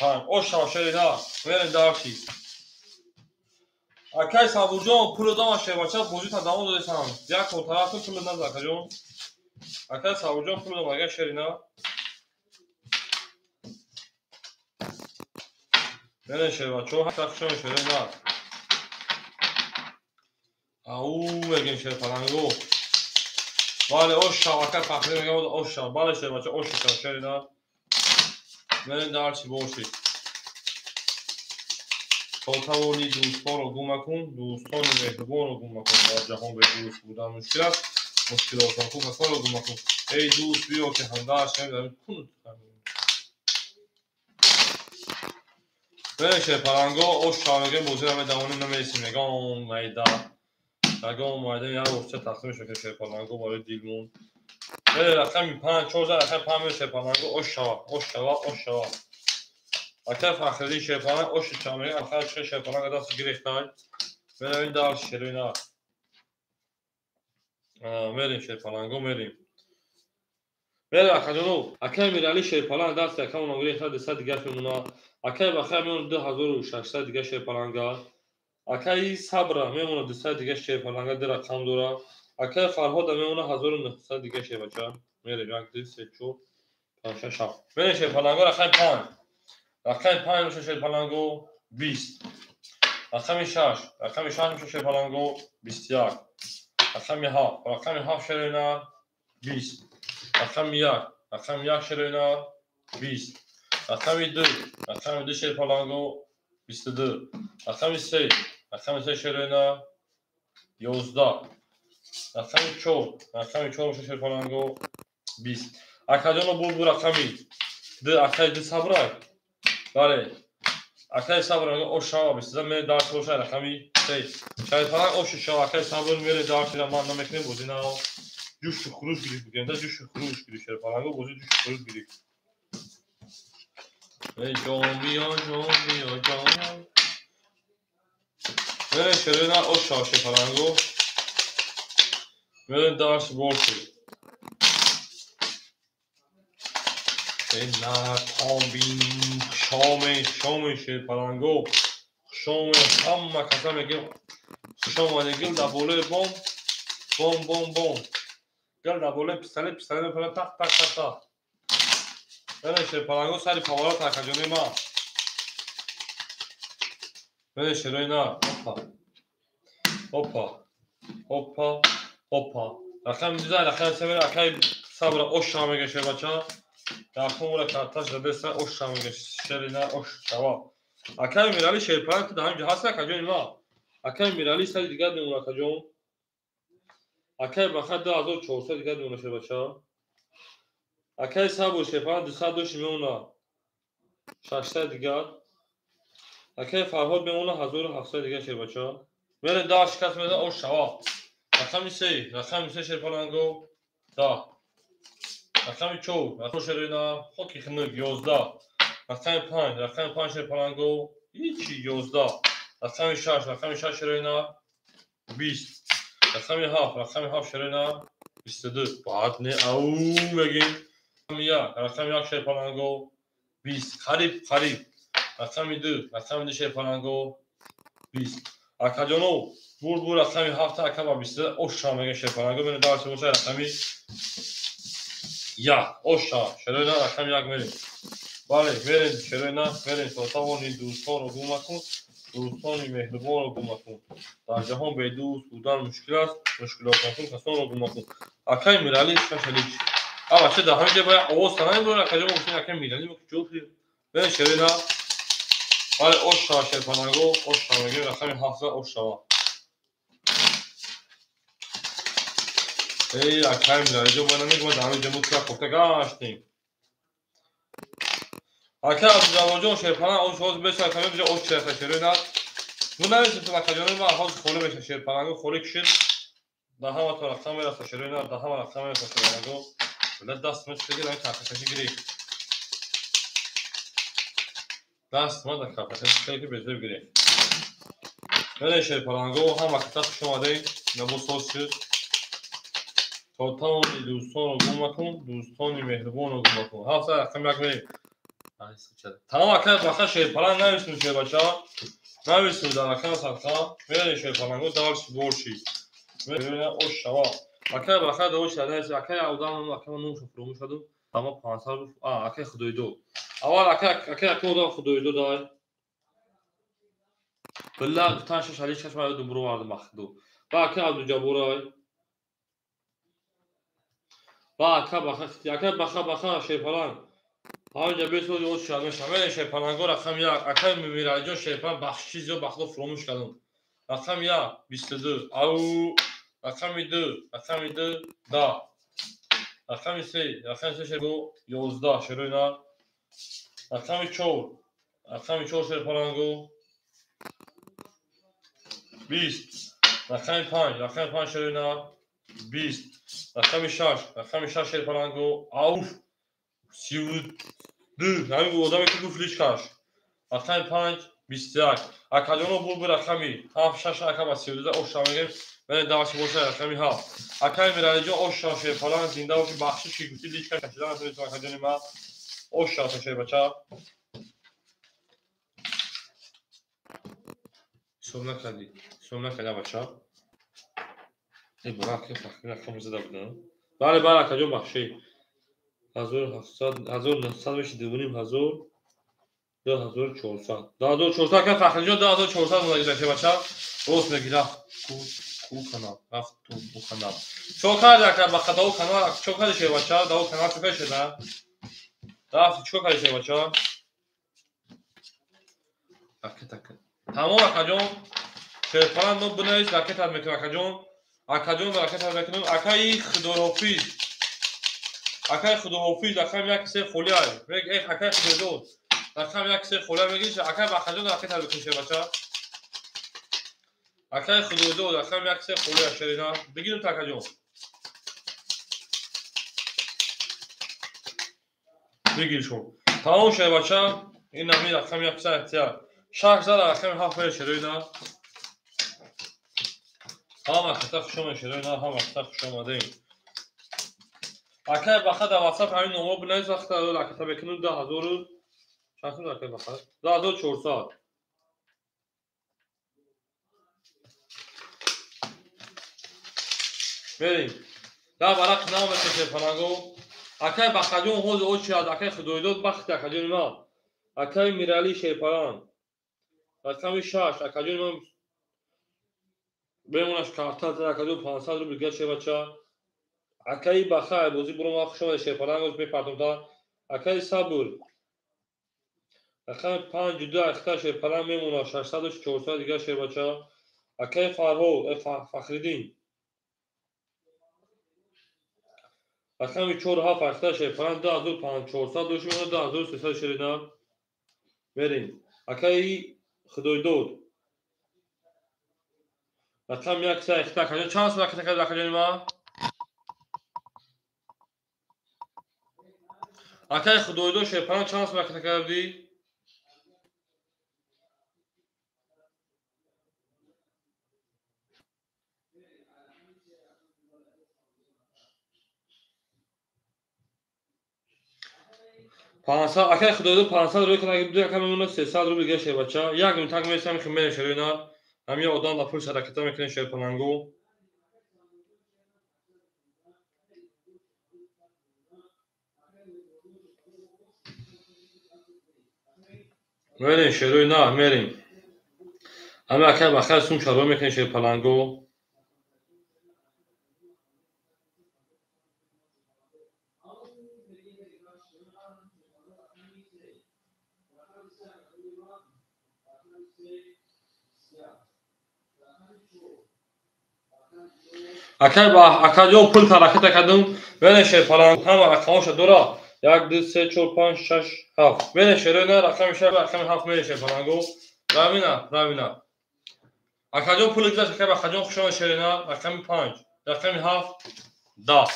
5 оша шерина мене дарси. Акай Сабурҷон пуло дама шербача бозита давом додесам. Як кор тараф пуло наза акаҷон. Акай Сабурҷон пуло дама ага шерина. Мене шербачо ҳатта хушон шерина. Ау мегем шерпаланго. Бале оша ака фахри мегам оша. Бале шербача оша шерина. Мене дарси боши. То тавонӣ дӯстонро гум макун, дӯстони меҳрубонро гум макун. Дар ҷаҳон бе дӯст будан мушкил аст, мушкилотон касонро гум макун. Эй дӯст, биё ки ҳамдард шавем дар кун. Бирем шерпаланго, оша мегӯем бозиро медавонем намересем ягон майда. Ягон майда як рӯзча тақсим мешавад шерпаланго барои дилмон. Берем рақами 5, 4 рақами 5 меояд шерпаланго, ошава, ошава, ошава. Акай Фахриддин шерпаланг оши чамега, акай чӣ шерпаланг даст гирифтай. Меравем дар шерина. Мерем шерпаланго, мерем. Мерем акаҷоно, акай Мирали шерпаланг даст якамона гирифта 200 дигар мемона. Акай Бахай мемона 2600 дигар шерпаланга. Акай Сабра мемона 200 дигар шерпаланга, ду рақам дора. Акай Фарҳода мемона 1900 дигар шербача. Мерем 1 2 3 4 5 6 7. Мерем шерпаланго рақами 5. Рақами 5 меша шерпаланго 20. Рақами 6, рақами 6 меша шерпаланго 21. Рақами 7, рақами 7 шерина 20. Рақами 1, рақами 1 шерина 20. Рақами 2, рақами 2 шерпаланго 22. Рақами 3, рақами 3 шерина 11. Рақами 4, рақами 4 меша шерпаланго 20. Акаҷоно бу рақами 2, акаи 2 сабрак. Бале, акаи Сабр мега ошава бисиза мере дарс боша рақами 3. Шерпаланг оши шава акаи Сабр мере дарсира ман намекунем бозӣ на. Ҷӯшу хуруш гирифт бигем да ҷӯшу хуруш гирифт шерпаланго бозӣ ҷӯшу хуруш гирифт. Эй ҷон биё ҷон биё ҷон. Мере шерина ошава шерпаланго. Мере дарс бошу. Натобин хушоме хушоме шерпаланго хушоме ҳама каса мегем хушомаде гил дар болои бом бом бом бом гил дар болои пистолет пистолет мепара тақ тақ тақ тақ. Берем шерпаланго сари поворот акаҷони ман. Берем шерои на опа опа опа опа. Рақами 2 рақами 3 мере акаи Сабра оша мега шербача. Дахумра карташ задеса оша мега шерина ошава. Акаи Мирали шерпаланг дар ҳамин ҷо ҳаст акаҷони ма. Акаи Мирали сари дигар мемона акаҷон. Акаи Баха 2400 дигар мемона шербача. Акаи Сабур шерпаланг 200 дошти мемона 600 дигар. Акаи Фарҳод мемона 1700 дигар шербача. Мерем дар шикаст меза ошава. Рақами 3, рақами 3 шерпаланго 10. Рақами 4, рақами шерина хоки хунук 11. Рақами 5, рақами 5 шерпаланго ҳичи 11. Рақами 6, рақами 6 шерина 20. Рақами 7, рақами 7 шерина 22. Баъд не ау мегем. Рақами 1, рақами 1 шерпаланго 20. Қариб, қариб. Рақами 2, рақами 2 шерпаланго 20. Акаҷоно бур рақами 7 ака ба 22 оша мегем шерпаланго мене дарси боша рақами 1 оша шерина рақами 1 мерем. Бале, мерем шерина, мерем то тавони дӯстонро гум макун, дӯстони меҳрубонро гум макун. Дар ҷаҳон бе дӯст будан мушкил аст, мушкилотнакун касонро гум макун. Акаи Мирали шашалич. Ава ча дар ҳамин ҷо бояд овоз санам дорад, акаҷо гуфтем акаи Мирали мо ки ҷо мерем шерина. Бале, оша шерпаланго, оша мегем рақами 7 ошава. Эй, акай Миралиҷон, ма намегӯям, дар ҳамин ҷо мо тура кофта гаштем. Акай Абдуҷабборҷон, шерпаланг ош ҳозир беша, акай беша ош чираха шерои нар. Ну нависем ту акаҷони ман ҳозир холӣ меша шерпаланго, холӣ кишид. Да ҳама то рақам мераса шерои нар, да ҳама рақам мераса шерпаланго. Била даст ма чида гирам, кафкаши гирифт. Даст ма да кафкаши ки безеб гирифт. Мене шерпаланго, ҳама ката хуш омадем, набо соз шуд. То тамоми дӯстонро гум макун, дӯстони меҳрубонро гум макун. Ҳафта рақам як мерем. Тамом ака баха шерпаланг нависем шербача. Нависем дар рақам садқа. Мерем шерпаланго дарс борши. Мерем ош шава. Ака баха да ош нависем. Ака одам ака нумша фуромӯш кардум. Тамом 500 рубл. А, ака Худойдод. Аввал ака ака ака одам Худойдод ай. Билла гуфтан шаш али шаш ма ёдум буровардум бахду. Ба ака Абдуҷаббор ай. Ба ака баха ака баха баха шерпаланг. Ҳаминҷа бесози оз шуд меша. Мерем шерпаланго рақам як. Акай Миралиҷон шерпаланг бахшиши зиёд бахло фуромӯш кардум. Рақам як 22. Ау рақами ду, рақами ду 10. Рақами се, рақами се шерпаланго 11 шерои нар. Рақами чор, рақами чор шерпаланго 20. Рақами панҷ, рақами панҷ шерои нар 20. Рақами шаш, рақами шаш шерпаланго ауф 32. Ҳамин одаме ки гуфт личкаш. Рақами панҷ 21. Акаҷоно бур рақами ҳафт шаш ака ба 32 ош шава мегирем. Мене даваши боша рақами ҳафт. Акаи Миралиҷон ош шава шерпаланг зинда боши бахшиш ки гуфти личка кашида натавонистам акаҷони ман. Ош шава шербача. Ҳисоб накардӣ. Ҳисоб накардӣ бача. Э бара ака фахри рақам зада будам. Бале бале акаҷон бахши. 1700 1900 меши 2500 2400 2400 ака Фахриҷон 2400 мунагида шебача. Рост меги рафт ку канал рафт ту бу канал. Чо карди ака баха дао канал чо карди шебача дао канал чо карди шеда? Рафт чо карди шебача? Ракет ака. Тамом акаҷон. Шерпаланг но бинавис ракетат мекунам акаҷон. Акаҷон ракетат мекунам. Акаи Худоҳофиз. Акаи Худоҳофиз рақам як се холӣ ай. Эй акаи Худойдод. Рақам як се холӣ мегириш. Акаи Бахаҷон ракета бикун шербача. Акаи Худойдод рақам як се холӣ ай шерина. Бигирим та акаҷон. Бигир шо. Тамом шербача. Ин ҳамин рақам як се ихтияр. Шаш зада рақами ҳафт мери шерина. Ҳама хата хуш омадед шерина, ҳама хата хуш омадед. Акай баха дар WhatsApp ҳамин номро бинавис вақта ракета мекунем 10000 чанд сум акай баха? 10400. Мерем. Да варақ нам мекунем шерпаланго. Акай Бахаҷон ҳозир очи аз акай Худойдод бахти акаҷони ман. Акай Мирали шерпаланг. Рақами шаш акаҷони ман бемонаш карта акаҷон 500 рубл гирад шербача. Акаи Баха бозӣ буро ман хуш омадед шерпаланг оз мепартом та. Акаи Сабр рақами панҷ ду ахта шерпаланг мемонад 600 400 дигар шербача. Акаи Фарҳод Фахриддин рақами чор ҳафт ахта шерпаланг 2400 дошт мемонад 2300 шерина. Мерем. Акаи Худойдод рақами як се ахта акаҷон чанд сум ракета кард акаҷони ман? Акаи Худойдод шерпаланг чанд сум ракета кардӣ? 500 акаи Худойдод 500 рӯй кунад ду ака мемонад 300 рубл дигар шербача. Як минутак мерасам ки мерем шерои нар. Ҳамин одам дар пулша ракета мекунем шерпаланго. Мерем шерои нар, мерем. Ҳамин акаи бахайр сум шаро мекунем шерпаланго. Акай ба акаҷон пул тараката кардам. Мене шерпаланг ҳама рақамоша дора. 1 2 3 4 5 6 7. Мене шерои на рақами 6 рақами 7 мене шерпаланго. Равина, равина. Акаҷон пул гузашт, акай Бахаҷон хушона шерина, рақами 5, рақами 7, 10.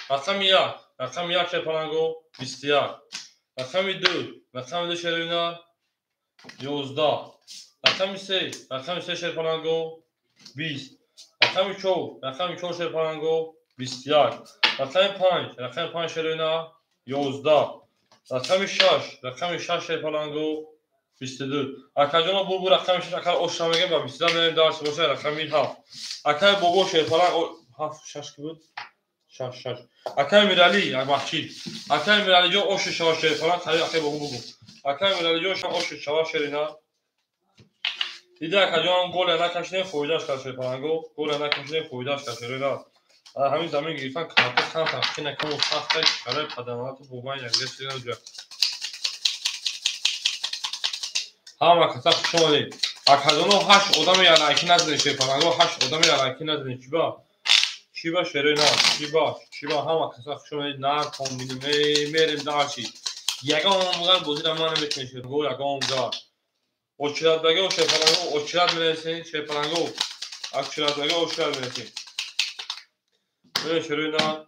Рақами 1, рақами 1 шерпаланго 21. Рақами 2, рақами 2 шерина 11. Рақами 3, рақами 3 шерпаланго 20. Рақами 4, рақами 4 шерпаланго 21. Рақами 5, рақами 5 шерина 11. Рақами 6, рақами 6 шерпаланго 22. Акаҷоно бу рақами 6 акал ошна мегем ба 22 мерем дарс боша рақами 7. Акай бобо шерпаланг 7 6 ки буд? 6 6. Акай Мирали, бахшид. Акай Миралиҷон оши шава шерпаланг, хари акай бобо бугу. Акай Миралиҷон оши шава шерина. Дида акаҷон голе накашидем, фоидаш кард шерпаланго. Голе накашидем, фоидаш кард шерина. Ҳамин замин гирифтан карта кам тахқи накаму сахта шарои паданалату бобайн якҷоя шидина ҷоя. Ҳама каса хуш омадед. Акаҷоно 8 одами ялайки назадем шерпаланго, 8 одами ялайки назадем. Чиба? Чиба шерои на, чиба, чиба ҳама каса хуш омадед. Наркон мерем дарши. Ягон гар бозира ман наметунем шерпаланго, ягон гар. Очиратдаги шерпаланго, очират менависем шерпаланго. Очиратдаги очират менависем. Шерои на.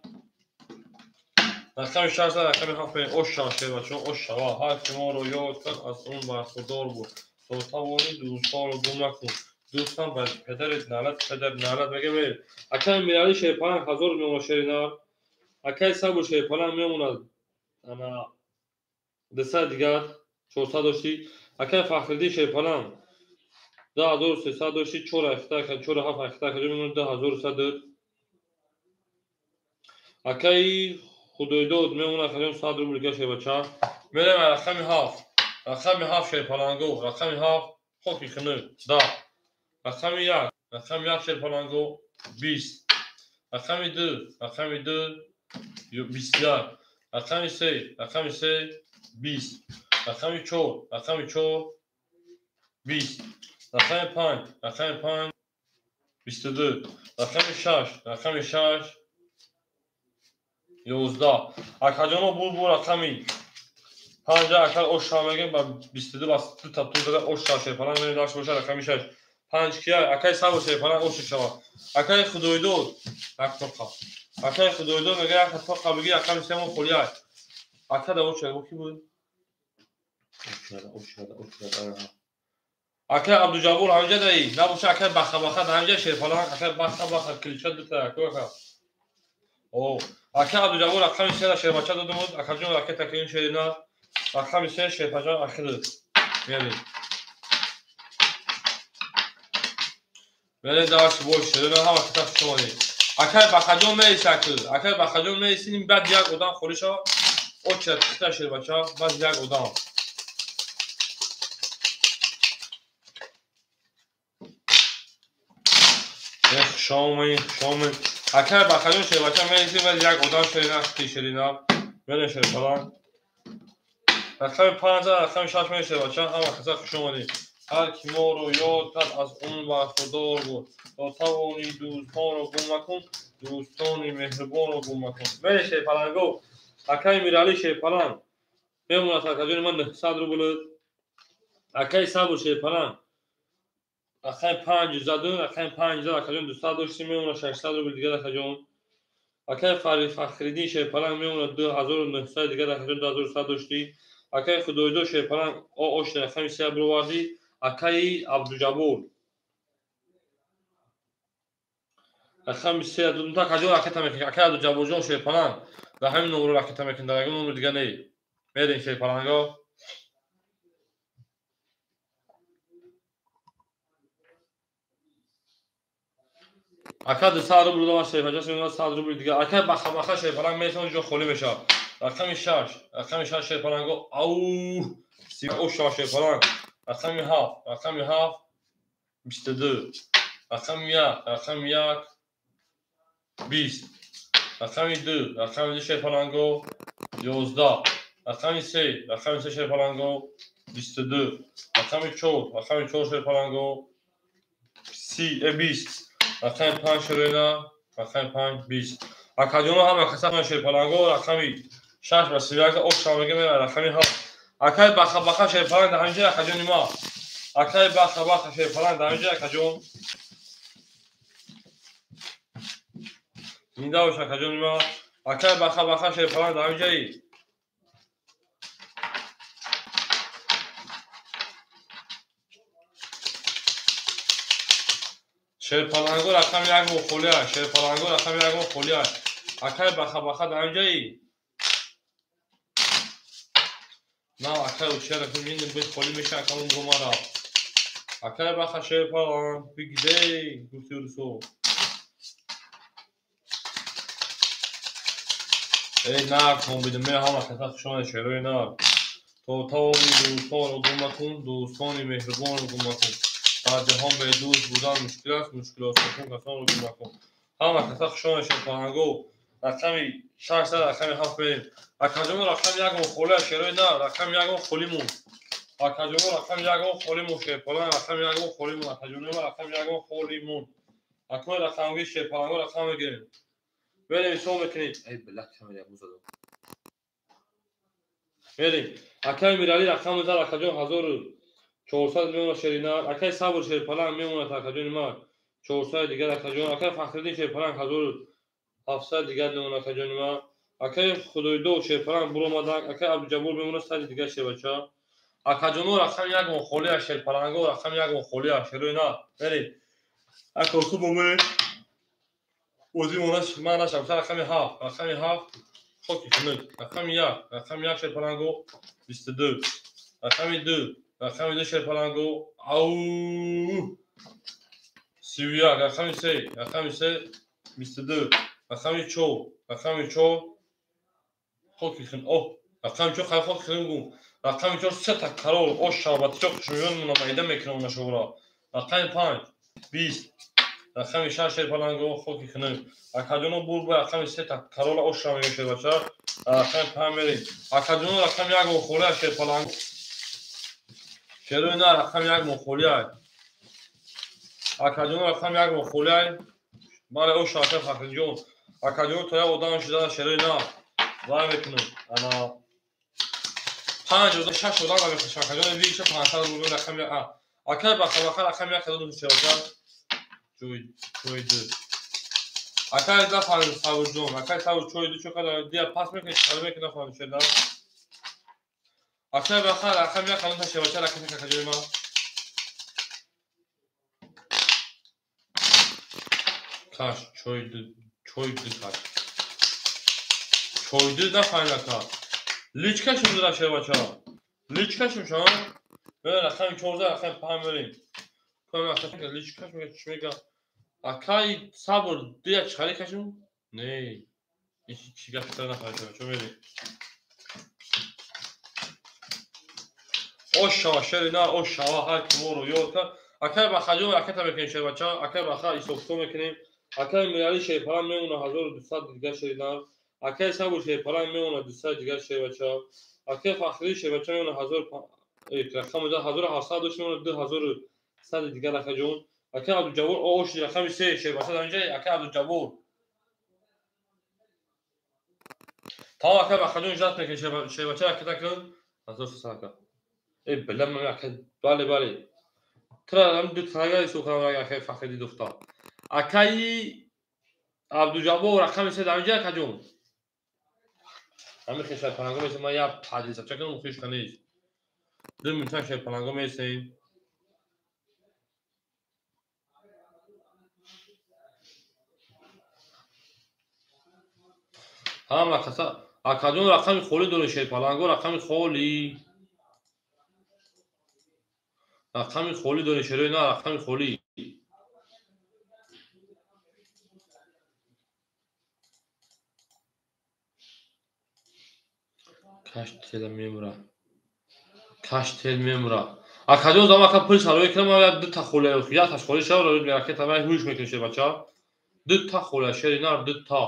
Рақами 6 рақами 7 ош шава шербачон, ош шава. Ҳар ки моро ёд кард аз он бархурдор буд. То тавонӣ дӯстонро гум накун. Дӯстам ба падарит налат, падар налат мега мер. Акай Мирали шерпаланг 1000 мемонад шеринар. Акай Сабур шерпаланг мемонад. Ана 200 дигар 400 дошти. Акай Фахриддин шерпаланг 2300 дошти, 4 ахта, 4 7 ахта мемонад 2100. Акай Худойдод мемонад хаҷон 100 рубл дигар шербача. Мерем рақами 7. Рақами 7 шерпаланго, рақами 7 хоки хунук 10. Рақами 1, рақами 1 шерпаланго 20. Рақами 2, рақами 2 21. Рақами 3, рақами 3 20. Рақами 4, рақами 4 20. Рақами 5, рақами 5 22. Рақами 6, рақами 6 11. Акаҷоно бу рақами 5 акал ош шава мегем ба 22 ба 2 та тур зада ош шава шерпаланг мерем дарш боша рақами 6. 5 кия акай Сабур шерпаланг ош шава. Акай Худойдод як тоқа. Акай Худойдод мега як тоқа биги рақами 3 мо холӣ ай. Ака да ош шава ки буд? Ош шава, ош шава. Акай Абдуҷаббор ҳамҷа даи. Набоша акай баха баха ҳамҷа шерпаланг акай баха баха клича дута ака. О, ака Абдуҷаббор рақами 3 шербача додам. Акаҷон ракета кунем шерина. Рақами 3 шербача ахир. Мерем. Мерем дарс бош шерина ҳама ката хуш омадед. Акай Бахаҷон меиса ку. Акай Бахаҷон меисин баъд як одам холӣ шава. Оча тихта шербача баъд як одам. Хуш омадед, хуш омадед. Акай Бахаҷон шербача меисин баъд як одам шерина хти шерина. Мерем шерпаланг. Рақами 5 рақами 6 мерем шербача ҳама каса хуш омадед. Ҳар ки моро ёд кард аз он бархурдор буд. То тавонӣ дӯстонро гум накун, дӯстони меҳрубонро гум накун. Мерем шерпаланго. Акай Мирали шерпаланг мемонад акаҷони ман 900 рубл. Акай Сабур шерпаланг рақами 5 заду, рақами 5 зад акаҷон 200 дошти мемонад 600 рубл дигар акаҷон. Акай Фахриддин шерпаланг мемонад 2900 дигар акаҷон 2100 дошти. Акай Худойдод шерпаланг ошна рақами 3 бировардӣ. Акай Абдуҷаббор рақами 3 додум. Акаҷон ракета мекунӣ. Акай Абдуҷабборҷон шерпаланг дар ҳамин номро ракета мекунӣ, дар ягон номри дига не. Мерем шерпаланго. Ака 200 рубл додам шерпача, 100 рубл дига. Акай баха баха шерпаланг меисон ҷо холӣ мешавад. Рақами 6, рақами 6 шерпаланго. Ау, ош шава шерпаланг. Рақами 7, рақами 7 22. Рақами 1, рақами 1 20. Рақами 2, рақами 2 шерпаланго 11. Рақами 3, рақами 3 шерпаланго 22. Рақами 4, рақами 4 шерпаланго 20. Рақами 5 шерои нар, рақами 5 20. Акаҷоно ҳама каса шерпаланго рақами 6 ба 31 ош шава мегем рақами 7. Акай баха баха шерпаланг дар ҳаминҷа акаҷони ма. Акай баха баха шерпаланг дар ҳаминҷа акаҷон. Зинда бош акаҷони ма. Акай баха баха шерпаланг дар ҳаминҷаи. Шерпаланго рақами 1 мо холия, шерпаланго рақами 1 мо холия. Акай баха баха дар ҳаминҷаи. На акай учера мин бе холи меша акамон бумара. Акай баха шерпаланг бигдей гуфти урусо. Эй нар кон биде ме ҳама каса хушоне шерои нар. То тавони дӯстонро гум макун, дӯстони меҳрубонро гум макун. Дар ҷаҳон бедӯст будан мушкил аст, мушкилотсокун касонро гум макун. Ҳама каса хушоне шерпаланго рақами 6 рақами 7 мерем. Акаҷоно рақами 1 мо холия шерои нар, рақами 1 мо холӣ мон. Акаҷоно рақами 1 мо холӣ мон, шерпаланг рақами 1 мо холӣ мон, акаҷоно рақами 1 мо холӣ мон. Акои рақамги шерпаланго рақам мегирем. Мерем ҳисоб мекунем. Эй била камера бузадам. Мерем. Акаи Мирали рақам зад акаҷон 1400 мемонад шери нар. Акаи Сабр шерпаланг мемонад акаҷони ман 400 дигар акаҷон. Акаи Фахриддин шерпаланг 1700 дигар мемонад акаҷони ман. Акаи Худойдо шерпаланг буромадан. Акаи Абдуҷаббор мемонад 100 дигар шербача. Акаҷоно рақами 1 мо холия шерпаланго рақами 1 мо холия шерои нар. Мерем. Акосу бо мерем. Ози монаш ман нашам. Рақами 7, рақами 7 хоки хунук. Рақами 1, рақами 1 шерпаланго 22. Рақами 2, рақами 2 шерпаланго ау 31, рақами 3, рақами 3 22, рақами 4, рақами 4 хоки хун. О, рақами 4 хай хоки хун гум. Рақами 4 се та карол ош шабати чо хушмиён мона майда мекунам нашовра. Рақами 5 20. Рақами 6 шерпаланго хоки хунук. Акаҷоно бур ба рақами 3 та карола ош шава мегем шербача. Рақами 5 мерем. Акаҷоно рақами 1 мо холия шерпаланго. Шерои на рақами 1 мо холия. Акаҷоно рақами 1 мо холия. Бале ош шава Фахриҷон. Акаҷоно то як одам шуда шерои на. Вай мекунам. Ана 5 одам 6 одам мекунам. Акаҷоно виша 500 рубл рақами 1. Акай баха баха рақами 1 кадом шербача. Чой ду. Акай нафаҳмид Сабурҷон. Акай Сабур чой ду чо када дия пас мекунӣ чӣ мекунӣ нафаҳмид шеда. Акай баха рақами 1 кадом шербача ракета акаҷони ман. Каш чой ду, чой ду каш. Чой ду нафаҳмид ака. Личкашум дора шербача. Личкашум шо? Мера рақами 14 рақами 5 мерем. Личкаш мега чӣ мега? Акай Сабр дия чӣ кашум? Не. Ин чӣ гап шуда нафаҳмид чо мерем. Ош шава шери на ош шава ҳар ки моро ёд кард. Акай Бахаҷон ракета мекунем шербача. Акай Баха ҳисобкитоб мекунем. Акай Мирали шерпаланг мемонад 1200 дигар шери нар. Акай Сабр шерпаланг мемонад 200 дигар шербача. Акай Фахриддин шербача мемонад 1000 рақами 1700 дошт мемонад 2100 дигар акаҷон. Акай Абдуҷаббор ош рақами 3 шербача дар инҷа. Акай Абдуҷаббор. Тамом акай Бахаҷон иҷозат мекунем шербача ракета кун. 1300 ака. Эй била ман акай бале бале. Тра ам ду танага ҳисоб кунам акай Фахриддин духтар. Акаи Абдуҷаббор рақами 3 дар инҷа акаҷон. Ҳамин хел шерпаланго месем ман як падисача кунам хиш канист. 2 минута шерпаланго месем. Ҳама каса акаҷон рақами холӣ дорем шерпаланго рақами холӣ. Рақами холӣ дорем шерои на рақами холӣ. Каш тела мемура. Каш тел мемура. Акаҷон зам ака пул сарои кунам ман як ду та холия як таш холӣ шава ракета ман ҳуш мекунем шербача. Ду та холия шери нар ду та.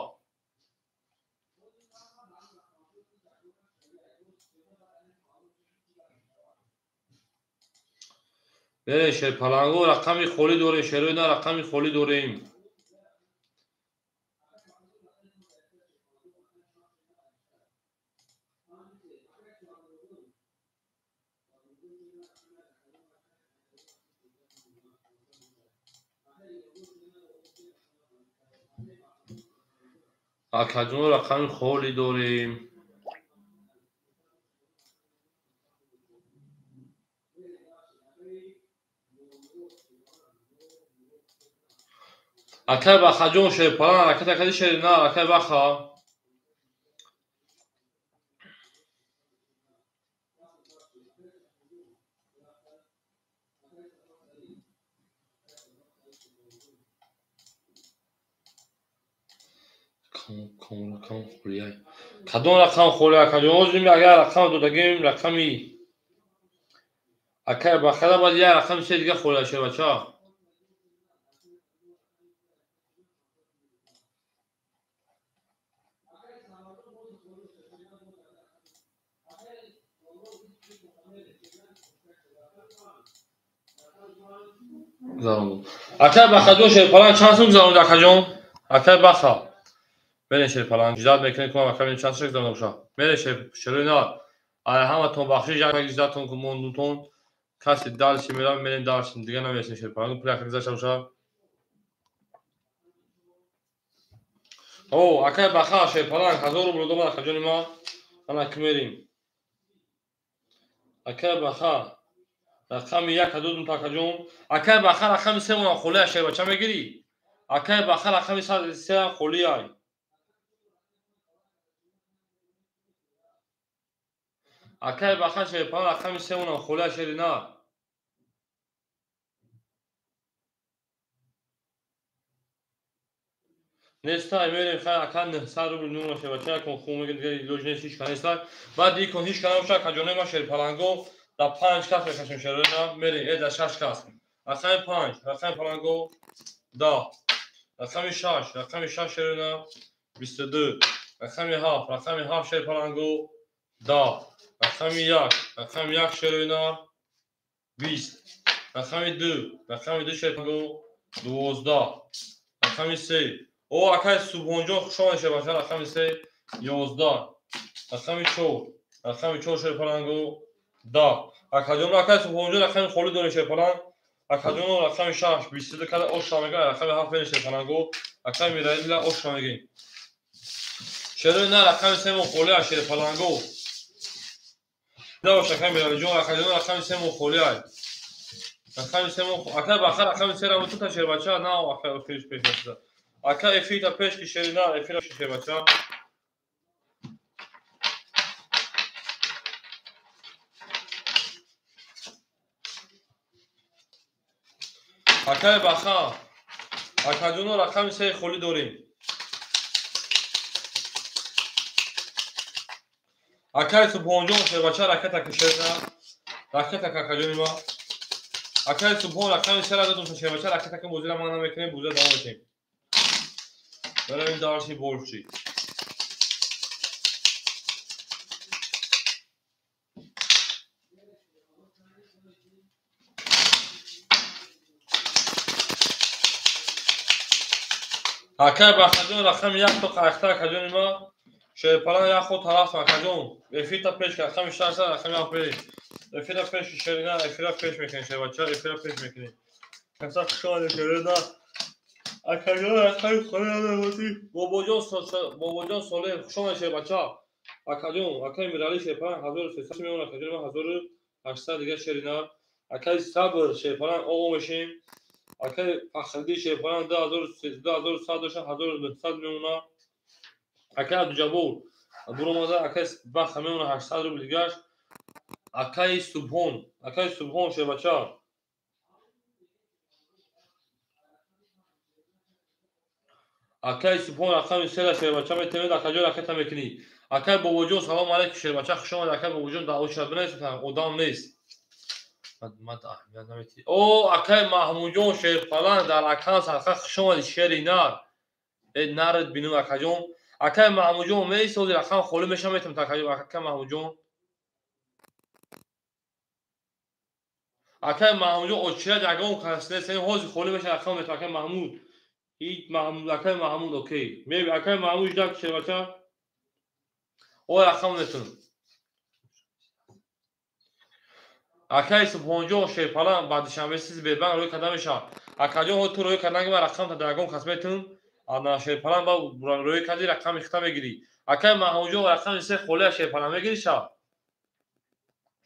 Берем шерпаланго рақами холӣ дорем шерои на рақами холӣ дорем. Акаҷон, рақами холӣ дорем. Акай Бахаҷон, шерпалан ҳаракат акади шери нар, акай Баха. Кадом рақам холӣ, акаҷон? Ҳозир агар рақам додагим, рақами акай Бахада, баъд як рақами се дига холӣ, шербача. Акай Бахаҷон, шерпалан чанд сум гузаронд, акаҷон? Акай Баха. Мерем, шерпалан. Ждать мекунем, кумам ака чанд сум гузаронда боша. Мерем, шерои нар. Ай ҳаматон бахшиш, як ждатон мондутон. Каси дальше мерам, мерем дальше. Дига намерасем, шерпалан. Пули ака гузашта боша. О, акай Баха, шерпалан, 1000 рубл додам, акаҷони ма. Ана ки мерем. Акай Баха. Рақами як додум, акаҷон. Акай Баха, рақами се монам холӣ, шербача, мегирӣ? Акай Баха, рақами се холӣ ай. Акай Баха, шерпалан, рақами се монам холӣ, шери нар. Нестай, мерем, хай, ака 900 рубл мемона, шербача, якон хун мегирем, дига илоҷ нест, ҳеч ка нестай. Баъд икон ҳеч ка набоша, акаҷонои ма шерпаланго да 5 кас мекашем, шерона, мерем, да 6 кас. Рақами 5, рақами паланго 10, рақами 6, рақами 6, шерона, 22, рақами 7, рақами 7, шерпаланго, 10, рақами 1, рақами 1, шерона, 20, рақами 2, рақами 2, шерпаланго, 12, рақами 3. О, акай Субҳонҷон, хуш омадед, шербача, рақами 3, 11, рақами 4, рақами 4, шерпаланго, 10. Акаҷон, акай Субҳонҷон, рақами холӣ дорем, шерпаланг. Акаҷон, рақами 6, 22 када ошра мегӯям, рақами 7 берем, шерпаланго. Акай Мираилла ошра мегӯем. Шерои на, рақами 3 мо холӣ ай, шерпаланго. Набош, акай Мираилҷон, акаҷон, рақами 3 мо холӣ ай. Рақами 3 мо, акай Баха, рақами 3 ра мутута, шербача, на, акай охириш пеш расида. Ака эфирта пеш ки, шери на, эфира шербача. Акай Баха, акаҷоно, рақами се холӣ дорем. Акай Субҳонҷон, шербача, ракета ки, шерна, ракета акаҷони ма. Акай Субҳон, рақами сера додум, шербача, ракета ки бозира ман намекунем, бозира давом метем. Меравем дальше больше. Акай Бахаҷон, рақами як то қайхта, акаҷони ма. Шерпалан як ход тараф, акаҷон. Эфирта пеш, рақами 6, рақами 7 пеш. Эфира пеш, шерина, эфира пеш мекунем, шербача, эфира пеш мекунем. Каса хуш омадед, шерина. Акаҷон, рақами холӣ надорем. Бобоҷон, Бобоҷон Солеҳ, хуш омадед, шербача. Акаҷон, акай Мирали, шерпалан, 1300 мемонад, акаҷони ма, 1800 дига, шерина. Акай Сабр, шерпалан, оғо мешем. Акай Фахриддин, шерпалан, 2100 дошта, 1900 мемонад. Акай Абдуҷаббор буромада, акай Баха мемонад 800 рубл дигаш. Акай Субҳон, акай Субҳон, шербача. Акай Субҳон, рақами сера, шербача, метавонед, акаҷон, ракета мекунӣ. Акай Бобоҷон, салом алейкум, шербача, хуш омадед, акай Бобоҷон, дар очередь бинависед, одам нест. О, акай Маҳмудҷон, шерпалан, дар акан садқа, хуш омадед, шери нар. Э, наред бинум, акаҷон. Акай Маҳмудҷон, меисози рақам холӣ мешавам, метавонед, акаҷон, акай Маҳмудҷон. Акай Маҳмудҷон, очередь ягон кас нест, ҳозир холӣ мешавад, рақам метавонед, акай Маҳмуд. Ҳеҷ Маҳмуд, акай Маҳмуд, окей. Меби, акай Маҳмуд, ждак, шербача. О, рақам метавонед. Акай Субҳонҷон Шерпалан ба Душанбе Сити Сбербанк рӯй карда мешавад. Акаҷон, ту рӯй кардан ки ман рақамта дар ягон кас метун, ана Шерпалан ба рӯй кардӣ, рақами хита мегирӣ. Акай Маҳмудҷон, рақами се холия Шерпалан мегирӣ ша?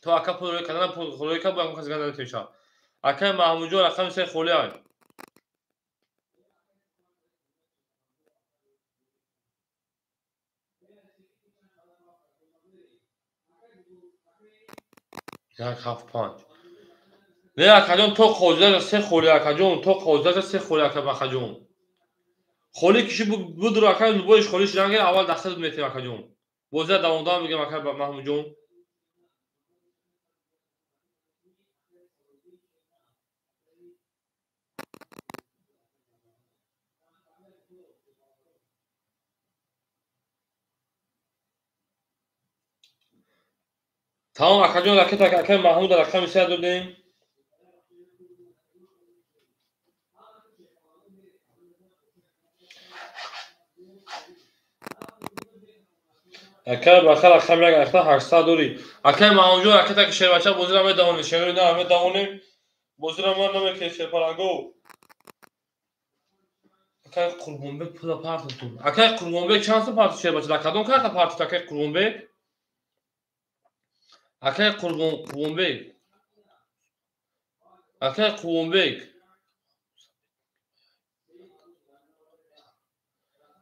То ака пул рӯй кардан, пул рӯй кард, бо ягон кас ганда наметавонӣ ша. Акай Маҳмудҷон, рақами се холия. Як ҳафт панҷ. Не, акаҷон, то қозидаша се холи, акаҷон, то қозидаша се холи, ака Бахаҷон. Холи киши будро, ака, любоиш холи шиданге, аввал дастат метем, акаҷон. Бозия давомдор мегем, ака Маҳмудҷон. Тамом, акаҷон, ракета акаи Маҳмуда рақами се додем. Акай Баха рақами як ахта 800 дорӣ. Акай Маҳмудҷон, ракета ки шербача бозира медавонем, шерои на медавонем. Бозира ман намекунем, шерпаланго. Акай Қурбонбек пула партотун. Акай Қурбонбек чанд сум партот шербача? Дар кадом карта партот, акай Қурбонбек? Акай Қурбонбек. Акай Қурбонбек.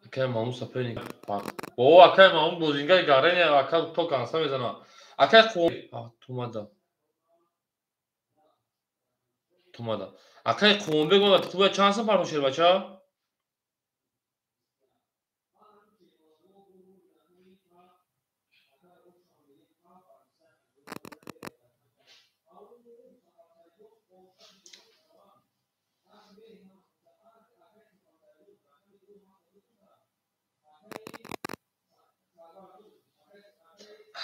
Акай Маҳмуд соперник. О, акай Маҳмуд бозингари гарени, ака то ганса мезана. Акай Қурбонбек тумада. Тумада. Акай Қурбонбек ма ту бояд чанд сум партот шербача?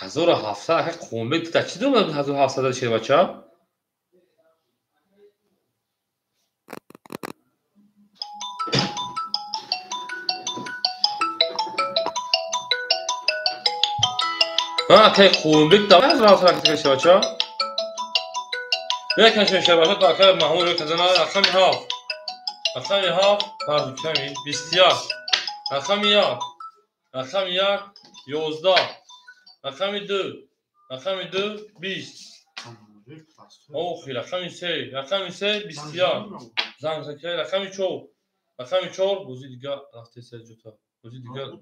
1700, акай Қурбонбек ту чӣ дорад 1700 шербача? Акай Қурбонбек да 1700 ракета шербача? Якан шербача то акай Маҳмуд рӯй казана рақами ҳафт. Рақами ҳафт, пардон, ками 21. Рақами як. Рақами як, 11. Рақами ду. Рақами ду, 20. Охи, рақами се. Рақами се, 21. Занг закай, рақами чор. Рақами чор, бози дига рафтеса ҷота. Бози дига.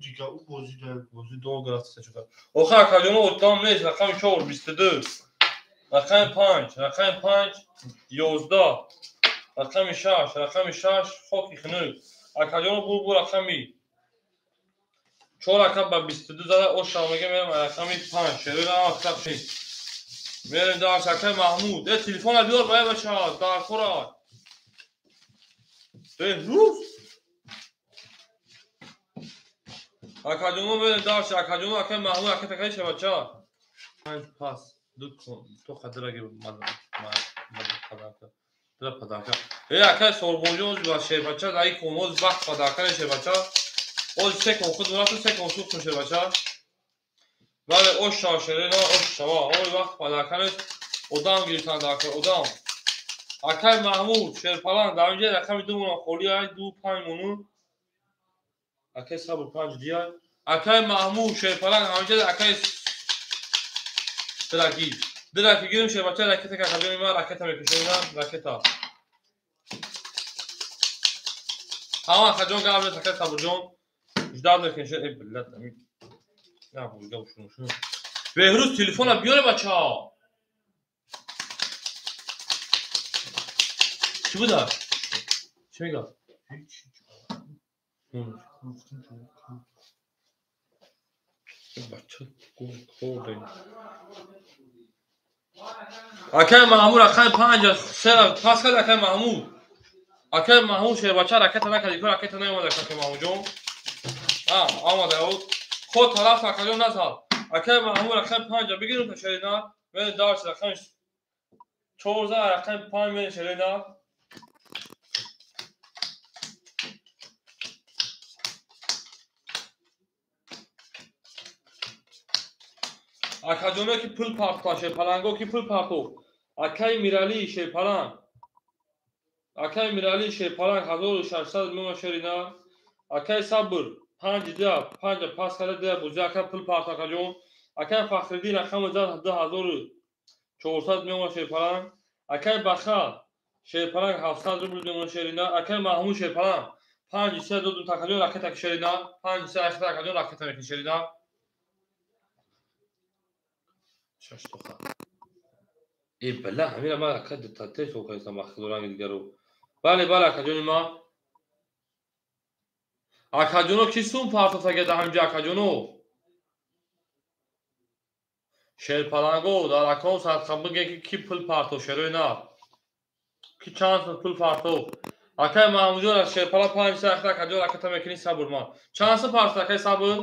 Бози долго рафтеса ҷота. Охи, акаҷоно, отдам нест. Рақами чор, 22. Рақами панҷ. Рақами панҷ, 11. Рақами шаш. Рақами шаш, хоки хунук. Акаҷоно, бур рақами чор ака ба 22 зада оша мега мерам рақами панҷ. Шерои ама китоб шид. Мерем дарс акаи Маҳмуд. Э, телефона биёр бая бача, даркора. Беҳрӯз. Акаҷоно мерем дарс, акаҷоно акаи Маҳмуд ака такаи шабача. Панҷ пас ду то қадраги ман падарка. Дра падарка. Э, акаи Сорбонҷон ба шербача дар ин конҳоз вақт падарка шербача. Оз се кон худ рафту се кон сух шербача. Бале, ош шава шерена, ош шава. Ой вақт падарка нест. Одам гирифтан даркор, одам. Акай Маҳмуд Шерпалан дар инҷа рақами ду мона холи ай ду панҷ мону. Акай сабр панҷ дия. Акай Маҳмуд Шерпалан ҳаминҷа акай драки. Драки гирим шербача ракета какаҷони ман ракета мекушам, ракета. Ҳама акаҷон гап нест, акай Сабрҷон. Ждал мекунем шер, эй блядь, ами. На, буга шуну шуну. Беҳрӯз телефона биёре бача. Чӣ буда? Чӣ мега? Бача хӯрдем. Акай Маҳмуд рақами панҷ сера пас кард акай Маҳмуд. Акай Маҳмуд шербача ракета накард, ку ракета наомад акай Маҳмудҷон. Омада худ тараф акаҷон назад. Акай Маҳмуд рақами панҷа бигирем та шерина. Мен дарс рақами чор за рақами панҷ мен шерина. Акаҷоно ки пул партоша, паланго ки пул партофт. Акаи Миралӣ Шерпаланг. Акаи Миралӣ Шерпаланг 1600 мемона шерина. Акаи Сабр 5 2 5 пас карда 2 бозӣ ака пул парт акаҷон. Акаи Фахриддин рақами 2400 мемона Шерпаланг. Акаи Баха Шерпаланг 700 рубл мемона шерина. Акаи Маҳмуд Шерпаланг 5 3 додум такаҷон ракета шерина. 5 3 ракета акаҷон ракета мекунӣ шерина. 6 тоха. Э бала ҳамира ман ака дитате сокайсам бахтидоранги дигару. Бале бале акаҷони ман. Акаҷоно ки сум партофтага да ҳамҷа акаҷоно? Шерпаланго дар акон садқа бигем ки ки пул партоф шерои на. Ки чанд сум пул партоф. Акай Маҳмудҷон аз Шерпала 5 3 ракета акаҷон ракета мекунӣ сабр ман. Чанд сум партофт акай Сабр?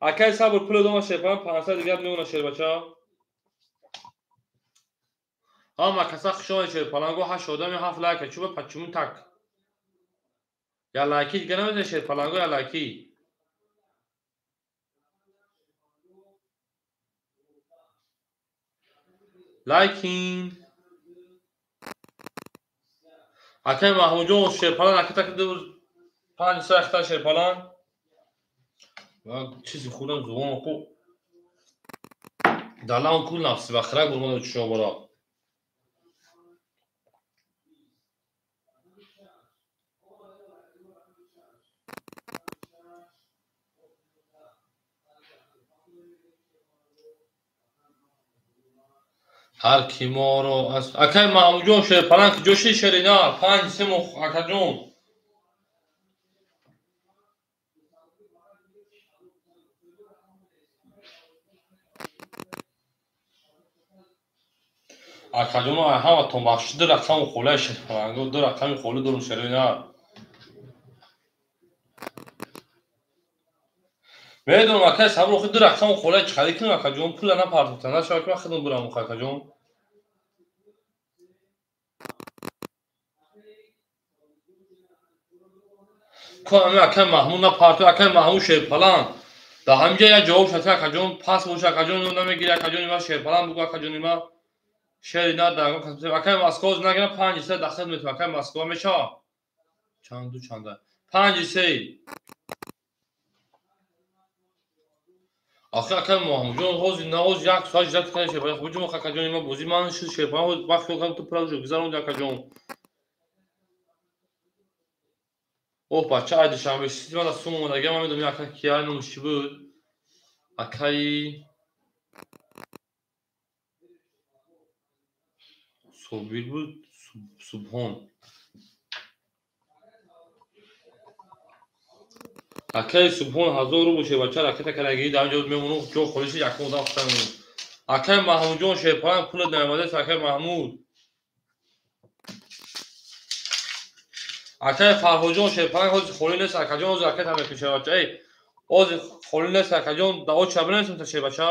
Акай Сабр пул дома Шерпала 500 дигар мемона шербача. Ҳама каса хушомад Шерпаланго 8 одами 7 лайка чуба почему так? Я лайки дига намезани Шерпаланго я лайки. Лайкин. Акай Маҳмудҷон Шерпаланг ракета кида 5 3 ракета Шерпаланг. Чизи худам зубон ку. Далам ку нафси бахрак бурмада чушо бора. Ҳар ки моро аз акай Маҳмудҷон Шерпаланг ҷоши шерина 5 3 моҳ акаҷон. Акаҷоно ҳаматон бахши 2 рақами холаи Шерпаланго 2 рақами холи дорум шерина. Медонам акай Сабр охи 2 рақами холаи чӣ харид кунам акаҷон пула напартофта нашава ки ман худам бурам акаҷон. Ку ҳами акай Маҳмуд напартоф акай Маҳмуд Шерпаланг. Дар ҳамҷа як ҷавоб шати акаҷон пас боша акаҷон намегири акаҷони ман Шерпаланг бугу акаҷони ман. Шери на дар акай Москва нагира 5 3 дахл метавон акай Москва мешава. Чанду чанда 5 3. Ахи акай Маҳмудҷон ҳозир наоз як соат жат кардем Шерпаланг. Хуҷум акаҷони ман бозӣ ман шуд Шерпаланг вақт хиёл кардам ту пула гузаронди акаҷон. Оҳ бача ай душанбе шид ман аз сум омадагиам ман медонам ака кия номаш чӣ буд. Акаи Собир буд Субҳон. Акаи Субҳон 1000 рубл шербача ракета кардаги дар ҳамҷо мемонам ҷо холӣ шид якум одам худам мемонам. Акаи Маҳмудҷон Шерпаланг пулат наомадааст акаи Маҳмуд. Акаи Фарҳодҷон Шерпаланг ҳозир холӣ нест акаҷон ҳозир ракета мекунӣ шербача. Эй ҳозир холӣ нест акаҷон дао ча бинависам та шербача.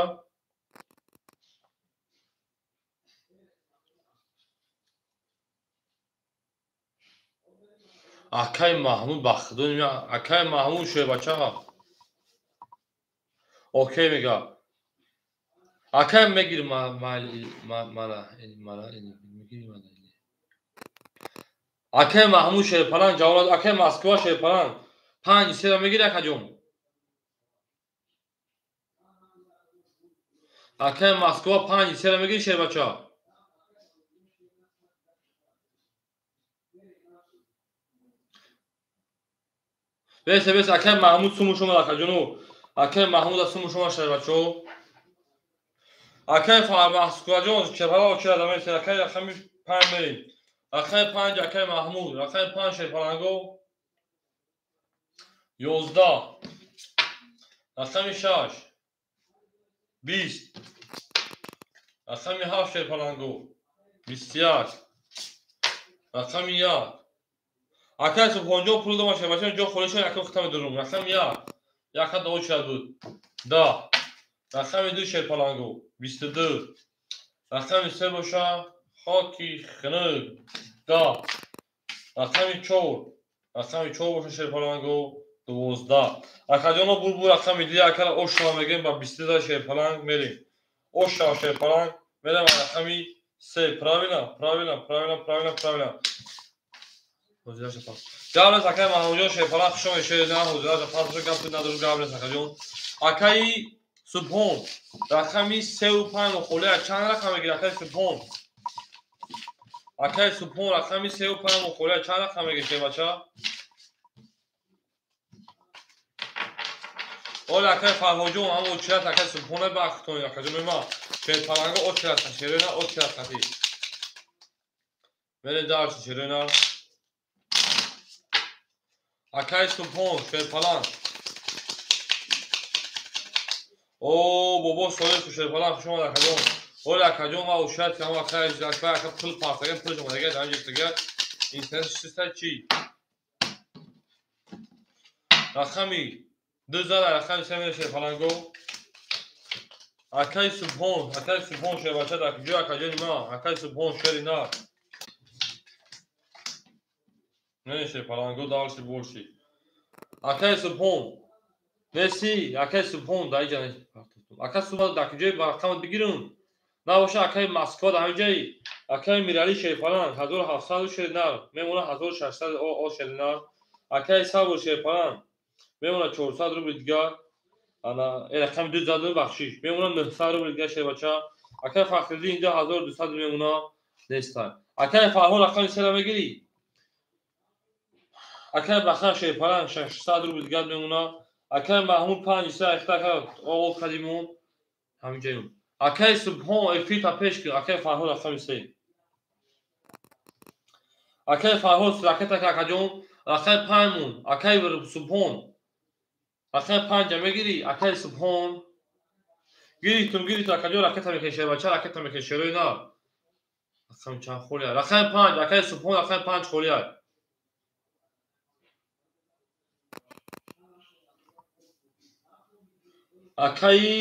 Акаи Маҳмуд бахтидони акаи Маҳмуд шербача. Окей мега. Акаи мегир мара мара мегири мара. Акаи Маҳмуд Шерпаланг ҷавоб акаи Москва Шерпаланг 5 3 мегири акаҷон. Акаи Москва 5 3 мегири шербача. Бесе бесе акаи Маҳмуд сумуш омад акаҷоно. Акаи Маҳмуд аз сумуш омад шербачо. Акаи Москваҷон Шерпаланг очира дамеси акаи рақами 5 мерем. Рақами 5 акаи Маҳмуд, рақами 5 Шерпаланго 11, рақами 6 20, рақами 7 Шерпаланго 21, рақами 1. Акаи Субҳонҷон пул дома шербача ҷо холӣ шуд якум хитами дурум. Рақами 1 яка до очирад буд 10, рақами 2 Шерпаланго 22, рақами 3 боша хоки хунук 10, рақами 4, рақами 4 боша Шерпаланго 12. Акаҷоно бурбур рақами 2 акара ошава мегӯем ба 22 Шерпаланг мерем. Ошава Шерпаланг Мерам рақами се. Правильно, правильно, правильно, правильно, правильно. Ҳозираша пас. Гап нест, акаи Маҳмудҷон Шерпаланг, хуш омадед, шери нар, ҳозираша пас боша, гап надору, гап нест, акаҷон. Акаи Субҳон, рақами сеу панҷ мухолия, чанд рақам мегирӣ, акаи Субҳон? Акаи Субҳон, рақами сеу панҷ мухолия, чанд рақам мегирӣ, шербача? Оля, акаи Фарҳодҷон, ҳама очират, акаи Субҳона бахтони, акаҷон ма. Шерпаланго очират, шерона очират хати. Мере дарси шерона. Акаи Субҳон, Шерпаланг. О, бобо Солиҳ Шерпаланг, хуш омад, акаҷон. Оля, акаҷон, ма очират кам, акаи, акаи, ака пул партаган, пул омадага, дар инҷа дигар. Интернет систа чи? Рақами ду зада, рақами се мере Шерпаланго. Акаи Субҳон, акаи Субҳон шербача дар куҷо, акаҷони ма? Акаи Субҳон шери нар. Не Шерпаланго, дальше больше. Акаи Субҳон. Неси, акаи Субҳон дар инҷа нест. Акаи Субҳон дар куҷои ба рақамат бигирам? Набоша акаи Москва дар ҳамин ҷаи. Акаи Мирали Шерпаланг 1700 шери нар, мемона 1600 о шери нар. Акаи Сабр Шерпаланг мемона 400 рубли дигар. Ана, рақами ду зада, бахшиш. Мемона 900 рубли дигар, шербача. Акаи Фахриддин инҷа 1200 мемона, нестай. Акаи Фарҳод рақами сера мегирӣ? Акаи Бахан Шерпаланг 600 рубли дигар мемона. Акаи Маҳмуд панҷ се ахта ака оғоз кардимон. Ҳамин ҷоем. Акаи Субҳон эфирта пеш кун, акаи Фарҳод рақами се. Акаи Фарҳод ракета ка, акаҷон, рақами панҷ мон. Акаи Субҳон рақами панҷа мегирӣ, акаи Субҳон? Гирифтум, гирифтум, акаҷон, ракета мекунӣ, шербача, ракета мекунӣ, шерои нар. Рақами чанд холия? Рақами панҷ, акаи Субҳон, рақами панҷ холия. Акаи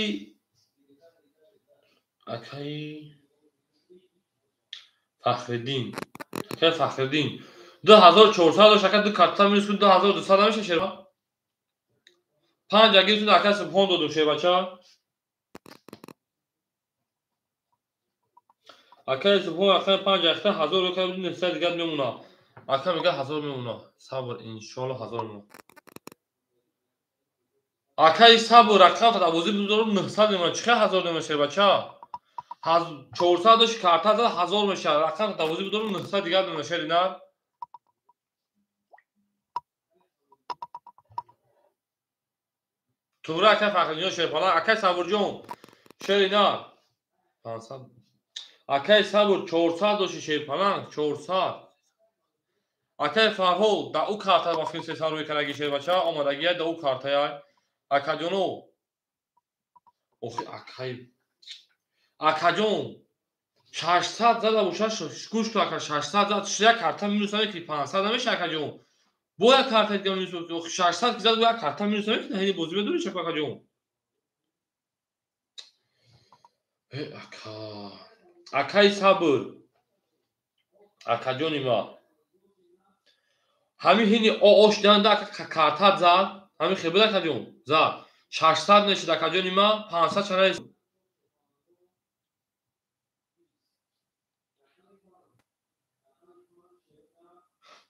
Фахриддин, акаи Фахриддин 2400 дошт, ака, ду карта минус кун, 2200 намеша, шерба? Панҷ гирифтум, акаи Субҳон додум, шербача. Акаи Субҳон рақами панҷ ахта ҳазор нӯҳсад дигар мемона. Ака мега ҳазор мемона. Сабр, иншоалло ҳазор мемона. Акаи Сабр рақам бозӣ бидорум, нӯҳсад мемона. Чӣ хел ҳазор мемона, шербача? 400 дошт, карта зад, ҳазор мешавад. Рақам бозӣ бидорум, нӯҳсад дигар мемона, шери нар. Тура, акаи Фахриддинҷон Шерпаланг, акаи Сабурҷон шери нар. 500. Акаи Сабур 400 дошти, Шерпаланг, 400. Акаи Фарҳод да ӯ карта ба филм сесад рӯй кардаги, шербача, омадагия да ӯ картая. Акаҷоно, охи акаи акаҷон 600 зада боша, гӯш кун, ака, 600 зад, як карта минус намекунӣ, 500 намеша, акаҷон? Бо як карта дига минус, охи 600 ки зад, бо як карта минус намекунӣ, ҳини бозӣ медорӣ, чако, акаҷон? Э, ака, акаи Сабр, акаҷони ма, ҳамин ҳини оо шиданда ака карта зад, ҳамин хел буд, акаҷон, зад. 600 мешид, акаҷони ма, 500 чана?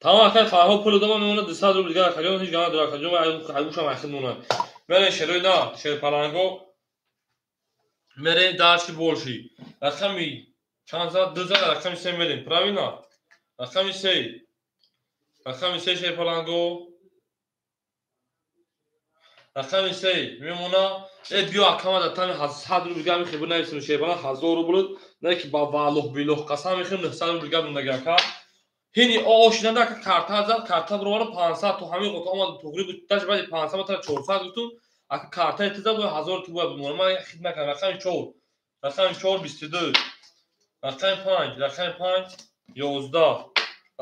Тамом, акаи Фарҳод пули дома мемона 200 рубл дигар, акаҷон, ҳеҷ гап надорад, акаҷон, айгӯшам айхид монад. Мерем, шерои на, шерпаланго. Мерем дальше больше. Рақами чанд зад? Ду зад, рақами се мерем. Правильно? Рақами се. Рақами се, шерпаланго. Рақами се мемона. Э, биё, акама, дар тами 100 рубл дигар мехе бинависем, шерпаланг, 1000 рубл, не ки ба валлоҳ биллоҳ қасам мехӯрем, 900 рубл дигар мондаги, ака. Ҳини оо шиданда ака карта зад, карта баровард 500, то ҳамин қото омад, туғри буд, даш баъди 500 матара 400 гуфтум, ака, картаи ту зад, бояд ҳазор ту бояд бимонад. Ман хид накардам. Рақами чор, рақами чор 22, рақами панҷ, рақами панҷ 11,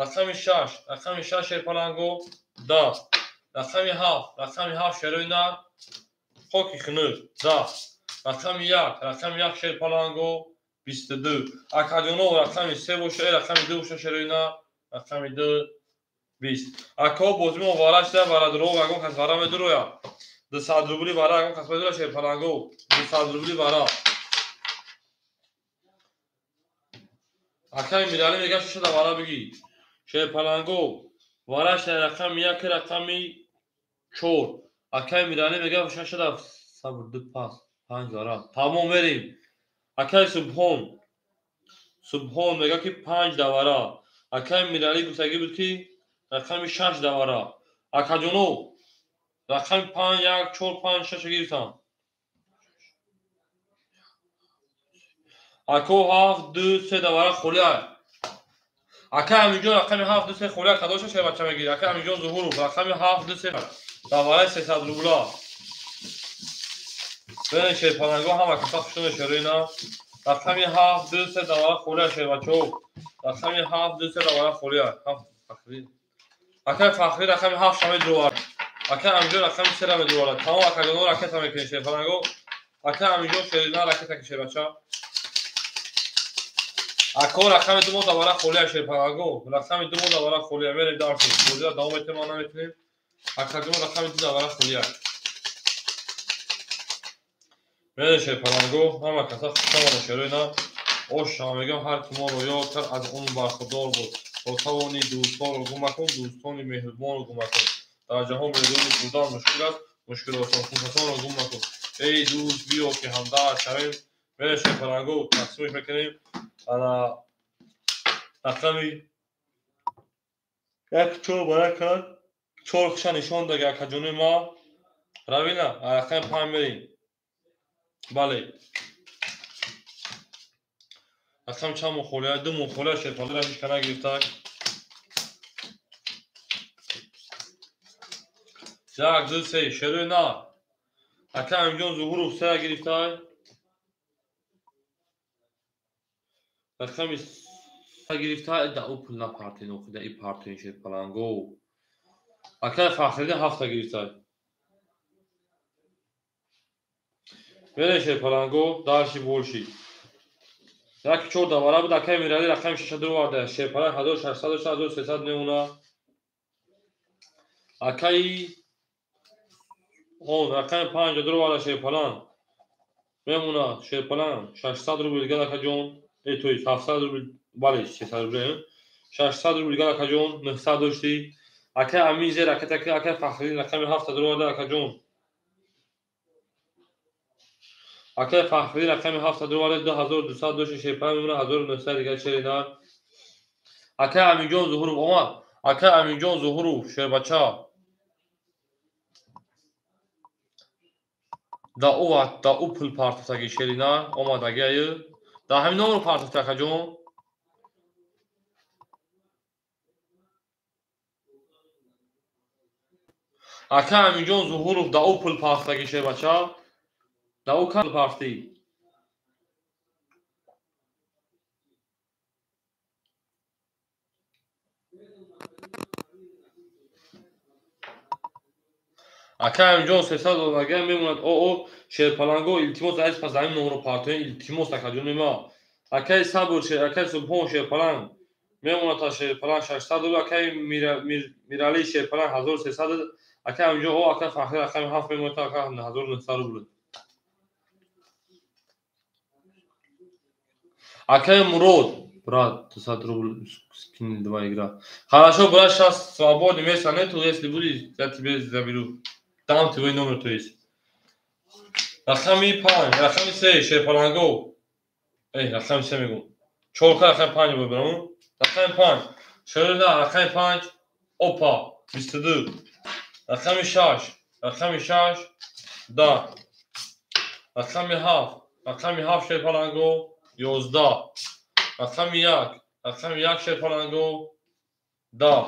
рақами шаш, рақами шаш, шерпаланго, 10, рақами ҳафт, рақами ҳафт, шерои нар, хоки хунук, 10, рақами як, рақами як, шерпаланго, 22. Акаҷоно, рақами се боша, рақами ду боша, шерои нар, рақами ду 20. Ако бозимо вара шуда, вара дурӯғ, ягон кас вара медурояд? 200 рубли вара ягон кас медурояд, шерпаланго? 200 рубли вара. Акай Миралӣ мега шаша давара бигӣ. Шерпаланго вараш дар рақами як, рақами чор. Акай Миралӣ мега шаша да сабр ду пас панҷ вара. Тамом мерим. Акай Субҳон. Субҳон мега ки панҷ давара. Акай Миралӣ гуфтагӣ буд ки рақами шаш давара. Акаҷоно рақами панҷ, як, чор, панҷ, шаша гирифтам. Ако ҳафт, ду, се давара холия. Акай Аминҷон рақами ҳафт, ду, се холия кадоша шербача мегирӣ? Акай Аминҷон Зуҳуров рақами ҳафт, ду, се давараи 300 рубла. Бинед шерпаланго ҳама каса хушуна шероина. Рақами ҳафт, ду, се давара холия шербачаҳо. Рақами ҳафт, ду, се давара холия. Ҳафт Фахрӣ. Акай Фахрӣ рақами ҳафт ша медурвард. Акай Аминҷон рақами сера медурвард. Тамом акаҷоно ракета мекунед шерпаланго. Акай Аминҷон шерина ракета ки шербача. Ако рақами ду мо давара холия шерпаланго. Рақами ду мо давара холия. Мерем дарси. Бозиро давом метем, ма наметунем. Акаҷон рақами ду давара холия. Мерем шерпаланго. Ҳама каса хушамада шероина. Ош мегам ҳар ки моро ёд кард аз он бархурдор буд. То тавонӣ дӯстонро гум макун, дӯстони меҳрубонро гум макун. Дар ҷаҳон бедуни будан мушкил аст, мушкил осонкункасонро гум макун. Эй дӯст, биё ки ҳамдард шавем. Мерем шерпаланго тақсимш мекунем. Ана рақами як чор бара кард. Чор хиша нишон даги акаҷони ма. Равина, рақами панҷ мерем. Бале. Рақами чанд мухолия? Ду мухолия шерпаланго ҳеҷ ка нагирифтак. Як, ду, се, шерои на. Ака Аминҷон Зуҳуров сера гирифтай. Рақами гирифтай, да ӯ пул напартен, охи да и партен шерпаланго. Акай Фахриддин ҳафта гирифтай. Мерем шерпаланго, дарши болши. Яки чор давара буд, акай Миралӣ рақами шаша дурварда. Шерпаланг 1600 дошта, 1300 мемона. Акаи он рақами панҷа дурварда шерпаланг. Мемона шерпаланг 600 рубл дигар акаҷон. То есть 700 рубл, бале 600 рубл. 600 рубл дигар акаҷон, 900 дошти. Акай Амин зер ракета ки акай Фахриддин рақами ҳафта дурварда акаҷон. Акай Фахриддин рақами ҳафта дурварда 2200 дошти шерпаланг мемона 1900 дигар шерина. Акай Аминҷон Зуҳуров омад. Акай Аминҷон Зуҳуров шербача. Да ӯ вақт да ӯ пул партофтаги шерина омадаги аю. Да ҳамин номро партофта акаҷон. Акай Аминҷон Зуҳуров да ӯ пул партофтаги шербача. Да ӯ кам партофтӣ. Акай Аминҷон 300 додага мемонад. О шерпаланго илтимос аз пас ҳамин номро партоен илтимос акаҷони ма. Акай Сабр, акай Субҳон шерпаланг мемонад та шерпаланг 600 рубл. Акай Миралӣ шерпаланг 1300. Акай Аминҷон о акай Фахрӣ рақами ҳафт мемонад та акай 1900 рубл. Акай Мурод, брат, 200 рублей скинь два игра. Хорошо, брат, сейчас свободный места нету, если будет, я тебе заберу. Дам твой номер, то есть. Рақами панҷ, рақами се, шерпаланго. Эй, рақами се мегӯм. Чорка рақами панҷ бибарам. Рақами панҷ. Шерина рақами панҷ. Опа, 22. Рақами шаш, рақами шаш, даҳ. Рақами ҳафт, рақами ҳафт шерпаланго, 11. Рақами як, рақами як шерпаланго, 10.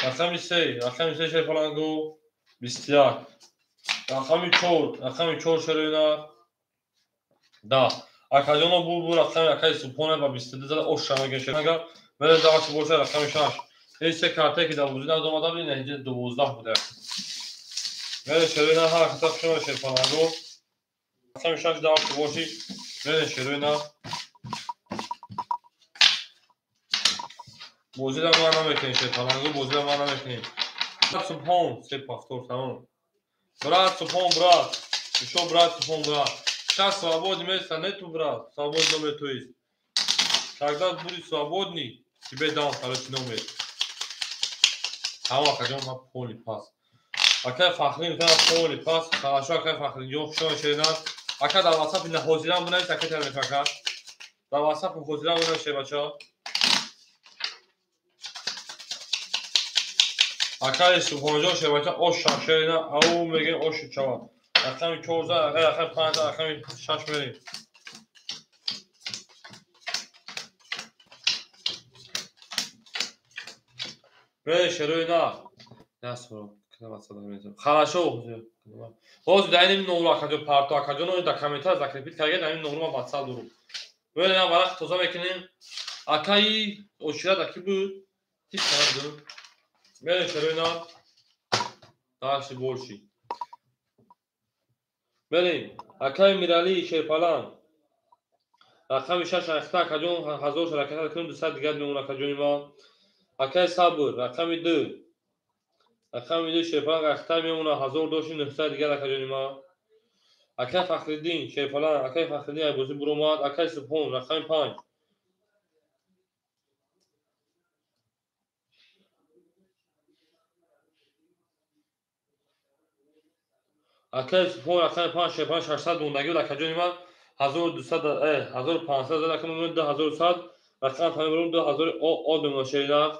Рақами се, рақами се шерпаланго, 21. Рақами чор, рақами чор шерина, 10. Акаҷоно бу рақами акаи Субҳона ба 22 зада ош шамага шеринага. Мерем давачи боша рақами шаш. Ин се картае ки дар вуҷуд омада буд, ин инҷа 12 буда. Мерем шерина ҳар каса хушона шерпаланго. Рақами шаш давачи боши. Мерем шерина. Бозиро ма намекунем шерпаланго, бозиро ма намекунем. Субҳон, се повтор тамом. Брат, Субҳон, брат. Ещё брат, Субҳон, брат. Сейчас свободный места нету, брат. Свободный номер то есть. Когда будет свободный, тебе дам, короче, номер. Тамом, акаҷон, ман полный пас. Акай Фахриддин, полный пас. Хорошо, акай Фахриддин, хуш омадед, шеринат. Ака дар WhatsApp ина ҳозирам бинавис, ака телефон ака. Дар WhatsApp ҳозирам бинавис, шербача. Акаи Субҳонҷон, шербача, ош шерина, ау мегем ош чава. Рақами 14, рақами 5, рақами 6 мерем. Мерем шерои на. Насро, Хорошо. Ҳозир дар ин номро акаҷон парто, акаҷон дар комментар закрепить карда, дар ин номро ман WhatsApp дорам. Мерем варақ тоза мекунем. Акаи очират аки буд? Ҳеч намедонам. Мерем шерои на. Дальше больше. Мерем. Акаи Мирали Шерпалан. Рақами 6 ахта акаҷон 1000 ҳаракат кунем, 200 дигар мемонад акаҷони ман. Акаи Сабр, рақами 2. Рақами 2 Шерпалан ахта мемонад 1000 дошти 900 дигар акаҷони ман. Акаи Фахриддин Шерпалан, акаи Фахриддин Айбозӣ буромад, акаи Субҳон, рақами 5. Акаи Субҳон, рақами 5 Шерпалан 600 мондагӣ буд акаҷони ман 1200 1500 зад, акаи ман 2100, рақами 5 бурум 2000 од мемонад шеринат.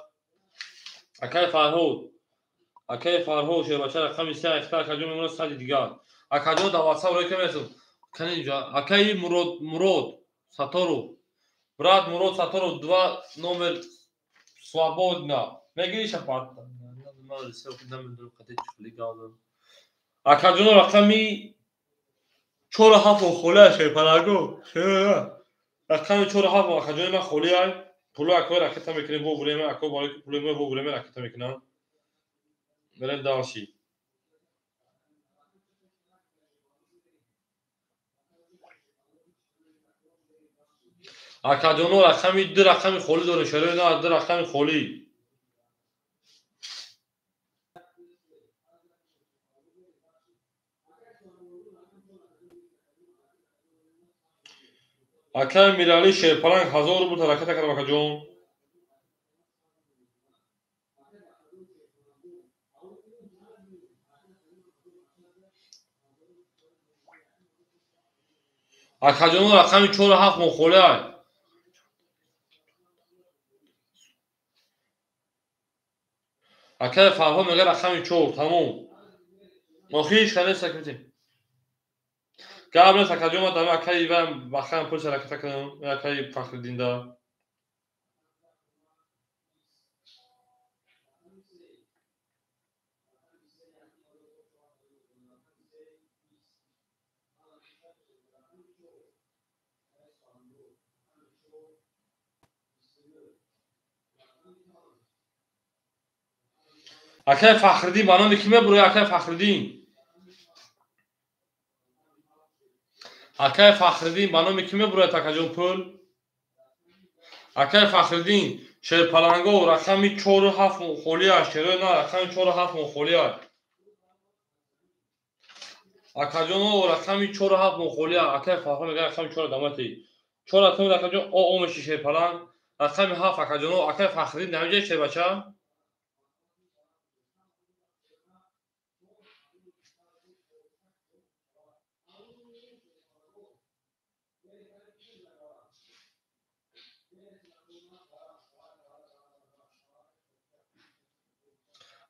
Акаи Фарҳод, акаи Фарҳод шербача рақами 3 ахта акаҷон мемонад 100 дигар. Акаҷон дар WhatsApp рӯй кам кани инҷа. Акаи Мурод, Мурод Саторов. Брат Мурод Саторов, 2 номер свободно. Мегири шапат. Акаҷон рақами 4 7 холия шерпалаго. Рақами 4 7 акаҷони ман холия. Пуло акои ракета мекунем во время, ако барои пулои мо во время ракета мекунам. Мерем дальше. Акаҷоно рақами 2 рақами холӣ дорем, шерои на 2 рақами холӣ. Акаи Мирали Шерпаланг 1000 рубл ҳаракат кардам акаҷон. Акаҷоно рақами 4 7 мо холӣ. Акаи Фарҳод мегӯяд рақами 4, тамом. Охириш канест акмитем. Гап нест акаҷон, ман дар акаи Иван бахам пул ҳаракат кардам, акаи Фахриддин да. Акаи Фахриддин ба номи ки мебурояд? Акаи Фахриддин. Акаи Фахриддин ба номи ки мебурояд акаҷон пул? Акаи Фахриддин Шерпаланго рақами 4 7 холия, шерои на рақами 4 7 холия. Акаҷоно рақами 4 7 холия, акаи Фарҳод мегӯяд рақами 4 дамати. 4 рақами акаҷон о о меши Шерпаланг, рақами 7 акаҷоно, акаи Фахриддин дар ҷои шербача?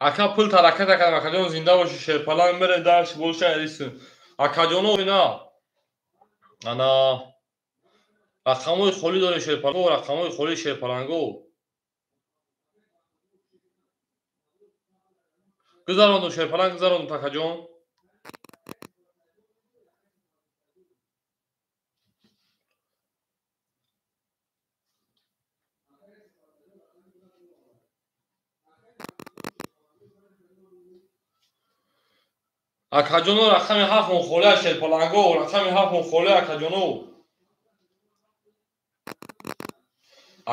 Ака пул ҳаракат кардам, акаҷон зинда бошӣ, Шерпаланг мерем дарси боша эрисин. Акаҷоно ина. Ана рақамҳои холӣ дорем Шерпаланго, рақамҳои холӣ Шерпаланго. Гузарондум Шерпаланг, гузарондум акаҷон. Акаҷоно рақами 7 мон холия Шерпаланго, рақами 7 мон холия акаҷоно.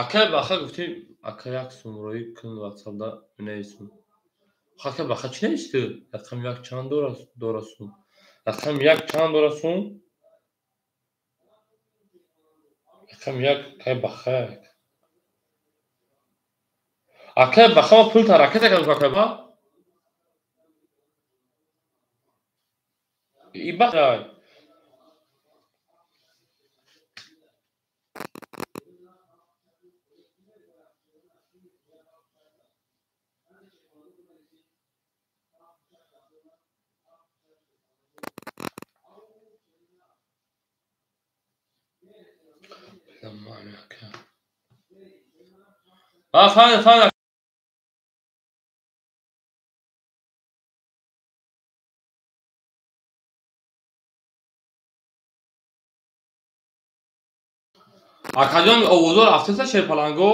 Акай баха гуфтем, ака як сум роӣ кун WhatsApp-да менависум. Ака баха чӣ нависти? Рақами 1 чанд дора сум? Рақами 1 чанд дора сум? Рақами 1 кай баха. Акай бахама пул таракета кардам, акай ба? И бахай. Фаҳмидам, фаҳмидам. Акаҷон, овозо рафтеса, шерпаланго?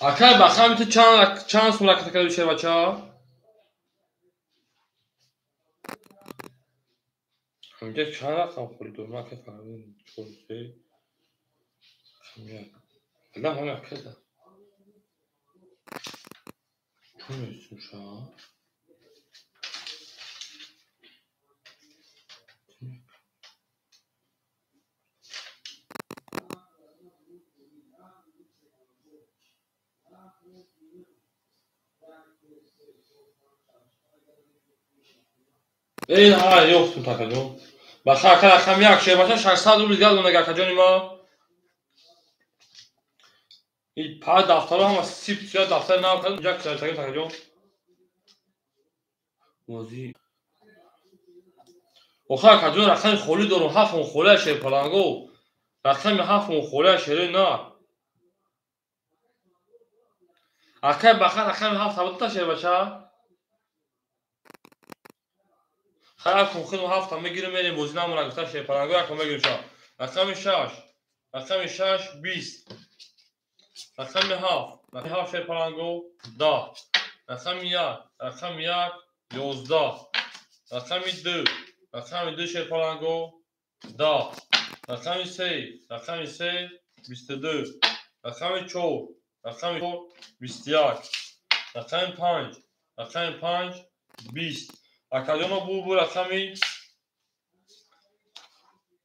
Акай бахами, ту чанд сум ракета карди, шербача? Ҳаминҷа чанд рақам холӣ дорам? Ман ака фаҳмидам, чор, се, рақам як. Била, ҳамин акада. Чун меистум ша? Эй, ҳа, ёфтум, такаҷон. Баха, ака, рақам як, шербача, 600 рубл дигар донаг, акаҷони ма. И па дафтаро ҳама сип сия дафтари нав кардам, инҷа кушода, такаҷон. Бозӣ. Охир, акаҷон, рақами холӣ дорум, ҳафт он холия, шерпаланго. Рақами ҳафт он холия, шерои на. Акай баха, рақами ҳафт табудта, шербача? Хайр кун, худам ҳафта мегирем, мерем, бозӣ намона гуфта, шерпаланго, якон мегирем ша. Рақами шаш, рақами шаш, 20. Рақами ҳафт, рақами ҳафт, шерпаланго, 10. Рақами як, рақами як, 11. Рақами ду, рақами ду, шерпаланго, 10. Рақами се, рақами се, 22. Рақами чор, рақами чор, 21. Рақами панҷ, рақами панҷ, 20. Акаҷоно, бу рақами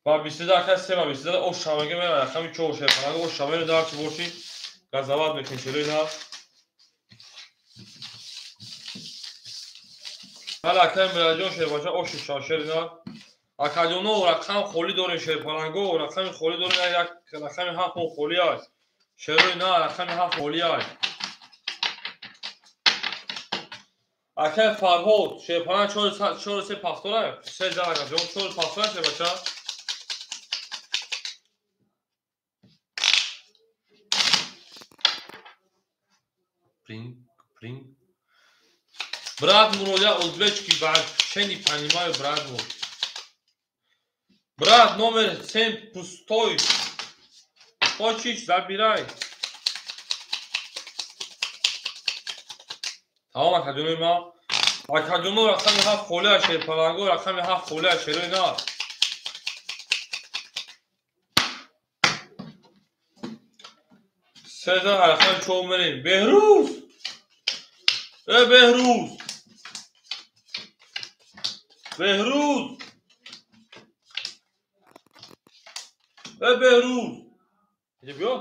ба 22, ака, се ба 22 ош шамега мера, рақами чор, шерпаланго, ош шамеро дар чи боши газават мекунӣ, шерои на. Ҳала, акаи Мираҷон, шербача, оши шашери на. Акаҷоно, рақам холӣ дорем, шерпаланго, рақами холӣ дорем, як рақами ҳафт он холӣ аст. Шерои на, рақами ҳафт холӣ аст. Акай Фарҳод, шерпаланг, чор се пафтора, се зан, акаҷон, чор пафтора, шербача. Принг, принг. Брат Мурод, я узбечки вообще не понимаю, брат мой. Брат, номер семь пустой. Хочешь, забирай. Тамом, акаҷонои ма. Акаҷоно, рақами ҳафт холия, шерпаланго, рақами ҳафт холия, шерои на. Сеза рақами чор мерем. Беҳрӯз! Э, Беҳрӯз! Беҳрӯз! Э, Беҳрӯз! Иҷа биё.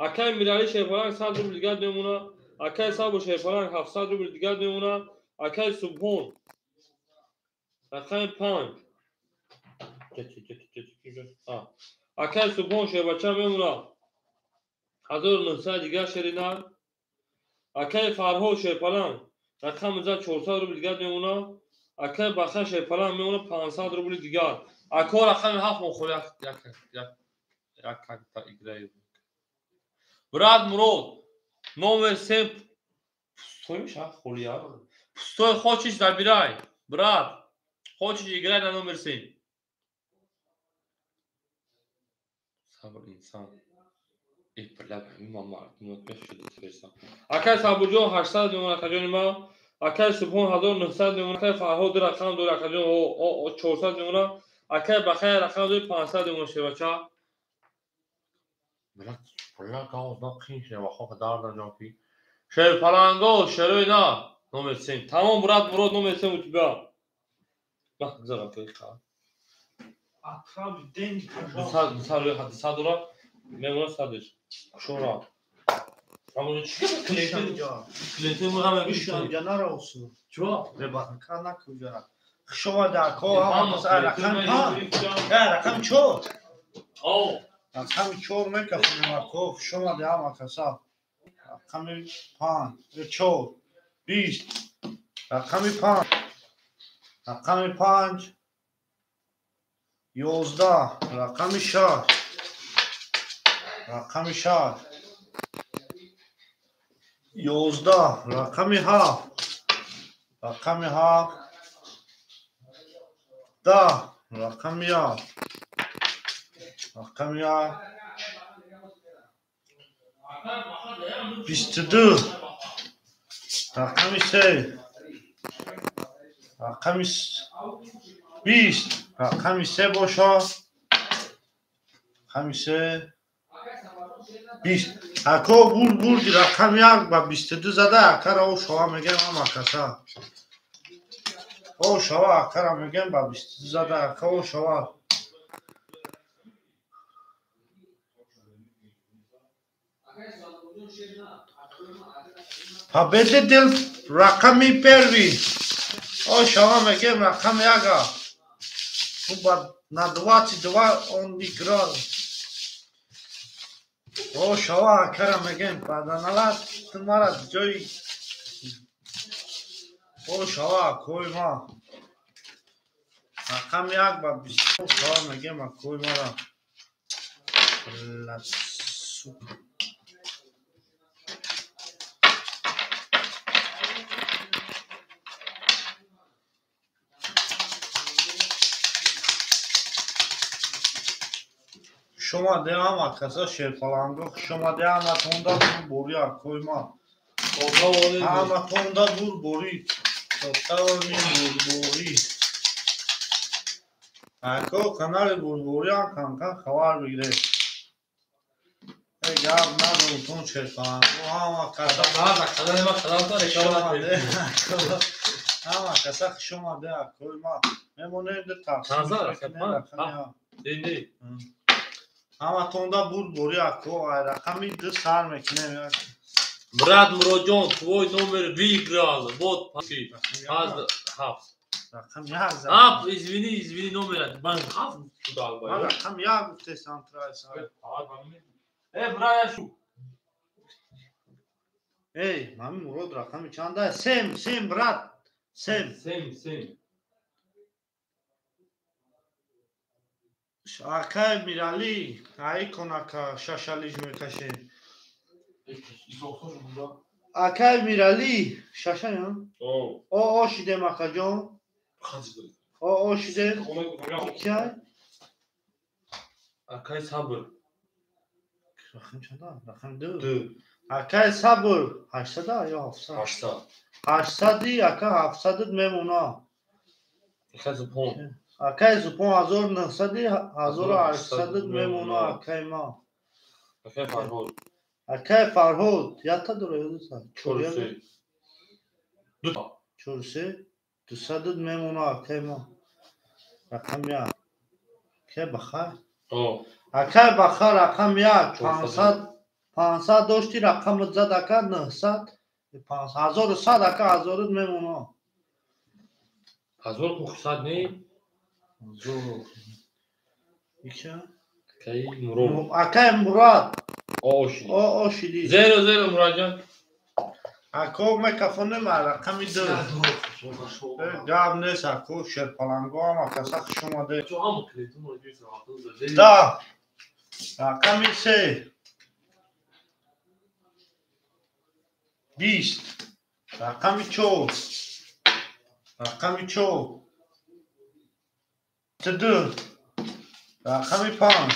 Акай Миралӣ, шерпаланг, 100 рубл дигар мемона. Акай Сабу, шерпаланг, 700 рубл дигар мемона. Акай Субҳон. Рақами панҷ. Акай Субҳон, шербача, мемона. 1900 дигар, шерина. Акай Фарҳод, шерпаланг, рақами зад, 400 рубл дигар мемона. Акай Баха, шерпаланг, мемона 500 рубли дигар. Ако, рақами ҳафт мон холӣ, як як як как-то играю. Брат Мурод, номер семь пустой меша, холӣ а? Пустой, хочешь, забирай. Брат, хочешь, играй на номер семь. Сабр инсан. Э, бля, ма мардумот мешуда. Акай Сабурҷон, 800 мемона, акаҷони ма. Акай Субҳон, 1900 мемона. Акай Фарҳод ду рақам дори, акаҷон, 400 мемона. Акай Бахай рақам дори, 500 мемона, шербача. Брат, бля, гаоз на қин шева хоха дарда ҷонки. Шер паланго, шерои на. Номер 7. Тамом, брат, Мурод, номер 7 у тебя. Бах, гузар акай ха. Отправь деньги, пожалуйста. Дусад, дусад дора. Мемона садиш. Шора. Аммо чӣ клиенти мо ҳама Ишам нараусу. Чё? Ребака накуҷара. Хушомада ако ҳама рақам панҷ. Рақам чор. О. Рақами чор мекафонем ако. Хушомада ҳама каса. Рақами панҷ, чор, 20. Рақами панҷ. Рақами панҷ. 11. Рақами шаш. Рақами шаш. 11. Рақами ҳафт. Рақами ҳафт. 10. Рақами як. Рақами як. 22. Рақами се. Рақами 20. Рақами се боша. Рақами се. 20. Ако бурд бурди рақами як ба 22 зада, акара о шава мегем ҳама каса. О шава акара мегем ба 22 зада, ака о шава. Победитель рақами первый. О шава мегем рақами яга. На 22 он играл. О шава акара мегем паданала тумара ҷои. О шава акои ма. Рақами як ба 20 шава мегем акои мара. Ла сука. Хушомаде ҳама каса шерпаланго, хушомаде ҳаматонда бурборӣ акои ма. Ҳаматонда бурборӣ. Тотални бурборӣ. Ако канали бурборӣ ҳам камкам хабар бигиред. Э гап надорутон шерпаланго ҳама каса. Ҳама каса хушомаде акои ма. Мемонем ду тақсим. Ҳаматонда бурборӣ ако, рақами ду сар мекунем. Брат Муроджон, твой номер выиграл. Вот, ҳафт. Рақам як зад. Ҳафт, извини, извини, номер. Ман ҳафт дал Ман рақам як гуфтесам трайса. Э, брат, я шу. Эй, мами Мурод рақами чанда? Сем, сем, брат. Сем. Сем, сем. Акай Мирали, ай конака шашалиш мекашем. Акай Мирали, шашаям? О. О, о шидем акаҷон. О, о шидем. Кай? Акай Сабр. Рақам чанда? Рақам ду. Ду. Акай Сабр, 800 ё 700? 800. 800 ака 700 мемона. Акай Зупон. Акай Зупон 1900 1800 мемона акай ма. Акай Фарҳод. Акай Фарҳод, якта дора ё дута? Чор се. Дута. Чор се, 200 мемона акай ма. Рақам як. Акай Бахар? О. Акай Бахар рақам як, 500 500 дошти рақамат зад ака 900, 1100 ака 1000 мемона. 1900 не? Зор. Икша? Акай Мурод. Акай Мурод. О, шиди. О, о, шиди. Зеро, зеро, Мурадҷон. Ако мекафонем рақами ду. Гап нест, ако шерпаланго ҳама каса хуш омаде. Да. Рақами се. 20. Рақами чор. Рақами чор. 2. Рақами панҷ.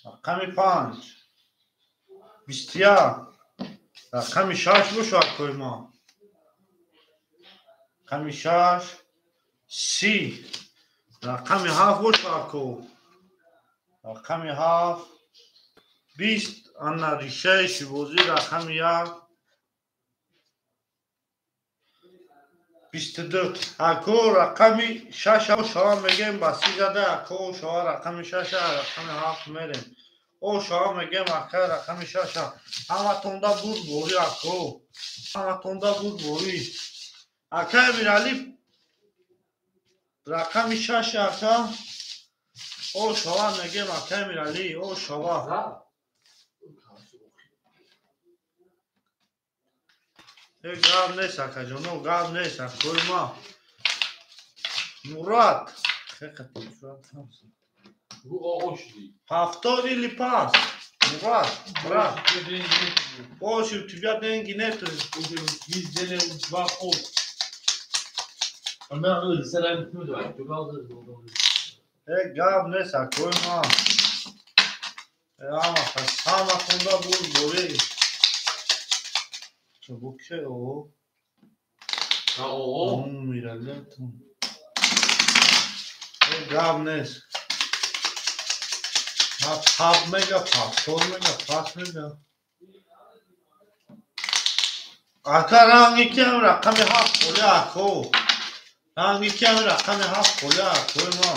Рақами панҷ. 21. Рақами шаш боша акои ма. Рақами шаш. 30. Рақами ҳафт боша ако. Рақами ҳафт. 20 ана решаи шибозӣ рақами 1 22 ако рақами 6 шава мегем ба 30 зада ако шава рақами 6 рақами 7 мерем. О шава мегем ака рақами 6 ҳаматонда буд борӣ ако ҳаматонда буд борӣ ака Эмиралӣ рақами 6 ака о шава мегем ака Эмиралӣ о шава гап нест акаҷоно гап нест акои ма Мурад 70 или пас Мурад брат больше у тебя деньги нету. Гап нест акои ма ҳаматонда буд борӣ. Букше о. О. Миралетон. Гап нест. Пап мега, пап, мега, пас мега. Ака ранги кем рақами 7 холи ако. Ранги кем рақами 7 холи ако ма.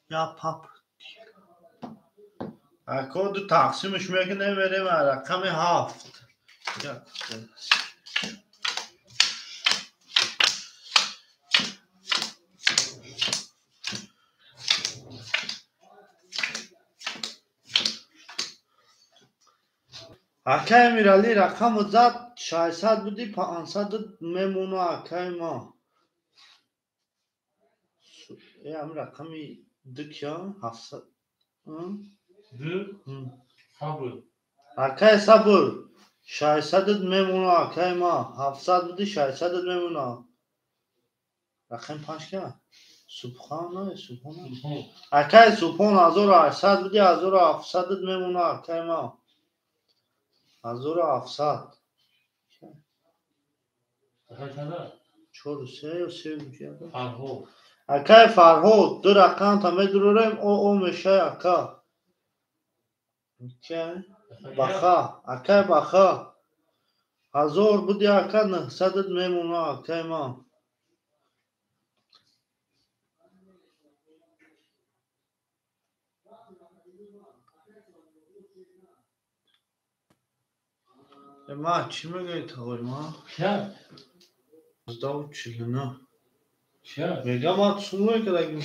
Я пап. Ако ду тақсимш мекунем мерем рақами 7. Ака Эмиралӣ рақаму зад 600 буди 500 мемона акаи ма. Ам рақами 2 кия 700. Сабр. Акай сабр. 600 мемона акай ма. 700 буди 600 мемона. Рақам 5 ка? Субҳон, субҳон. Акай субҳон 1800 буди 1700 мемона акай ма. 1700. 4 3 3 Фарҳод. Акай Фарҳод ду рақам та медурорем о мешай ака. Баха, акай баха. 1000 буди ака 900 мемона акай ма. Ма чӣ мегӯӣ тағой ма? 49. Мегам ма сум мекардагим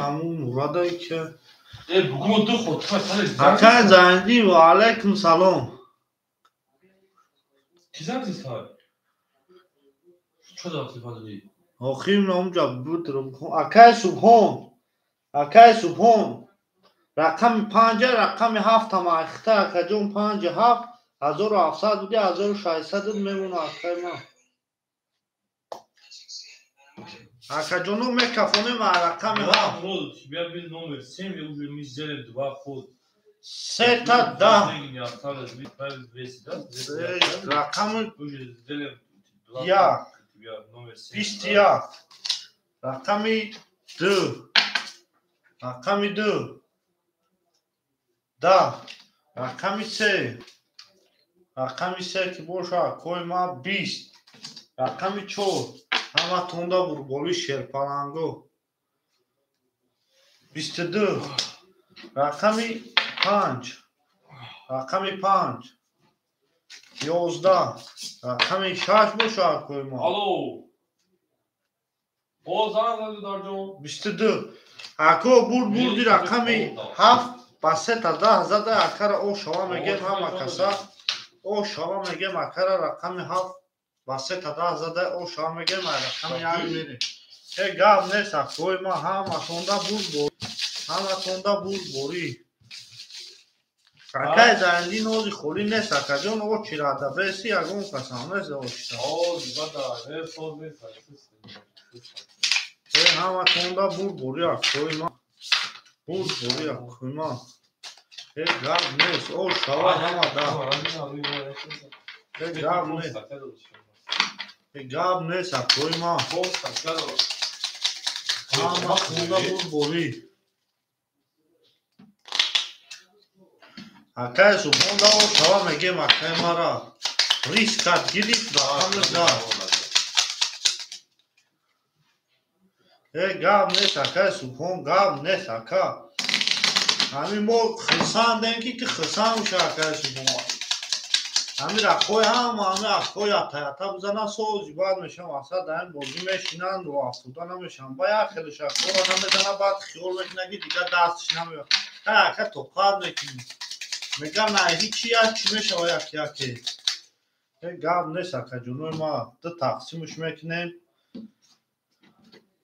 ҳамун Мурадай ки. Акай Зайниддин ва алайкум салом. Ки занг зад? Чо дар телефон додӣ? Охир номҷа буд. Акай Субҳон. Акай Субҳон. Рақами 5 рақами 7 ҳам ахта акаҷон 5 7 1700 буди 1600 мемона акай ма. Акаҷоно мекафонем рақами 7. У тебя был номер 7, и уже мы сделали 2 хода. 3 та 10. Не осталось 200, да? Рақами уже сделали 2. Я. У тебя номер 7. 21. Рақами 2. Рақами 2. Да. Рақами 3. Рақами 3 ки боша акои ма 20. Рақами 4. Ҳаматонда бурболи шерпаланго. 22. Рақами 5. Рақами 5. 11. Рақами 6 боша акои ма. Алло. О, занг задӣ дарҷон. 22. Ако бурди рақами 7 ба 3 та 10 зада акара о шава мегем ҳама каса. О шава мегем акара рақами 7 ба 3 та 10 зада о шава мегем рақами 1 мерем. Гап нест акои ма ҳаматонда бурд борӣ. Ҳаматонда бурд борӣ. Акай Зайниддин ози холӣ нест акаҷон о чирада беси ягон касам нест ошта. Ҳаматонда бурд борӣ акои ма. Бурд борӣ акои ма. Гап нест о шава ҳама да. Гап нест. Гап нест акои ма. Ҳаматонда бурд борӣ. Акай Субҳон даво шава мегем акай мара. Рискат гирифт рақами зад. Э гап нест акай Субҳон, гап нест ака. Ҳамин мо хурсандем ки ту хурсанд боши акай Субҳон. Ҳамин рақҳои ҳама ҳамин акҳои ята бизананд сози баъд мешаванд асад ҳамин бозӣ мешинанд ва афтода намешаванд. Ба як хелеш акҳоро намезанад, баъд хиёл мекунад ки дигар дасташ намеояд. Ҳа ака тоқат мекунӣ. Мегӯям на ҳичи як чӣ мешавад як яке. Э гап нест акаҷонои ма, ду тақсимш мекунем.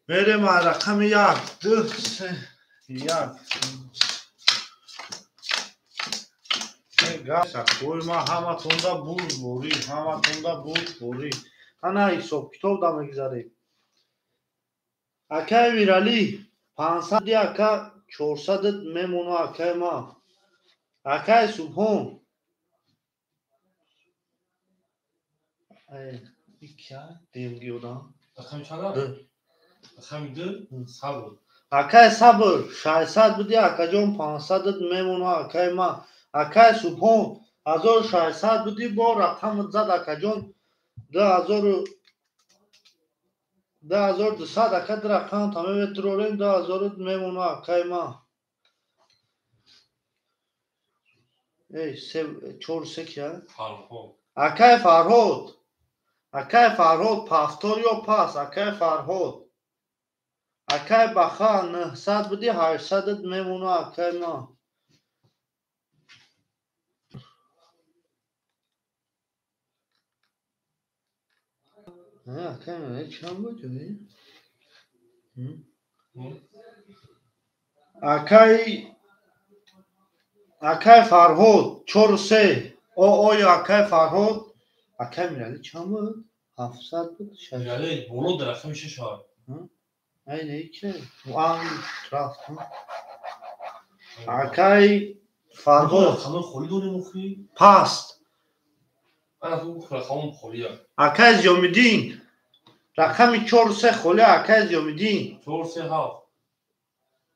Мерем аз рақами 1, 2, 3, 1. Гап акои ма ҳаматонда бурдборӣ, ҳаматонда бурдборӣ. Ана ҳисоб-китоб да мегзарем. Акаи Миралӣ 500 ака 400 мемона акаи ма. Акаи Субҳон икки одам. Рақами чанд? Рақами 2 сабр. Акаи Сабр 600 буди акаҷон 500 мемона акаи ма. Акаи Субҳон 1600 буди бо рақамат зад акаҷон 2200 ака ду рақам тамеметрорем 2000 мемона акаи ма. Эй, 4 3 кия? Фарҳод. Акаи Фарҳод. Акаи Фарҳод пафтор ё пас акаи Фарҳод. Акаи Баха 900 буди 800 мемона акаи ма. Акаи ма чанд буд? Акаи Фарҳод 4 3. Оё акаи Фарҳод. Акаи Миралӣ чанд буд? 700 буд? Миралӣ боло дар рақами 6 ҳа. Ай не ки. Ан рафт. Акаи Фарҳод рақами холӣ дорем охи? Паст. Ана ту рақамон холия. Акаи Зиёмиддин рақами 4 3 холӣ акаи Зиёмиддин. 4 3 7.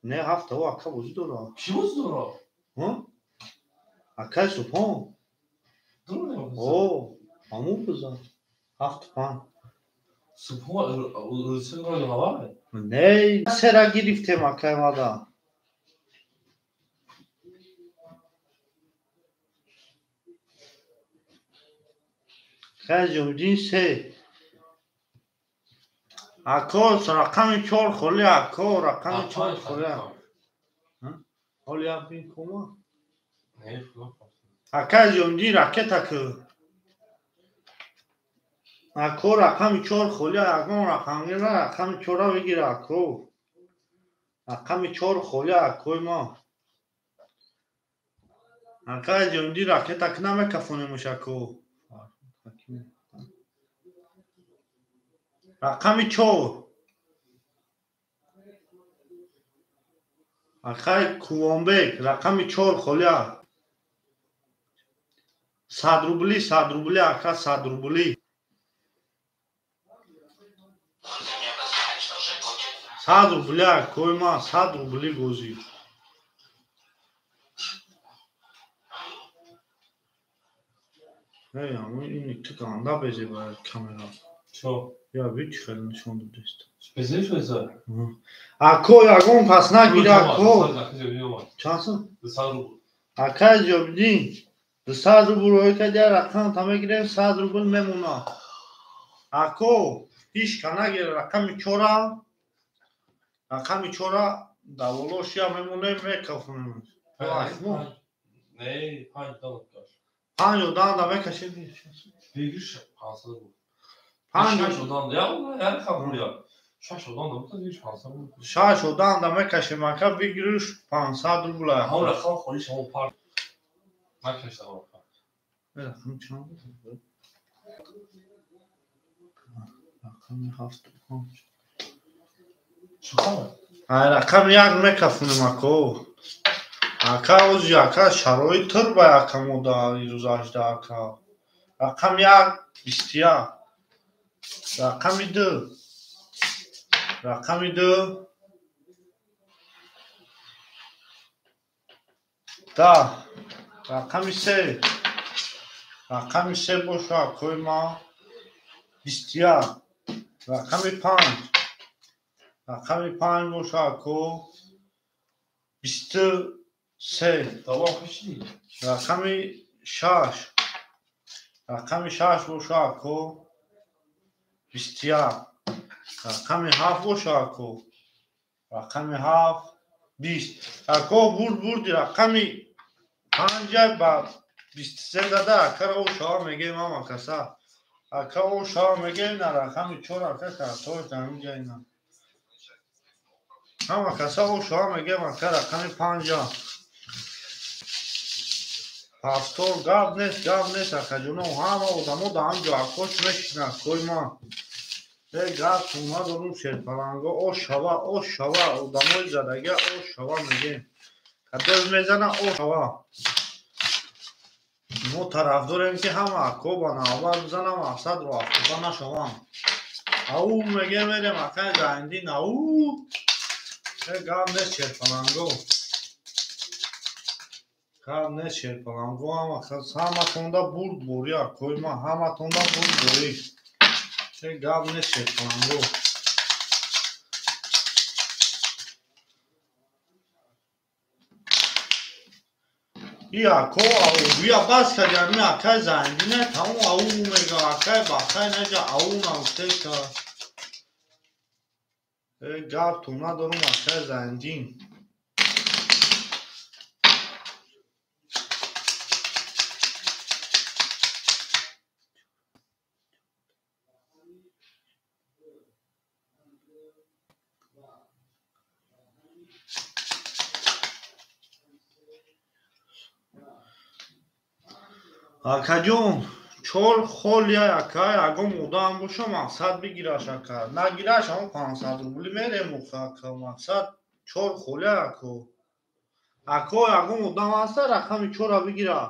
Не 7 о ака бозӣ дора. Кӣ бозӣ дора? Акаи Субҳон. О, ҳамун бизан. 7 5. Субҳон рӯзи ҳава? Не, сера гирифтем акаи мада. Акаи Зиёмиддин 3. Ако рақами 4 холӣ ако рақами 4 холӣ. Ҳоли як бин кума? Акаи Зиёмиддин ракета ку. Ако рақами 4 холӣ ягон рақамгира рақами 4-ро бигира ако. Рақами 4 холӣ акои ма. Акаи Зиёмиддин ракета ку намекафонемш ако. Рақами 4. Акаи Кувонбек рақами 4 холӣ. 100 рубли, 100 рубли ака 100 рубли. 100 рубли акои ма 100 рубли бозӣ. Эй, ин ту ганда безе ба камера. Чо? Я бич хеле нишон додест. Безе шуд? Ако ягон пас нагира ако. Чанд сум? 200 рубл. Акаи Зиёмиддин 200 рубл рӯй кардя рақам та мегирем 100 рубл мемона. Ако ҳеч ка нагира рақами 4-а. Рақами 4-а дар болошия мемонем мекафонем. Не, 5 одам каш. 5 одам да мекашем. Бигир 500 рубл. 5 одам я, я хабар я. 6 одам да бутаз 500 рубл. 6 одам да мекашем ака бигирш 500 рубл. Ҳам рақам холӣ шумо пар. Накашта рақам. Рақам чанд буд? Рақами 7 5. Чӣ? Ай рақами 1 мекафонем ако. Ака ози ака шароит тир ба ака мо да ирӯз 18 ака. Рақами 1 21. Рақами 2. Рақами 2. 10. Рақами се. Рақами се боша акои ма 21. Рақами 5. Рақами 5 боша ако 23. Рақами 6. Рақами 6 боша ако 21. Рақами 7 боша ако. Рақами 7 20. Ако бурд рақами 5 ба 23 дада акара о шава мегем ама каса. Ака о шава мегем на рақами 4 ака картош дар инҷа ина. Ама каса о шава мегем ака рақами 5. Ҳафтор гап нест акаҷоно ҳама одамо дар ҳамҷо акош мешинад кой ма. Э гап надорум шерпаланго о шава одамои задагия о шава мегем. Кадоз мезана о шава. Мо тарафдорем ки ҳама ако ба навбат бизанам мақсад роҳафтода нашаванд. Ау мегем мерем акай Зайндин ау. Э гап нест шерпаланго. Гап нест шерпаланго ҳаматонда бурд борӣ акои ма ҳаматонда бурд борӣ. Э гап нест шерпаланго. И ако ауя бас кардиам акай Зайндине тамом ау мега акай бахай неҷа ау нагуфтеста. Э гап ту надорум акай Зайндин. Акаҷон, 4 холия ака, ягон одам боша мақсад бигираш ака. Нагираш ҳамон 500 рубли мерем ака, мақсад 4 холия ако. Ако ягон одам ҳаста рақами 4-ра бигира.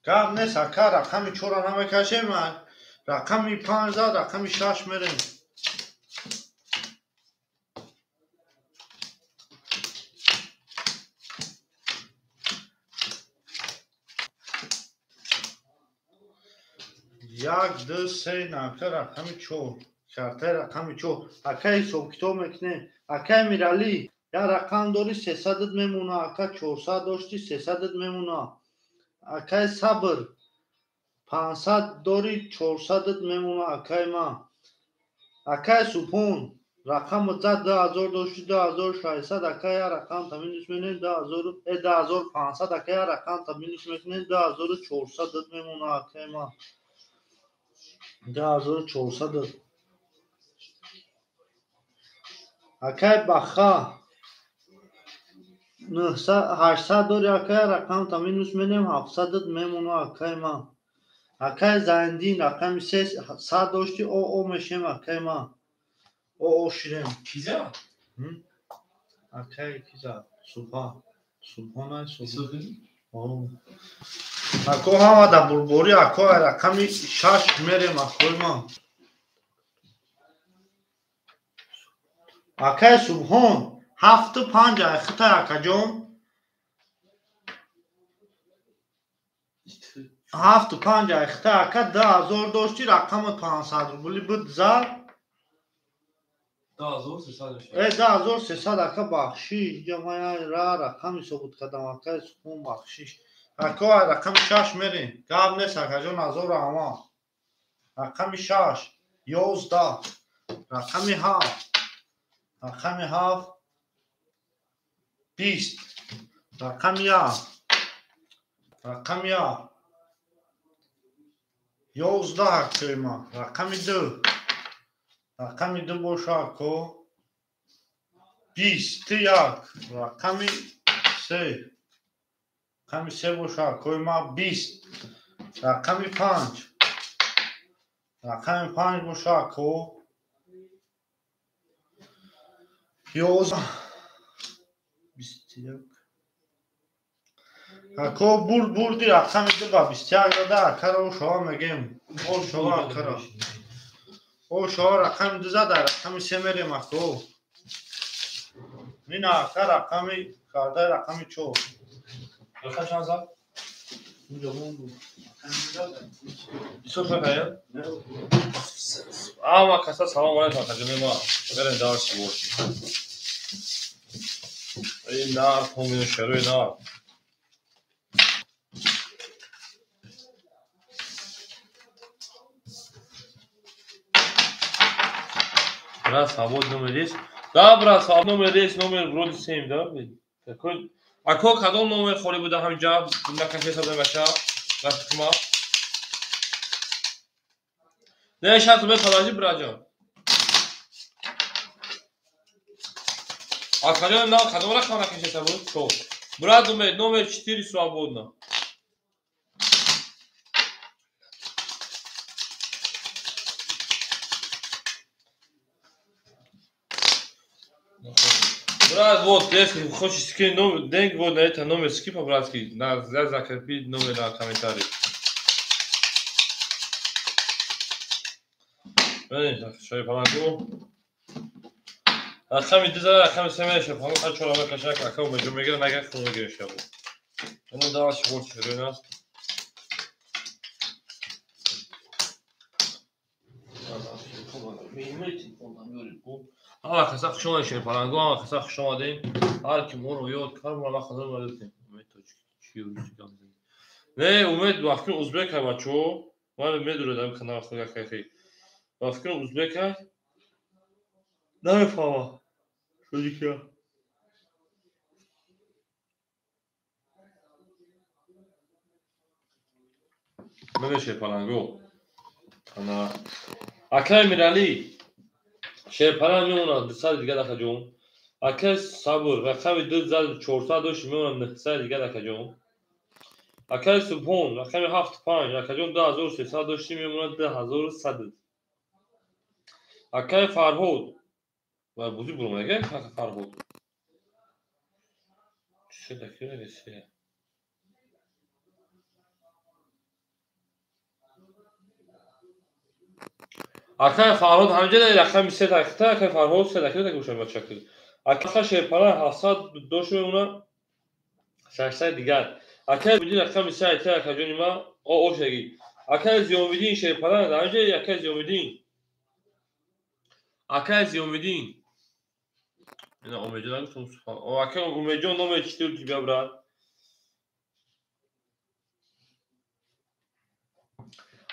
Гап нест ака, рақами 4-ра намекашем, рақами 5 зад, рақами 6 мерем. Як, ду, се, ака рақами 4. Картаи рақами 4. Ака ҳисоб-китоб мекунем. Акаи Миралӣ, як рақам дорӣ 300 мемона, ака 400 дошти 300 мемона. Акай Сабр 500 дорӣ 400 мемона акай ман. Акай Субҳон рақами зад 2000 дошти 2600 акай як рақам та минус менем 2500 акай як рақам та минус мекунем 2400 мемона акай ман. 2400. Акай Баха 800 дори акай рақам та минус менем 700 мемона акай ман. Акай Зайндин рақами 300 дошти о мешем акай ман. О ширем. Киза? Акай киза? Субҳон. Субҳон субҳон. Ако ҳама дар бурборӣ ако рақами 6 мерем акои ман. Акай Субҳон 7-5 айхита акаҷон. 7-5 айхита ака 2000 дошти рақами 500 рубли буд зад. 2300. 2300 ака бахшиш. Инҷа ман ра рақам ҳисобуд кардам акаи Субҳон бахшиш. Ако рақами 6 мерем. Гап нест акаҷон ҳазор раҳмат. Рақами 6 11. Рақами 7. Рақами 7 20. Рақами 1. Рақами 1 11 акои ман. Рақами 2. Рақами 2 боша ако 21. Рақами 3. Рақами 3 боша акои ман 20. Рақами 5. Рақами 5 боша ако 11. 21. Ако бурд бурди рақами 2 ба 21 дада акаро шова мегем. О шова акаро. О шова рақами 2 зада рақами 3 мерем ако. Мина ака рақами карда рақами 4. Рақам чанд зад? Ама каса салом алейкум акаҷони ма. Берем дарси бош. Эй нар помину шерои нар. Брат, свобод номер есть? Да, брат, свобод номер есть, номер вроде 7, да? Какой? Ако кадом номер холи буда ҳаминҷа накашеса бача? Рафтма. Не, сейчас мы подожди, братҷон. А кадом на кадом рақам накашеса буд? Чор. Брат, номер 4 свободно. Брат, вот, если хочешь скинуть номер, деньги, вот на это номер скинь по-братски, на, я закрепи номер на комментарии. Шои палангу. Рақами 2 зада, рақами 3 меша, палангу ха чора мекашак, ака умеҷо мегира, нага хун мегира шабу. Ину дальше больше рӯй аст. Ҳама каса хуш омадед шерпалангу, ҳама каса хуш омадем. Ҳар ки моро ёд кард, мо ма хазар мадем. Умед тоҷик чи русӣ гап мезанад? Не, Умед ба фикрам узбек ай бачо. Ман медурам канал худ як хай. Ба фикрам узбек ай. Намефаҳмам. Тоҷикия. Мене шерпалангу. Ана акай Миралӣ шерпаланг мемонад 200 дигар акаҷон. Акай Сабур рақами 2 зад 400 дошт мемонад 900 дигар акаҷон. Акай Субҳон рақами 7 5 акаҷон 2300 дошти мемонад 2100. Акай Фарҳод ва бузӣ буромад ака Фарҳод. Чӣ дакира ресия? Акай Фарҳод ҳамҷа рақами 3 тақита, акай Фарҳод 3 дақиқа так бошад бачакӣ. Акай Шерпаланг 700 дошт мемонад 600 дигар. Акай Зиёмиддин рақами 3 айта акаҷони ма о ошаги. Акай Зиёмиддин Шерпаланг ҳамҷа акай Зиёмиддин. Акай Зиёмиддин. Ина Умедҷон нагуфтам сухан. О акай Умедҷон номер 4 у тебя брат.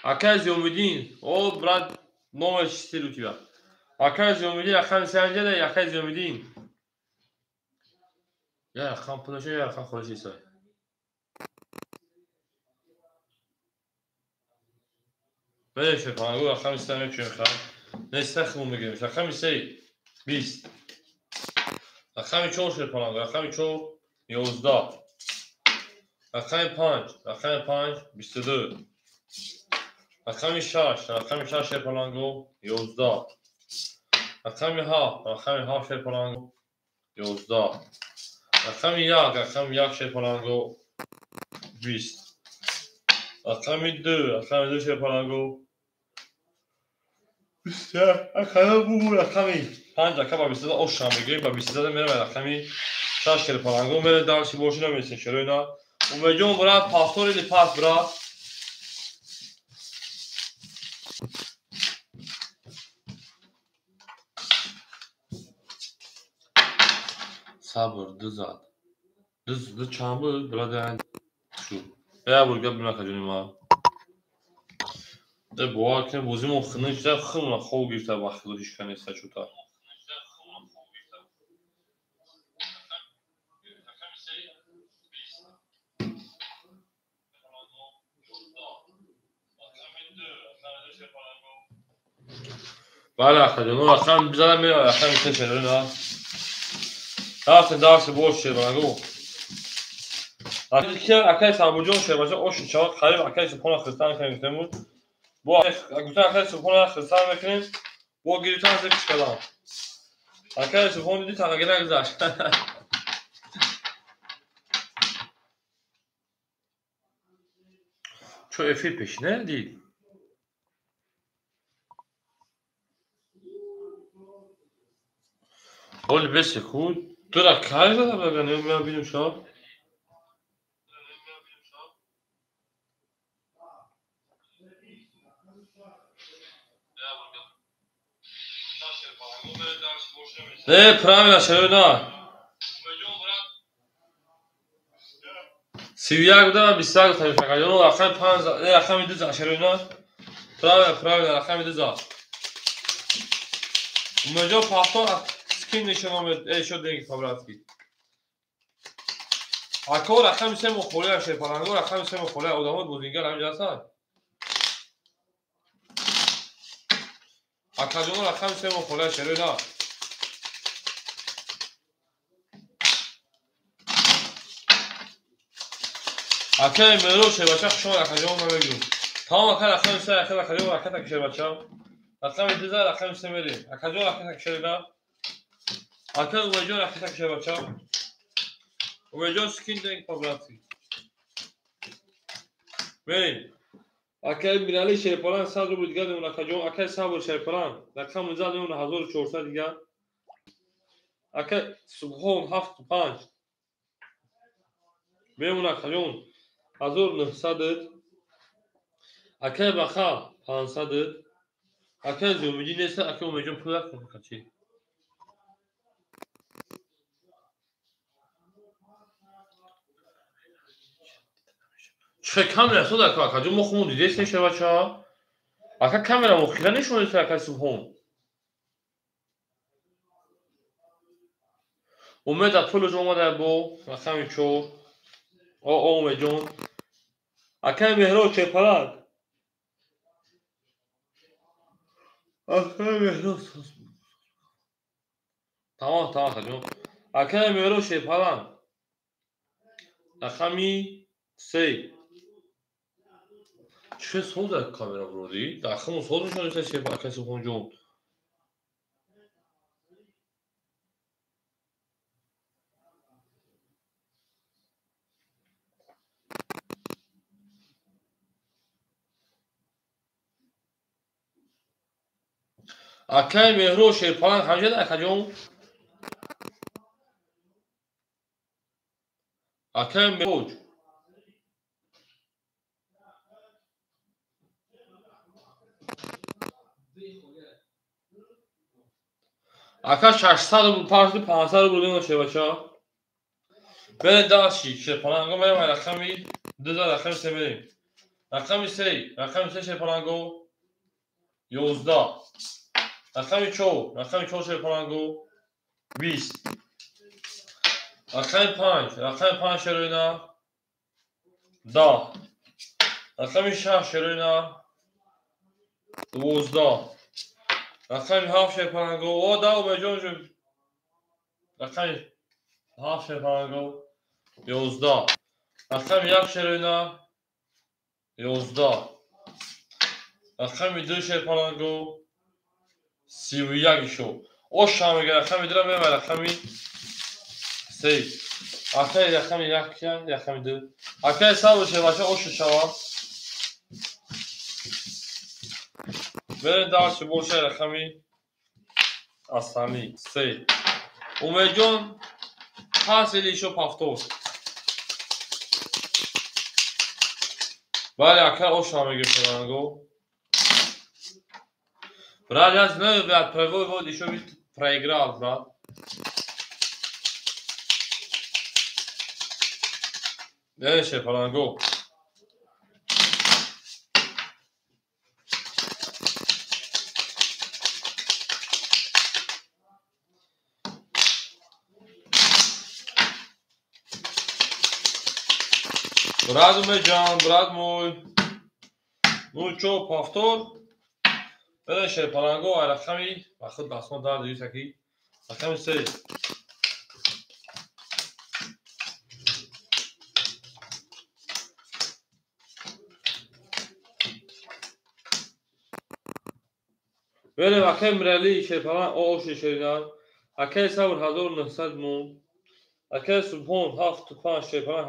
Акай Зиёмиддин, о брат номер 4 у тебя. Акай Зиёмиддин рақами 3 ҳамҷа акай Зиёмиддин. Я рақам пулаша, я рақам холиш исай. Берем шерпалангу рақами 3 мекушем хай. Не, хун мегирем. Рақами 3 20. Рақами 4 шерпалангу, рақами 4 11. Рақами 5, рақами 5 22. Рақами 6, рақами 6 шерпалангу 11. Рақами 7, рақами 7 шерпалангу 11. Рақами 1, рақами 1 шерпалангу 20. Рақами 2, рақами 2 шерпалангу 21. Акана бу рақами 5 ака ба 22 оша мегирем, ба 22 мерем рақами 6 шерпалангу мерем дальше больше намесем шерои на. Умедҷон брат, повтор или пас брат? Сабр, ду зад. Ду чанд буд, брат? Шу. Я бур гап бина акаҷони ма. Де бовар кунед бозимон хунук шуда, хунук хоб гирифта вақти ҳеч кас неста чута. Бале акаҷон, рақам бизанам меравад, рақами 3 шерои на. Рафтем дарси бош шербанагу. Акай Сабурҷон шербача ош шавад қариб акай Субҳона хирсан кунем гуфтем буд. Бо гуфтан акай Субҳона хирсан мекунем, бо гирифтан зикр кардам. Акай Субҳон диди тағгира гузашт. Чо эфир пешина дид? Оли бесе ку тура кай зада бага не бинем шо. Не, правильно, шерона. 31 буда, 21 тамошакаҷон, рақами 5, не, рақами 2 шерона. Правильно, правильно, рақами 2. Умеҷон пахтон скин ещё номер, ещё деньги по-братски. Ако рақами 3 мухолия шерпаланго, рақами 3 мухолия одамои бозингар ҳаминҷа ҳастанд. Акаҷон рақами 3 мухолия шерона. Акаи Меҳроб шербача хуш омад акаҷон ман мегӯм. Тамом ака рақами 3 ака акаҷон ракета ки шербача. Рақами 2 рақами 3 мерем. Акаҷон ракета ки шерина. Ака Умеҷон ракета ки шербача. Умеҷон скин деньги по-братски. Мерем. Акаи Мирали Шерпалан 100 рубл дигар мемон акаҷон. Акаи Сабр Шерпалан рақами 2 мемон 1400 дигар. Акаи Субҳон 75 мемон акаҷон 1900. Акаи Баха 500. Акаи Зиёмиддин нест, акаи Умеҷон пул накун качи. Чӣ камера сод ака акаҷон мо хумон дидестем шербача. Ака камера мо хира нишон акаи Субҳон. Умед пулаш омада бо рақами 4. О Умеҷон. Акаи Меҳроб Шерпалан. Акаи Меҳроб. Тамом, тамом акаҷон. Акаи Меҳроб Шерпалан. Рақами 3. Чӣ соз камера бурдӣ? Дар хумон соз нишон дод шерпалан акаи Субҳонҷон. Акаи Меҳроб Шерпалан ҳамҷад акаҷон. Акаи Меҳроб. Ака 600 рубл пашти 500 рубл мемон шербача. Берем дальше шерпаланго мерем рақами 2 рақами 3 мерем. Рақами 3, рақами 3 шерпаланго 11. Рақами 4, рақами 4 шерпаланго 20. Рақами 5, рақами 5 шероина 10. Рақами 6 шероина 12. Рақами 7 шерпаланго, о да Умеҷон ҷон. Рақами 7 шерпаланго 11. Рақами 1 шероина 11. Рақами 2 шерпаланго 31 шо. Оша мега рақами 2 мева рақами 3. Акаи рақами 1 рақами 2. Акаи Сабр шербача оша шава. Берем дальше больше рақами Асани 3. Умеҷон пас или ещё повтор. Бале ака оша мега шерпаланго. Брат, я знаю, брат, первый вот еще ведь проиграл, брат. Дальше, Паранго. Брат Умеджан, брат мой. Ну чё, повтор? Берем шерпаланго, рақами, ба худ дастон дард юсаки. Рақами 3. Берем акаи Мирали шерпалан ооши шеринан. Акаи Сабр 1900 мон. Акаи Субҳон 75 шерпалан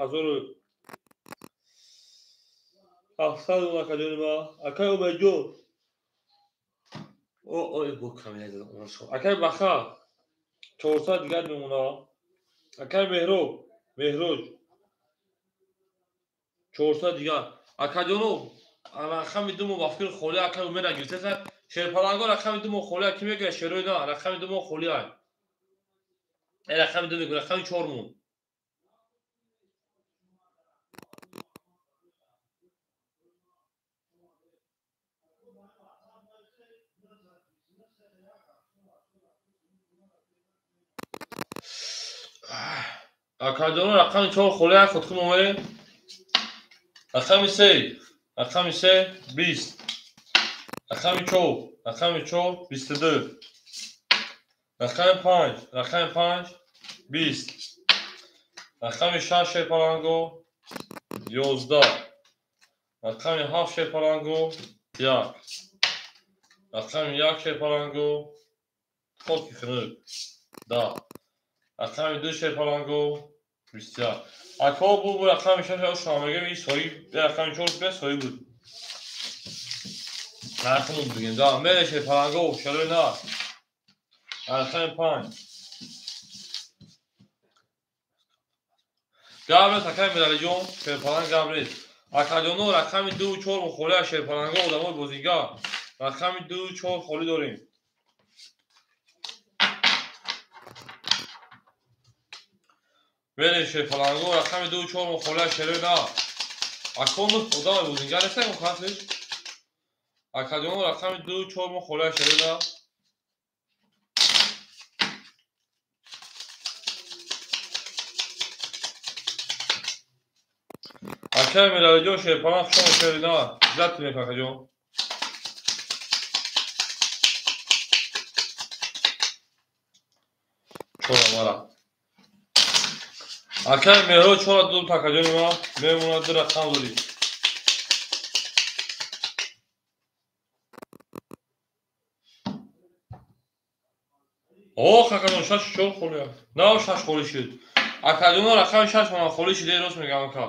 700 рубл акаҷони ма. Акай Умедҷон. О, ой, бо камера задам. Акай Баха 400 дигар мемона. Акай Меҳроб, Меҳроҷ 400 дигар. Акаҷоно, рақами 2 мо ба фикр холӣ акай Умеда гирифтеса. Шерпаланго рақами 2 мо холӣ ки мегирад шерои на, рақами 2 мо холӣ ай. Рақами 2 мегӯ, рақами 4 мон. Акаҷоно рақами 4 холӣ ай худхӯ момерем. Рақами 3, рақами 3 20. Рақами 4, рақами 4 22. Рақами 5, рақами 5 20. Рақами 6 шерпаланго 11. Рақами 7 шерпаланго 1. Рақами 1 шерпаланго хоки хунук 10. Рақами 2 шерпаланго 21. Ако бу рақами 6 ро шумо мегӯем, ин соҳиб рақами 4 бе соҳиб буд. Рақамон бигем. Да, мере шерпаланго, шарои на. Рақами 5. Габрес акай Миралиҷон, шерпаланг Габрес. Акаҷоно рақами 2 4 мухолӣ аз шерпаланго одамои бозингар. Рақами 2 4 холӣ дорем. Мерем шерпаланго, рақами 2 4 мухолӣ аз шерои на. Акону одамои бозингар нестан касеш. Акаҷоно рақами 2 4 мухолӣ аз шерои на. Акай Миралиҷон шерпаланг хушома шери на. Зиёд мекунад акаҷон. Чора мара. Акай Меҳро чора ду такаҷони ма мемонад ду рақам дорӣ. Ох, акаҷон 6 4 холӣ. На, 6 холӣ шуд. Акаҷоно рақами 6 мона холӣ шуд, рост мегам ака.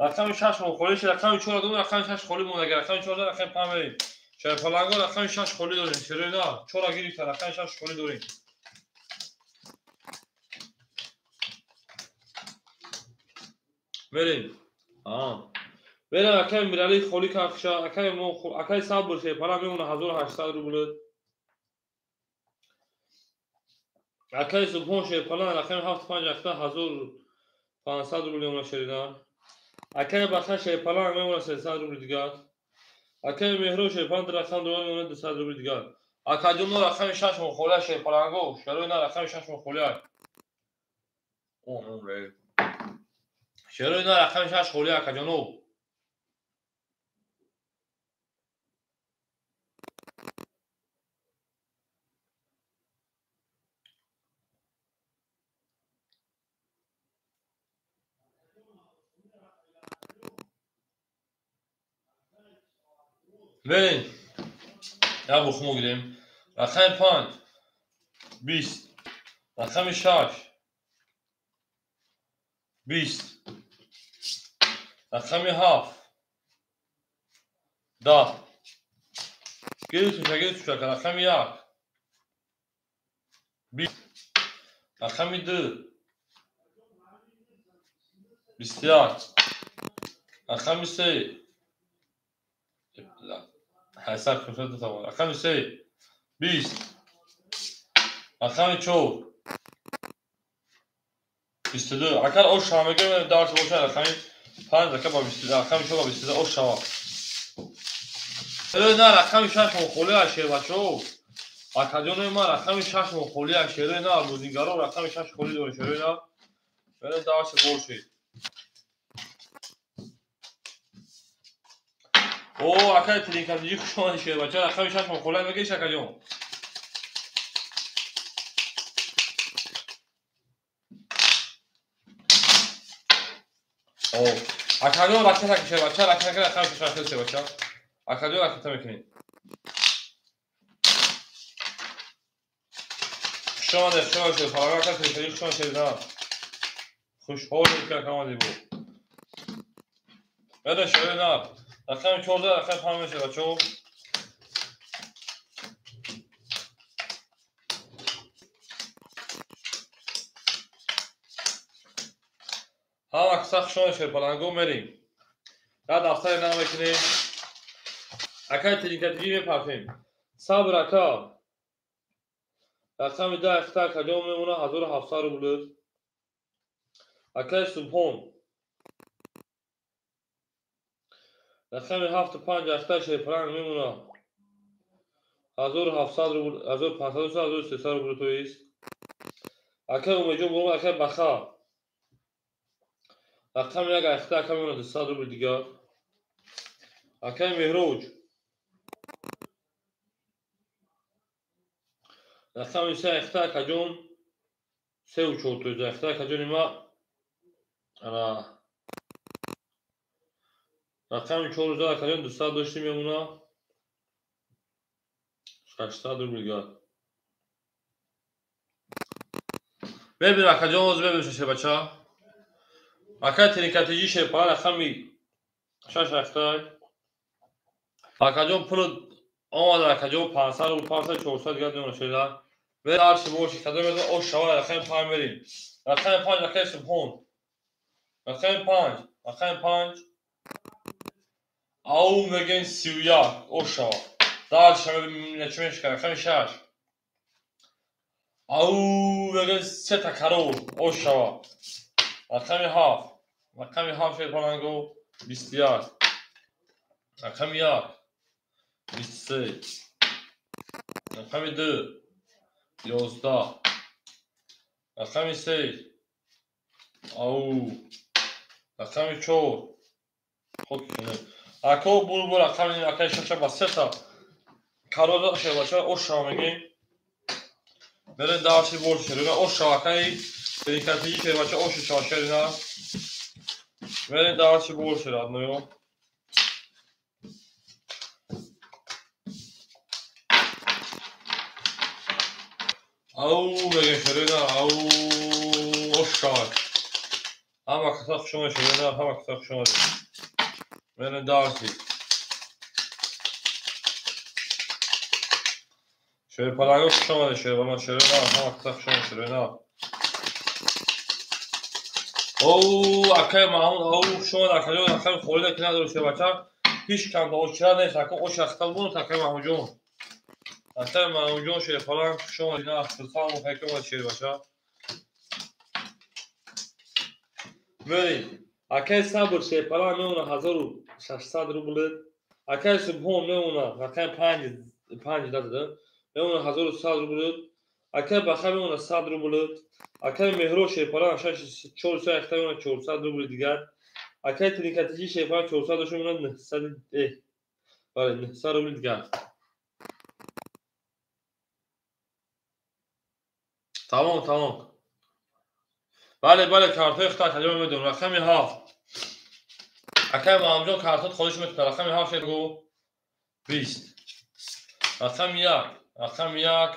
Рақами 6 мон холӣ шуд, рақами 4 дорем, рақами 6 холӣ монда, рақами 4 рақами 5 мерем. Шерпаланго рақами 6 холӣ дорем, шерои на, 4 гирифта, рақами 6 холӣ дорем. Мерем. Мерем акай Мирали холӣ кахша, акай мо, акай Сабр шерпаланг мемона 1800 рубл. Акай Субҳон шерпаланг рақами 7 5 1500 рубл мемона шерина. Акай Баха шерпаланг мемона 300 рубл дигар. Акай Меҳро шерпаланг рақам дорад мемона 200 рубл дигар. Акаҷоно рақами 6 мон холӣ шерпаланго, шерои на рақами 6 мон холӣ. О, ре. Шерои на рақами 6 холӣ акаҷоно. Мерем. Я бухмо гирем. Рақами 5 20. Рақами 6 20. Рақами 7 10. Гирифтуша, гирифтуша, рақами 1 20. Рақами 2 21. Рақами 3 ҳисоб кунед ду тавон. Рақами 3 20. Рақами 4 22. Агар ош шава мегӯем дарс бошад рақами 5 ака ба 22, рақами 4 ба 22 ош шава. На рақами 6 мо холӣ аз шербачо. Акаҷонои ман рақами 6 мо холӣ аз шерои на, бозингаро рақами 6 холӣ дорем шерои на. Мерем дарс бошед. О, акай тринкадиҷи хуш омадӣ шербача, рақами 6 мо холӣ мегириш акаҷон. О, акаҷон ракета шербача, ракета рақами 6 холӣ шербача. Акаҷон ракета мекунем. Хуш омадед, хуш омадед шерпаланг, акай тринкадиҷи хуш омадед шербача. Хушҳол ки ака омадӣ бо. Беда шерои на. Рақами 14, рақами 5 мешавад, бачаҳо. Ҳама каса хушона шерпаланго мерем. Дар дафтаре намекунем. Акай тиликатигӣ мепартем. Сабр ака. Рақами 10 ихта акаҷон мемона 1700 рубл. Акай Субҳон. Рақами 7 5 ахта шерпаланг мемона 1700 рубл, 1500, 1300 рубл то есть. Акай Умедҷон бурма, акай Баха. Рақами 1 ахта ака мемона 200 рубл дигар. Акай Меҳроҷ. Рақами 3 ахта акаҷон 3 4 то есть ахта акаҷони ма ана рақами 14 акаҷон 200 дошти мемона 600 рубл дигар. Мебинем акаҷон, ҳозир мебинем шербача. Акай трикатиҷи шерпала рақами 6 ахтай. Акаҷон пул омада акаҷон 500 рубл, 500, 400 дигар мемона шера. Мер арши боши кадом мезан ош шава рақами 5 мерим. Рақами 5 акай Субҳон. Рақами 5, рақами 5. Ау мегӯем 31 ош шава. Дальше мебинем чӣ мешавад. Рақами 6. Ау мегӯем 3 та карор ош шава. Рақами 7. Рақами 7 шерпаланго 21. Рақами 1 23. Рақами 2 11. Рақами 3 ау. Рақами 4 ход кунед. Ако булбул рақами акай 6 ба 3 та карор шербача ош шава мегӯем. Мерем дарси бор шерина ош шава акай трикатиҷи шербача ош шава шерина. Мерем дарси бор шера одноё. Ау мегӯем шерина ау ош шава. Ҳама каса хуш омадед шерина, ҳама каса хуш омадед. Мерем дарси. Шерпаланго хуш омадед шербалан шерина, ҳама каса хуш омадед шерина. Оу акай Маҳмуд, оу хуш омадед акаҷон, акай Холида ки надоред шербача. Ҳеҷ кам ба очира нест, ака ош ахтал бунад акай Маҳмудҷон. Акай Маҳмудҷон шерпаланг хуш омадед, ина хурсанд мо ки омадед шербача. Мерем. Акай Сабр шерпаланг мемона 1600 рубл. Акай Субҳон мемона рақами 5 5 дада мемона 1100 рубл. Акай Баха мемона 100 рубл. Акай Меҳро шерпаланг 6 400 ахта мемона 400 рубл дигар. Акай Трикатиҷи шерпаланг 400 дошта мемона 900 бале 900 рубл дигар. Тамом, тамом. Бале, бале, картҳои хита акаҷон медонам. Рақами 7. Акай Маҳмудҷон картҳот холиш мекунад. Рақами 7 шерго 20. Рақами 1, рақами 1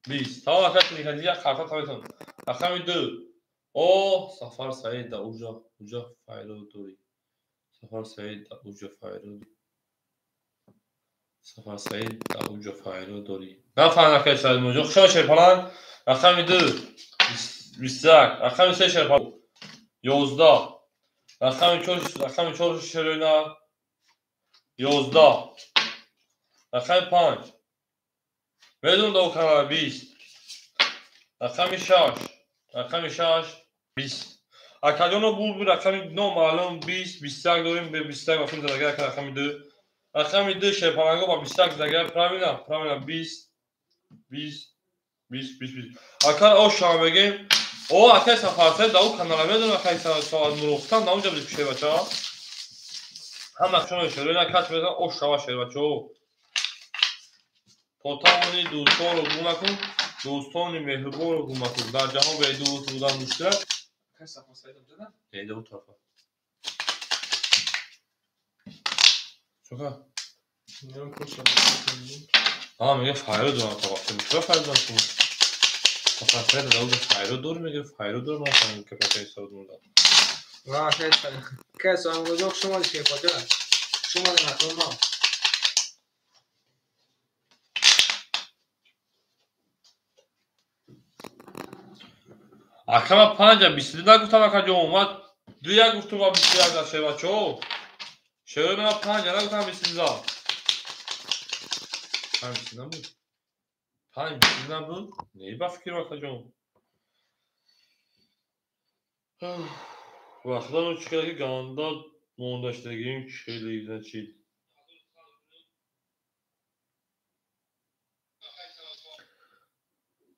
20. Тамом акай Трикатиҷи як картҳот метавонад. Рақами 2. О, Сафар Саид да уҷа, уҷа файло дорӣ. Сафар Саид да уҷа файло. Сафар Саид да уҷа файло дорӣ. Нафаҳмидам акай Саид Муҷон. Хуш омадед шерпаланг. Рақами 2 21. Рақами 3 шерпаланг 11. Рақами 4, рақами 4 шерина 11. Рақами 5. Медонам да канала 20. Рақами 6, рақами 6 20. Акаҷоно булбул рақами номаълум 20, 21 дорем, 21 вақти задагар рақами 2. Рақами 2 шерпаланго ба 21 задагар правильно, правильно 20 20 20 20 20. Акар ош шава мегем. О, акай Сафарсаид да у канала медонам акай Сафар Мурохтан да унҷа буд шербача. Ҳама шумо шерина кач мезан ош шава шербачо. То тавони дӯстонро гум накун, дӯстони меҳрубонро гум накун. Дар ҷаҳон бе дӯст будан мушкил аст. Акай Сафарсаид унҷа да? Не, да у тарафа. Чука? Нем курса. А, мега файло дорам то вақте. Чаро файл дорам ту? Сафарсаид да унҷа файло дор, мега файло дорам, ман фаҳмидам ки акай Саид мурда. Ва акай Саид. Акай Саид мурда, хуш омадед шербача. Шумо накунам. Акама 5 22 нагуфтам акаҷон, ман 2 1 гуфтум ва 21 за шербачо. Шерои ман 5 нагуфтам 22. 5 22 набуд. 5 22 набуд? Не ба фикр акаҷон. Ва худо ну чӣ ки ганда мондаштагим хеле значит.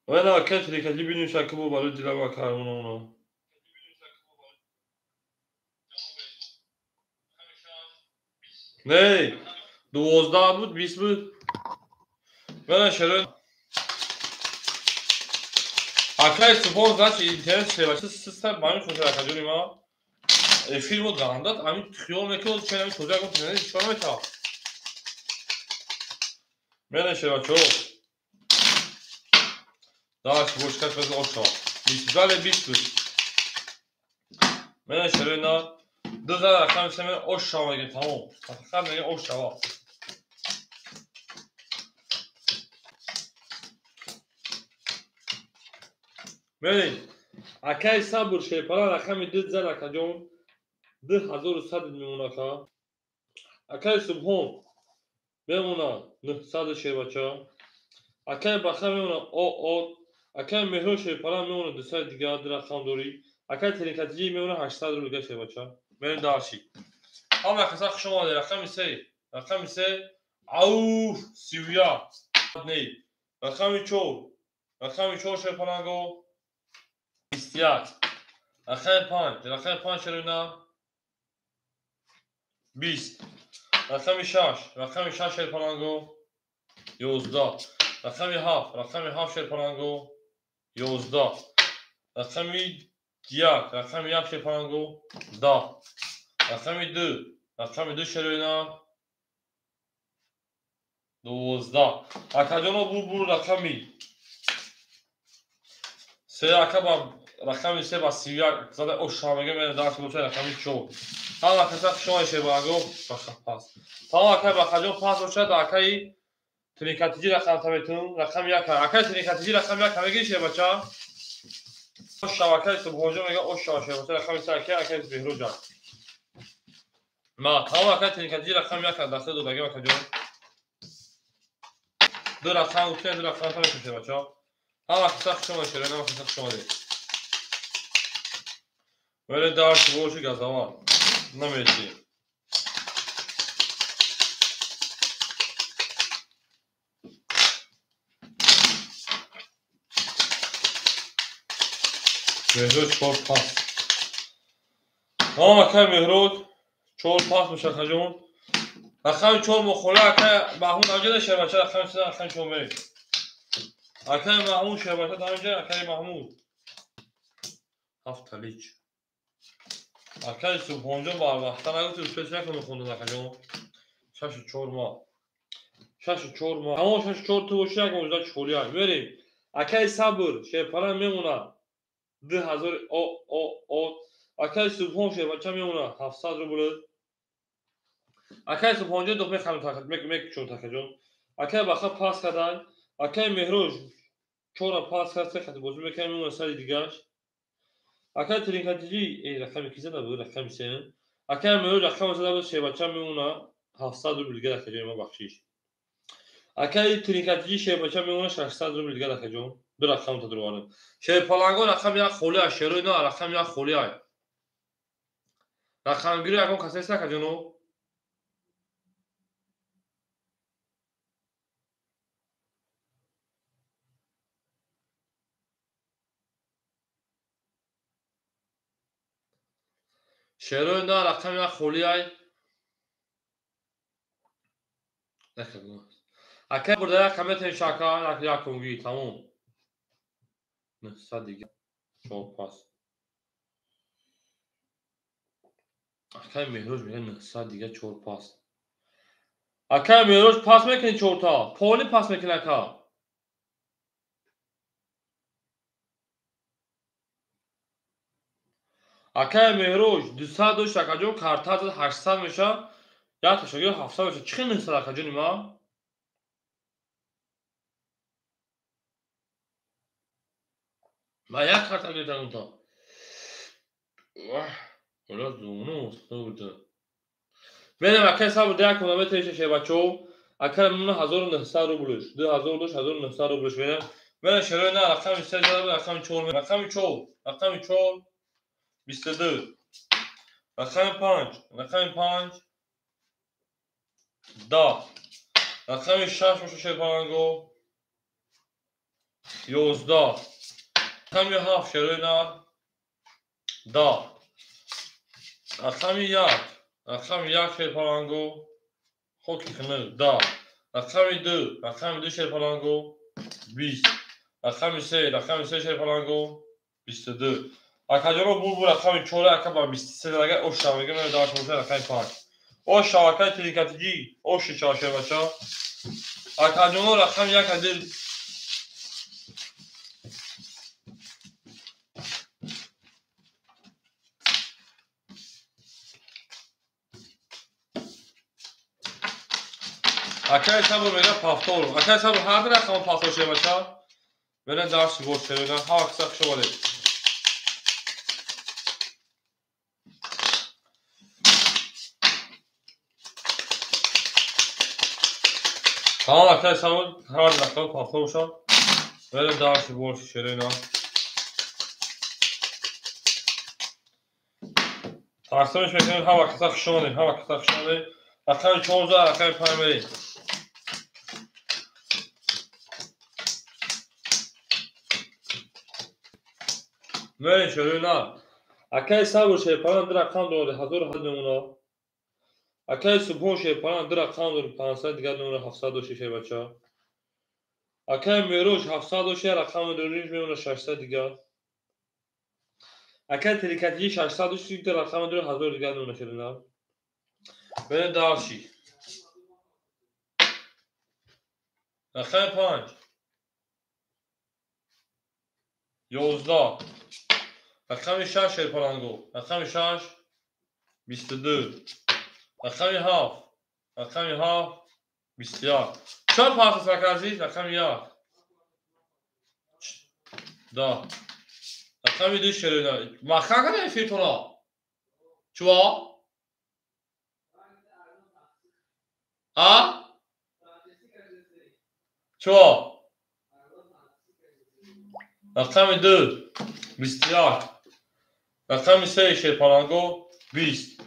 Вена акай трикати бинем шакибо барои дилам акармона. Не, 12 буд, 20 буд. Вена шерои акай Субҳон, значит интернет шевачи систем ба мин хотир акаҷони ма эфир мо гандат ами хиёл мекунад чен ами тоҷа гуфт не чикор метавад. Мена шевачо. Даш бошкаш без ошо. 22 20 буд. Мена шерои на ду зар рақами се мена ош шава меге тамом. Фақат меге ош шава. Мерем. Акай Сабр шерпара рақами ду зар акаҷон 2100 мемона ака. Акай Субҳон мемона 900 шербача. Акай Баха мемона о. Акай Меҳро шерпара мемона 200 дигар ду рақам дорӣ. Акай Телекатиҷӣ мемона 800 рубл дигар шербача. Мерем дарши. Ҳама каса хуш омадед. Рақами се. Рақами се. Ауф 31. Не. Рақами 4. Рақами 4 шерпаранго 21. Рақами 5. Рақами 5 шерина 20. Рақами 6. Рақами 6 шерпаранго 11. Рақами 7. Рақами 7 шерпаранго 11. Рақами 1. Рақами 1 шерпаранго 10. Рақами 2. Рақами 2 шерина 12. Акаҷоно бу рақами 3 ака ба рақами 3 ба 31 зада оша мега мена дарс боша рақами 4. Ҳама каса хушомад шербаго баха пас. Тамом акай бахаҷон пас бошад акаи трикатиҷи рақам таметун рақами 1. Акаи трикатиҷи рақами 1 мегири шербача? Оша акаи Субҳонҷон мега оша шербача рақами 3 акаи акаи Беҳроҷа. Ма тамом акаи трикатиҷи рақами 1 дахил додагим акаҷон. Ду рақам гуфтем ду рақам таметун шербача. Ҳама каса хушомад шербача, ҳама каса хушомадед. Вале дарс боши газава намеши. Меҳрод 4 пас. Тамом акай Меҳрод 4 пас мешад акаҷон. Рақами 4 мухола акай Маҳмуд авҷа шербача рақами 3 рақами 4 мерем. Акай Маҳмуд шербача давҷа акай Маҳмуд. 7 талич. Акай Субҳонҷон бар вақта нагуфти успеш накунӣ хондан акаҷон. 6 4 ма. 6 4 ма. Тамом 6 4 ту боши як мавҷуда чхолия. Мерем. Акай Сабр шерпара мемона 2000 о. Акай Субҳон шербача мемона 700 рубл. Акай Субҳонҷон дох мехарам тақат мекушон такаҷон. Акай Баха пас кардан. Акай Меҳроҷ 4 пас кард се хати бозӣ мекунад мемона сари дигаш. Акай Тринкатиҷи рақами ки зада буд рақами 3. Акай Меҳроҷ рақами зада буд шербача мемона 700 рубл дигар акаҷон ма бахшиш. Акай Тринкатиҷи шербача мемона 600 рубл дигар акаҷон. Ду рақам та дурварем. Шерпаланго рақами 1 холӣ ай шерои на рақами 1 холӣ ай. Рақамгири ягон кас нест акаҷоно? Шерои на рақами 1 холӣ ай. Акай бурда як каметен шака як якумги тамом. 900 дигар 4 пас. Акай Меҳроҷ мега 900 дигар 4 пас. Акай Меҳроҷ пас мекунӣ 4 та. Поли пас мекунӣ ака. Акай Меҳроҷ 200 дошт акаҷон карта 800 меша. Якта шогирд 700 меша. Чӣ хел 900 акаҷони ман? Ман як карта гирифтам то. Ола зону суда. Мерем акай сабр як кунам метеше шебачо. Акай мемона 1900 рублш. 2000 дош 1900 рублш мерем. Мерем шерои на рақами 3 ҷалаб рақами 4 рақами 4 рақами 4 22 рақами 5 рақами 5 10 рақами 6 боша шерпаланго 11 рақами 7 шерои на 10 рақами 1 рақами 1 шерпаланго хоки хинук 10 рақами 2 рақами 2 шерпаланго 20 рақами 3 рақами 3 шерпаланго 22 акаҷоно булбул рақами 4 ака ба 23 агар ош шавега мена даш боша рақами 5 ош шавакаи теликатиҷӣ оши чава шербача акаҷоно рақами 1 адил акаи сабр мега пафтор акаи сабр ҳар рақам пафтор шербача мена дарси бош шербача ҳар каса хуш омадед. Тамом акаи сабр ҳар рақам пафтор бошад мена дарси бош шербача тақсимш мекунем. Ҳама каса хуш омадед, ҳама каса хуш омадед. Рақами 14 рақами 5 мерем. Мерем шерои на. Акаи сабр шерпалан ду рақам дорад 1007 мемона. Акаи Субҳон шерпалан ду рақам дорад 500 дигар мемона 700 доши шербача. Акаи Мероҷ 700 доши рақами дориш мемона 600 дигар. Акаи Теликатиҷӣ 600 доши ду рақами дорад 1000 дигар мемона шерина. Мерем дарши. Рақами 5 11 рақами 6 шерпаланго рақами 6 22 рақами 7 рақами 7 21 чор пас ака азиз рақами 1 10 рақами 2 шерина махан када эфиртона чуа а чуа рақами 2 21 рақами 3 шерпаланго 20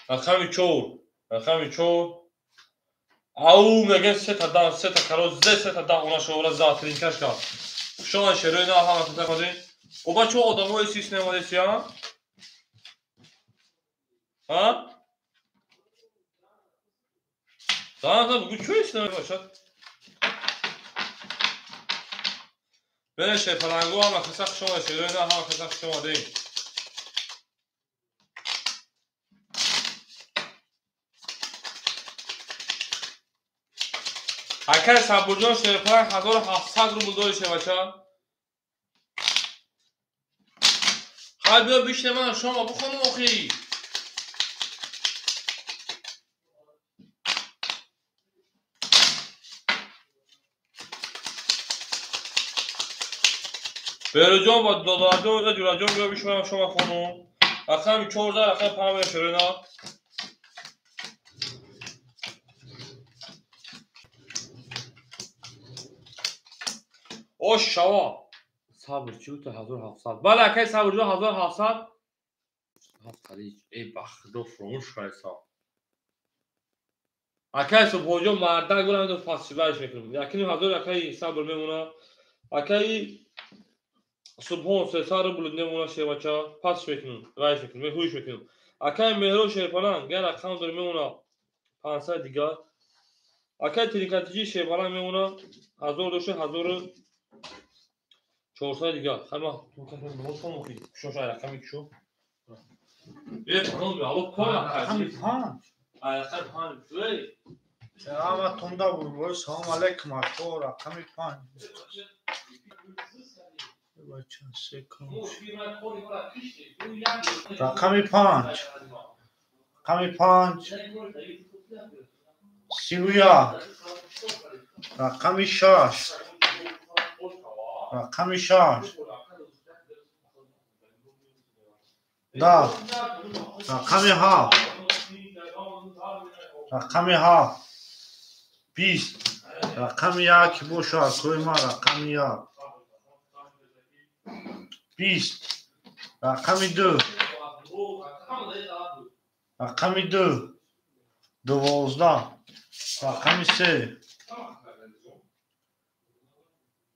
рақами 4 рақами 4 ау мегем сета дан сета каро зе сета дан она шовра за тринкаш кард. Шон шерои на ҳама каса кардем. Оба чо одамои сис немадесия? А? Да, да, бугу чо ис немадесия? Бере шерпаланго ҳама каса хуш омадед, шерои на ҳама каса хуш омадем. Акаи Сабурҷон шерпаланг 1700 рубл дори шербача. Хай биё бишне манам шома бухонам охи. Беруҷон ва Додарҷон ва Ҷураҷон биё бишинам шома хонум. Рақами 14 рақами 5 шерина. Ош шава. Сабр чӣ буд 1700. Бале акаи Сабрҷон 1700. Ҳафталич эй ба худо фуромӯш кардам. Акаи Субҳонҷон мардак бурам ду фастивалш мекунам. 1500 акаи Сабр мемона. Акаи Субҳон 300 рубл мемона шербача. Пас мекунам, вайш мекунам, ҳуш мекунам. Акаи Меҳро шерпаланг гар рақам дор мемона 500 дигар. Акаи Теликатиҷӣ шерпаланг мемона 1000 доша 1400 дигар. Хай ман шош ай рақами кишо. Э, пардон, алло кор рақами 5 ай рақами 5 эй. Ама тунда бурбой салом алейкум ако рақами 5. Бача секунд. Рақами 5. Рақами 5 31. Рақами 6. Рақами 6 10. Рақами 7. Рақами 7 20. Рақами 1 боша акои ман рақами 1 20. Рақами 2. Рақами 2 12. Рақами 3.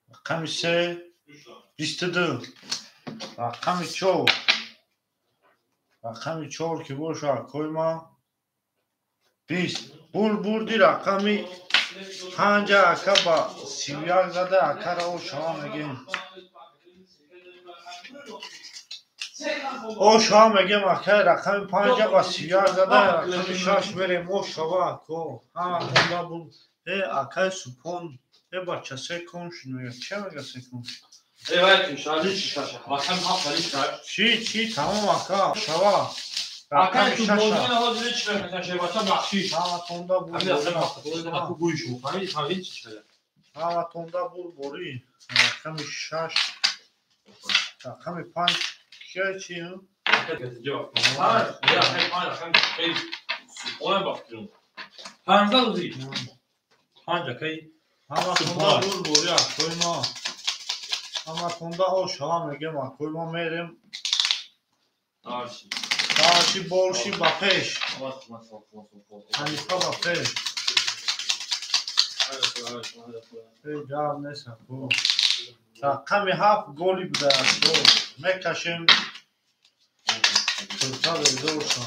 Рақами 3 22. Рақами 4. Рақами 4 ки боша акои ман 20. Бурди рақами 5 ака ба 31 зада акара ошава мегем. Ошава мегем акай рақами 5 ба 31 зада рақами 6 мерем ошава ако. Ҳама хонда буд. Э акай Супон, э бача се кон шуд мега. Че мега се кон? Э вай ки шали шаша. Рақами 7 али шаш. Чи тамом ака. Шава. Акай Супон ҳозир чи мекашад шербача бахшиш. Ҳама тонда буд. Ҳама тонда буд борӣ. Рақами 6. Рақами 5 кия чи? Ҳама тонда буд борӣ акои ма. Ҳама тонда ошава мегем акои ма мерем. Дальше больше ба пеш. Ҳанифа ба пеш. Эй гап нест ако. Рақами 7 голи буда ако. Мекашем. Турта безорша.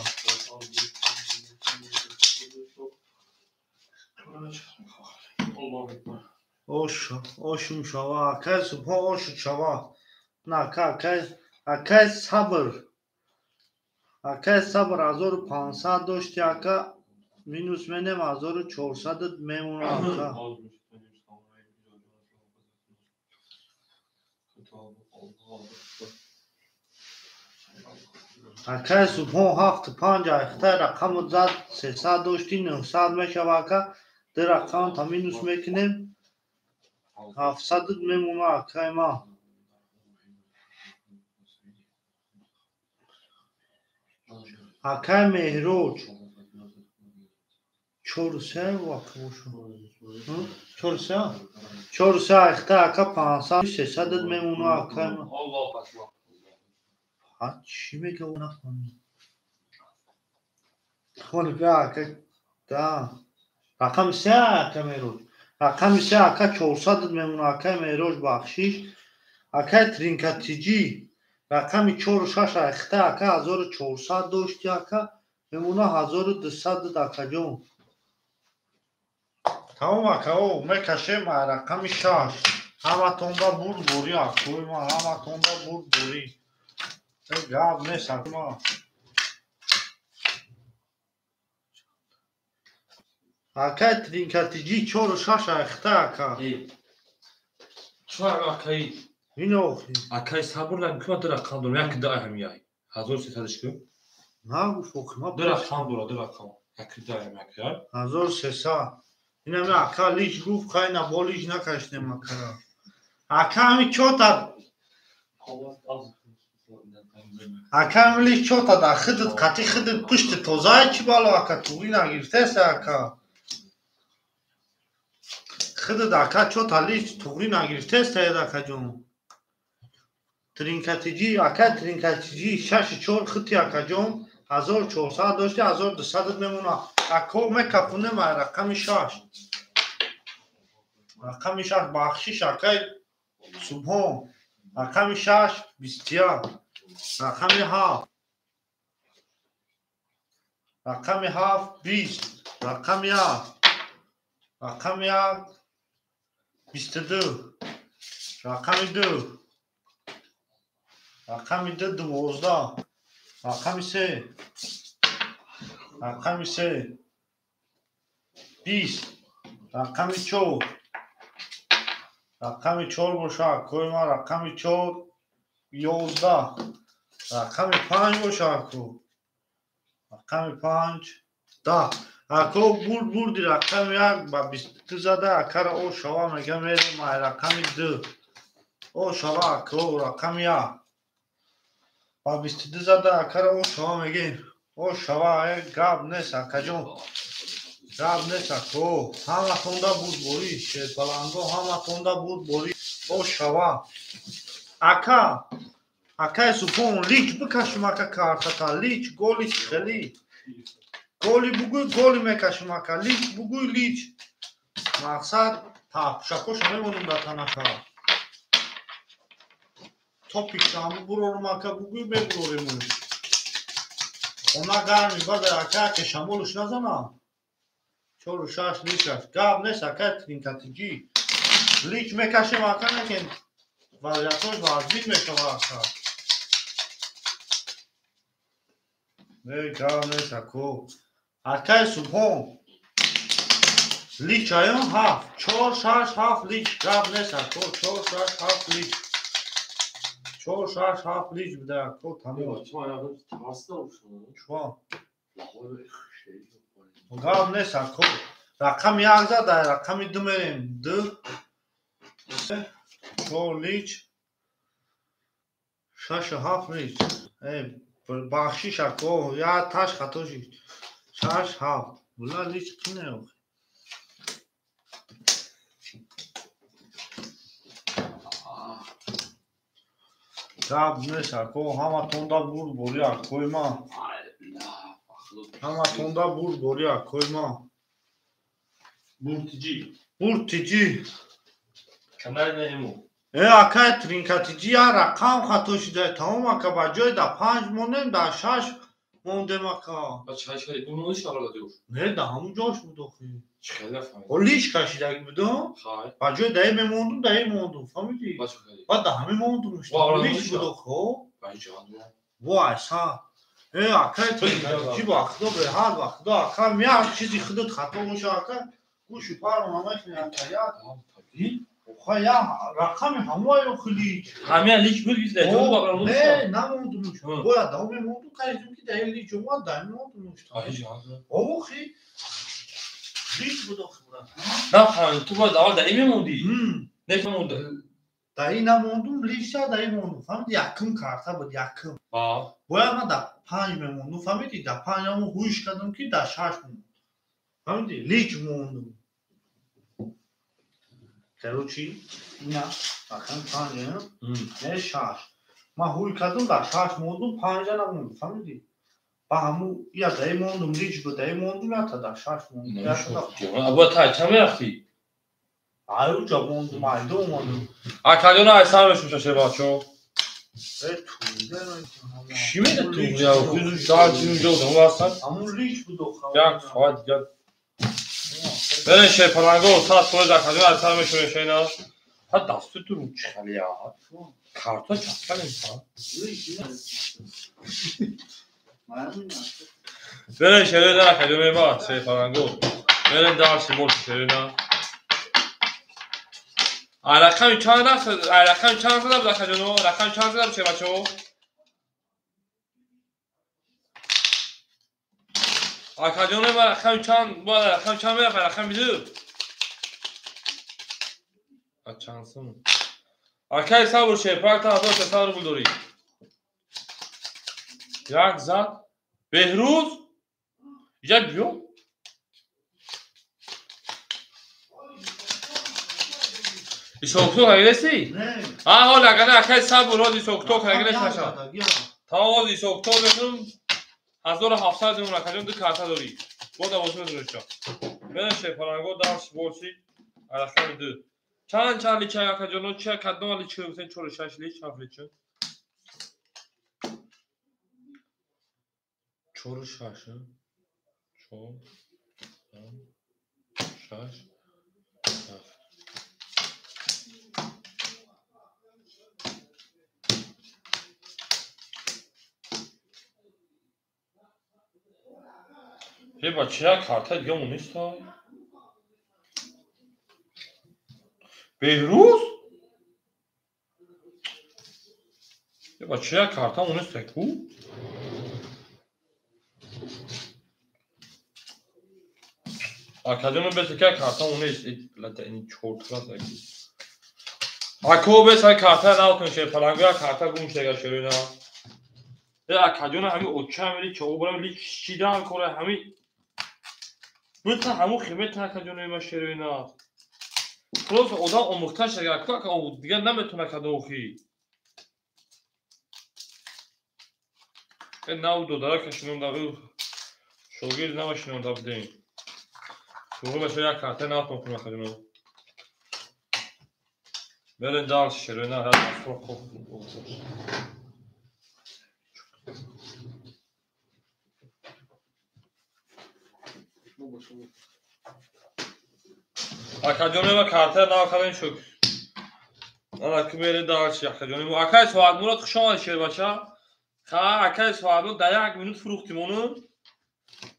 Ош, ошум шава, акай Субҳон ошу шава. На ака, акай, акай сабр. Акай сабр 1500 дошти ака минус менем 1400 мемона ака. Акай Субҳон 7 5 айхтай рақаму зад 300 дошти 900 мешава ака. Ду рақам та минус мекунем 700 мемона акай ма. Акай Меҳроҷ 400 вақт боша. 400? 400 айхта ака 500 300 мемона акай ма. Ҳа чӣ мега нафаҳмидам. Хоника ака да. Рақами 3 ака Меҳроҷ. Рақами 3 ака 400 мемона акай Меҳроҷ бахшиш. Акай Тринкатиҷӣ рақами 4 6 айхта ака 1400 дошти ака мемона 1200 акаҷон. Тамом ака, о мекашем рақами 6. Ҳаматонда бурд борӣ акои ма, ҳаматонда бурд борӣ. Э гап нест ака ма. Акай Тринкатиҷӣ 4 6 айхта ака. Чор акай Ино охи. Акай сабр накун, ду рақам дорам, як ду ҳам яй. 1300 шку. Нагуфт охи, ма ду рақам дора, ду рақам. Як ду ҳам як яй. 1300. Инами ака лич гуфт, хайна бо лич накашнем акара. Ака ами чота. Ака ами лич чота да хидит қати хидит пушти тозай чи бало ака туғри нагирифтеса ака. Хидит ака чота лич туғри нагирифтеса ака ҷон. Тринкатиҷӣ ака Тринкатиҷӣ 6 4 хити акаҷон 1400 дошти 1200 мемона. Ако мекафунем рақами 6. Рақами 6 бахшиш акай Субҳон. Рақами 6 21. Рақами 7. Рақами 7 20. Рақами 1. Рақами 1 22. Рақами 2. Рақами 2 12. Рақами 3. Рақами 3 20. Рақами 4. Рақами 4 боша акои ман рақами 4 11. Рақами 5 боша ако. Рақами 5 10. Ако бурд бурди рақами 1 ба 22 зада, акара о шава мега мерем ай рақами 2. О шава ако рақами 1. Ба 22 зада акара о шава мегем. О шава гап нест акаҷон. Гап нест ако. Ҳаматонда бурдборӣ, шерпаланго ҳаматонда бурдборӣ. О шава. Ака, акай Субҳон лич бикашим ака картата, лич голи хели. Голи бугӯй голи мекашим ака, лич бугӯй лич. Мақсад тапшакоша мемонем дар танака. Топи шамбу бурорум ака бугӯй мебурорем. Хона гарми баъд ака ке шамолуш назанам. 4 6 лич аст. Гап нест ака тринкатиҷӣ. Лич мекашем ака некен. Вазъиятҳош вазбин мешавад ака. Не гап нест ако. Акай Субҳон. Лич аён 7. 4 6 7 лич. Гап нест ако. 4 6 7 лич. 4 6 7 лич буда ако тамом. Чо? Гап нест ако. Рақами 1 зада, рақами 2 мерем. 2 3 4 лич. 6 7 лич. Бахшиш ако, я таш хато шид. 6 7. Була лич кине охи. Гап нест ако, ҳаматонда бурдборӣ акои ман. Ҳаматонда бурдборӣ акои ман. Буртиҷӣ. Буртиҷӣ. Канали наему. Акай тринкатиҷӣ я рақам хато шида. Тамом ака, ба ҷои да 5 монем, да 6 мондем ака. Не, да ҳамун ҷош буд охи. Лич кашидаги будам. Ба ҷои даи мемондум, даи мондум. Фаҳмидӣ? Баъд да ҳамин мондум. Лич буд охи. Вой, са. Акай тринкатиҷӣ ба худо беҳад, ба худо ака як чизи худот хато боша ака. Гӯши парон намекунӣ ака як. Охай я рақами ҳамои охи лич. Ҳамия лич буд гиз даи ту ба Не, намондум. Бояд дао мемондум, кайдум ки даи лич омад, даи мондум. Охи лич буд охи брат. Нафаҳмидам, ту бояд аввал даи мемондӣ? Не монд. Даи намондум, лич ша даи мондум. Фаҳмидӣ, якум карта буд, якум. Бояд ман да 5 мемондум, фаҳмидӣ? Да 5 амо ҳуш кардам ки да 6 мондум. Фаҳмидӣ? Лич мондум. Короче, ина рақами 5, не 6. Ман ҳуй кардам, да 6 мондум, 5 намондум, фаҳмидӣ? Ба ҳаму я даи мондум, лич буд, даи мондум, ята да 6 мондум. Або та ча мерафтӣ? Ай уҷа мондум, айдо мондум. Акаҷона ай сар мешум шаше бачо. Чӣ меда ту? Я хузу шар чӣ уҷа будам васан? Ҳамун лич буд охи. Як соат дигар. Берен шерпаланго, сад фоиз акаҷон ай сар мешум шайна. Ҳа дасту ту ру чӣ хали я? Карта чапкалем са. Берен шерена акаҷон меба шерпаланго. Берен дарси больше шерена. Ай рақами чанд рафт? Ай рақами чанд зада буд акаҷоно? Рақами чанд зада буд шербачаҳо? Акаҷоно ма рақами чанд бояд рақами чанд мерафт? Рақами 2. А чанд сум? Акай сабр шерпак та 1300 рубл дорӣ. Як зад. Беҳрӯз? Иҷа биё. Исокток агилеси? А ҳол агана акай сабр ҳоз исокток агилес наша. Тамом ҳоз исокток мекунам. 1700 мемон акаҷон ду карта дорӣ. Бо давоси мезоришча. Берен шерпаланго дарс больше рақами 2. Чанд чанд лича акаҷоно ча кадом лич гуфтен 4 6 лич 7 лич. 4 6 4 6 7. Бача карта дига монистай. Беҳрӯз? Бача карта монистай ку? Акаҷоно бес ка карта унест. Ин чортра заги. Ако бес ай карта навтон шерпаланго я карта гум шега шерина. Э акаҷоно ҳами оча мели чоғ ли чидан кора ҳами бута ҳаму химета акаҷоно ма шерина. Просто одам омӯхта шега ку ака дигар наметона кадохи. Э нав додара кашинонда шогирд навашинонда будем. Шуғулаша як карта навтон кун акаҷоно. Берин дальше шерина ҳар хоб. Акаҷонема карта нав кардем шук. Ана ки мерем дальше акаҷонем. Акай Соатмурод хуш омадӣ шербача. Ха акай Соатмурод дар як минут фурӯхтимону.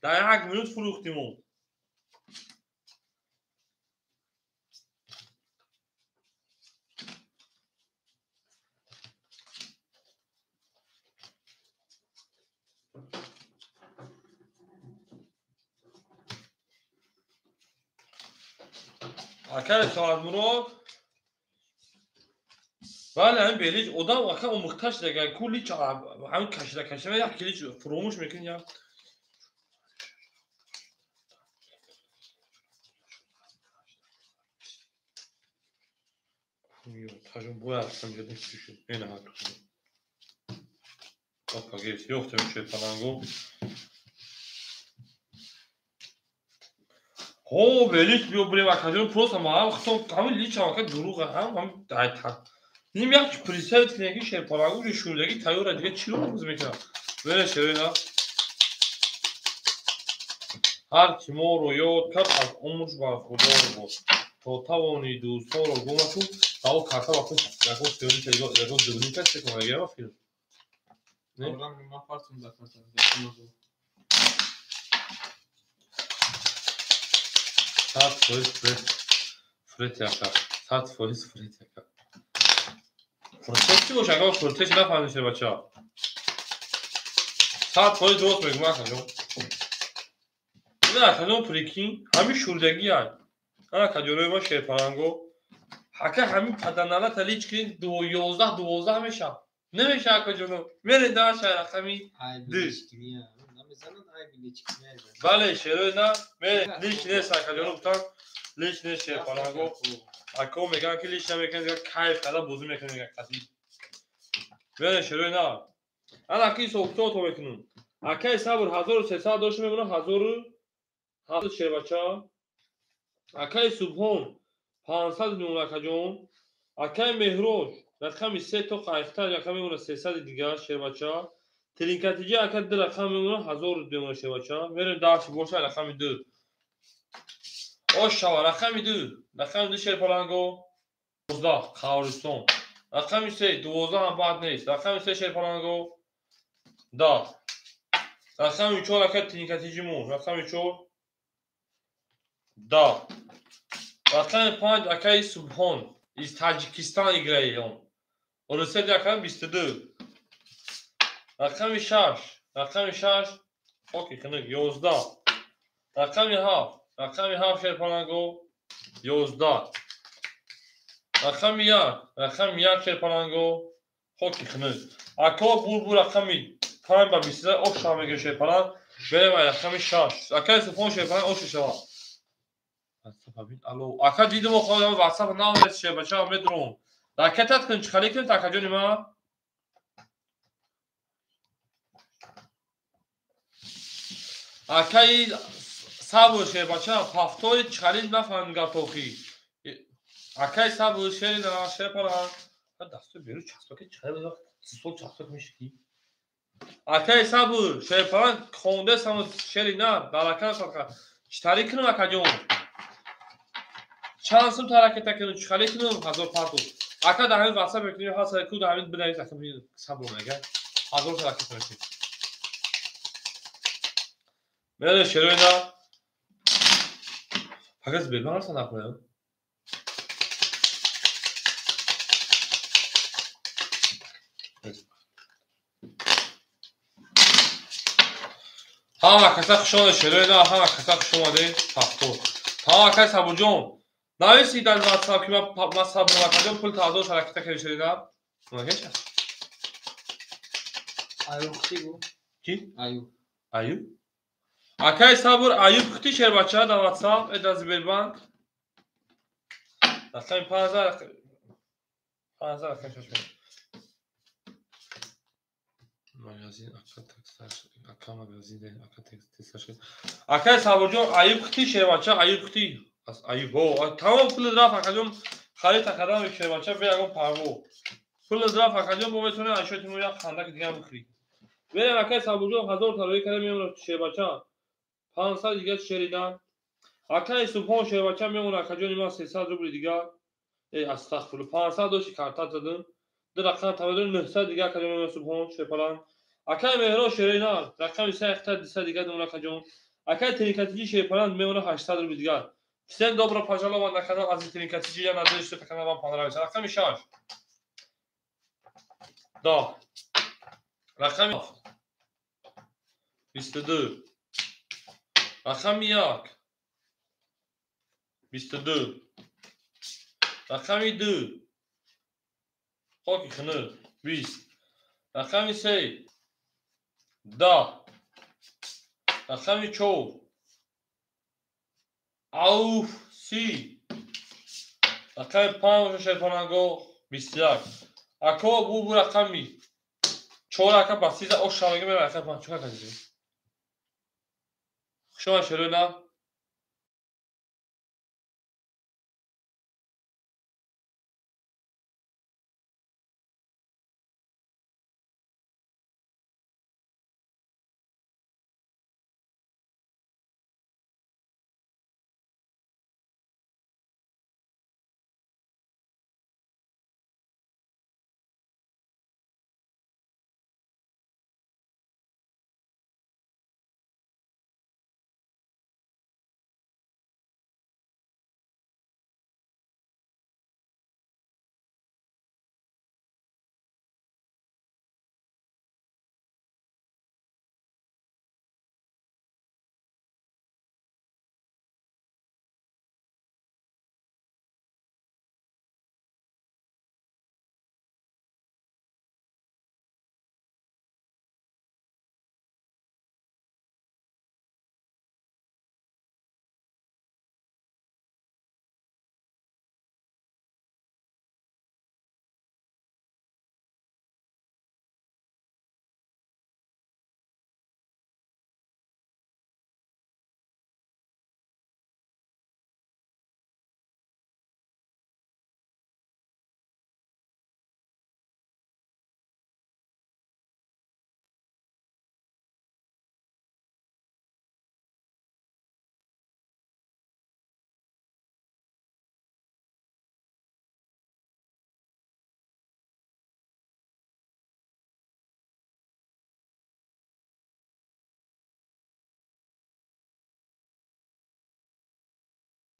Дар як минут фурӯхтимон. Акай Соатмурод бале ҳамин белич одам ака омӯхта шуда ку лич ҳамин кашида кашида як лич фуромӯш мекунӣ як тажон бояд ёфтем ҳо белич биё бурем акаҷон просто маам хитоб ҳамин личам ака дурӯға ҳам ҳам ним як представить кунем ки шерпаланг уже шӯрдаги тайёра дига чиро боз мекунам бере шерина ҳар ки моро ёд кард аз умрш бархурдор бод то тавони дӯстонро гум накун тао карта вақт ягон сеюни ягон дувни кас секун ягема филм не 100% фрет яка 100% фрет яка фурсат чӣ боша агар фурсат нафаҳмида бача 100% дуруст мегӯм акаҷон не акаҷон прикинь ҳамин шӯрдагӣ ай акаҷонои ма шерпаланго ака ҳамин паданалата лич ки 11 12 мешавад намеша акаҷоно мере даша рақами ду бале шерои на мере лич нест акаҷоно гуфтан лич нест шерпаланго ако мегӯянд ки лич намекунад кайф карда бозӣ мекунад мегӯяд қасӣ мере шерои на ана ки ҳисобкитобто мекунам акаи сабр 1300 дошт мемонад 1700 шербача акаи субҳон 500 мемонад акаҷон акаи меҳроҷ рақами 3 то қайхтар рақам мемонад 300 дигар шербача тилинкатиҷи ака ду рақам мемонад 1000 мемонад шербача мерем дальше боша рақами 2 ош шава рақами 2 рақами 2 шерпаланго 12 қабристон рақами 3 12 ҳам бад нест рақами 3 шерпаланго 10 рақами 4 ака тилинкатиҷимон рақами 4 10 рақами 5 акаи субҳон из Таҷикистон играет он Русия рақами 22 рақами 6 рақами 6 оки хунук 11 рақами 7 рақами 7 шерпаланго 11 рақами 1 рақами 1 шерпаланго хоки хунук ако булбул рақами 5 ба 22 ок шава мегирад шерпаланг берем ай рақами 6 акаи субҳон шерпаланг ош шава алло ака дидим охо ватсап наомед шербача медуром ракетат кун чӣ хеле кунед акаҷони ман акаи сабр шербача ҳафтои чӣ хеле нафаҳмидам гапохи акаи сабр шери шерпаланг дасту беру часпаки чӣ хеле сисол часпак мешики акаи сабр шерпаланг хондесам шери на дарака садқа чӣ тари кунам акаҷон чанд сум таракета кунам чӣ хеле кунам 1500 ака дар ҳамин ватсап мекунем ҳасар ку дар ҳамин бинавис ака сабр мега 1000 таракета мекунем мере шероина фақат бебан ҳастан накунем ҳама каса хуш омадед шероина ҳама каса хуш омадед 70. Та акай Сабурҷон, нависи дар WhatsApp ки ман сабр акаҷон пул тазор шаракита кардӣ шудида. Накеша? Аюб хти гу. Ки? Аюб. Аюб? Акай Сабур Аюб хти шербача дар WhatsApp, дар Сбербанк. Рақами 5000 5000 рақами 6. Магазин ака тексташ, ака магазин ака тексташ. Акай Сабурҷон Аюб хти шербача, Аюб хти. Аз Аюб. О, тамом пул рафт акаҷон, харид акадан шербача бе ягон парво. Пул рафт акаҷон, бо метавонед ашёи мо як хандаки дигар бихӯред. Берем акай Сабурҷон 1000 тарои карда меомад шербача. 500 дигар шеридан. Акай Субҳон шербача мемонад акаҷони ман 300 рубли дигар. Эй астағфируллоҳ, 500 дошти карта задам. Ду рақам таваллуд 900 дигар акаҷон мемонад Субҳон шерпалан. Акай Меҳрон шерина рақами 3 дигар мемонад акаҷон. Акай Тринкатиҷи шерпалан мемонад 800 рубли дигар. Всем добро пожаловать на канал Азиз Тринкатиҷи. Я надеюсь, что этот канал вам понравится. Рақами 6. Да. Рақами 22. Рақами 1. 22. Рақами 2. Хоки хунук 20. Рақами 3. 10. Рақами 4. Ауф 30. Рақами 5 шерпананго 21. Ако бу рақами 4 ака ба 30 ош шаваги мера рақами 5 чӣ кардӣ? Шумо шерона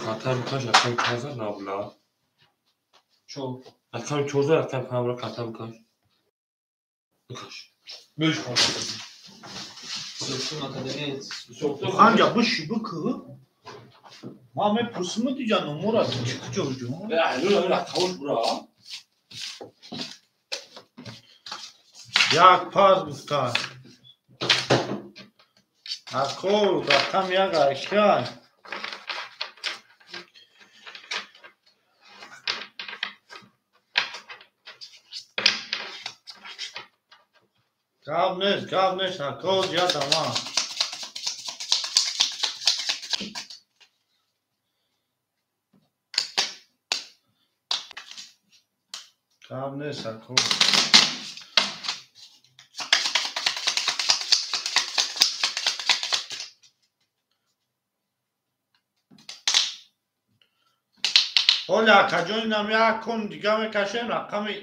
Хатар букаш рақами 4000 набла. 4. Рақами 4000 рақами 5 ро хатар букаш. Букаш. Беш кун. Ханҷа буши буку. Ма мепурсим диҷа номора чӣ куҷо ҷо? Рақамош бура. Як пас гуфта. Ако рақам як айкай. Гап нест, гап нест, ако ядама. Гап нест, ако. Ҳоли акаҷон инам як кон дига мекашем, рақами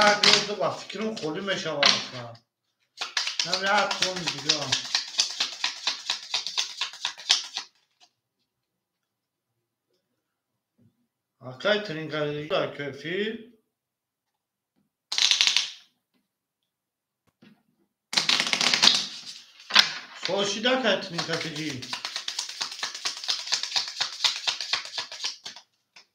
як ё ду ба фикрам холӣ мешавад. Инам як кон дига. Акай тринкаи кефи. Сошида кай тринкатиҷи.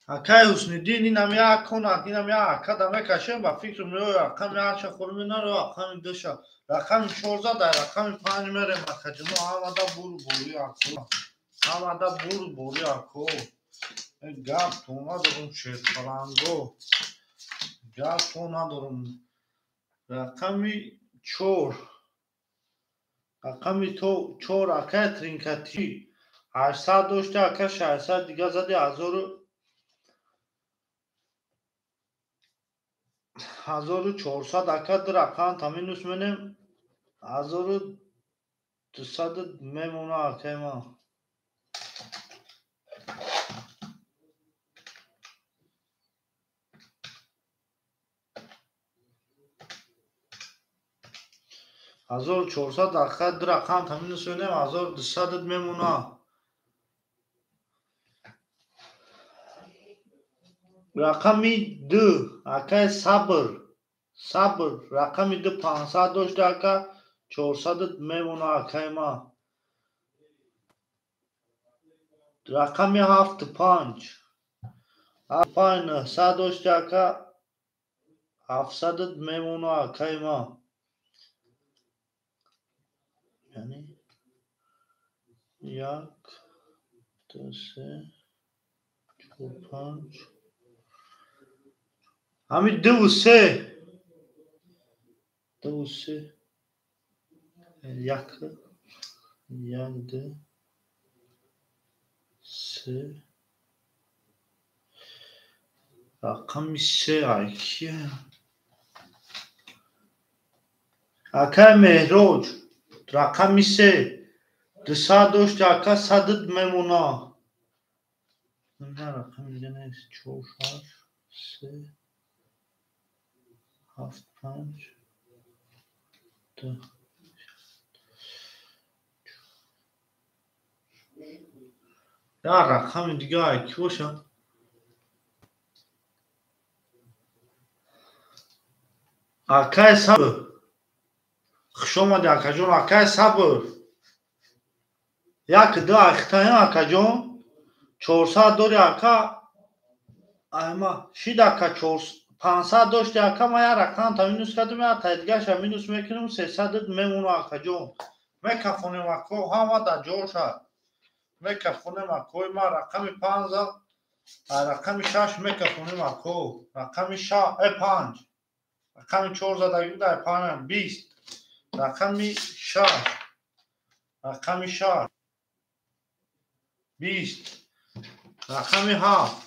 Акай Ҳусниддин инам як конак, инам як акада мекашем, ба фикрум ё рақами якша хӯр минар, ё рақами душа. Рақами чор зада, рақами панҷ мерем, акаҷуно ҳамада бур-бури ако. Ҳамада бур-бури ако. Гап то надорум, шерпаланго. Гап то надорум. Рақами чор. Рақами чор акай тринкати. 800 дошта, ака 600 дига зади 1400 ака ду рақам та минус менем 1200 мемона акай ман. 1400 ака ду рақам та минус менем 1200 мемона. Рақами ду акай Сабр, Сабр рақами ду 500 дошта, ака 400 мемона акай ман. Рақами ҳафту панҷ, панҷ 900 дошта, ака 700 мемона акай ман. Яъне як, ду, се, чор, панҷ. Ҳами дуву се, дуву се, як, як, ду, се, рақами се ай кия? Акай Меҳроҷ, рақами се, 200 дошта, ака 100 мемона. Рақами дига нест, чор, шаш, се, ҳафт, панҷ, ду. Як рақами дига ай ки боша? Акай Сабр, хуш омадӣ акаҷон. Акай Сабр, як ду айхтая акаҷон, 400 дори ака, айма шид ака 500 дошти ака, ман як рақам та минус кардам, як таи дигаша минус мекунам, 300 мемона акаҷон. Мекафонем ако, ҳама дар ҷоша. Мекафонем акои ман рақами панҷ, рақами шаш мекафонем ако, рақами панҷ, рақами чор задаги буда, панҷ 20, рақами шаш, рақами шаш, 20, рақами ҳафт,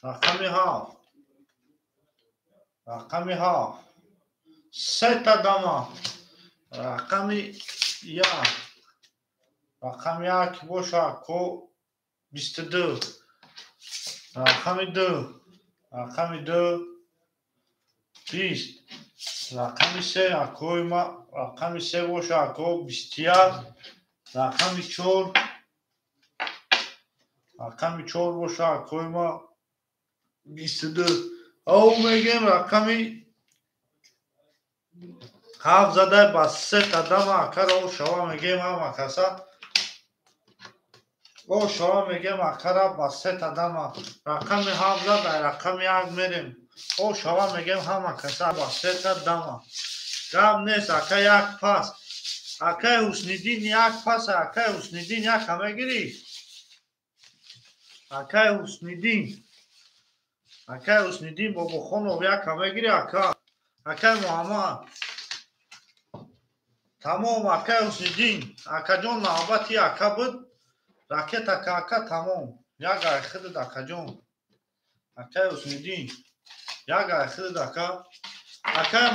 рақами ҳафт, рақами ҳафт, сета дама, рақами як, рақами як боша ко 22, рақами ду, рақами ду, 20, рақами се акои ма, рақами се боша ако 21, рақами чор, рақами чор боша акои ма 22. Ав мегем рақами ҳафт задай ба сета дама акара о шава мегем ҳама каса. О шава мегем акара ба сета дама. Рақами ҳафт задай рақами як мерем. О шава мегем ҳама каса ба сета дама. Гап нест ака як пас. Акай Ҳусниддин як пас, акай Ҳусниддин яка мегирӣ? Акай Ҳусниддин, акай Ҳусниддин Бобохонов яка мегирӣ ака? Акай Муҳаммад. Тамом акай Ҳусниддин, акаҷон навбати ака буд. Ракета ка ака тамом. Як ай худат акаҷон. Акай Ҳусниддин, як ай худат ака. Акай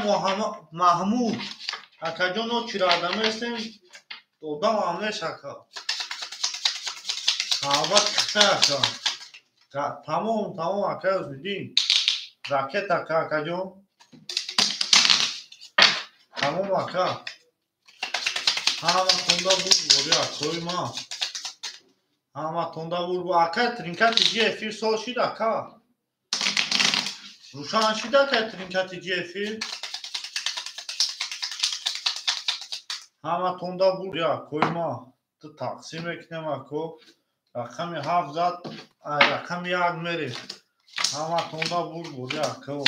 Маҳмуд, акаҷон о чирада местем, одам ҳам нест ака. Навбати хита ака. Тамом, тамом акай Ҳусниддин. Ракета ка акаҷон. Тамом ака. Ҳама тонда буд бори акои ман. Ҳама тонда буд. Акай тринкати ҷи эфир сол шид ака. Рӯшан шид акай тринкати ҷи эфир. Ҳама тонда буд акои ман. Ту тақсим мекунем ако. Рақами ҳафт зад, рақами як мерем. Ҳаматонда бурд бозӣ акао.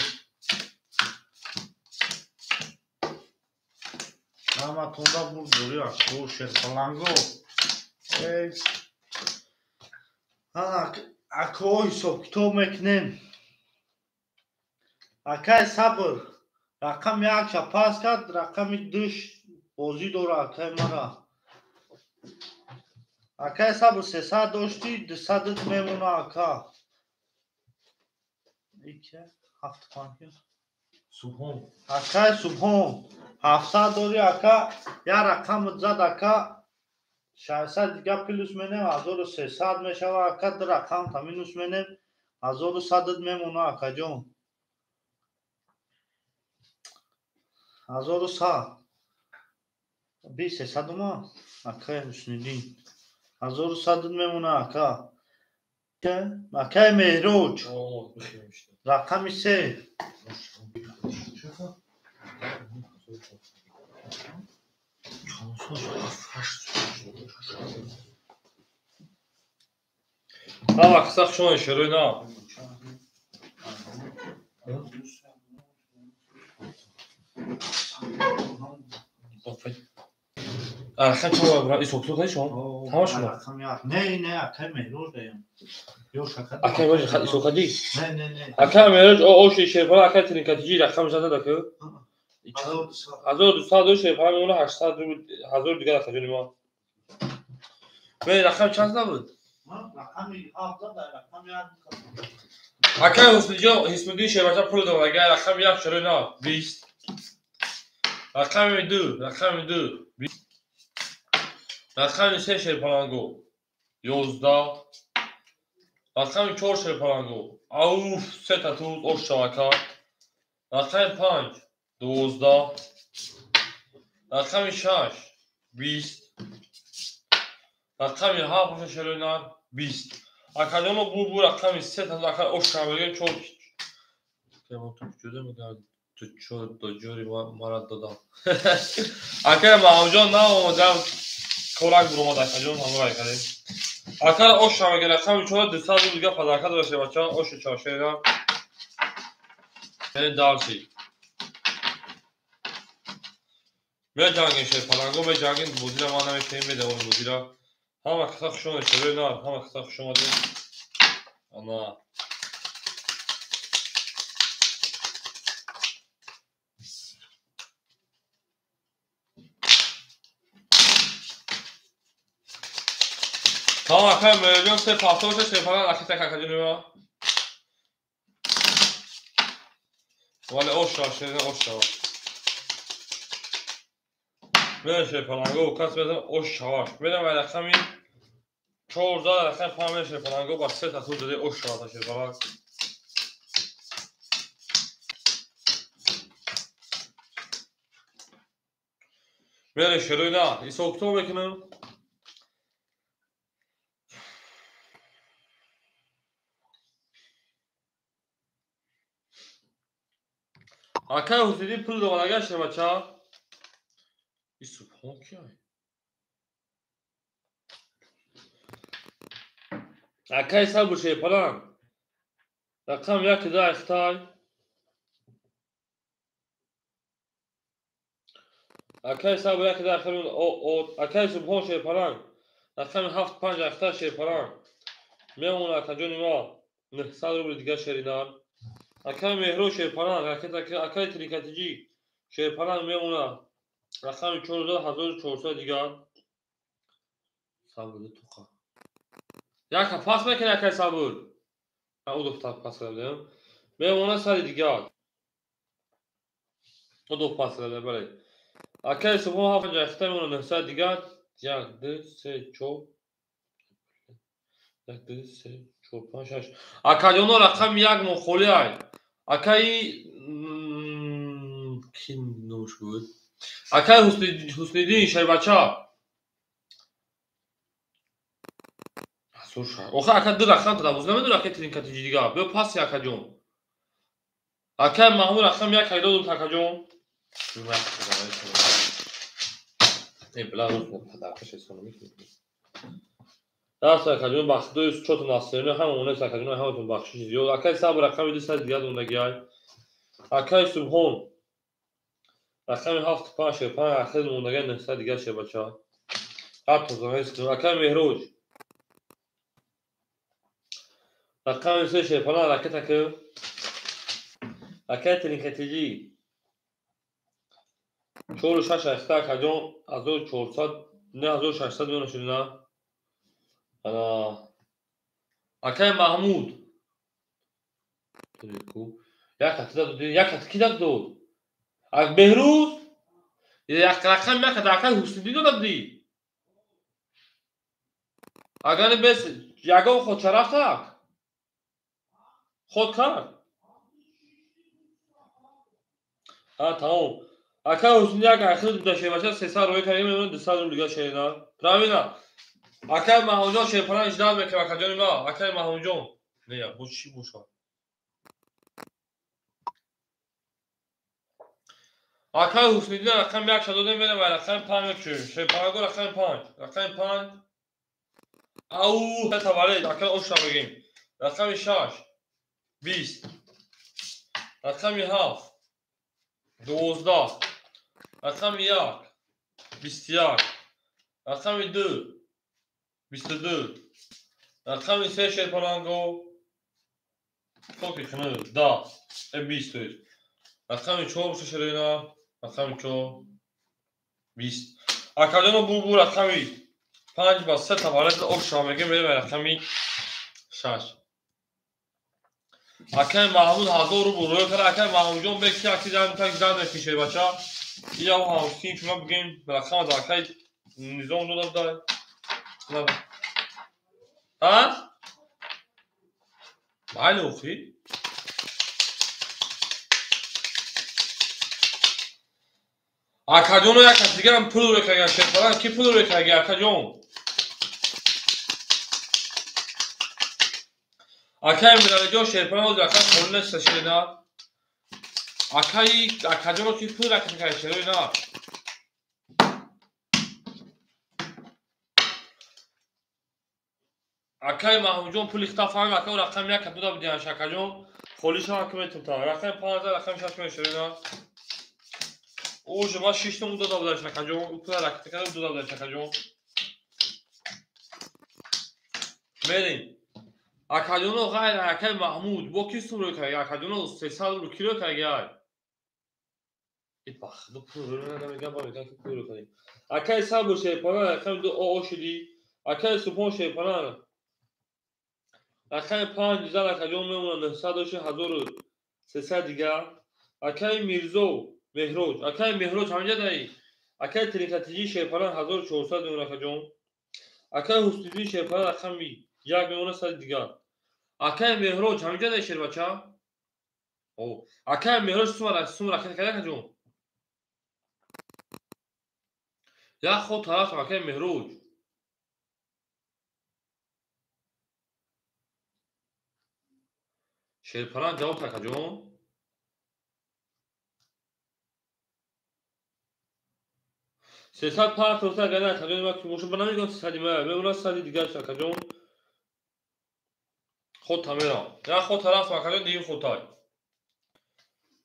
Ҳаматонда бурд бозӣ акао шерпаланго. Акао ҳисоб китоб мекунем. Акай сабр. Рақами якша пас кард, рақами душ бозӣ дора акай мара. Акай сабр 300 дошти, 200 мемона ака. 7 5. Субҳон. Акай Субҳон 700 дори ака, як рақамат зад ака, 600 дига плюс менем, 1300 мешава ака, ду рақамта минус менем, 1100 мемона акаҷон. 1100. Би 300 ума? Акай Ҳусниддин. 1100 мемона ака. Акай Меҳроҷ. Рақами се. Ҳама қисса хушомадед шерои нав. Рақам чанд брат? Исо китоб кардӣ шумо? Ҳама шумо? Не, не, акай Меҳроҷ даям. Акай Меҳроҷ исо кардӣ? Не, не, не. Акай Меҳроҷ оши шерпала акай тринкатиҷи рақам зада дака? 1200 дошт шерпала мемона 800 рубл 1000 дигар акаҷони ма. Бе рақам чанд зада буд? Рақами ҳафт зада, рақами як. Акай Ҳусниҷон, Ҳисмуддин шербача пул дод, агар рақами як шерои нав 20. Рақами ду, рақами ду, 20. Рақами се шерпаланго 11. Рақами чор шерпаланго. Ауф, сета туз ош шавака. Рақами панҷ 12. Рақами шаш 20. Рақами ҳафт боша шерои нар 20. Акаҷоно бу рақами сета туз ака ош шавака чор. Ту чор доҷори мара додам. Акай Маҳмудҷон наомадам. Корак буромад акаҷон ҳамроҳ кардем. Акара ош шавака рақами чор 200 рубл дига подарка дошта бача оши чоршера. Яъне дарси. Меҷангем шерпаланго меҷангем бозира ман наметавонем медавонем бозира. Ҳама қисса хуш омадед шерои нар, ҳама қисса хуш омадед. Ана. Тамом акай Меҳроҷон се пафта боша шерпаланг акита какаҷони ма. Вале ош шава шерина ош шава. Мерем шерпаланго кас медам ош шаваш. Мерем ай рақами чор зад рақами панҷ мерем шерпаланго ба се та туз заде ош шавата шерпаланг. Мерем шерои на ҳисоб китоб мекунам. Акай Ҳусайдин пул дод агар шербача. И Субҳон ки ай? Акай сабр шерпаланг. Рақам як ду ахтай. Акай сабр як ду ахтай акай Субҳон шерпаланг. Рақами ҳафт панҷ ахтай шерпаланг. Мемона акаҷони ма 900 рубл дигар шеринар. Акай Меҳро шерпаланг, акай Трикатиҷи шерпаланг мемона. Рақами 1400 дигар. Сабр туқа. Яка пас мекунӣ акай сабр. Удо пас кардем. Мемона сари дигар. Удо пас кардем, бале. Акай Субҳон ҳафт ҷахта мемона 900 дигар. 1 2 3 4 1 2 3 4 5 6. Акаҷоно рақами як мо холӣ ай. Акаи ки номаш буд? Акаи Ҳусниддин шербача. Охе ака ду рақам дада боз намедонӣ акаи тринкатиҷи дигар. Биё паси акаҷон. Акаи Маҳмуд рақам як ҳай додум акаҷон. Даст акаҷон бахтдои чоту насрина ҳама онес акаҷон ҳаматон бахшиши зиёд. Акай Сабр рақами 200 дигар мондагиай. Акай Субҳон рақами 7 5 шерпаланг ахир мондагиай 900 дигар шербача. Ҳатто акай Меҳроҷ рақами 3 шерпаланг ракета ки. Акай Тринкатиҷӣ 4 6 ахта акаҷон 1400 не 1600 меона шудина. Ана акай Маҳмуд як хати дод, як хати ки дод? Беҳрӯз як рақам як хати акай Ҳусниди дода будӣ. Агар бес ягон ход чарафтак ход кард. А тамом. Акай Ҳусниди як ахир буда шербача 300 рӯй кардем, мемона 200 рубл дига шерина. Правильно. Акай Маҳмудҷон шерпаланг ждать мекунам акаҷони ма. Акай Маҳмудҷон. Не, бо чӣ бошад? Акай Ҳусниддин рақами як додем, мерем ва рақами 5 мекушем. Шерпаланго рақами 5. Рақами 5. Ау, таваллуд акай ошра мегем. Рақами 6 20. Рақами 7 12. Рақами 1 21. Рақами 2 22. Рақами 3 шерпаланго хоки хунук 10 20 то есть. Рақами 4 боша шерина. Рақами 4 20. Акаҷоно бу рақами 5 ба 3 таваллуд ошра мегем, мерем рақами 6. Акай Маҳмуд 1000 рубл рӯй кард. Акай Маҳмудҷон бек ки аки зан так зан мекишед бача. Ия ҳамсин шума бигем рақама дар акай Низом дода буда. А? Майли охи? Акаҷоно як кас дигарам пул рӯй кард шерпаланг. Ки пул рӯй кард акаҷон? Акай Миралиҷон шерпаланг ҳозир акай холӣ неста шерина. Акай акаҷоно ки пул ракет кард шерина. Акай Маҳмудҷон пули хита фаҳм акай рақами як дода будиаш акаҷон. Холиша ак метунта. Рақами 5 рақами 6 мешерина. Уже ма шиштум дода будаш акаҷон. Пул ракет кард дода будаш акаҷон. Мерем. Акаҷоно ғайр акай Маҳмуд бо ки сум рӯй кард акаҷоно 300 рубл ки рӯй кард ай? И бахду пул рӯй намегам ба мегам ки пул рӯй кардем. Акай Сабр шерпаланг рақами 2 о шуди. Акай Субҳон шерпаланг рақами 5 зан акаҷон мемонад 900 доши 1300 дигар. Акай Мирзо Меҳроҷ. Акай Меҳроҷ ҳаминҷа даи. Акай Тринкатиҷӣ шерпаланг 1400 мемонад акаҷон. Акай Ҳусниди шерпаланг рақами 1 мемонад 100 дигар. Акай Меҳроҷ ҳаминҷа даи шербача. О, акай Меҳроҷ сум ракет кард акаҷон. Як ход тараф акай Меҳроҷ. Шерпаланг ҷавоб акаҷон. 305 тоста агар акаҷон ма ки боша ба намегӯям 300 ма мемонад 100 дигар акаҷон. Ход тамерам. Як ход тараф акаҷон дигим худтай.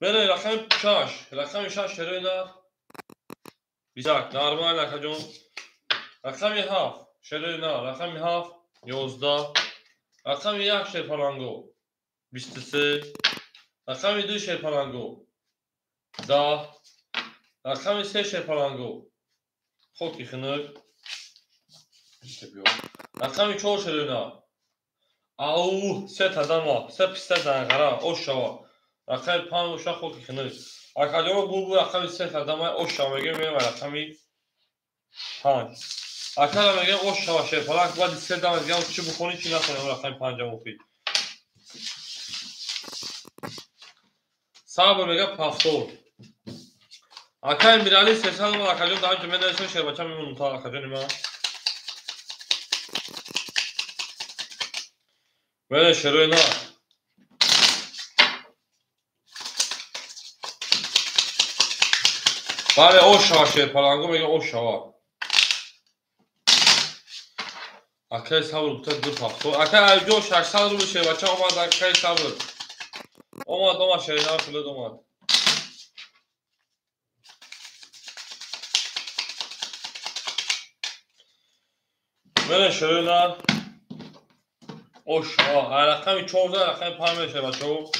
Мерем рақами 6. Рақами 6 шерои нар. 21 нормал акаҷон. Рақами 7 шерои нар. Рақами 7 11. Рақами 1 шерпаланго 23. Рақами 2 шерпаланго 10. Рақами 3 шерпаланго хоки хунук. Рақами 4 шерои нар. Ау, се тадама, се писта занғара, ош шава. Рақами 5 боша хоки хунук. Акаҷоно бу рақами 3 тадама ош шава мегем, мерем рақами 5. Акара мегем ош шава шерпаланг баъди се дама дигар чӣ бихонӣ чӣ нахонӣ рақами 5 охи. Сабр мега повтор. Акай Мирали 300 рубл акаҷон дар ҷо менависам шербача мемонам та акаҷони ман. Мене шерои на. Бале ош шава шерпаланго мега ош шава. Акай Сабр гуфта 270. Акай Аюбҷон 600 рубл шербача омад. Акай Сабр омад, омад, шеринар худат омад. Мерем шеринар. Ош, рақами 14, рақами 5 мешавад бачаҳо.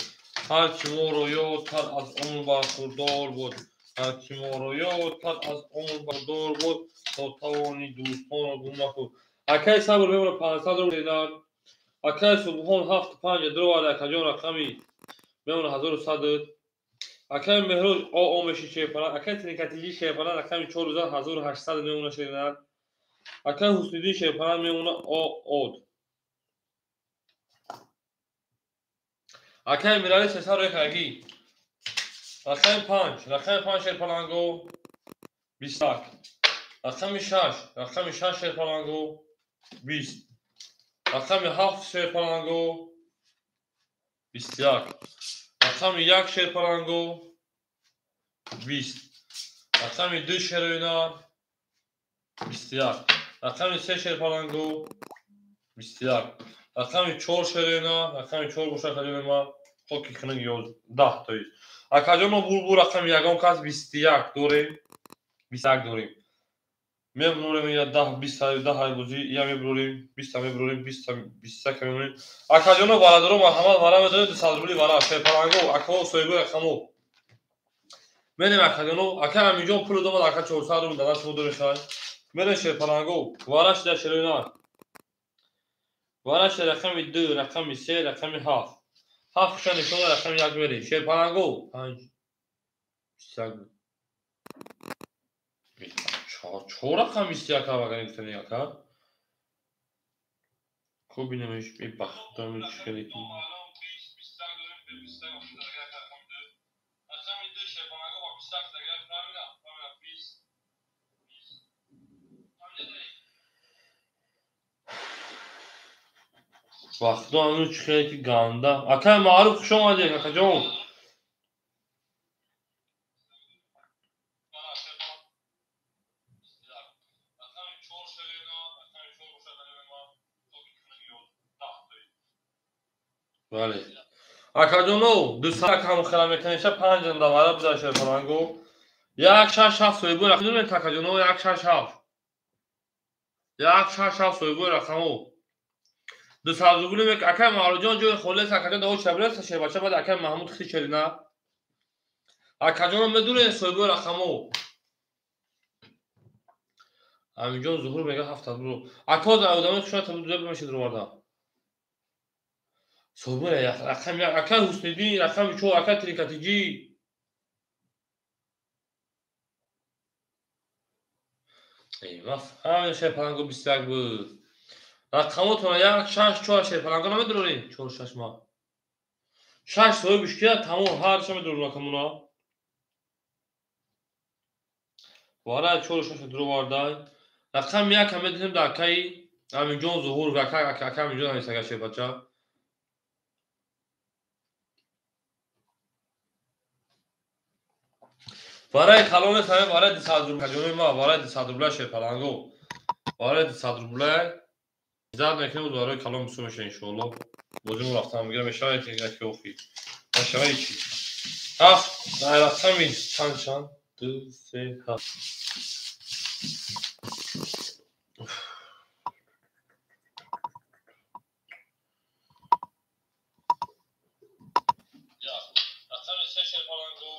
Ҳар ки моро ёд кард, аз умр бархурдор буд. Ҳар ки моро ёд кард, аз умр бархурдор буд. То тавони дӯстонро гум макун. Акай Сабр мемонад 500 рубл динар. Акай Субҳон 7-5 дуровард. Акаҷон рақами мемонад 1100. Акай Меҳроз ОО меши шерпаланг. Акай Тринкатиҷи шерпаланг рақами 4 1800 мемонад шеринар. Акай Ҳусниддин шерпаланг мемонад ООД. Акай Мирали 300 рекаги. Рақами 5, рақами 5 шерпаланго 21. Рақами 6, рақами 6 шерпаланго 20. Рақами 7 шерпаланго 21. Рақами 1 шерпаланго 20. Рақами 2 шерӯина 21. Рақами 3 шерпаланго 21. Рақами 4 шерӯина, рақами 4 боша акаҷони ма, хоки хунук 11 тоист. Акаҷон мо бурбур рақами ягон кас 21 дорем, 21 дорем. Мебурем я 10, 20, 10 бозӣ, я мебурем, 20 мебурем, 20, 21 мебурем. Акаҷоно бародаро марҳамат, вара медонед 200 рубли вара, шерпаланго, акаҳо соҳибои рақамо. Мерем акаҷоно, ака Аминҷон пул домад, ака 400 рубл дада шумо доред хай. Мерем шерпаланго, вара шида шероина. Вара шида рақами 2, рақами 3, рақами 7. 7 хуша нишона рақами 1 мерем. Шерпаланго 5 21. Чор рақам 21 авагани гуфтани ака. Ко бинамеш бахтами чӣ ки. Вақто ану чӣ хеле ки ганда. Акай Маъруф хуш омадед, акаҷон. Бале. Акаҷоно, 200 кам хела мекунеша 5 анда вара бизар шерпаланго. 1 6 7 соҳибои рақам доред акаҷоно, 1 6 7. 1 6 7 соҳибои рақамо. 200 рубли мек акай Маъруфҷон ҷои холист акаҷон даво шабрес шербача баъд акай Маҳмуд хи шерина. Акаҷоно медуред соҳибои рақамо. Аминҷон Зуҳур мега 7 рубл. Ако одамои хушона табудуда мешид роварда. Соҳибои рақам акай Ҳусниддин рақами 4, акай Тринкатиҷи. Эй, ма фаҳмидам шерпаланго 21 буд. Рақамотона 1 6 4 шерпаланго намедуроред? 4 6 ма. 6 соҳибиш кия тамом ҳарша медурорем рақамона. Вара 4 6 дуровардай. Рақами 1 ҳам медиҳем да акаи Аминҷон Зуҳур, ака Аминҷон нависага шербача. Вараи калоне саме вараи 200 рубл акаҷони ма, вараи 200 рубла шерпаланго. Вараи 200 рубла зад мекунем барои калон бисёр мешавад иншоалло. Бозимон рафтан мегирам мешавад ки охи. Мешавад чӣ? Ҳафт, рақами чанд чанд? 2 3 7. Рақами 3 шерпаланго.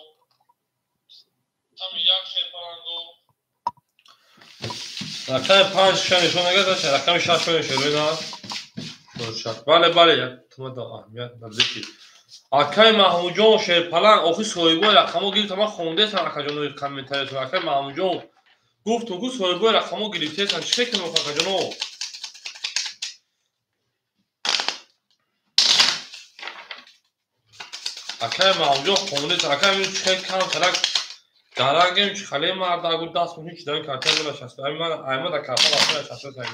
Рақами 1 шерпаланго. Рақами 5 ша нишон нагирад, рақами 6 ша нишон дод. Бале, бале, тумада аҳамият надиҳед. Акай Маҳмудҷон шерпаланг, охи соҳибои рақамо гирифта, ман хондесам акаҷоно комментариятон. Акай Маҳмудҷон гуфтум ку соҳибои рақамо гирифтесам, чӣ фикр мекунед акаҷоно? Акай Маҳмудҷон хондесам, акай ман чӣ кам тарак гарангем, чӣ хале марда гу даст муҳим чӣ дан карта мена шаст. Ай ман ай ман да карта рафта шаст ай.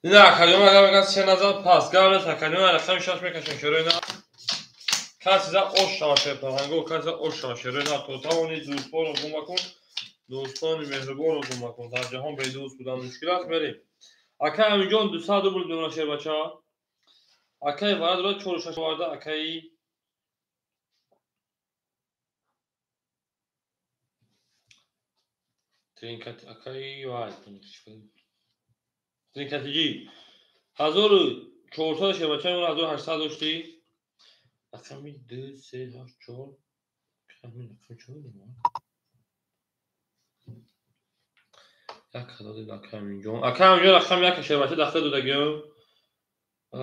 Ина акаҷон агар мегӯянд се назар пас гап нест акаҷон рақами шаш мекашем шерои на. Касе за ош шава шерпаланго, касе за ош шава шерои на. То тавони дӯстонро гум макун, дӯстони меҳрубонро гум макун. Дар ҷаҳон бедӯст будан мушкил аст. Мерем. Акай Аминҷон 200 рубл мемона шербача. Акай Варадро 4 оварда акаи Тринкат акаи вай Тринкатиҷӣ 1400 шербача мемона 1800 доштӣ. Рақами 2 3 8 4 ҳамин рақами чор мемонад. Як додед акай Аминҷон. Акай Аминҷон рақами як шербача дахта додагиём.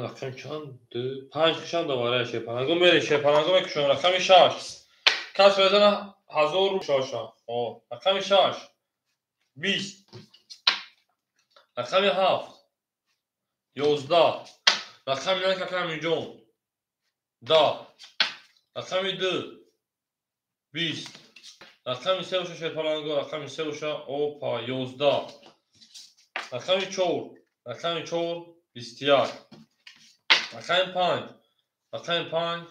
Рақами чанд? 2 5 хишам доварая шерпаланго мерем шерпаланго мекушем рақами 6. Кас мезана 1000 шоша. О, рақами 6 20. Рақами 7 11. Рақами 1 акай Аминҷон 10. Рақами 2 20. Рақами 3 боша шерпаланго, рақами 3 боша опа 11. Рақами 4, рақами 4 21. Рақами 5, рақами 5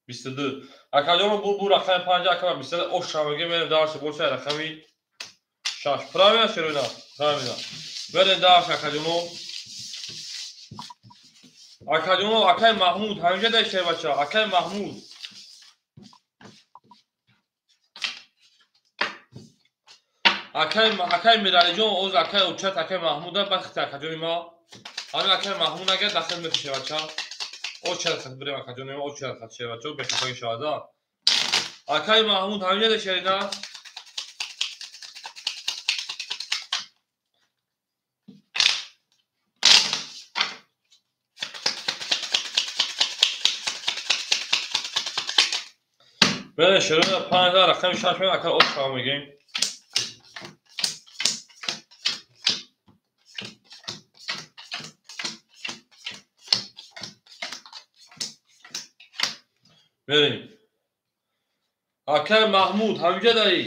22. Акаҷон бу рақами 5 ака 22 ош шамаге мерем дарси боша рақами 6. Правильно шероина? Правильно. Мерем дарси акаҷоно. Акаҷоно акай Маҳмуд ҳаминҷа дай шербача, акай Маҳмуд. Акай Миралиҷон оз акай Учат акай Маҳмуда бахти акаҷони ма. Ҳамин акай Маҳмуд агар дахл мекуши бача. Очар хат бирем акаҷони ма, очар хат шербача, бехафаги шавада. Акай Маҳмуд ҳаминҷа дай шерина. Берем шерина 5 рақами 6 мен акай ош шава мегем. Мерем. Акай Маҳмуд ҳаминҷа даи.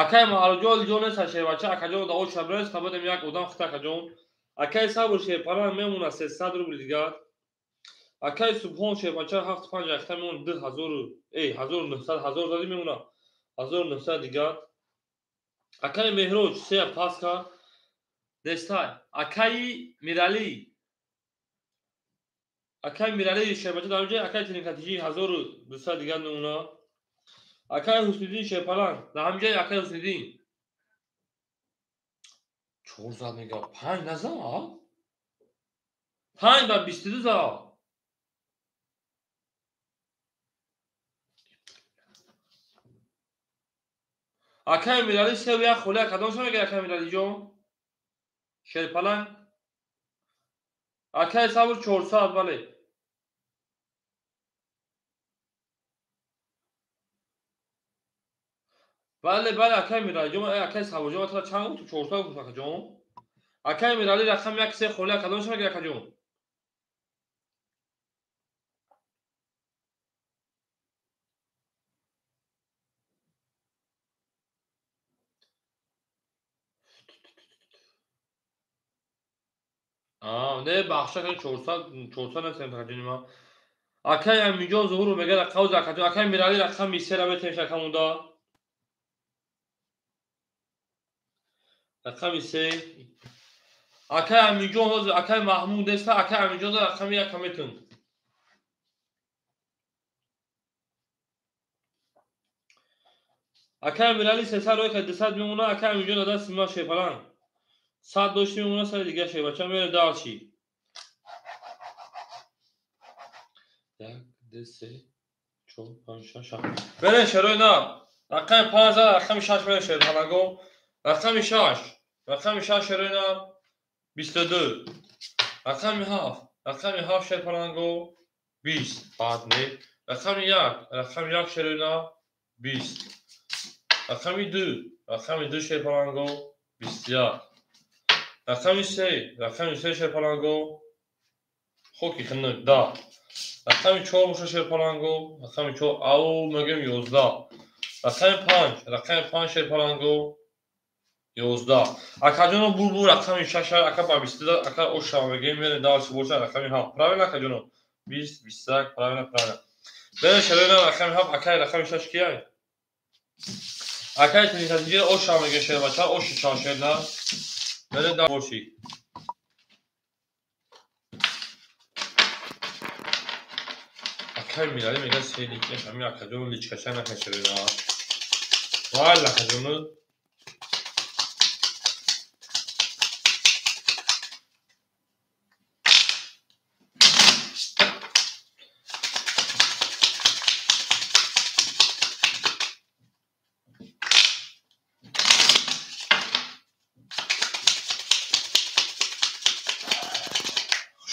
Акай Маҳалҷон ҷон нест шербача, акаҷон да ош шабрес, табадем як одам хита акаҷон. Акай Сабр шерпалан мемона 300 рубл дигар. Акай Субҳон шербача 75 ахта мемона 2000, эй 1900, 1000 зади мемона 1900 дигар. Акай Меҳроҷ се пас кард. Нестай. Акай Миралӣ. Акай Миралӣ шербача дар ҷой акай Тринкатиҷӣ 1200 дигар мемона. Акай Ҳусниддин шерпалан дар ҳамин ҷой акай Ҳусниддин 4 мега 5 назад. 5 ба 22 зад. Акай Миралӣ 3 1 холия кадом шо мега акай Миралиҷон? Шерпалан. Акай Сабр 400 бале. Бале, бале, акай Миралиҷон, акай Сабрҷон, ма тара чанд гуфту? 400 гуфт акаҷон. Акай Миралӣ рақами 1 3 холия кадом шо мега акаҷон? Не бахша кани 400 400 нестем акаҷони ма. Акай Аминҷон Зуҳуров мега рақами акаҷон, акай Миралӣ рақами 3 ра метем шакамонда. Рақами 3. Акай Аминҷон ҳозир акай Маҳмуд неста, акай Аминҷон рақами 1 метем. Акай Миралӣ 300 рой кард 200 мемона, акай Аминҷон дада сима шерпалан. 100 дошти мемона сари дигар шербача мере дарчи. 1 2 3 4 5 6 7. Берем шерои на. Рақами 5 рақами 6 мерем шерпаланго. Рақами 6. Рақами 6 шерои на 22. Рақами 7. Рақами 7 шерпаланго 20. Баъд не. Рақами 1. Рақами 1 шерои на 20. Рақами 2. Рақами 2 шерпаланго 21. Рақами 3, рақами 3 шерпаланго хоки хинак 10. Рақами 4 боша шерпаланго, рақами 4 ау мегем 11. Рақами 5, рақами 5 шерпаланго 11. Акаҷоно бу рақами 6 ака ба 22 ака оша мегем мерем дальше боша рақами 7. Правильно акаҷоно? 20 21 правильно правильно. Берем шерена рақами 7 акай рақами 6 кияй? Акай тринадцать оша мегем шербача оши ча шерна. Берем дальше боши. Акай мирали мега се личка ҳами акаҷоно личкаша нака шерена. Валла акаҷоно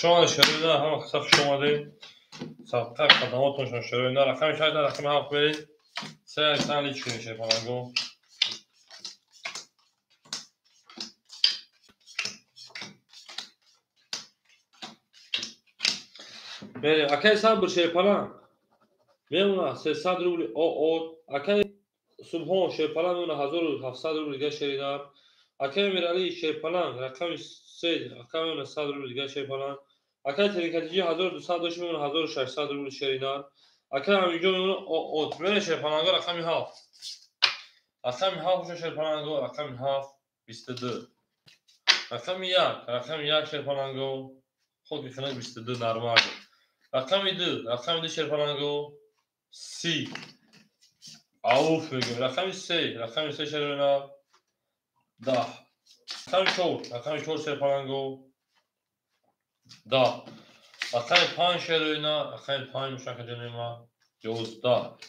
шумо шерина ҳама қисса хуш омадед. Сабқа хадамотоншон шерина рақами 6 рақами 7 беред. Се сан личка шерпаланго. Берем акай сабр шерпалан. Мемона 300 рубли о акай Субҳон шерпалан мемона 1700 рубли дига шерина. Акай Мирали шерпалан рақами 3 акай мемона 100 рубли дига шерпалан. Акай Терикатиҷи 1200 дошт мемона 1600 рубли шеринар. Акай Амиҷон мемона от. Мере шерпаланго рақами 7. Рақами 7 боша шерпаланго рақами 7 22. Рақами 1 рақами 1 шерпаланго хоки хинак 22 нормал. Рақами 2 рақами 2 шерпаланго 30. Ауф мегем. Рақами 3 рақами 3 шеринар 10. Рақами 4 рақами 4 шерпаланго 10. Рақами 5 шерина, рақами 5 боша ҷонима 11.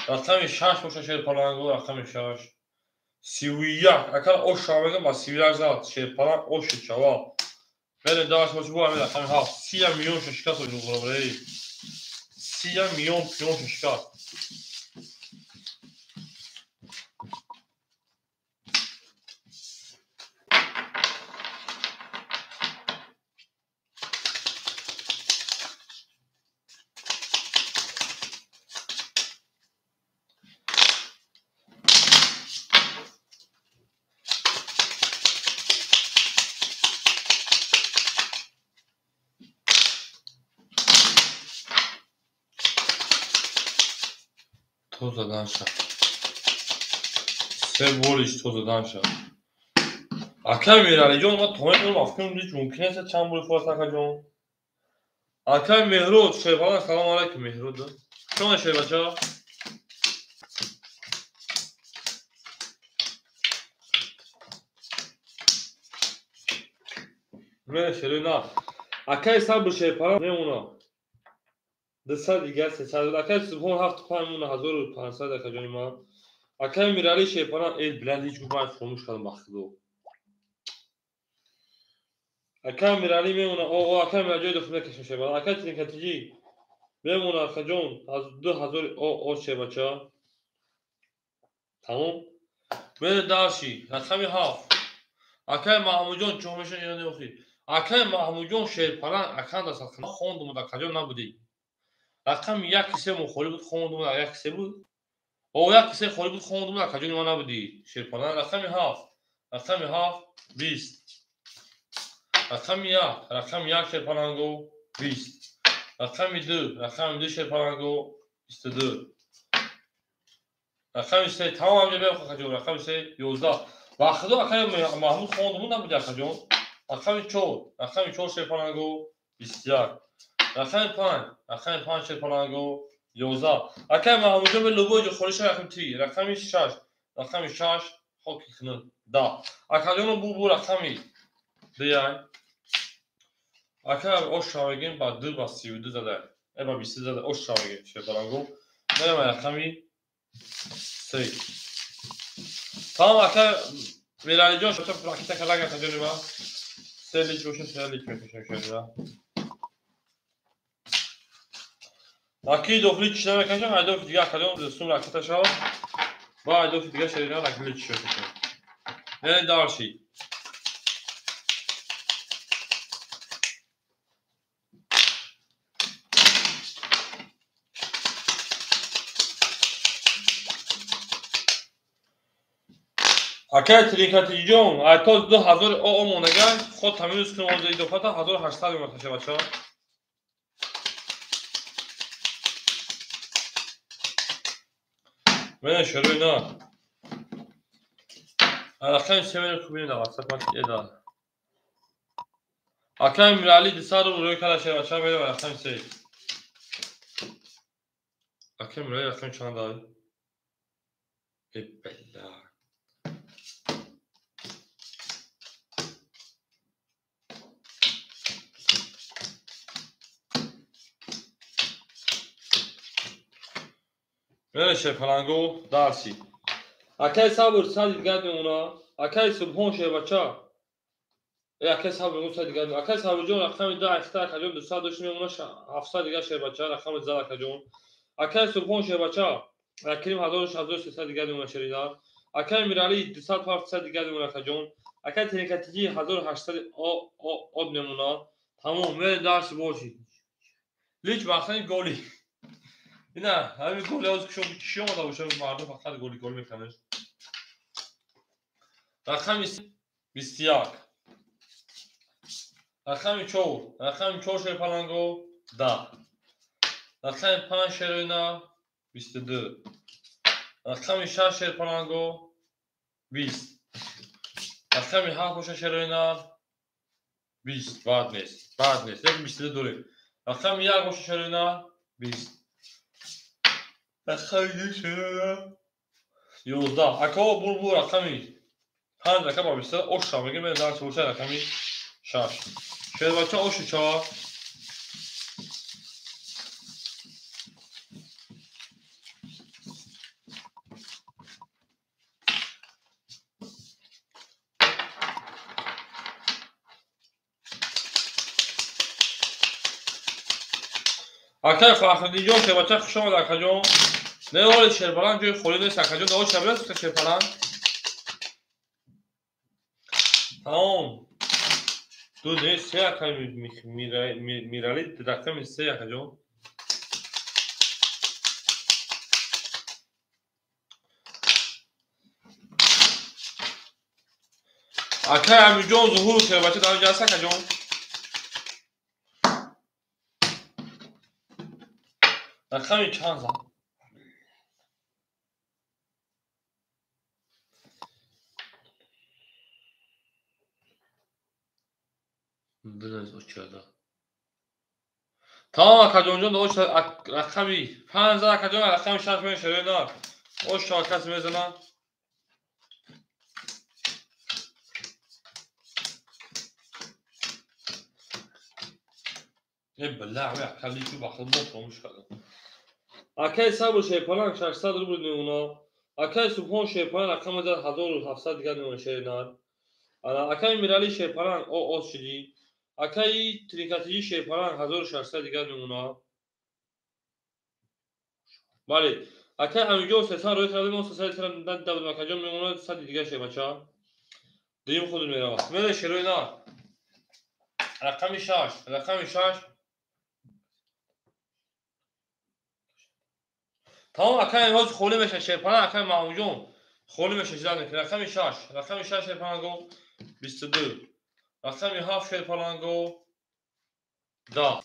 Рақами 6 боша шерпаланго, рақами 6 31. Акар оша мегам ба 31 зад шерпаланг оши чава. Берем дальше боша бу ами рақами 7. 30 миллион шишкат оҷуғурам. 30 миллион пион шишкат. То задан ша. Се болиш то задан ша. Акай Миралиҷон, ма то медонам афкун ҳеҷ мумкин аст чанд боли форс акаҷон. Акай Меҳрод, шерпалан салом алайкум Меҳрод. Шумо шербача? Мере шерина. Акай сабр шерпалан мемона. 200 дигар 300. Акай Субҳон 75 мемона 1500 акаҷони ман. Акай Мирали шерпалан эл биланд ҳеҷ гуфт ман фаромӯш кардам ба худо. Акай Мирали мемона о акай Мирали ҷои дохил мекашам шерпалан. Акай Тринкатиҷи мемона акаҷон 2000 о шербача. Тамом. Мере дальше рақами 7. Акай Маҳмудҷон чӣ мешан ино неохи. Акай Маҳмудҷон шерпалан аканда садқана хондум акаҷон набудӣ. Рақами 1 се мухоли буд хондум 1 се буд. О 1 се холи буд хондум акаҷон ма набудӣ. Шерпалан рақами 7. Рақами 7 20. Рақами 1 рақами 1 шерпаланго 20. Рақами 2 рақами 2 шерпаланго 22. Рақами 3 тамом ҳамҷа бех акаҷон рақами 3 11. Ва худо акай Маҳмуд хондум набудӣ акаҷон. Рақами 4 рақами 4 шерпаланго 21. Рақами 5 рақами 5 шерпаланго 11. Акай Маҳмудҷон бе любой ҷо холиша рақами 3 рақами 6 рақами 6 хоки хинак 10. Акаҷоно бу рақами 2 ака оша мегем ба 2 ба 32 зада. Ба 22 зада оша мегем шерпаланго. Мерем рақами 3. Тамом ака Миралиҷон шота практика карда акаҷони ма. Се лич боша се лич мекашам шерина. Аки дохили чӣ намекашам, айдофи дига акаҷон сум ракета шава. Ва айдофи дига шерина ракили чӣ мекашам. Мерем дальше. Акай Тринкатиҷон, ай то 2000 ОО монага, ход таминус кунем оза идофата 1800 мемонад шербача. Мена шерои на. Рақами се мерем кубинем дар ватсап ман эда. Акай Мирали 200 рубл рӯй када шербача мерем рақами се. Акай Мирали рақами чанд ай? Э бела. Мена шерпаланго дарси. Акай Сабр сад дигар мемона. Акай Субҳон шербача. Э акай Сабр мегӯ сад дигар. Акай Сабрҷон рақами 10 ахта акаҷон 200 дошт мемона 700 дигар шербача рақами 10 акаҷон. Акай Субҳон шербача рақами 1300 дигар мемона шерина. Акай Мирали 200 700 дигар мемона акаҷон. Акай Теникатиҷи 1800 од мемона. Тамом, мерем дарси боши. Лич мақсади голи. Ина, ҳамин голи ҳоз кишо омада боша, мардум фақат голи гол мекунанд. Рақами 21. Рақами 4, рақами 4 шерпаланго 10. Рақами 5 шероина 22. Рақами 6 шерпаланго 20. Рақами 7 боша шероина 20. Бад нест, бад нест. Як 22 дорем. Рақами 1 боша шероина 20. Рақами 2 шероина 11. Ако булбул рақами 5 рақам ба 23 оша мегем, мен дарс боша рақами 6. Шербача ошу чава. Акай Фахриддинҷон шербача хуш омад акаҷон. Не оли шерпаланг ҷои холӣ нест акаҷон, ош шабрас шерпаланг. Тамом. Ду не се акай Мирали рақами се акаҷон. Акай Амирҷон Зуҳур шербача дар инҷа аст акаҷон. Рақами чанд зад? Тамом акаҷонҷон, рақами 5 зад акаҷон, рақами 6 мен шерои на. Ош кас мезанад. Э била, ака личу бахл мо фаромӯш кардам. Акай Сабр шерпаланг 600 рубл мемона. Акай Субҳон шерпаланг рақами 1700 дигар мемона шеринар. Акай Мирали шерпаланг оз шидӣ. Акай Тринкатиҷи шерпаланг 1600 дигар мемона. Бале, акай Амирҷон 300 рӯй кардем, мо 300 надодем акаҷон мемона 100 дигар шербача. Дуюм худ меравад. Мена шерои на. Рақами 6, рақами 6. Тамом акай ҳоз холӣ мешавад шерпаланг, акай Маҳмудҷон холӣ мешавад ждать мекунад. Рақами 6, рақами 6 шерпаланго 22. Рақами 7 шерпаланго 10.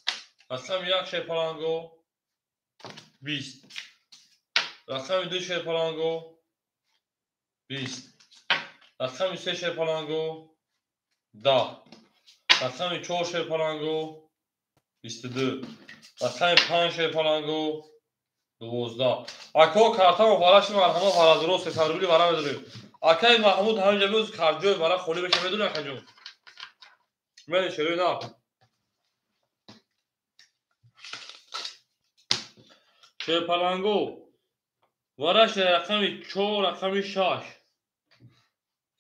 Рақами 1 шерпаланго 20. Рақами 2 шерпаланго 20. Рақами 3 шерпаланго 10. Рақами 4 шерпаланго 22. Рақами 5 шерпаланго 12. Ако картамо вараши марҳама варадуро 300 рубли вара медорем. Акай Маҳмуд ҳаминҷа биёз карҷои вара холӣ беша медонӣ акаҷон. Мени шерои на. Шерпаланго вараш рақами 4, рақами 6.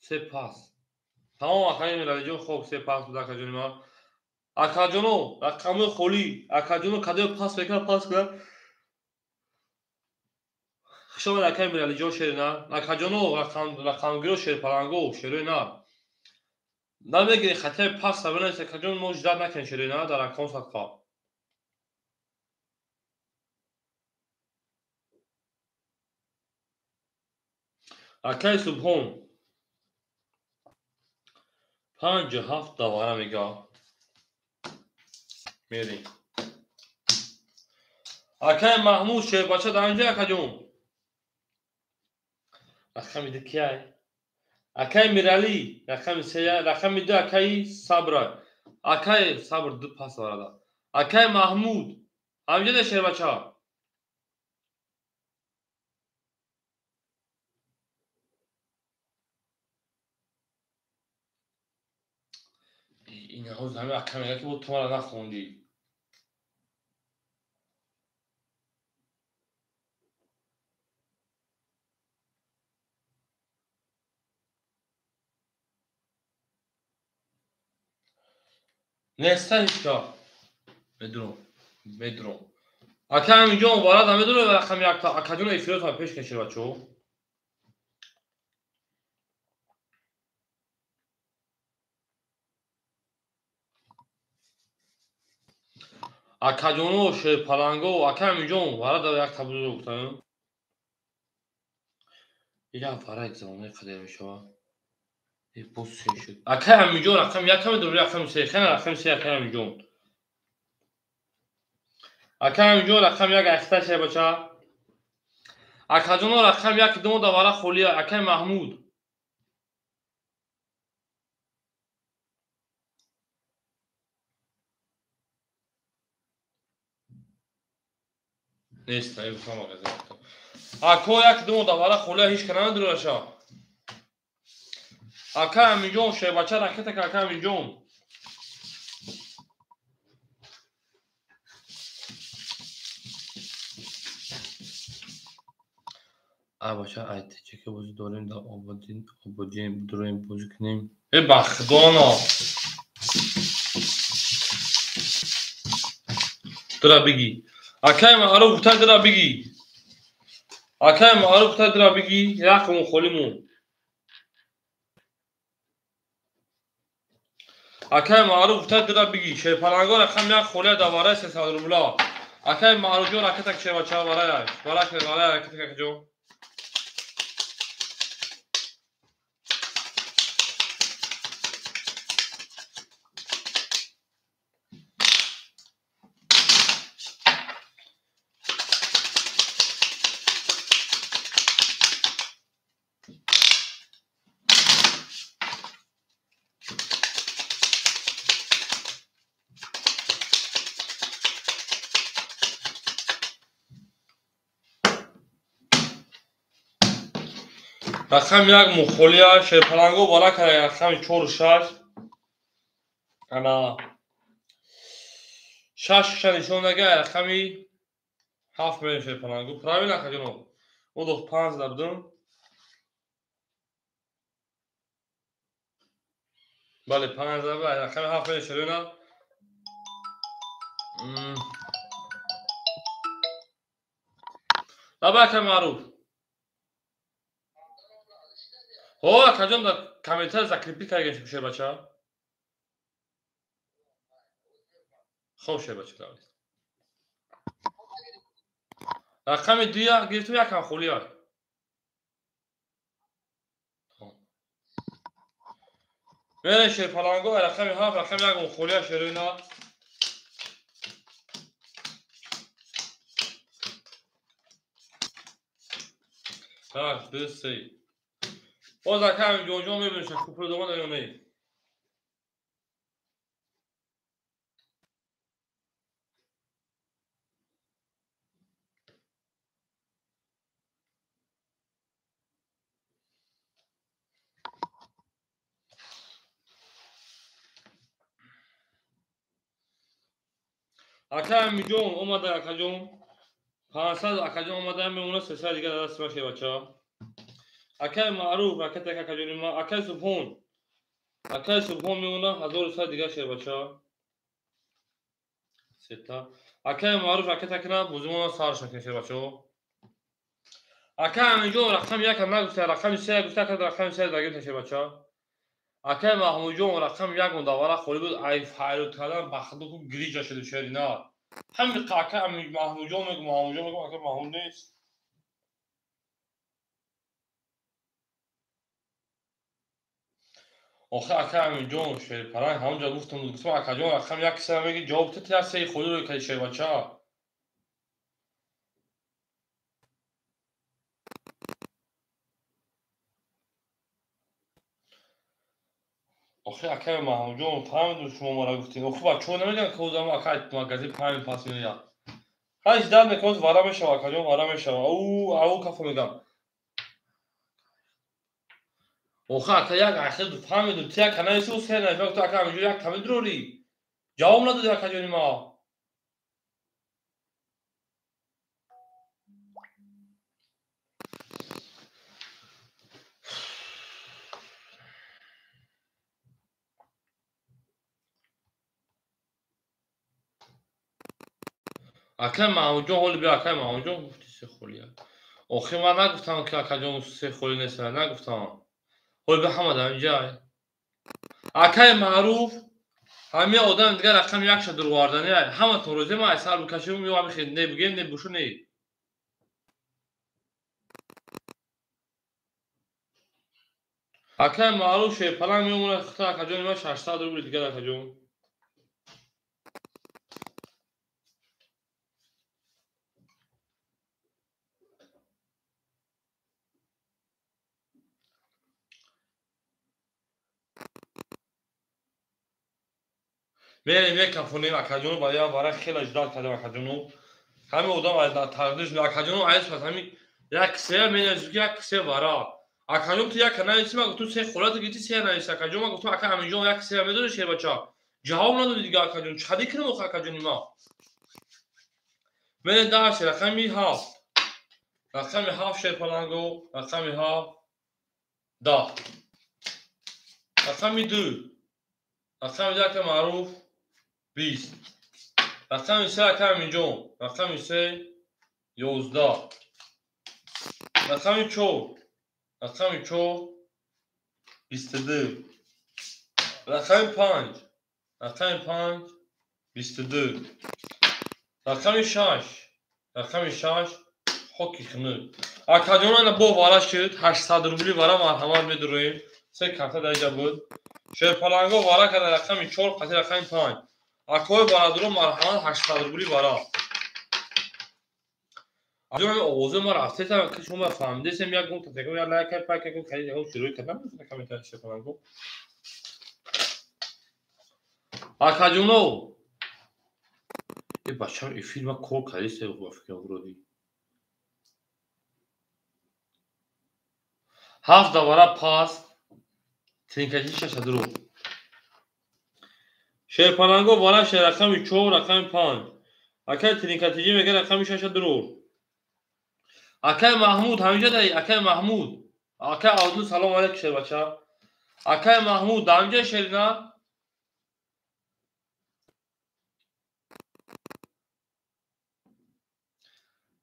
Се пас. Тамом акаи Миралиҷон, хоб се пас буд акаҷони ман. Акаҷоно рақамҳои холӣ, акаҷоно кадои пас мекунад, пас кунад. Хуш омад акаи Миралиҷон шерина. Акаҷоно рақамгиро шерпаланго шерои на. Намегирӣ хатаи пас сабинас акаҷон, мо ждать накунем шерои на дар аккаунт садқа. Акаи Субҳон. 5 7 давара мега. Мерем. Акай Маҳмуд шербача дар инҷа, акаҷон. Рақами ду кияй? Акай Миралӣ, рақами се, рақами ду акаи Сабра. Акай Сабр ду пас варада. Акай Маҳмуд, ҳаминҷа да шербача. Ин ҳоз ҳами ака мега ки бо ту мара нахондӣ. Неста ҳичка. Медурам. Медурам. Ака ҳаминҷон варада медурам рақами якта. Акаҷон эфиротон пеш кашед, бачаҳо. Акаҷоно шерпаланго, ака ҳаминҷон варада якта бузург гуфтам. Ира варай замонаи қадер мешавад. Боз се шуд. Акай ҳаминҷон рақами якам медурам, рақами се. Хена рақами се акай ҳаминҷон. Акай ҳаминҷон рақами як айхта шербача. Акаҷоно рақами як думо давара холия. Акай Маҳмуд. Нест, ай гуфтам магазин. Ако як думо давара холия ҳеч ка намедураша. Ака Аминҷон шербача ракета ка ака Аминҷон. Ай бача, ай течака бозӣ дорем дар Ободин, Ободин дорем бозӣ кунем. Э ба худоно. Дра бигӣ. Акай Маъруф гуфта дра бигӣ. Акай Маъруф гуфта дра бигӣ, рақмон холимон. Акай Маъруф гуфта дра бигӣ. Шерпаланго рақам як холия давараи 300 рубла. Акай Маъруфҷон ракета шербача вараяш. Вараш варая ракета какаҷон. Рақами як мухолия шерпаланго бара кара рақами чору шаш. Ана шаш ша нишон дага рақами ҳафт мерем шерпаланго. Правильно, акаҷоно? Одох панҷ дабдум. Бале, панҷ даба рақами ҳафт мерем шерона. Лаба ака Маъруф. Ҳо, акаҷон дар комментар закрепить карда шербача. Хоб шербача давид. Рақами дуя гирифтум якам холия. Мере шерпаланго рақами ҳафт, рақами якам холия шеруна. Так, ду, се. Боз ака ҳаминҷонҷон мебинем ша купри дома ё не. Ака ҳаминҷон омада, акаҷон 500 акаҷон омада мемона 300 дига дар дасти ман шербача. Акай Маъруф ракета акаҷони ман, акай Субҳон. Акай Субҳон мемона 1100 дига шербача. Сета. Акай Маъруф ракета кина бозимона сарш накунем шербачаҳо. Акай Аминҷон рақами якам нагуфта, рақами се гуфта, ака рақами се дагирифта шербача. Акай Маҳмудҷон рақами як давара холӣ буд, ай файрод кардан ба худо ку гриҷа шуд шерина. Ҳами ака Маҳмудҷон мегу, Маҳмудҷон мегу, ака Маҳмуд нест. Охи ака Аминҷон, шерпаланг ҳамонҷо гуфтам, гуфтам акаҷон рақам як се меги ҷавоб ту як сеи холиро кади шербача. Охи акаи Маҳмудҷон, фаҳмидум шумо мара гуфтин. Охи бачаҳо намедонанд ки озам ака магазин панҷ пас меояд. Ҳай ждать мекунад, вара мешава акаҷон, вара мешава. Ау кафо мегам. Охи ака як ахир фаҳмидум, ту як канаиси ӯ се нафар гуфт ака Аминҷон як ками дурорӣ. Ҷавоб надоди акаҷони ма. Акай Маҳмудҷон ҳоли бия, акай Маҳмудҷон гуфти се холия. Охи ман нагуфтам ки акаҷон се холи нест, нагуфтам. Ҳоли бия ҳама дар инҷай. Акай Маъруф ҳамин одам дигар рақами якша дурвардани ай. Ҳаматон розӣ ман ай сар бикашем ё ҳамин хел не бигем, не бушу не. Акай Маъруф шерпаланг меомад хата акаҷони ман 600 рубли дигар акаҷон. Мерем мекафонем акаҷону ба як вара хеле ждать кардем акаҷону. Ҳамин одам тақдир шуд акаҷону айс пас ҳамин як се менависем ки як се вара. Акаҷон ту як нависи ман гуфтум се холата гирифти се нависи акаҷон ман гуфтум ака Аминҷон як се медони шербача. Ҷавоб надоди дига акаҷон. Чӣ қадар кунем охи акаҷони ман? Мерем даҳ се рақами ҳафт. Рақами ҳафт шерпаланго, рақами ҳафт даҳ. Рақами ду. Рақами ду ака Маъруф 20. Рақами се ака Аминҷон. Рақами се 11. Рақами чор. Рақами чор 22. Рақами панҷ. Рақами панҷ 22. Рақами шаш. Рақами шаш хоки хунук. Акаҷон ана бо вара шуд 800 рубли вара марҳамат медуроем. Се карта дар инҷа буд. Шерпаланго вара карда рақами чор қати рақами панҷ. Акои бародаро марҳамат 800 рубли вара. Аҷон овози ма рафтесам ки шумо фаҳмидесем як гум татекум як лайк пайк кун кади ягон шурӯъ кардам комментарий шерпаланго. Акаҷоно э бачам эфир ма кор кардисе ба фикрам вроде. Ҳафт давара пас тринкачи шаша дуру. Шерпаланго вара ше рақами чор рақами панҷ. Акай тринкатиҷӣ мега рақами шаша дурур. Акай Маҳмуд ҳаминҷа даи акай Маҳмуд. Акай Абдул салом алейкум шербача. Акай Маҳмуд дар ҳаминҷа шерина?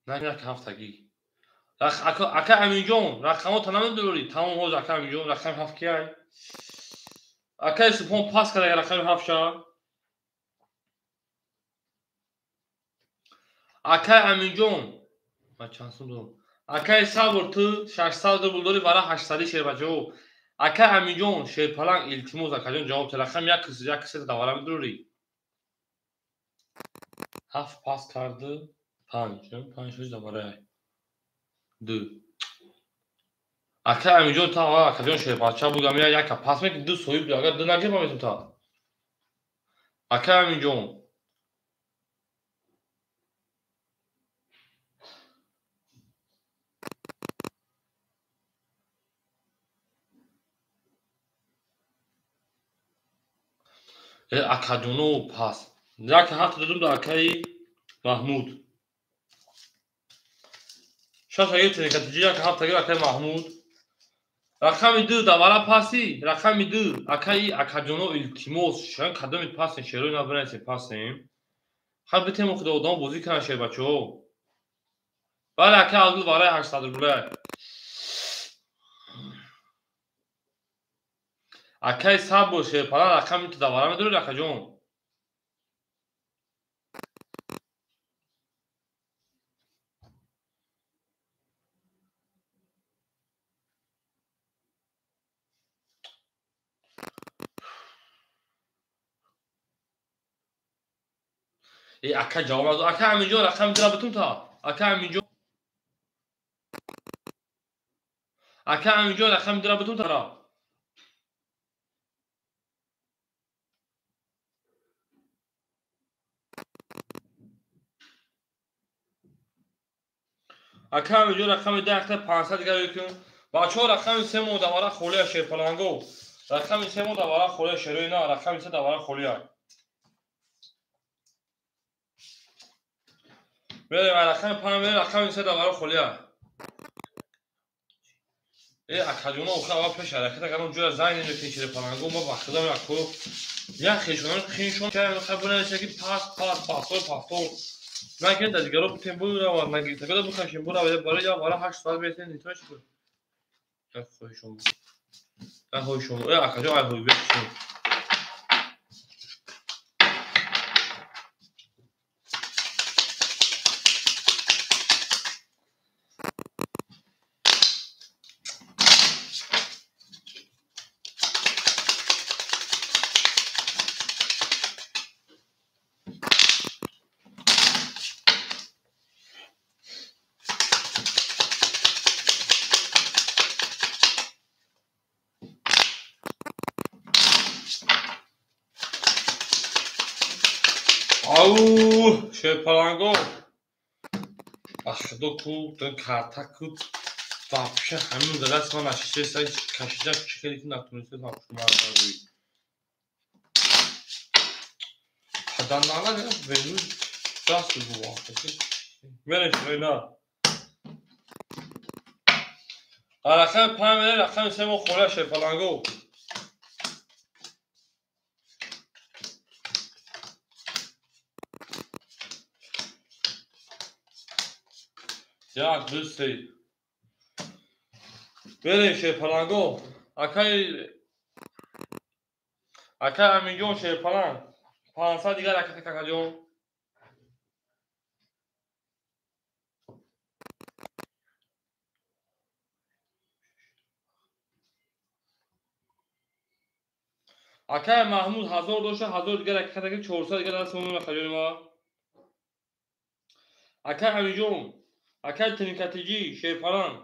На як ҳафтагӣ. Акай Аминҷон рақамота намедурӣ? Тамом ҳозир акай Аминҷон рақами ҳафт кияй? Акай Субҳон пас карда рақами ҳафт ша. Акай Аминҷон ман чанд сум дорам? Акай Сабр ту 600 рубл дорӣ вара 800 шербачаҳо. Акай Аминҷон шерпаланг илтимос акаҷон ҷавоб те рақами як як се давара медурӣ. Ҳафт пас карди панҷ, панҷ шуд давара. Ду. Акай Аминҷон та акаҷон шерпалча бугам яка пас мекунӣ ду соҳиб агар ду нагирам метум та. Акай Аминҷон акаҷоно пас. Як ҳафт додум да акаи Маҳмуд. Шаш агир тринкатиҷи як ҳафт агир акаи Маҳмуд. Рақами ду давара паси, рақами ду акаи акаҷоно илтимос шан кадоми пасем шерои набинасем пасем. Хай битем худо одам бозӣ кунанд шербачаҳо. Бале акаи Абдул вараи 800 рубля. Акаи Сабр шерпалан рақами ту давара медорӣ акаҷон? Э, ака ҷавоб надод. Ака Аминҷон, рақами дира битун та. Ака Аминҷон. Ака Аминҷон, рақами дира битун та. Ака Аминҷон, рақами 10 та 500 дигар кун. Бачаҳо, рақами 3 мо давара холия, шерпаланго. Рақами 3 мо давара холия, шерои на, рақами 3 давара холия. Мерем, рақами 5 мерем, рақами 3 давара холия. Э, акаҷоно, охир аввал пеш ҳаракат кардам, ҷоя занг намекунед, шерпаланго, ма ба худам яко як хешонам хиншон кардам, хай бунависа ки пас пас пастор пастор. Накунед, дар дигаро бутем буравад, нагиртагода букашем буравад, барои як вара 8 соат метен, нитош буд. Як хоҳишон. Як хоҳишон. Э, акаҷон, ай ҳой бекшин. Ау, шерпаланго. Ба худо ку карта ку вообще ҳамин даст ман нашиста кашида чӣ хеле ки натунистед ҳамшумардаи. Паданала веру даст бу. Мерем шуна. Рақами 5 мерем, рақами 3 мо холия, шерпаланго. Як, ду, се. Берем, шерпаланго. Акай Аминҷон, шерпаланг. 500 дигар ракета, какаҷон. Акай Маҳмуд 1000 дошта, 1000 дигар ракета, 400 дигар даст мемонад, акаҷони ма. Акай Аминҷон, акай Тринкатиҷӣ, шерпаланг.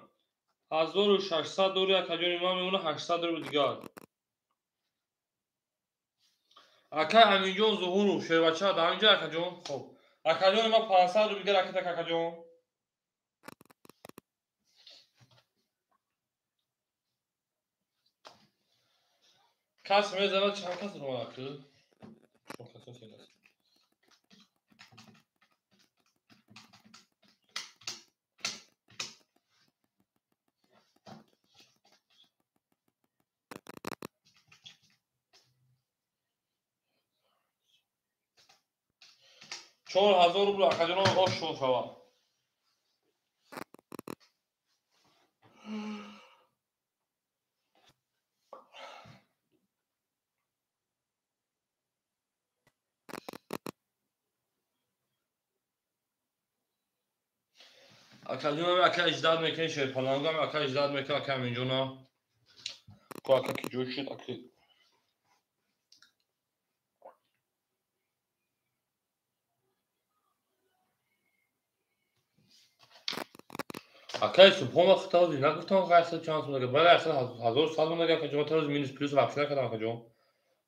1600 дори, акаҷони ман, мемонад 800 рубл дигар. Акай Аминҷон Зуҳуров, шербача, дар ҳаминҷо акаҷон. Хоб. Акаҷони ман 500 рубл дигар ракета, какаҷон. Кас мезанад, чанд кас ромад акы? Чор кас се кас. 4000 рубл, акаҷоно, ош шуд шавад. Акаҷонам, ака иҷдад мекунед, шерпалангам, ака иҷдад мекунад, ака Аминҷона. Ко ака ки ҷой шуд, ака акай Субҳон вақт тавзи нагуфтам ғайсад чанд сум дага, бале, ахир 1100 сум дага, акаҷон, тавзи минус плюс вообще накардам, акаҷон.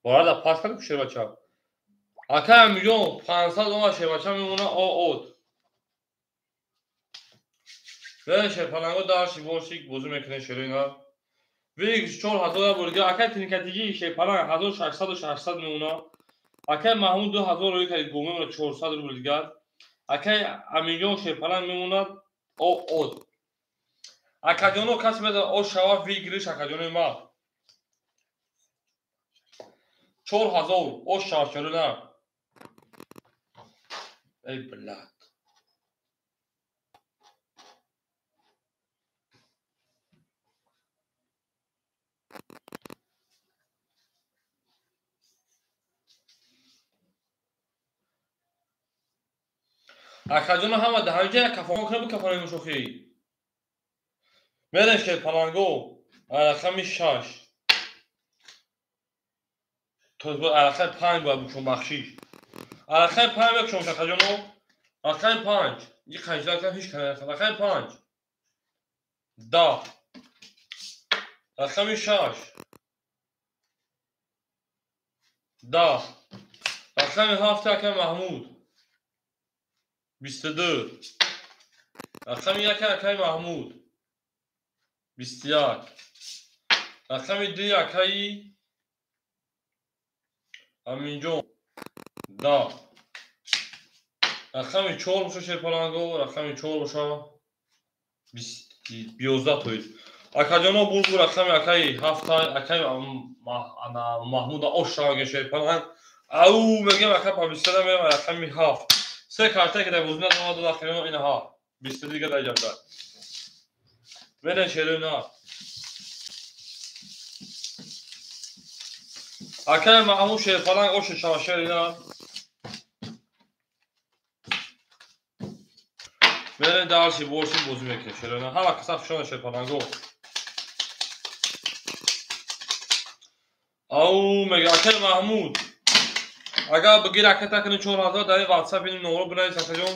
Бора пас кардам шербача. Акай Аминҷон 500 ома, шербача мемона от. Не, шерпаланго дарши боши бозӣ мекунед, шероина. Викс 4000 бурга, акай Тринкатиҷи, шерпаланг 1600 600 мемона. Акай Маҳмуд 2000 рӯй кард, гум мемона 400 рубл дигар. Акай Аминҷон, шерпаланг мемонад от. Акаҷоно, касе медонад ош шава выигрыш, акаҷонои ма. 4000 ош шава, шероина. Эй, блядь. Акаҷоно, ҳама дар ҳаминҷа як кафон кунед, бикафонед мушохӣ. Мерем, шерпаланго, рақами 6. То рақами 5 бояд бушон, бахшиш. Рақами 5 мекушам шакаҷоно. Рақами 5. И қанҷа ҳеч кана. Рақами 5. 10. Рақами 6. 10. Рақами 7 акай Маҳмуд. 22. Рақами 1 акай Маҳмуд. 21. Рақами 2 акаи Аминҷон. 10. Рақами 4 боша шерпаланго, рақами 4 боша 11 тоиз. Акаҷоно бургу рақами акаи 7 акаи Маҳмуда ошаге шерпаланг. Ау мегем ака ба 22 мерам рақами 7. Се карта ки дар бозӣ надомад ахирино инаҳа 22 дига дар ҷабда. Мерен шерои на. Акаи Маҳмуд шерпаланг оша шава шерина. Мерен дарси борси бозӣ мекунем шерона. Ҳама каса хушона шерпаланго. Ау мега акаи Маҳмуд. Агар бигир ракета кунӣ 4000 дар ин WhatsApp ин номро бинавис акаҷон.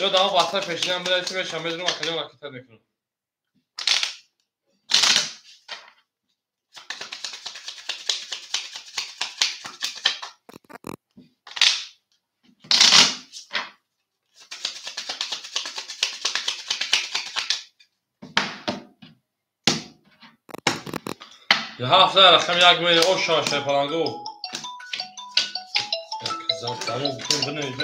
Ё дар WhatsApp пешинам бинавис мешам медонам акаҷон ракета мекунам. Ҳафта рақам 1 мери оша шерпаланго. Тамом бинавис.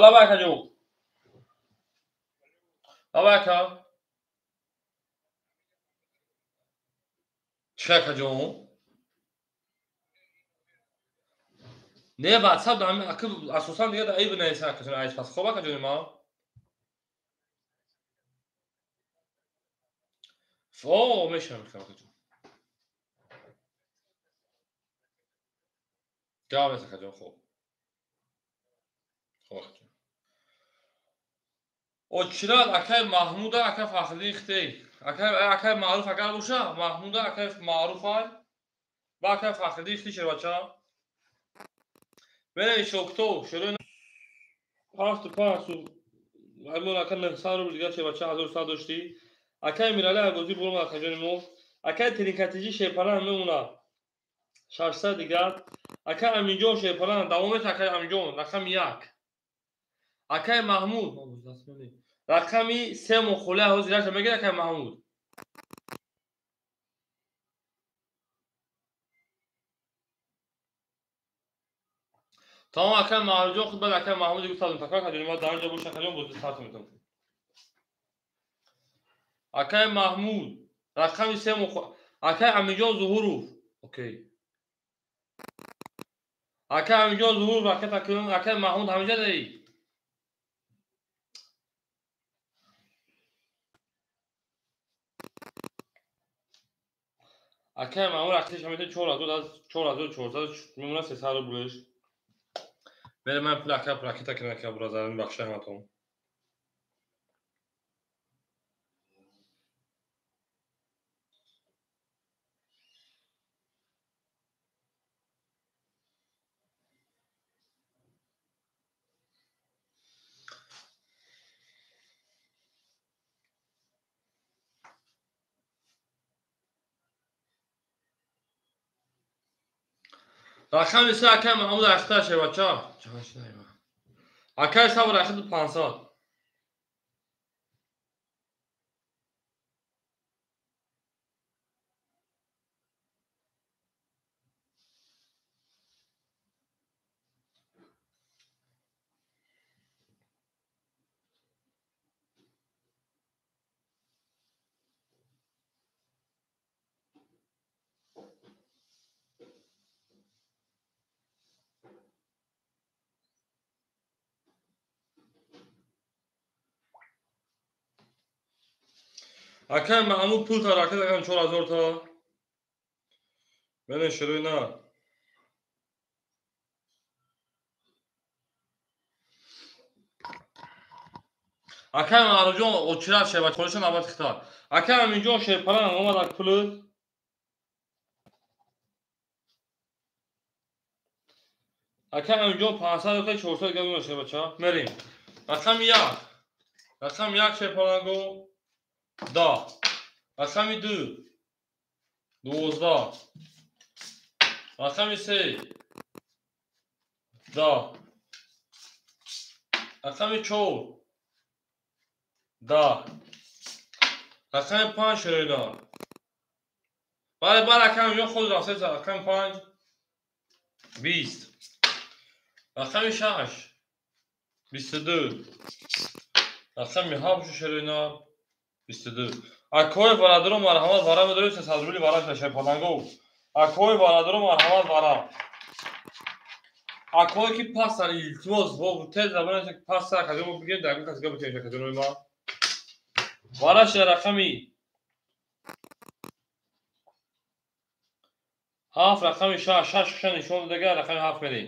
Лаба акаҷон. Лаба ака. Чӣ акаҷон? Не WhatsApp ака асосан дига дар ай бинавис акаҷон айс пас. Хоб акаҷони ман? О, мешавам акаҷон. Гап нест акаҷон, хоб. Хоб акаҷон. Очират акай Маҳмуда акай Фахриддин хитей. Акай Маъруф агар боша, Маҳмуда акай Маъруф ай. Ба акай Фахриддин хити шербача. Мерен шокто, шерои 75 су. Аймон ака 900 рубл дига шербача 1100 доштӣ. Акай Мирали Айбозӣ бурма акаҷони мо. Акай Тринкатиҷи шерпалан мемона. 600 дигар. Акай Аминҷон шерпалан давом мет акай Аминҷон рақами 1. Акай Маҳмуд рақами 3 мохола ҳозир раша мегир акай Маҳмуд. Тамом акай Маҳмудҷон худ баъд акай Маҳмуд гуфтам такрор кардем ма дар инҷо бош акаҷон боз сарт метам. Акай Маҳмуд рақами 3 мохола акай Аминҷон Зуҳуров. Окей. Акай Аминҷон Зуҳуров ракета кун акай Маҳмуд ҳаминҷа даи. Акай Маҳмуд ракеташ ҳамида 4400 мемона 300 рублеш. Бере ман пул ака ракета кунам ака бародарам бахшай ҳаматон. Рақами 3 акай Маҳмуд ракета шербача. Акай сабр ракета 500. Акай Маҳмуд пул та ракета кардам 4000 та. Мене шерои на. Акай Маъруфҷон очирав шербача холиша навбат хита. Акай Аминҷон шерпаланг омад пулу. Акай Аминҷон 500 рупия 400 гап шербача. Мерим. Рақами 1. Рақами 1 шерпаланго 10. Рақами 2 12. Рақами 3 10. Рақами 4 10. Рақами 5 шерина. Бале, бале, акай Аминҷон худ рафта. Рақами 5 20. Рақами 6 22. Рақами 7 шерина 22. Акои бародаро марҳамат вара медоред 300 рубли вара шерпаланго. Акои бародаро марҳамат вара. Акое ки пастан илтимос тез забонаш ки паста акаҷон мо бигем дар кас гап битем акаҷонои ма. Вара ша рақами 7 рақами 6 6 ша нишон додага рақами 7 мерем.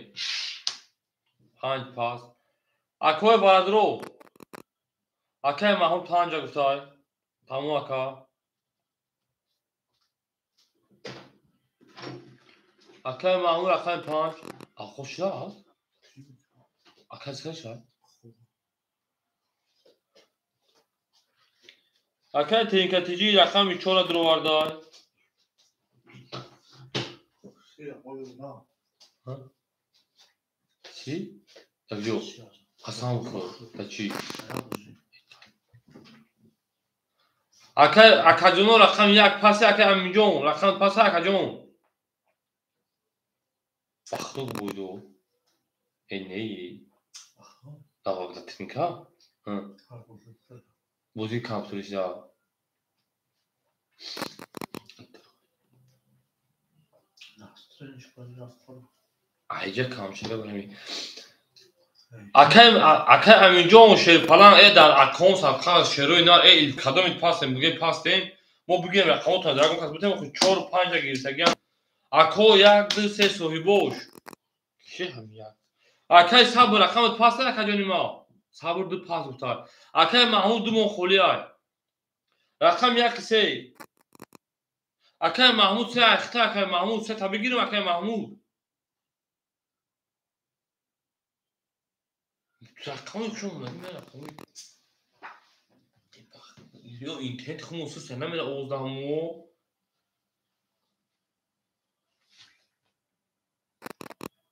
5 пас. Акои бародаро акай Маҳмуд 5 гуфтай. Тамом ака. Акай Маҳмуд рақами 5. Ахо шуда аст? Ака чӣ шуд? Акай ТНКТЖ рақами 4 дуровардай. Чӣ? Ё, қасам бихӯр. Та чӣ? Акай акаҷоно рақами 1 паси акай Аминҷон рақами паси акаҷон. Бахтук буйду. Э не. Давай, тринка? Бозии компютериш да. Айҷа камшига барами. Акай Аминҷон шерпалан э дар аккаунт сабқа шерои на э кадоми пастем бугем пастем мо бугем рақамотон дар кас бутем 4 5 гирсагиам. Ако 1 2 3 соҳибош. Ки ҳам як. Акай сабр рақамот паст акаҷони ма. Сабр ду пас гуфтар. Акай Маҳмуд ду мон холӣ ай. Рақам 1 3. Акай Маҳмуд 3 ахта акай Маҳмуд 3 та бигирем акай Маҳмуд. Рақами шумо намера рақами. Ё интернет хумон суса намера овоздаҳамо.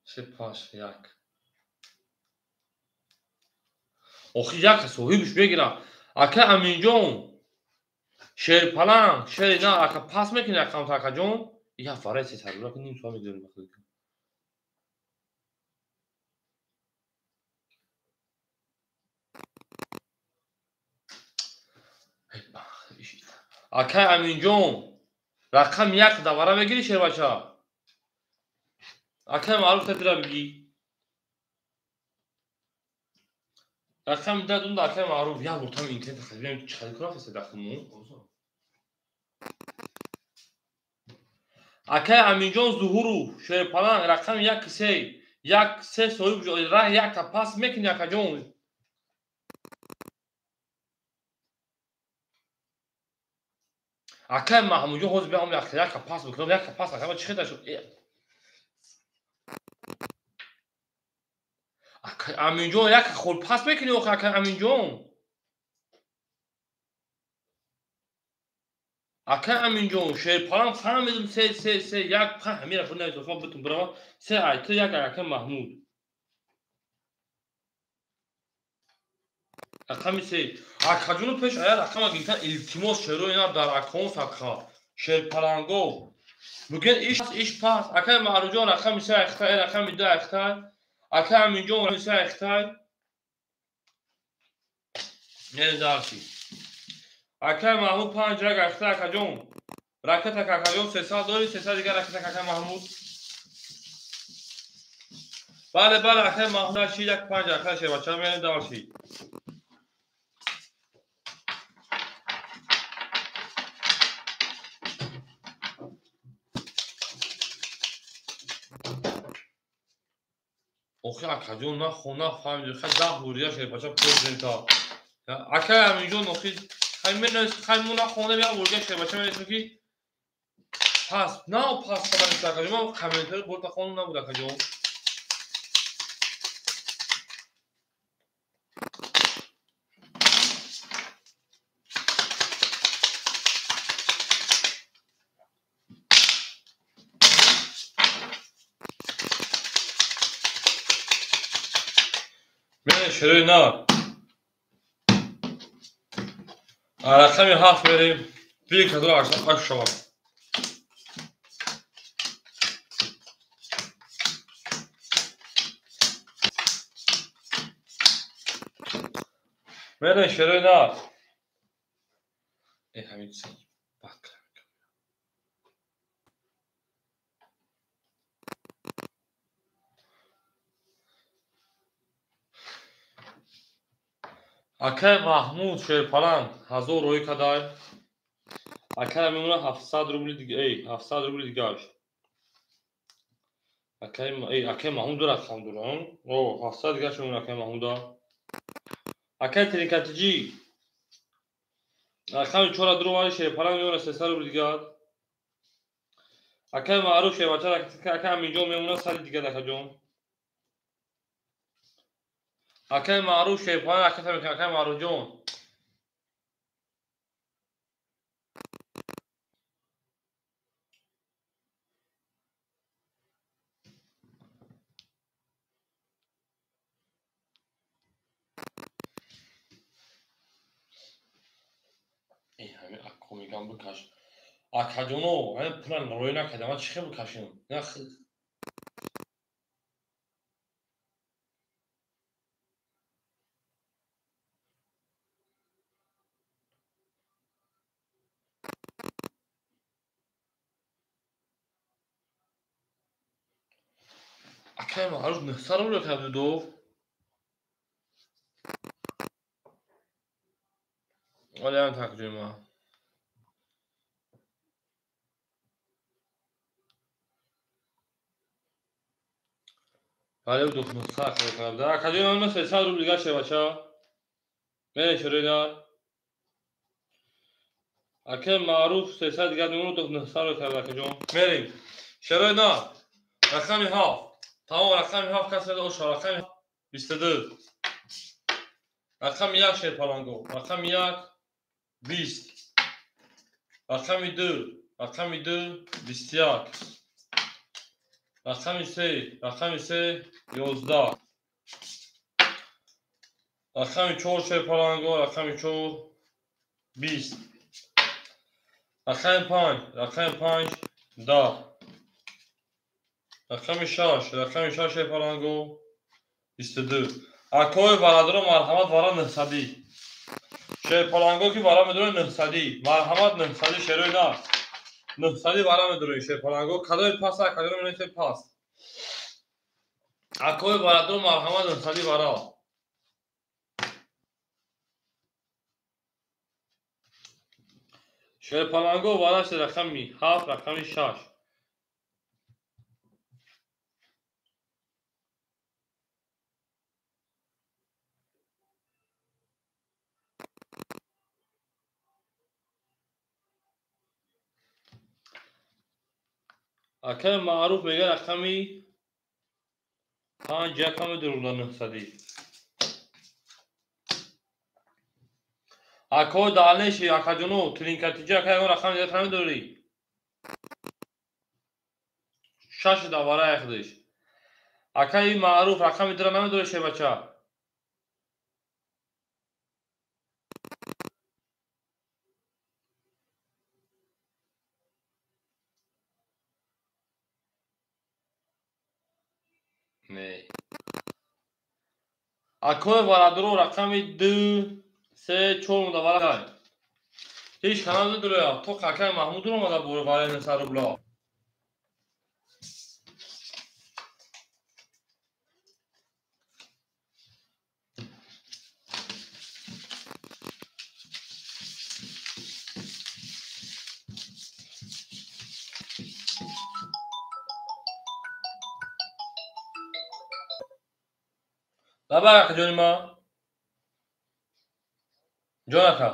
Се пас як. Охи як соҳибш мегира. Ака Аминҷон шерпаланг шери на ака пас мекунӣ рақамта акаҷон. Я фарай се сарбура ним соат мегузарем. Акай Аминҷон рақам 1 давара мегирӣ шербача. Акай Маъруф тадира бигӣ. Рақам 2 дунда акай Маъруф як бор там интернет харидем чӣ харид кунам феса дахму. Акай Аминҷон Зуҳуров шерпаланг рақам 1 3 1 3 соҳиб ра як та пас мекунӣ акаҷон. Акай Маҳмудҷон ҳозир биям як та пас бикунам як та пас акай чӣ хел шуд? Акай Аминҷон як хол пас мекунӣ охи акай Аминҷон. Акай Аминҷон шерпаланг фаҳмидум 3 3 3 1 5 ҳамира бунай софа битун бирава 3 ай ту 1 акай Маҳмуд. Рақами 3. Акаҷону пеш ая рақама гирифтан илтимос шерои на дар аккаунт сабқа. Шерпаланго. Буген иш пас. Акай Маъруфҷон рақами 3 ахтай, рақами 2 ахтай. Акай Аминҷон рақами 3 ахтай. Не дарси. Акай Маҳмуд 5 рак ахтай акаҷон. Ракета акаҷон 300 дори, 300 дигар ракета акай Маҳмуд. Бале, бале, акай Маҳмуд 6 1 5 акай шербача мерем дарси. Охи акаҷон на хона фаҳмидем, хай 10 бурия шербача пӯшем та. Акай Аминҷон охи хаймона хондам як бурга шербача менависам ки пас на пас хабар акаҷон ман комментари болта хондам набуд акаҷон. Шерои нар. Рақами 7 мерем. 1808 шавад. Мерем шерои нар. Ҳамин бад Акай Маҳмуд Шерпаланг 1000 рӯй кадай. Акай мемона 700 рубли дига, 700 рубли дигаш. Акай, акай Маҳмуд рақам дорам. О, 700 дигаш мемона акай Маҳмуда. Акай Тринкатиҷи. Рақами 4 дуру Шерпаланг мемона 300 рубли дигар. Акай Маъруф Шербача, акай Аминҷон мемона 100 дигар акаҷон. Акай Маъруф Шерпаланг акай мекунад, акай Маъруфҷон. Ҳамин акко мегам бикаш. Акаҷоно, ҳамин пулан рӯй накардам, ман чӣ хел бикашем? Акай Маъруф 900 рубл кард дов. Олиам тақҷима. Бале дух 900 кард. Акаҷон ман 300 рубл дигар шебача. Мере шерои Акай Маъруф 300 дигар мемонад дух 900 рубл кард акаҷон. Мерем. Шерои на. Рақами 7. Тамом рақами 7 кас оша рақами 22. Рақами 1 Шерпаланго. Рақами 1 20. Рақами 2, рақами 2 21. Рақами 3, рақами 3 11. Рақами 4 Шерпаланго, рақами 4 20. Рақами 5, рақами 5 10. Рақами 6, рақами 6 Шерпаланго 22. Акои бародаро марҳамат вара 900. Шерпаланго ки вара медоред 900. Марҳамат 900 шерои на. 900 вара медоред Шерпаланго. Кадои пас акаҷоно менависед пас. Акои бародаро марҳамат 900 вара. Шерпаланго вара рақами 7, рақами 6. Акай Маъруф мегӯяд рақами 5 якаме дуруда 900. Акои Далнеши акаҷоно Тринкатиҷи акай ягон рақами дигар намедорӣ? 6 давара яхдиш. Акаи Маъруф рақами 2 намедорӣ шебача? Не. Акои бародаро рақами 2, 3, 4 монда вара. Ҳеҷ хабар надорам. То акаи Маҳмуд омада вараи 900 рубла. Лабар акаҷони ман. Ҷон ака.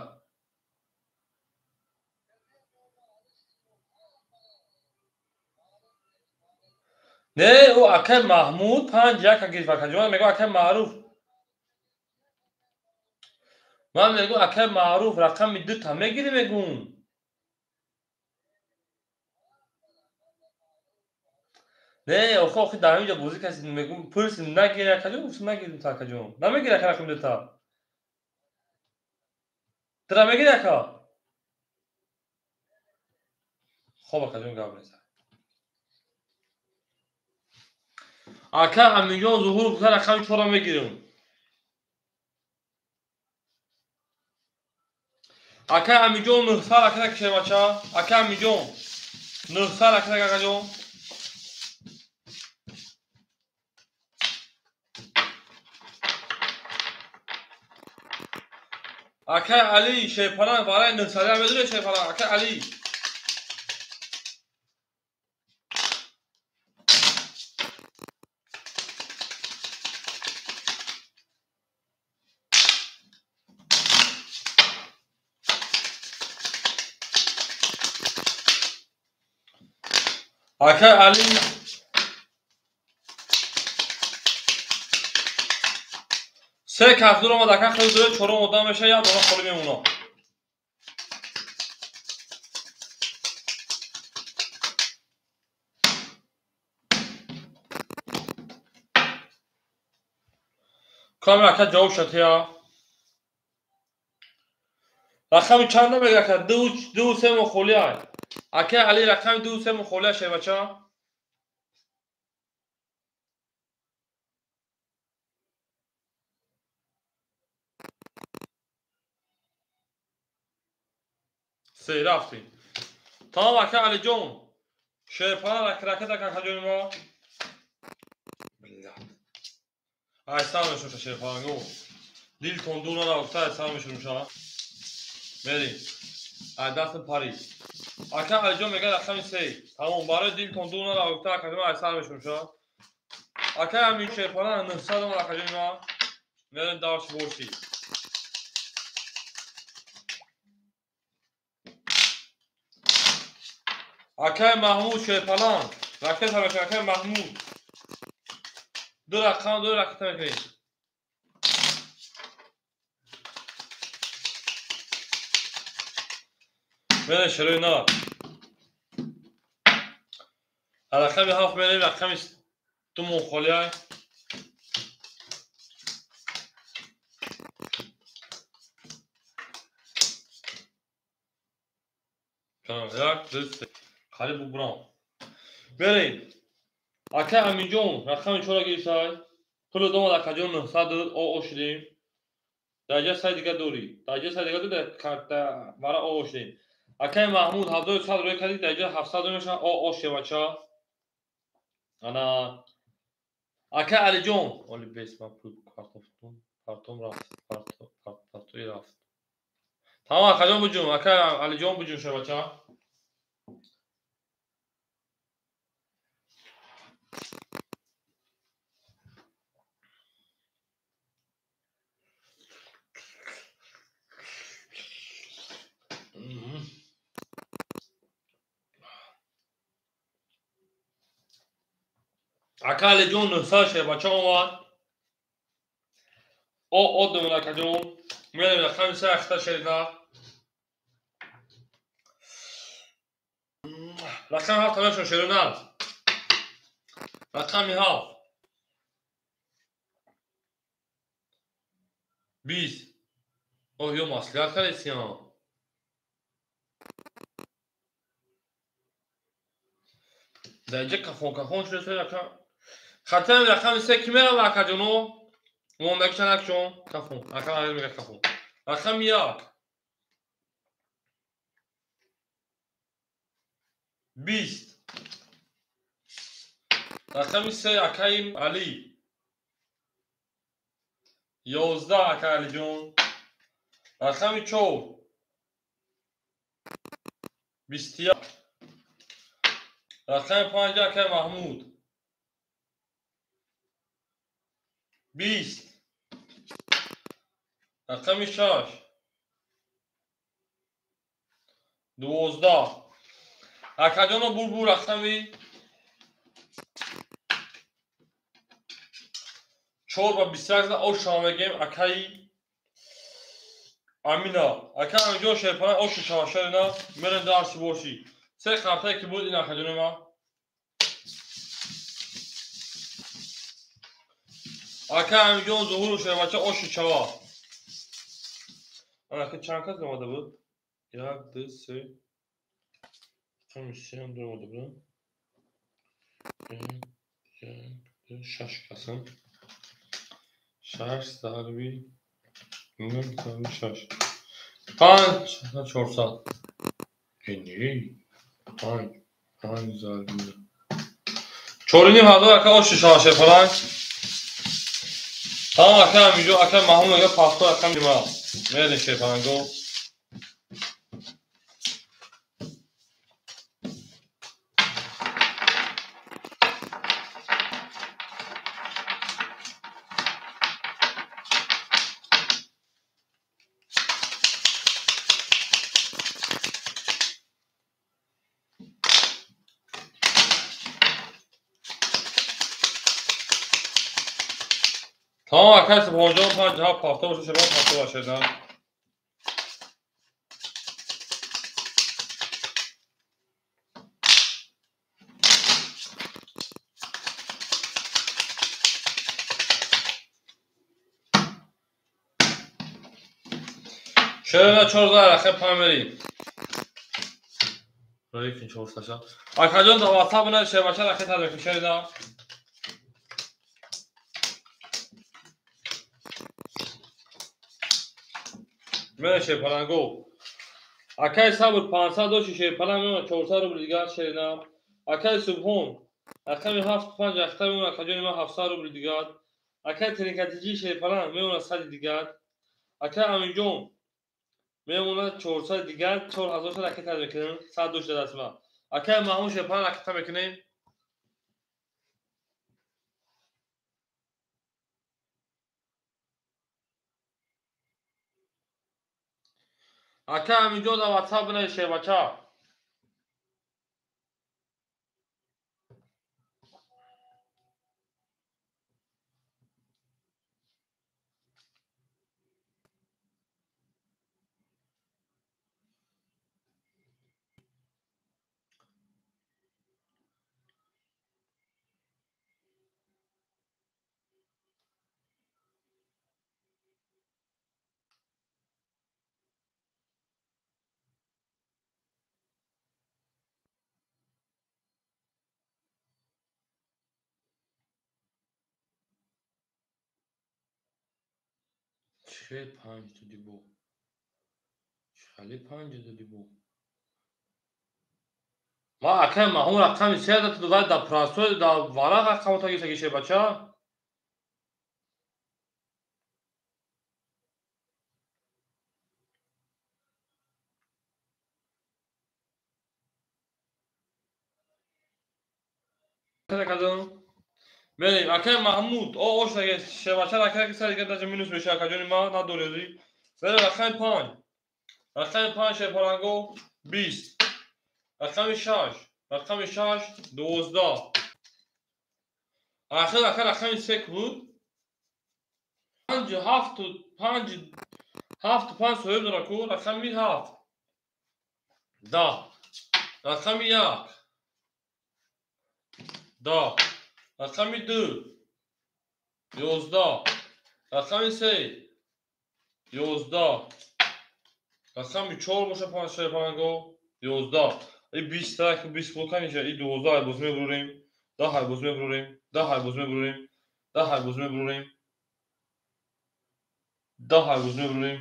Не, ӯ акай Маҳмуд 5-1 гирифт, акаҷон. Мегӯ акай Маъруф. Ман мегӯ акай Маъруф рақами 2-та мегирӣ мегӯм. Не, охи охи дар ҳамин ҷо бозӣ каси мегӯм, пурсим нагирӣ акаҷон, гуфтам нагирим та акаҷон. Намегирӣ ака рақами 2-та? Тра мегирӣ ака? Хоб акаҷон, гап нест. Ака Аминҷон Зуҳур гуфта рақами 4-ро мегирем. Ака Аминҷон 900 ракета кишед бача. Ака Аминҷон 900 ракета акаҷон. Ака Али Шерпалан барои 900 медонед Шерпалан ака Али. Ака Али се кас дур омад, ака хеле дур, чорум одам меша, як дона холӣ мемона. Каме ака ҷавоб шатия. Рақами чанд намега ака? 2 3 мо холӣ ай. Ака Али рақами 2 3 мо холӣ ай шербача. Се рафтем. Тамом ака Алиҷон. Шерпана ракета акаҷони мо. Ай сар мешуша шерпанго. Дилтон дур нарафта, ай сар мешуша. Мерим. Ай даст пари. Ака Алиҷон мега рақами 3. Тамом барои дилтон дур нарафта акаҷон ай сар мешуша. Ака ҳамин шерпана 900 омад акаҷони мо. Мерим дарш борши. Акай Маҳмуд Шерпалан. Ракета мекунем акай Маҳмуд. Ду рақам ду ракета мекунем. Мерем шерои нар. Рақами 7 мерем, рақами 2 мон холӣ ай. Як, ду, се. Қариб бубурам. Берем. Ака Аминҷон рақами 4-ро гирифтай. Пули омад акаҷон 900 о шудем. Дарҷа сай дига дорӣ. Дарҷа сай дига дорӣ карта бара о шудем. Акаи Маҳмуд 1100 рӯй кардӣ, дарҷа 700 мешавад о шевача. Ана ака Алиҷон, оли бес ман пул картофтум, партом рафт, партои рафт. Тамом акаҷон буҷун, ака Алиҷон буҷун шевача. Ака Алиҷон 900 шербача омад. О думон акаҷон. Мерем рақами 3 ахта шерина. Рақами 7 мешон шерина. Рақами 7. 20. О, ё маслиҳат кардесиям. Дар инҷа кафон кафон шуда ака. Хатам рақами 3 ки мерава акаҷоно? Мондагиша накшон. Кафон. Ака мега кафон. Рақами 1. 20. Рақами 3 акаи Али. 11 ака Алиҷон. Рақами 4. 21. Рақами 5 акаи Маҳмуд. 20. Рақами 6. 12. Акаҷоно бурбур рақами 4 ба 21 ош мегем акаи Амина. Ака Аминҷон шерпана ошу шава шерина мерем дарси боши. Се қартае ки буд ин акаҷони ма. Ака Аминҷон Зуҳуру шербача ошу чава. Ака чанд кас омада буд? 1 2 3 5 3 омада буд. 1 2 6 касам. 6 зарби 9 зарби 6. 5 400. Не, 5 5 зарби 4,5 ака ошу шава шерпаланг. Тамом ака Аминҷон, ака Маҳмуд мега пахто ака ма. Мерем шерпаланго. Тамом акай Субҳонҷон 5 7 пахто боша шерпаланг пахто бошед. Шерина 14 рақами 5 мерим. Ройкин 400. Акаҷон дар WhatsApp на шербача рақами тадбиқ шерина. Мена шерпаланго. Акай Сабр 500 доши шерпаланг мена 400 рубл дигар шерина. Акай Субҳон рақами 7 5 ахта мена акаҷони ма 700 рубл дигар. Акай Тринкатиҷи шерпаланг мена 100 дигар. Акай Аминҷон мемонад 400 дигар, 4000 ракета мекунем, 100 дошта дастма. Акай Маҳмуд шерпаланг ракета мекунем. Акай Аминҷон дар WhatsApp бинавис шербача. Чӣ 5 доди бо? Чӣ 5 доди бо? Ма акай Маҳмуд рақами 3 дод вай дар простой дар варақ рақамо тагисаги шербача. Мерем акай Маҳмуд, о ош таги шербача ракета ки сар дигар даже минус меша акаҷони ма надорези. Мерем рақами 5. Рақами 5 шерпаланго 20. Рақами 6, рақами 6 12. Ахир ака рақами 3 буд. 5 7 5 7 5 соҳиб дора ку рақами 7. 10. Рақами 1. 10. Рақами 2. 11. Рақами 3. 11. Рақами 4 боша 5 шерпаланго 11. И 20 так 20 блока меша и 12 ай боз мебурем. 10 ай боз мебурем. 10 ай боз мебурем. 10 ай боз мебурем. 10 ай боз мебурем.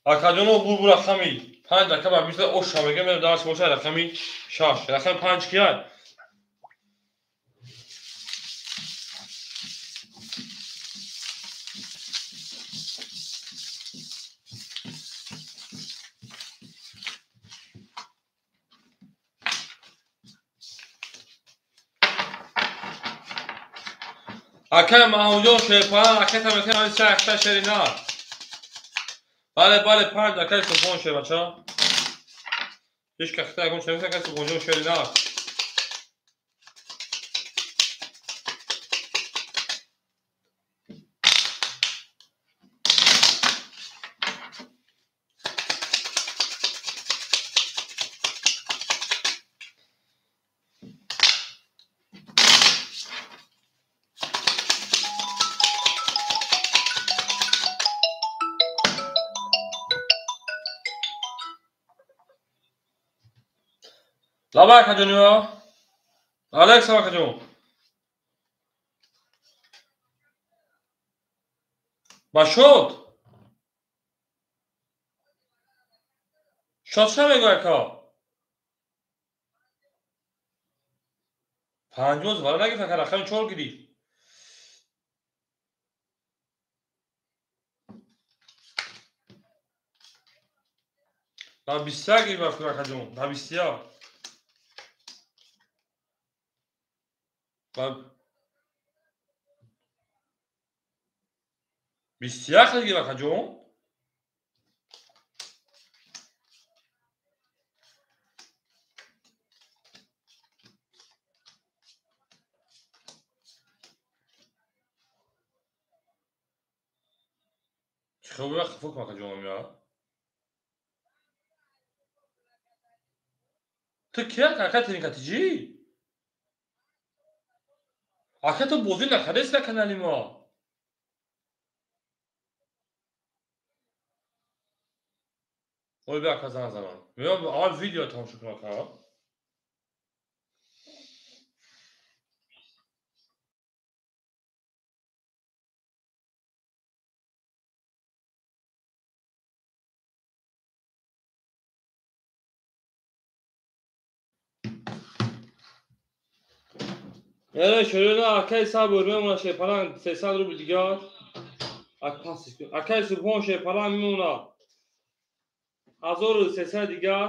Акаҷоно бурбур рақами 5 рақам ба 20 оша мегем мерем дарс боша рақами 6. Рақами 5 кияй? Акай Маҳмудҷон шерпаланг ракета мекунем ҳамин се ахта шерина. Бале, бале, 5 акай Субҳон шербача. Ҳеҷ кахта ягон чиз намеса, каси Субҳонҷон шери нар. Лаба акаҷониё. Алекс акаҷон. Ба шод? Шод ча мегӯ ака? Панҷоз вара нагирифт ака, рақами чор гирифт. Ба 21 гирифт акаҷон, ба 21. 21 гирифт акаҷон. Чӣ хел хафо кун акаҷон я? Ту ки ака тринкатиҷӣ? Ака ту бозӣ накардаси дар канали мо. Ой, бия ака занг занам. Меём аввал видео тамошо кун ака. Эре шӯрина акаи сабр мемона шерпаланг 300 рубл дигар. Акаи Субҳон шерпаланг мемона 1300 дигар.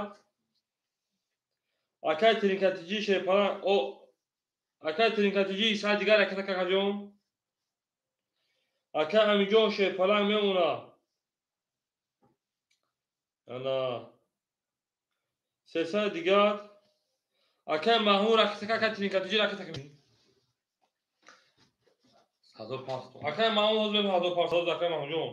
Акаи Тринкатиҷӣ шерпаланг о акаи Тринкатиҷӣ 100 дигар акаҷон. Акаи Амиҷон шерпаланг мемона. Ана 300 дигар. Акаи Маҳмуд акаи Тринкатиҷӣ акаи 1500. Акаи Маҳмуд ҳозир 1500 акаи Маҳмудҷон.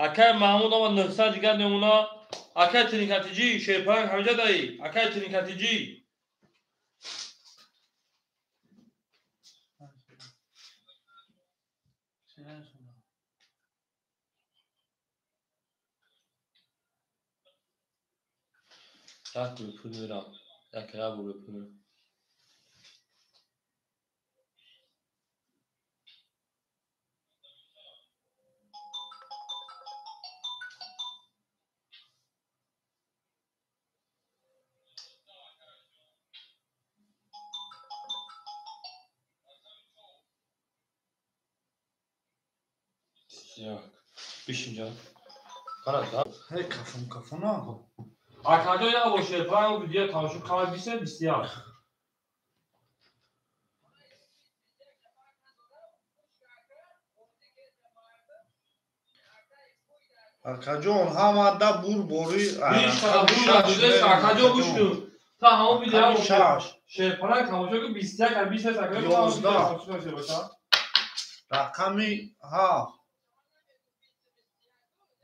Акаи Маҳмуд омад 900 дигар мемона. Акаи Тринкатиҷӣ шерпаланг ҳамҷа даи. Акаи Тринкатиҷӣ. Як бор пул мерам. Як бор пул мерам. Як. Бишинҷа. Қара да. Ҳей кафон кафон аго. Акаҷон як бор шерпаланг видео тамошо кама 20 21. Акаҷон ҳамада бур бори акаҷон гӯш кун. Та ҳамон видео шерпаланг тамошо кун 21 20 акаҷон. Рақами 7.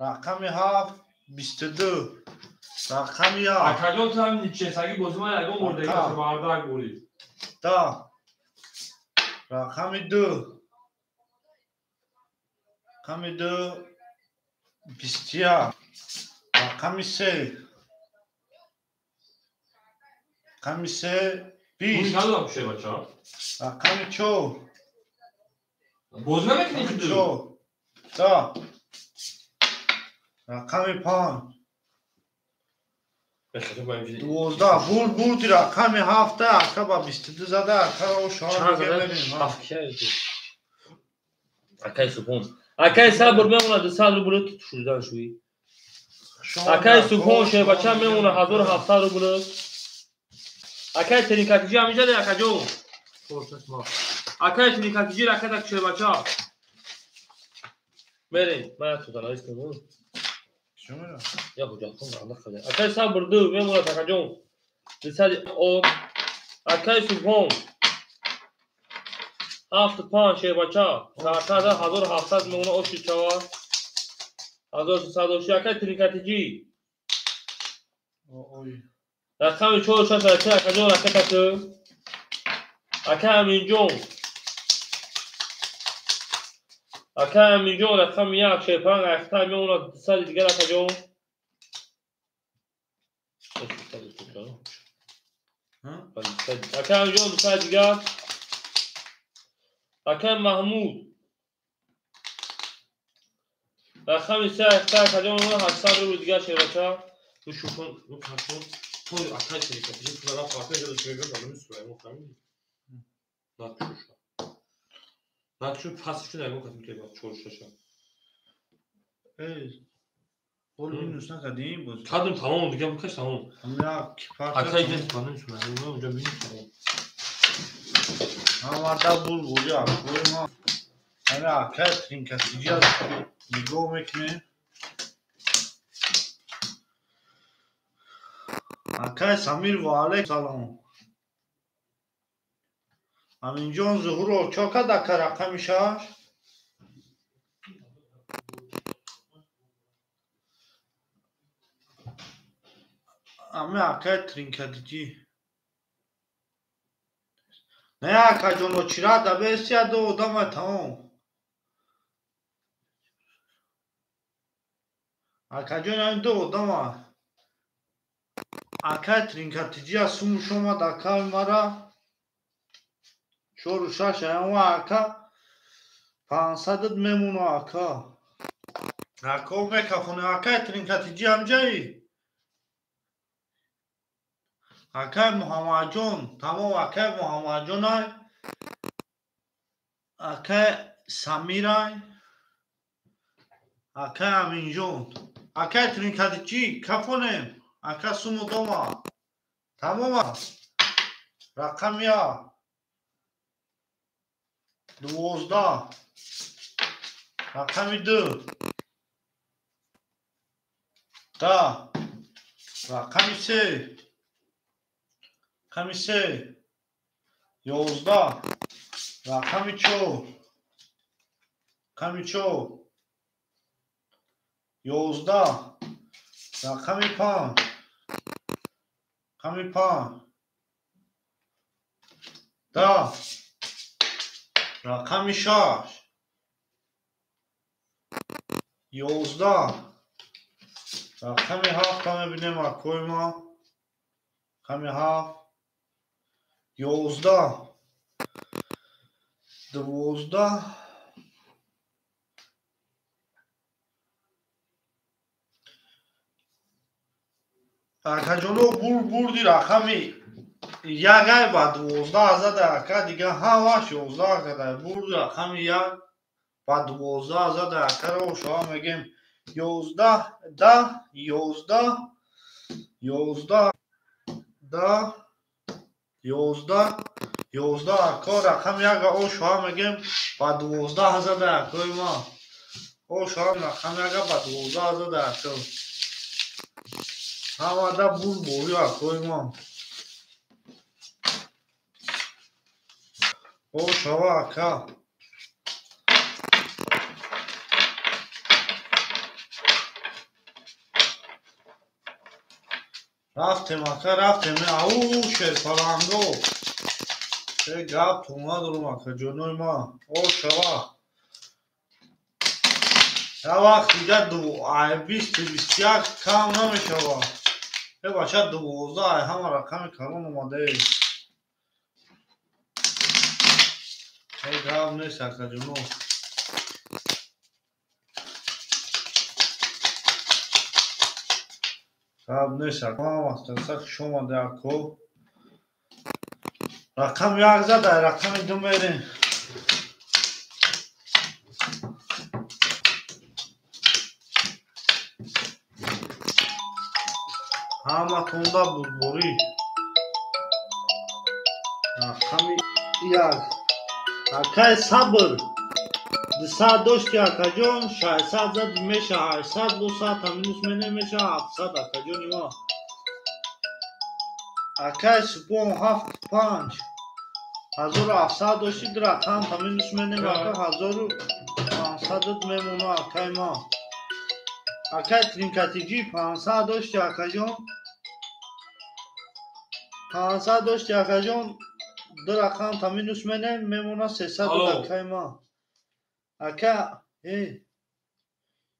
Рақами 7 22. Рақами 7. Акаҷон ту ҳам ничесагӣ бозӣ ман ягон бор дигар бардак бурид. Да. Рақами 2. Рақами 2 21. Рақами 3. Рақами 3 20. Надодам пушай бача. Рақами 4. Бозӣ намекунӣ худу? Да. Рақами 5. 12. Бурд бурди рақами 7 ака ба 22 зада ака шоҳ мебинем. Акаи Субҳон. Акаи сабр мемонад 200 рубл тушуридан шуи. Акай Субҳон шербача мемона 1700 рубл. Акай Тринкатиҷи ҳаминҷа акаҷон. Акай Тринкатиҷи ракета шербача. Мерем, ман як сутана истем. Чӣ мера? Я ҳуҷҷатхон анда қадар. Акай Сабр ду мемонад акаҷон. 200 од. Акай Субҳон 7 5 шербача. Саатада 1700 мемона оши чава. 1300 оши. Акай Тринкатиҷи. Ой. Рақами 4 6 3 акаҷон ракетату. Акай Аминҷон. Акай Аминҷон рақами 1 шерпанг айхта мемонад 200 дигар акаҷон. Акай Аминҷон 200 дигар. Акай Маҳмуд. Рақами 3 айхта акаҷон мемонад 800 рубл дигар шербача. Ну шукон, ну кашон. Той акай Тринкатиҷи пула рафт акай ҷо шербача алами Сулаймон фаҳмидӣ? Накшуша. Накшу пасишу нагон катим ки 4 6. Эй. Бол минус накардем боз. Кадом тамом дига букаш тамом. Ҳамя ки парта. Акай ҷо фаҳмидӣ Сулаймон унҷа минус тамом. Ҳамада бул бозӣ акои ма. Ҳамя акай Тринкатиҷи аз нигоҳ мекунем. Акай Самир ва алейк салом. Аминҷон Зуҳуров чо кард ака рақами 6? Ами акай Тринкатиҷи. Не акаҷоно чира дабесия ду одама тамом. Акаҷон ами ду одама. Акай Тринкатиҷи аз сумуш омад акаи мара. 4 6 аяма ака 500 мемона ака. Ако мекафоне акай Тринкатиҷи ҳамҷаи. Акай Муҳаммадҷон, тамом акай Муҳаммадҷонай. Акай Самирай. Акай Аминҷон. Акай Тринкатиҷи кафонем. Ака суму дома. Тамом аст. Рақами 1. 12. Рақами 2. 10. Рақами 3. Рақами 3. 11. Рақами 4. Рақами 4. 11. Рақами 5. Рақами 5. 10. Рақами 6. 11. Рақами 7 мебинем акои ма. Рақами 7. 11. 12. Акаҷоно бурди рақами 1 ба 12 зада ака дига ҳамаш 11 када. Бурди рақами 1 ба 12 зада акаро шоа мегем 11 10 11 11 10 11 11 ака рақами 1 о шоа мегем ба 12 зада акои ма. О шоа рақами 1 ба 12 зада ака. Ҳамада бур бозӣ акои ма. О шава ака. Рафтем ака, рафтем. Ау шерпаланго. Э гап тума дорум ака ҷонои ма. О шава. Я вақт дига 20 21 кам намешава. Э бача 12 ай ҳама рақами калон омадае. Э гап нест ака ҷоно. Гап нест ака. Ҳама хуш омаде ако. Рақами 1 зада, рақами 2 мерем. Ҳаматонда бурдборӣ. Рақами як. Акай Сабр. 200 дошти акаҷон, 600 зад меша 800, бо 100 минус мене меша 700 акаҷони ма. Акай Супон 7 5. 1700 дошти, ду рақам та минус менем ака, 1500 мемона акай ма. Акай Тринкатиҷи 500 дошти акаҷон. 500 дошти акаҷон, ду рақам та минус менем, мемона 300 акай ма. Ака,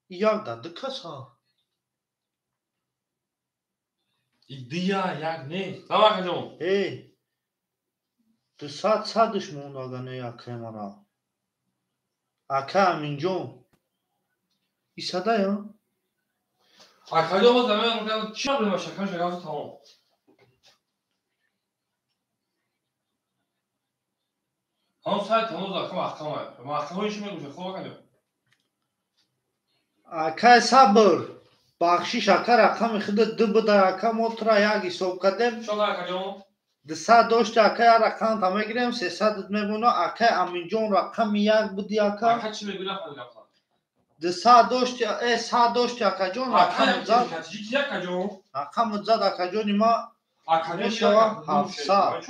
як да ду каса. Дия як не. Сам акаҷон. 200 садш мондага не акай мара. Ака Аминҷон. Исадая? Акаҷон боз замин чӣ проблема шакам шакам тамом. Ҳамон сайт ҳанӯз ака маҳкама. Маҳкамаи чӣ мегӯшад? Хоб акаҷон. Акай Сабр. Бахшиш ака, рақами худа ду буда ака, мо тура як ҳисоб кардем. Чӣ акаҷон? 200 дошти ака, як рақам та мегирем, 300 мемона. Акай Аминҷон рақами як буди ака. Ака чӣ мегӯяд нафаҳмидам. 200 дошти, 100 дошти акаҷон, рақами зад. Чӣ акаҷон? Рақами зад акаҷони ма мешава 700.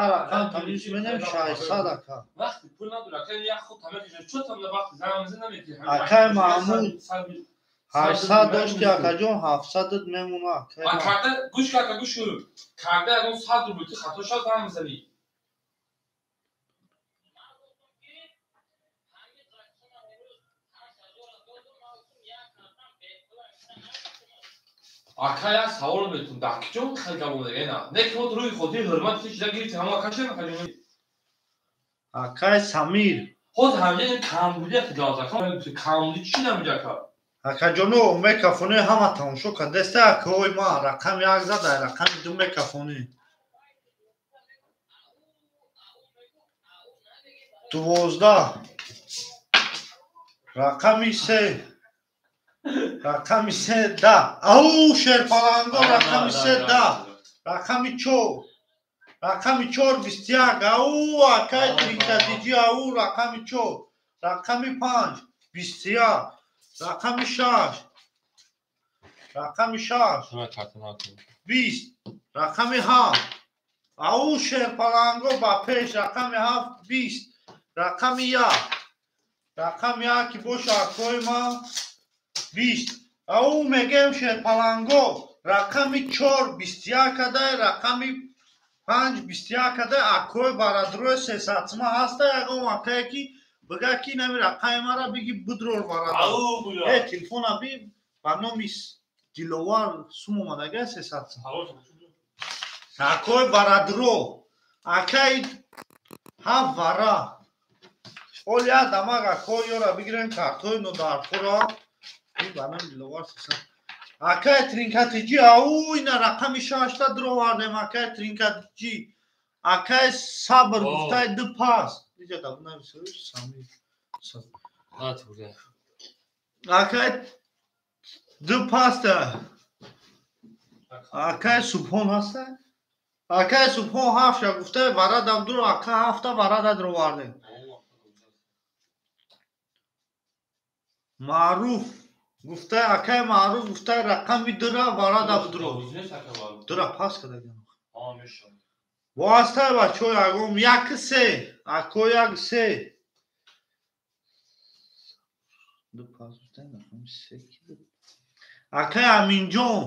Як рақам та минус менем 600 ака. Вақти пул надора, ака як худ тамекиша. Чӣ там вақти занг намети? Акай Маҳмуд 800 дошти акаҷон, 700 мемона акай. Карда гӯш ка ака, гӯш кун. Карда ягон 100 рубл ти хато шад, занг мезанӣ. Ака як савол метун, дар киҷо хел гап омада на? Не ки мо рӯи хотири ҳурмати ти чиза гирифти, ҳамо ака шем акаҷон. Акай Самир. Ҳозир ҳамҷа камбудия гап ака, камбуди чӣ намиҷа ака? Акаҷоно, мекафони ҳама тамошо кардеста акаҳои ма, рақами як зада, рақами ду мекафонӣ. 12. Рақами се. Рақами се да. Ау шерпаланго рақами се да. Рақами чор. Рақами чор 21. Ау акай Тринкатиҷи, ау рақами чор. Рақами панҷ 21. Рақами шаш. Рақами шаш. 20. Рақами ҳафт. Ау шерпаланго ба пеш, рақами ҳафт 20. Рақами як. Рақами як ки боша акои ма 20. Ау мегем шерпаланго рақами чор 21 кадай, рақами панҷ 21 кадай, акои барадрои сесадсма ҳаста ягон акае ки бига ки нами рақами мара биги бидрор барадар. Телефона би ба номи Диловар сум омадага сесадсма. Акои барадро, акаи ҳафт вара. Оли як дамаг акои ёра бигирем картои нодархӯра. Ба номи Диловар сесад. Акаи Тринкатиҷи, ау ина рақами шашта дровардем акаи Тринкатиҷи. Акаи Сабр гуфтай ду пас. Иҷа Самир. Акаи ду паста. Акаи Субҳон ҳаста? Акаи Субҳон ҳафта гуфтай варадам дур, ака ҳафта варада дровардем. Маъруф гуфтай, акаи Маъруф гуфтай рақами дура варада будро. Дура пас кардаган. Боастай бачаҳо ягон як се, ако як се. Ду пас гуфтай рақами се ки буд? Акаи Аминҷон.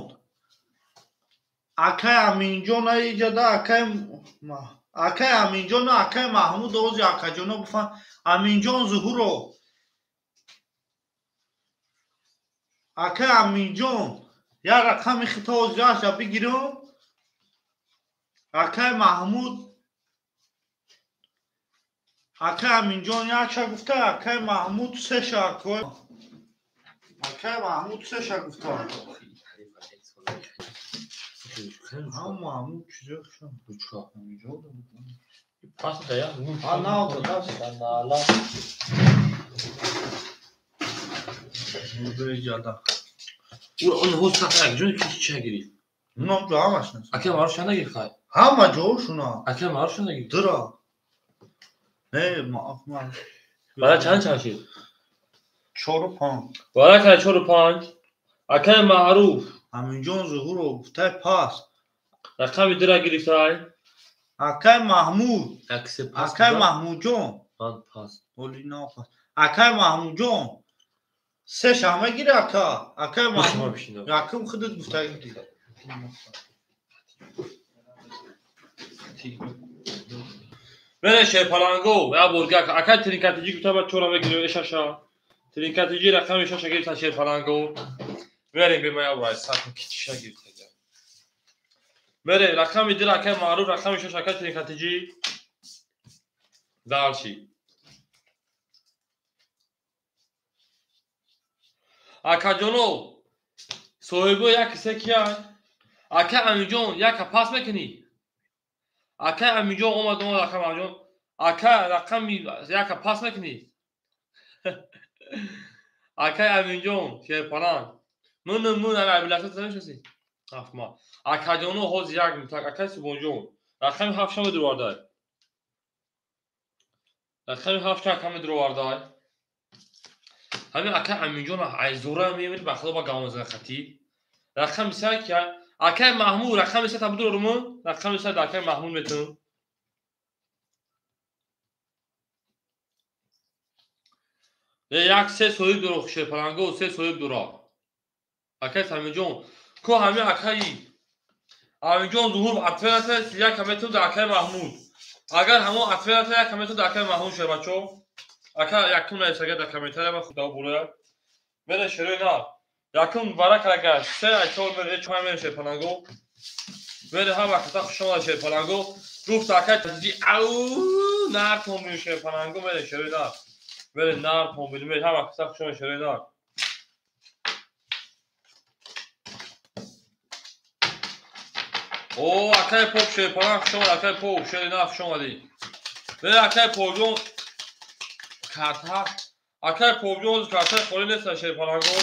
Акаи Аминҷон аиҷада акаи Аминҷон, акаи Маҳмуд ози акаҷоно гуфтан Аминҷон Зуҳуров. Акаи Аминҷон як рақами хита озиаша бигирам. Акаи Маҳмуд, акаи Аминҷон якша гуфта, акаи Маҳмуд сеша акои. Акаи Маҳмуд сеша гуфта. Ҳама ҳамун чизо хушам. Ручка. Аминҷон. Пас да я. А нав даст. Нала. Он ҳоз сафар ҷон ки чӣ гирифт? Нам ҷо ҳамаш нест. Акай Маъруф чанд гирифт хай? Ҳама ҷошуна. Акай Маъруф чанд гирифт? Дура. Не, Маъруф. Бара чанд чанд шид? 4 5. Бара кай 4 5. Акай Маъруф. Аминҷон Зуҳуров гуфтай пас. Рақами дура гирифтай. Акай Маҳмуд. Аксе пас. Акай Маҳмудҷон. Ман пас. Оли на пас. Акай Маҳмудҷон. Се шама гири ака. Акай Маҳмуд. Якум худат гуфтай гири. Мене шерпаланго, я борга, акай тринкатиҷи гуфта ба чора мегирем эшаша. Тринкатиҷи рақами шаша гирифта шерпаланго. Мерем бема я бурай сатм кичиша гирифта. Мерем рақами дил акай Маъруф, рақами шаш акай тринкатиҷи. Дальше. Акаҷоно, соҳибо як се кия? Акай Амиҷон, яка пас мекунӣ? Акай Амиҷон омад, омад акай Амиҷон. Ака рақами яка пас мекунӣ? Акай Амиҷон, шерпаланг. Мун мун ами абиласа намешнасӣ? Ҳафтма. Акаҷоно ҳозир як минут. Акай Субонҷон, рақами ҳафт шама дурвардай. Рақами ҳафт шама дурвардай. Ҳамин акай Аминҷон айзора мемир ба худо ба гавмазан хати. Рақами се ки акай Маҳмуд рақами се табдил руму рақами се акай Маҳмуд метун. Як се соҳиб дуро шерпаланго се соҳиб дуро. Акай Самиҷон ко ҳамин акай Аминҷон Зуҳур ответ як метун дар акай Маҳмуд. Агар ҳамон ответ як метун дар акай Маҳмуд шербачо. Ака якум нависага дар комментария ман худо булая. Мере шерои на. Якум барака се ай чор мере чор мере шерпаланго. Мере ҳама ката хуш омада шерпаланго. Гуфт акай таҷи ау нар томбин шерпаланго мере шерои на. Мере нар томбин мере ҳама ката хуш омада шерои на. О акай поп шерпаланг хуш омада акай поп шерои на хуш омадӣ. Мере акай попҷон карта акай попҷон карта холӣ нест шерпаланго.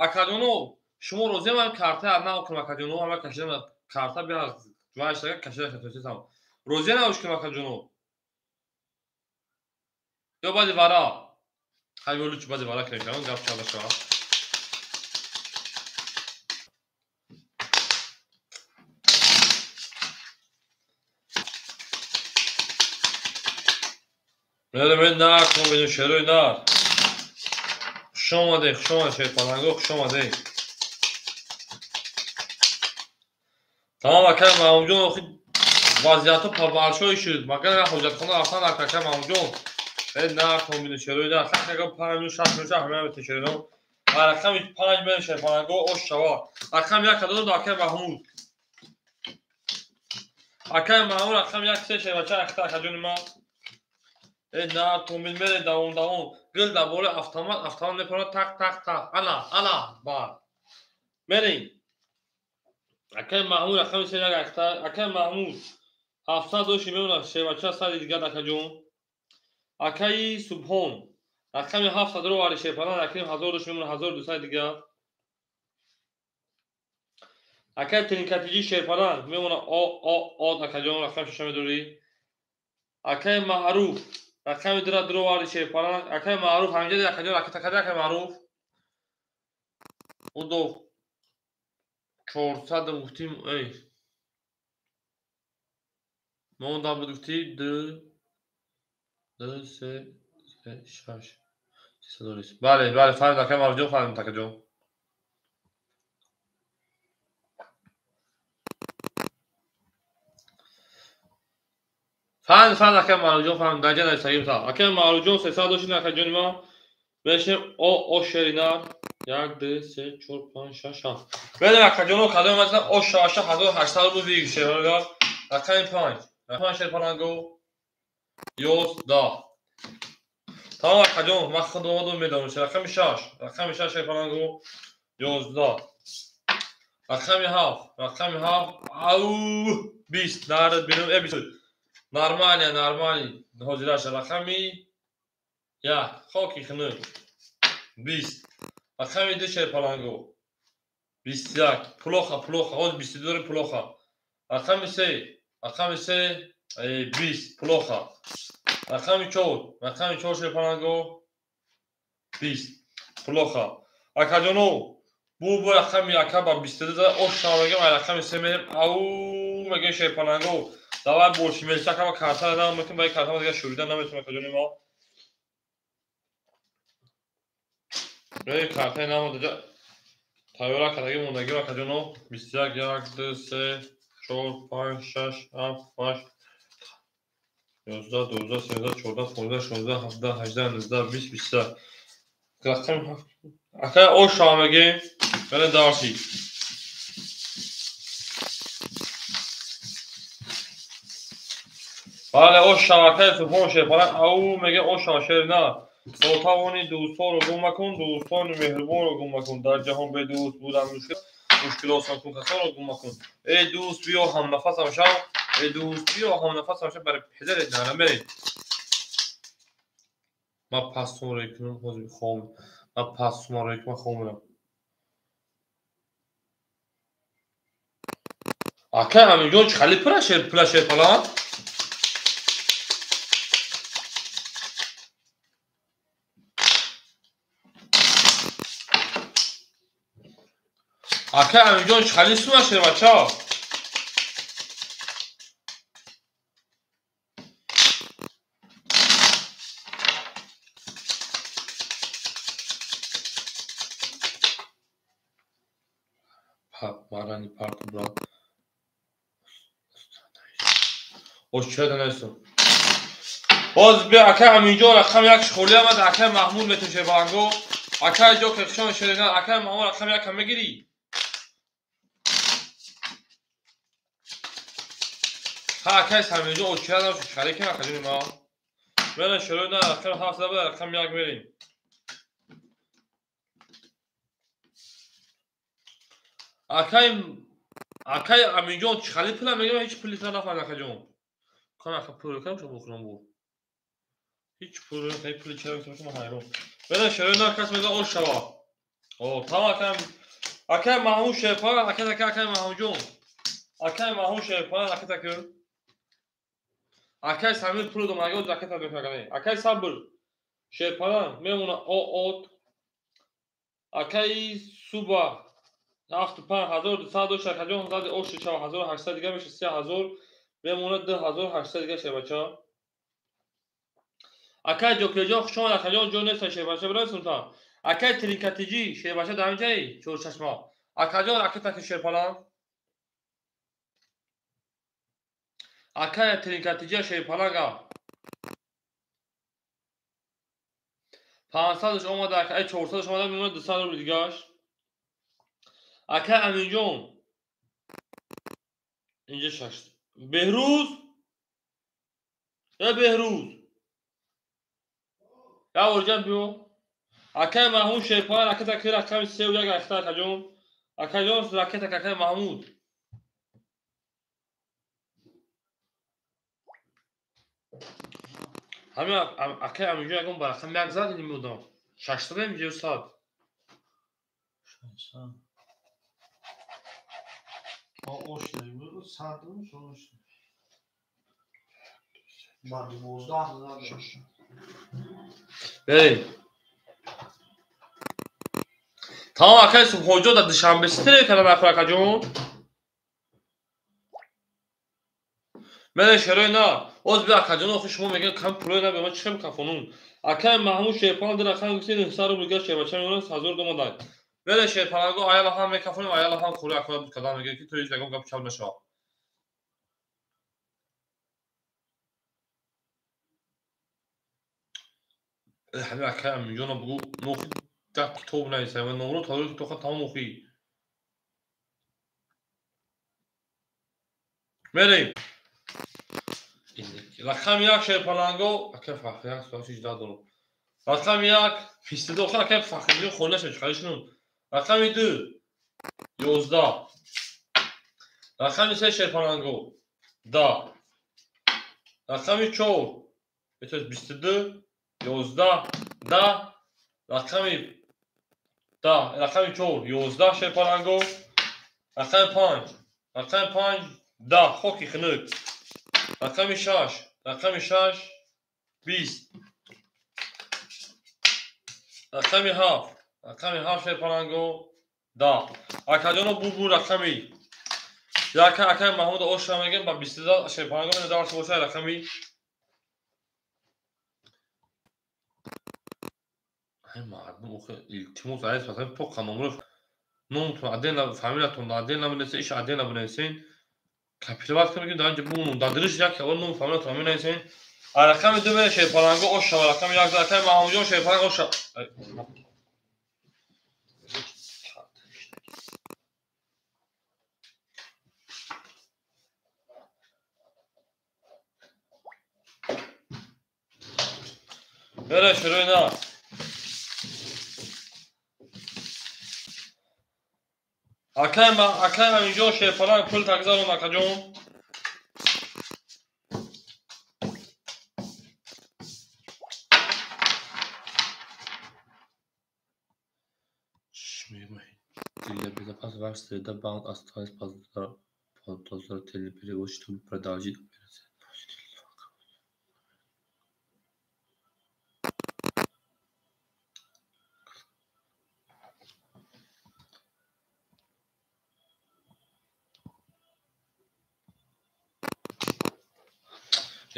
Акаҷоно шумо розиам ман карта нав кунам акаҷоно ҳама кашидам карта биа вайштага кашида шатоситам. Розия навш кунам акаҷоно. Ё баъди вара. Хай луч баъди вара кунем шавам гап чанда шава. Мере мен нар кун бинем шерои нар. Хуш омадед, хуш омадед шерпаланго, хуш омадед. Тамом акай Маҳмудҷон охи вазъиятҳо парваршои шуд. Магар ҳоҷатхона рафтан акай Маҳмудҷон. Э нар кун бинем шерои нар. Сак ягон 5 минут 6 минут ҳама метавонед шерои. Ба рақами 5 мерем шерпаланго ош шава. Рақами 1 додам акай Маҳмуд. Акай Маҳмуд рақами 1 се шербача ахта акаҷони ман. Э на томбил мере давом давом. Гил дар болои автомат автомат мепарад так так так. Ана ана бар. Мерем. Акай Маҳмуд рақами се як ахта акай Маҳмуд 700 доши мемонад шербача сади дигар акаҷон. Акаи Субҳон рақами 700 ро вари шерпалан акаи 1000 доши мемонад 1200 дигар. Акай Тринкатиҷи шерпалан мемонад о о о акаҷон рақами шаша медорӣ. Акай Маъруф рақами дура дуро вари шерпалан акай Маъруф ҳамҷади акаҷон ракета кади акай Маъруф. Удо 400 гуфтим эй. Монда буд гуфти 2 2 3 3 6 320. Бале, бале, фаҳмид акай Маъруф ҷон, фаҳмид акаҷон. Фаҳмид, фаҳмид акай Маъруф ҷон, фаҳмид. Даҷа нависагим та. Акай Маъруф ҷон 300 дошид акаҷони ман. Мешем о о шери нар. 1 2 3 4 5 6 7. Мерем акаҷоно кадом масалан о шаша 1800 рубл виг шерага. Рақами 5. Рақами шерпаланго 11. Тамом акаҷон, ман худам омадам медонам. Рақами 6. Рақами 6 шерпаланго 11. Рақами 7. Рақами 7. Ау 20. Нар бинум э 20. Нормально, нормально. Ҳозираша рақами 1. Хоки хунук. 20. Рақами 2 шерпаланго. 21. Плохо, плохо. Ҳозир 22 дорем, плохо. Рақами 3, рақами 3, 20, плохо. Рақами 4, рақами 4 шерпаланго 20, плохо. Акаҷоно, бу рақами яка ба 22 зада, ош шава мегем, ай рақами 3 мерем, ау мегем шерпаланго. Давай больше мелчакама карта наметем, баи картама дигар шурида наметем, акаҷони мо. Картаи намода тайёра кардаги мондаги, акаҷоно. 21, 1, 2, 3, 4, 5, 6, 7, 8, 11, 12, 13, 14, 15, 16, 17, 18, 19, 20, 21. Рақами 7. Ака ош шава мегем, бele дарси. Бале, ош шава, акаи Субҳон шерпаланг, ау меге ош шава шер на. То тавони дӯстонро гум макун, дӯстони меҳрубонро гум макун. Дар ҷаҳон бедӯст будан мушкил, мушкил осон кун, касонро гум макун. Эй дӯст, биё ҳамнафасам шав, эй дӯст, биё ҳамнафасам шав, барои педарет нара меред. Ман пастумро кунам, ҳозир хом. Ман пастумро кунам, хомрам. Ака Аминҷон, чӣ хали пула шерпаланг? Ака Аминҷон, чӣ хали сума шербача? Марани парку брат. Ош чида нестам. Боз биё ака Аминҷон, рақами як шхоли омад, ака Маҳмуд метун шербаланго. Ака ҷо кашон шерина, ака Маҳмуд рақами як мегирӣ. Ҳа, акай Самирҷон, очира набошад, шарикем акаҷони ма. Мена шерои на рақами 7 зада, рақами 1 мерем. Акай Аминҷон, чӣ хали пула мегирам, ҳеҷ пули нафаҳмидам акаҷон. Кан ака пул кам шо бухӯрам бу. Ҳеҷ пул, ҳеҷ пули чаро мегирам, ман ҳайрон. Мена шерои на кас мега ош шава. О, тамом акай, акай Маҳмуд шерпаланг, акай акай Маҳмудҷон. Акай Маҳмуд шерпаланг, акай таки. Акай Самир пул дом, агар заката бефагане. Акай Сабр шерпаланг мемона от. Акай Суба 7200 дошт, акаҷон зади ош шава 1800 дига меша 3000 мемона 2800 дига шербача. Акай Ҷокирҷон хуш омад, акаҷон ҷо нест шербача бирасум та. Акай Тринкатиҷи шербача дар ҳамин ҷаи чорчашма. Акаҷон ака таки шерпаланг. Акай Тринкатиҷи шерпаланга. 500 омада, акай 400 омада, мемона 200 рубл дигаш. Акай Аминҷон. Инҷа шаш. Беҳрӯз? Э Беҳрӯз. Я орҷан биё. Акай Маҳмуд шерпаланг, ака таки рақами 3 1 ахта акаҷон. Акаҷон ракета акай Маҳмуд. Ҳамин акай Аминҷон ягон ба рақами 1 зад намедонам. 600 ем ё 100? 600. Ош буд, 100 ош. Ба 12 зад. Эй. Тамом акай Субҳонҷон дар Душанбе ситре карда нахӯр акаҷон. Мене шерои на. Оз би акаҷон, охи шумо мегӯед кам пулои на, ба ман чӣ хел кафонум. Акай Маҳмуд шерпаланг дар рақами гуфти 900 рубл дига шербача мемонад 1000 домадай. Мене шерпаланго аяла ҳам мекафонем, аяла ҳам хӯри акоя буд кадам мегӯед ки то ҳеҷ ягон гап чап нашавад. Ҳамин акай Аминҷонро бугӯ, нохи як китоб нависам ва номро таърихи тоха тамом охи. Мерем. Рақами 1 шерпаланго, акай Фахри як соат 18 дорам. Рақами 1 22, охир акай Фахриҷон хона шуд, чӣ шунум. Рақами 2 11. Рақами 3 шерпаланго 10. Рақами 4 22 11 10. Рақами 10. Рақами 4 11 шерпаланго. Рақами 5. Рақами 5 10 хоки хунук. Рақами 6. Рақами 6 20. Рақами 7. Рақами 7 шерпаланго 10. Акаҷоно бу рақами яка акай Маҳмуд Оша мегем ба 22 шерпаланго мена дарс боша рақами ай мардум охе илтимос айс пасан то қаномро номтон отдельно фамилиятон отдельно бинависен иш отдельно бинависен копировать кунед дар инҷа бумонум дар дилиш як аввал ном фамилиятон менависен. Рақами 2 мена шерпаланго Оша ва рақами 1 акай Маҳмудҷон шерпаланг Оша. Бере шуруъ на. Акай Аминҷон шерпаланг пул тагзарон акаҷон. Для безопасности ваша среда банк осталась позволить телеперевод, чтобы продолжить операцию.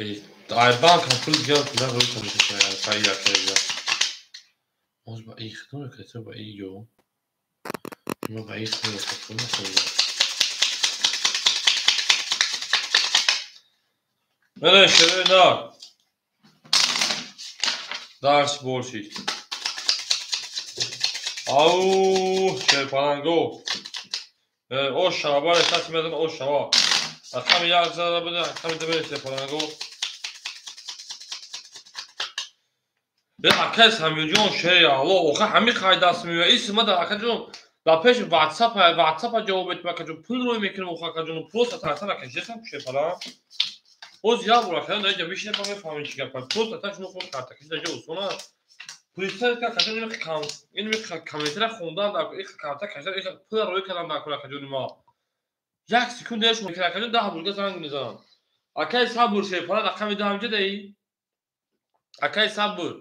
Ай банк пул дигар пула рӯй саи акаи. Боз ба их намекунед ба и ё. Ма ба их намекунед. Мене шуруъ на. Дарс больше. Ау, шерпаланго. Оша, бале сас мезан Оша ва. Рақами 1 зада буда, рақами 2 бере шерпаланго. Акай Самирҷон шери Аллоҳ, охир ҳамин қай даст меояд. Ис ма дар акаҷон дар пеши WhatsApp WhatsApp ҷавоб метим акаҷон пул рӯй мекунем охир акаҷон просто тарсана кашидасам шерпаланг. Боз як бор акаҷон дар инҷа бишинем ба мефаҳмем чӣ гап аст. Просто та шумо худ карта кашида ҷо осон аст. Представь ка акаҷон ин кам ин комментария хондан дар ин карта кашида ин пул рӯй кардан дар кор акаҷони ма. Як секунд дер шумо акаҷон 10 бурга занг мезанам. Акай сабр шерпаланг рақами 2 ҳамҷа даи? Акай сабр.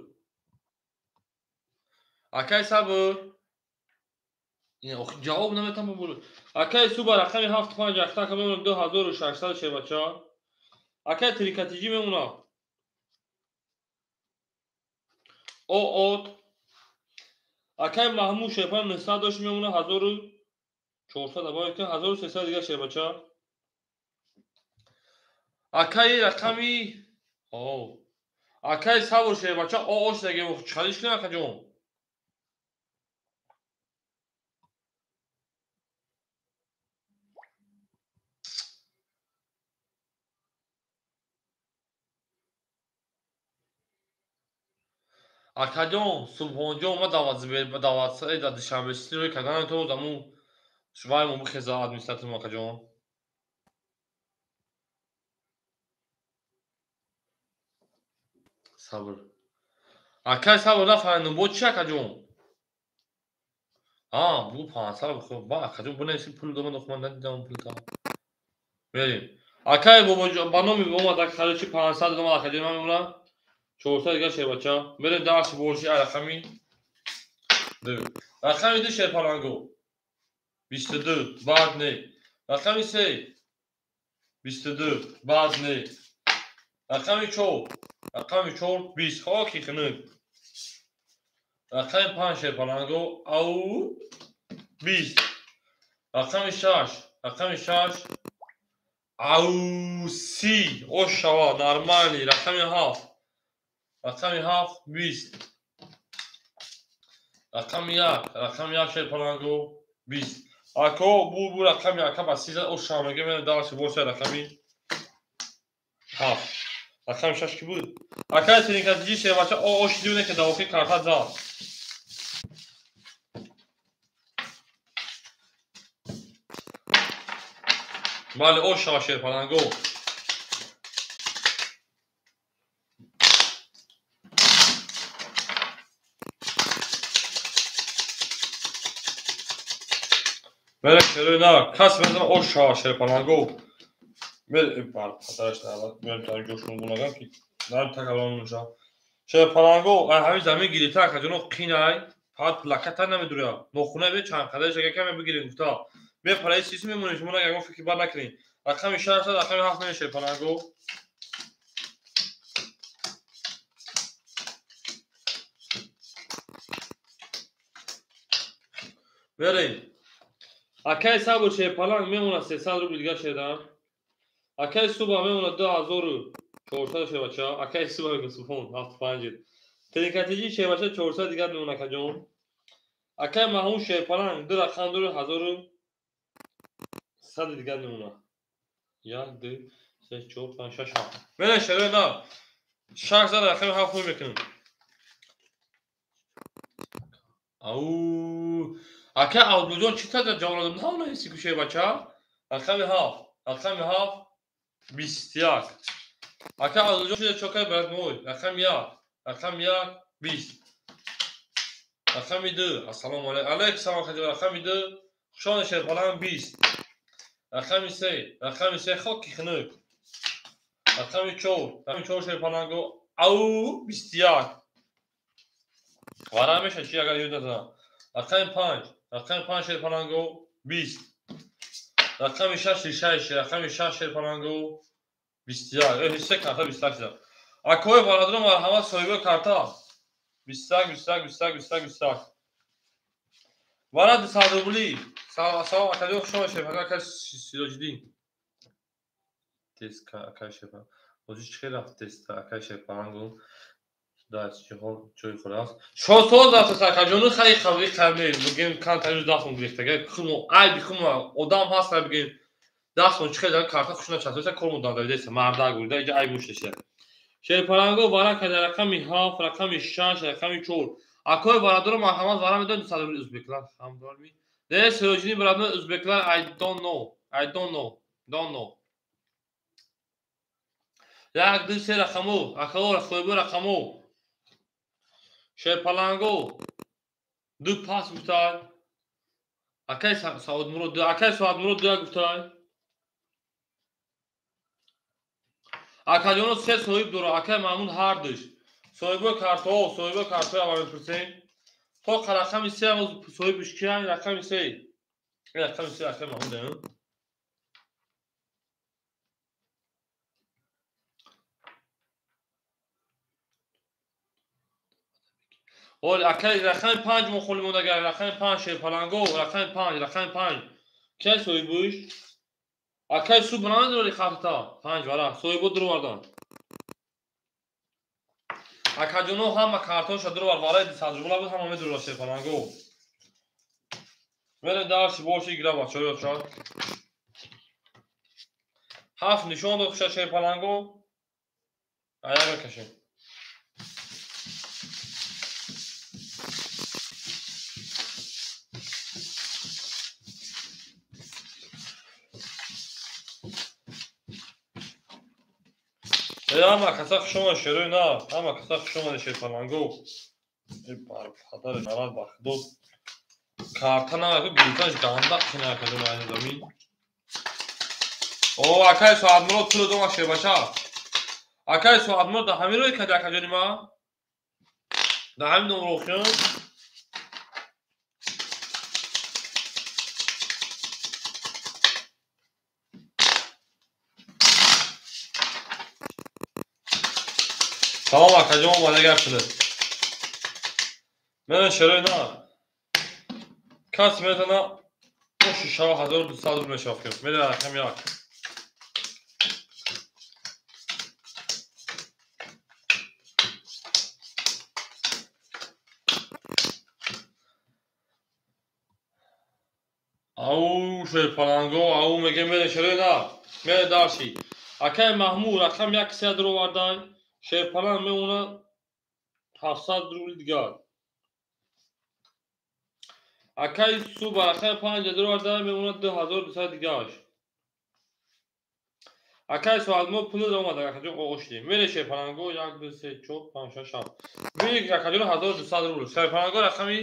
Акай сабр. Ҷавоб наметам бубуру. Акай суба рақами 7 5 ахта мемонам 2600 шербача. Акай трикатиҷӣ мемонам. От. Акай Маҳмуд шерпаланг 900 дошт мемонад 1400 абои ки 1300 дигар шербача. Акай рақами Акай сабр шербача ош дагем чалиш кунем акаҷон. Акаҷон Субҳонҷон ма даъват дар Душанбе сити рӯй кардан то заму ваймо бихеза администратормо акаҷон. Сабр. Акай сабр нафаҳмидам бо чи акаҷон? А, бу 500 бихо. Ба акаҷон бинависем пул додам охир ман надидам пулта. Берем. Акай бобоҷон ба номи омад акаҷон чи 500 додам акаҷон ман мемонам. 400 дигар шербача. Берем дарси борши рақами 2. Рақами 2 шерпаланго. 22 баъд не. Рақами 3 22 баъд не. Рақами 4. Рақами 4 20 хоки хунук. Рақами 5 шерпаланго ау 20. Рақами 6. Рақами 6 ау 30. Ошава нормальный. Рақами 7. Рақами 7 20. Рақами 1. Рақами 1 шерпаланго 20. Ако бу рақами ака ба 30 оша мега мена дарси боша рақами 7. Рақами 6 ки буд? Акай тринкатиҷи шербача ош дивне ки дар охир карта зад. Бале оша шерпаланго. Мере шерои на, кас мезана ош шава шерпаланго. Мер бар падараш на, мер та ҷошун бунагам ки нар такалон нуша. Шерпаланго, ай ҳамин замин гирифта акаҷоно қинай, фақат плаката намедуря. Нохуна бе чанд қадараш агар каме бигирем гуфта. Ме параи сиси мемонем, шумо ягон фикр бар накунед. Рақами 6 рақами 7 не шерпаланго. Мерем. Акай сабр шерпаланг мемонад 300 рубл дигар шердан. Акай суба мемонад 2400 шербача. Акай суба мегӯ субҳон 75. Трикатиҷи шербача 400 дигар мемонад акаҷон. Акай маҳмуд шерпаланг ду рақам дорад 1100 дигар мемонад. 1 2 3 4 5 6 7. Мерем шерои на. 6 зада рақами 7 хӯй мекунем. Ау Ака Абдулҷон чӣ таҷа ҷавоб додам? На наиси ку шербача? Рақами 7, рақами 7 21. Ака Абдулҷон чӣ чокай брат мой? Рақами 1, рақами 1 20. Рақами 2. Ассалому алайкум. Алайкум салом акаҷон. Рақами 2 хушон шерпаланг 20. Рақами 3, рақами 3 хоки хунук. Рақами 4, рақами 4 шерпаланго ау 21. Вара меша чӣ агар ёд назанам. Рақами 5, рақами 5 шерпаланго 20. Рақами 6 решаи рақами 6 шерпаланго 21. Се карта 21 шуда. Акои бародаро марҳамат соҳиби карта 21 21 21 21 21. Вара 200 рубли. Салом акаҷон, хуш омадед шерпаланг акай Сироҷиддин. Тест акай шерпаланг. Ҳозир чӣ хел рафт тест акай шерпаланго? Да, чиҳо ҷои худ аст. Шосоз рафтаст акаҷону хай қабли қабли бигем кантарӯз дастмон гирифтага. Хумо айби хумо одам ҳаст бигем дастмон чӣ хел карта хушна часоса кор мудан давидаиста мардак бурида иҷа айб гӯшташа. Шерпаланго вара када рақами 7, рақами 6, рақами 4. Акои бародаро марҳамат вара медонед 200 рубли ӯзбеклар ҳам дорми. Не, Сироҷиддин бародаро ӯзбеклар I don't know. I don't know. Don't know. 1 2 3 рақамо, акао соҳиби рақамо. Шерпаланго ду пас гуфтай. Акай Саудмурод ду, акай Саудмурод ду гуфтай. Акаҷоно се соҳиб дора, акай Маҳмуд ҳардуш. Соҳиби картҳо, соҳиби картҳо аввал мепурсем. То рақами 3 соҳибиш киян? Рақами 3. Рақами 3 акай Маҳмуд. Ол акай рақами 5 мо холи мондага, рақами 5 шерпаланго, рақами 5, рақами 5. Кай соҳибуш? Акай суб намедори хатта. 5 вара, соҳибо дуровардан. Акаҷоно ҳама картоша дуровар вараи 200 рубла буд, ҳама медурова шерпаланго. Мерем дарси боши игра бачаҳо ёча. 7 нишон дод хуша шерпаланго. Аяқ мекашем. Ҳама каса хуш омад шерои на, ҳама каса хуш омад шерпаланго. Бар падари нарад ба худо. Карта намаку гирифтанаш ганда қина акаҷон айни замин. О, акай Соатмурод пул дома шербача. Акай Соатмурод да ҳамин рӯй кади акаҷони ма? Да ҳамин номрохиён? Салом акаҷон, омада гап шуда. Мене шерои на. Кас метана оши шава 1200 рубл мешавад. Мене рақами 1. Ау шерпаланго, ау мегем мене шерои на. Мене дарси. Акай Маҳмуд рақами 1 сия дуровардай. Шерпаланг мемонад 700 рубли дигар. Акай Суба рақами 5 дуроварда мемонад 2200 дигараш. Акай Соатмурод пул омада акаҷон оғоштем. Мере шерпаланго 1 2 3 4 5 6 7. Мере акаҷон 1200 рубл. Шерпаланго рақами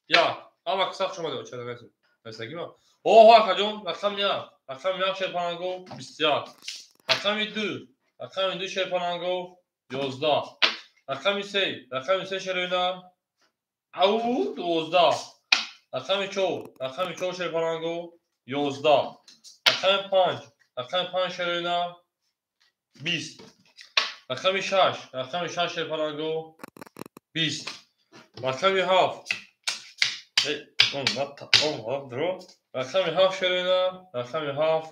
1. Ҳама каса хуш омадед бачаҳо. Нависагима. Оҳо, акаҷон, рақами як. Рақами як шерпаланго 21. Рақами ду. Рақами ду шерпаланго 11. Рақами се. Рақами се шероина. Ау, 12. Рақами чор. Рақами чор шерпаланго 11. Рақами панҷ. Рақами панҷ шероина 20. Рақами шаш. Рақами шаш шерпаланго 20. Рақами ҳафт. Рақами ҳафт шероина. Рақами ҳафт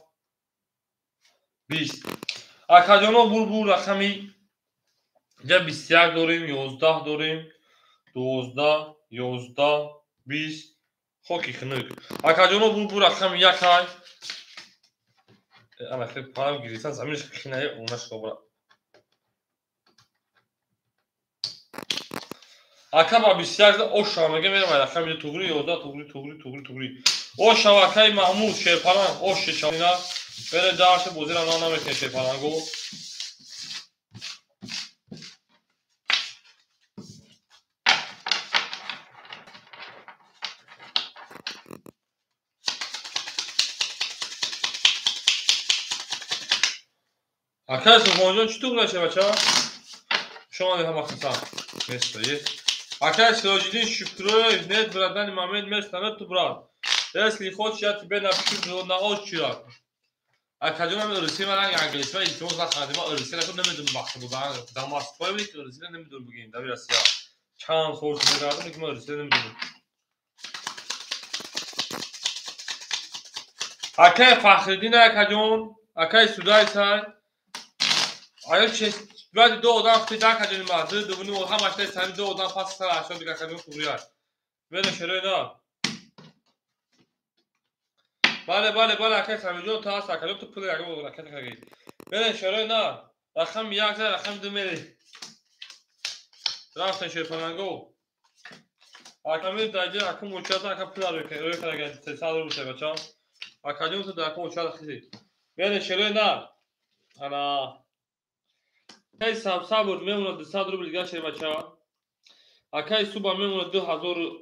20. Акаҷоно булбул рақами ҷа 21 дорем, 11 дорем, 12, 11, 20. Хоки хунук. Акаҷоно булбул рақами як ай. Ана хел парам гирифтан заминаш хинае онаш хобра. Ака ба 21 оша мега мерам рақами туғри 11 туғри туғри туғри туғри. Оша акаи Маҳмуд шерпаланг ош шавина. Бере дарше бозира на намекне шерпалангу. Акаи Субҳонҷон чӣ туғра шевача? Шумо ҳама хасан. Место есть. Акай Сироҷиддин Шукроев, нет, брат, данный момент места нету, брат. Если хочешь, я тебе напишу на очередь. Акаҷонам русӣ ман ранги англисӣ ман илтимос нахандем. Ман русиро худ намедонам бахта будан. Дар Москва буди ки русиро намедонам бигӯем. Дар Россия чанд сол шуд мегардам, ки ман русиро намедонам. Акай Фахриддин акаҷон, акай Судайсай. Ая чест баъди ду одам худӣ акаҷони ман, ду дувним ҳамаш нест, ҳамин ду одам пас сар ашё дига акаҷон туғрияй. Бена шерои на. Бале, бале, бале, акай Самиҷон, ту ҳаст, акаҷон, ту пули ягон ракета кардӣ. Бена шерои на. Рақами як зад, рақами ду мери. Рафтем шерпаланго. Аками даҷа акум мучата ака пула рӯй карда, 300 рубл шебача. Акаҷон ту дар акум мучата хизи. Бена шерои на. Ана Акай Сабр мемонад 200 рубл дигар шербача. Акай Суба мемонад 2000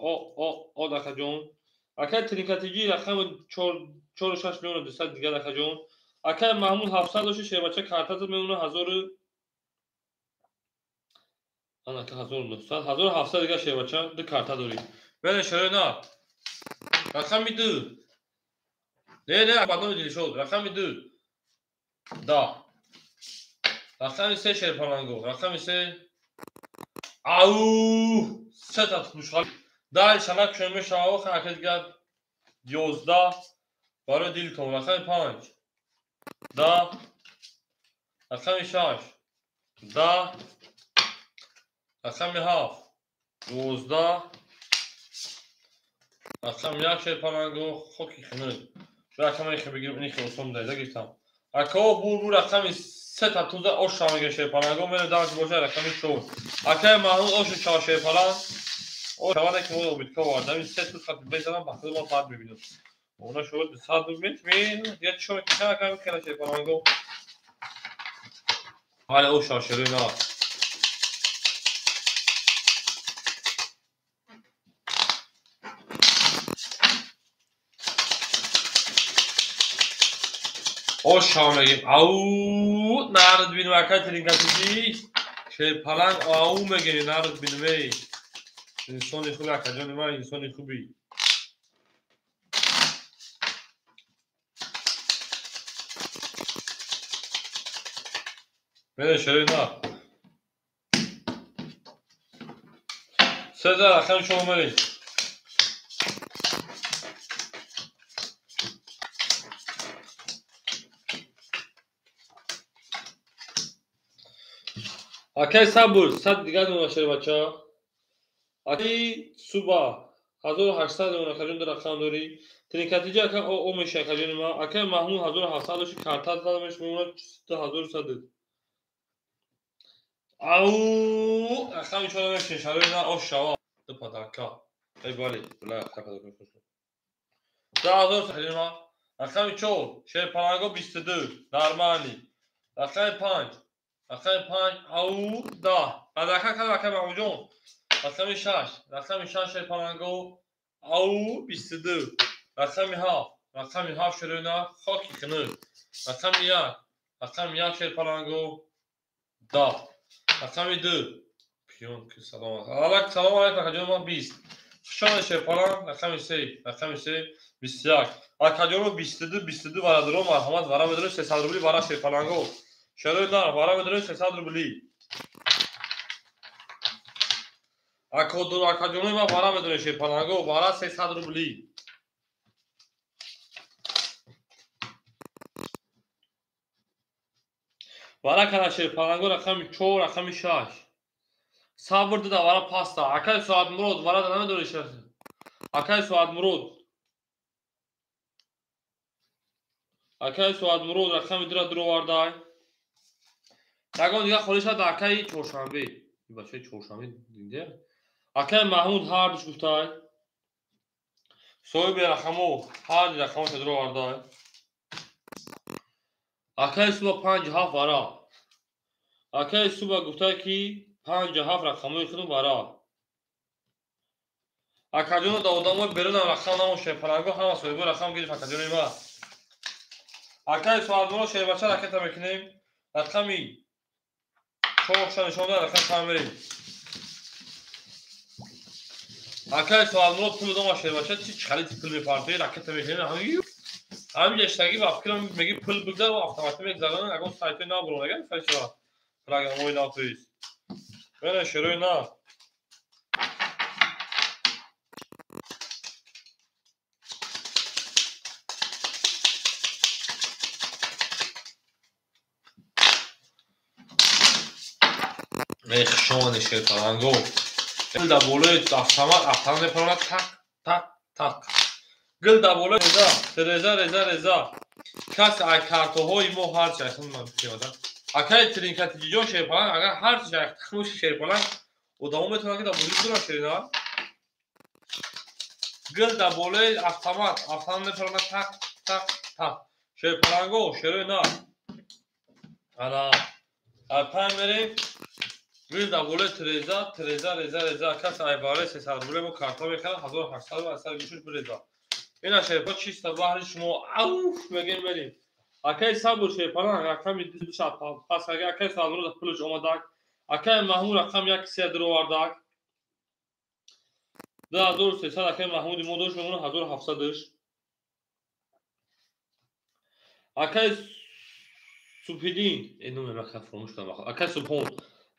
од акаҷон. Акай Тринкатиҷи рақами 4 6 мемонад 200 дигар акаҷон. Акай Маҳмуд 700 дошти шербача картата мемонад 1000 ана 1900 1700 дигар шербача ду карта дорӣ. Бена шерои на. Рақами ду. Не, не, бадноми дилшод. Рақами ду. Да. Рақами се шерпаланго. Рақами се. Ау! Сета тушхал. Дай шанак шуме шаво хакет дигар 11 барои дилтон. Рақами панҷ. Да. Рақами шаш. Да. Рақами ҳафт. 12. Рақами як шерпаланго хоки хунук. Рақами хе бигирем, ини хе осон дайда гирифтам. Акао булбул рақами сета туза оша мега шерпаланго мене дарш боша рақами чор. Акаи Маҳмуд ошу чава шерпаланг. О шаване ки мо обидка овардам, ин се туз хати безанам ба худ ман бад мебинам. Она шуд 200 рубл метми, я чо мекунам акаи мекунам шерпаланго. Бале оша шерои на. Оша мегим. Ау, нард бинем акай Тринкатиҷи. Шерпаланг ау мегем, нард бинем эй. Инсони хуби акаҷони ман, инсони хуби. Бена шерои на. Сеза рақами шумо меред. Акай Сабр, 100 дигар мемонад шербача. Акай Суба 1800 мемонад акаҷон, ду рақам дорӣ. Тринкатиҷи ака о меша акаҷони ман. Акай Маҳмуд 1700 дошти, карта задамеш мемонад 2100. Ау, рақами чора мешин, шарои на ош шава. Ду падарка. Эй бале, бла падарка. 2000 акаҷони ман. Рақами чор, шерпаланго 22, нормалӣ. Рақами панҷ. Рақами панҷ, ау, да. Падарка кардам акаи Маҳмудҷон. Рақами шаш, рақами шаш шерпаланго, ау, 22. Рақами 7, рақами 7 шерои нар, хоки хунук. Рақами 1, рақами 1 шерпаланго 10. Рақами 2 пиён ки салом. Алак салом алайкум акаҷон, ман 20. Хушомадед шерпаланг, рақами 3, рақами 3 21. Акаҷоно 22, 22 варадро марҳамат вара медорем 300 рубли вара шерпаланго. Шерои нар вара медорем 300 рубли. Акаҷонои ман вара медорем шерпаланго, вара 300 рубли. Вара кана шерпаланго рақами 4, рақами 6. Сабр дуда вара паста. Акай Соатмурод вара да намедори шер. Акай Соатмурод. Акай Соатмурод рақами 2 дуровардай. Ягон дига холӣ шуд акаи Чоршанбе. Бачаи Чоршанбе диде. Акаи Маҳмуд ҳардуш гуфтай. Соҳиби рақамо ҳарди рақамошо дуровардай. Акаи Суба 5 7 вара. Акаи Суба гуфтай ки 5 7 рақамои худум вара. Акаҷоно да одамои берунам рақам намон шерпаланго ҳама соҳибои рақам гирифт акаҷонои ма. Акаи Соатмурод шербача ракета мекунем. Рақами 4 нишон дод, рақами 5 мерем. Акаи Соатмурод пул дома шербача чи чалити пул мепартои ракета мекунем. Ҳамин ҷаштагӣ ба фикрам меги пул бигзар ва автоматӣ мегзаронад, ягон сайтои нав бурон, ягон сайт шава. Программаҳои нав тоист. Бена шерои нав. Эй хушомадед шерпаланго. Гул дар болои автомат, автомат мепаронад так, так, так. Гул дар болои реза, реза, реза, реза. Кас ай картоҳои мо ҳарчи айхун ман пиёда. Акаи тринкатиҷон шерпаланг, агар ҳарчи ай тухмуши шерпаланг, одамо метавонанд ки дар болои дуран шерина. Гул дар болои автомат, автомат мепаронад так, так, так. Шерпаланго, шерои нар. Ана, ай пай мерем. Гул дар болои треза, треза, реза, реза. Кас ай барои 300 рубле мо карта мехарад, 1800 ва 126 биреза. Ина шерпа чиста баҳри шумо ауф мегем мерем. Акаи Сабур шерпаланг рақами 2 пас ага акаи Соатмурод пулш омадак. Акаи Маҳмуд рақами 1 3 дуровардак. 2300 акаи Маҳмуди мо дошт мемонад 1700. Акаи Субҳиддин, э номи ман хеле фаромӯш кардам. Акаи Субҳон,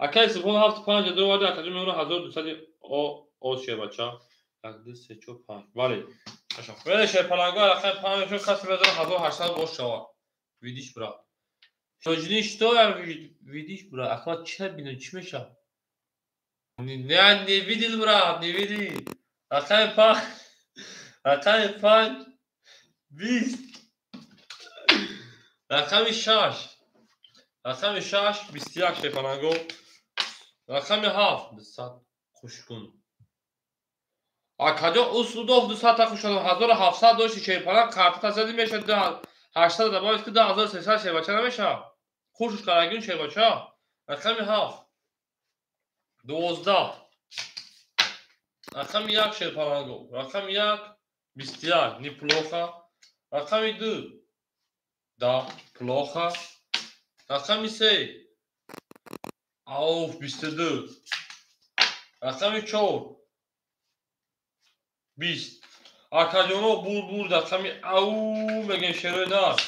акаи Субҳон 7 5 дуроварда, акаҷон мемонад 1200 о шербача. 1 2 3 4 5. Бале. Бене шерпаланго рақами 5 мешавад, касе мезанад 1800 бош шавад. Видишь, брат. Шоҷини что я видишь, брат? Ахмад чӣ бинам, чӣ мешавад? Не, не видел, брат, не видел. Рақами 5, рақами 5, 20. Рақами 6, рақами 6, 21 шерпаланго. Рақами 7, 200 хушкун. Акаҷон усудов 200 та хушкун, 1700 дошти шерпаланг, карта тазадӣ мешавад 800 добавить ки 2300 шербача намешавад. Хушш карагин шербача. Рақами 7 12. Рақами 1 шерпаланго. Рақами 1 21 неплохо. Рақами 2 да плохо. Рақами 3 ауф 22. Рақами 4 20. Акаҷоно бур бур рақами ау мегем шерои нар.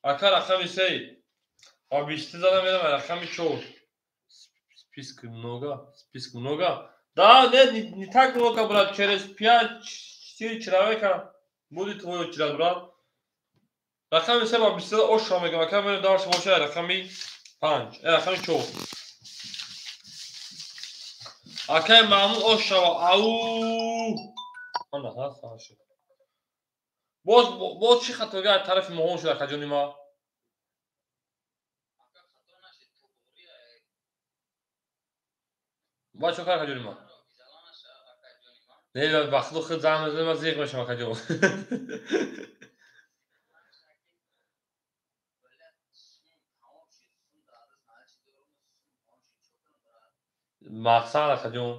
Ака рақами 3 ва 20 зада мерам рақами 4. Список много, список много. Да, нет, не так много, брат. Через 5-4 человека будет твой очередь, брат. Рақами 3 ва 20 ошо мегем. Ака мерем дальше бошад рақами 5, рақами 4. Акаи Маҳмуд ошава ау. Ана ҳаст, ҳаст. Боз боз чӣ хатога аз тарафи моҳон шуд акаҷони ма? Ба чо кар акаҷони ма? Не, ба худу худ занг мезанӣ, ман зиқ мешавам акаҷон. Мақсад акаҷон.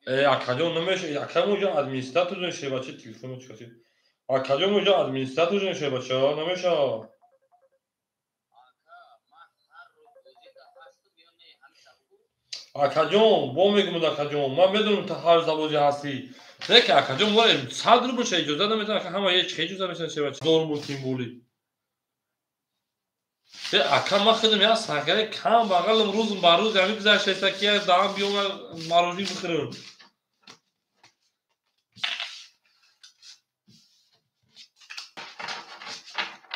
Акаҷон намеша, акаҷон уҷа администратор ҷон шебача телефон чикаши. Акаҷон уҷа администратор ҷон шебача намеша. Акаҷон, бо мегӯм акаҷон, ман медонам ту ҳар завози ҳастӣ. Не ки акаҷон, вале 100 рубл ша иҷоза наметавон, ака ҳама ҳеч иҷоза мешавад шебача. 1000 рубл тим боли. Ака ман худам як сахари кам бағалам рӯзм ба рӯз ҳамин гузаштаиста ки як даҳам биём марожӣ бихӯрам.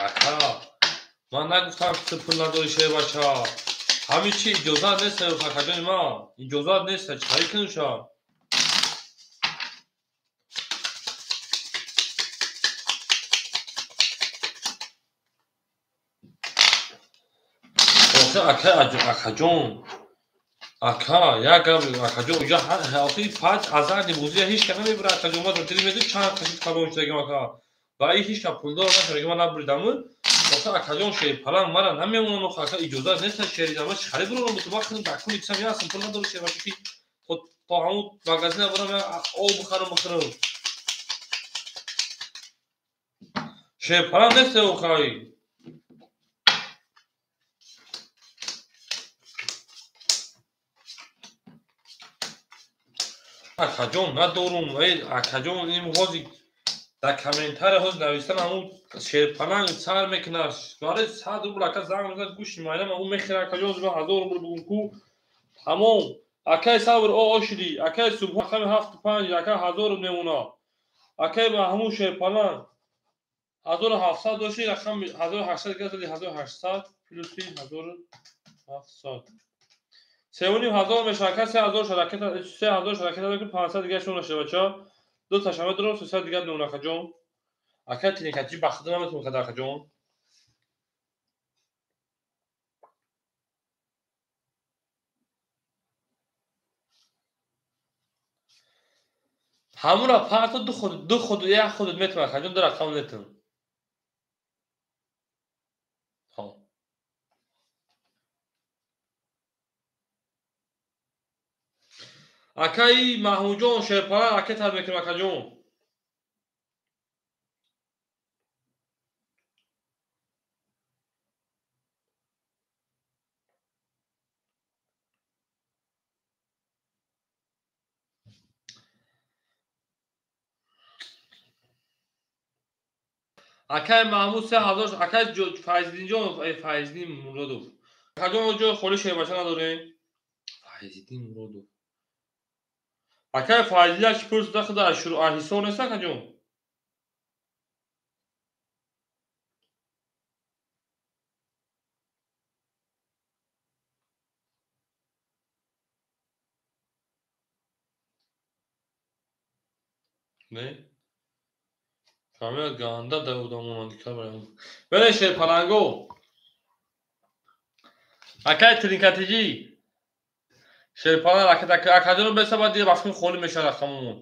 Ака, ман нагуфтам ки ту пул надорӣ шербача. Ҳамин чи иҷозат нест, акаҷони ман. Иҷозат нест, чӣ кунуша? Ака, акаҷон, ака, як гап, акаҷон, уҷа охири пач азарди бозия ҳеч кас намебурад, акаҷон, ман тили медонӣ чанд қисм калон шудагим, ака. Ва ин ҳеч кас пулдор нашуда, ман набуридам. Охи акаҷон шерпаланг мара намемонам, охи ака иҷозат нест шеридан, ман чӣ бурам, ман худам дар куни кисам як сум пул надорам шербача ки то ҳамун магазина бурам як об бихарам бихӯрам. Шерпаланг нест охи. Акаҷон надорум, акаҷон ин ҳози дар комментария ҳози навистан ҳамун шерпаланг сар мекунад. Барои 100 рубл ака занг мезанад, гӯшти майдам ӯ мехӯрад, акаҷон 1000 рубл бугум ку. Тамом. Акаи сабр о ошиди, акаи субҳ рақами 7-5, ака 1000 рубл мемонад. Акаи маҳмуд шерпаланг 1700 дошти, рақами 1800 гирифт, 1800 плюси 1700. 3500 мешавад, ака 3000 шаракета, 3000 шаракета ки 500 дигар шумо нашава бача. Ду ташама дорам, 300 дигар мемонад акаҷон. Ака тинекачи ба худо наметавонам кард акаҷон. Ҳамура парто ду худ, ду худ, як худат метавонад акаҷон, ду рақам нетавон. Акаи Маҳмудҷон шерпаланг ака тар мекунам акаҷон. Акаи Маҳмуд 3000, акаи Файзиддинҷон, Файзиддин Муродов. Акаҷон ҷои холи шербача надорем. Файзиддин Муродов. Акаи Файзиддин чӣ пул суда худа аз ҳисоб нест акаҷон? Не? Фамилия ганда дар одамонанди кабарам. Бере шерпаланго. Акаи Тринкатиҷӣ. Шерпаланг акаҷонро бесабад дигар вақти холӣ мешавад рақамомон.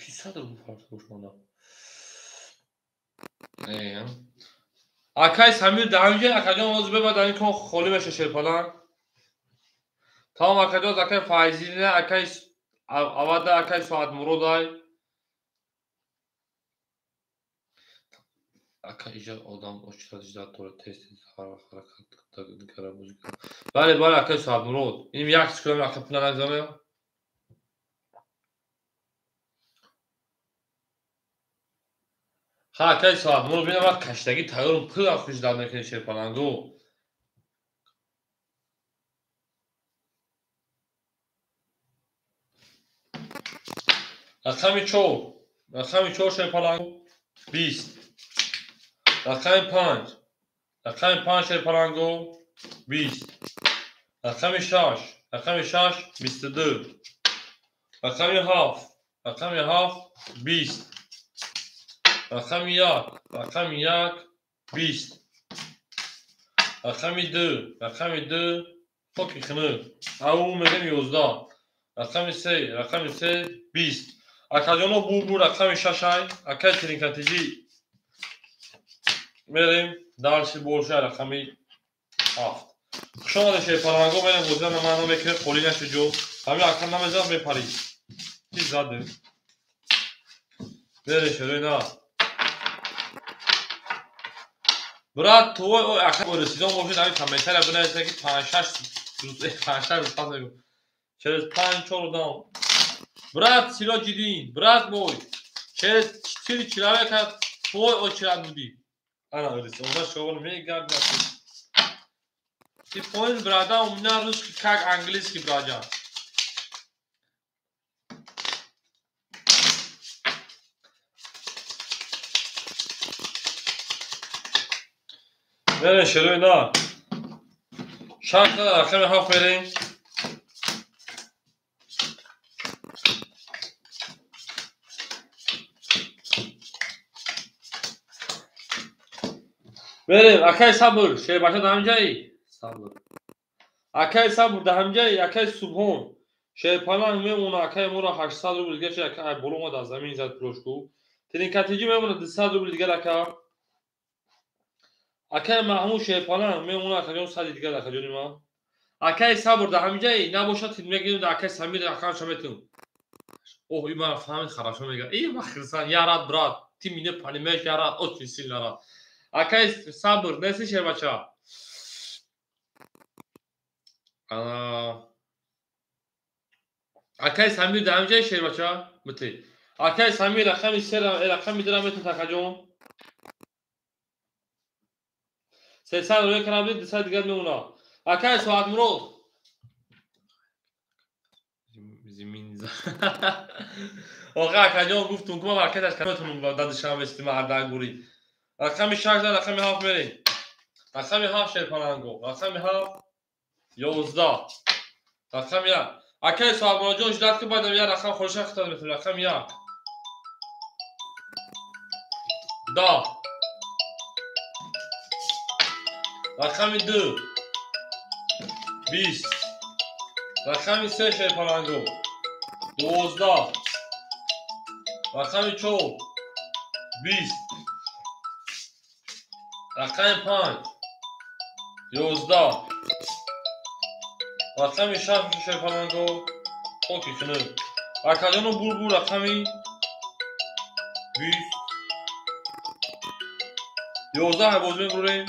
Ки 100 рубл фарқ гӯшмонда? Не. Акаи Самир дар ҳамин ҷо акаҷон ҳозир бебад дар ин кон холӣ мешавад шерпаланг. Тамом акаҷон, акаи Файзиддин, акаи Авада, акаи Соатмуродай. Ака иҷа одам очрат ждат дорад, тез тез ҳаракат кара бозӣ кара. Бале, бале, акаи Соатмурод. Ин як чиз кунам, ака пула нагзанам. Ха, акаи Соатмурод, бинам вақт каштагӣ тайёрам, пул хуш дар мекунӣ шерпалангу. Рақами 4, рақами 4 шерпалангу 20. Рақами 5, рақами 5 шерпалангу 20. Рақами 6, рақами 6 22. Рақами 7, рақами 7 20. Рақами 1, рақами 1 20. Рақами 2, рақами 2 хоки хунук. Ау мегӯем 11. Рақами 3, рақами 3 20. Акаҷоно бурбур рақами 6 акаи Тринкатиҷӣ мерем дальше больше рақами 7. Хуш омадед шерпаланго, мерем бозида ман намекунем, холӣ нашуд ҷо. Ҳамин ака намезанад, мепарӣ. Чӣ заде? Мерем шерои на. Брат, твой ой ака оресидон бошед, ҳамин комментария бинависед ки 5-6 рӯз, 5-6 рӯз пас мегӯ. Через 5-4 дам. Брат Сироҷиддин, брат мой, через 4 человека твой очередь буди. Ана оресидон, шогон мегардад. Ты понял, брата, у меня русский как английский, братья. Мерем шерои на. 6 рақами 7 мерем. Мерем, акай сабр, шербача дар ҳамҷаи? Сабр. Акай сабр дар ҳамҷаи, акай Субҳон. Шерпаланг мемона, акай моро 800 рубл дигар чи акай боло омад аз замин зад пулошку. Тринкатиҷӣ мемона 200 рубл дигар ака. Акай Маҳмуд шерпаланг мемона акаҷон 100 дигар акаҷони ман. Акай сабр дар ҳамҷаи набошад мегирем дар акай Самир рақамша метум. Оҳ, и мара фаҳмид хорошо мега. И ма хирсан, я рад, брат, ты меня понимаешь, я рад, очень сильно рад. Акай сабр, неси шербача? Акай Самир дар ҳамҷаи шербача? Бите. Акай Самир рақами се рақами дира метун акаҷон. 300 рӯя кардам, 200 дигар мемона. Акай Соатмурод. Зимин. Оға акаҷон гуфтум, ки ман баракаташ метунам дар Душанбе сити мардак бурид. Рақами 6 рақами 7 мерем. Рақами 7 шерпаланго. Рақами 7 11. Рақами 1. Акай Соатмуродҷон ждат ки баъдам як рақам холиша хитоб метунам. Рақами 1. 10. Рақами 2. 20. Рақами 3 шерпаланго. 12. Рақами 4. 20. Рақами 5. 11. Рақами 6 шерпаланго. Хоки хунук. Акаҷоно бурбур рақами 20. 11 ҳайбоз мебурем.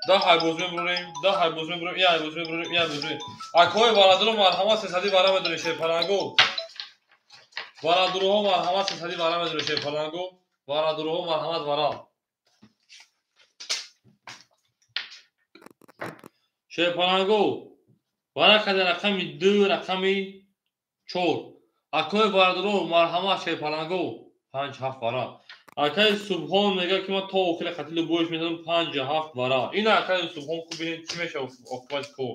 10 ҳайбоз мебурем, 10 ҳайбоз мебурем, 1 ҳайбоз мебурем, 1 ҳайбоз мебурем. Акои бародаро марҳамат 300 вара медорем шерпаланго. Бародароҳо марҳамат 300 вара медорем шерпаланго. Бародароҳо марҳамат вара. Шерпаланго. Вара када рақами 2, рақами 4. Акои бародаро марҳамат шерпаланго. 5 7 вара. Акай Субҳон мегӯяд ки ман то охири қатли любоиш медодам 5 7 вара. Ин акай Субҳон хуб бинед чӣ мешавад оқибати кор.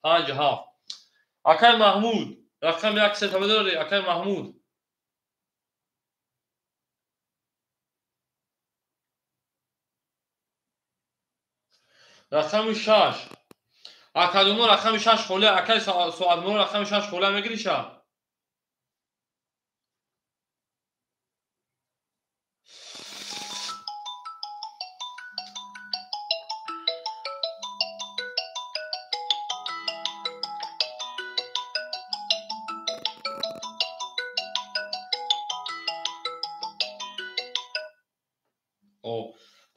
5 7. Акай Маҳмуд, рақами 1 се таба дорӣ, акай Маҳмуд. Рақами 6. Акадумо рақами 6 холӣ, акай Соатмуро рақами 6 холӣ мегирӣ ша?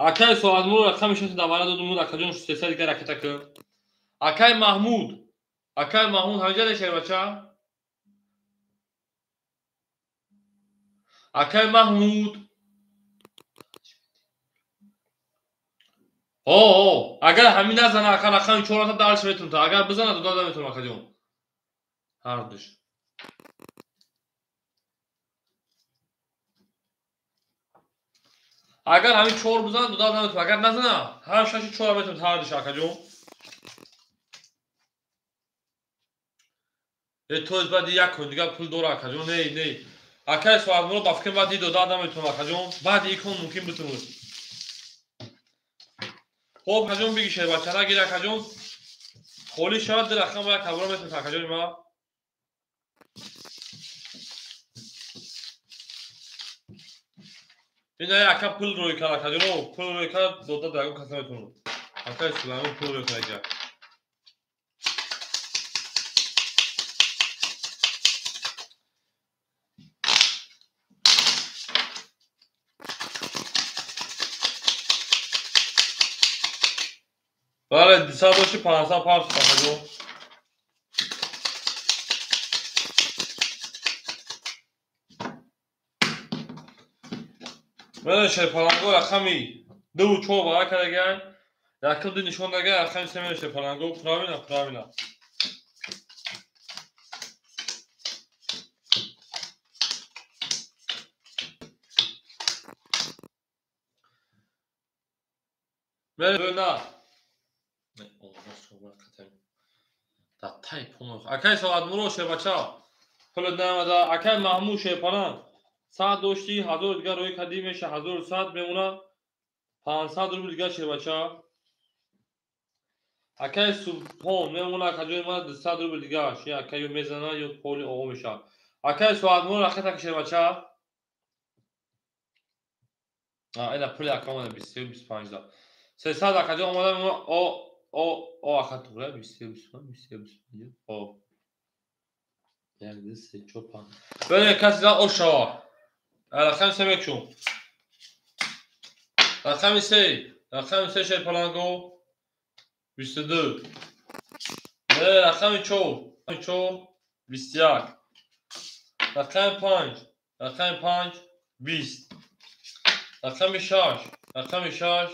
Акай Соатмуро рақами 6 давара додум, акаҷон 300 дигар ракета кун. Акай Маҳмуд, акай Маҳмуд ҳамҷа шербача? Акай Маҳмуд. О, агар ҳамин назана ака рақами 4 та дарш метун та, агар бизана дода метун акаҷон. Ҳардуш. Агар ҳамин 4 бизана дода наметун, агар назана ҳам 6 4 метун ҳардуш акаҷон. То есть баъди як кун дигар пул дора акаҷон. Не, не. Акай Соатмуро ба фикр баъди дода наметунам акаҷон. Баъди икон мумкин битунад. Хоб акаҷон биги шербача нагир акаҷон. Холӣ шавад ду рақам як ҳабро метунад акаҷони ман. Ин ака пул рӯй кард акаҷон. Пул рӯй кард дода дар ягон кас наметунад. Акай Сулаймон пул рӯй. Бале, 200 дошти 500 парс акаҷон. Мена шерпаланго рақами 2 4 бара кардагай. Якум ду нишон дагай, рақами 3 мена шерпаланго. Правильно, правильно. Мена на. Акай Соатмуро шербача. Пулат наомада. Акай Маҳмуд шерпаланг. 100 дошти, 1000 дигар рӯй кардӣ, меша 1100 мемона. 500 рубл дигар шербача. Акай Субҳон мемона, акаҷони ман 200 рубл дигар. Ши акай ё мезана, ё поли оғо мешавад. Акай Соатмуро рақатак шербача. Ина пули ака омада 23 25 да. 300 акаҷон омада мемона. О о о ака туғра 23 25 23 25 о. 1 2 3 4 5. Бе каси за ошава. Рақами 3 мекушум. Рақами 3. Рақами 3 шерпаланго 22. Рақами 4. 4 21. Рақами 5. Рақами 5 20. Рақами 6. Рақами 6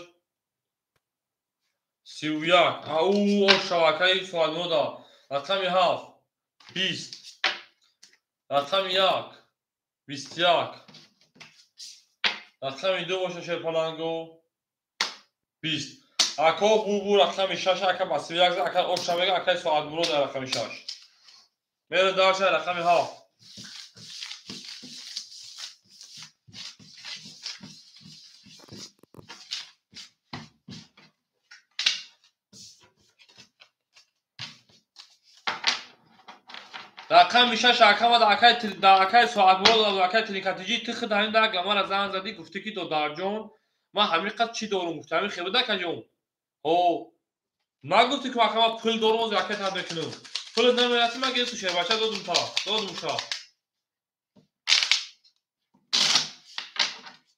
31. Ау ошава акаи Суалмода. Рақами 7 20. Рақами 1 21. Рақами 2 боша шерпаланго 20. Ако бубу рақами 6 ака ба 31 ака оша мега акаи Соатмурод рақами 6. Меро дарша рақами 7. Рақами 6 ака ва акаи акаи Соатмурод ва акаи Трикатиҷи ту худ ҳамин дар гамара занг задӣ, гуфтӣ ки додарҷон ман ҳамин қад чӣ дорум, гуфтӣ ҳамин хебуда акаҷон. Ҳо нагуфтӣ ки ака ман пул дорум, ози акаи тад мекунам. Пул намерасӣ, ман гирифту шербача додум та, додум ша.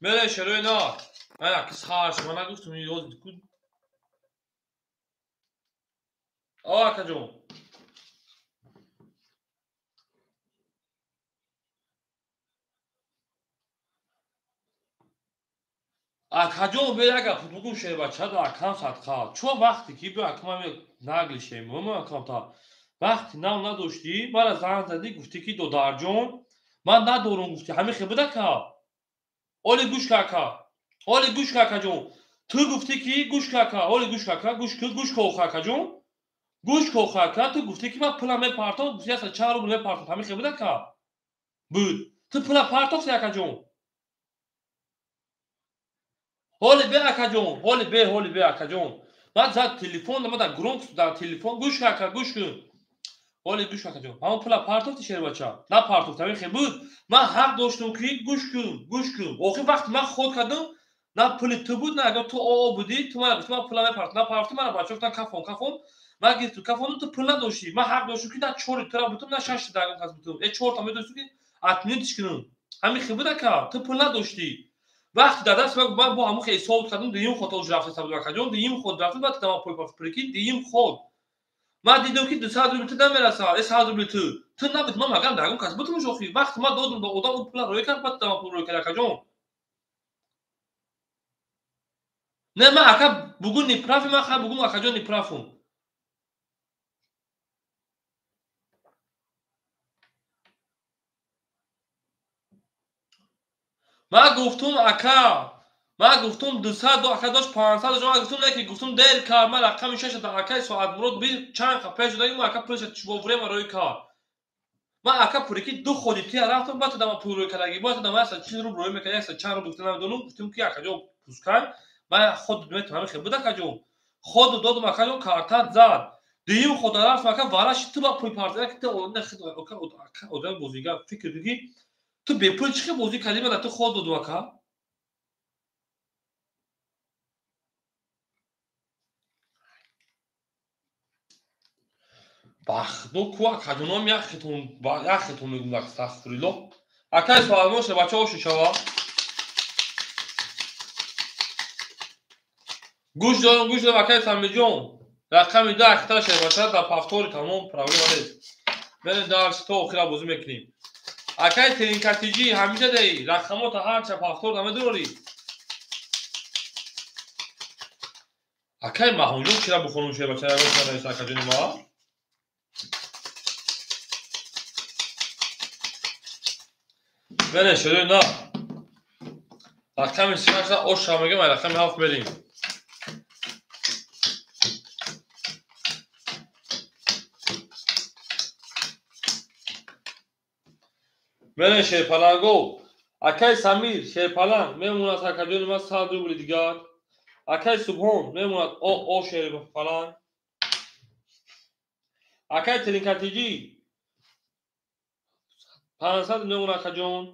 Мере шерои на. Ана кис харш, ман нагуфтум ёз ку. О акаҷон. Акаҷон бе як гап бугум шербача да акам садқа. Чо вақте ки бе акам нагли шем, акам та. Вақти нав надоштӣ, мара занг задӣ, гуфтӣ ки додарҷон, ман надорум, гуфтӣ ҳамин хебуда ка. Оли гӯш ка ака. Оли гӯш ка акаҷон. Ту гуфтӣ ки гӯш ка ака, оли гӯш ка ака, гӯш ку, гӯш ка оха акаҷон. Гӯш ка оха ака, ту гуфтӣ ки ман пулам мепартом, гуфтӣ аса чанд рубл мепартом, ҳамин хебуда ка. Буд. Ту пула партофтӣ акаҷон. Ҳоли бе акаҷон, ҳоли бе, ҳоли бе акаҷон. Ман зад телефон, ман дар громк дар телефон гӯш ка ака, гӯш кун. Ҳоли гӯш ка акаҷон. Ҳамон пула партофтӣ шербача. На партофтӣ, ҳамин хел буд. Ман ҳақ доштум ки гӯш кун, гӯш кун. Охир вақти ман ход кардам, на пули ту буд, на агар ту оо будӣ, ту мана гуфтӣ ман пула мепартом, на партофтӣ, мана бача гуфтан кафон, кафон. Ман гирифтум кафондум, ту пул надоштӣ. Ман ҳақ доштум ки на чори тура бутум, на шашта дар кас бутум. Э чорта медоштум ки атминтиш кунам. Ҳамин хел буд ака, ту пул надоштӣ. Вақти дар даст ман бо ҳамон хел ҳисоб кардам, дуюм ход оз рафта сабуд акаҷон, дуюм ход рафтам, баъд ман пул прикинь, дуюм ход. Ман дидам ки 200 рубл ту намерасад, 100 рубл ту. Ту набуд, ман магам дар кас бутум охи. Вақти ман додам ба одам, он пула рӯй кард, баъд ман пул рӯй кард акаҷон. Не, ман ака бугун неправи, ман ха бугун акаҷон неправум. Ман гуфтум ака, ман гуфтум 200 до ака дошт 500 дошт, ман гуфтум не ки гуфтум дер кард, ман рақами 6 да акаи Соатмурод би чанд қа пеш шудаги, ман ака пулша во время рӯй кард. Ман ака пули ки ду ходи тия рафтам, баъд ман пул рӯй кардаги, баъд ман 140 рубл рӯй мекард, 100 чанд рубл гуфта намедонам, гуфтум ки акаҷон пускай, ман ход метавонам, ҳамин хел буд акаҷон. Ход додум акаҷон, карта зад. Дуюм ход рафтам ака, вараши ту ба пул партофт, ки ту ака одам бозигар фикр кун ки ту бепул чӣ хел бозӣ кардӣ, ман ту ход додум ака. Бахдо ку акаҷоном яхетон яхетон мегум астағфируллоҳ. Акай соатмо шербача ошу шава. Гӯш дорам, гӯш дорам акай Самиҷон. Рақами 10 ахтар шербача дар повтори тамом проблема нест. Мерем дарс то охира бозӣ мекунем. Акай Тринкатиҷӣ ҳамиҷа даи рақамота ҳарча повтор намедорӣ. Акай Маҳмудҷон чира бухонум шербача ягон чира нависа акаҷони ма? Мерем шерои на. Рақами 6 оша мегем, ай рақами 7 мерем. Мерем шерпаланго. Акай Самир шерпаланг мемонад акаҷони ма 100 рубли дигар. Акай Субҳон мемонад о шерпаланг. Акай Тринкатиҷӣ 500 мемонад акаҷон.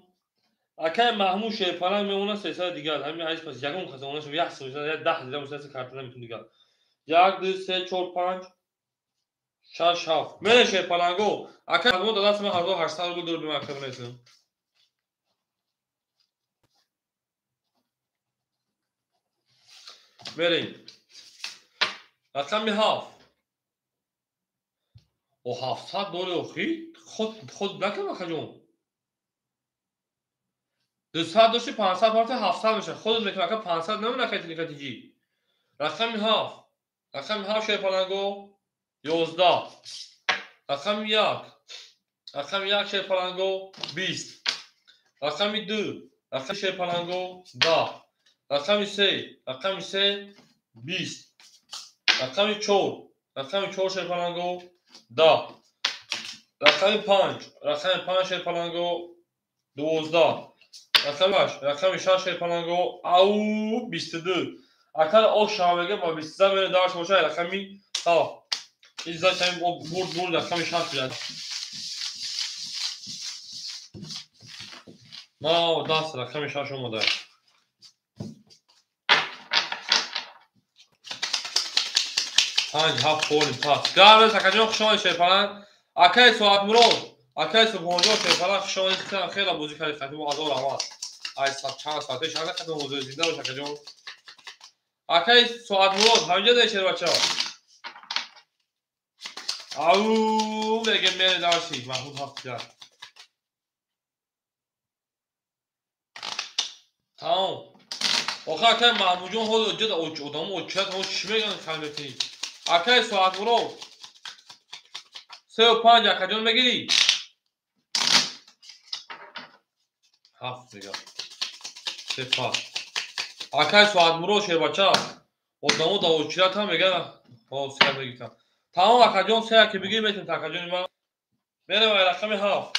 Акай Маҳмуд шерпаланг мемонад 300 дигар. Ҳамин ҳайс пас ягон каса онаш як сомон, як 10 дирам мешавад карта наметун дигар. 1 2 3 4 5 6 7. Мерем шерпаланго. Акай Маҳмуд даст ман 1800 рубл дор биман акай бинависам. Мерем. Рақами 7. О 700 дори охи? Худ накам акаҷон. 200 дошти 500 парта 700 мешавад. Худат мекунам ака 500 намемонад акай Тринкатиҷӣ. Рақами 7. Рақами 7 шерпаланго 11. Рақами 1. Рақами 1 шерпаланго 20. Рақами 2. Рақами шерпаланго 10. Рақами 3. Рақами 3 20. Рақами 4. Рақами 4 шерпаланго 10. Рақами 5. Рақами 5 шерпаланго 12. Рақами 8. Рақами 6 шерпаланго ау 22. Акар ош шава мега ба 23 мерем дарш боша рақами 7. Иззат ҳамин бурд бурд рақами 6 бирад. На даст рақами 6 омада. Панҷ ҳафт холим пас. Гарбез акаҷон хуш омадед шерпаланг. Акай Соатмурод, акай Субҳонҷон шерпаланг хуш омадед. Хеле бозӣ кардед хатиму ҳазор раҳмат. Ай чанд соате шанда хатиму бозӣ зинда бош акаҷон. Акай Соатмурод ҳаминҷа дай шербача. Ау мегем мере дарси Маҳмуд ҳафт дигар. Тамом. Охир акай Маҳмудҷон ҳоло ҷода одамо очият ҳо чӣ мегӯянд хай мекунӣ? Акай Соатмурод 3 5 акаҷон мегирӣ? 7 дигар. 3 5. Акай Соатмурод шербача одамо да очият ҳам мегӯянд ҳо се мегиртам. Тамом акаҷон се яке бигир метем акаҷони ман. Мерем ай рақами 7.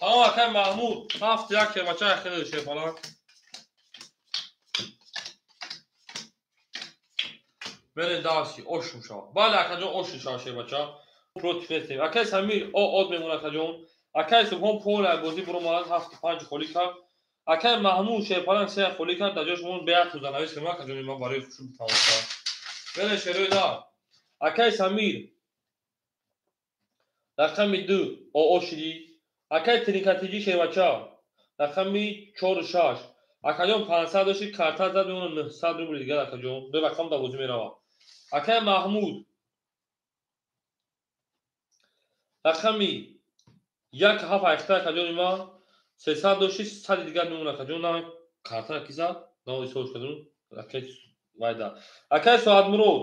Тамом акай Маҳмуд 7 як шербача хеле шерпаланг. Мерем дарси ош мешавад. Бале акаҷон ош мешавад шербача. Против нестем. Акай Самир о од мемонад акаҷон. Акай Субҳон пол бозӣ буромад 7 5 холӣ кард. Акай Маҳмуд шерпаланг 3 холӣ кард. Дар ҷош мон беяк рӯзанавис кардем акаҷони ман барои хушуд тамоша. Мерем шерои дар. Акай Самир рақами 2 оо шидӣ. Акай Тринкатиҷӣ шербача рақами 4 6. Акаҷон 500 дошти карта зад мемонад 900 рубли дигар акаҷон. Ду рақам дар бозӣ меравад. Акай Маҳмуд рақами 1 7 ахта акаҷони ман 300 дошти 100 дигар мемонад акаҷон. На карта ки зад? На исош кардем. Акай вайда. Акай Соатмурод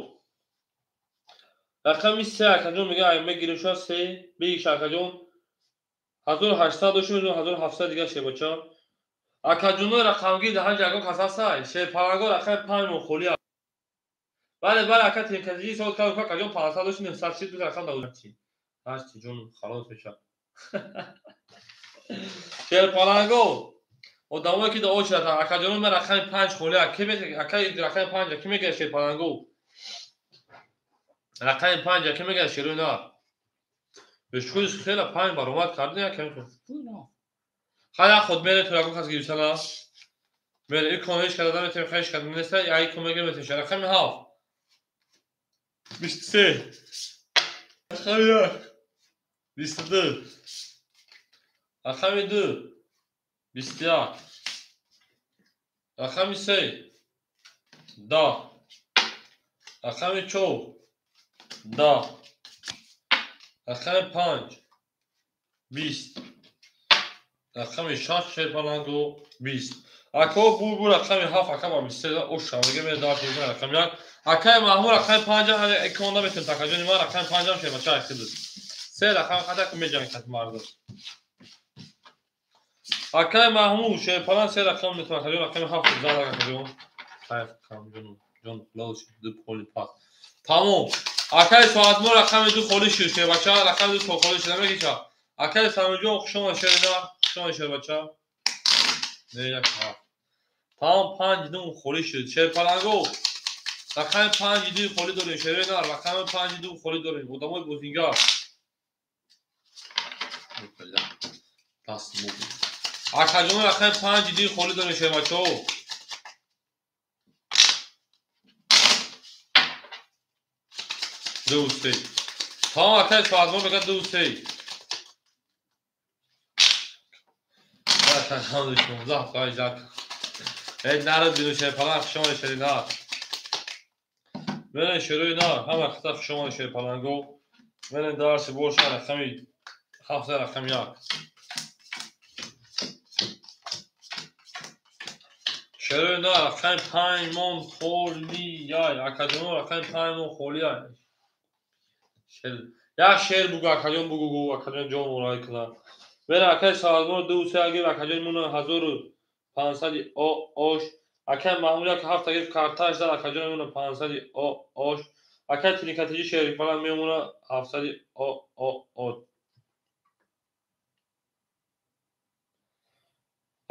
рақами 3 акаҷон мега ай мегирем шуа 3 бигиш акаҷон 1800 дошти 1700 дигар шербача. Акаҷонои рақамгир дар ҳанҷа ягон кас ҳастай? Шерпаланго рақами 5 мон холӣ аст. Бале бале ака Тринкатиҷӣ савол кардам акаҷон 500 дошти 900 шид рақам дар ҳашти ҷон халос мешавад. Шерпаланго одамое ки дар очередь акаҷоно ман рақами 5 холӣ аст. Ки акай рақами 5 ки мегирад шерпаланго? Рақами 5 ки мегирад шерои нар? Бешкӯи хеле 5 баромад кардем якам. Хай як худ мере ту ягон кас гирифтана. Мере икон ҳеч када наметем хеш када неста як икон мегирем метем. Рақами 7 23. Рақами як 22. Рақами ду 21. Рақами се 10. Рақами чор 10. Рақами панҷ 20. Рақами шаш шерпаланго 20. Ако бур бур рақами ҳафт ака ба 23 оша мега ме дар рақами як. Акаи Маҳмуд рақами панҷ эконда метем такаҷони ман рақами панҷам шербача айхидус. Се рақами хата ку меҷанг хат мардум. Акаи Маҳмуд шерпалан се рақам метем акаҷон рақами ҳафт зан акаҷон. Хайр камҷон ҷон хулос ду холи пас. Тамом. Акаи Соатмо рақами ду холи шуд шербача рақами ду холи шуд намегиша. Акаи Самиҷон хуш омад шерина хуш омад шербача. Не як ҳафт. Тамом панҷ ду холи шуд. Шерпаланго рақами панҷ ду холи дорем шерина рақами панҷ ду холи дорем. Одамои бозингар. Даст муг. Акаҷон рақами панҷ ду холи дорем шербачаҳо. Ду се. Тамом акаи Соатмо мегӯяд ду се. Эй нарад бину шерпаланг хуш омадед шерина. Мене шерои на ҳама хата хуш омадед шерпаланго. Мене дарси боша рақами ҳафта рақами як. Шерои на рақами панҷ мон холияй. Акаҷоно рақами панҷ мон холияй. Як шер бугу акаҷон бугу гу акаҷон ҷон орай кунад. Мене акаи Соатмо ду се агир акаҷони муна ҳазору панҷсади ош. Акаи Маҳмуд як ҳафта гирифт карташ зад акаҷони муна панҷсади ош. Акаи Тиникатиҷи шерпалан мемона ҳафтсади о.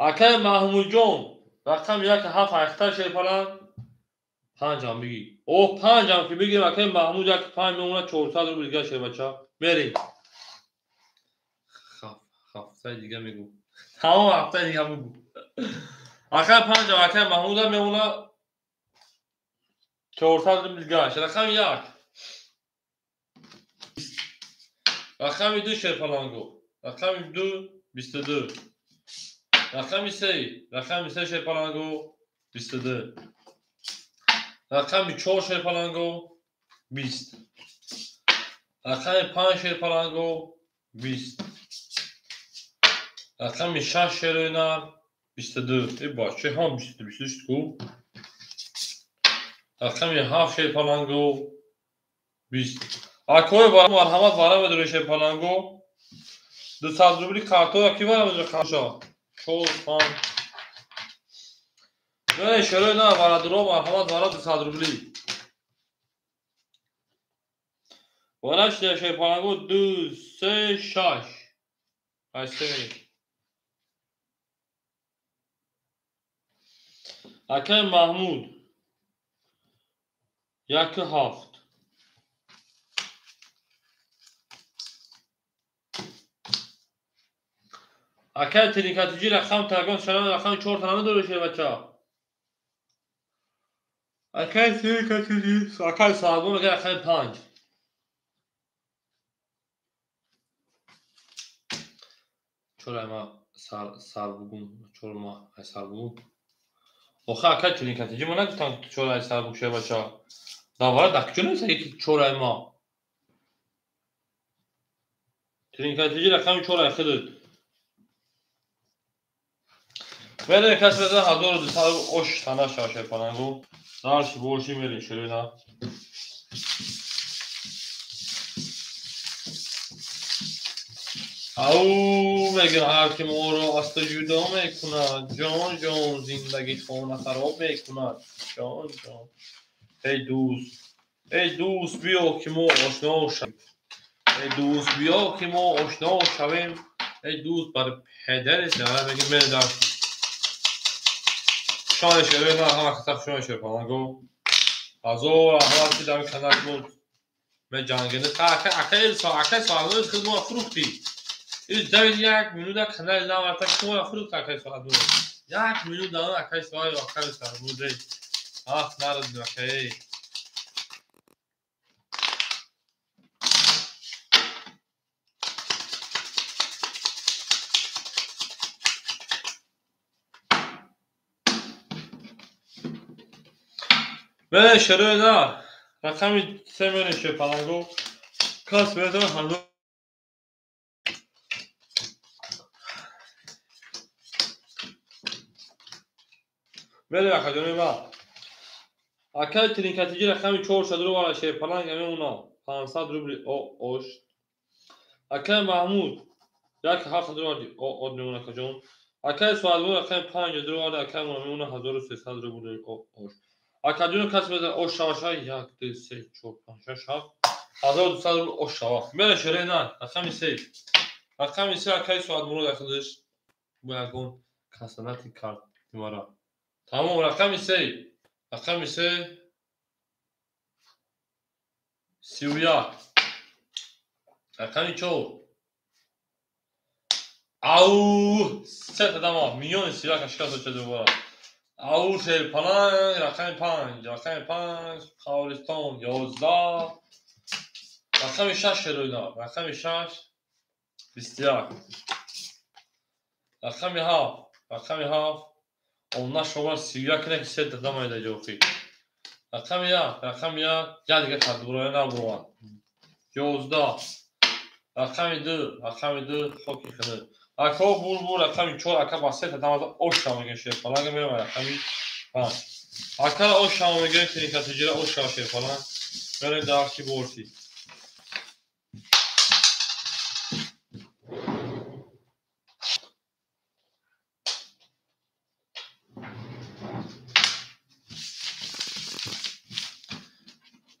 Акаи Маҳмудҷон рақами як ҳафт ҳашта шерпалан панҷам бигир. О панҷам ки бигирем акаи Маҳмуд як панҷ мемона 400 рубл дига шербача. Мерем. Ҳафтаи дига мегӯ. Тамом ҳафтаи дига мегӯ. Акаи панҷам акаи Маҳмуда мемона 400 рубл дига. Рақами як. Рақами ду шерпаланго. Рақами ду 22. Рақами се. Рақами се шерпаланго 22. Рақами чор шерпаланго 20. Рақами панҷ шерпаланго 20. Рақами шаш шероина 22. Э бача ҳам 22 22 ку. Рақами ҳафт шерпаланго 20. Акои вара марҳамат вара медоред шерпаланго. 200 рубли картоя ки вара медоред картоша? 4 5. Не шероина варадуро марҳамат вара 200 рубли. Вара шерпаланго 2 3 6. Ай се. Акаи Маҳмуд як ҳафт. Акаи Тиникатиҷи рақам тагон шаран рақами чор та намедоред шербача. Акаи Тиникатиҷи акаи Соатмо мегӯяд рақами панҷ. Чора ма сар бугум, чор ма ай сар бугум. Охе акаи Тиникатиҷи ма нагуфтам чора ай сар буг шербача. Давара дар куҷо нависад ки чора ай ма? Тиникатиҷи рақами чор ай худат. Мерем кас беза 1200 ош тана шава шерпалангу. Дарши борши мерем шерина. Ау мегӯям ҳар ки моро аз ту ҷудо мекунад, ҷон ҷон зиндагӣ хона хароб мекунад. Ҷон ҷон. Эй дӯст, эй дӯст биё ки мо ошно шавем. Эй дӯст биё ки мо ошно шавем. Эй дӯст бар педари сара мегӯям мерем дарши. Шони шерина ҳама хата шони шерпаланго. Ҳазор раҳмат ки дар канал мо меҷангида. Ака акаи Соатмо худ мо фурӯхтӣ. Давид як минута канали наварта шумо фурӯхт акаи Соатмо. Як минут дан акаи Соатмо акаи Соатмо дей. Ах нарад акаи. Мерем шерои на. Рақами се мерем шерпаланго. Кас метавонад ҳазор мерем акаҷони ман. Акаи тринкатиҷи рақами 400 рубл шерпаланга мемонад 500 рубли ош. Акаи Маҳмуд 1700 рубл од мемонад акаҷон. Акаи Суадбон рақами 5 рубл акаи мемонад 1300 рубли ош. Акаҷон кас метавонад ош шава 1 2 3 4 5 6 7 1200 рубл ош шава. Мерем шерои на рақами 3. Рақами 3 акаи Суадмурод акадаш бо ягон касанати кард мара. Тамом рақами 3. Рақами 3 31. Рақами 4. Ау, се тадама миёни 31 шикаст шуда дубора. Ау шерпаланг рақами 5, рақами 5 Қавристон 11. Рақами 6 шероина, рақами 6 21. Рақами 7, рақами 7 онна шова 31 не ки се тадама ида ҷоқи. Рақами 1, рақами 1 я дига тадбуроя набурванд. 11. Рақами 2, рақами 2 хоки хинӣ. Ако бур рақами 4 ака ба се тадама ош шава мегӯем шерпаланг мерем рақами 5. Акара ош шава мегӯем тринкатиҷира ош шава шерпаланг. Мерем дарси борси.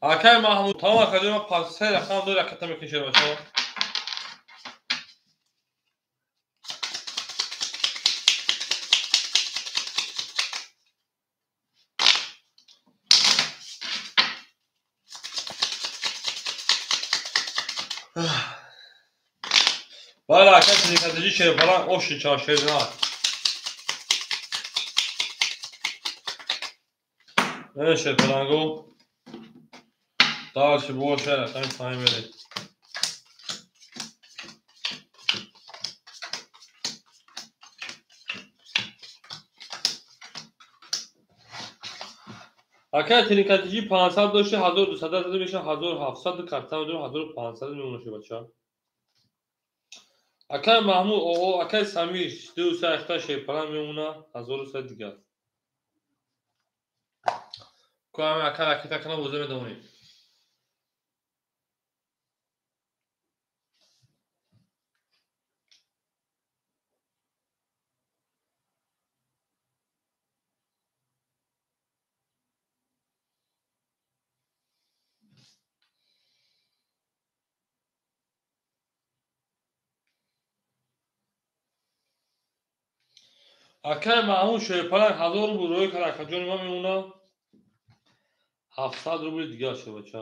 Акаи Маҳмуд тамом акаҷон ман пас се рақам ду раката мекунем шербачаҳо. Бале ака тринкатиҷи шерпаланг оши ча шерна. Мерем шерпалангу. Дальше больше, рақами 5 мерем. Акаи тринкатиҷи 500 дошти 1200 зада мешавад 1700 карта медорам 1500 мемонад бача. Акаи Маҳмуд оо акаи Самир 280 шерпаланг мемонад 1100 дигар. Ко ҳами ака ракета кана боза медонем. Акаи Маҳмуд шерпаланг 1000 рубл рӯй кард акаҷони ман мемонад 700 рубли дигар шебача.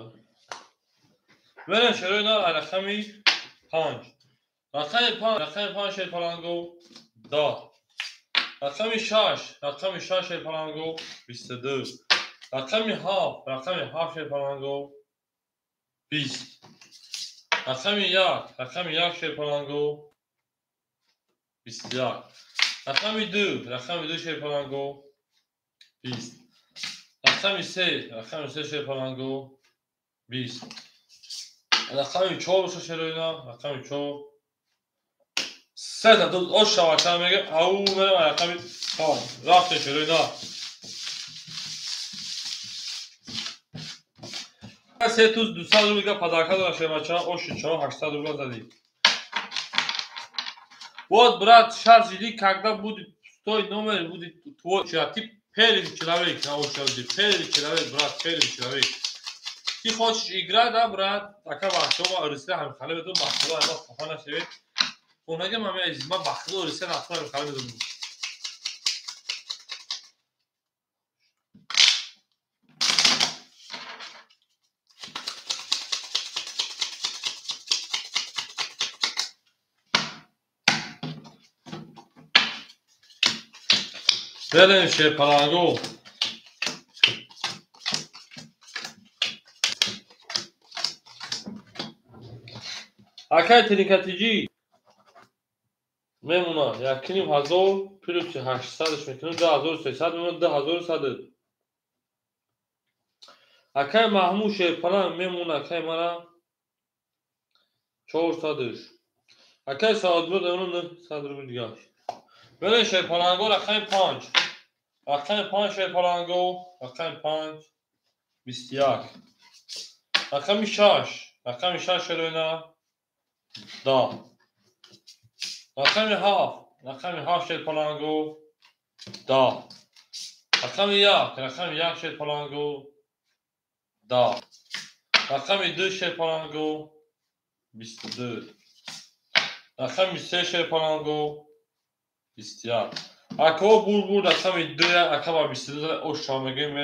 Мерем шерои на рақами 5. Рақами 5, рақами 5 шерпаланго 10. Рақами 6, рақами 6 шерпаланго 22. Рақами 7, рақами 7 шерпаланго 20. Рақами 1, рақами 1 шерпаланго 21. Рақами 2, рақами 2 шерпаланго 20. Рақами 3, рақами 3 шерпаланго 20. Рақами 4 боша шероина, рақами 4. Се та ош шава мегӯем, ау мерем рақами 5. Рафтем шероина. Се туз 200 рубл дига подарка дорам шербача, оши 4 800 рубл задӣ. Вот, брат, сейчас жди, когда будет пустой номер, будет твой. Ты первый человек на очереди, первый человек, брат, первый человек. Ты хочешь играть, да, брат? Ака бахшова, Русия ҳам хали бедум, бахшова, ама хафа нашавед. Онаге ман ман бахшова, Русия нафар ҳам хали бедум. Берем шерпалангу. Акаи тринкатиҷӣ мемонад 1500 плюси 800-ш мекунем 2300 мемонад 2100. Акай Маҳмуд Шерпаланг мемона, акай мара 400. Акай Саодмурод мемона 900 рубли дигаш. Берен Шерпаланго, рақами 5. Рақами 5 Шерпаланго, рақами 5 21. Рақами 6, рақами 6 Шероина 10. Рақами 7, рақами 7 Шерпаланго 10. Рақами 1, рақами 1 Шерпаланго 10. Рақами 2 Шерпаланго 22. Рақами 3 Шерпаланго 21. Ако бур рақами 2, ака ба 22 оша мегем.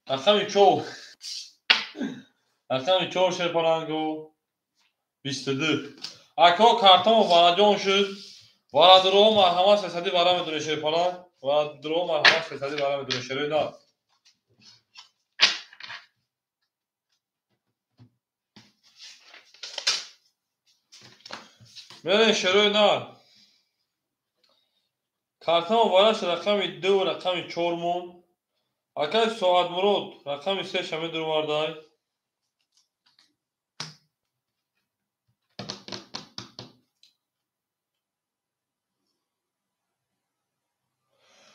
Рақами 4. Рақами 4 Шерпаланго 22. Ако картамо вараҷон шуд. Варадуро марҳамат сесади вара медуре Шерпаланг. Варадуро марҳамат сесади вара медуре Шероина. Мерен Шерои нар. Картамо вараш рақами 2 рақами 4 мон. Акай Соатмурод рақами 3 ша медуровардай.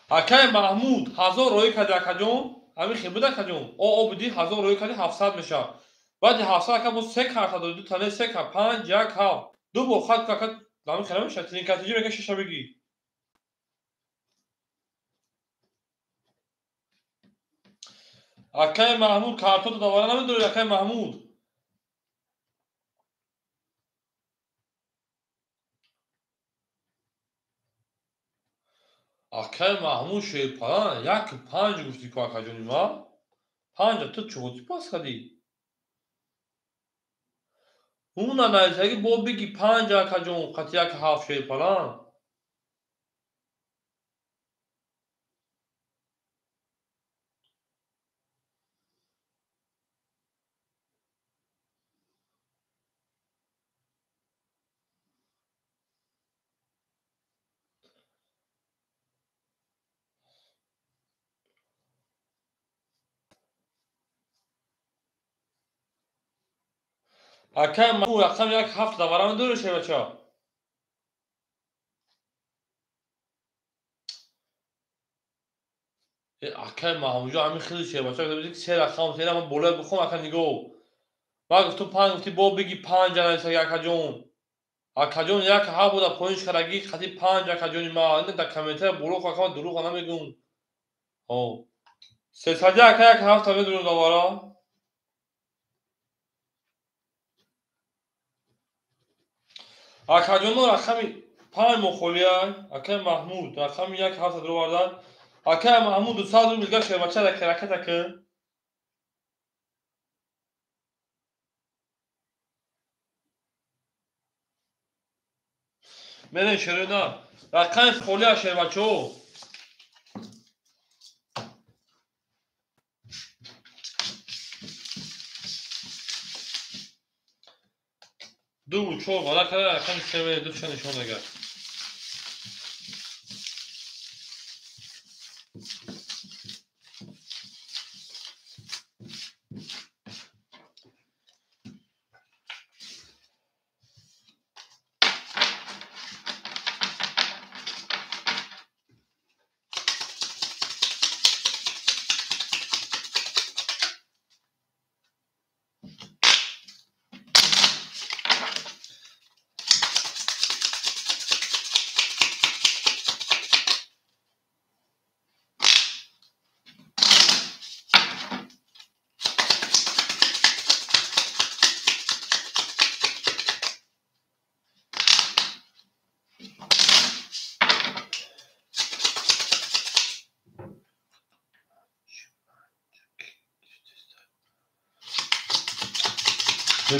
Акай Маҳмуд 1000 роӣ кади акаҷон. Ҳамин хел буд акаҷон. О буди 1000 роӣ кади 700 мешавад. Баъди 700 ака боз 3 карта дори, ду тане 3 карта 5 1 7. Ду бор хат ака ҳамин хел мешавад. Тринкатиҷи мега шиша бигӣ. Акай Маҳмуд картото давара намедорӣ акай Маҳмуд. Акай Маҳмуд Шерпаланг 1 5 гуфтӣ ку акаҷони ма. 5 ту чӯғотӣ пас кардӣ? Уна наисаги бо биги 5 акаҷон қати 1 7 Шерпаланг. Акай Маҳмуд рақами 1 7 давара медорӣ шербача? Акай Маҳмудҷон ҳамин хели шербача гуфта се рақам се рақам болоя бихон ака нигоҳ. Ман гуфтум 5 гуфтӣ бо биги 5 анаисаги акаҷон. Акаҷон 1 7 буда поинш кардаги қати 5 акаҷони ма. Ина дар комментария боло хо ака ман дурӯға намегӯм. Ҳо. Сесади ака 1 7 медорем давара. Акаҷоно рақами 5 мохолия, акай Маҳмуд рақами 1 7 дуровардан. Акай Маҳмуд 200 рубл дигар шербача ракета кун. Мерен Шероина. Рақами холия шербачо. Ду чор вара кара рақами 3 ду ча нишон дагар.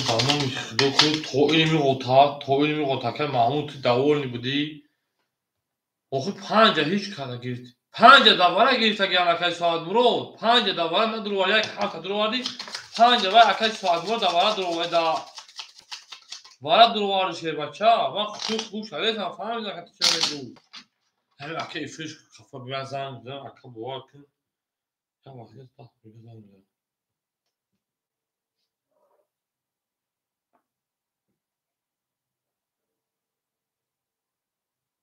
Ба номи Худо худ то илми ғота, то илми ғота акай Маҳмуд ту довольный будӣ? Охир 5 ҳеҷ кара гирифт. 5 давара гирифт агар акай Соатмурод. 5 давара надуровард, 1 7 дуровардӣ. 5 вай акай Соатмурод давара дуровард. Вара дуровард шербача. Ман худ гӯш кардам, фаҳмидам ака ту чӣ мегӯ. Ҳамин ака ифриш хафа бия занг зан, ака бовар кун. Як вақт занг зан.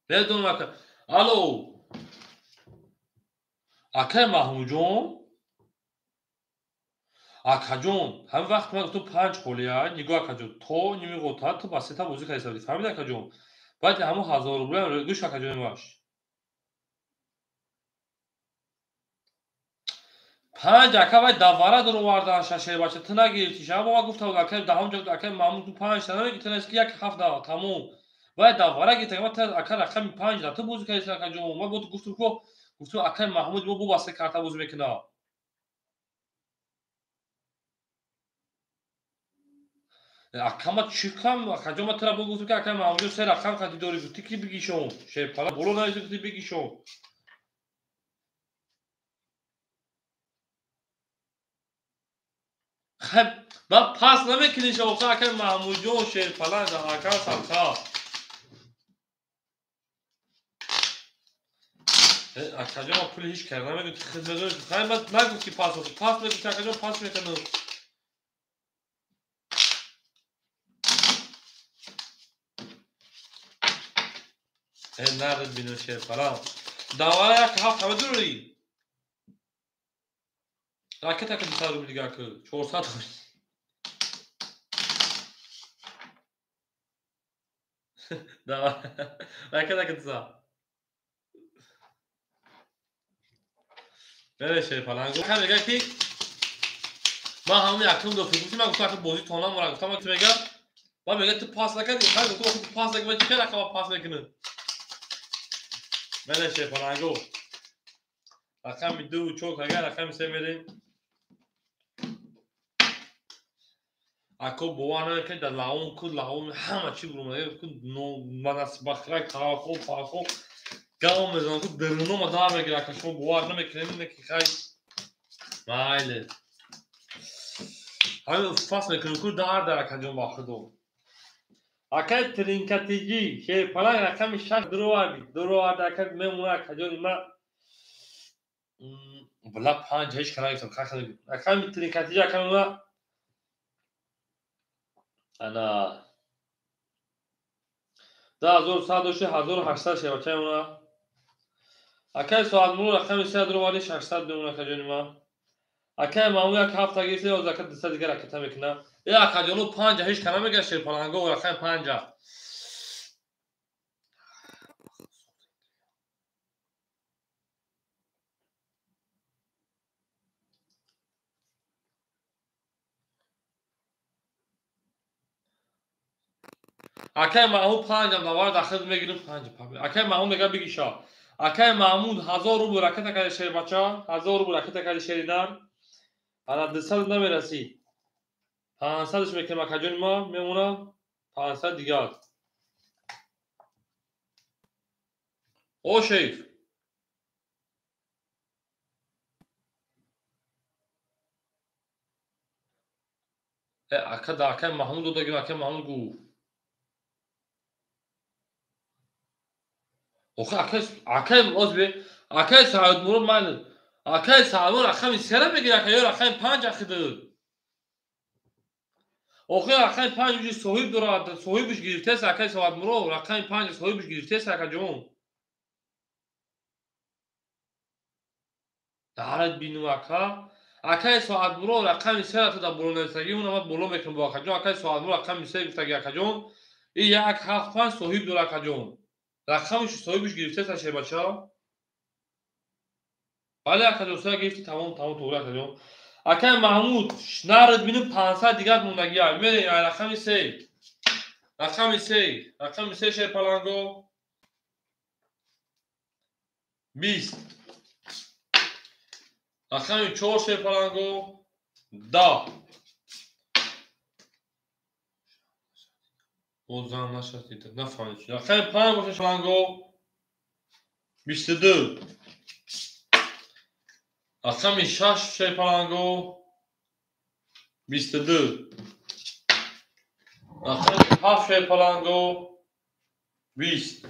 Медонам ака. Алло. Акай Маҳмудҷон? Акаҷон, ҳамин вақт ман гуфтам панҷ холия, нигоҳ акаҷон, то ними ғота ту ба сета бозӣ кардиса будӣ. Фаҳмидӣ акаҷон? Баъди ҳамон 1000 рублеам гӯш акаҷони маш. Панҷ ака вай давара дуровардан шашербача ту нагирифтӣ. Шаба ма гуфта буд акай даҳон ҷо акай Маҳмуд ту панҷ та намегирифтӣ, ту навист ки як ҳафт да тамом. Вай давара гирифта ма ту ака рақами панҷ да ту бозӣ кардиса акаҷон. Ма бо ту гуфтум ко гуфтум акай Маҳмуд бо бо се карта бозӣ мекунад. Акама чӣ кам акаҷон ма тура бо гуфтум ки акай Маҳмудҷон се рақам қади дорӣ гуфтӣ ки бигишон. Шерпала боло навист гуфтӣ бигишон. Ба пас намекунӣ шоха акай Маҳмудҷон шерпала ака сабқа. Акаҷон ма пули ҳеҷ кар намегӯ хидмат. Хай ма нагуфт ки пас пас мегуфт акаҷон пас мекунам. Нард бино шерпала. Давара як ҳафт ҳама дурӣ. Ракета ки 200 рубл дига ки 400 рубл. Давай. Ракета ки 200. Бере шерпаланго. Ка мега ки ман ҳамон якум дофи гуфтим ман гуфтам ки бозӣ тонам мора гуфтам ту мега ман мега ту пас накардӣ хай гуфтам ту пас накардӣ ман чӣ рақама пас мекунам. Бере шерпаланго. Рақами 2 4 агар рақами 3 мерем. Ако бовар намекунед дар лаон ку лаон ҳама чӣ бурумада ку манасбахрак тавахо пахо гав мезанам ку дарунома дар мегирад ака шумо бовар намекунед ине ки хай майле ҳамин фас мекунем ку дар дар акаҷон ба худо. Акай тринкатиҷӣ шерпаланг рақами 6 дуроварди дуроварди ака мемона акаҷони ма бла панҷ ҳеҷ кара нагирифтам. Рақами тринкатиҷӣ ака мемона ана 2100 дошти 1800 шевача мемона. Акай соатмур рақами 3 дуроварди 600 мемона акаҷони ма. Акай Маҳмуд як ҳафта гирифта ёз ака 200 дигар ракета мекунад. Э акаҷону панҷа ҳеҷ кара намегирад шерпаланго рақами панҷа. Акай Маҳмуд панҷам навар дахил мегирим панҷ. Акай Маҳмуд мега бигиша. Акай Маҳмуд 1000 рубл ракета карди шербача, 1000 рубл ракета карди шеринар. Ана 200 намерасӣ. 500-ш мекунем акаҷони ма мемона 500 дигар. О шейф. Ака да акай Маҳмуд додагим акай Маҳмуд гуфт. Охе акай акай озбе акай Саидмурод ман акай Саидмурод рақами 3 мегирад ака ё рақами 5 ахида. Охе рақами 5 уҷи соҳиб дорад, соҳибаш гирифтааст акай Саидмурод рақами 5 соҳибаш гирифтааст акаҷон. Дарад бину ака. Акай Саидмурод рақами 3 ра дар боло нависагӣ, уна ман боло мекунам бо акаҷон. Акай Саидмурод рақами 3 гуфтагӣ акаҷон. И 1 7 5 соҳиб дорад акаҷон. Рақамаш соҳибаш гирифтааст шербача. Бале акаҷон, соя гирифти тамом тамом туғри акаҷон. Акай Маҳмуд нарад бину 500 дигар мондагӣ. Мере рақами 3. Рақами 3, рақами 3 шерпаланго. 20. Рақами 4 шерпаланго 10. Бозам нашастид, нафаҳмид. Рақами 5 боша шерпаланго 22. Рақами 6 шерпаланго 22. Рақами 7 шерпаланго 20.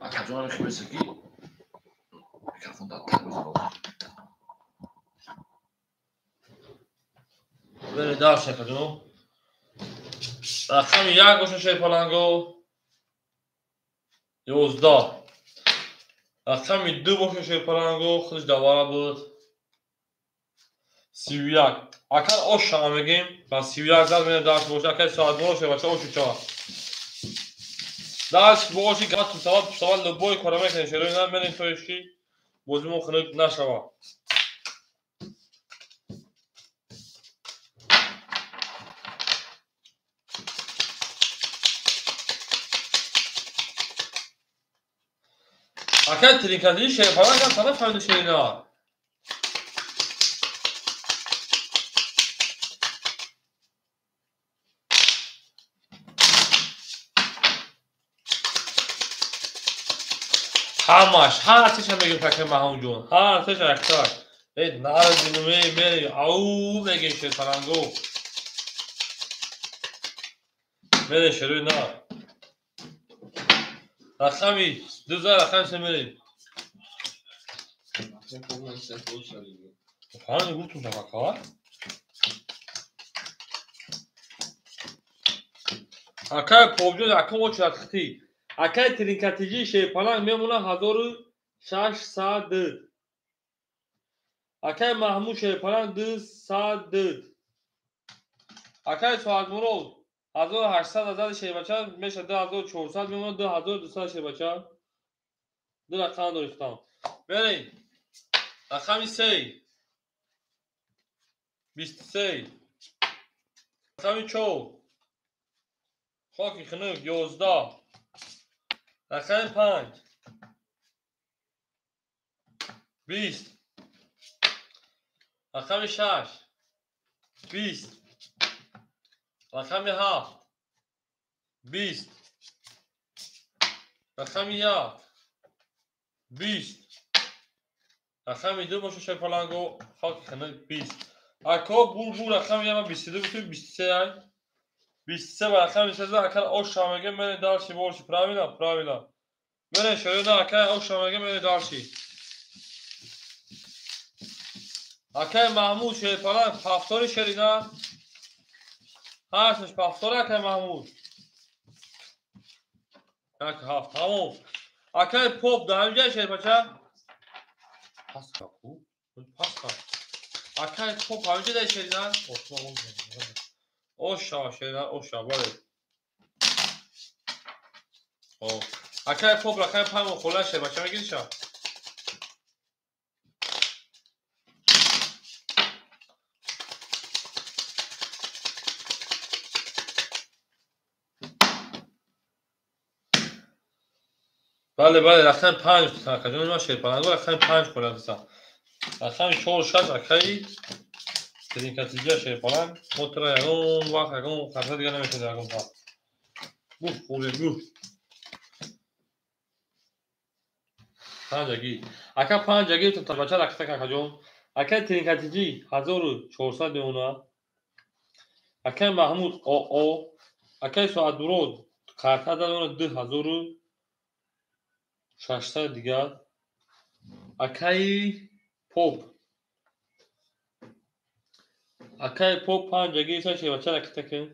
Акаҷон мехоҳед ки микрофон дар таг бизанам. Бере дарс акаҷон. Рақами 1 боша шерпаланго 11. Рақами 2 боша шерпаланго, худаш давара буд. 31. Акар ош шава мегем, ба 31 зад менем дарс боша, акар соатморо шербача ошу чава. Дарс боши гап тусава тусава любой кора мекунем шерои на менем тоиш ки бозимо хунук нашава. Акай тринкатии шерпаланг ам тараф фаҳмида шерина. Ҳамаш, ҳар сеша мегем такай Маҳмудҷон, ҳар сеша яктак. Э, нарзинуме, мери, ау мегем шерпаланго. Мере шерои на. Рақами 2 за рақами 3 мерем. Фаҳмидӣ гуфтум такака? Акай Побҷон якум очередь хитӣ. Акай тринкатиҷи шерпаланг мемонад 1600. Акай Маҳмуд шерпаланг 200. Акай Соатмурод 1800 азади шербача мешавад 2400 мемонад 2200 шербача. Ду рақам дорихтам. Мерем. Рақами 3. 23. Рақами 4. Хоки хунук 11. Рақами 5. 20. Рақами 6. 20. Рақами 7. 20. Рақами 1. 20. Рақами 2 боша шерпаланго хоки хунук 20. Ако булбул рақами 1 22 гуфтем 23 ай. 23 ба рақами 3 акар ош шамеге мене дальше больше правильно? Правильно. Мене шерена акай ош шамеге мене дальше. Акай Маҳмуд шерпаланг пафтори шерина. Ҳашташ пафтори акай Маҳмуд. Як ҳафт тамом. Акай Поп дар ҳамҷа шерпача? Пас ку? Пас ка. Акай Поп ҳамҷа дар шерина? Оша шерина, оша, бале. О. Акай Поп рақами 5 хола шербача мегириша? Бале, бале, рақами 5 акаҷон ма шерпаланго рақами 5 хола дисам. Рақами 4 6 акаи тринкатиҷа шерпаланг мо тура ягон вақт ягон қарза дига намешавад ягон вақт. Гуфт хӯре гуфт. Панҷаги. Ака панҷаги ту бача рақса акаҷон. Акаи тринкатиҷи 1400 мемонад. Акаи Маҳмуд ОО. Акаи Соатмурод қарта мемонад 2600 дигар. Акаи Поп. Акаи Поп панҷаги са шербача ракита кун.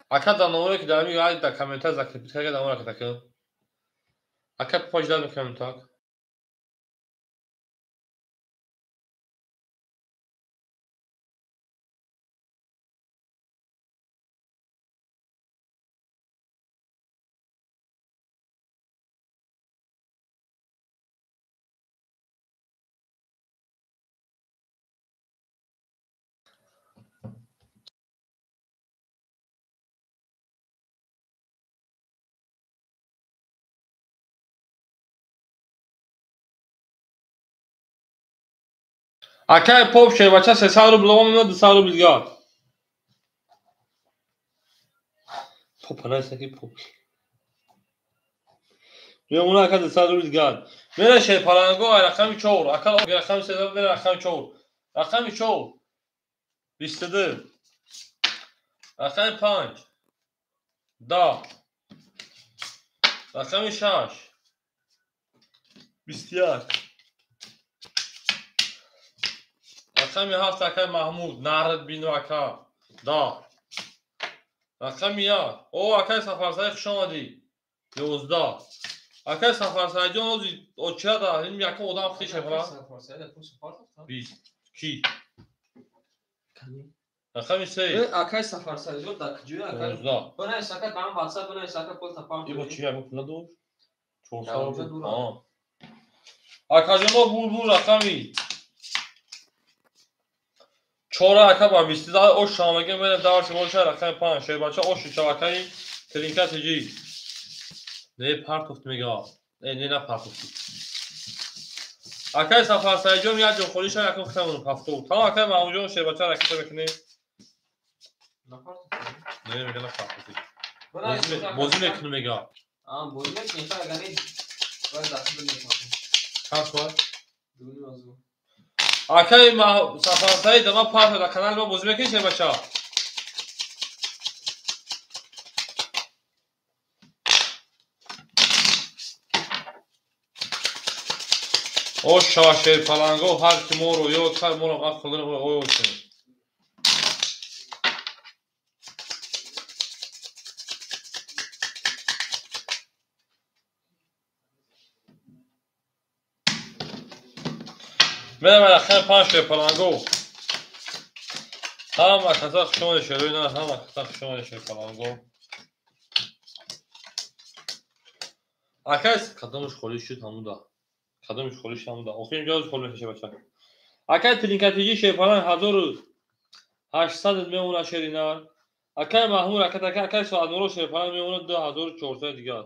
Ака дар номере ки дар ҳамин дар комментар закрепить карда дар он ракита кун. Ака Попа ждать мекунам так. Акай Поп шербача 300 рубл лома мемонад 200 рубл дигар. Попа наиста ки Поп. Мемона ака 200 рубл дигар. Мера шерпаланго ай рақами 4. Ака рақами 3 мера рақами 4. Рақами 4. 22. Рақами 5. 10. Рақами 6. 21. Рақами 7 акай Маҳмуд нард бино ака 10. Рақами як. О, акай Сафарсаид, хуш омадӣ. 11. Акай Сафарсаидҷон, ози очада ин якум одам хити шефра. 20. Ки? Рақами се. Акай Сафарсаидҷон дар куҷои акай? 11. Бинавис ака, дар WhatsApp бинавис ака, пул тапар. Ибо чи якум пул надошт? 400 рубл. Акаҷоно булбул рақами чора ака ба 22 ош шамаге мене дарси боша рақами 5 шербача оши чавакаи тринка тиҷи. Не партофт мега. Не на партофт. Акай Сафарсаидҷон як ҷо холиша якум хитамон 70. Тамом акай Маҳмудҷон шербача ракета мекунем. Не мега на партофт. Бозӣ мекунем мега. Бозӣ мекунем, агар не бояд даст бимекунем. Чанд соат? Акай Сафарсаид ама парта дар канали мо бозӣ мекунӣ шербача? Оша шерпаланго ҳар ки моро ёд кард, моро ақл оёшем. Мерам рақами 5 шерпаланго. Ҳама каса хуш омадед шерои на, ҳама каса хуш омадед шерпаланго. Акай кадомаш холӣ шуд ҳамуда. Кадомаш холӣ шуд ҳамуда. Охир ҷоз холӣ мешавад бача. Акай тринкатиҷи шерпаланг 1800 мемонад шеринар. Акай Маҳмуд акай акай Соатмурод шерпаланг мемонад 2400 дигар.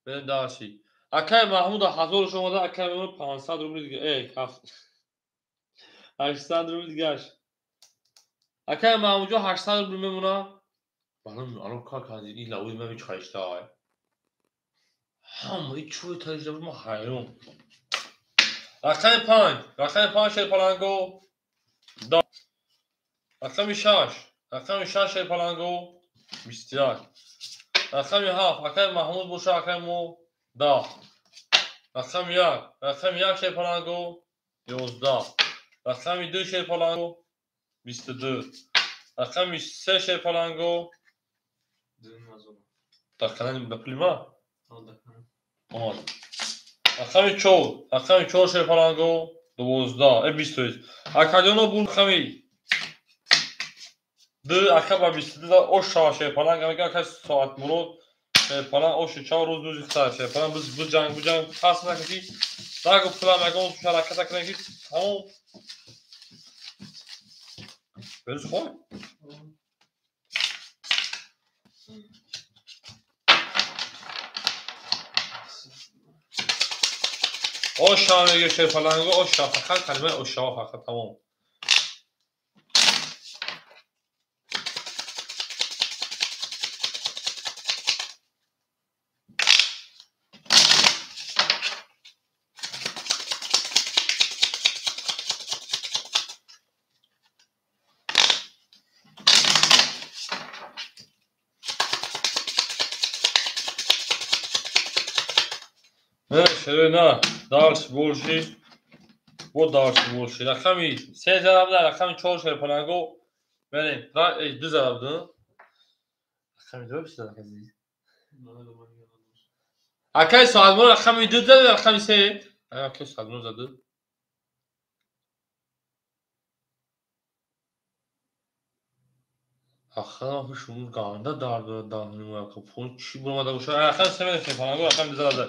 Мерем дарси. Акай Маҳмуда 1000 омада, акай мемонад 500 рубли дигар. 800 рубли дигаш. Акай Маҳмудҷон 800 рубли мемонад. Балам алон кор кардӣ, ин лавои ман ҳеч хаиштай. Ҳама ин чӯи таҷриба буд, ман ҳайрон. Рақами 5, рақами 5 шерпаланго. Рақами 6, рақами 6 шерпаланго 21. Рақами 7, акай Маҳмуд боша, акай мо 10. Рақами 1, рақами 1 шерпаланго 11. Рақами 2 шерпаланго 22. Рақами 3 шерпаланго дар канали да пули ма? Омад. Рақами 4, рақами 4 шерпаланго 12, 21. Акаҷоно бул рақами 2, ака ба 22 ош шава шерпаланг, мега ака Соатмурод шерпаланг оши чав рӯз рӯзи хитар шерпаланг биҷанг биҷанг пас накунӣ, нагу пулам ягон ҳараката кунӣ ки тамом. Берӯз хой? Оша мега шерпаланго оша, фақат калимаи ошао фақат тамом. На, дарс больше. Вот дарс больше. Рақами 3 зарабда, рақами 4 шерпаланго. Мерем, 2 зарабда. Рақами 2 зарабда. Акай Соатмурод рақами 2 зад, рақами 3. Акай Соатмурод зад. Ахана шумо ганда дард дорад даҳони мо ака. Фон чӣ буромада боша? Рақами 3 мерем шерпаланго, рақами 2 зарабда.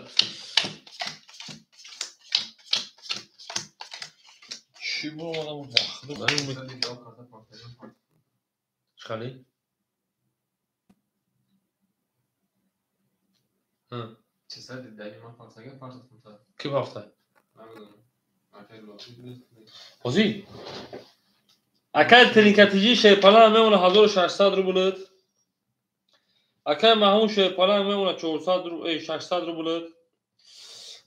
Чӣ буромада боша? Чӣ Ки пафта? Ҳозӣ? Акай тринкатиҷи шерпаланг мемонад 1600 рубл. Акай Маҳмуд шерпаланг мемонад 400 рубл, 600 рубл.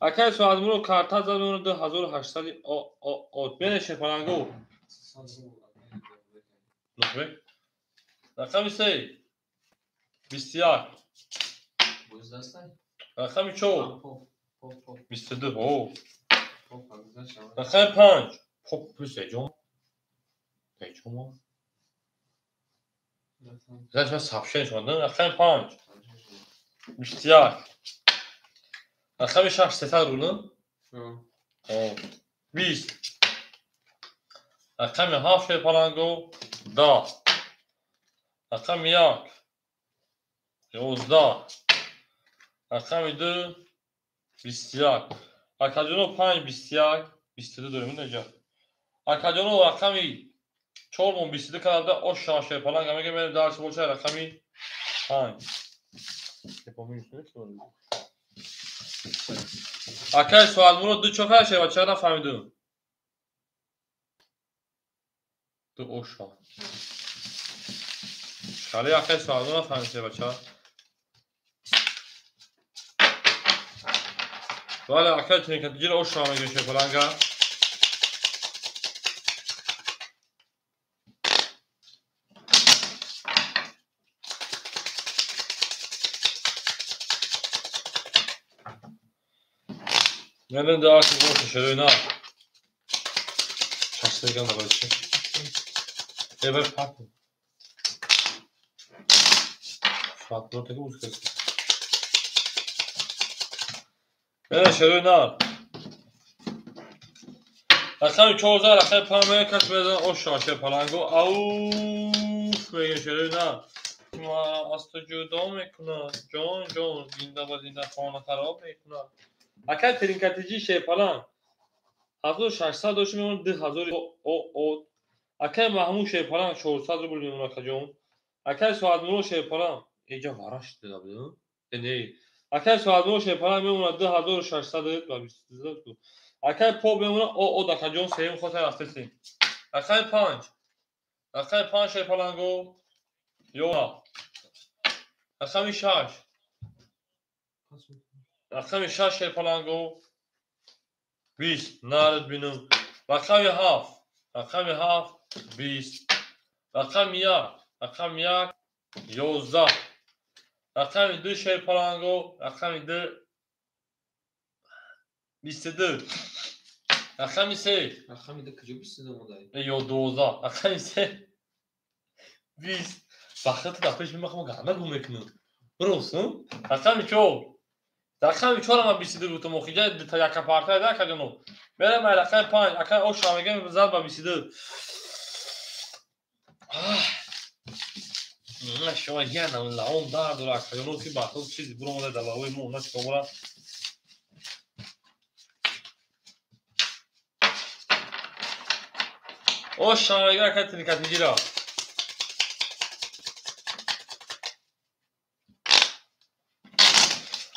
Акай Соатмурод карта зад мемонад 2800 о. Бене шерпаланго. Рақами 3 21. Рақами 4 22. О. Рақами 5 поп плюс эҷом. Эҷом. Значит, сообщение шумо. Рақами 5. 21. Рақами 6 300 рубл. 20. Рақами 7 шерпаланго 10. Рақами 1 11. Рақами 2 21. Акаҷоно 5 21 22 дорем инҷа. Акаҷоно рақами 4 мон 22 карда ош шерпаланга мегем мерем дарс боша рақами 5. Акай Суалмурод ду чока шербача нафаҳмидум. Ду оша. Шали акай Суалмурод нафаҳмид шербача. Бале акай тринкатиҷиро оша мегем шерпаланга. Мерем дарси боша шерои на. Шастеган давай чи. Эбер папу. Фатро теге узкес. Мерем шерои на. Рақами 14 рақами 5 кас мезан оша шерпаланго. Ауф мегем шерои на. Ма аз ту ҷудо мекунад. Ҷон ҷон зинда ба зинда хона хароб мекунад. Акай тринкатиҷи шерпаланг 1600 дошт мемонад 2000 о. Акай Маҳмуд шерпаланг 400 рубл мемонад акаҷон. Акай Соатмурод шерпаланг эҷа вараш дида буд. Не. Акай Соатмурод шерпаланг мемонад 2600 ва 22. Акай Поп мемонад о акаҷон сеюм хоса рафтесем. Акай 5. Акай 5 шерпаланго ё. Рақами 6. Рақами 6 шерпаланго 20 нард бинум. Рақами 7. Рақами 7 20. Рақами 1. Рақами 1 11. Рақами 2 шерпаланго рақами 2 22. Рақами 3. Рақами 2 куҷо 22 монда? Ё 12. Рақами 3 20. Бахт дар пеш мемахам ганда гум мекунам. Ростум? Рақами 4. Рақами 4 ама 22 гуфтам охиҷа дута яка парта да акаҷоно. Мерам ай рақами 5 ака оша мегем зад ба 22. Шумо янам лаон дард дора акаҷоно ки бахт чизи буромада дар лавои мо на чикор бора. Оша мега ака трикатигира.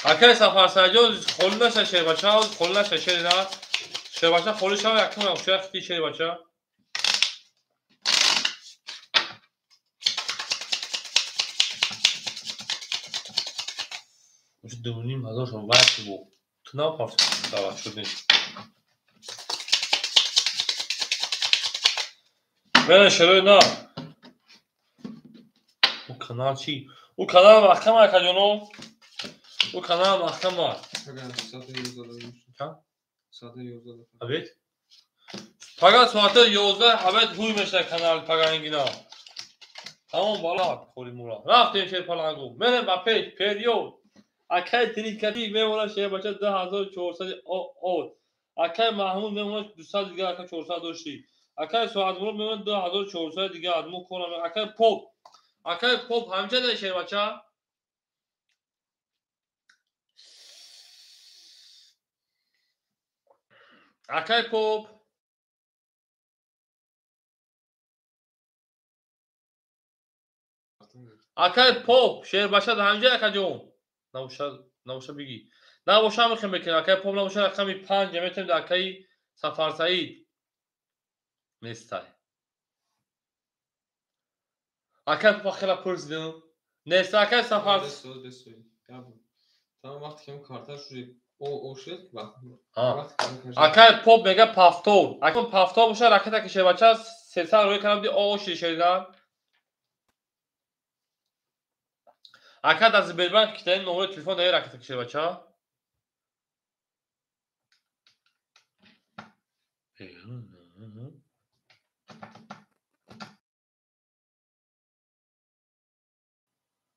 Акай Сафарсаҷон холӣ наша шербача, холӣ наша шери на. Шербача холӣ шава якум якча хити шербача. Уж 2500 шон вайт бу. Ту напарс дават шуд нест. Мена шерои на. У канал чи? У канал маҳкам акаҷоно. У канал маҳкам аст. Обед? Пага соати 11 обед ҳуй мешавад канали пагаингина. Тамом бала хори мура. Рафтем шерпалангу. Мерем ба пеш период. Акай трикати мемонад шербача 2400 о. Акай Маҳмуд мемонад 200 дига ака 400 дошти. Акай Соатмурод мемонад 2400 дига адмо кора. Акай Поп. Акай Поп ҳамча дар шербача? Акай Поп. Акай Поп шербача дар ҳамҷа акаҷон. Набоша бигӣ. Набоша мехем бекунем. Акай Поп набоша рақами 5 метем дар акаи Сафарсаид. Нестай. Акай Поп хела пурсидем. Нест акай Сафар. Там вақте ки карта шуд Акай Поп мега пафтор. Акай пафтор боша ракета ки шербача 300 рӯй кардам ди о шерида. Ака дар Сбербанк китаи номери телефон даи ракета ки шербача.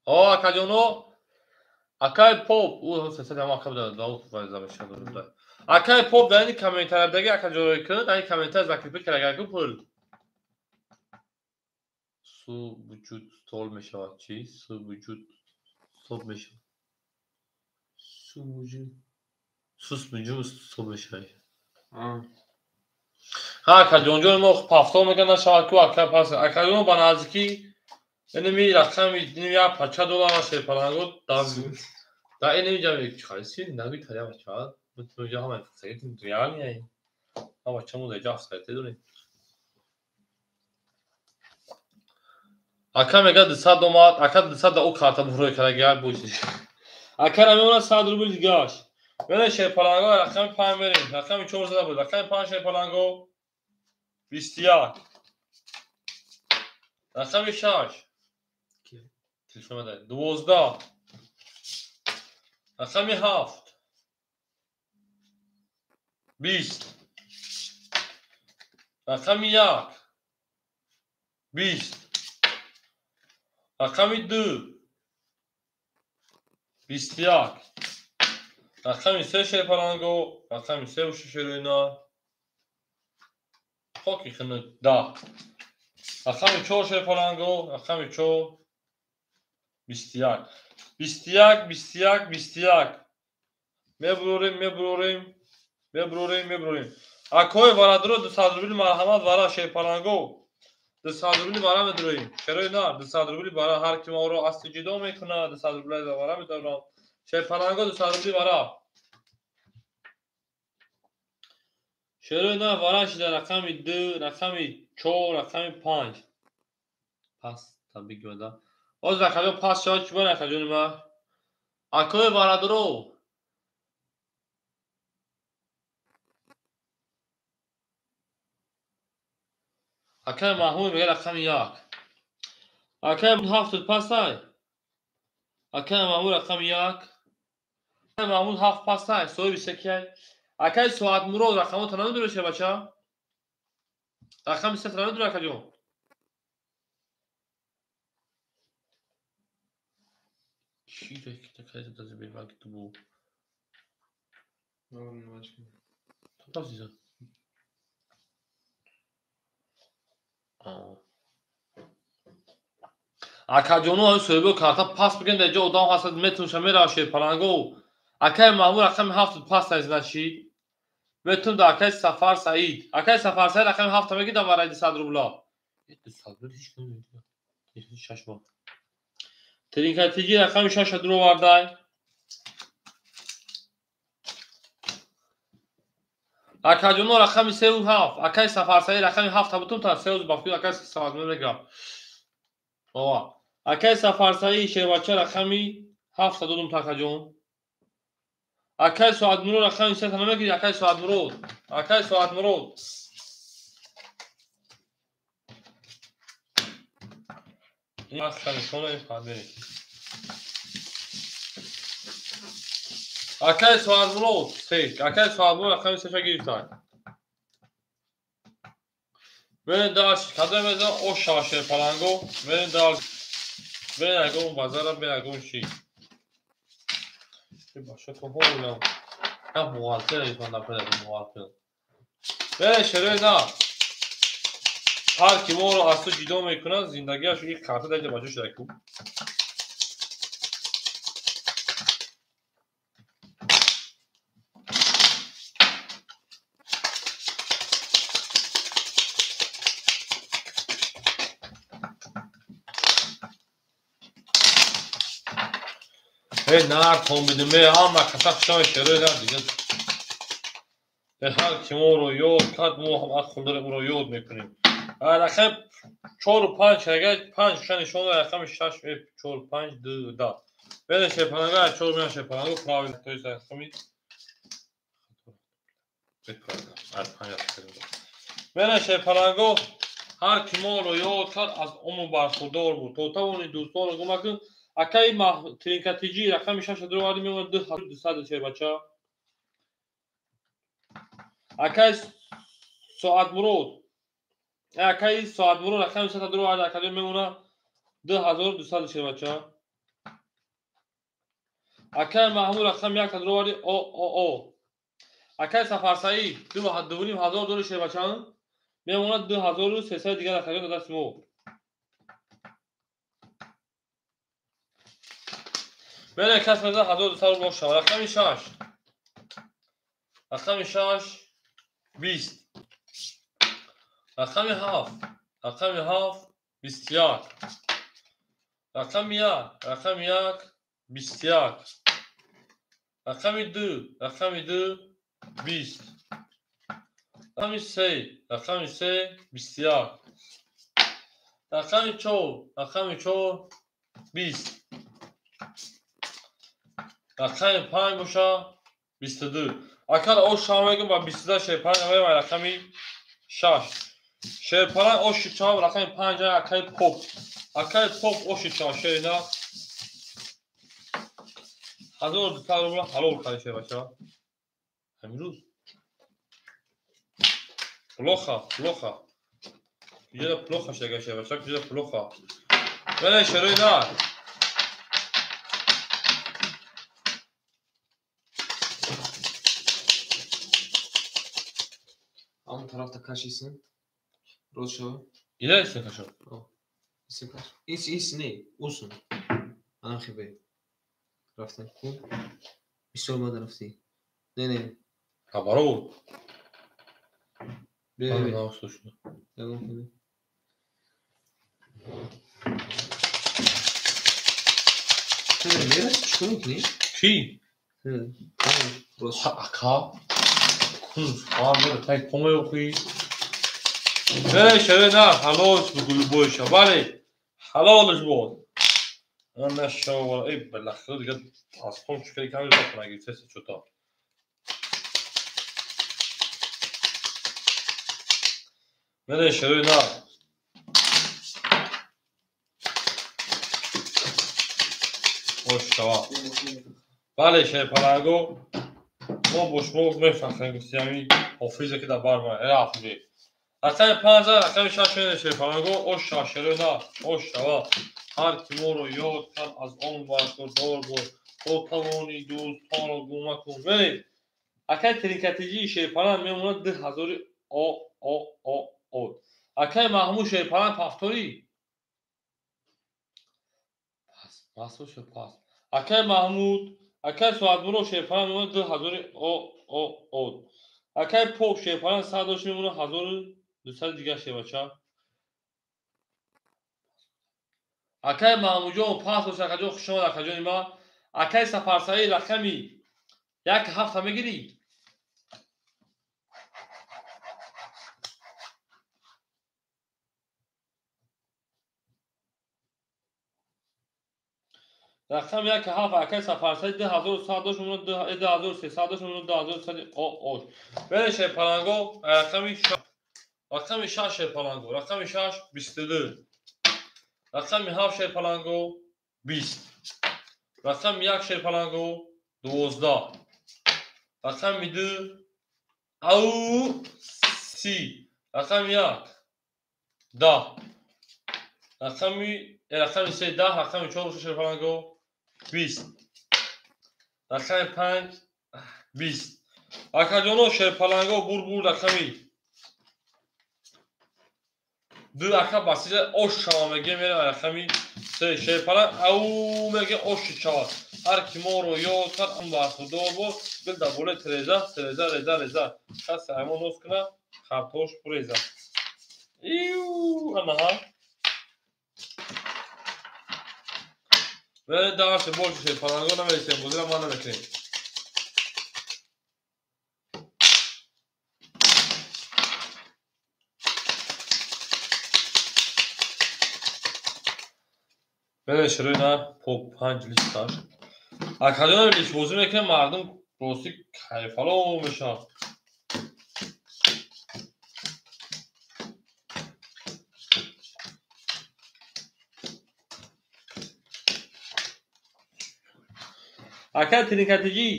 Акаҷоно, акай поп, акай поп дар ини комментария даги акаҷоро кун, дар ин комментария закрепить карда ку пул. Су вуҷуд стол мешавад. Чӣ? Су вуҷуд стол мешавад. Су вуҷуд. Сус вуҷуд стол мешавад. Ҳа, акаҷонҷони мо пафтор мекунад нашавад ку ака пас. Акаҷоно ба наздикӣ инами рақами инами як пача доллар шерпаланго дар инами ҷа чӣ нагӯй таря бача. Мутмуҷа ҳама реальный. Ҳа бача мо дар ҷа афсарите дорем. Ака мегӯяд 200 омад, ака 200 да ӯ карта буҳрой карда гап боши. Ака намемонад 100 рубл дигаш. Мерем шерпаланго рақами 5 мерем. Рақами 4 зада буд. Рақами 5 шерпаланго 21. Рақами 6. Телефон дай. 12. Рақами 7. 20. Рақами 1. 20. Рақами 2. 21. Рақами 3 шерпаланго, рақами 3 шерӯина. Хоки хунук 10. Рақами 4 шерпаланго, рақами 4 21. 21, 21, 21. Мебурорем, мебурорем, мебурорем, мебурорем. Акои варадро 200 рубли марҳамат вара шерпаланго. 200 рубли вара медуроем. Шерои на, 200 рубли вара ҳар ки моро аз ту ҷудо мекунад, 200 рубли вара медорам. Шерпаланго 200 рубли вара. Шерои на вара шида рақами 2, рақами 4, рақами 5. Пас табик мада. Оз рақами пас шавад чӣ бояд акаҷони ма? Акои варадро. Акаи Маҳмуд мегӯяд рақами 1. Акаи 7 пасай. Акаи Маҳмуд рақами 1. Акаи Маҳмуд 7 пасай, соҳиби се кияй. Акаи Соатмурод рақамотро намедонӣ шербача? Рақами 3 намедонӣ акаҷон? Чӣ бу? Акаҷоно ҳамин соҳибо карта пас бигӯянд дар ҷо одам ҳастад метунша мерава шерпаланго. Акаи Маҳмуд рақами 7 пас значит. Метун да акаи Сафар Саид. Акаи Сафар Саид рақами 7 мегӣ дар барои 200 рубла. 200 рубл ҳеч кам намедиҳад. Шаш моҳ. Тринкатиҷи рақами 6 дуровардай. Акаҷоно рақами 3 7. Акаи Сафар Саид рақами 7 бутун та 3 бафкӣ акаи Сафар мегирад. Ова. Акаи Сафар Саид шербача рақами 7 додум та акаҷон. Акаи Соатмурод рақами 3 намегирӣ акаи Соатмурод. Акаи Соатмурод. Ин вақт нишона ин фақат мерем. Акаи Соатмурод 3. Акаи Соатмурод рақами 3 гирифтанд. Мерем дальше. Кадом мезанам ош шава шерпаланго. Мерем дальше. Мерем ягон базара, мерем ягон чӣ. Баша то ҳолам. Я бухгалтер ифан напеда бухгалтер. Мерем шерои на. Ҳар ки моро аз ту ҷудо мекунад, зиндагиаш ин карта дар баҷо шуда ку. Эй, нар комбидиме, ҳама каса хушам шерои на дига. Ҳар ки моро ёд кард, мо ҳам аз худро ӯро ёд мекунем. Рақами 4 5 агар 5 ша нишон рақами 6 4 5 2 10. Бере шерпаланго 4 меа шерпаланго правильно, то есть рақами бере шерпаланго ҳар ки моро ёд кард аз умр бархурдор буд. То тавони дӯстонро гум накун. Акаи Тринкатиҷи рақами 6 дуроварди мемонад 2200 шербача. Акаи Соатмурод акаи Соатмурод рақами 3 дуроварди акаҷон мемонад 2200 шербача. Акай Маҳмуд рақами 1 дроварди о о о. Акай Сафарсаид 2,5 ҳазор дори шербача мемонад 2300 дигар акаҷон дасти мо. Беле кас меза 1200 рубл шава. Рақами 6. Рақами 6 20. Рақами 7. Рақами 7 21. Рақами 1. Рақами 1 21. Рақами 2. Рақами 2 20. Рақами 3. Рақами 3 21. Рақами 4. Рақами 4 20. Рақами 5 боша 22. Акар ош шава мегӯм ба 22 шерпаланг авай рақами 6. Шерпаланг оши чав рақами 5 акай поп. Акай поп оши чав шерина. 1200 рубл ҳалол карди шербача. Ҳамин рӯз. Плохо, плохо. Куҷода плохо шега шербача, куҷода плохо. Бале шерои на. Он тарафта кашисин. Роз шава. Ила исин кашо. Исин каш. Ис ис не, усун. Анам хибе. Рафтан ку. Бисёр бада рафти. Не, не. Наоборот. Бе, бе. На, слушай. Ягон хибе. Ту мераси чӣ мекунӣ? Чӣ? Роз. Ака. Кун, ҳа, тай помои. Не, шере на, ҳалолш бугу любойша. Бале, ҳалолш буд. Нашава, эй, балахира дига аз хом чикари ками запанаги, сеса чота. Не, шере на. Ошава. Бале, шерпалаго, мо бо шумо мефахрем, гуфти ҳамин ҳофизе ки дар бар ма, э ҳофизе. Рақами 5, рақами 6 шере шерпалаго, оша шере на, ошава. Ҳар ки моро ёд кард, аз он бархурдор буд. То тавони дӯстонро гум кун. Бинед, акай трикотажии шерпаланг мемонад 2000 о о о о. Акай Маҳмуд шерпаланг пафторӣ. Пас, пас боша, пас. Акай Маҳмуд, акай Соатмурод шерпаланг мемонад 2000 о о о. Акай Поп шерпаланг 100 дош мемонад 1200 дигар шербача. Акай Маҳмудҷон пас боша, акаҷон хуш омад, акаҷони ман. Акай Сафарсаид рақами 1 7 мегирӣ? Рақами 1 7 акай Сафарсаид 2100 дош мемонад 2300 дош мемонад 2100 о ош. Беле шерпаланго рақами 6. Рақами 6 шерпаланго, рақами 6 22. Рақами 7 шерпаланго 20. Рақами 1 шерпаланго 12. Рақами 2 ау 30. Рақами 1 10. Рақами 3 10, рақами 4 шерпаланго 20. Рақами 5 20. Акаҷоно шерпаланго бур рақами 2 ака басиҷа ош шава меге мерам рақами 3 шерпаланг ау меге оши шава. Ҳар ки моро ёд кард, он бархурдор буд. Дил дар болои тереза, тереза, реза, реза. Касе аймон ноз куна, хартош пуреза. Иу, анаҳа. Дарси больше шерпаланго намересем, бозира ман намекунем. Беле шерои на по 5 листаш. Акаҷонам лишбозӣ мекунем, мардум рости кайфало мешавад. Акай трикотажӣ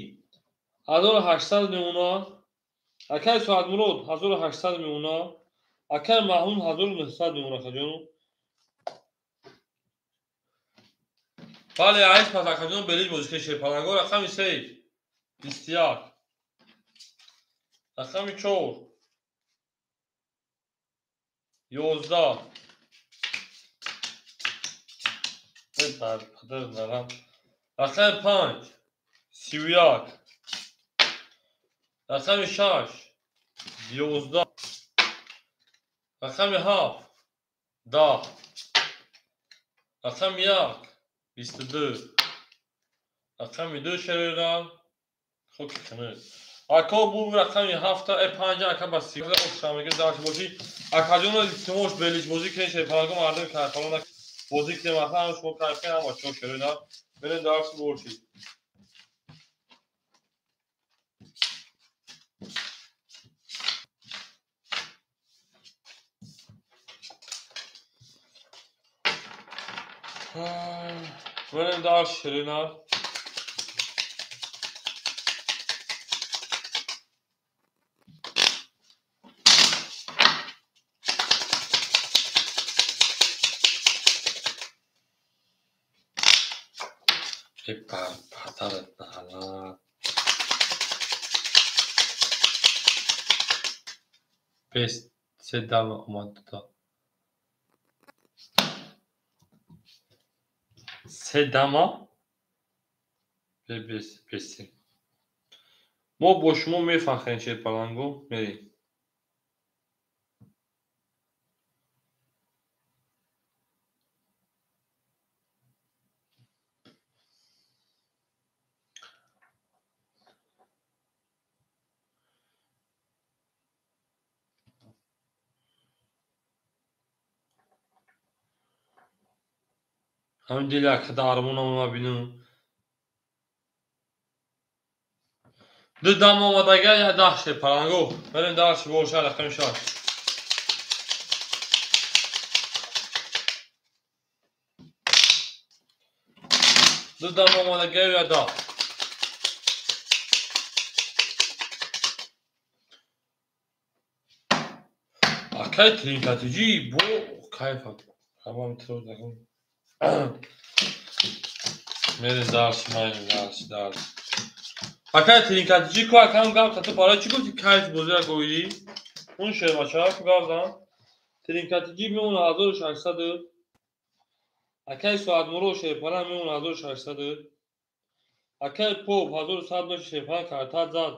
1800 мемонад. Акай Соатмурод 1800 мемонад. Акай Маҳмуд 1900 мемонад, акаҷону. Бале, айс пас акаҷон белиш бозӣ кунед шерпаланго. Рақами 3 21. Рақами 4 11. Рақами 5 31. Рақами 6 11. Рақами 7 10. Рақами 1 22. Рақами 2 шерера хоки хунук. Ако бу рақами 7 5 ака ба 30 ошамеги дарш бошӣ. Акаҷоно илтимос белиш бозӣ кунед шерпаланго мардум кайфалона бозӣ кунем аха шумо кайф кунед ҳама чо шерена. Берем дарс бошӣ. Берем дарс шерена. Се дама омад дода. Се дама бес. Мо бо шумо мефахрем шерпаланго мерем. Ҳамин дили акада армонамона бинум. Ду дам омадага я даҳ шерпаланго. Берем дарси боша рақами 6. Ду дам омадага я даҳ. Акай тринкатиҷи бо кайфа. Ҳамам тироз накун. Мерем дарс, майнем дарс, дарс. Акай тринкатиҷи ку акам гап ту барои чӣ гуфти кайф бозира гоидӣ? Он шербача ку гап зан. Тринкатиҷи мемона 1600. Акай соатмуро шерпала мемона 1600. Акай поп 1100 меша шерпала картат зад.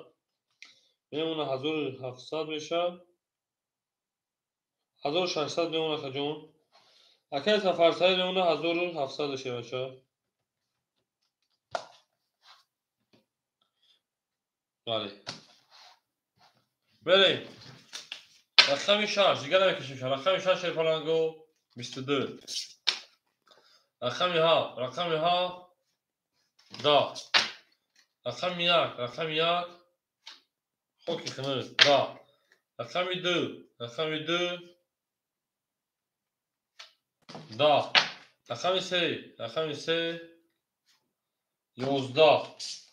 Мемона 1700 меша. 1600 мемона хаҷон. Акай Сафарсаид мемона 1700 шербача. Бале. Берем. Рақами 6, дигар намекашем. Рақами 6 шерпаланго 22. Рақами 7, рақами 7 10. Рақами 1, рақами 1 хоки хунук 10. Рақами 2, рақами 2 10. Рақами 3, рақами 3 11.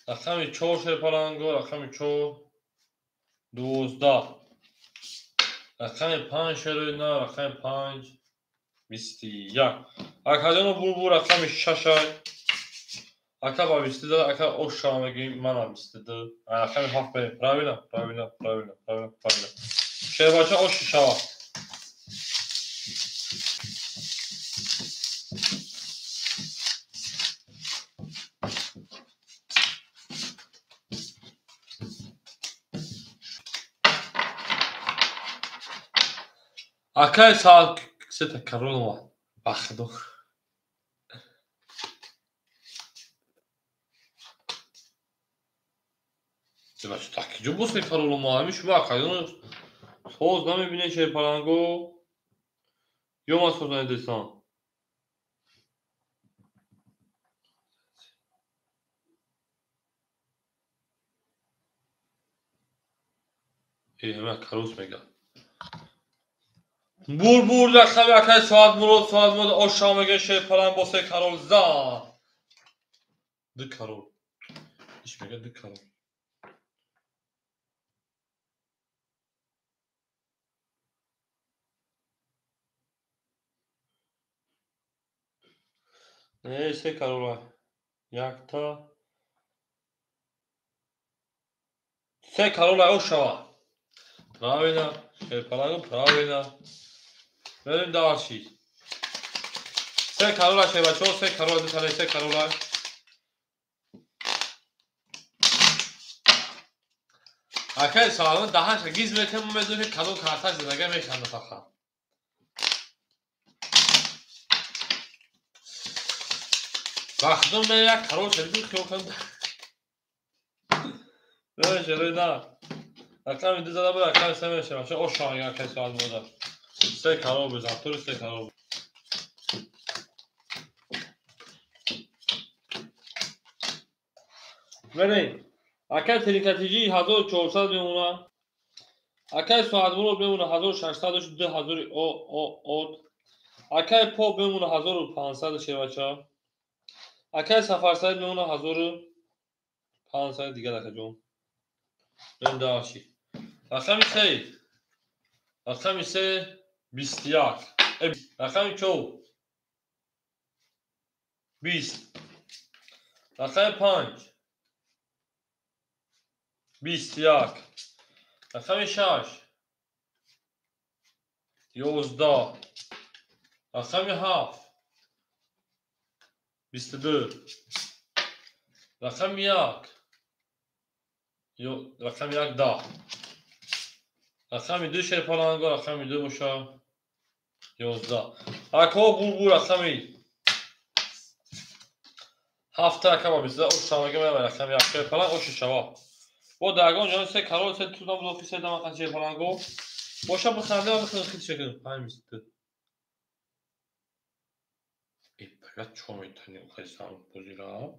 Рақами 4 шерпаланго, рақами 4 12. Рақами 5 шерина, рақами 5 21. Акаҷоно бурбур рақами 6. Ака ба 22, ака оша мегӯем, манам 22. Рақами 7 берем. Правильно, правильно, правильно, правильно, правильно. Шербача оши шава. Акай соат сета королова бахдо. Бача так ҷо босе королова ҳамин шумо акайон соз намебинед шерпаланго ё ман соз надидестам. Ҳама карус мега. Бур рақами акай соат мурод оша мега шерпаланг босе корол зад. Ду корол. Иш мега ду корол. Не, се карола. Якта. Се карола ошава. Правильно. Шерпалангу правильно. Мерем дальше. Се карола шербачо, се карола дутане, се карола. Акай салом даҳаша гиз метем медонӣ кадом карташ задага механда фақат. Вақтом ме як карол шарифи хиёл кардам. Не, шерои на. Рақами ду зада буд, рақами се мешавад. Ча оша мега акай соат мода. Се карол буд, завтури се карол буд. Мерем. Акай трикатиҷи 1400 мемона. Акай соатмурод мемона 1600 2000 от. Акай поп мемона 1500 шервача. Акай Сафарсаид мемона 1500 дигар акаҷон. Мерем дальше. Рақами се. Рақами се 21. Рақами чор 20. Рақами панҷ 21. Рақами шаш 11. Рақами ҳафт 22. Рақами як рақами як 10. Рақами ду шерпаланго, рақами ду боша 11. Ако булбул рақами ҳафта рақама 22 ош шавага мева рақами як шерпаланг оши шава. Бо дагон ҷон се карол се тудам лофи се дама қан шерпаланго. Боша биханде ва биханде хит шекун 5 22. Э, бля, чо метани охай сам бозира?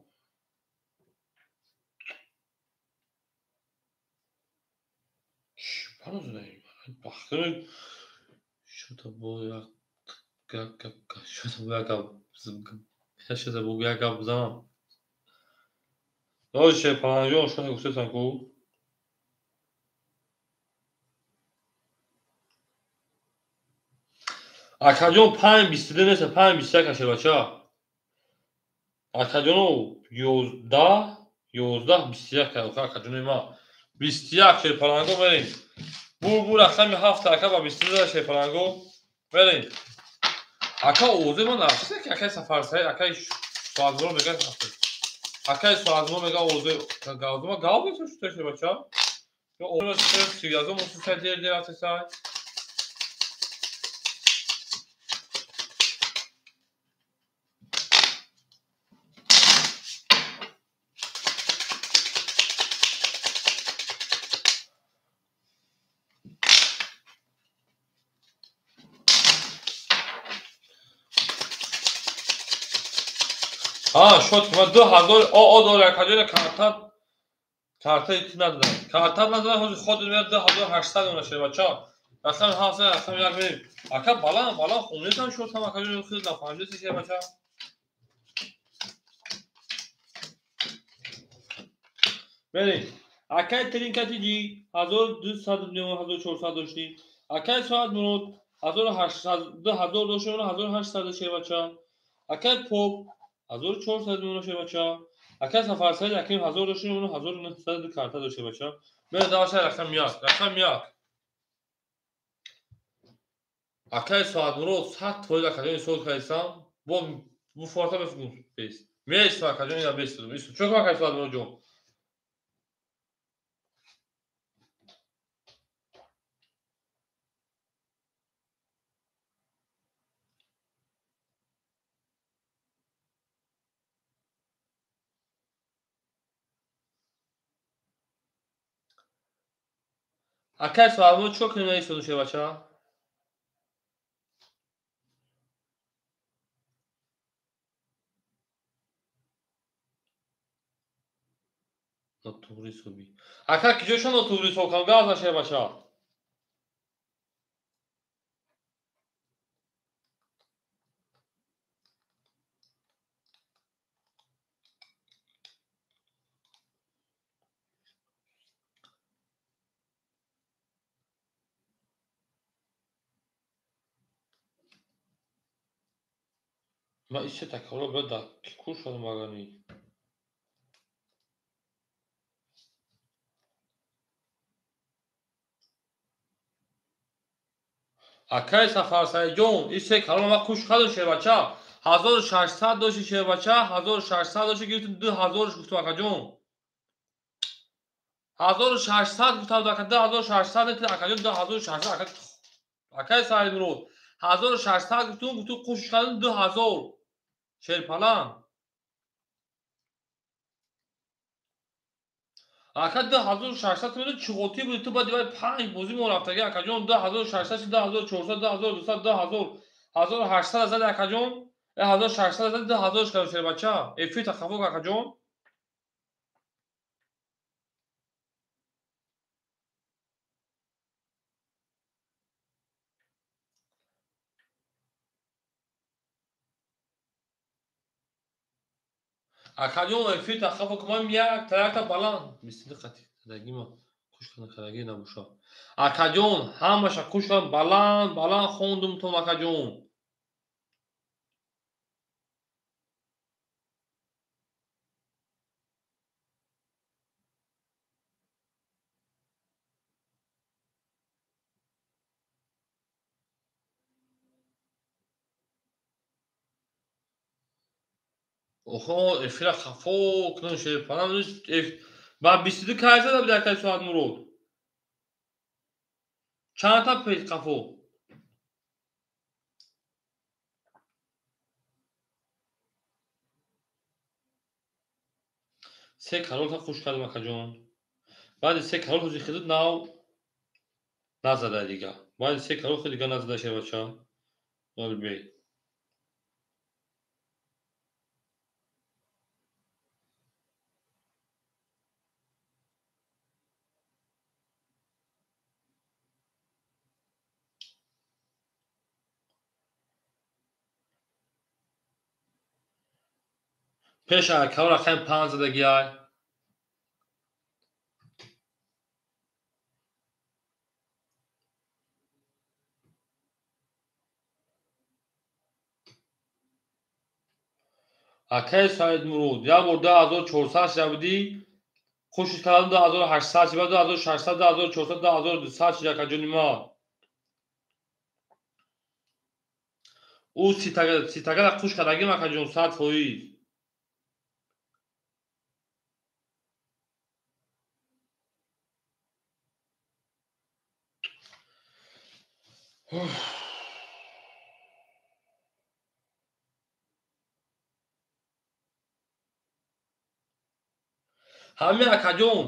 Чӣ бароздаи? Бахтири шута бо як шута бо як шута бо як гап бизанам. Доши шерпаланҷон шута гуфтесан ку? Акаҷон 5.22 нест, 5.21 шербача. Акаҷоно 11 11 21 акаҷонои ма. 21 шерпаланго мерем. Булбул рақами ҳафт ака ба 22 шерпаланго мерем. Ака овози ман нафисе ки акай Сафарсаид, акай Соатмурод мега акай Соатмурод мега овози гавзума гав бесо шута шербача. Ё овози сиязо мусусай дер дер атесай. А, шот ма 2000 о дора акаҷона карта карта ити надодам. Карта надодам, ҳозир ход меяд 2800 она шербача. Рақами ҳафт рақами як мерем. Ака баланд баланд хонесам шот ҳам акаҷона хел нафаҳмидеси шербача. Мерем. Акай тринкатиҷи 1200 1400 доштем. Акай соат мурод 1800 2000 доштем, 1800 шербача. Акай поп 1400 мемона шербача. Акай Сафарсаид аким 1000 доштем, 1900 карта дошт шербача. Мерем дальше рақами як, рақами як. Акай Соатмурод 100% акаҷони сод кардисам, бо бу форта бефгум бес. Мес акаҷони ина бес додум. Ису чо акай Соатмурод ҷон? Акай Соатмурод чо кунем наисоду шербача? Нотуғри суби. Ака киҷошон нотуғри соб кам газ нашербача? Ма исета корола брат ки кушад магани. Акай Сафарсаидҷон, ин се корола ма куш кардам, шербача. 1600 дошти, шербача, 1600 дошти, гирифтум 2000 гуфтум, акаҷон. 1600 гуфтам, ака, 2600 нети, акаҷон, 2600, ака. Акай Саидмурод, 1600 гуфтум, гуфтум куш кардам 2000. Шерпалан. Ака, 2600 туман чуғотӣ буди, ту баъди вай панҷ бозӣ мо рафтагӣ, акаҷон, 2600, 2400, 2200, 2000, 1800 зади, акаҷон, 1600 зади, 2000 кардам, шербача. Эфирта хафо, акаҷон. Акаҷон, эфирта хафо ки ман якта якта баланд бисту қати кардагима куш кардаги набоша. Акаҷон, ҳамаша куш кардам, баланд баланд хондум тон, акаҷон. Охо, эфира хафо кунам, шерпалам. Ба 22 кай зада буди, акай Соатмурод? Чандта пеш қафо? Се каролта хуш кардам, акаҷон. Баъди се карол ҳози хизд нав назада дига. Баъди се карол хи дига назада, шербача. Нолбе. Пеш карол рақами панҷ задагиай. Акай Саидмурод, як бор 2400 шуда будӣ, хушш кардам 2800 шуда, 2600, 2400, 2200 шуда, акаҷони ман. Ӯ ситагара хуш кардагим, акаҷон, 100%. Ҳамин, акаҷон,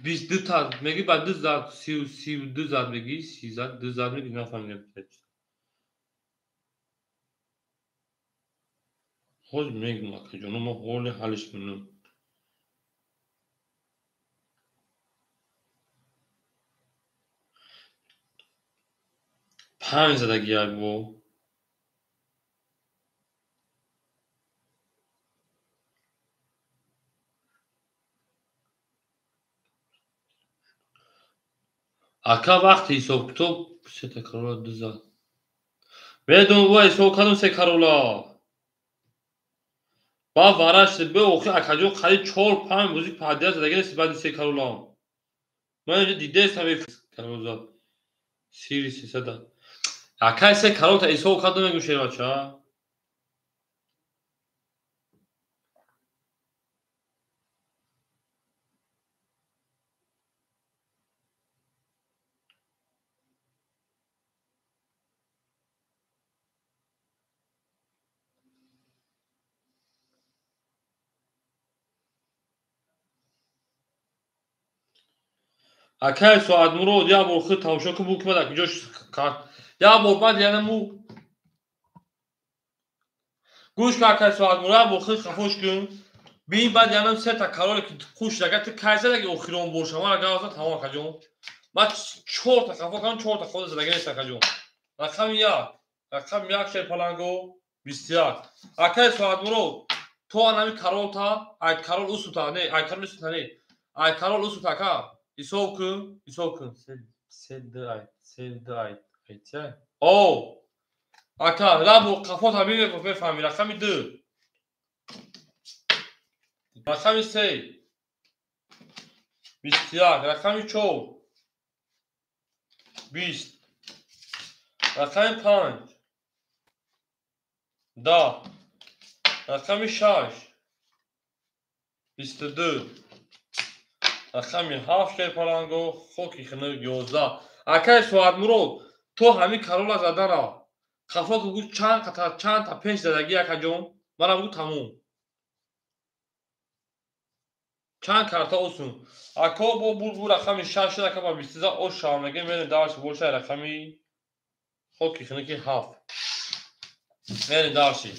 22 та мегӣ, ба ду зад, 32 зад мегӣ, 30 зад, ду зад мегӣ, нафаҳмидам. Ҳозир мегӯм, акаҷоно, мо ҳоли ҳаллиш мекунем. Панҷ задагиак бо. Ака, вақти ҳисобкитоб сета карола ду зад. Медонам, ва ҳисоб кардам се карола. Ба вараш бе охи, акаҷон, қариб чор панҷ бозӣ падия задаги нест баъди се каролам. Ман инҷо дидестам карол зад. Сири сесада. Акай, се каролта ҳисоб кардам, мегӯм, шербача. Акай Соатмурод, як бор худ тамошо кун, бу ки ман дар куҷо як бор баъд яна му гӯш кун, акай Соатмурод, як бор худ хафош кун. Бин, баъд янам сета кароле ки хуш агар ту кай задаги охирон боша, ман агар аза тамом, акаҷон. Ман чорта хафо кардам, чорта хода задаги нест, акаҷон. Рақами як, рақами як, шерпаланго, 21. Акай Соатмурод, то анами каролта, ай карол усута, не, ай карол усута, не. Ай карол усута, ака. Ҳисоб кун, ҳисоб кун. Се ду ай, се ду ай, ай чи? О! Ака, лабу қафота мефаҳмӣ. Рақами 2. Рақами 3. 21. Рақами 4. 20. Рақами 5. 10. Рақами 6. 22. Рақами 7 шерпаланго хоки хунук 11. Акай Соатмурод, то ҳамин карола задара. Қафо гӯ чанд қатар чанд та пеш задагӣ акаҷон? Мана бугу тамом. Чанд карта осун. Ако бо бур рақами 6 ака ба 23 ош шава мегем мерем дарси боша рақами хоки хунуки 7. Мерем дарси.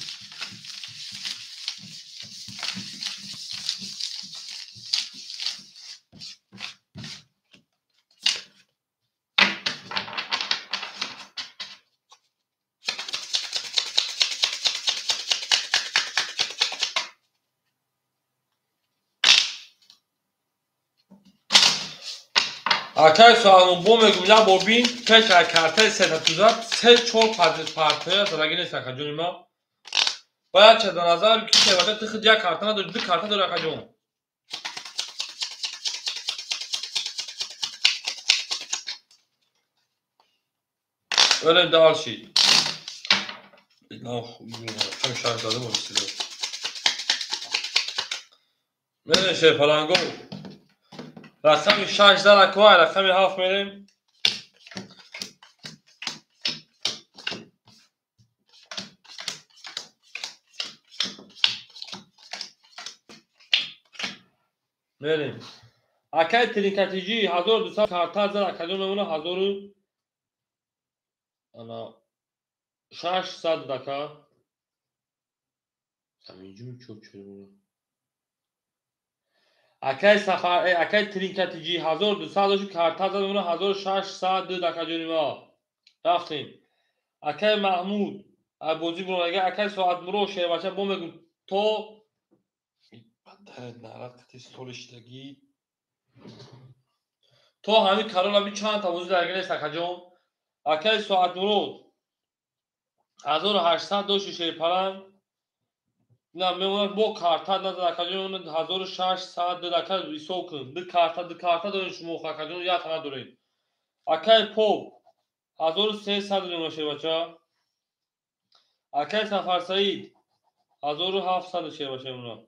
Акай Соатмурод бо мегум як бор бин пеш аз картаи сета туза се чор партоя задагӣ нест акаҷони ма. Бояд ча дар назар ки шевата ту худ як карта надори, ду карта дори акаҷон. Берем дальше. Мерем шерпаланго. Рақами 6 зарако, рақами 7 мерем. Мерем. Акай тринкатиҷи 1200 карта зад, акаҷон мемона 1600 дака. Заминҷум чо чо. Акай сафар, акай тринкатиҷи 1200 дошт карта зад, мемона 1600 дака ҷони ма. Рафтем. Акай Маҳмуд, бозӣ буронага, акай Соатмурод шербача бо мегум то то ҳамин карола би чанд та бозӣ даргир нест акаҷон. Акай Соатмурод 1800 дошти шерпаланг. На мемонад бо карта назад акаҷон, 1600 дака ҳисоб кун. Ду карта дорем шумо акаҷон, як та надорем. Акай Поп 1300 мемонад шербача. Акай Сафарсаид 1700 шербача мемонад.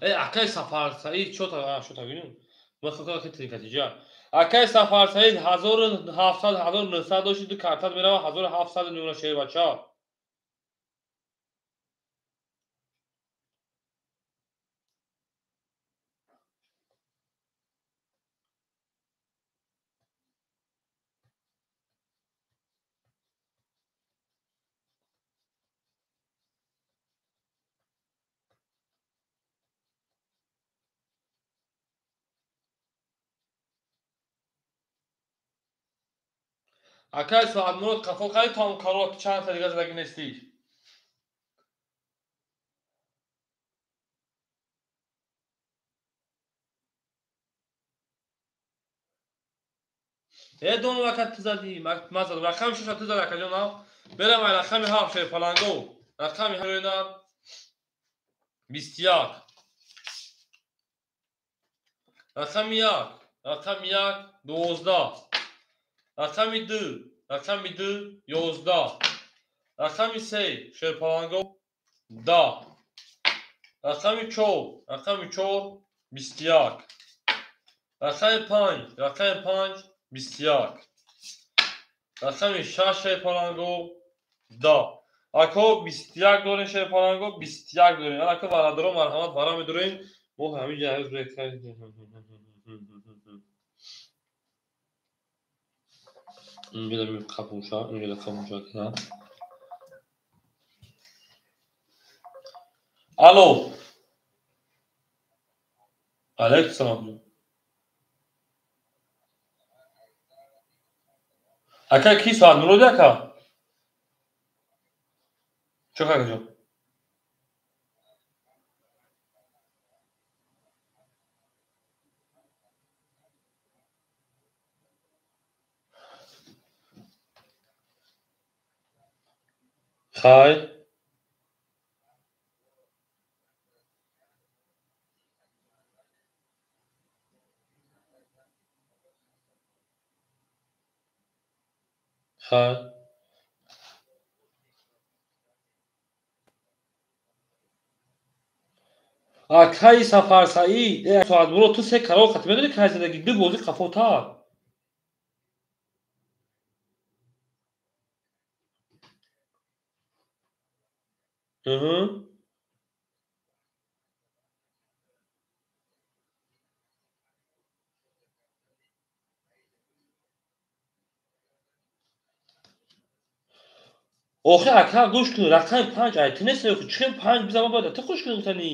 Акай Сафарсаид чота бинем. Ман хел кардам тринкатиҷа. Акай Сафарсаид 1700 1900 дошти, ду карта мерава 1700 мемонад шербача. Акай Соатмурод қафо кардӣ то карот чанд та дига задагӣ нестӣ. Донам ака ту задӣ, ман задам. Рақами 6 ту задӣ акаҷон. Берам ай рақами 7 шерпаланго. Рақами 21. Рақами 1, рақами 1 12. Рақами 2, рақами 2 11. Рақами 3 шерпаланго 10. Рақами 4, рақами 4 21. Рақами 5, рақами 5 21. Рақами 6 шерпаланго 10. Ако 21 дорем шерпаланго, 21 дорем. Ака бародаро марҳамат вара медорем. Мо ҳамин ҷа инҷо қапуша, инҷо қапуша. Алло. Алейкум салом. Ака ки Соатмурод ака? Чо акаҷон? Хай. Хай. Акаи Сафарсаид, Соатмурод, ту се карор хати медонӣ кай задагӣ? Ду бозӣ қафотар. Охи ака гӯш кун, рақами панҷ ай ту нест, охи чӣ панҷ бизама бояд ту хуш кун гуфтанӣ.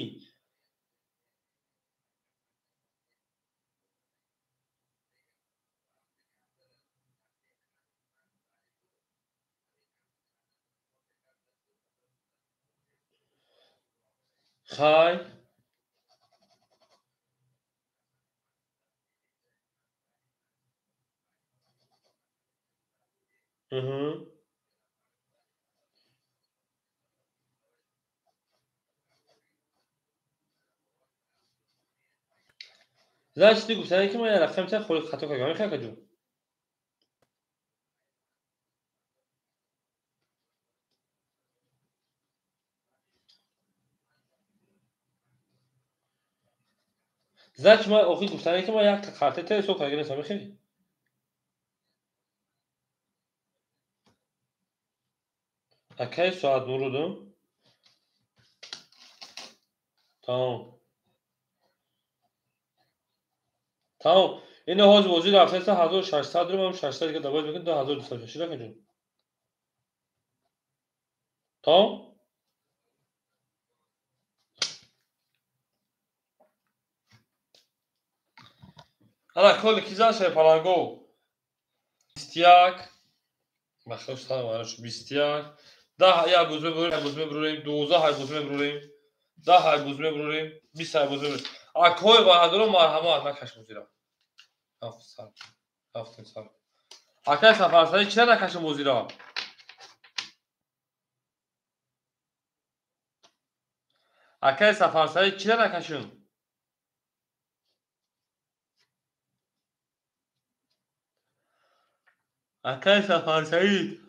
Хай. Значит, ту гуфтанӣ ки ман як рақами та холи хато кардам, мехоҳӣ акаҷон? Значит, ман охир гуфтанӣ ки ман як карта та ҳисоб карда нестам, мехоҳӣ? Акаи Соатмуродум. Тамом. Тамом. Ина ҳозир бозӣ рафтаиста 1600 рум, 600 дига добавить мекунем, 2200 шид акаҷон. Тамом? Ана коли ки зад шаве паланго? 21. Бахш салом араш 21. 10 як боз мебурем, як боз мебурем, 12 ҳай боз мебурем, 10 ҳай боз мебурем, 20 ҳай боз мебурем. Акои бародаро марҳамат накаш бозира. Ҳафт сар. Ҳафт сар. Акай Сафарсаид чира накашем бозира? Акай Сафарсаид чира накашем? Акай Сафарсаид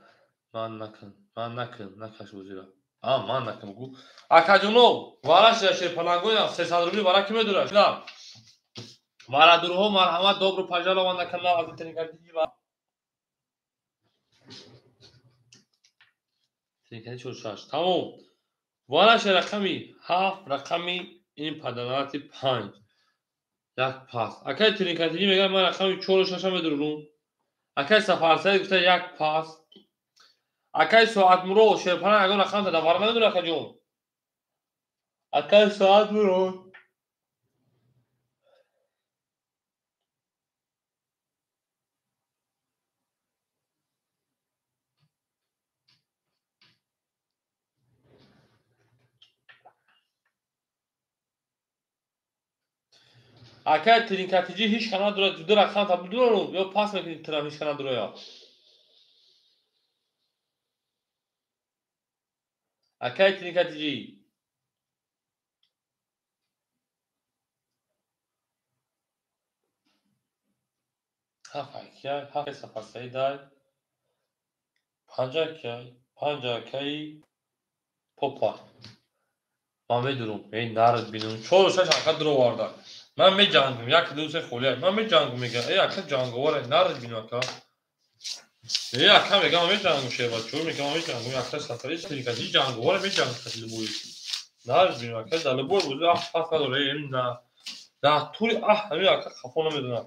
ман накун, ман накун, накаш бозира. А ман накун гу. Акаҷоно, вара шира шерпалангоям 300 рубли вара ки медураш? На. Бародарҳо марҳамат, добро пожаловать на канал аз Тринкатиҷи ва Тринкатиҷи 46. Тамом. Вара шира рақами 7, рақами ин падарати 5. Як пас. Акай Тринкатиҷи мегӯяд ман рақами 4 6 медурам. Акай Сафарсаид гуфта як пас. Акай Соатмурод шерпаланг ягон рақам дада вара намедура акаҷон. Акай Соатмурод. Акай Тринкатиҷи ҳеҷ ка надорад, ду рақам та бидурам ё пас мекунӣ тирам ҳеҷ ка надорая. Акай Тринкатиҷи. Ҳафт акай, ҳафт Сафарсаидай. Панҷ акай, панҷ акаи попа. Ман медурам, эй нард бинам. 4 6 ака дуроварда. Ман меҷангам, 1 2 3 холия. Ман меҷангам мегам, эй ака ҷанговар, нард бинам ака. Эй ака мегам, ман меҷангам шербачо, мегам, ман меҷангам, ака Сафари Тринкатиҷи ҷанговар, меҷангам кати любой. Нард бинам ака, дар любой бозӣ ах пас надора, эй на. Дар тури ах ҳамин ака хафо намедонам.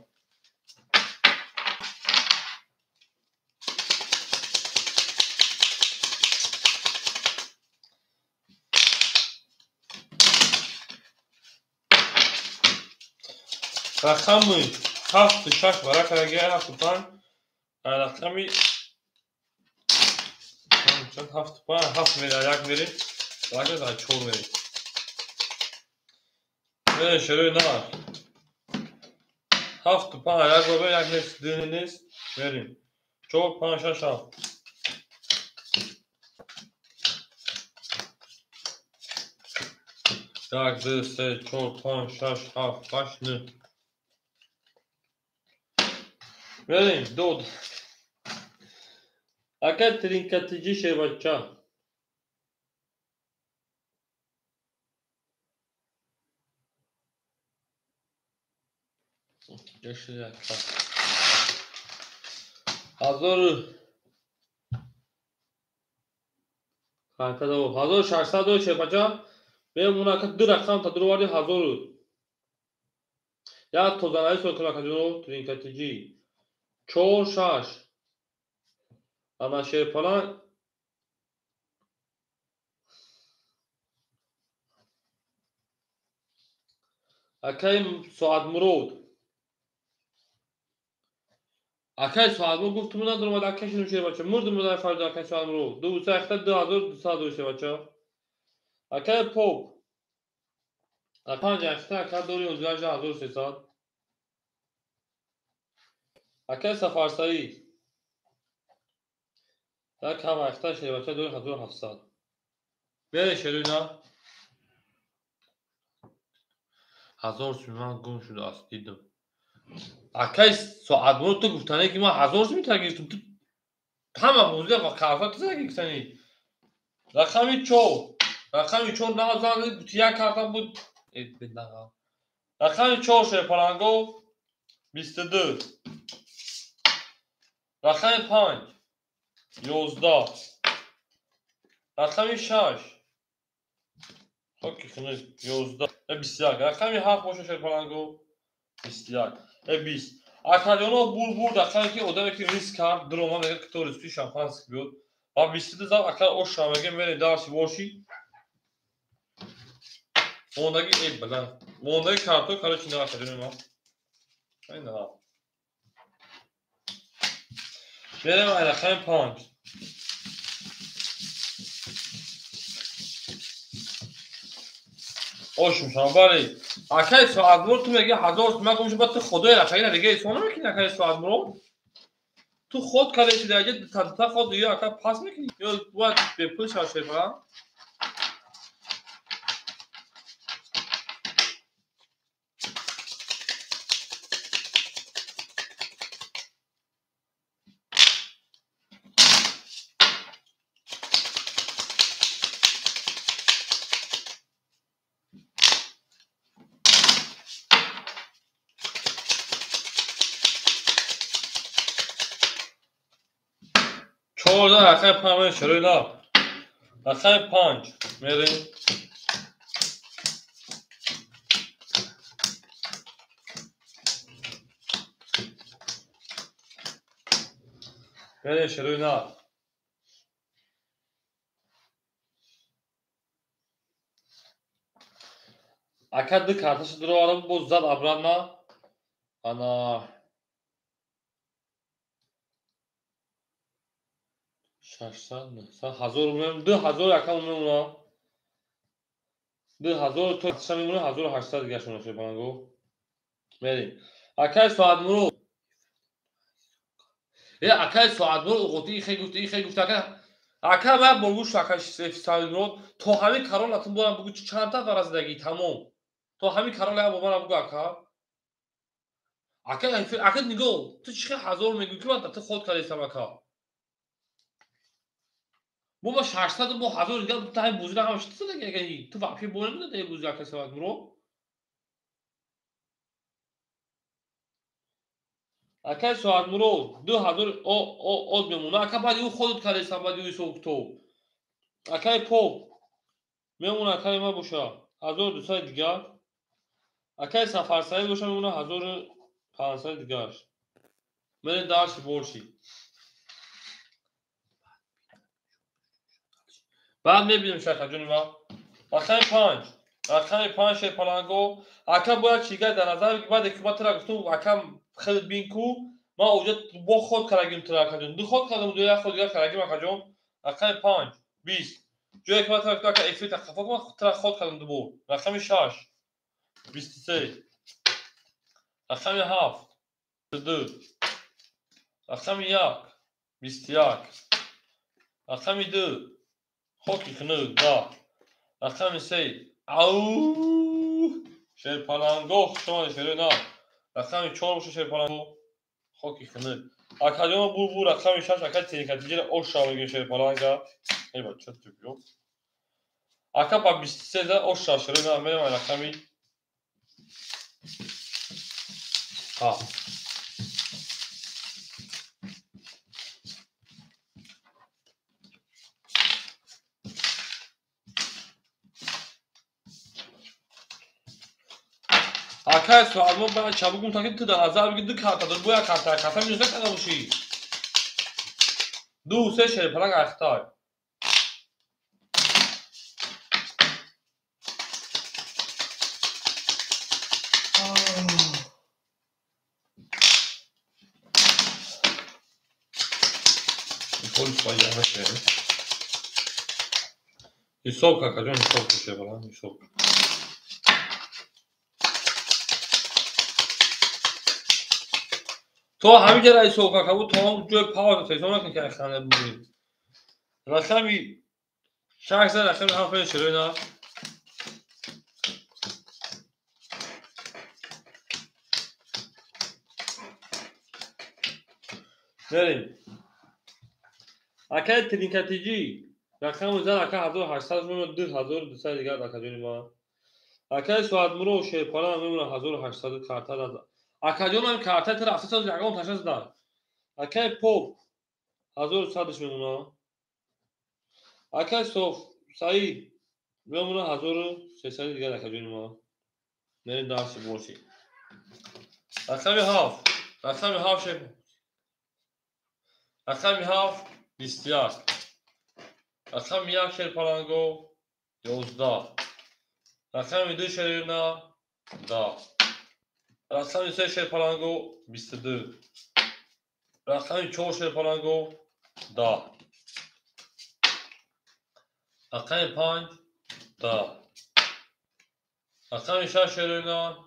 Рақами 7 6 вара кардаги, 7 5, рақами 7 5, 7 мера як мерем, вака дар 4 мерем. Не, шерои на. 7 5 як бабе, як нест, ду нест, мерем. 4 5 6 7. 1, 2, 3, 4, 5, 6, 7, 8, 9. Мерем, дод. Ака тринкатиҷи шербача. Ҳазору 1600 шербача. Мемона ака ду рақам та дуроварди ҳазору. Як тозанави сол кун акаҷоно тринкатиҷи. 4, 6. Ана шерпаланг акаи Соатмурод. Акаи Соатмурод гуфт ту надорам акаи шуну шербача. Мурдум дар фард акаи Соатмурод. 2 2200 шербача. Акаи Поп. 5 ака дори 1300. Акаи Сафарсаид. Як ҳам ахта шербача дори 1700. Бере шеруна. 1000 суман гум шудааст дидам. Акаи Соатмурод ту гуфтане ки ман 1000 сум гирифтам. Ту ҳама бозия ва карта ту гирифтани. Рақами 4. Рақами 4 назан гуфти як карта буд. Рақами 4 шерпаланго 22. Рақами 5 11. Рақами 6 хоки хунук 11 21. Рақами 7 боша шерпаланго 21 20. Акаҷоно бур рақаме ки одаме ки риск кард дурома мегӯяд ки то рискуи шампанский биёд ва 22 зав ака оша мегӯяд мере дарси боши мондаги баланд мондаги карто короче на акаҷони ма ина мерем ай рақами 5. Ош мешавам бале. Акаи Соатмурод ту мегӯи 1000 сум гум шуд, баъд ту худои рақагина дига ҳисоб намекунӣ акаи Соатмурод? Ту ход кардӣ даҷа та ход ё ака пас мекунӣ ё бояд бепул шава шерпаланг? 4 рақами 5 шуруъ на. Рақами 5 мерем. Мерем шуруъ на. Ака ду карташа дуроварда боз зад обратно. Ана 600, 900, 1000 мемон, 2000 ака мемона. 2000 то 800 мемона, 1800 дигар шумо шерпаланго. Мерем. Акаи Соатмурод. Акаи Соатмурод уғути ихе гуфт, ихе гуфт ака. Ака ман бо гӯш акаи Соатмурод то ҳамин карол атун борам бугу чанд та варазидагӣ тамом. То ҳамин карол я бо ман бугу ака. Ака ака нигоҳ, ту чӣ 1000 мегӯӣ ки ман ту ход кардистам ака. Бо ма 600 бо 1000 дигар ту ҳамин бузира ҳам шита даги ту вообще бо намедади бузира ака Соатмурод. Акаи Соатмурод 2000 од мемона. Ака баъди ӯ ходот кардистам баъди ӯ ҳисоб китоб. Акаи Поп мемона акаи ма боша 1200 дигар. Акаи Сафарсаид боша мемона 1500 дигарш. Мерем дарси борши. Баъд мебинем шакаҷони ма. Рақами 5. Рақами 5 шерпаланго. Ака бояд чига дар назар бигир баъде ки ман тура гуфтум ака хеле бин ку ман оҷа бо ход карагим тура акаҷон. Ду ход кардам ду як ход дигар карагим акаҷон. Рақами 5 20. Ҷое ки ман тура гуфтум ака эфир тақафо кун ман тура ход кардам ду бор. Рақами 6 23. Рақами 7 2. Рақами 1 21. Рақами 2 хоки хунук 10. Рақами 3 Ау! Шерпаланго хуш омадед, шерои нав. Рақами 4 боша, шерпаланго. Хоки хунук. Акаҷон бу рақами 6, ака техникатиҷира оша мегӯем шерпаланга. Эй бача ту биё. Ака ба 23 за оша шерои нав мерем рақами 7. Акай суалмо ба чабугум таки ту дар назар бигир, ду карта дор, бу як карта, карта минус накарда бошӣ. Ду се шерпаланг ахтай. Полис ба яна шер. Ҳисоб какаҷон, ҳисоб ку шерпаланг, ҳисоб. То ҳамин ҷа раис ҳисоб буд, то он ҷои пауза ҳисоб накун ки ханда бубинед. Рақами 6 за рақами 7 пеш шерои нав. Мерем. Акаи тринкатиҷӣ рақами зан ака 1800 мемонад, 2200 дигар акаҷони ман. Акаи Соатмурод шерпаланг мемонад 1800 карта дад. Акаҷонам карта тира 700 ягон таша зад. Акаи Поп 1100 мемонад. Акаи Соф Саид мемонад 1300 дигар акаҷони ман. Мерем дарси боши. Рақами 7. Рақами 7 шер. Рақами 7 21. Рақами 1 шерпаланго 11. Рақами 2 шерина 10. Рақами 3 шерпаланго 22. Рақами 4 шерпаланго 10. Рақами 5 10. Рақами 6 шерина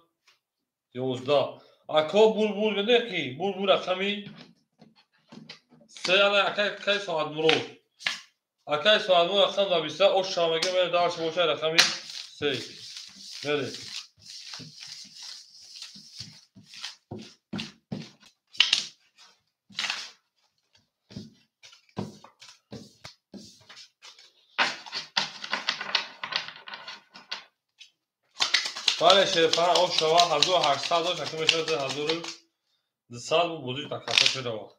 11. Ако булбул медонед ки булбул рақами 3 ана акай Соатмурод. Акай Соатмурод рақам да 23 ош шамаги мерем дарси бошад рақами 3. Мерем. Бале шерпаланг ош шава 1800 дошт, акнун мешавад 2200 бу бозиш дар карта шудава.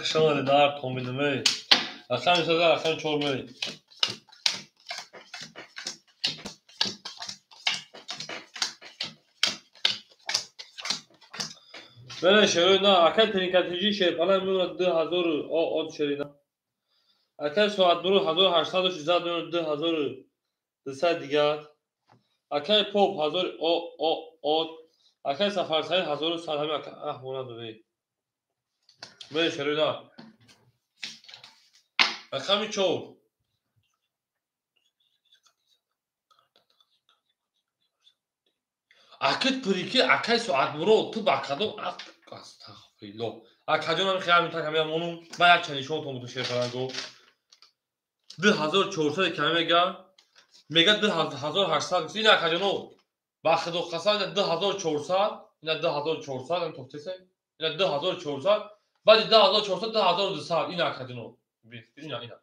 Шамаде дар комбинаме. Рақами 3 рақами 4 мерем. Мерем шерои на, акай тринкатиҷӣ шерпаланг мемонад 2000 од шерина. Акай Соатмурод 1860 мемонад 2200 дигар. Акай Поп 1000 од. Акай Сафарсаид 1100 ҳамин ака аҳвона доде. Мерем шерои на. Рақами 4. Акит пурики акай Соатмурод ту ба кадом астағфируллоҳ. Акаҷонам хеле так ҳамин монум. Ман як чанд нишонтон буду шерпаланго. 2400 каме мега. Мега 2800. Ин акаҷоно ба худо қасам 2400, ина 2400 ин тофтеса. Ина 2400, баъди 2400 2200 ин акаҷоно. Ина ина.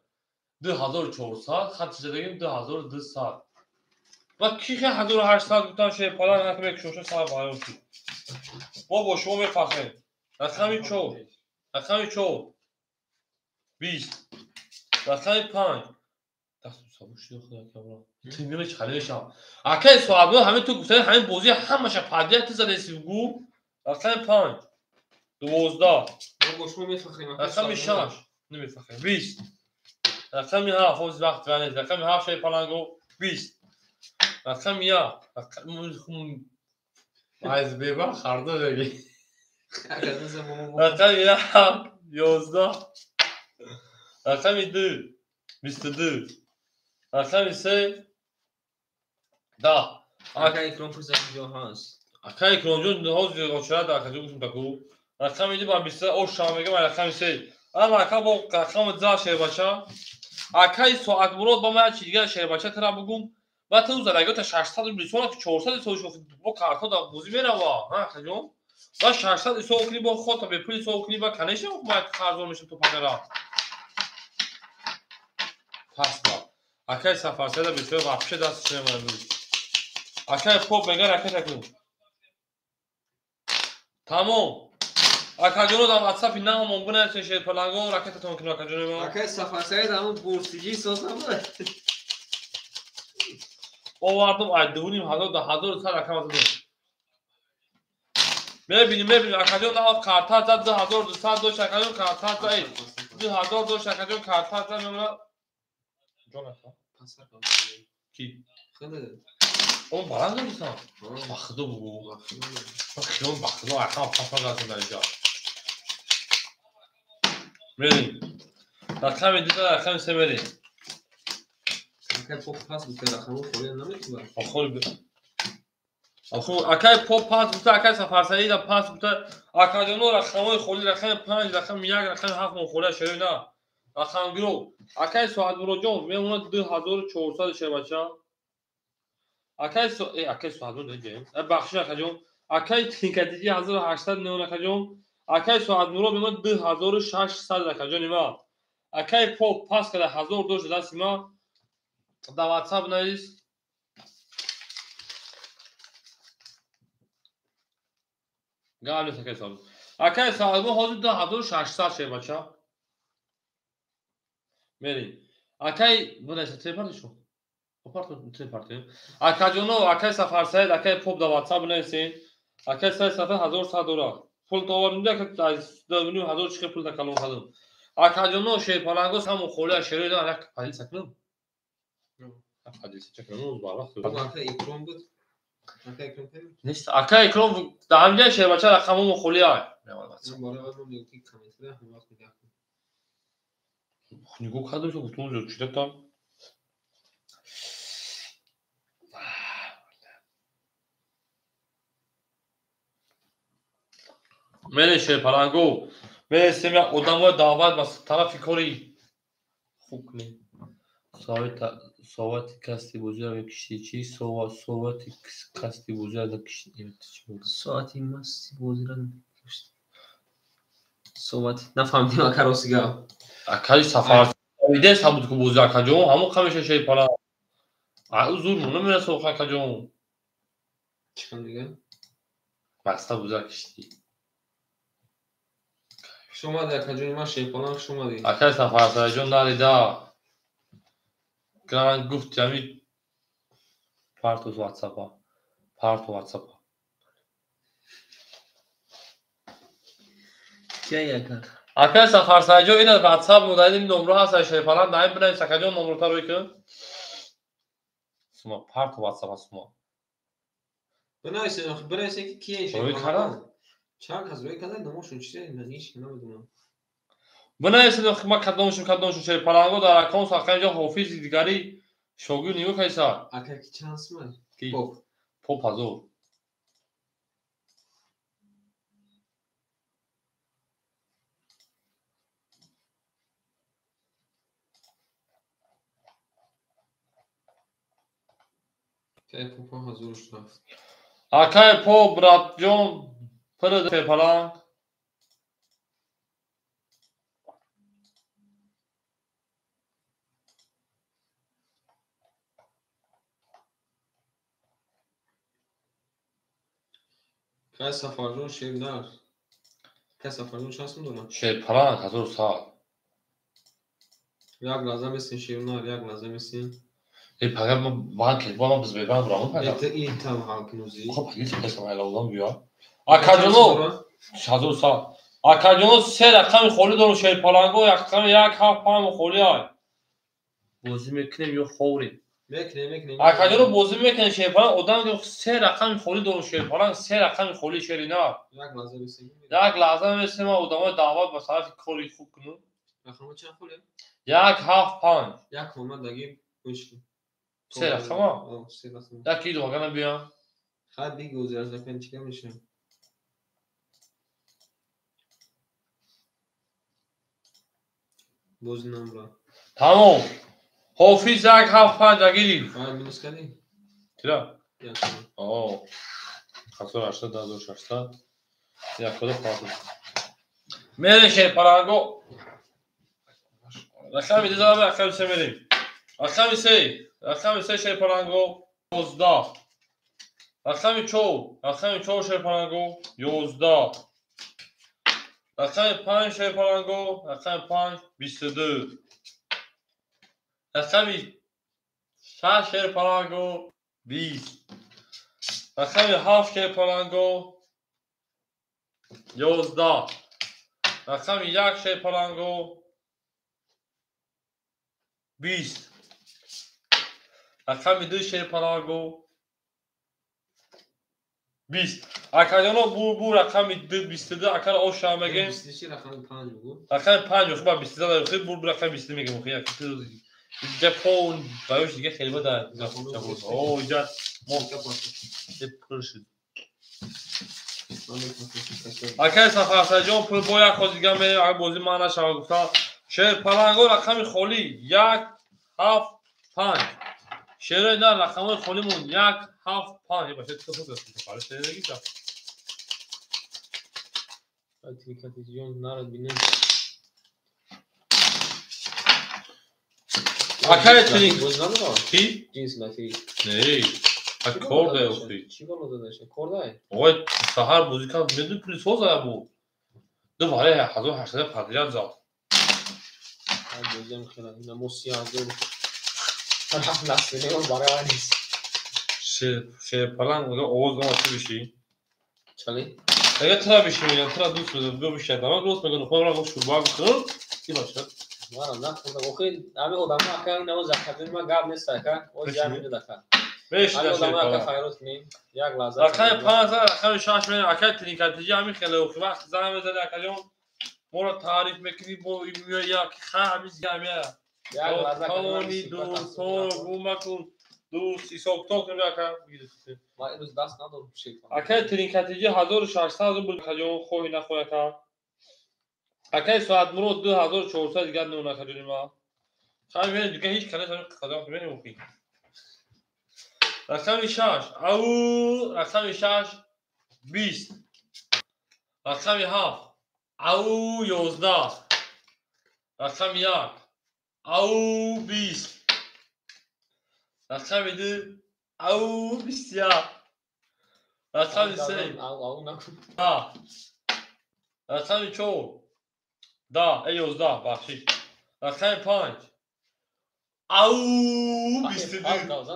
2400 хат задагим 2200. Ва ки 1800 гуфтам шерпаланг накунед мекушоша сар баён шуд. Мо бо шумо мефахрем. Рақами 4, рақами 4 20, рақами 5. Дасту сабур шуд худо кабра. Тимири чӣ мешавам. Акай Соатмурод ҳамин ту гуфтани ҳамин бозӣ ҳамаша падия ту задаси гу. Рақами 5 12. Мо бо шумо мефахрем. Рақами 6 намефахрем. 20. Рақами 7 ҳозир вақт ванез. Рақами 7 шерпаланго 20. Рақами 1 рақами аз беба хардо деги. Рақами 1 11. Рақами 2 22. Рақами 3 Да. Ака Икром пурса куҷо ҳаст? Ака Икромҷон ҳозир очарад акаҷон гуфтам таку. Рақами ди ба 20 ош шам мегам рақами 3. Ана ака бо рақами 2 шербача. Акаи Соатмурод ба ман як чи дигар шербача тара бугум. Ба ту задагиёта 600 рубли сона 400 ҳисоб шуд бо карто да бозӣ мерава. Ҳа акаҷон? Ба 600 ҳисоб кунӣ бо хота бепул ҳисоб кунӣ ба конечно бояд қарздор мешавам то пагара. Пас ба. Акаи Сафарсаида бисёр вообще дасташ намеояд. Акаи Поп мега ракета кун. Тамом. Акаҷоно дар ватсапи наомон бинависен шерпаланго ракетатон кунем акаҷони ман. Акаи Сафарсаид ҳамун бурсиҷӣ соз набуд. Овардум ай 2500 да 1100 ракама задум. Мебинем, мебинем акаҷон на карта зад 2200 дошт акаҷон карта зад 2000 дошт акаҷон карта зад мемона. Ҷон ака. Ки? Он баланд додисан? Ба худо бугу. Ба хиён ба худо акам пафа газем дар инҷа. Мерим. Рақами 2 рақами 3 мерим. Акай Поп пас гуфта рақамҳо холӣ наметавонад. Охир акай Поп пас гуфта, акай Сафарсаида пас гуфта, акаҷоно рақамҳои холӣ рақами 5, рақами 1, рақами 7 мо холӣ шерои на. Рақамгиро. Акай Соатмуроҷон мемонад 2400 шербача. Акай акай Соатмурод ҷем. Бахшиш акаҷон. Акай Тинкатиҷи 1800 мемонад акаҷон. Акай Соатмурод мемонад 2600 акаҷони ма. Акай Поп пас карда 1000 дошт дасти ма. Дар WhatsApp навис. Гап нест акай Соатмурод. Акай Соатмурод ҳозир 2600 шербача. Мерим. Акай бунайса трепартишо. Опарто трепарти. Акаҷоно, акай Сафарсаид, акай Поп дар WhatsApp нависен. Акай Сафар 1100 дора. Пул товардим ака 2500 чихе пул такалон кардам. Акаҷоно шерпаланго саму холия шерои дан як падилса кунам. Падилса чакунам барвақт. Ака Икром буд. Ака Икром кардем? Нест. Ака Икром дар ҳамҷа шербача рақамҳо холия. Нигоҳ кардам, гуфтам чида там. Мере шерпаланго, мересем як одамои даъват ба тарафи кори хуб кунем. Совати касти бозиро мекишти чӣ? Совати касти бозиро накишти. Соати масти бозиро накишти. Совати нафаҳмидим ака рости гап. Акаи Сафар идея сабуд ку бози акаҷон, ҳамон қамеша шерпаланг. Ӯ зур намераса охи акаҷон. Чӣ дига? Баста бозиро киштӣ. Хуш омадӣ акаҷони ман шерпаланг, хуш омадӣ. Акаи Сафарсаидҷон нарида. Гран гуфт ҳами парту ватсапа. Парту ватсапа. Кияй ака? Акаи Сафарсаидҷон ина ватсап мудаидим номро ҳаст шерпаланг наим бинавис акаҷон номрота рӯй кун. Сума парту ватсапа сума. Бинависен, охи бинависен ки кияй Рӯй кардам? Чанд кас рӯй кардан номошон чизе ман ҳеч намедонам. Бинависед охи ма кадомшон шерпаланго дар аккаунт сахта инҷо ҳофизи дигари шогирд нигоҳ кайса. Ака ки чанд сумай? Ки? Поп. Поп 1000. Акаи Поп 1000 рафт. Акаи Поп братҷон пир шерпаланг. Акаи Сафарҷон шернар. Акаи Сафарҷон чанд сум дорад? Шерпаланг 1100. Як лаҳза месин шернар, як лаҳза месин. Э пага ма банк бо ма Сбербанк равам пага. Это и там ҳалкинузи. Хоб ҳеч қисм айлавдан биё. Акаҷоно 1100. Акаҷоно се рақами холӣ дорум шерпаланго, як рақами 1 7 5 холӣ ай. Бозӣ мекунем ё ховрем? Мекунем, мекунем. Акаҷоно бозӣ мекунем шерпаланг, одам се рақами холӣ дорум шерпаланг, се рақами холӣ шерина. Як лаҳза месин. Як лаҳза месин ма одамои даъват ба тарафи кори хуб кунам. Рақамҳо чанд холӣ? 1 7 5. Як омад даги гӯш кун. Се рақама? Се рақама. Яки дугана биям. Хай биги озир аз рақам чӣ мешавад? Боз намра. Тамом. Ҳофиз 1 7 5 гирифт. Ай минус кардӣ? Чира? Як. О. 1800 2600 150. Мерем шерпаланго. Рақами 2 рақами 3 мерем. Рақами 3, рақами 3 шерпаланго 11. Рақами 4, рақами 4 шерпаланго 11. Рақами 5 шерпаланго, рақами 5 22. Рақами 6 шерпаланго 20. Рақами 7 шерпаланго 11. Рақами 1 шерпаланго 20. Рақами 2 шерпаланго 20. Акаҷоно бу рақами 2 22 акара оша мегем. 22 рақами 5 бугу. Рақами 5 охи ба 22 охи бу рақами 22 мегем охи як инҷа пон баёш дига хеле бада. О инҷа мо пур шуд. Акаи Сафарсаҷон пул бо як хоз дига мерем, агар бозӣ ман нашава гуфтам. Шерпаланго рақами холӣ 1 7 5. Шерои на рақамҳои холимон 1 7 5. Баша чӣ хел фоз шерои нагида. Трикатиҷон нарад бинем. Акаи трик. Боз намра? Ки? Ҷинс латиф. Не. А кордай охи. Чӣ бало дадаша? Кордай? Ой, саҳар бозӣ кард, медуни пули соз ая бу. Ду варе 1800 подряд зад. Ай бозиам хела. Ина мо 30,000 рафт насбинем барои нест. Шерпаланг мега овоз дома чӣ бишӣ? Чали? Ага тра бишӣ мегам, тра дӯст медорам, биё бишӣ. Дама рост мегам, худам ра шурба бихӯр. Ки бошад? Мана нахӯрдам. Охи ҳами одамо ака ина закатин ма гап нест ака. Оз як минут ака. Мешина Ҳами одамо ака шерпаланг. хайрот кунем. Як лаҳза. Рақами 5 рақами 6 мерем. Акаи тринкатиҷи ҳамин хеле охи вақт занг мезани акаҷон. Моро таъриф мекунӣ бо меоя як ха ҳамин ҳамия. Як лаҳза ака. Тони дӯстон гум макун. Дӯст ҳисоб-китоб кун ака. Ман имрӯз даст надорам шерпаланг. Акаи тринкатиҷи 1600 рубл акаҷон хоҳӣ нахоҳӣ ака. Акаи Соатмурод 2400 дигар нон акаҷони ма. Хай мерем дига ҳеҷ кане ҳамин қадам мерем охи. Рақами 6 ау рақами 6 20. Рақами 7 ау 11. Рақами 1 ау 20. Рақами 2 ау 21. Рақами 3 Ау ау накун. Да. Рақами 4 да, 11 бахшиш. Рақами 5 ау 22.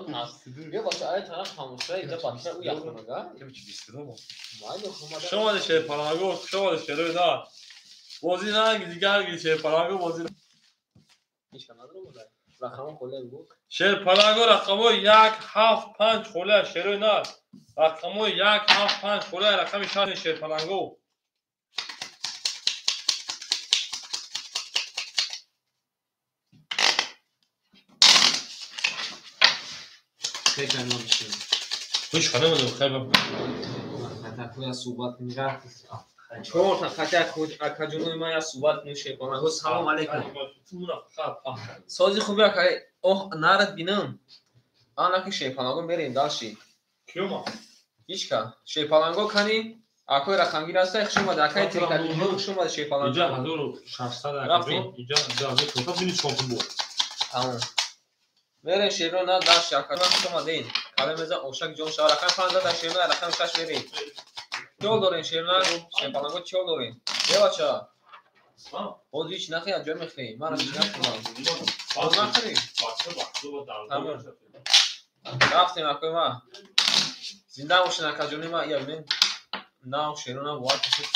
22. Бия бача ай тараф ҳамоша инҷа бача ӯ яхонага. 22 мо. Майли хомада. Хуш омадед шерпаланго, хуш омадед шерои на. Бозӣ наги дигар ги шерпаланго бозӣ. Ҳеҷ кам надорам ода. Рақамо холия бигӯ. Шерпаланго рақамҳои 1 7 5 холия шерои на. Рақамҳои 1 7 5 холия рақами 6 шерпаланго. Хеле ма бишин. Ҳеҷ кане мадам хай ба Хатакоя суҳбат кунем. Чорта хата акаҷонои ман я суҳбат кунем шерпаланго. Салом алейкум. Сози хуби ака. Оҳ нарад бинам. Анаки шерпаланго мерем дальше. Киёма? Ҳеҷ ка. Шерпаланго кани акои рақамгир ҳаста хуш омада акаи трикатиҷон хуш омада шерпаланго. Инҷа 1600 Рафтем. акаҷон, инҷа 2400 бини чон пул буд. Тамом. Мерем шеро на дальше акаҷон хуш омадин. Кале меза ошак ҷон шава рақами 5 зада шеро на рақами 6 мерем. Чол дорем шеро на шерпаланго чол дорем. Е бача. Боз ҳеҷ нахи аз ҷой мехӯрем. Ман аз нахӯрам. Боз нахӯрем. Тамом. Рафтем акои ма. Зинда бошен акаҷони ма. Я бинен. Нав шеро на бовар кунед.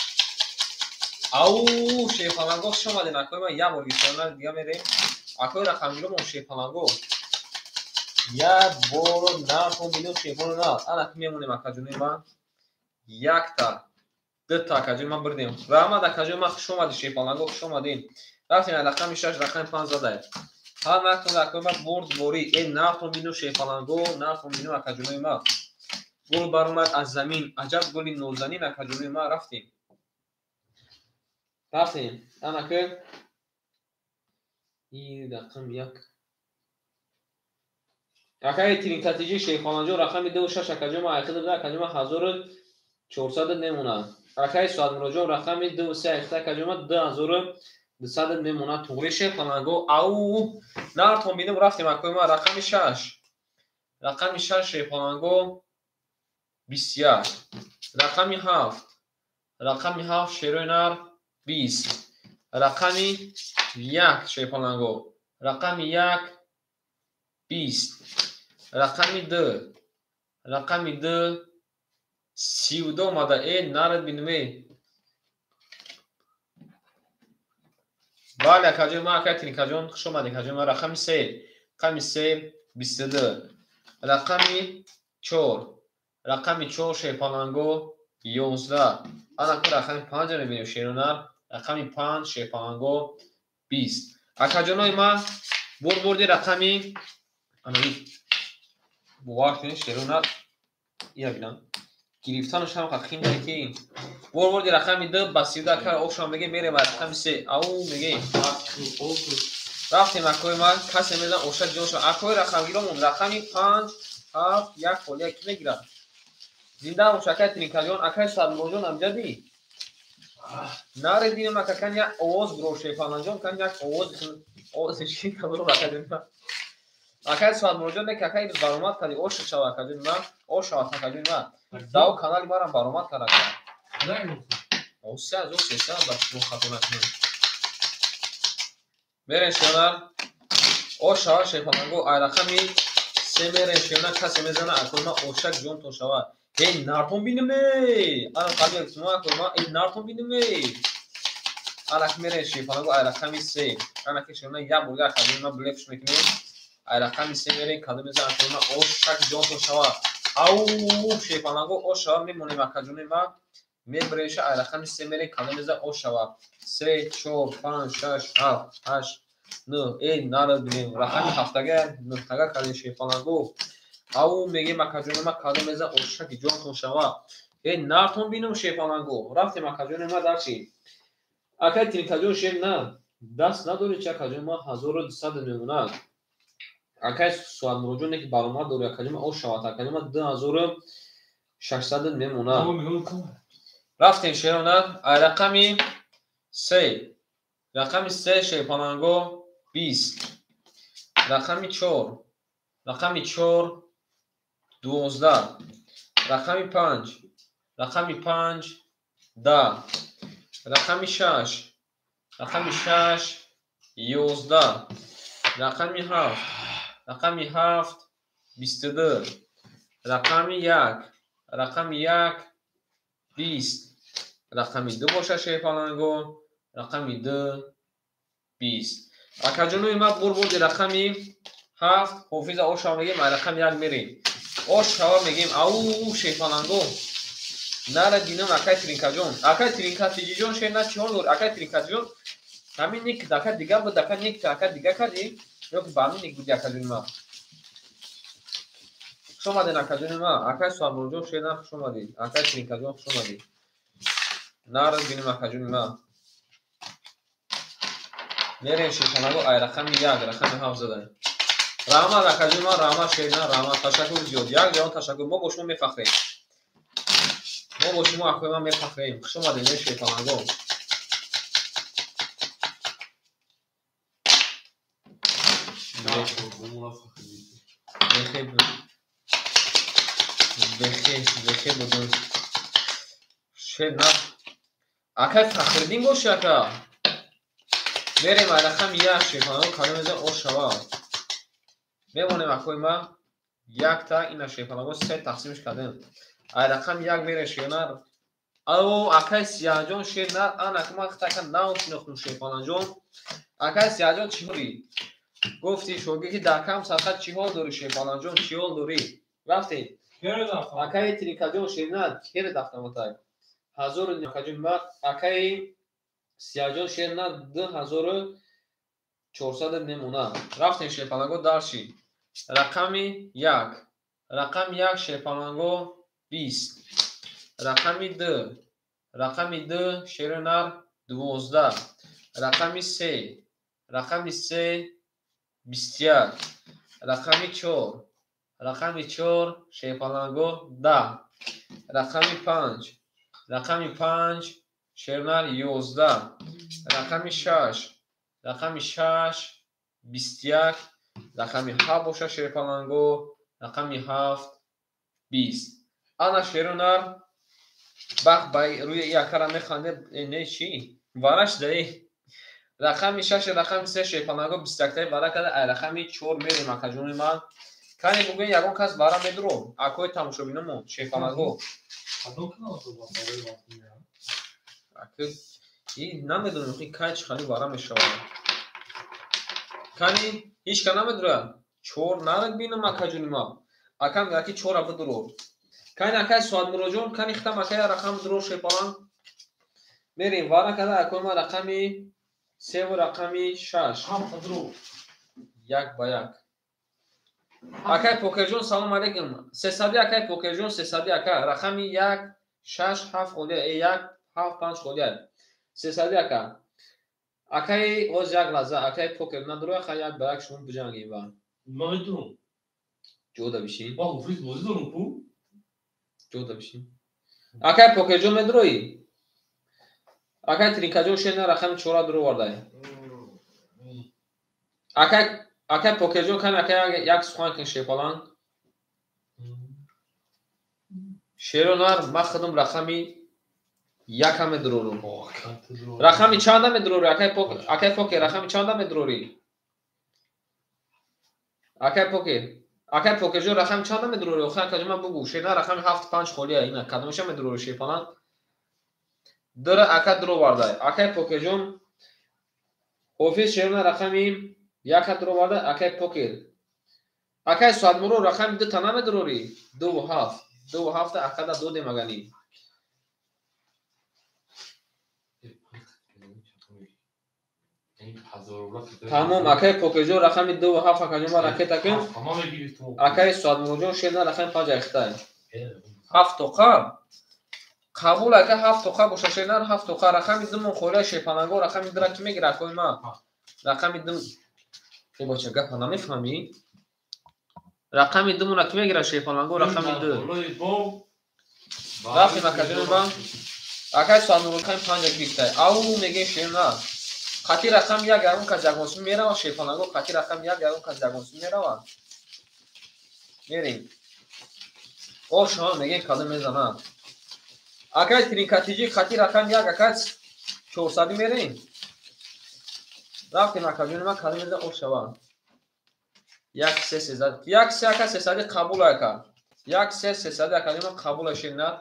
Ау шерпаланго хуш омадин акои ма. Як бор гирифтем дига мерем. Акои рақамгиромон шерпаланго. Як боро нархон миллион шерпаланго на. Ана ки мемонем акаҷони ма. Якта, дута акаҷони ман бурдем. Раҳмат акаҷони ман хуш омадед шерпаланго хуш омадин. Рафтем рақами 6 рақами 5 задаем. Ҳаматон акои ма бурдборӣ. Э нартон бину шерпаланго, нартон бину акаҷонои ма. Гул баромад аз замин, аҷаб гули нозанин акаҷонои ма. Рафтем. Рафтем. Анака ин рақам як. Акаи Тринкатиҷи Шерхонаҷон рақами 26 акаҷон ма айхида буда акаҷон ма 1400 мемонад. Акаи Суадмуроҷон рақами 23 айхида акаҷон ма 2200 мемонад. Туғри Шерхонаго ау нартон бинем рафтем акои ма рақами 6. Рақами 6 Шерхонаго 21. Рақами 7. Рақами 7 Шерои нар 20. Рақами 1 Шерхонаго. Рақами 1 20. Рақами 2. Рақами 2 32 омада. Э нарад бинуме. Бале акаҷон ма акай Тринкаҷон хуш омадед акаҷон ма. Рақами 3. Рақами 3 22. Рақами 4. Рақами 4 Шерпаланго 11. Анаку рақами 5 мебинем Шеронар. Рақами 5 Шерпаланго 20. Акаҷонои ма бурд-бурди рақами анави бовар кунед Шеронар ина бинам. Гирифтанаш ҳам хин ки бурд-бурди рақами 2 ба 32 ака ошам мегем мерем ба рақами 3. Ау мегем. Рафтем акои ма касе мезан оша ҷонша. Акои рақамгиромон рақами 5 7 1 холия ки мегирад? Зинда бош акай Тринкаҷон, акай Садмуроҷон амҷадӣ. Наре динам ака кан як овоз буро Шерпаланҷон кан як овоз овоз ши кабро акаҷон ма. Акай Садмуроҷон не акай имрӯз баромад кардӣ ош шава акаҷон ма, ош шава акаҷон ма. Дао канали марам баромад кард ака. О 3300 ба шумо хато накунем. Мерем Шернар. Ош шава Шерпаланго ай рақами 3 мерем Шернар касе мезана акои ма ошак ҷонтон шава. Эй нартон биниме. Ана қалби шумо акои ма эй нартон биниме. Ана ки мерем Шерпаланго ай рақами 3. Ана ки Шернар як бор акаҷон ма блефш мекунем. Ай рақами 3 мерем кадом мезана акои ма ошак ҷонтон шава. Ау Шерпаланго ош шава мемонем акаҷони ма. Мебареша ай рақами 3 мерем кадом мезана ош шава. 3 4 5 6 7 8 9. Эй нара бинем рақами 7-тага 9-тага кардем Шерпаланго. Ау мегем акаҷони ма кадом мезана ошаки ҷонтон шава. Эй нартон бинем Шерпаланго. Рафтем акаҷони ма дарчи. Акай Тринкаҷон шер на даст надори чи акаҷони ма 1200 мемонад. Акай Суадмуроҷон не ки баромад дори акаҷони ма ош шавад акаҷони ма 2600 мемонад. Рафтем Шеронар ай рақами 3. Рақами 3 Шерпаланго 20. Рақами 4. Рақами 4 12. Рақами 5. Рақами 5 10. Рақами 6. Рақами 6 11. Рақами 7. Рақами 7 22. Рақами 1. Рақами 1 20. Рақами 2 бошад Шерпаланго. Рақами 2 20. Акаҷонои ма бурбурди рақами 7 ҳофиза ошава мегем ай рақами 1 мерем. Ош шава мегем ау Шерпаланго. Нара динам акай Тринкаҷон. Акай Тринкатиҷиҷон шер на чиҳол дор? Акай Тринкатиҷон ҳамин ник дака дига буд, дака ник ака дига кардӣ? Ё ки ба ҳамин ник буди акаҷони ма? Хуш омадед акаҷони ма. Акай Суадмуроҷон шер на хуш омадед. Акай Тринкаҷон хуш омадед. Нара динам акаҷони ма. Мерем Шерпаланго ай рақами 1, рақами 7 задаем. Раҳмат акаҷони ма, раҳмат Шерна, раҳмат, ташаккур зиёд. Як ҷаҳон ташаккур. Мо бо шумо мефахрем. Мо бо шумо акои ма мефахрем. Хуш омадед Шерпаланго. Бехе будун. Шерна. Акай Фахриддин боши ака. Мерем ай рақами 1 Шерпаланго кадом мезан ош шава. Мемонем акои ма якта ина Шерпаланго се тақсимш кардем. Ай рақами 1 мерем Шернар. Ау акай Сияҷон Шернар ана ма хитака нав шинохтум Шерпаланҷон. Акай Сияҷон чӣ дорӣ? Гуфти шогирд ки дар кам садқа чӣ ҳол дорӣ Шерпаланҷон, чӣ ҳол дорӣ? Рафтем. Акай Тринкаҷон Шернар кер дафтамотай. 1000 акаҷон ма акай Сияҷон Шернар 2400 400 мемона. Рафтем шерпаланго дарши. Рақами 1. Рақами 1 шерпаланго 20. Рақами 2. Рақами 2 шернар 12. Рақами 3. Рақами 3 21. Рақами 4. Рақами 4 шерпаланго 10. Рақами 5. Рақами 5 шернар 11. Рақами 6. Рақами 6 21. Рақами 7 боша шерпаланго. Рақами 7 20. Ана шернар бахт ба рӯи якара механде не чӣ? Вараш даи. Рақами 6 рақами 3 шерпаланго 21 вара када ай рақами 4 мерем акаҷони ман. Кане бугӯен ягон кас вара медуро? Акои тамошобиномон шерпаланго. Намедонем ки кай чӣ хали вара мешавад. Кани ҳеч ка намедурад. 4 нарад бинам акаҷони ман. Акам мегӯяд ки 4-ра бидуро. Кани акай Соатмуроҷон, кани хитам акай рақам бидуро шерпаланг. Мерем вара када акои ман рақами 3 ва рақами 6. 1 ба 1. Акай Покерҷон салом алейкум. 300 акай Покерҷон 300 ака. Рақами 1 6 7 холия 1 7 5 холия. 300 ака. Акай оз як лаҳза акай Покер надуро ака 1 ба 1 шумо биҷангем ва. Ман медонам. Ҷода бишин. Ма ҳофиз бозӣ дорам ку? Ҷода бишин. Акай Покерҷон медуроӣ? Акай Тринкаҷон шена рақами 4 дуро вардай. Акай Покерҷон кани акай як сухан кун шерпаланг. Шеронар ман худам рақами 1 медурорам. Рақами чанда медурорӣ акай Покер рақами чанда медурорӣ? Акай Покер. Акай Покерҷон рақами чанда медурорӣ? Охир акаҷон ман бугӯ. Шернар рақами 7 5 холия. Ина кадомаша медурорӣ шерпаланг? Дара ака дуровардай. Акай Покерҷон ҳофиз шернар рақами 1 дуроварда акай Покер. Акай Соатмуро рақами 2 та намедурорӣ? 2 ва 7. 2 ва 7 акада додем агани. Тамом акай Покерҷон рақами 2 ва 7 акаҷон ман ракета кун. Акай Соатмуроҷон шернар рақами 5 айхтай. 7 тоқа. Қабул ака 7 тоқа боша шернар 7 тоқа. Рақами 2 мон холия шерпаланго рақами 2 ра ки мегира акои ман? Рақами 2 Э бача гапа намефаҳмӣ? Рақами 2 мона ки мегира шерпаланго рақами 2. Рафтем акаҷони ман. Акай Соатмуро рақами 5 гирифтай. Ау мегем шернар. Қати рақами 1 ягон кас ягонсум меравад шерпаланго қати рақами 1 ягон кас ягонсум меравад. Мерем. Ошон мегем кадом мезанад. Акай Тринкатиҷи қати рақами 1 акай 400 мерем. Рафтем акаҷони ман кадом мезанад ош шавад. 1 3 3 1 3 ака 300 қабул ака. 1 3 300 акаҷони ман қабул шернар.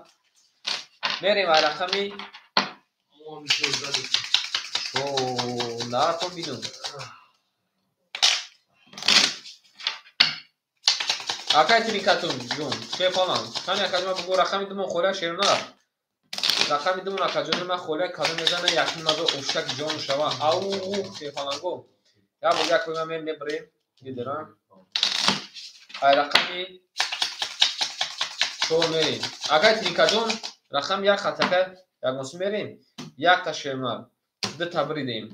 Мерем ай рақами наркон бинум. Акай Тринкатун ҷон шерпаланг. Кани акаҷони ман бугӯ рақами 2 мон холия шернар. Рақами 2 мон акаҷони ман холия кадом мезана якум назо ошак ҷон шава. Ау шерпаланго. Як бор як ман мебарем дидара. Ай рақами 4 мерем. Акай Тринкаҷон рақами 1 хатака ягонсу мерем. 1 та шернар. 2 та бридем.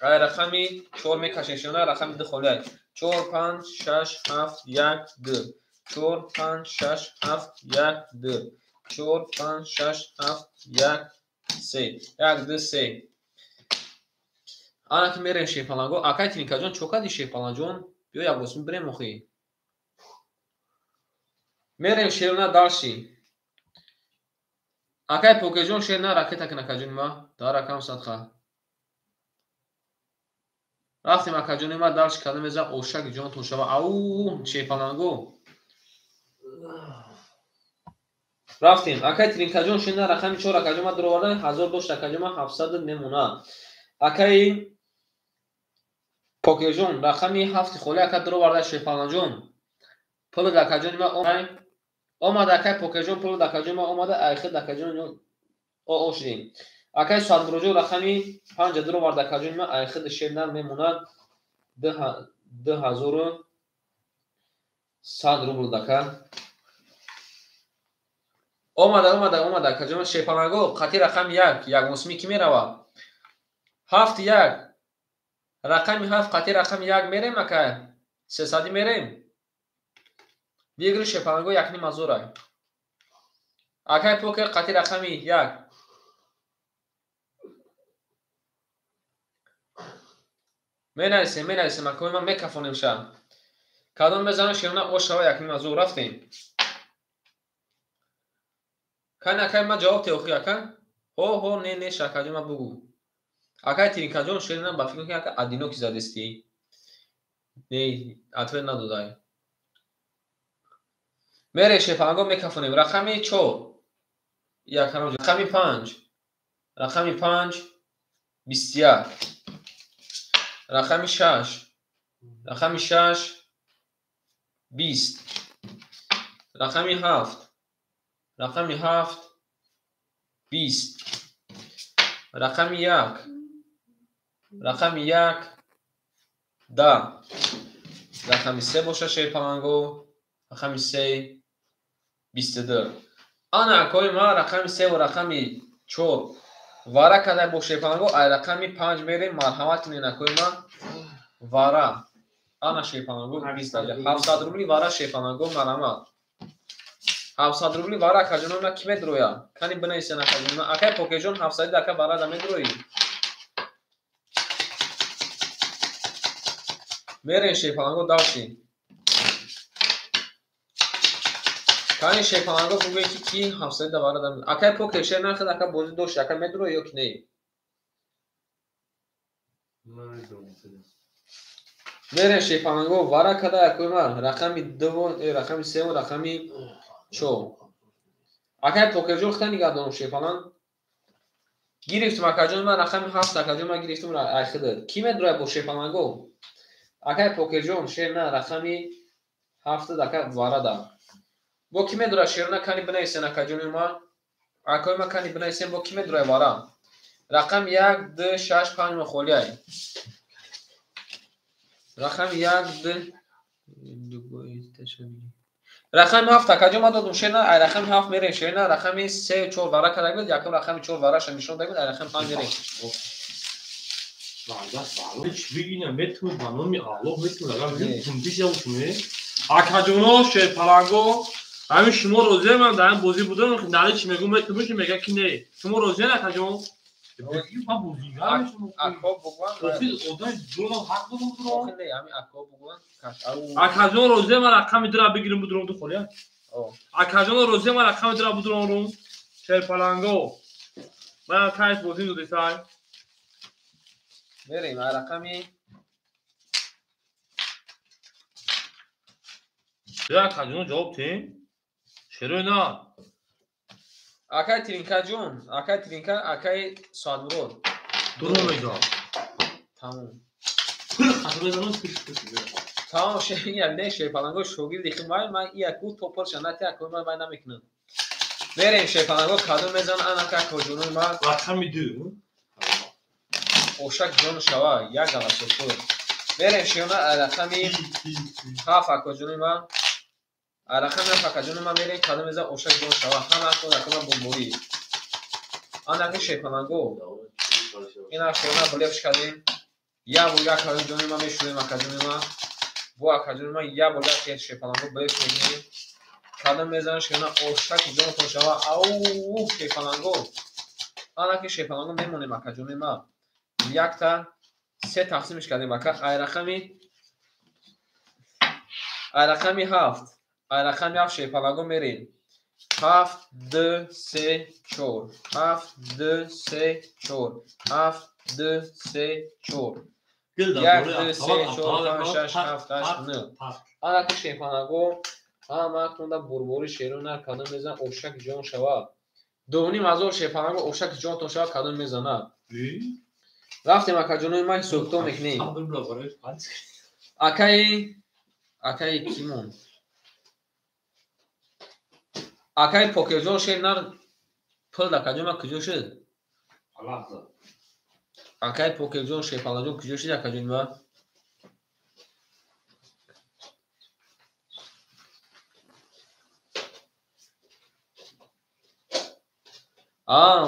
Ай рақами 4 мекашем шернар рақами 2 холия. 4 5 6 7 1 2. 4 5 6 7 1 2. 4 5 6 7 1 3. 1 2 3. Ана ки мерем шерпаланго. Акай Тринкаҷон чо кади шерпаланҷон? Биё як босми бирем охи. Мерем шерна дарши. Акай Покерҷон шерна ракета кун акаҷони ма. Дар рақам садқа. Рафтем акаҷони ма дарши кадом мезан ошак ҷонтон шава. Ау шерпаланго. Рафтем. Акай Тринкаҷон шерна рақами 4 акаҷон ма дуроварда 1000 дошт акаҷон ма 700 мемона. Акай Покерҷон рақами 7 холӣ ака дуроварда шерпаланҷон. Пули акаҷони ма омад акай Покерҷон пули акаҷони ма омада айхид акаҷон о шудем. Акай Садбуроҷон рақами 5 дуровард акаҷони ман, ай худ шер нар мемонад 2100 рубл дака. Омада, омада, омада акаҷон шерпаланго қати рақами 1 як мусми ки меравад? 7 1. Рақами 7 қати рақами 1 мерем ака. 300 мерем. Бигри шерпаланго 1.5 ҳазор. Акай покер қати рақами 1. Менависем, менависем, акои ман мекафонем ша. Кадом мезанам шерона ош шава 1.5 ҳазор рафтем. Кани акай ман ҷавоб те охи ака? Ҳо, ҳо, не, не, шакаҷон ман бугу. Акай Тиринкаҷон шерина ба фикр ки ака одинокий задести. Не, ответ надодай. Мере шерпаланго мекафонем. Рақами 4. Як рақами 5. Рақами 5 21. Рақами 6. Рақами 6 20. Рақами 7. Рақами 7 20. Рақами 1. Рақами 1 10. Рақами 3 боша шерпаланго. Рақами 3 22. Ана акои ма рақами 3 ва рақами 4 вара кадай бо шерпаланго, ай рақами 5 мерем, марҳамат кунед акои ма вара. Ана шерпаланго 20 700 рубли вара шерпаланго марҳамат. 700 рубли вара акаҷоно ма ки медроя? Кани бинависен акаҷоно ма. Акай Покерҷон 700 ака вара да медрои. Мерем шерпаланго дальше. Кани шерпаланго бугӯе ки ки 700 да вара да. Акай Покер шер нахед ака бозӣ дошт, ака медрои ё ки не? Мерем шерпаланго вара када акои ма рақами 2, рақами 3 ва рақами 4. Акай Покерҷон хита нигаҳ дорам шерпаланг. Гирифтум акаҷон ман рақами 7 акаҷон ман гирифтум ай худат. Ки медрояд бо шерпаланго? Акай Покерҷон шер на рақами 7 ака вара да. Бо ки медрояд шерона кани бинависен акаҷони ма? Акои ма кани бинависен бо ки медрояд вара? Рақами 1 2 6 5 ма холиай. Рақами 1 2 рақами 7 акаҷон ман додум шер на, ай рақами 7 мерем шер на, рақами 3 4 вара карда буд, якум рақами 4 вараша нишон дада буд, ай рақами 5 мерем. Акаҷоно шерпаланго ҳамин шумо розиям ман дар ин бозӣ будам, нали чӣ мегӯм метумиш мега ки не. Шумо розиям акаҷон? Ман бозигар мешавам. Ако бугван. Одам дурам ҳақ додам дурам. Охи не, ҳамин ако бугван. Акаҷон розиям ман рақами 2 бигирам будурам ду холия. Акаҷон розиям ман рақами 2 будурам рум. Шерпаланго. Ман кайф бозӣ додисай. Мерем рақами акаҷон ҷавоб тем. Шерои на. Акай Тиринкаҷон, акай Тиринка, акай Соатмурод. Дуро мезанам. Тамом. Тамом шер не шерпаланго шогирди химай ман ияку топорша нати акои ман вай намекунам. Мерем шерпаланго кадом мезан анака акоҷонои ман. Рақами 2. Ошак ҷон шава як галасо. Мерем шерона рақами 7 акоҷонои ман. Рақами 7 акаҷони ман мерем кадом мезан ошак ҷон шава. Ҳама акон рақама бомборӣ. Анаки шерпаланго. Ина шерона блефш кардем. Як бор як акаҷони ман мешӯем акаҷони ман. Бо акаҷони ман як бор як шерпаланго блефш мекунем. Кадом мезан шерона ошак ҷонтон шава. Ау шерпаланго. Анаки шерпаланго мемонем акаҷони ман. Якта се тақсимиш кардем ака. Ай рақами 7. Ай рақами 7 шерпаланго мерем. 7 2 3 4. 7 2 3 4. 7 2 3 4. 1 2 3 4 5 6 7 8 9. Анаки шерпаланго ҳамаатонда бурбори шерона кадом мезан ошак ҷон шава. 2.5 ҳазор шерпаланго ошак ҷонтон шава кадом мезанад. Рафтем акаҷонои ман ҳисобкитоб мекунем. Акаи кимон? Акаи Покерҷон шер нар пул акаҷон ман куҷо шуд? Акай Покерҷон, Шерпаланҷон куҷо шид, акаҷони ман?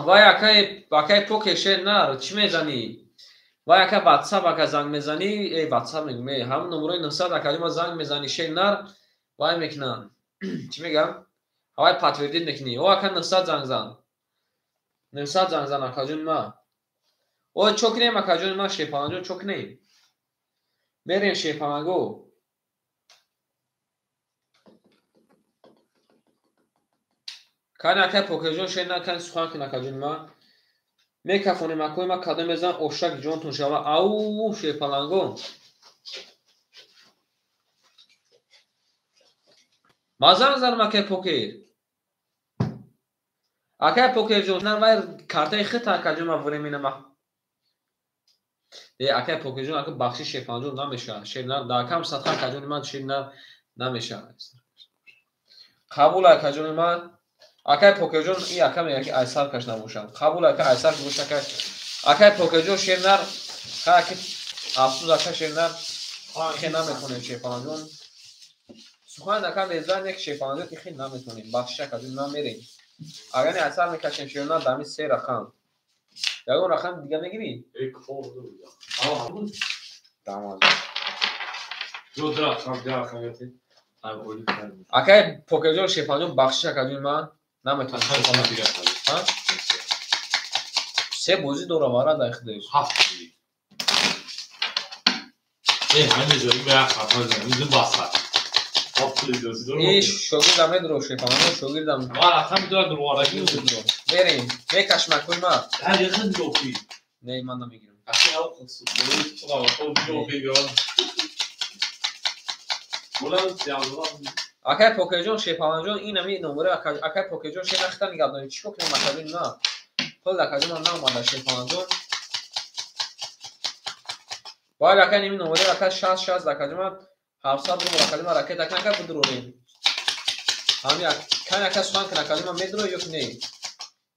Вай акай Покер шер нар, чӣ мезанӣ? Вай ака ватсап ака занг мезанӣ, ватсап мегӯм, ҳамон номерои 900 акаҷон ма занг мезанӣ, шер нар, вай мекунанд. Чӣ мегам? Вай подтвердить мекунӣ. О ака 900 занг зан. 900 занг зан акаҷони ма. О чо кунем акаҷони ма, Шерпаланҷон чо кунем? Мерем Шерпаланго. Кани акай Покерҷон шер нар, кани сухан кун акаҷони ма. Мекафонем акои ма, кадом мезан ошак ҷонтон шава. Ау Шерпаланго. Ма занг занам акай Покер. Акай Покерҷон, нар вай картаи хита акаҷон ма времена ма. Акай Покерҷон, ака бахши Шерпаланҷон намешавад. Шер нар дар кам садқа акаҷони ман шер нар намешавад. Қабул акаҷони ман. Акай Покерҷон и ака мегӯяд ки айсаркаш набошад. Қабул ака айсарк бош акай. Акай Покерҷон шер нар, ха аки афсӯс ака шер нар хе наметонем Шерпаланҷон. Сухан ака мезанем ки Шерпаланҷон ихе наметонем. Бахшиш акаҷон намерем. Агар не айсар мекашем шер нар дами се рақам. Ягон рақам дига мегирӣ? Акай Покерҷон Шерпаланҷон бахшиш акаҷони ман наметонам. Се бозӣ дорам ара дар худаш. Шогирдам медро Шерпаланҷон, шогирдам. Мерем, мекашем акои ман. Не, ман намегирам. Акай Покерҷон, Шерпаланҷон, ин ами номеро акай Покерҷон шер нахта нигаҳ дорем. Чӣ кор кунем акаҷони ман? Пул акаҷон ман наомада Шерпаланҷон. Бояд акай ними номеро ака 60 60 акаҷон ман 700 рубл акаҷон ман ракета ака бидурорем. Ҳами кани ака сухан кун акаҷон ман медуро ё ки не?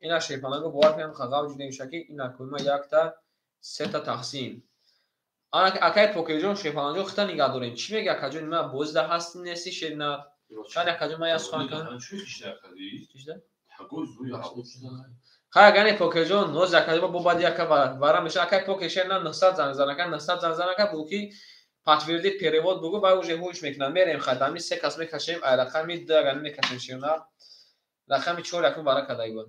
Ина Шерпаланго бовар кунем қағав ҷудем шаки ин акои ман якта сета тақсим. Акай Покерҷон, Шерпаланҷон хита нигаҳ дорем. Чӣ мега акаҷони ман? Бозӣ дар ҳасти нести шер нар. Кани акаҷон ман як сухан кун. Хай агар не Покерҷон, нози акаҷон ман бо баъди яка вара меша. Акай Покер шер нар 900 занг зан, ака 900 занг зан, ака бугӯ ки подтвердить перевод бугӯ, вай уже ҳуш мекунад. Мерем хай, дами се кас мекашем, ай рақами ду агар мекашем шер нар. Рақами чор якум вара кардаги буд.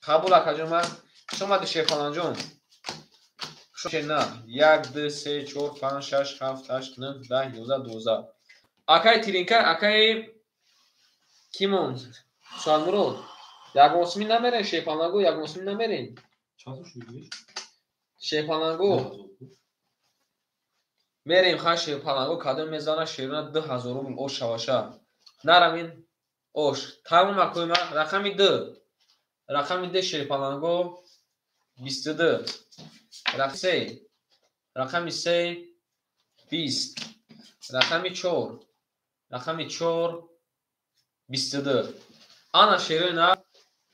Қабул акаҷон ман. Хуш омадӣ Шерпаланҷон. Шер нар. 1 2 3 4 5 6 7 8 9 10 11 12. Акай Тиринка, акай кимон? Суалмурод. Ягон сми намерем Шерпаланго, ягон сми намерем. Шерпаланго. Мерем ха Шерпаланго, кадом мезана шерона 2000 рубл ош шаваша. Нарамин ош. Тамом акои ман рақами 2. Рақами 2 Шерпаланго 22. Рақами 3. Рақами 3 20. Рақами 4. Рақами 4 22. Ана шерои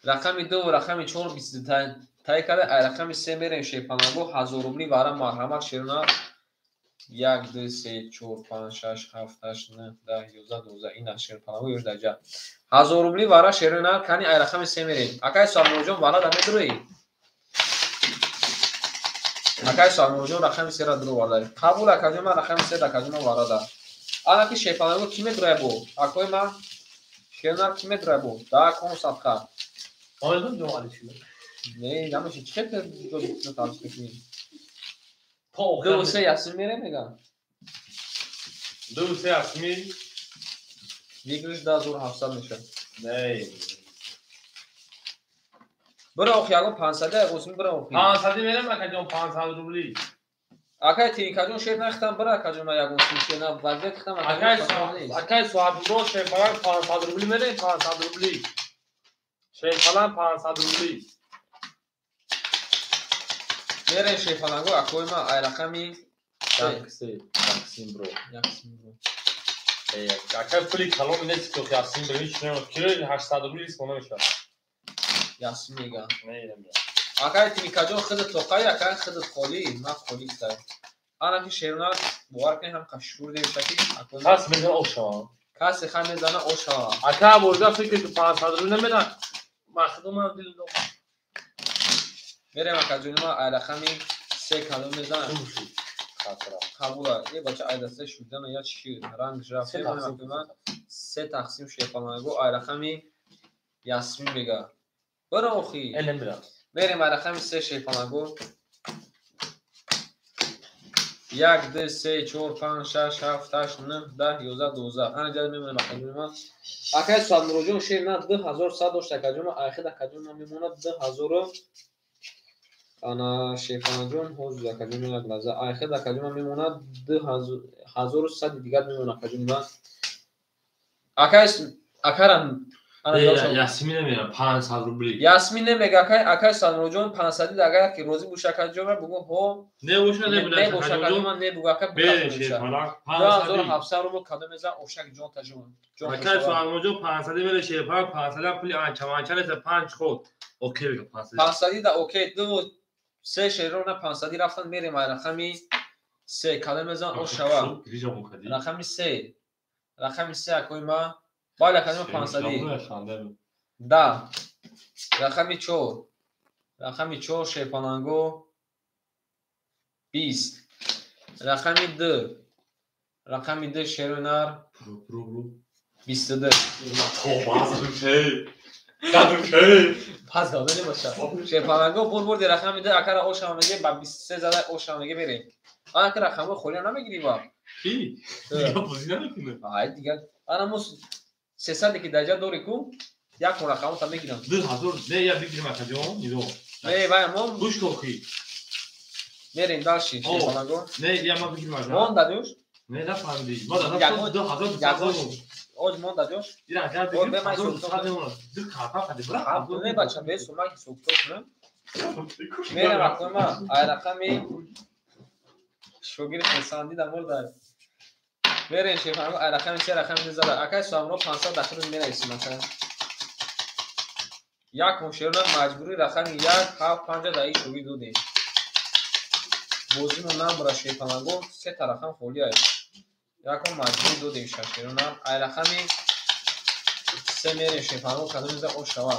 рақами 2 ва рақами 4 22 тай карда, ай рақами 3 мерем Шерпаланго 1000 рубли вара марҳамат шерона 1 2 3 4 5 6 7 8 9 10 11 12. Ина Шерпаланго ёш даҷа. 1000 рубли вара шерона кани ай рақами 3 мерем. Акай Суалмуродҷон вара да медуроӣ? Акай Суалмуродҷон рақами 3 ра дуроварда. Қабул акаҷон ман рақами 3 акаҷон ман вара да. Ана ки Шерпаланго ки медуроя бо? Акои ман шерона ки медуроя бо? Да кон садқа. Не, намеша. Чӣ хел талиш мекунӣ? Ду се ясми мерем мегам. Ду се ясми. Выигрыш 2700 мешавад. Не. Бира охи, ягон 500 ягон бира охи. 500 мерем акаҷон 500 рубли. Акай Тиринкаҷон шер нахтам бира акаҷон ман ягон шер на вазъият хтам акай Суҳабмурод Шерпаланг 500 рубли мерем 500 рубли. Шерпаланг 500 рубли. Мерем Шерпаланго акои ман ай рақами 1 тақсим бро. Акай пули калони нест ки тақсим бро ҳеч намешавад. Килои 800 рубли риск намешавад. Ясмин мега. Акай Тиникаҷон, худат тоқай, акай худат холӣ, ман холӣ ктай. Ана ки шерна бовар кунед, ҳам қашшур девшаки. Кас мезана ошава. Касе ха мезана ошава. Ака бурда фикр ки 500 рубл намедам. Ман худам дил дом. Мерем акаҷони ма, ай рақами се калом мезанам. Қабула. Е бача, ай даста шудана я чи ранг рафт. Се тақсим шепаланго, ай рақами Ясмин мега. Бара охи. Мерем ай рақами се шепаланго. 1, 2, 3, 4, 5, 6, 7, 8, 9, 10, 11, 12. Ана ҷа мемонем акаҷони ма. Акай Суадмуроҷон шер на 2100 дошт акаҷон ма, айхид акаҷон ма мемонад 2000. Ана шефанаҷон ҳозир акаҷон як лаҳза. Айхид акаҷон ма мемонад 2100 дигар мемонад акаҷони ма. Акай акарам Ясмин намега 500 рубли. Ясмин намега акай, акай Суадмуроҷон 500 агар ки розӣ боша акаҷон ма бугу ҳо. Не боша, не не боша акаҷон ма, не бугу ака. Бере шефалак 2700 рубл кадом мезан ошак ҷон тажон. Акай Суадмуроҷон 500 бере шефалак 500 пули анча манча нест 5 ход. Окей бега 500. 500 да окей, ду се шерона 500 рафтан мерем ай рақами се кадом мезан ошава. Рақами се. Рақами се акои ма. Бале акаҷон 500. Да. Рақами 4. Рақами 4 шерпаланго 20. Рақами 2. Рақами 2 шерунар 22. Пас дода небоша. Шерпаланго бур бурди рақами 2 акара ошава меге ба 23 зада ошава меге мерем. Ана ки рақамҳои холиро намегирӣ ба? Ки? Дигар бозӣ намекунем. Ай дигар. Ана мо 300 ки даҷа дорӣ ку, як рақамро мегирам. 2000 не, я бигирам акаҷон, нидо. Не, вай мо гӯш кун хи. Мерем дальше шерпаланго. Не, я ма бигирам ака. Монда ҷош? Не, нафаҳмидӣ. Ма да 2200. Оз монда ҷош? Ира агар бигирам 2200 мемонад. Ду карта қади бира. Не бача, бесу ман ҳисоб китоб кунам. Мерем акои ма, ай рақами шогирд хурсандӣ да мурда. Мерем шефанго, ай рақами се рақами ду зада. Акай Суамро 500 дахил менависим ака. Як ҳушёрна маҷбурӣ рақами 1, 7, 5 дар ин шогирд додем. Бозимо намбура шефанго, се та рақам холӣ аст. Якон маҷбурӣ додем шашерона. Ай рақами се мерем шефанго, кадом меза ош шава.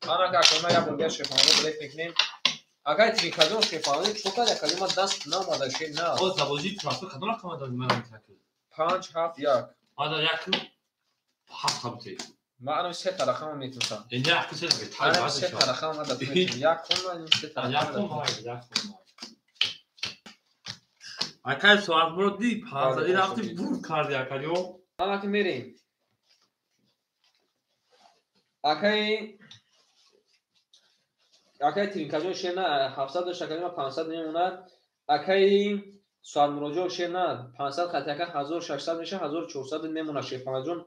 Ана акои ма як бор дигар шефанго билет мекунем. Акай Трикаҷон шефанго чо кард акаҷон ма даст наомада шер на. Оз забозии трансфер кадом рақам дод ман такл? 5, 7, 1. Ада 1 7 ҳабте. Ман ана се та рақамро метунсам. Ин як се рақам. Ана се та рақам ма дад метунам. Як кун ма се та рақам. Як кун ма, як кун ма. Акай Суадмурод ди 500 рафти бурд карди акаҷон. Ана ки мерем. Акай Тринкаҷон шер на 700 дошт акаҷон ма 500 мемонад. Акай Суадмуроҷон шер на 500 хати ака 1600 меша 1400 мемонад шерпалаҷон.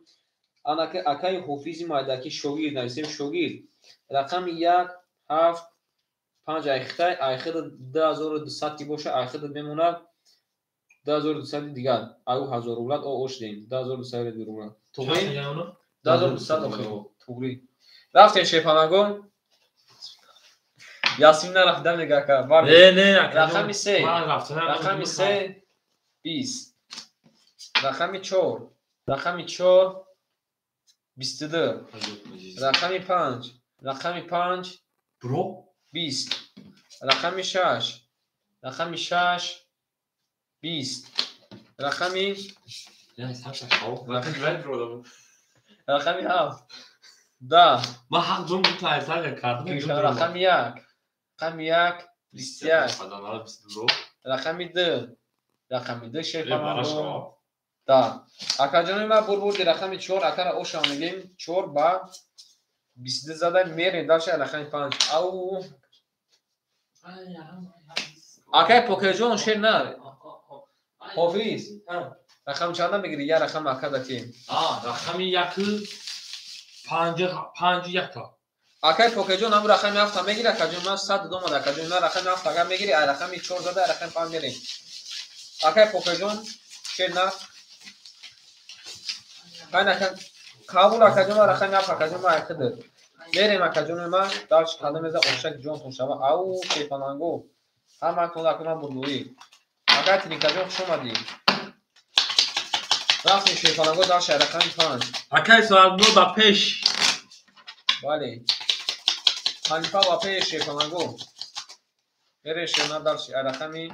Ана акай Ҳофизи Майдаки шогирд нависем шогирд. Рақами 1, 7, 5 айхитай айхида 2200 ки боша айхида мемонад 2200 дигар. Аю 1000 рублат о ош дем 2200 рублат. Туғри? 2200 охир. Туғри. Рафтем шерпалангон. Ясмин нарафта мега ака. Не, не, ака. Рақами се. Рақами се 20. Рақами 4. Рақами 4 22. Рақами 5. Рақами 5 бро 20. Рақами 6. Рақами 6 20. Рақами рақами 7 10. Ман ҳақ дорам ду та айсар кардам. Рақами 1. Рақами 1 21. Рақами 2. Рақами 2 шерпаланго. Да. Акаҷони ма бур бурди рақами 4 акара ошам мегем 4 ба 22 зада мерем дальше рақами 5. Ау. Акай Покерҷон шер на. Ҳофиз. Рақам чанда мегири? Я рақам ака датем. Рақами 1 5 5 1. Акай Покерҷон ҳамун рақами 7 мегири, акаҷон ман 100 домад, акаҷон ман рақами 7 агар мегири, ай рақами 4 зада, ай рақами 5 мерем. Акай Покерҷон шер на. Қайн ака қабул акаҷон ман рақами 7 акаҷон ман айқида. Мерем, акаҷони ман, дарч када меза, ошак ҷонтон шава. Ау, шерпаланго, ҳаматон акуна бурдурӣ. Акай Тиникаҷон, хуш омадӣ. Рафтем, шерпаланго, дарч рақами 5. Акай Соатбо, ба пеш. Бале, Ҳанифа ба пеш, шерпаланго. Мерем, шерна, дарч рақами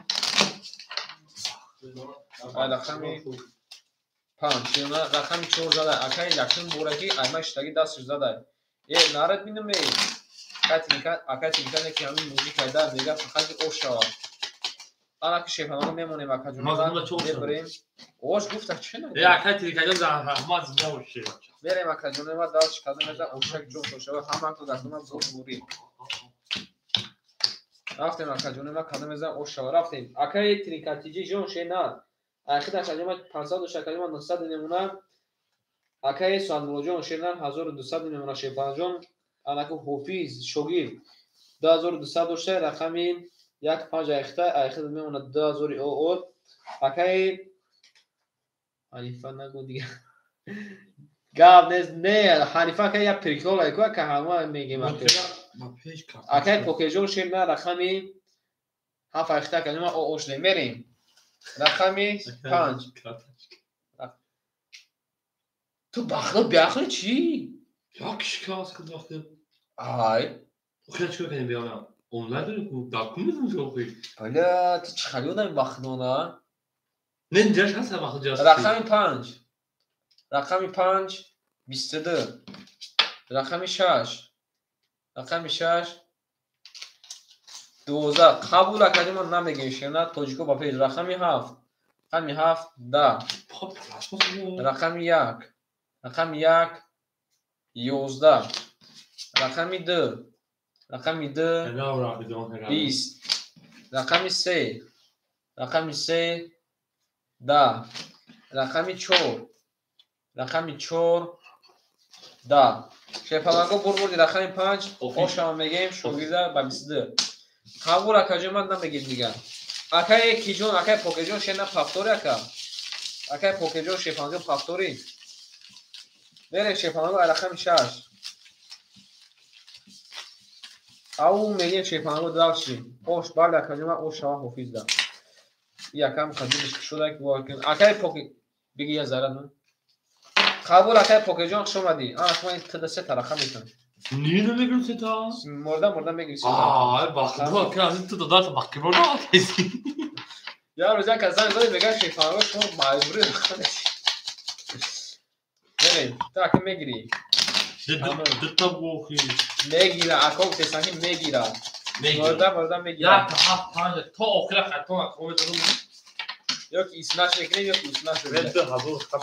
5. Шерна, рақами 4 зада. Акай якум бораки аймак шитаги дастш зада. Е, нарад бинам, е. Акай Тиника не ки ҳамин музикайда мега, фақат ки ош шавад. Анаки шерпаланго мемонем, акаҷон, мебарем. Ош гуфта, чӣ? Е, акай Тиникаҷон, раҳмат, зинда бошӣ. Мерем, акаҷони ма, дарч када меза, ошак ҷон шава, ҳамато дастона бурӣ. Рафтем, акаҷони ма, када меза, ош шава. Рафтем, акаи Тиникатиҷи ҷон, шена. Айхид, акаҷони ма, 500 дош, акаҷони ма, 900 мемона. Акаи Суадмуллоҷон, шена, 1200 мемона. Шерпаланҷон, анаку ҳофиз шогирд 2200 дошта, рақами як панҷ айхта, айхид мемона 2000 от. Акаи Ҳанифа, нагу дига, гап нест. Не, Ҳанифа ака, як прикол айку, ака, ҳама мегем. Акаи Покеҷон, шерна, рақами ҳафт айхта, акаҷон, о ошде. Мерем, рақами 5. Ту бахло биақли чӣ? Як шикаст вақти. Ай. Охир чикор кардем, биёям? Онлайн дорем ку, дар кун метавонем охир. Бля, ту чӣ хали одами бахлона? Не, ҷаш ҳаст вақт ҷаш. Рақами 5. Рақами 5, 22. Рақами 6. Рақами 6, 12. Қабул, акаҷон, ман намегем, шена, тоҷико ба пеш. Рақами 7. Рақами 7, 10. Рақами 1. Рақами 1, 11. Рақами 2. Рақами 2, 20. Рақами 3. Рақами 3, 10. Рақами 4. Рақами 4, 10. Шерпаланго бурбурди, рақами 5. Ошама мегем, шогирда ба 22. Қабул, акаҷон, ман намегем дигар. Акаи Киҷон, акаи Покеҷон, шена, пафтори, ака. Акаи Покеҷон, шерпаланго, пафтори. Мерем, шерпаланго, рақами 6. Ау, мегем, шерпаланго, дальше. Ош, бале, акаҷон, ман ош шава, ҳофизда. Якам қадимиш шуда. Акаи Поке биги, я зара ну. Қабул, акаи Покеҷон, хуш омадӣ. Ана шумо ин тда се тарақа метавон. Не, намегирам сета. Морда морда мегири. Аа, бахту ака, аз ту додат бахту ро. Я рӯз як занг зад, мега, шерпаланго, шумо маҷбурӣ. Мерем, ту ака мегирӣ. Дута бохи. Мегира, ака, гуфтесанки мегира. Морда морда мегира. Як, ҳафт, панҷ, то охира хато ака метавонам. Ё ки иснаш мекунем, ё ки иснаш. 2000 хаб.